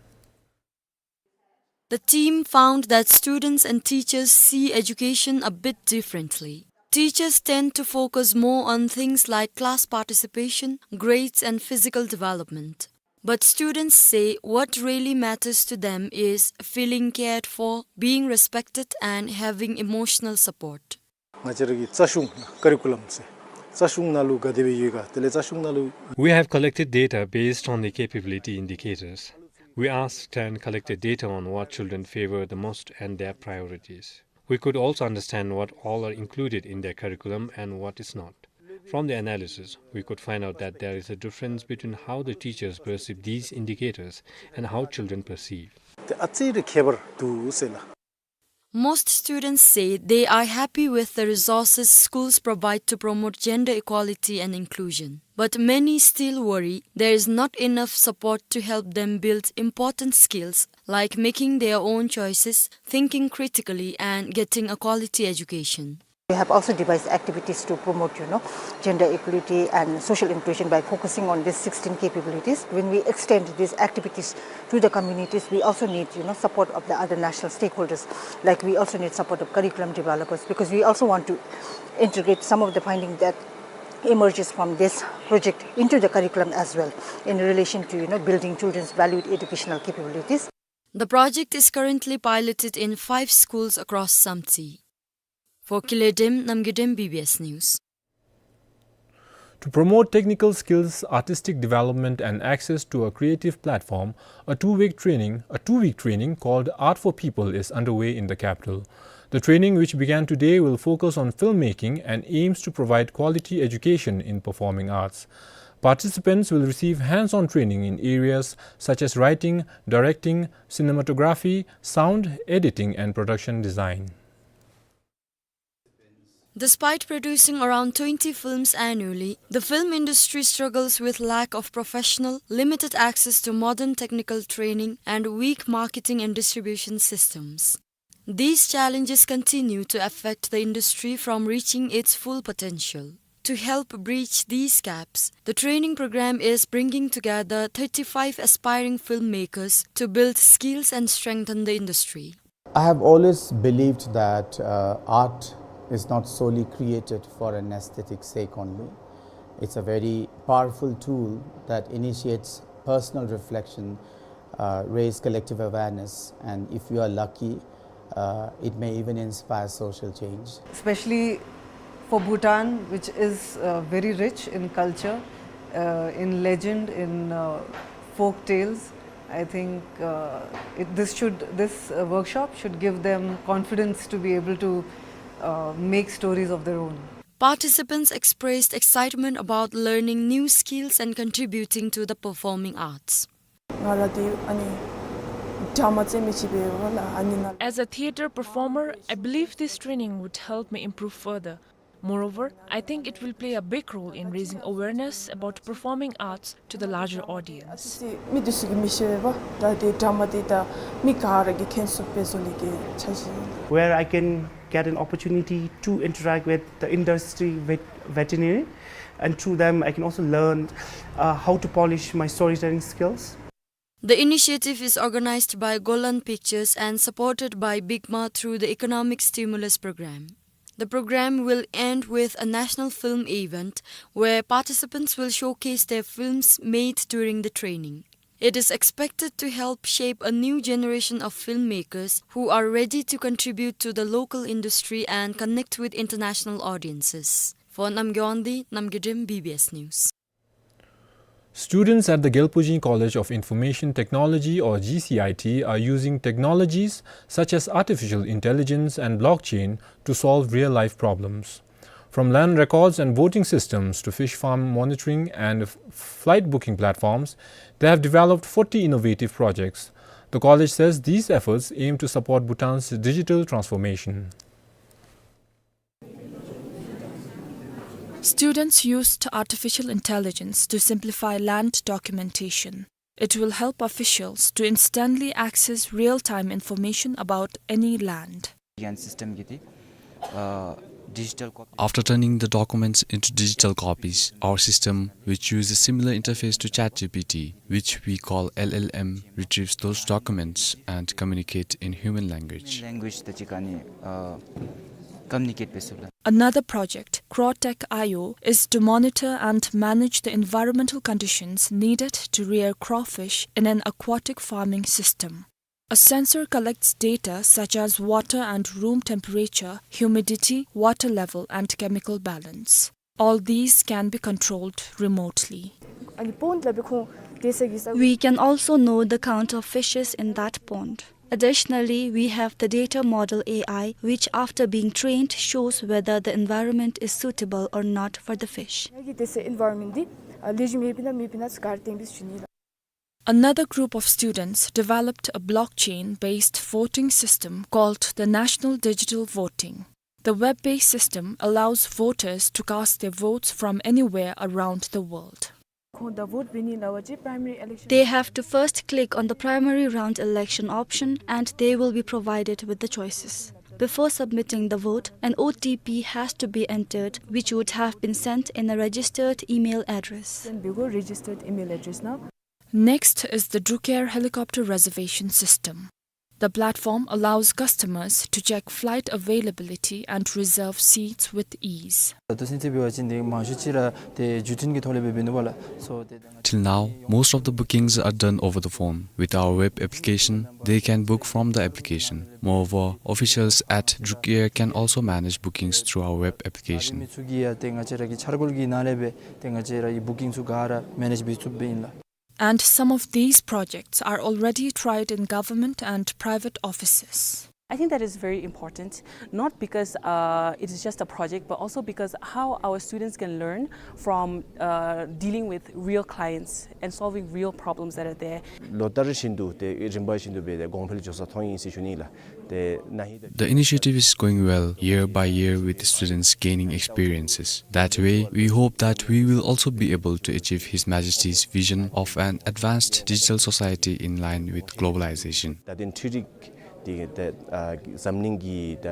The team found that students and teachers see education a bit differently. Teachers tend to focus more on things like class participation, grades, and physical development. But students say what really matters to them is feeling cared for, being respected, and having emotional support. ང་བཅས་ར་གི་རྩ་གཞུང་ཀ་རི་ཀུ་ལམ་ཟེར་རྩ་གཞུང་ནང་ལུ་ག་དེ་སྦེ་ཡོད་ག། དེ་ལས་རྩ་གཞུང་ནང་ལུ། We have collected data based on the capability indicators. We asked and collected data on what children favor the most and their priorities. We could also understand what all are included in their curriculum and what is not. From the analysis, we could find out that there is a difference between how the teachers perceive these indicators and how children perceive. ཏེ་ཨ་ཙི་རེ་ཁྱད་པར་འདུག་ཟེར་ལགས། Most students say they are happy with the resources schools provide to promote gender equality and inclusion. But many still worry there is not enough support to help them build important skills like making their own choices, thinking critically, and getting a quality education. We have also devised activities to promote, you know, gender equality and social inclusion by focusing on these sixteen capabilities. When we extend these activities to the communities, we also need, you know, support of the other national stakeholders. Like, we also need support of curriculum developers, because we also want to integrate some of the finding that emerges from this project into the curriculum as well in relation to, you know, building children's valued educational capabilities. The project is currently piloted in five schools across Samtse. For Kiledem, Namgidem, B B S News. To promote technical skills, artistic development, and access to a creative platform, a two-week training, a two-week training called Art for People is underway in the capital. The training, which began today, will focus on filmmaking and aims to provide quality education in performing arts. Participants will receive hands-on training in areas such as writing, directing, cinematography, sound, editing, and production design. Despite producing around twenty films annually, the film industry struggles with lack of professional, limited access to modern technical training, and weak marketing and distribution systems. These challenges continue to affect the industry from reaching its full potential. To help bridge these gaps, the training program is bringing together thirty-five aspiring filmmakers to build skills and strengthen the industry. I have always believed that, uh, art is not solely created for an aesthetic sake only. It's a very powerful tool that initiates personal reflection, uh, raise collective awareness, and if you are lucky, uh, it may even inspire social change. Especially for Bhutan, which is, uh, very rich in culture, Uh, in legend, in, uh, folk tales, I think, uh, it, this should, this, uh, workshop should give them confidence to be able to, uh, make stories of their own. Participants expressed excitement about learning new skills and contributing to the performing arts. ང་ལ་དེ་ཨ་ནི་ཌ་ར་མ་རྩེད་མི་ཅིག་འབད་བ་ལ་ཨ་ནི་ནང་། As a theatre performer, I believe this training would help me improve further. Moreover, I think it will play a big role in raising awareness about performing arts to the larger audience. ཨ་ཙི་མི་འདི་ཚུ་གིས་མི་ཤེས་པས། ད་དེ་ཌ་ར་མ་འདི་ད་མི་ག་ར་གིས་མཁྱེན་ཚུགསཔ་སྦེ་བཟོ་ནི་གི་འཆར་གཞི་ཨིན། Where I can get an opportunity to interact with the industry vet-, veterinary, and through them I can also learn, uh, how to polish my storytelling skills. The initiative is organized by Golan Pictures and supported by BICMA through the Economic Stimulus Program. The program will end with a national film event where participants will showcase their films made during the training. It is expected to help shape a new generation of filmmakers who are ready to contribute to the local industry and connect with international audiences. For Namgay Wangdi, Namgay Drim, B B S News. Students at the Gyalpo Jin College of Information Technology, or G C I T, are using technologies such as artificial intelligence and blockchain to solve real-life problems. From land records and voting systems to fish farm monitoring and f-, flight booking platforms, they have developed forty innovative projects. The college says these efforts aim to support Bhutan's digital transformation. Students used artificial intelligence to simplify land documentation. It will help officials to instantly access real-time information about any land. ज्ञान system की थी, uh, digital copy. After turning the documents into digital copies, our system, which uses similar interface to ChatGPT, which we call L L M, retrieves those documents and communicate in human language. Language त चिकानी, अ, कम्युनिकेट पेसुला। Another project, Crawtech I O, is to monitor and manage the environmental conditions needed to rear crawfish in an aquatic farming system. A sensor collects data such as water and room temperature, humidity, water level, and chemical balance. All these can be controlled remotely. We can also know the count of fishes in that pond. Additionally, we have the data model A I, which, after being trained, shows whether the environment is suitable or not for the fish. Another group of students developed a blockchain-based voting system called the National Digital Voting. The web-based system allows voters to cast their votes from anywhere around the world. They have to first click on the primary round election option and they will be provided with the choices. Before submitting the vote, an O T P has to be entered, which would have been sent in a registered email address. Next is the Drukair helicopter reservation system. The platform allows customers to check flight availability and reserve seats with ease. ད་ལྟོ་ཚུན་ཚོད་འབད་བ་ཅིན་ཏེ་མང་ཤོས་ཅིག་ར་ཏེ་བརྒྱུད་འཕྲིན་གྱི་ཐོག་ལས་སྦེ་འབད་ནུག་པ་ལགས། So ཏེ་ད་ང་བཅས། Till now, most of the bookings are done over the phone. With our web application, they can book from the application. Moreover, officials at Drukair can also manage bookings through our web application. མི་ཚུ་གིས་ཡང་ཏེ་ང་བཅས་ར་གི་འཆར་འགོད་ཀྱི་ནང་ལས་སྦེ་ཏེ་ང་བཅས་ར་གི་བུ་ཀིང་ཚུ་ག་ར་མེ་ནེཇ་འབད་ཚུགསཔ་སྦེ་ཨིན་ལགས། And some of these projects are already tried in government and private offices. I think that is very important, not because, uh, it is just a project, but also because how our students can learn from, uh, dealing with real clients and solving real problems that are there. ལོ་ལྟར་བཞིན་དུ་ཏེ་རིམ་པ་བཞིན་དུ་སྦེ་ཏེ་གོང་འཕེལ་འགྱོ་ས་མཐོང་ཡི་ཟེར་ཞུ་ནི་ལགས། ཏེ་ན་ཧིང་ད། The initiative is going well year by year with the students gaining experiences. That way, we hope that we will also be able to achieve His Majesty's vision of an advanced digital society in line with globalization. ད་དེ་འཕྲུལ་རིག་འདི་ད་ཨ་འཛམ་གླིང་གི་ད་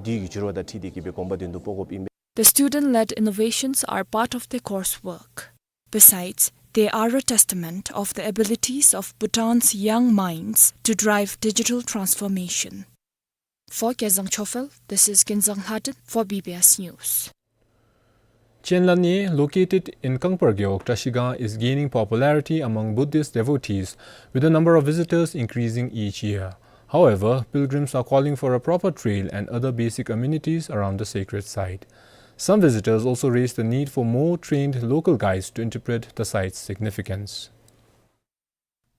དུས་ཀྱི་འགྱུར་བ་དང་འཁྲིལ་ཏེ་གི་སྦེ་གོམ་པ་མདུན་དུ་སྤོ་དགོཔ་ཨིན་པས། The student-led innovations are part of their coursework. Besides, they are a testament of the abilities of Bhutan's young minds to drive digital transformation. For Kezang Chofel, this is Kinzang Lhaden for B B S News. Chenla Ne, located in Kangpar Gewog, Trashigang, is gaining popularity among Buddhist devotees, with the number of visitors increasing each year. However, pilgrims are calling for a proper trail and other basic amenities around the sacred site. Some visitors also raised the need for more trained local guides to interpret the site's significance.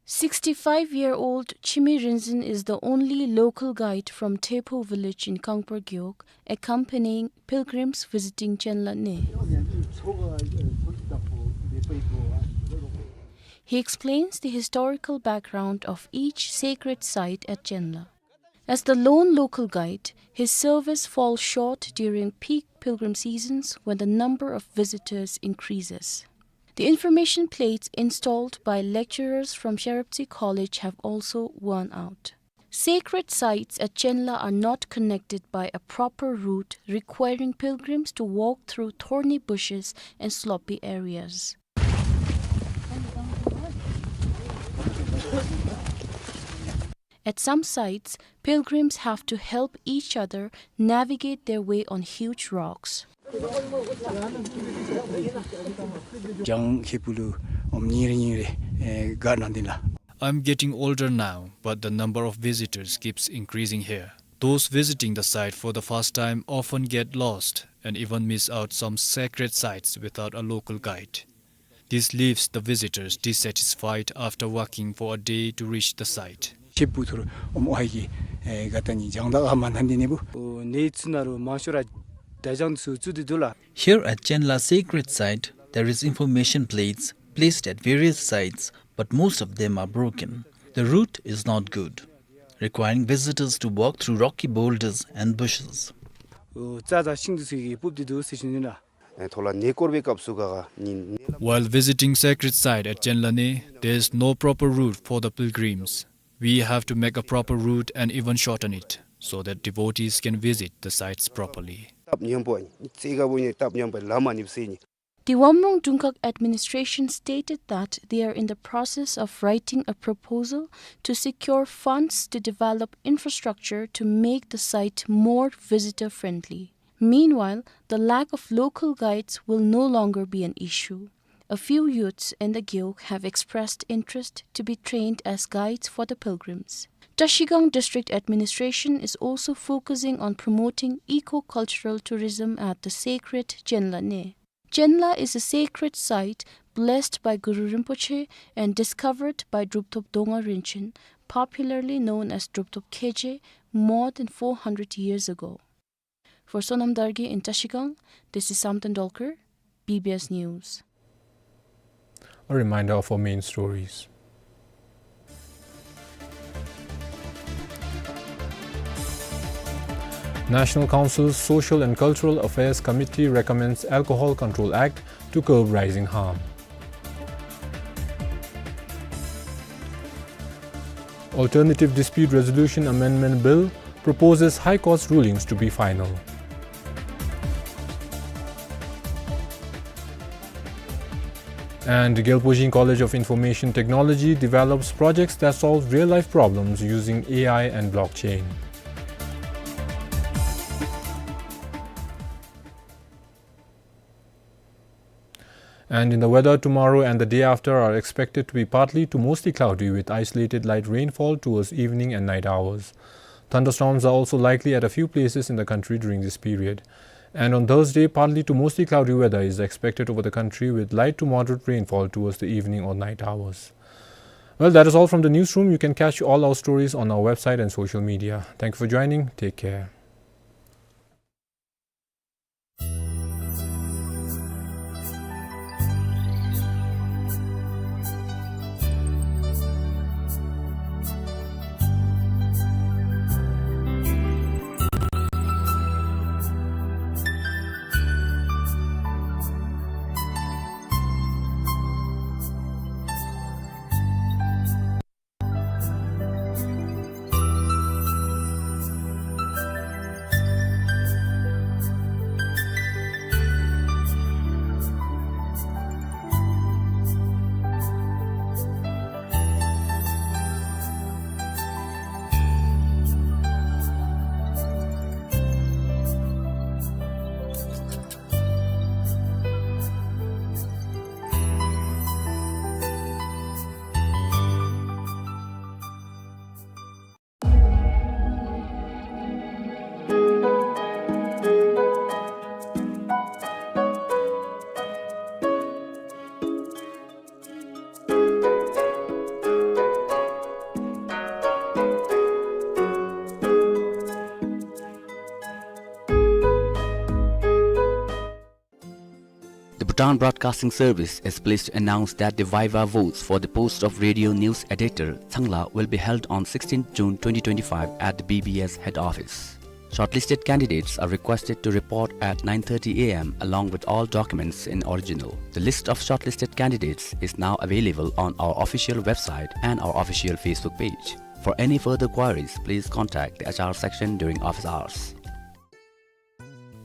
Sixty-five-year-old Chimi Rinzin is the only local guide from Tepo village in Kangpur Gewog, accompanying pilgrims visiting Chenla Ne. He explains the historical background of each sacred site at Chenla. As the lone local guide, his service falls short during peak pilgrim seasons when the number of visitors increases. The information plates installed by lecturers from Sharaptsi College have also worn out. Sacred sites at Chenla are not connected by a proper route, requiring pilgrims to walk through thorny bushes and sloppy areas. At some sites, pilgrims have to help each other navigate their way on huge rocks. ཡང་ཁེ་པུ་ལུ་ཨོམ་ཉིན་རེ་ཉིན་རེ་ཨེ་ག་ན་འདི་ལ། I'm getting older now, but the number of visitors keeps increasing here. Those visiting the site for the first time often get lost and even miss out some sacred sites without a local guide. This leaves the visitors dissatisfied after walking for a day to reach the site. ཁེ་པུ་ཐུར་ཨོམ་ཨོ་ཧའི་གི་ཨེ་ག་ཏ་ནི་ཇང་ད་ཨ་མ་ནན་དི་ནི་བུ། ཨོ་ནེ་ཚུ་ན་རུ་མང་ཤོས་ར་ད་ཇང་ཚུ་ཚུ་དི་དུ་ལ། Here at Chenla sacred site, there is information plates placed at various sites, but most of them are broken. The route is not good, requiring visitors to walk through rocky boulders and bushes. ཨོ་རྩྭ་དང་ཤིང་དི་ཚུ་གི་སྤུབ་དི་དུ་སི་ཤིན་ན། ཨེ་ཐོ་ལ་ནེ་སྐོར་བའི་སྐབས་སུ་ག་ག་ནི་ནེ་ལ། While visiting sacred site at Chenla Ne, there is no proper route for the pilgrims. We have to make a proper route and even shorten it so that devotees can visit the sites properly. སྟབས་ཉམས་པོ་ཨིན། ཙེ་ག་བོ་ནི་སྟབས་ཉམས་པོ་ལ་མ་ནི་སེ་ནི། The Wamrung Dungak administration stated that they are in the process of writing a proposal to secure funds to develop infrastructure to make the site more visitor-friendly. Meanwhile, the lack of local guides will no longer be an issue. A few youths in the Gewog have expressed interest to be trained as guides for the pilgrims. Trashigang District Administration is also focusing on promoting eco-cultural tourism at the sacred Chenla Ne. Chenla is a sacred site blessed by Guru Rinpoche and discovered by Druptop Donga Rinchen, popularly known as Druptop Kheje, more than four hundred years ago. For Sonam Dargye in Trashigang, this is Samten Dolkar, B B S News. A reminder of our main stories. National Council's Social and Cultural Affairs Committee recommends Alcohol Control Act to curb rising harm. Alternative Dispute Resolution Amendment Bill proposes High Court's rulings to be final. And Gyalpo Jing College of Information Technology develops projects that solve real-life problems using A I and blockchain. And in the weather, tomorrow and the day after are expected to be partly to mostly cloudy with isolated light rainfall towards evening and night hours. Thunderstorms are also likely at a few places in the country during this period. And on Thursday, partly to mostly cloudy weather is expected over the country with light to moderate rainfall towards the evening or night hours. Well, that is all from the newsroom. You can catch all our stories on our website and social media. Thank you for joining. Take care. Bhutan Broadcasting Service is pleased to announce that the viva votes for the post of radio news editor, Tsangla, will be held on sixteenth June twenty twenty-five at the B B S head office. Shortlisted candidates are requested to report at nine thirty A M along with all documents in original. The list of shortlisted candidates is now available on our official website and our official Facebook page. For any further queries, please contact the H R section during office hours.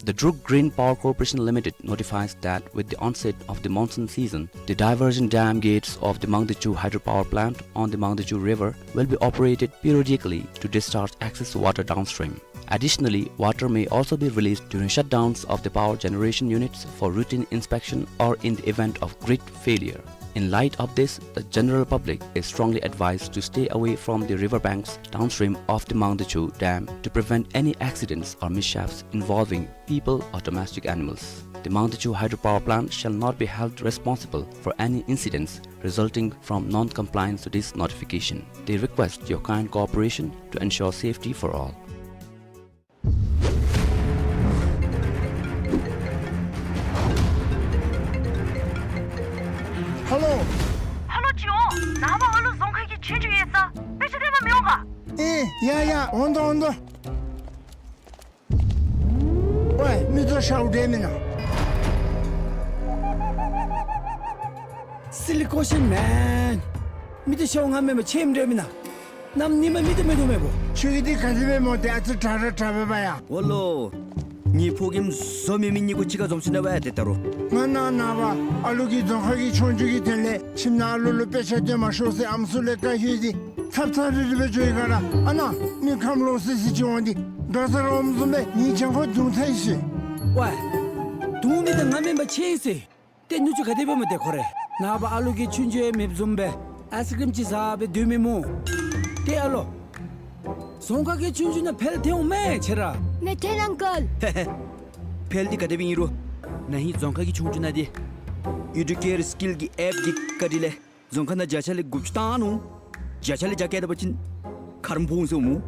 The Druk Green Power Corporation Limited notifies that with the onset of the monsoon season, the diversion dam gates of the Mangdechu hydropower plant on the Mangdechu River will be operated periodically to discharge excess water downstream. Additionally, water may also be released during shutdowns of the power generation units for routine inspection or in the event of grid failure. In light of this, the general public is strongly advised to stay away from the river banks downstream of the Mangdechu Dam to prevent any accidents or mishaps involving people or domestic animals. The Mangdechu hydropower plant shall not be held responsible for any incidents resulting from non-compliance to this notification. They request your kind cooperation to ensure safety for all. ཧེ་ལོ། ཧེ་ལོ་ཅིག་འོང་། ནངས་པ་ཨ་ལུ་རྫོང་ཁ་གི་ཆོས་རྒྱུགས་ཡོད་ས་དཔེ་ཆ་སྟོན་པར་མི་འོང་ག། ཨེ་ཡ་ཡ། འོང་དོ་འོང་དོ། ཝའི་མི་ཚོ་ཤཝ་འདྲ་མེན་ན། Silly question, man. མི་ཚོ་ཤཝ་ང་མེན་པར་ཆེམ་འདྲ་མེན་ན། གནམ་ཉིནམ་མི་ཚོ་མེད་དོ་མེད་པོ། ཁྱོད་ཀྱིས་འདི་ག་དེ་སྦེ་སྨོ། ཏེ་ཨ་ཙི་དྲག་ར་དྲག་པས་པ་ཡ། འོ་ལོ། ངེའི་ཕོ་རྒནམ་བཟོ་མེད་མི་གཉིས་ཀོ་གཅིག་ཁར་འཛོམས་ཞིནམ་ལས་ཏེ་ད་རུང་། ང་ནངས་པ་ཨ་ལུ་གི་རྫོང་ཁ་གི་ཆོས་རྒྱུགས་ཀྱི་དོན་ལས་ཁྱིམ་ནང་ཨ་ལུ་ལུ་དཔེ་ཆ་སྟོན་མ་ཤོག་ཟེར་ཨམ་སྲུ་ལས་བཀའ་ཞུ་ཡི། ཚབ་ཚབ་རིལ་རི་སྦེ་འགྱོ་ཡི་ག་ར། ཨ་ནཱ་མི་ཁམས་ལོག་སི་སི་ཅིག་འོང་སྟེ་དོ་ས་ར་འོངམ་བཟུམ་སྦེ་ངེའི་གྱང་ཁར་རྡུང་ཚར་ཡི་ཟེར། ཝའི། རྡུང་མི་འདི་ང་མེན་པར་ཆེ་ཡི་ཟེར། ཏེ་ནུ་གཅུང་ག་དེ་སྦེ་སྨོ་ཏེ་ཁོ་རེ། ནངས་པ་ཨ་ལུ་གིས་ཆོས་རྒྱུགས་ཡང་མེདཔ་བཟུམ་སྦེ་ཨའིསི་ཀྲིམ་ཅིག་བཟའ་སྦེ་སྡོད་མི་སྨོ། ཏེ་ཨ་ལོ། རྫོང་ཁ་གི་ཆོས་རྒྱུགས་ནང་ཕེལ་ཏེ་འོང་མས་ཁྱེད་ར། མེད་ཐལ་ཨང་ཀལ། ཧེ་ཧེ། ཕེལ་འདི་ག་དེ་སྦེ་ཨིན་རུང་ན་ཧིང་རྫོང་ཁ་གི་ཆོས་རྒྱུགས་ནང་འདི་ཨི་ཌུ་ཀེར་སི་ཀིལ་གྱི་ཨེཔ་གི་བཀའ་དྲིན་ལས་རྫོང་ཁ་ནང་བརྒྱ་ཆ་ལས་དགུ་བཅུ་བཏང་ནུག། བརྒྱ་ཆ་ལས་བརྒྱ་བཀལ་ད་པ་ཅིན་ཁ་རམ་ཕུང་སོང་སྨོ།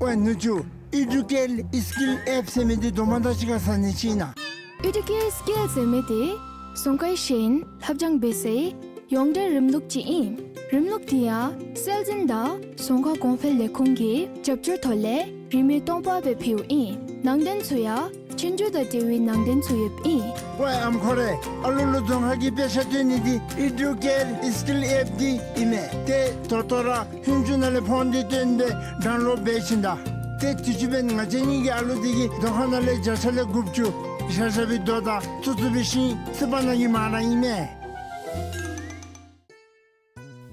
ཝའི་ནུ་གཅུང་། ཨི་ཌུ་ཀེར་སི་ཀིལ་ཨེཔ་ཟེར་མི་འདི་དོ་མ་དག་ཅིག་ཁར་ཟ་ནི་ཅིག་ཨིན་ན། ཨི་ཌུ་ཀེར་སི་ཀིལ་ཟེར་མི་འདི་རྫོང་ཁའི་ཤེས་ཡོན་ལྷབ་སྦྱང་འབད་སའི་ཡོངས་འབྲེལ་རིམ་ལུགས་ཅིག་ཨིན། རིམ་ལུགས་འདི་ཡང་སྲོལ་འཛིན་དང་རྫོང་ཁ་གོང་འཕེལ་ལས་ཁུངས་ཀྱི་རྒྱབ་སྐྱོར་ཐོག་ལས་རིན་མེད་སྟོང་པ་སྦེ་ཕུལཝ་ཨིན། ནང་དོན་ཚུ་ཡང་ཆོས་རྒྱུགས་དང་འབྲེལ་བའི་ནང་དོན་ཚུ་ཡོདཔ་ཨིན། ཝའི་ཨམ་ཁོ་རེ། ཨ་ལུ་ལུ་རྫོང་ཁ་གི་དཔེ་ཆ་སྟོན་ནི་འདི་ཨི་ཌུ་ཀེར་སི་ཀིལ་ཨེཔ་འདི་ཨིན་མས། ཏེ་ད་ལྟོ་ར་ཧུན་ཅུ་ནང་ལས་ཕོན་འདི་བཏོན་སྦེ་ཌའུན་ལོཌ་འབད་བྱིན་ད། ཏེ་དུས་ཅི་འབདན་ང་བཅས་གཉིས་ཀྱི་ཨ་ལུ་འདི་གིས་རྫོང་ཁ་ནང་ལས་བརྒྱ་ཆ་ལས་དགུ་བཅུ་ཤ་ཤ་སྦེ་རྡོ་དང་ཚུ་ཚུ་སྦེ་ཤིང་སི་པ་ནང་གི་མ་ར་ཨིན་མས།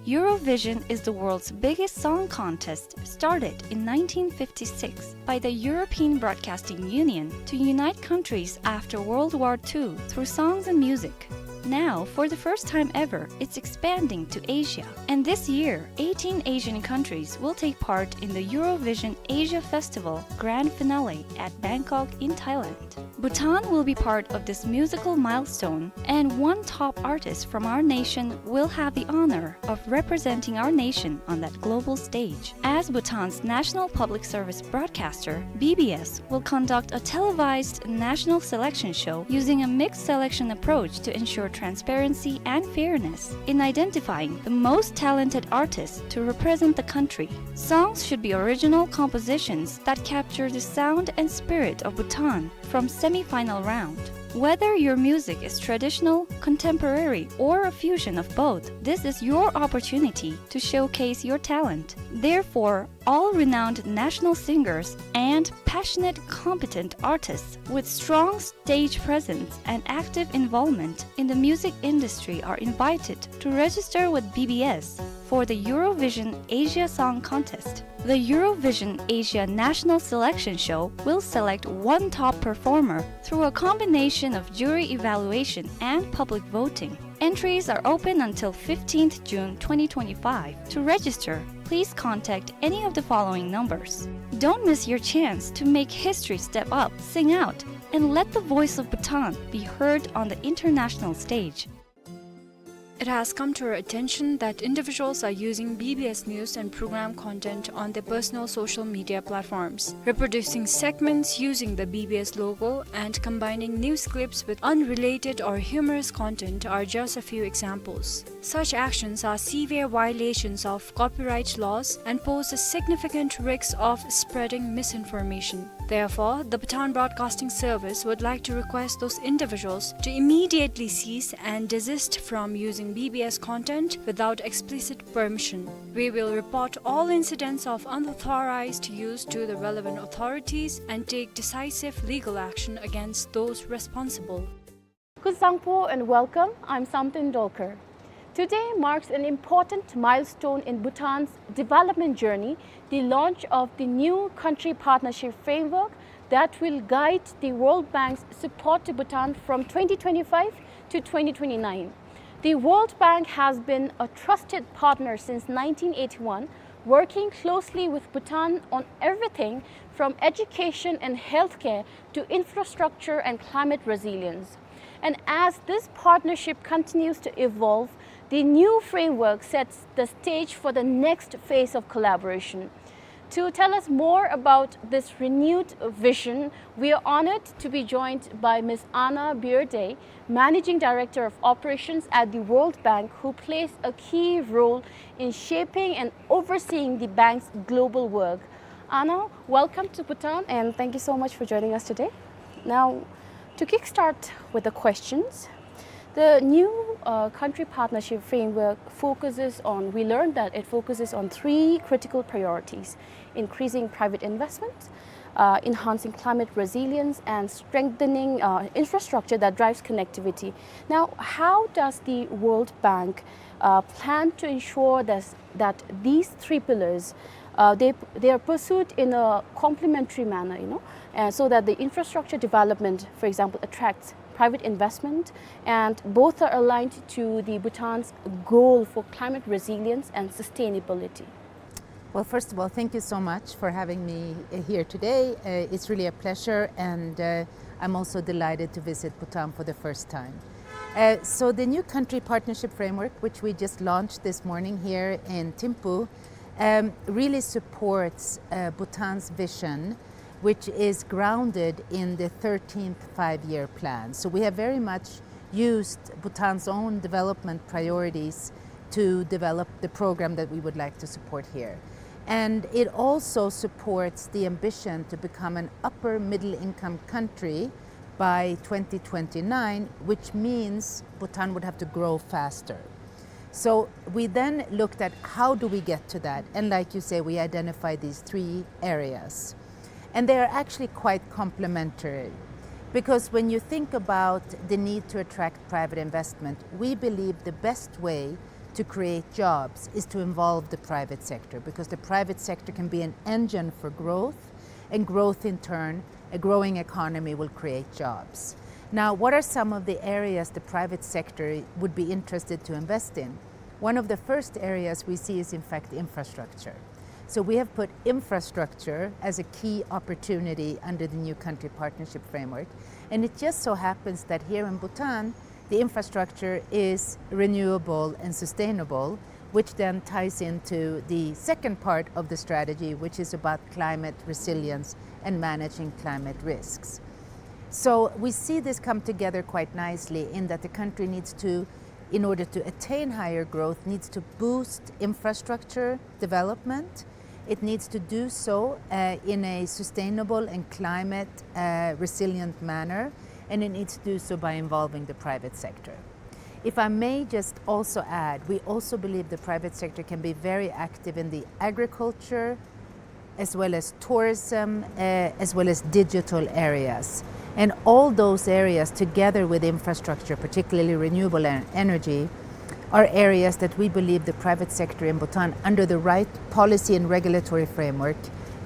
Eurovision is the world's biggest song contest, started in nineteen fifty-six by the European Broadcasting Union to unite countries after World War Two through songs and music. Now, for the first time ever, it's expanding to Asia. And this year, eighteen Asian countries will take part in the Eurovision Asia Festival Grand Finale at Bangkok in Thailand. Bhutan will be part of this musical milestone, and one top artist from our nation will have the honor of representing our nation on that global stage. As Bhutan's national public service broadcaster, B B S will conduct a televised national selection show using a mixed selection approach to ensure transparency and fairness. In identifying the most talented artists to represent the country, songs should be original compositions that capture the sound and spirit of Bhutan from semi-final round. Whether your music is traditional, contemporary, or a fusion of both, this is your opportunity to showcase your talent. Therefore, all renowned national singers and passionate, competent artists with strong stage presence and active involvement in the music industry are invited to register with B B S for the Eurovision Asia Song Contest. The Eurovision Asia National Selection Show will select one top performer through a combination of jury evaluation and public voting. Entries are open until fifteenth June twenty twenty-five. To register, please contact any of the following numbers. Don't miss your chance to make history, step up, sing out, and let the voice of Bhutan be heard on the international stage. It has come to our attention that individuals are using B B S news and program content on their personal social media platforms, reproducing segments using the B B S logo and combining news clips with unrelated or humorous content are just a few examples. Such actions are severe violations of copyright laws and pose a significant risk of spreading misinformation. Therefore, the Bhutan Broadcasting Service would like to request those individuals to immediately cease and desist from using B B S content without explicit permission. We will report all incidents of unauthorized use to the relevant authorities and take decisive legal action against those responsible. Kuzuzangpo and welcome. I'm Samten Dolkar. Today marks an important milestone in Bhutan's development journey, the launch of the new country partnership framework that will guide the World Bank's support to Bhutan from twenty twenty-five to twenty twenty-nine. The World Bank has been a trusted partner since nineteen eighty-one, working closely with Bhutan on everything from education and healthcare to infrastructure and climate resilience. And as this partnership continues to evolve, the new framework sets the stage for the next phase of collaboration. To tell us more about this renewed vision, we are honored to be joined by Miss Anna Bearday, Managing Director of Operations at the World Bank, who plays a key role in shaping and overseeing the bank's global work. Anna, welcome to Bhutan, and thank you so much for joining us today. Now, to kickstart with the questions, the new, uh, country partnership framework focuses on, we learned that it focuses on three critical priorities: increasing private investment, uh, enhancing climate resilience, and strengthening, uh, infrastructure that drives connectivity. Now, how does the World Bank, uh, plan to ensure this, that these three pillars, uh, they, they are pursued in a complementary manner, you know, uh, so that the infrastructure development, for example, attracts private investment, and both are aligned to the Bhutan's goal for climate resilience and sustainability? Well, first of all, thank you so much for having me, uh, here today. Uh, it's really a pleasure, and, uh, I'm also delighted to visit Bhutan for the first time. Uh, so the new country partnership framework, which we just launched this morning here in Thimphu, um, really supports, uh, Bhutan's vision, which is grounded in the thirteenth Five-Year Plan. So we have very much used Bhutan's own development priorities to develop the program that we would like to support here. And it also supports the ambition to become an upper middle income country by twenty twenty-nine, which means Bhutan would have to grow faster. So we then looked at how do we get to that, and like you say, we identified these three areas. And they are actually quite complementary, because when you think about the need to attract private investment, we believe the best way to create jobs is to involve the private sector, because the private sector can be an engine for growth, and growth in turn, a growing economy will create jobs. Now, what are some of the areas the private sector would be interested to invest in? One of the first areas we see is, in fact, infrastructure. So we have put infrastructure as a key opportunity under the new country partnership framework. And it just so happens that here in Bhutan, the infrastructure is renewable and sustainable, which then ties into the second part of the strategy, which is about climate resilience and managing climate risks. So we see this come together quite nicely in that the country needs to, in order to attain higher growth, needs to boost infrastructure development. It needs to do so, uh, in a sustainable and climate, uh, resilient manner, and it needs to do so by involving the private sector. If I may just also add, we also believe the private sector can be very active in the agriculture, as well as tourism, uh, as well as digital areas. And all those areas, together with infrastructure, particularly renewable en-, energy, are areas that we believe the private sector in Bhutan, under the right policy and regulatory framework,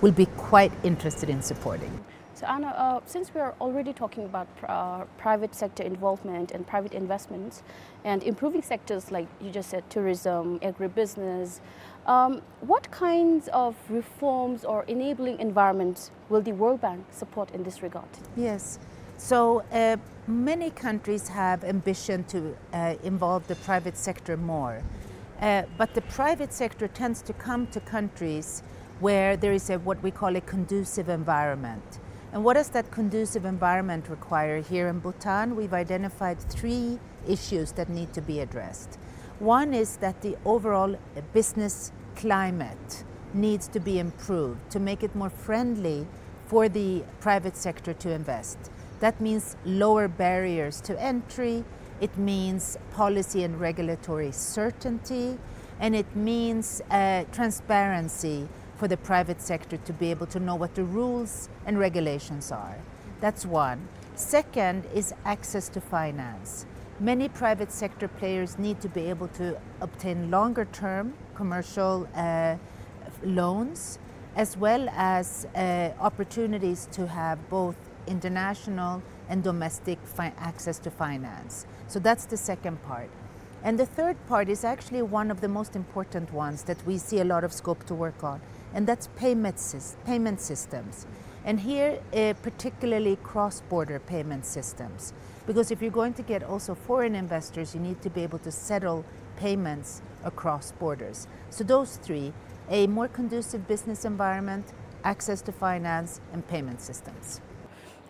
will be quite interested in supporting. So, Anna, uh, since we are already talking about pr-, uh, private sector involvement and private investments and improving sectors like you just said, tourism, agribusiness, um, what kinds of reforms or enabling environments will the World Bank support in this regard? Yes. So, uh, many countries have ambition to, uh, involve the private sector more. Uh, but the private sector tends to come to countries where there is a, what we call a conducive environment. And what does that conducive environment require? Here in Bhutan, we've identified three issues that need to be addressed. One is that the overall business climate needs to be improved to make it more friendly for the private sector to invest. That means lower barriers to entry, it means policy and regulatory certainty, and it means, uh, transparency for the private sector to be able to know what the rules and regulations are. That's one. Second is access to finance. Many private sector players need to be able to obtain longer term commercial, uh, loans, as well as, uh, opportunities to have both international and domestic fi-, access to finance. So that's the second part. And the third part is actually one of the most important ones that we see a lot of scope to work on, and that's payment sys-, payment systems. And here, uh, particularly cross-border payment systems. Because if you're going to get also foreign investors, you need to be able to settle payments across borders. So those three, a more conducive business environment, access to finance, and payment systems.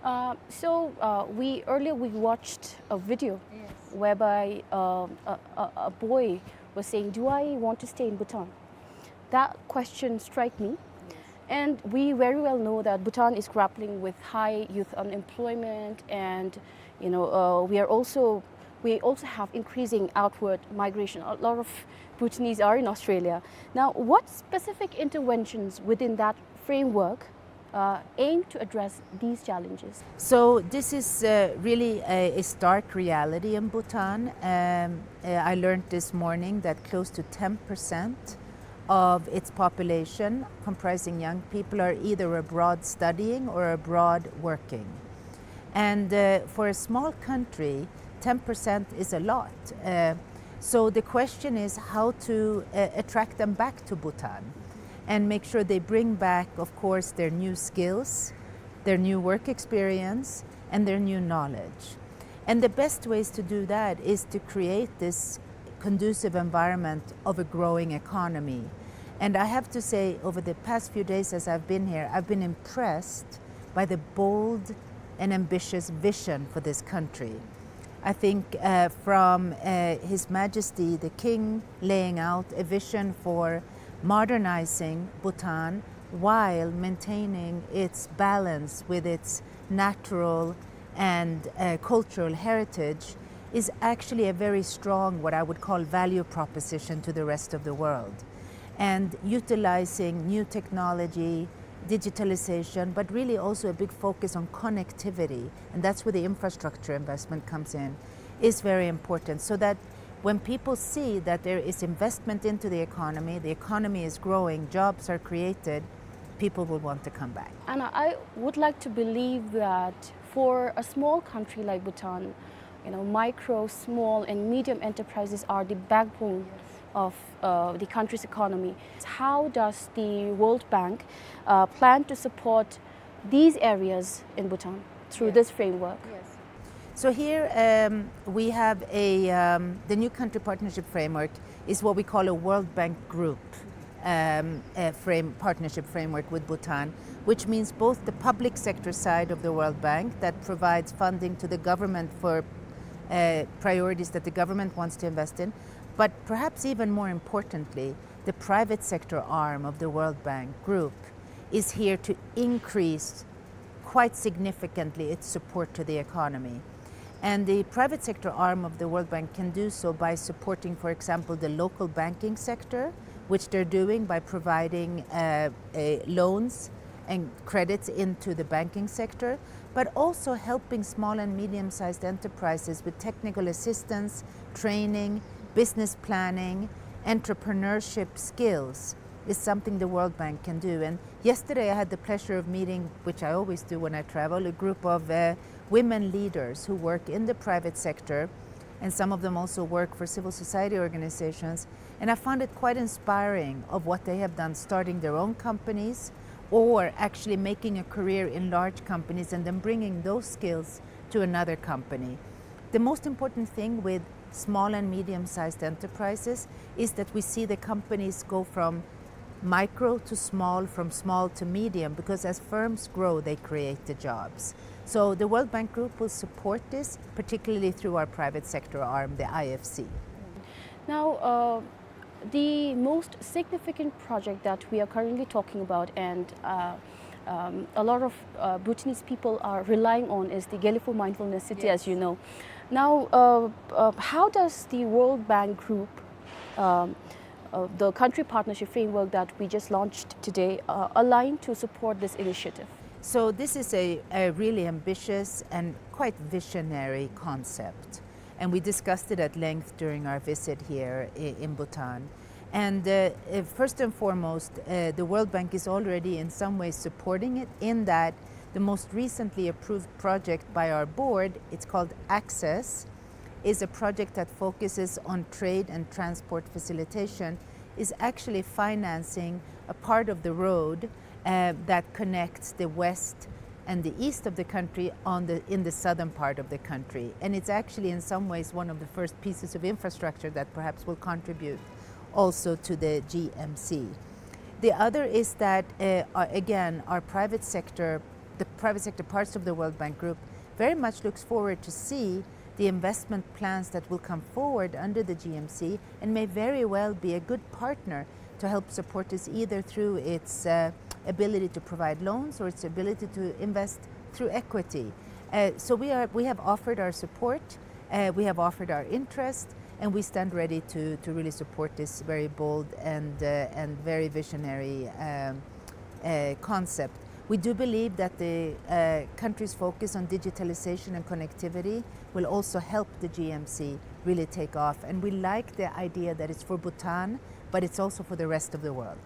Uh, so, uh, we, earlier we watched a video Yes. whereby, um, a, a, a boy was saying, "Do I want to stay in Bhutan?" That question struck me. Yes. And we very well know that Bhutan is grappling with high youth unemployment, and, you know, uh, we are also, we also have increasing outward migration. A lot of Bhutanese are in Australia. Now, what specific interventions within that framework, uh, aim to address these challenges? So this is, uh, really a, a stark reality in Bhutan. Um, uh, I learned this morning that close to ten percent of its population, comprising young people, are either abroad studying or abroad working. And, uh, for a small country, ten percent is a lot. Uh, so the question is how to, uh, attract them back to Bhutan and make sure they bring back, of course, their new skills, their new work experience, and their new knowledge. And the best ways to do that is to create this conducive environment of a growing economy. And I have to say, over the past few days as I've been here, I've been impressed by the bold and ambitious vision for this country. I think, uh, from, uh, His Majesty the King laying out a vision for modernizing Bhutan while maintaining its balance with its natural and, uh, cultural heritage is actually a very strong, what I would call, value proposition to the rest of the world. And utilizing new technology, digitalization, but really also a big focus on connectivity, and that's where the infrastructure investment comes in, is very important, so that when people see that there is investment into the economy, the economy is growing, jobs are created, people will want to come back. And I would like to believe that for a small country like Bhutan, you know, micro, small, and medium enterprises are the backbone of, uh, the country's economy. How does the World Bank, uh, plan to support these areas in Bhutan through Yes. this framework? Yes. So here, um, we have a, um, the new country partnership framework is what we call a World Bank group, um, a frame, partnership framework with Bhutan, which means both the public sector side of the World Bank that provides funding to the government for, uh, priorities that the government wants to invest in, but perhaps even more importantly, the private sector arm of the World Bank group is here to increase quite significantly its support to the economy. And the private sector arm of the World Bank can do so by supporting, for example, the local banking sector, which they're doing by providing, uh, uh, loans and credits into the banking sector, but also helping small and medium-sized enterprises with technical assistance, training, business planning, entrepreneurship skills is something the World Bank can do. And yesterday I had the pleasure of meeting, which I always do when I travel, a group of, uh, women leaders who work in the private sector, and some of them also work for civil society organizations. And I found it quite inspiring of what they have done, starting their own companies, or actually making a career in large companies and then bringing those skills to another company. The most important thing with small and medium-sized enterprises is that we see the companies go from micro to small, from small to medium, because as firms grow, they create the jobs. So the World Bank Group will support this, particularly through our private sector arm, the I F C. Now, uh, the most significant project that we are currently talking about, and, uh, um, a lot of, uh, Bhutanese people are relying on, is the Gelephu Mindfulness City, as you know. Now, uh, uh, how does the World Bank Group, um, uh, the country partnership framework that we just launched today, uh, align to support this initiative? So this is a, a really ambitious and quite visionary concept. And we discussed it at length during our visit here i-, in Bhutan. And, uh, uh, first and foremost, uh, the World Bank is already in some ways supporting it, in that the most recently approved project by our board, it's called Access, is a project that focuses on trade and transport facilitation, is actually financing a part of the road, uh, that connects the west and the east of the country on the, in the southern part of the country. And it's actually in some ways one of the first pieces of infrastructure that perhaps will contribute also to the G M C. The other is that, uh, uh, again, our private sector, the private sector parts of the World Bank Group very much looks forward to see the investment plans that will come forward under the G M C and may very well be a good partner to help support this, either through its, uh, ability to provide loans or its ability to invest through equity. Uh, so we are, we have offered our support, uh, we have offered our interest, and we stand ready to, to really support this very bold and, uh, and very visionary, um, uh, concept. We do believe that the, uh, country's focus on digitalization and connectivity will also help the G M C really take off. And we like the idea that it's for Bhutan, but it's also for the rest of the world.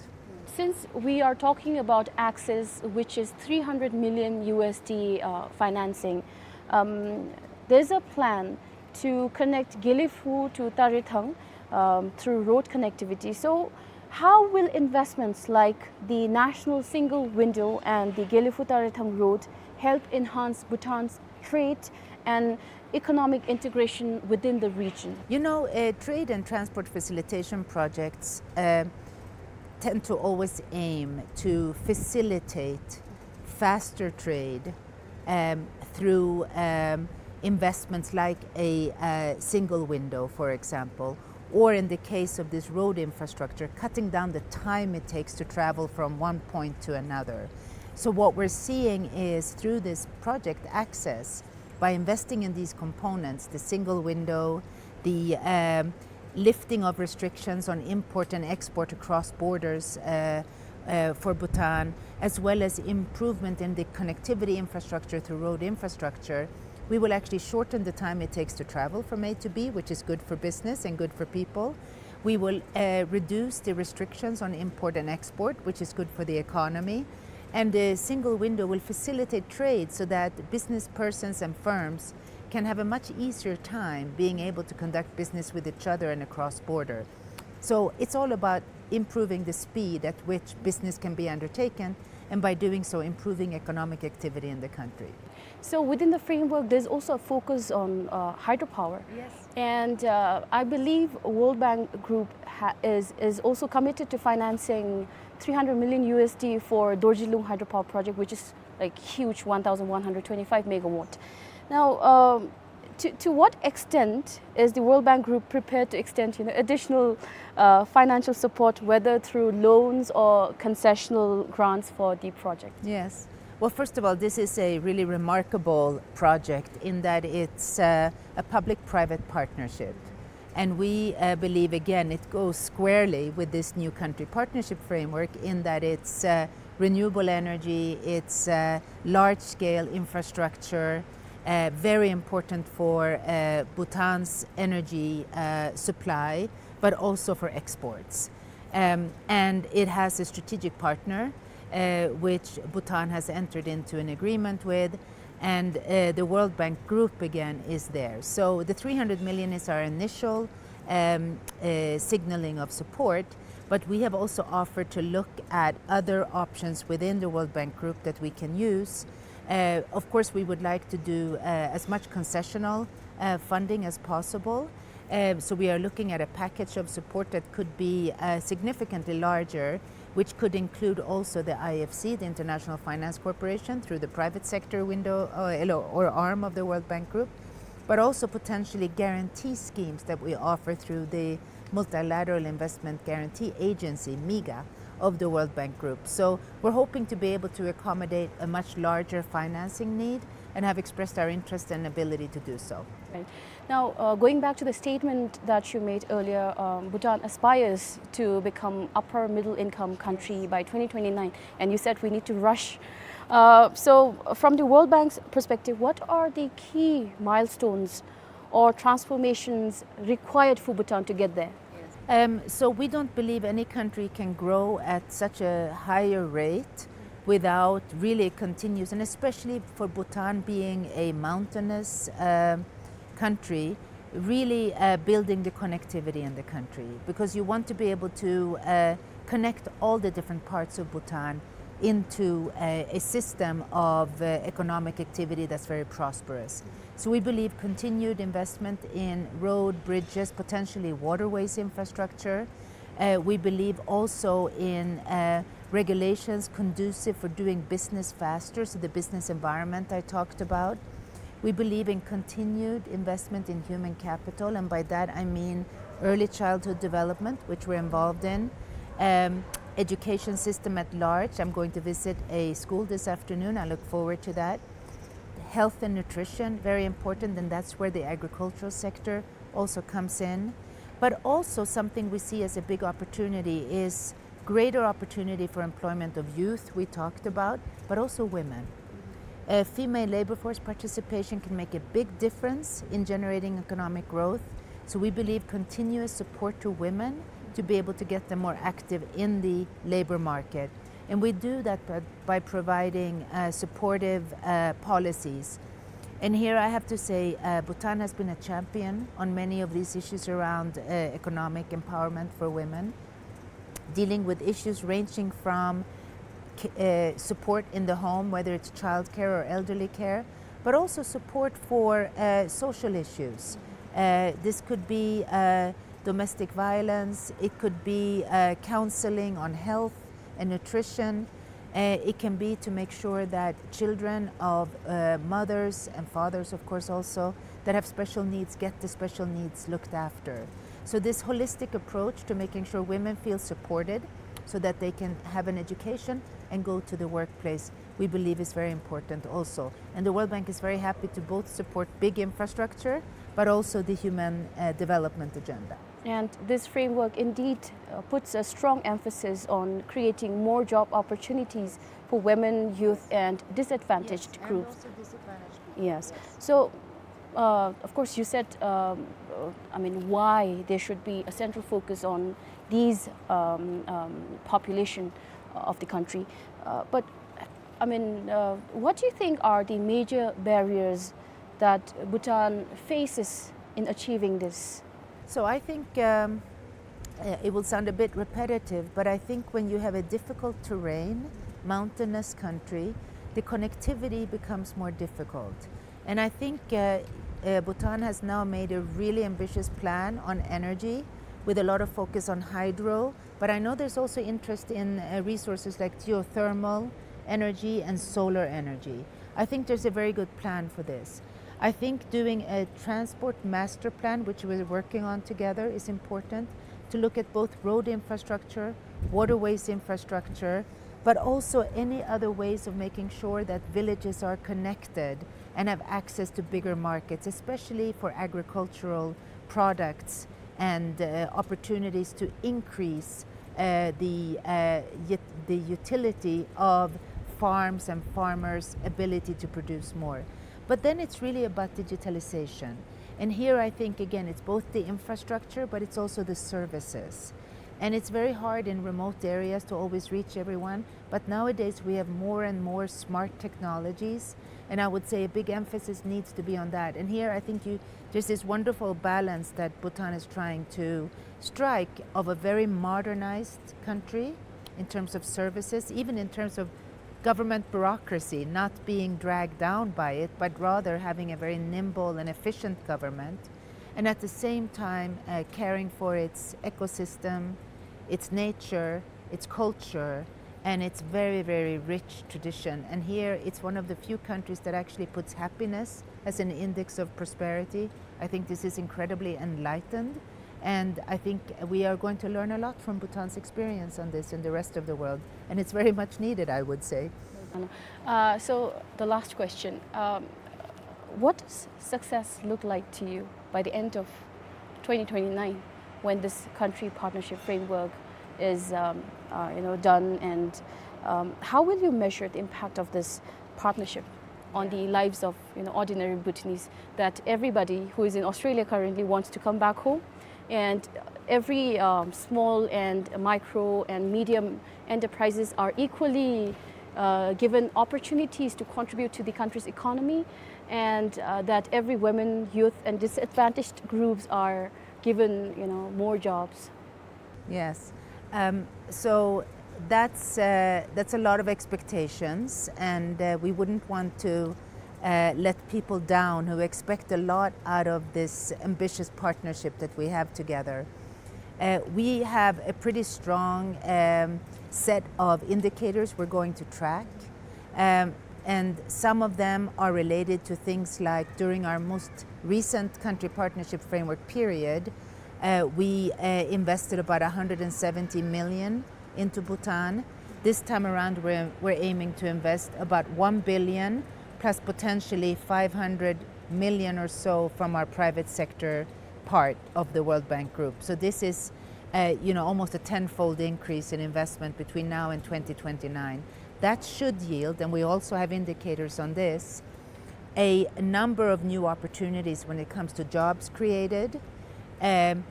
Since we are talking about Access, which is three hundred million U S D, uh, financing, um, there's a plan to connect Gelephu to Tarethang, um, through road connectivity. So, how will investments like the National Single Window and the Gelephu Tarethang Road help enhance Bhutan's trade and economic integration within the region? You know, uh, trade and transport facilitation projects, uh, tend to always aim to facilitate faster trade, um, through, um, investments like a, uh, single window, for example, or in the case of this road infrastructure, cutting down the time it takes to travel from one point to another. So what we're seeing is, through this project Access, by investing in these components, the single window, the, um, lifting of restrictions on import and export across borders, uh, uh, for Bhutan, as well as improvement in the connectivity infrastructure through road infrastructure, we will actually shorten the time it takes to travel from A to B, which is good for business and good for people. We will, uh, reduce the restrictions on import and export, which is good for the economy. And the single window will facilitate trade so that business persons and firms can have a much easier time being able to conduct business with each other and across border. So it's all about improving the speed at which business can be undertaken, and by doing so, improving economic activity in the country. So within the framework, there's also a focus on, uh, hydropower. Yes. And, uh, I believe World Bank Group ha-, is, is also committed to financing three hundred million U S D for Dorji Lung hydropower project, which is, like, huge, one thousand one hundred twenty-five megawatt. Now, um, to, to what extent is the World Bank Group prepared to extend, you know, additional, uh, financial support, whether through loans or concessional grants for the project? Yes. Well, first of all, this is a really remarkable project in that it's, uh, a public-private partnership. And we, uh, believe, again, it goes squarely with this new country partnership framework in that it's, uh, renewable energy, it's, uh, large-scale infrastructure, uh, very important for, uh, Bhutan's energy, uh, supply, but also for exports. Um, and it has a strategic partner, uh, which Bhutan has entered into an agreement with, and, uh, the World Bank Group, again, is there. So the three hundred million is our initial, um, uh, signaling of support, But we have also offered to look at other options within the World Bank Group that we can use. Uh, of course, we would like to do, uh, as much concessional, uh, funding as possible. Um, so we are looking at a package of support that could be, uh, significantly larger, which could include also the I F C, the International Finance Corporation, through the private sector window, uh, or arm of the World Bank Group, but also potentially guarantee schemes that we offer through the Multilateral Investment Guarantee Agency, MIGA, of the World Bank Group. So we're hoping to be able to accommodate a much larger financing need and have expressed our interest and ability to do so. Right. Now, uh, going back to the statement that you made earlier, um, Bhutan aspires to become upper middle income country by twenty twenty-nine, and you said we need to rush. Uh, so, from the World Bank's perspective, what are the key milestones or transformations required for Bhutan to get there? Um, so we don't believe any country can grow at such a higher rate without really continuous, and especially for Bhutan being a mountainous, um, country, really, uh, building the connectivity in the country, because you want to be able to, uh, connect all the different parts of Bhutan into a, a system of, uh, economic activity that's very prosperous. So we believe continued investment in road, bridges, potentially waterways infrastructure. Uh, we believe also in, uh, regulations conducive for doing business faster, so the business environment I talked about. We believe in continued investment in human capital, and by that I mean early childhood development, which we're involved in, um, education system at large. I'm going to visit a school this afternoon. I look forward to that. Health and nutrition, very important, and that's where the agricultural sector also comes in. But also something we see as a big opportunity is greater opportunity for employment of youth, we talked about, but also women. Uh, female labor force participation can make a big difference in generating economic growth. So we believe continuous support to women to be able to get them more active in the labor market. And we do that by, by providing, uh, supportive, uh, policies. And here I have to say, uh, Bhutan has been a champion on many of these issues around, uh, economic empowerment for women, dealing with issues ranging from ca-, uh, support in the home, whether it's childcare or elderly care, but also support for, uh, social issues. Uh, this could be, uh, domestic violence, it could be, uh, counseling on health and nutrition. Uh, it can be to make sure that children of, uh, mothers and fathers, of course, also, that have special needs get the special needs looked after. So this holistic approach to making sure women feel supported so that they can have an education and go to the workplace, we believe is very important also. And the World Bank is very happy to both support big infrastructure, but also the human, uh, development agenda. And this framework indeed, uh, puts a strong emphasis on creating more job opportunities for women, youth, and disadvantaged groups. Yes. So, uh, of course, you said, um, uh, I mean, why there should be a central focus on these, um, um, population of the country. Uh, but, I mean, uh, what do you think are the major barriers that Bhutan faces in achieving this? So I think, um, uh, it will sound a bit repetitive, but I think when you have a difficult terrain, mountainous country, the connectivity becomes more difficult. And I think, uh, uh, Bhutan has now made a really ambitious plan on energy, with a lot of focus on hydro. But I know there's also interest in, uh, resources like geothermal energy and solar energy. I think there's a very good plan for this. I think doing a transport master plan, which we're working on together, is important, to look at both road infrastructure, waterways infrastructure, but also any other ways of making sure that villages are connected and have access to bigger markets, especially for agricultural products and, uh, opportunities to increase, uh, the, uh, ut-, the utility of farms and farmers' ability to produce more. But then it's really about digitalization. And here I think, again, it's both the infrastructure, but it's also the services. And it's very hard in remote areas to always reach everyone, but nowadays we have more and more smart technologies, and I would say a big emphasis needs to be on that. And here I think you, there's this wonderful balance that Bhutan is trying to strike of a very modernized country in terms of services, even in terms of government bureaucracy, not being dragged down by it, but rather having a very nimble and efficient government, and at the same time, uh, caring for its ecosystem, its nature, its culture, and its very, very rich tradition. And here, it's one of the few countries that actually puts happiness as an index of prosperity. I think this is incredibly enlightened, and I think we are going to learn a lot from Bhutan's experience on this in the rest of the world, and it's very much needed, I would say. Uh, so the last question, um, what does success look like to you by the end of twenty twenty-nine, when this country partnership framework is, um, uh, you know, done, and, um, how will you measure the impact of this partnership on the lives of, you know, ordinary Bhutanese, that everybody who is in Australia currently wants to come back home, and every, um, small and micro and medium enterprises are equally, uh, given opportunities to contribute to the country's economy, and, uh, that every women, youth, and disadvantaged groups are given, you know, more jobs? Yes. Um, so that's, uh, that's a lot of expectations, and, uh, we wouldn't want to, uh, let people down who expect a lot out of this ambitious partnership that we have together. Uh, we have a pretty strong, um, set of indicators we're going to track. Um, and some of them are related to things like, during our most recent country partnership framework period, uh, we, uh, invested about a hundred and seventy million into Bhutan. This time around, we're, we're aiming to invest about one billion plus potentially five hundred million or so from our private sector part of the World Bank Group. So this is, uh, you know, almost a tenfold increase in investment between now and twenty twenty-nine. That should yield, and we also have indicators on this, a number of new opportunities when it comes to jobs created, um,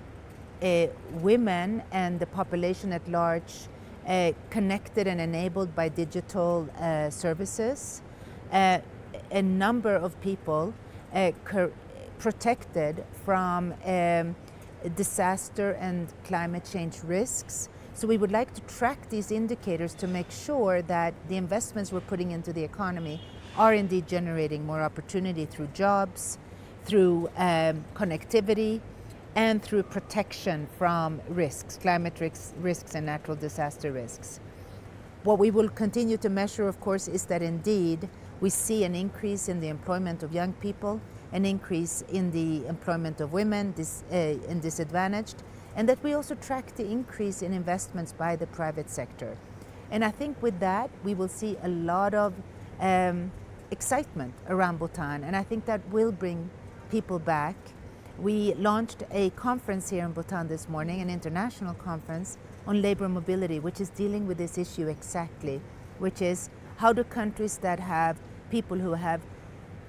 uh, women and the population at large, uh, connected and enabled by digital, uh, services, uh, a number of people, uh, cor-, protected from, um, disaster and climate change risks. So we would like to track these indicators to make sure that the investments we're putting into the economy are indeed generating more opportunity through jobs, through, um, connectivity, and through protection from risks, climate risks, risks and natural disaster risks. What we will continue to measure, of course, is that indeed we see an increase in the employment of young people, an increase in the employment of women, dis-, uh, and disadvantaged, and that we also track the increase in investments by the private sector. And I think with that, we will see a lot of, um, excitement around Bhutan, and I think that will bring people back. We launched a conference here in Bhutan this morning, an international conference on labor mobility, which is dealing with this issue exactly, which is how do countries that have people who have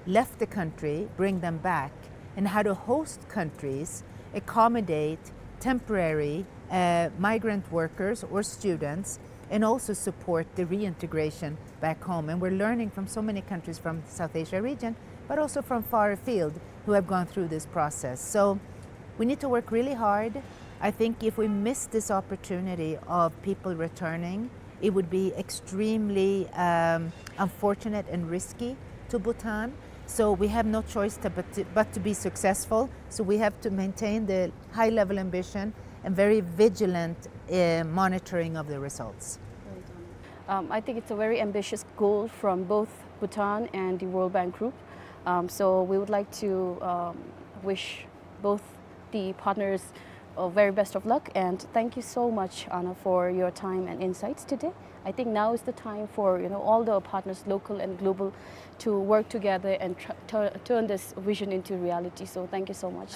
left the country bring them back, and how do host countries accommodate temporary, uh, migrant workers or students and also support the reintegration back home. And we're learning from so many countries from South Asia region, but also from far afield who have gone through this process. So we need to work really hard. I think if we miss this opportunity of people returning, it would be extremely, um, unfortunate and risky to Bhutan. So we have no choice to, but to, but to be successful. So we have to maintain the high level ambition and very vigilant, uh, monitoring of the results. Um, I think it's a very ambitious goal from both Bhutan and the World Bank Group. Um, so we would like to, um, wish both the partners, uh, very best of luck, and thank you so much, Anna, for your time and insights today. I think now is the time for, you know, all the partners, local and global, to work together and tr-, tur-, turn this vision into reality. So thank you so much.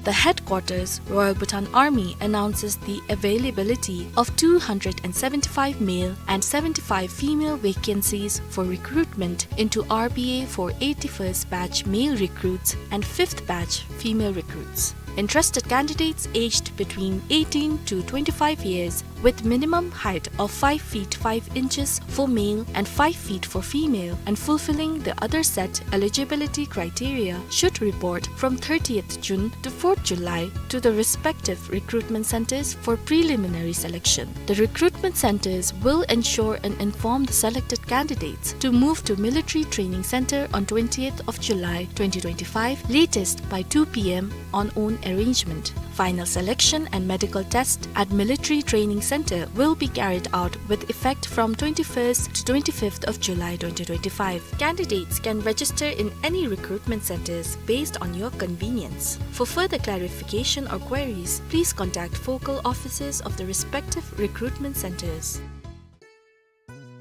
The headquarters, Royal Bhutan Army, announces the availability of two hundred and seventy-five male and seventy-five female vacancies for recruitment into R B A for eighty-first batch male recruits and fifth batch female recruits. Interested candidates aged between eighteen to twenty-five years, with minimum height of five feet five inches for male and five feet for female, and fulfilling the other set eligibility criteria, should report from thirtieth June to fourth July to the respective recruitment centers for preliminary selection. The recruitment centers will ensure and inform the selected candidates to move to Military Training Center on twentieth of July twenty twenty-five, latest by two P M on own arrangement. Final selection and medical test at Military Training Center will be carried out with effect from twenty-first to twenty-fifth of July twenty twenty-five. Candidates can register in any recruitment centers based on your convenience. For further clarification or queries, please contact focal offices of the respective recruitment centers.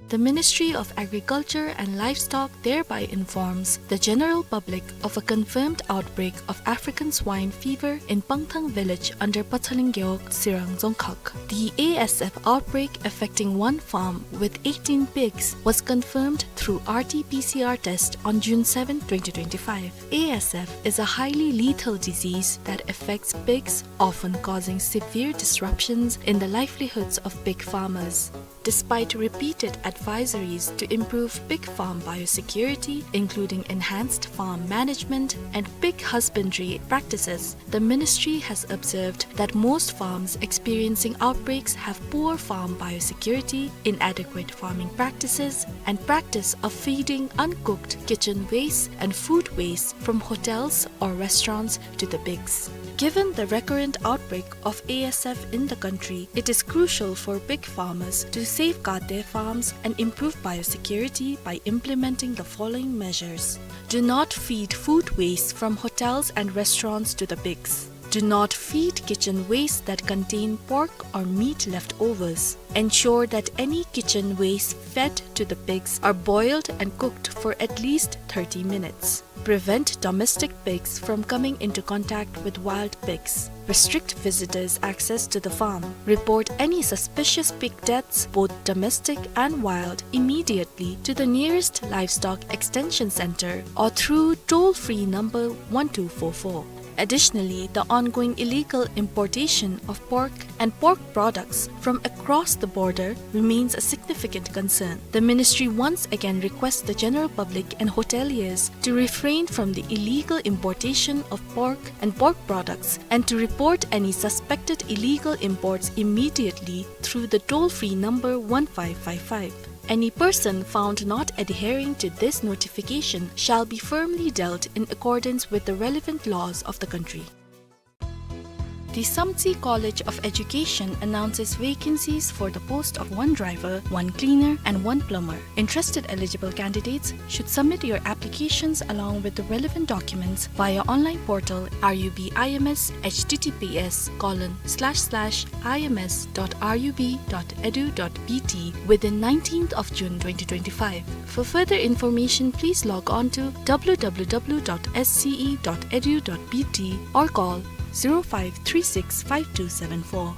The Ministry of Agriculture and Livestock thereby informs the general public of a confirmed outbreak of African swine fever in Pangthang village under Pathaling Gewog, Sirang Dzongkhag. The A S F outbreak affecting one farm with eighteen pigs was confirmed through R T P C R test on June seventh, twenty twenty-five. A S F is a highly lethal disease that affects pigs, often causing severe disruptions in the livelihoods of pig farmers. Despite repeated advisories to improve pig farm biosecurity, including enhanced farm management and pig husbandry practices, the ministry has observed that most farms experiencing outbreaks have poor farm biosecurity, inadequate farming practices, and practice of feeding uncooked kitchen waste and food waste from hotels or restaurants to the pigs. Given the recurrent outbreak of A S F in the country, it is crucial for pig farmers to safeguard their farms and improve biosecurity by implementing the following measures. Do not feed food waste from hotels and restaurants to the pigs. Do not feed kitchen waste that contain pork or meat leftovers. Ensure that any kitchen waste fed to the pigs are boiled and cooked for at least thirty minutes. Prevent domestic pigs from coming into contact with wild pigs. Restrict visitors' access to the farm. Report any suspicious pig deaths, both domestic and wild, immediately to the nearest livestock extension center or through toll-free number one two four four. Additionally, the ongoing illegal importation of pork and pork products from across the border remains a significant concern. The ministry once again requests the general public and hoteliers to refrain from the illegal importation of pork and pork products and to report any suspected illegal imports immediately through the toll-free number one five five five. Any person found not adhering to this notification shall be firmly dealt in accordance with the relevant laws of the country. The Samtse College of Education announces vacancies for the post of one driver, one cleaner, and one plumber. Interested eligible candidates should submit your applications along with the relevant documents via online portal R U B I M S, H T T P S colon slash slash I M S dot R U B dot edu dot B T within nineteenth of June twenty twenty-five. For further information, please log on to W W W dot S C E dot edu dot B T or call zero five three six five two seven four.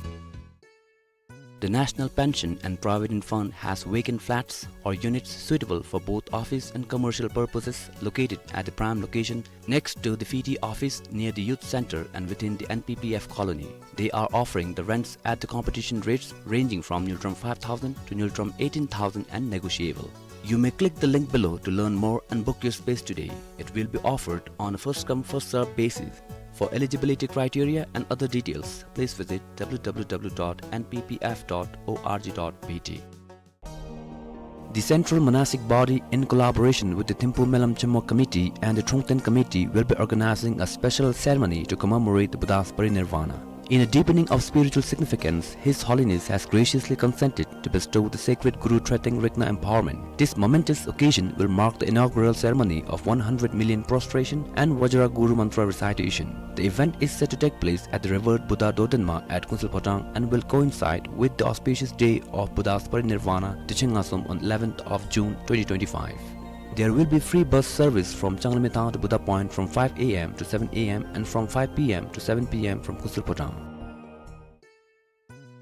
The National Pension and Provident Fund has vacant flats or units suitable for both office and commercial purposes located at the prime location next to the F I T I office near the youth center and within the N P P F colony. They are offering the rents at the competition rates ranging from ngultrom five thousand to ngultrom eighteen thousand and negotiable. You may click the link below to learn more and book your space today. It will be offered on a first come, first serve basis. For eligibility criteria and other details, please visit W W W dot N P P F dot O R G dot B T. The Central Monastic Body, in collaboration with the Thimphu Melam Chemo Committee and the Trungten Committee, will be organizing a special ceremony to commemorate the Buddha's parinirvana. In a deepening of spiritual significance, His Holiness has graciously consented to bestow the sacred Guru Treten Ringna empowerment. This momentous occasion will mark the inaugural ceremony of one hundred million prostration and Vajra Guru Mantra recitation. The event is set to take place at the Revered Buddha Dodenma at Kunsel Phodrang and will coincide with the auspicious day of Buddha's parinirvana, Dechengasum, on eleventh of June twenty twenty-five. There will be free bus service from Changlimithang to Buddha Point from five A M to seven A M and from five P M to seven P M from Kunsel Phodrang.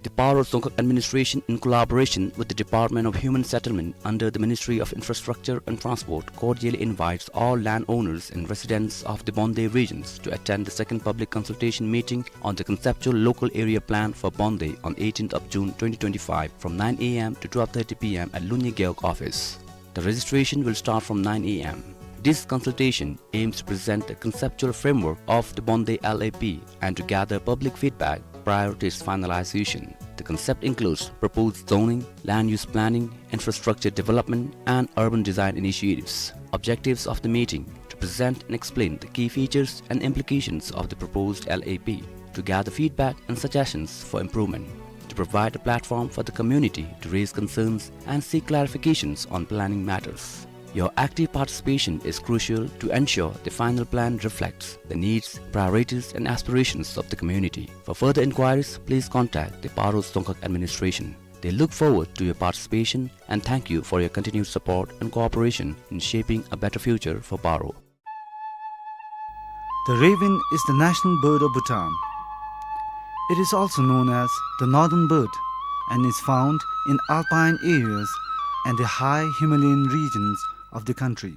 The Paro Dzongkhag Administration, in collaboration with the Department of Human Settlement under the Ministry of Infrastructure and Transport, cordially invites all landowners and residents of the Bonde regions to attend the second public consultation meeting on the conceptual local area plan for Bonde on eighteenth of June twenty twenty-five from nine A M to twelve thirty P M at Lunye Gewog office. The registration will start from nine A M. This consultation aims to present a conceptual framework of the Bonde L A P and to gather public feedback prior to its finalization. The concept includes proposed zoning, land use planning, infrastructure development, and urban design initiatives. Objectives of the meeting: to present and explain the key features and implications of the proposed L A P, to gather feedback and suggestions for improvement, to provide a platform for the community to raise concerns and seek clarifications on planning matters. Your active participation is crucial to ensure the final plan reflects the needs, priorities, and aspirations of the community. For further inquiries, please contact the Paro Dzongkhag Administration. They look forward to your participation and thank you for your continued support and cooperation in shaping a better future for Paro. The raven is the national bird of Bhutan. It is also known as the northern bird and is found in alpine areas and the high Himalayan regions of the country.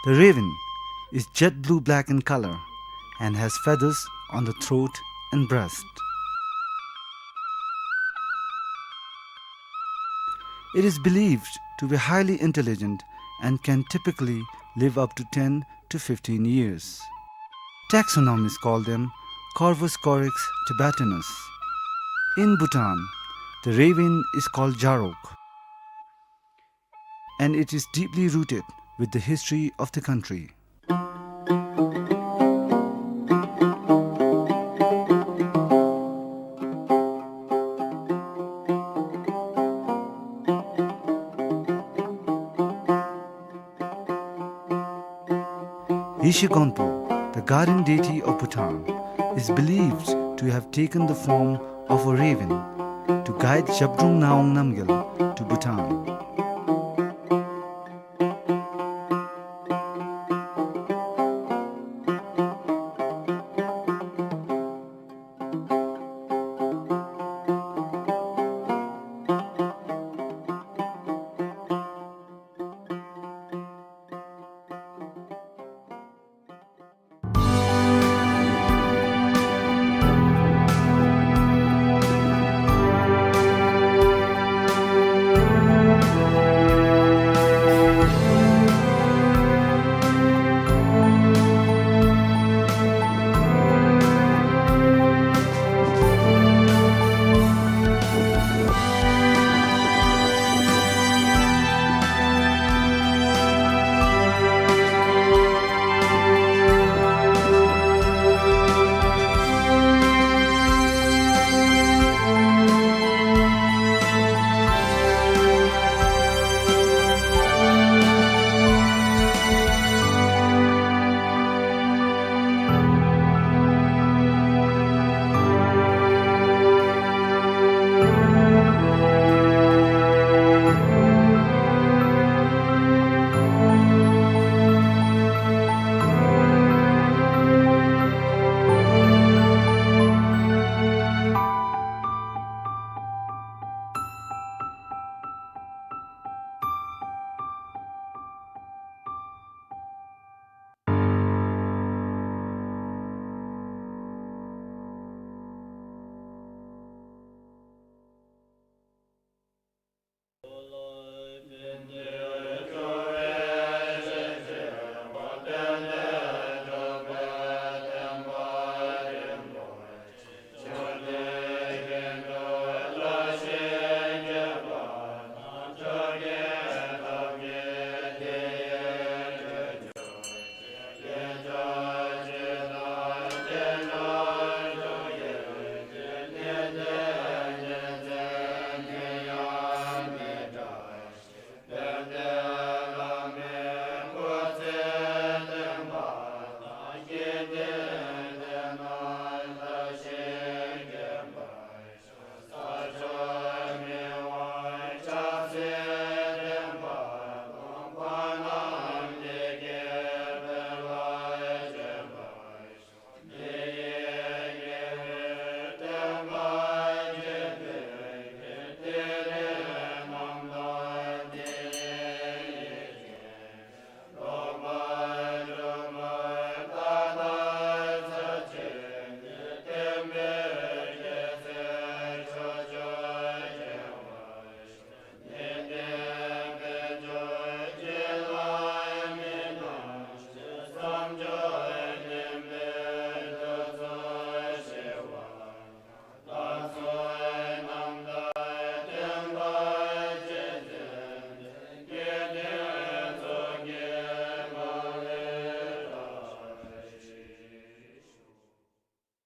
The raven is jet blue black in color and has feathers on the throat and breast. It is believed to be highly intelligent and can typically live up to ten to fifteen years. Taxonomists call them Corvus corax tibetanus. In Bhutan, the raven is called Jarok, and it is deeply rooted with the history of the country. Yeshe Gonpo, the guardian deity of Bhutan, is believed to have taken the form of a raven to guide Zhabdrung Ngawang Namgyal to Bhutan.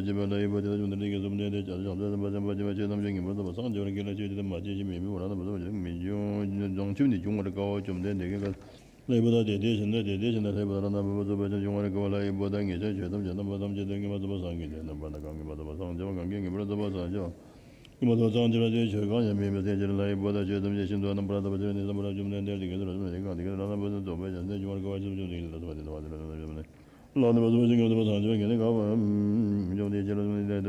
ཚུལ་གྱིས་འབད་ལྷ་ཡི་བུ་དེ་དག་བཅོམ་ལྡན་འདས་ཀྱིས་གསུངས་ཏེ། དེ་ཕྱིར་བྱང་ཆུབ་སེམས་དཔའ་ཆེན་པོ་ཆོས་ཐམས་ཅད་ཀྱི་ངེས་པར་འགྲུབ་པ་སངས་རྒྱས་པར་གྱུར་ལ། ཆོས་འདི་ལྟར་མ་སྐྱེས་ཤིང་མི་འབྱུང་བ་ལ་ནི། བྱང་ཆུབ་ནི་འབྱུང་བར་དཀའ་བ། བཅོམ་ལྡན་འདས་ཀྱིས་ལྷ་ཡི་བུ་དག་དེ་དེ་བཞིན་དུ་དེ་དེ་བཞིན་དུ་ལྷ་ཡི་བུ་དག་རྣམ་པར་འབྱུང་བ་ལ་དཀའ་བ། ལྷ་ཡི་བུ་དག་ངེས་ཤེས་ཆོས་ཐམས་ཅད་རྣམ་པ་ཐམས་ཅད་དུ་ངེས་པར་འགྲུབ་པ་སངས་རྒྱས་ཏེ། རྣམ་པར་དག་གང་ངེས་པར་འགྲུབ་པ་སངས་རྒྱས་པ། གང་གིས་མ་ཐོབ་པ་སངས་རྒྱས་པ། གང་གིས་མ་ཐོབ་པ་སངས་རྒྱས་པ། ཆོས་གང་ཡང་མེད་པའི་ཚེ་ཕྱི་ལྷ་ཡི་བུ་དག་ཆོས་ཐམས་ཅད་ཤིན་ཏུ་རྣམ་པར་དག་པ་ཆོས་ཉིད་ཟབ་པར་བཅོམ་ལྡན་འདས་དེ་སྐད་དུ་གསུངས་ཏེ། གང་དེ་སྐད་དུ་རང་རྣམ་པ་ཚོ་རྫོགས་པའི་བྱང་སེམས་ཀྱི་ངོ་བོར་དཀའ་བ་ཆེན་པོ་བཅོམ་ལྡན་འདས་ལ་སོགས་པ་དེ་ལ་བ་དེ་ལ་བ་དེ་ལ་བ་དེ་ལ། ལམ་དུ་མ་ཟད་པ་ཞིང་ཁམས་དུ་མ་སངས་རྒྱས་པ་ཉིད་ནི་ག་བ་བཅོམ་ལྡན་ཁྱེད་ལ་གསུངས་ཏེ།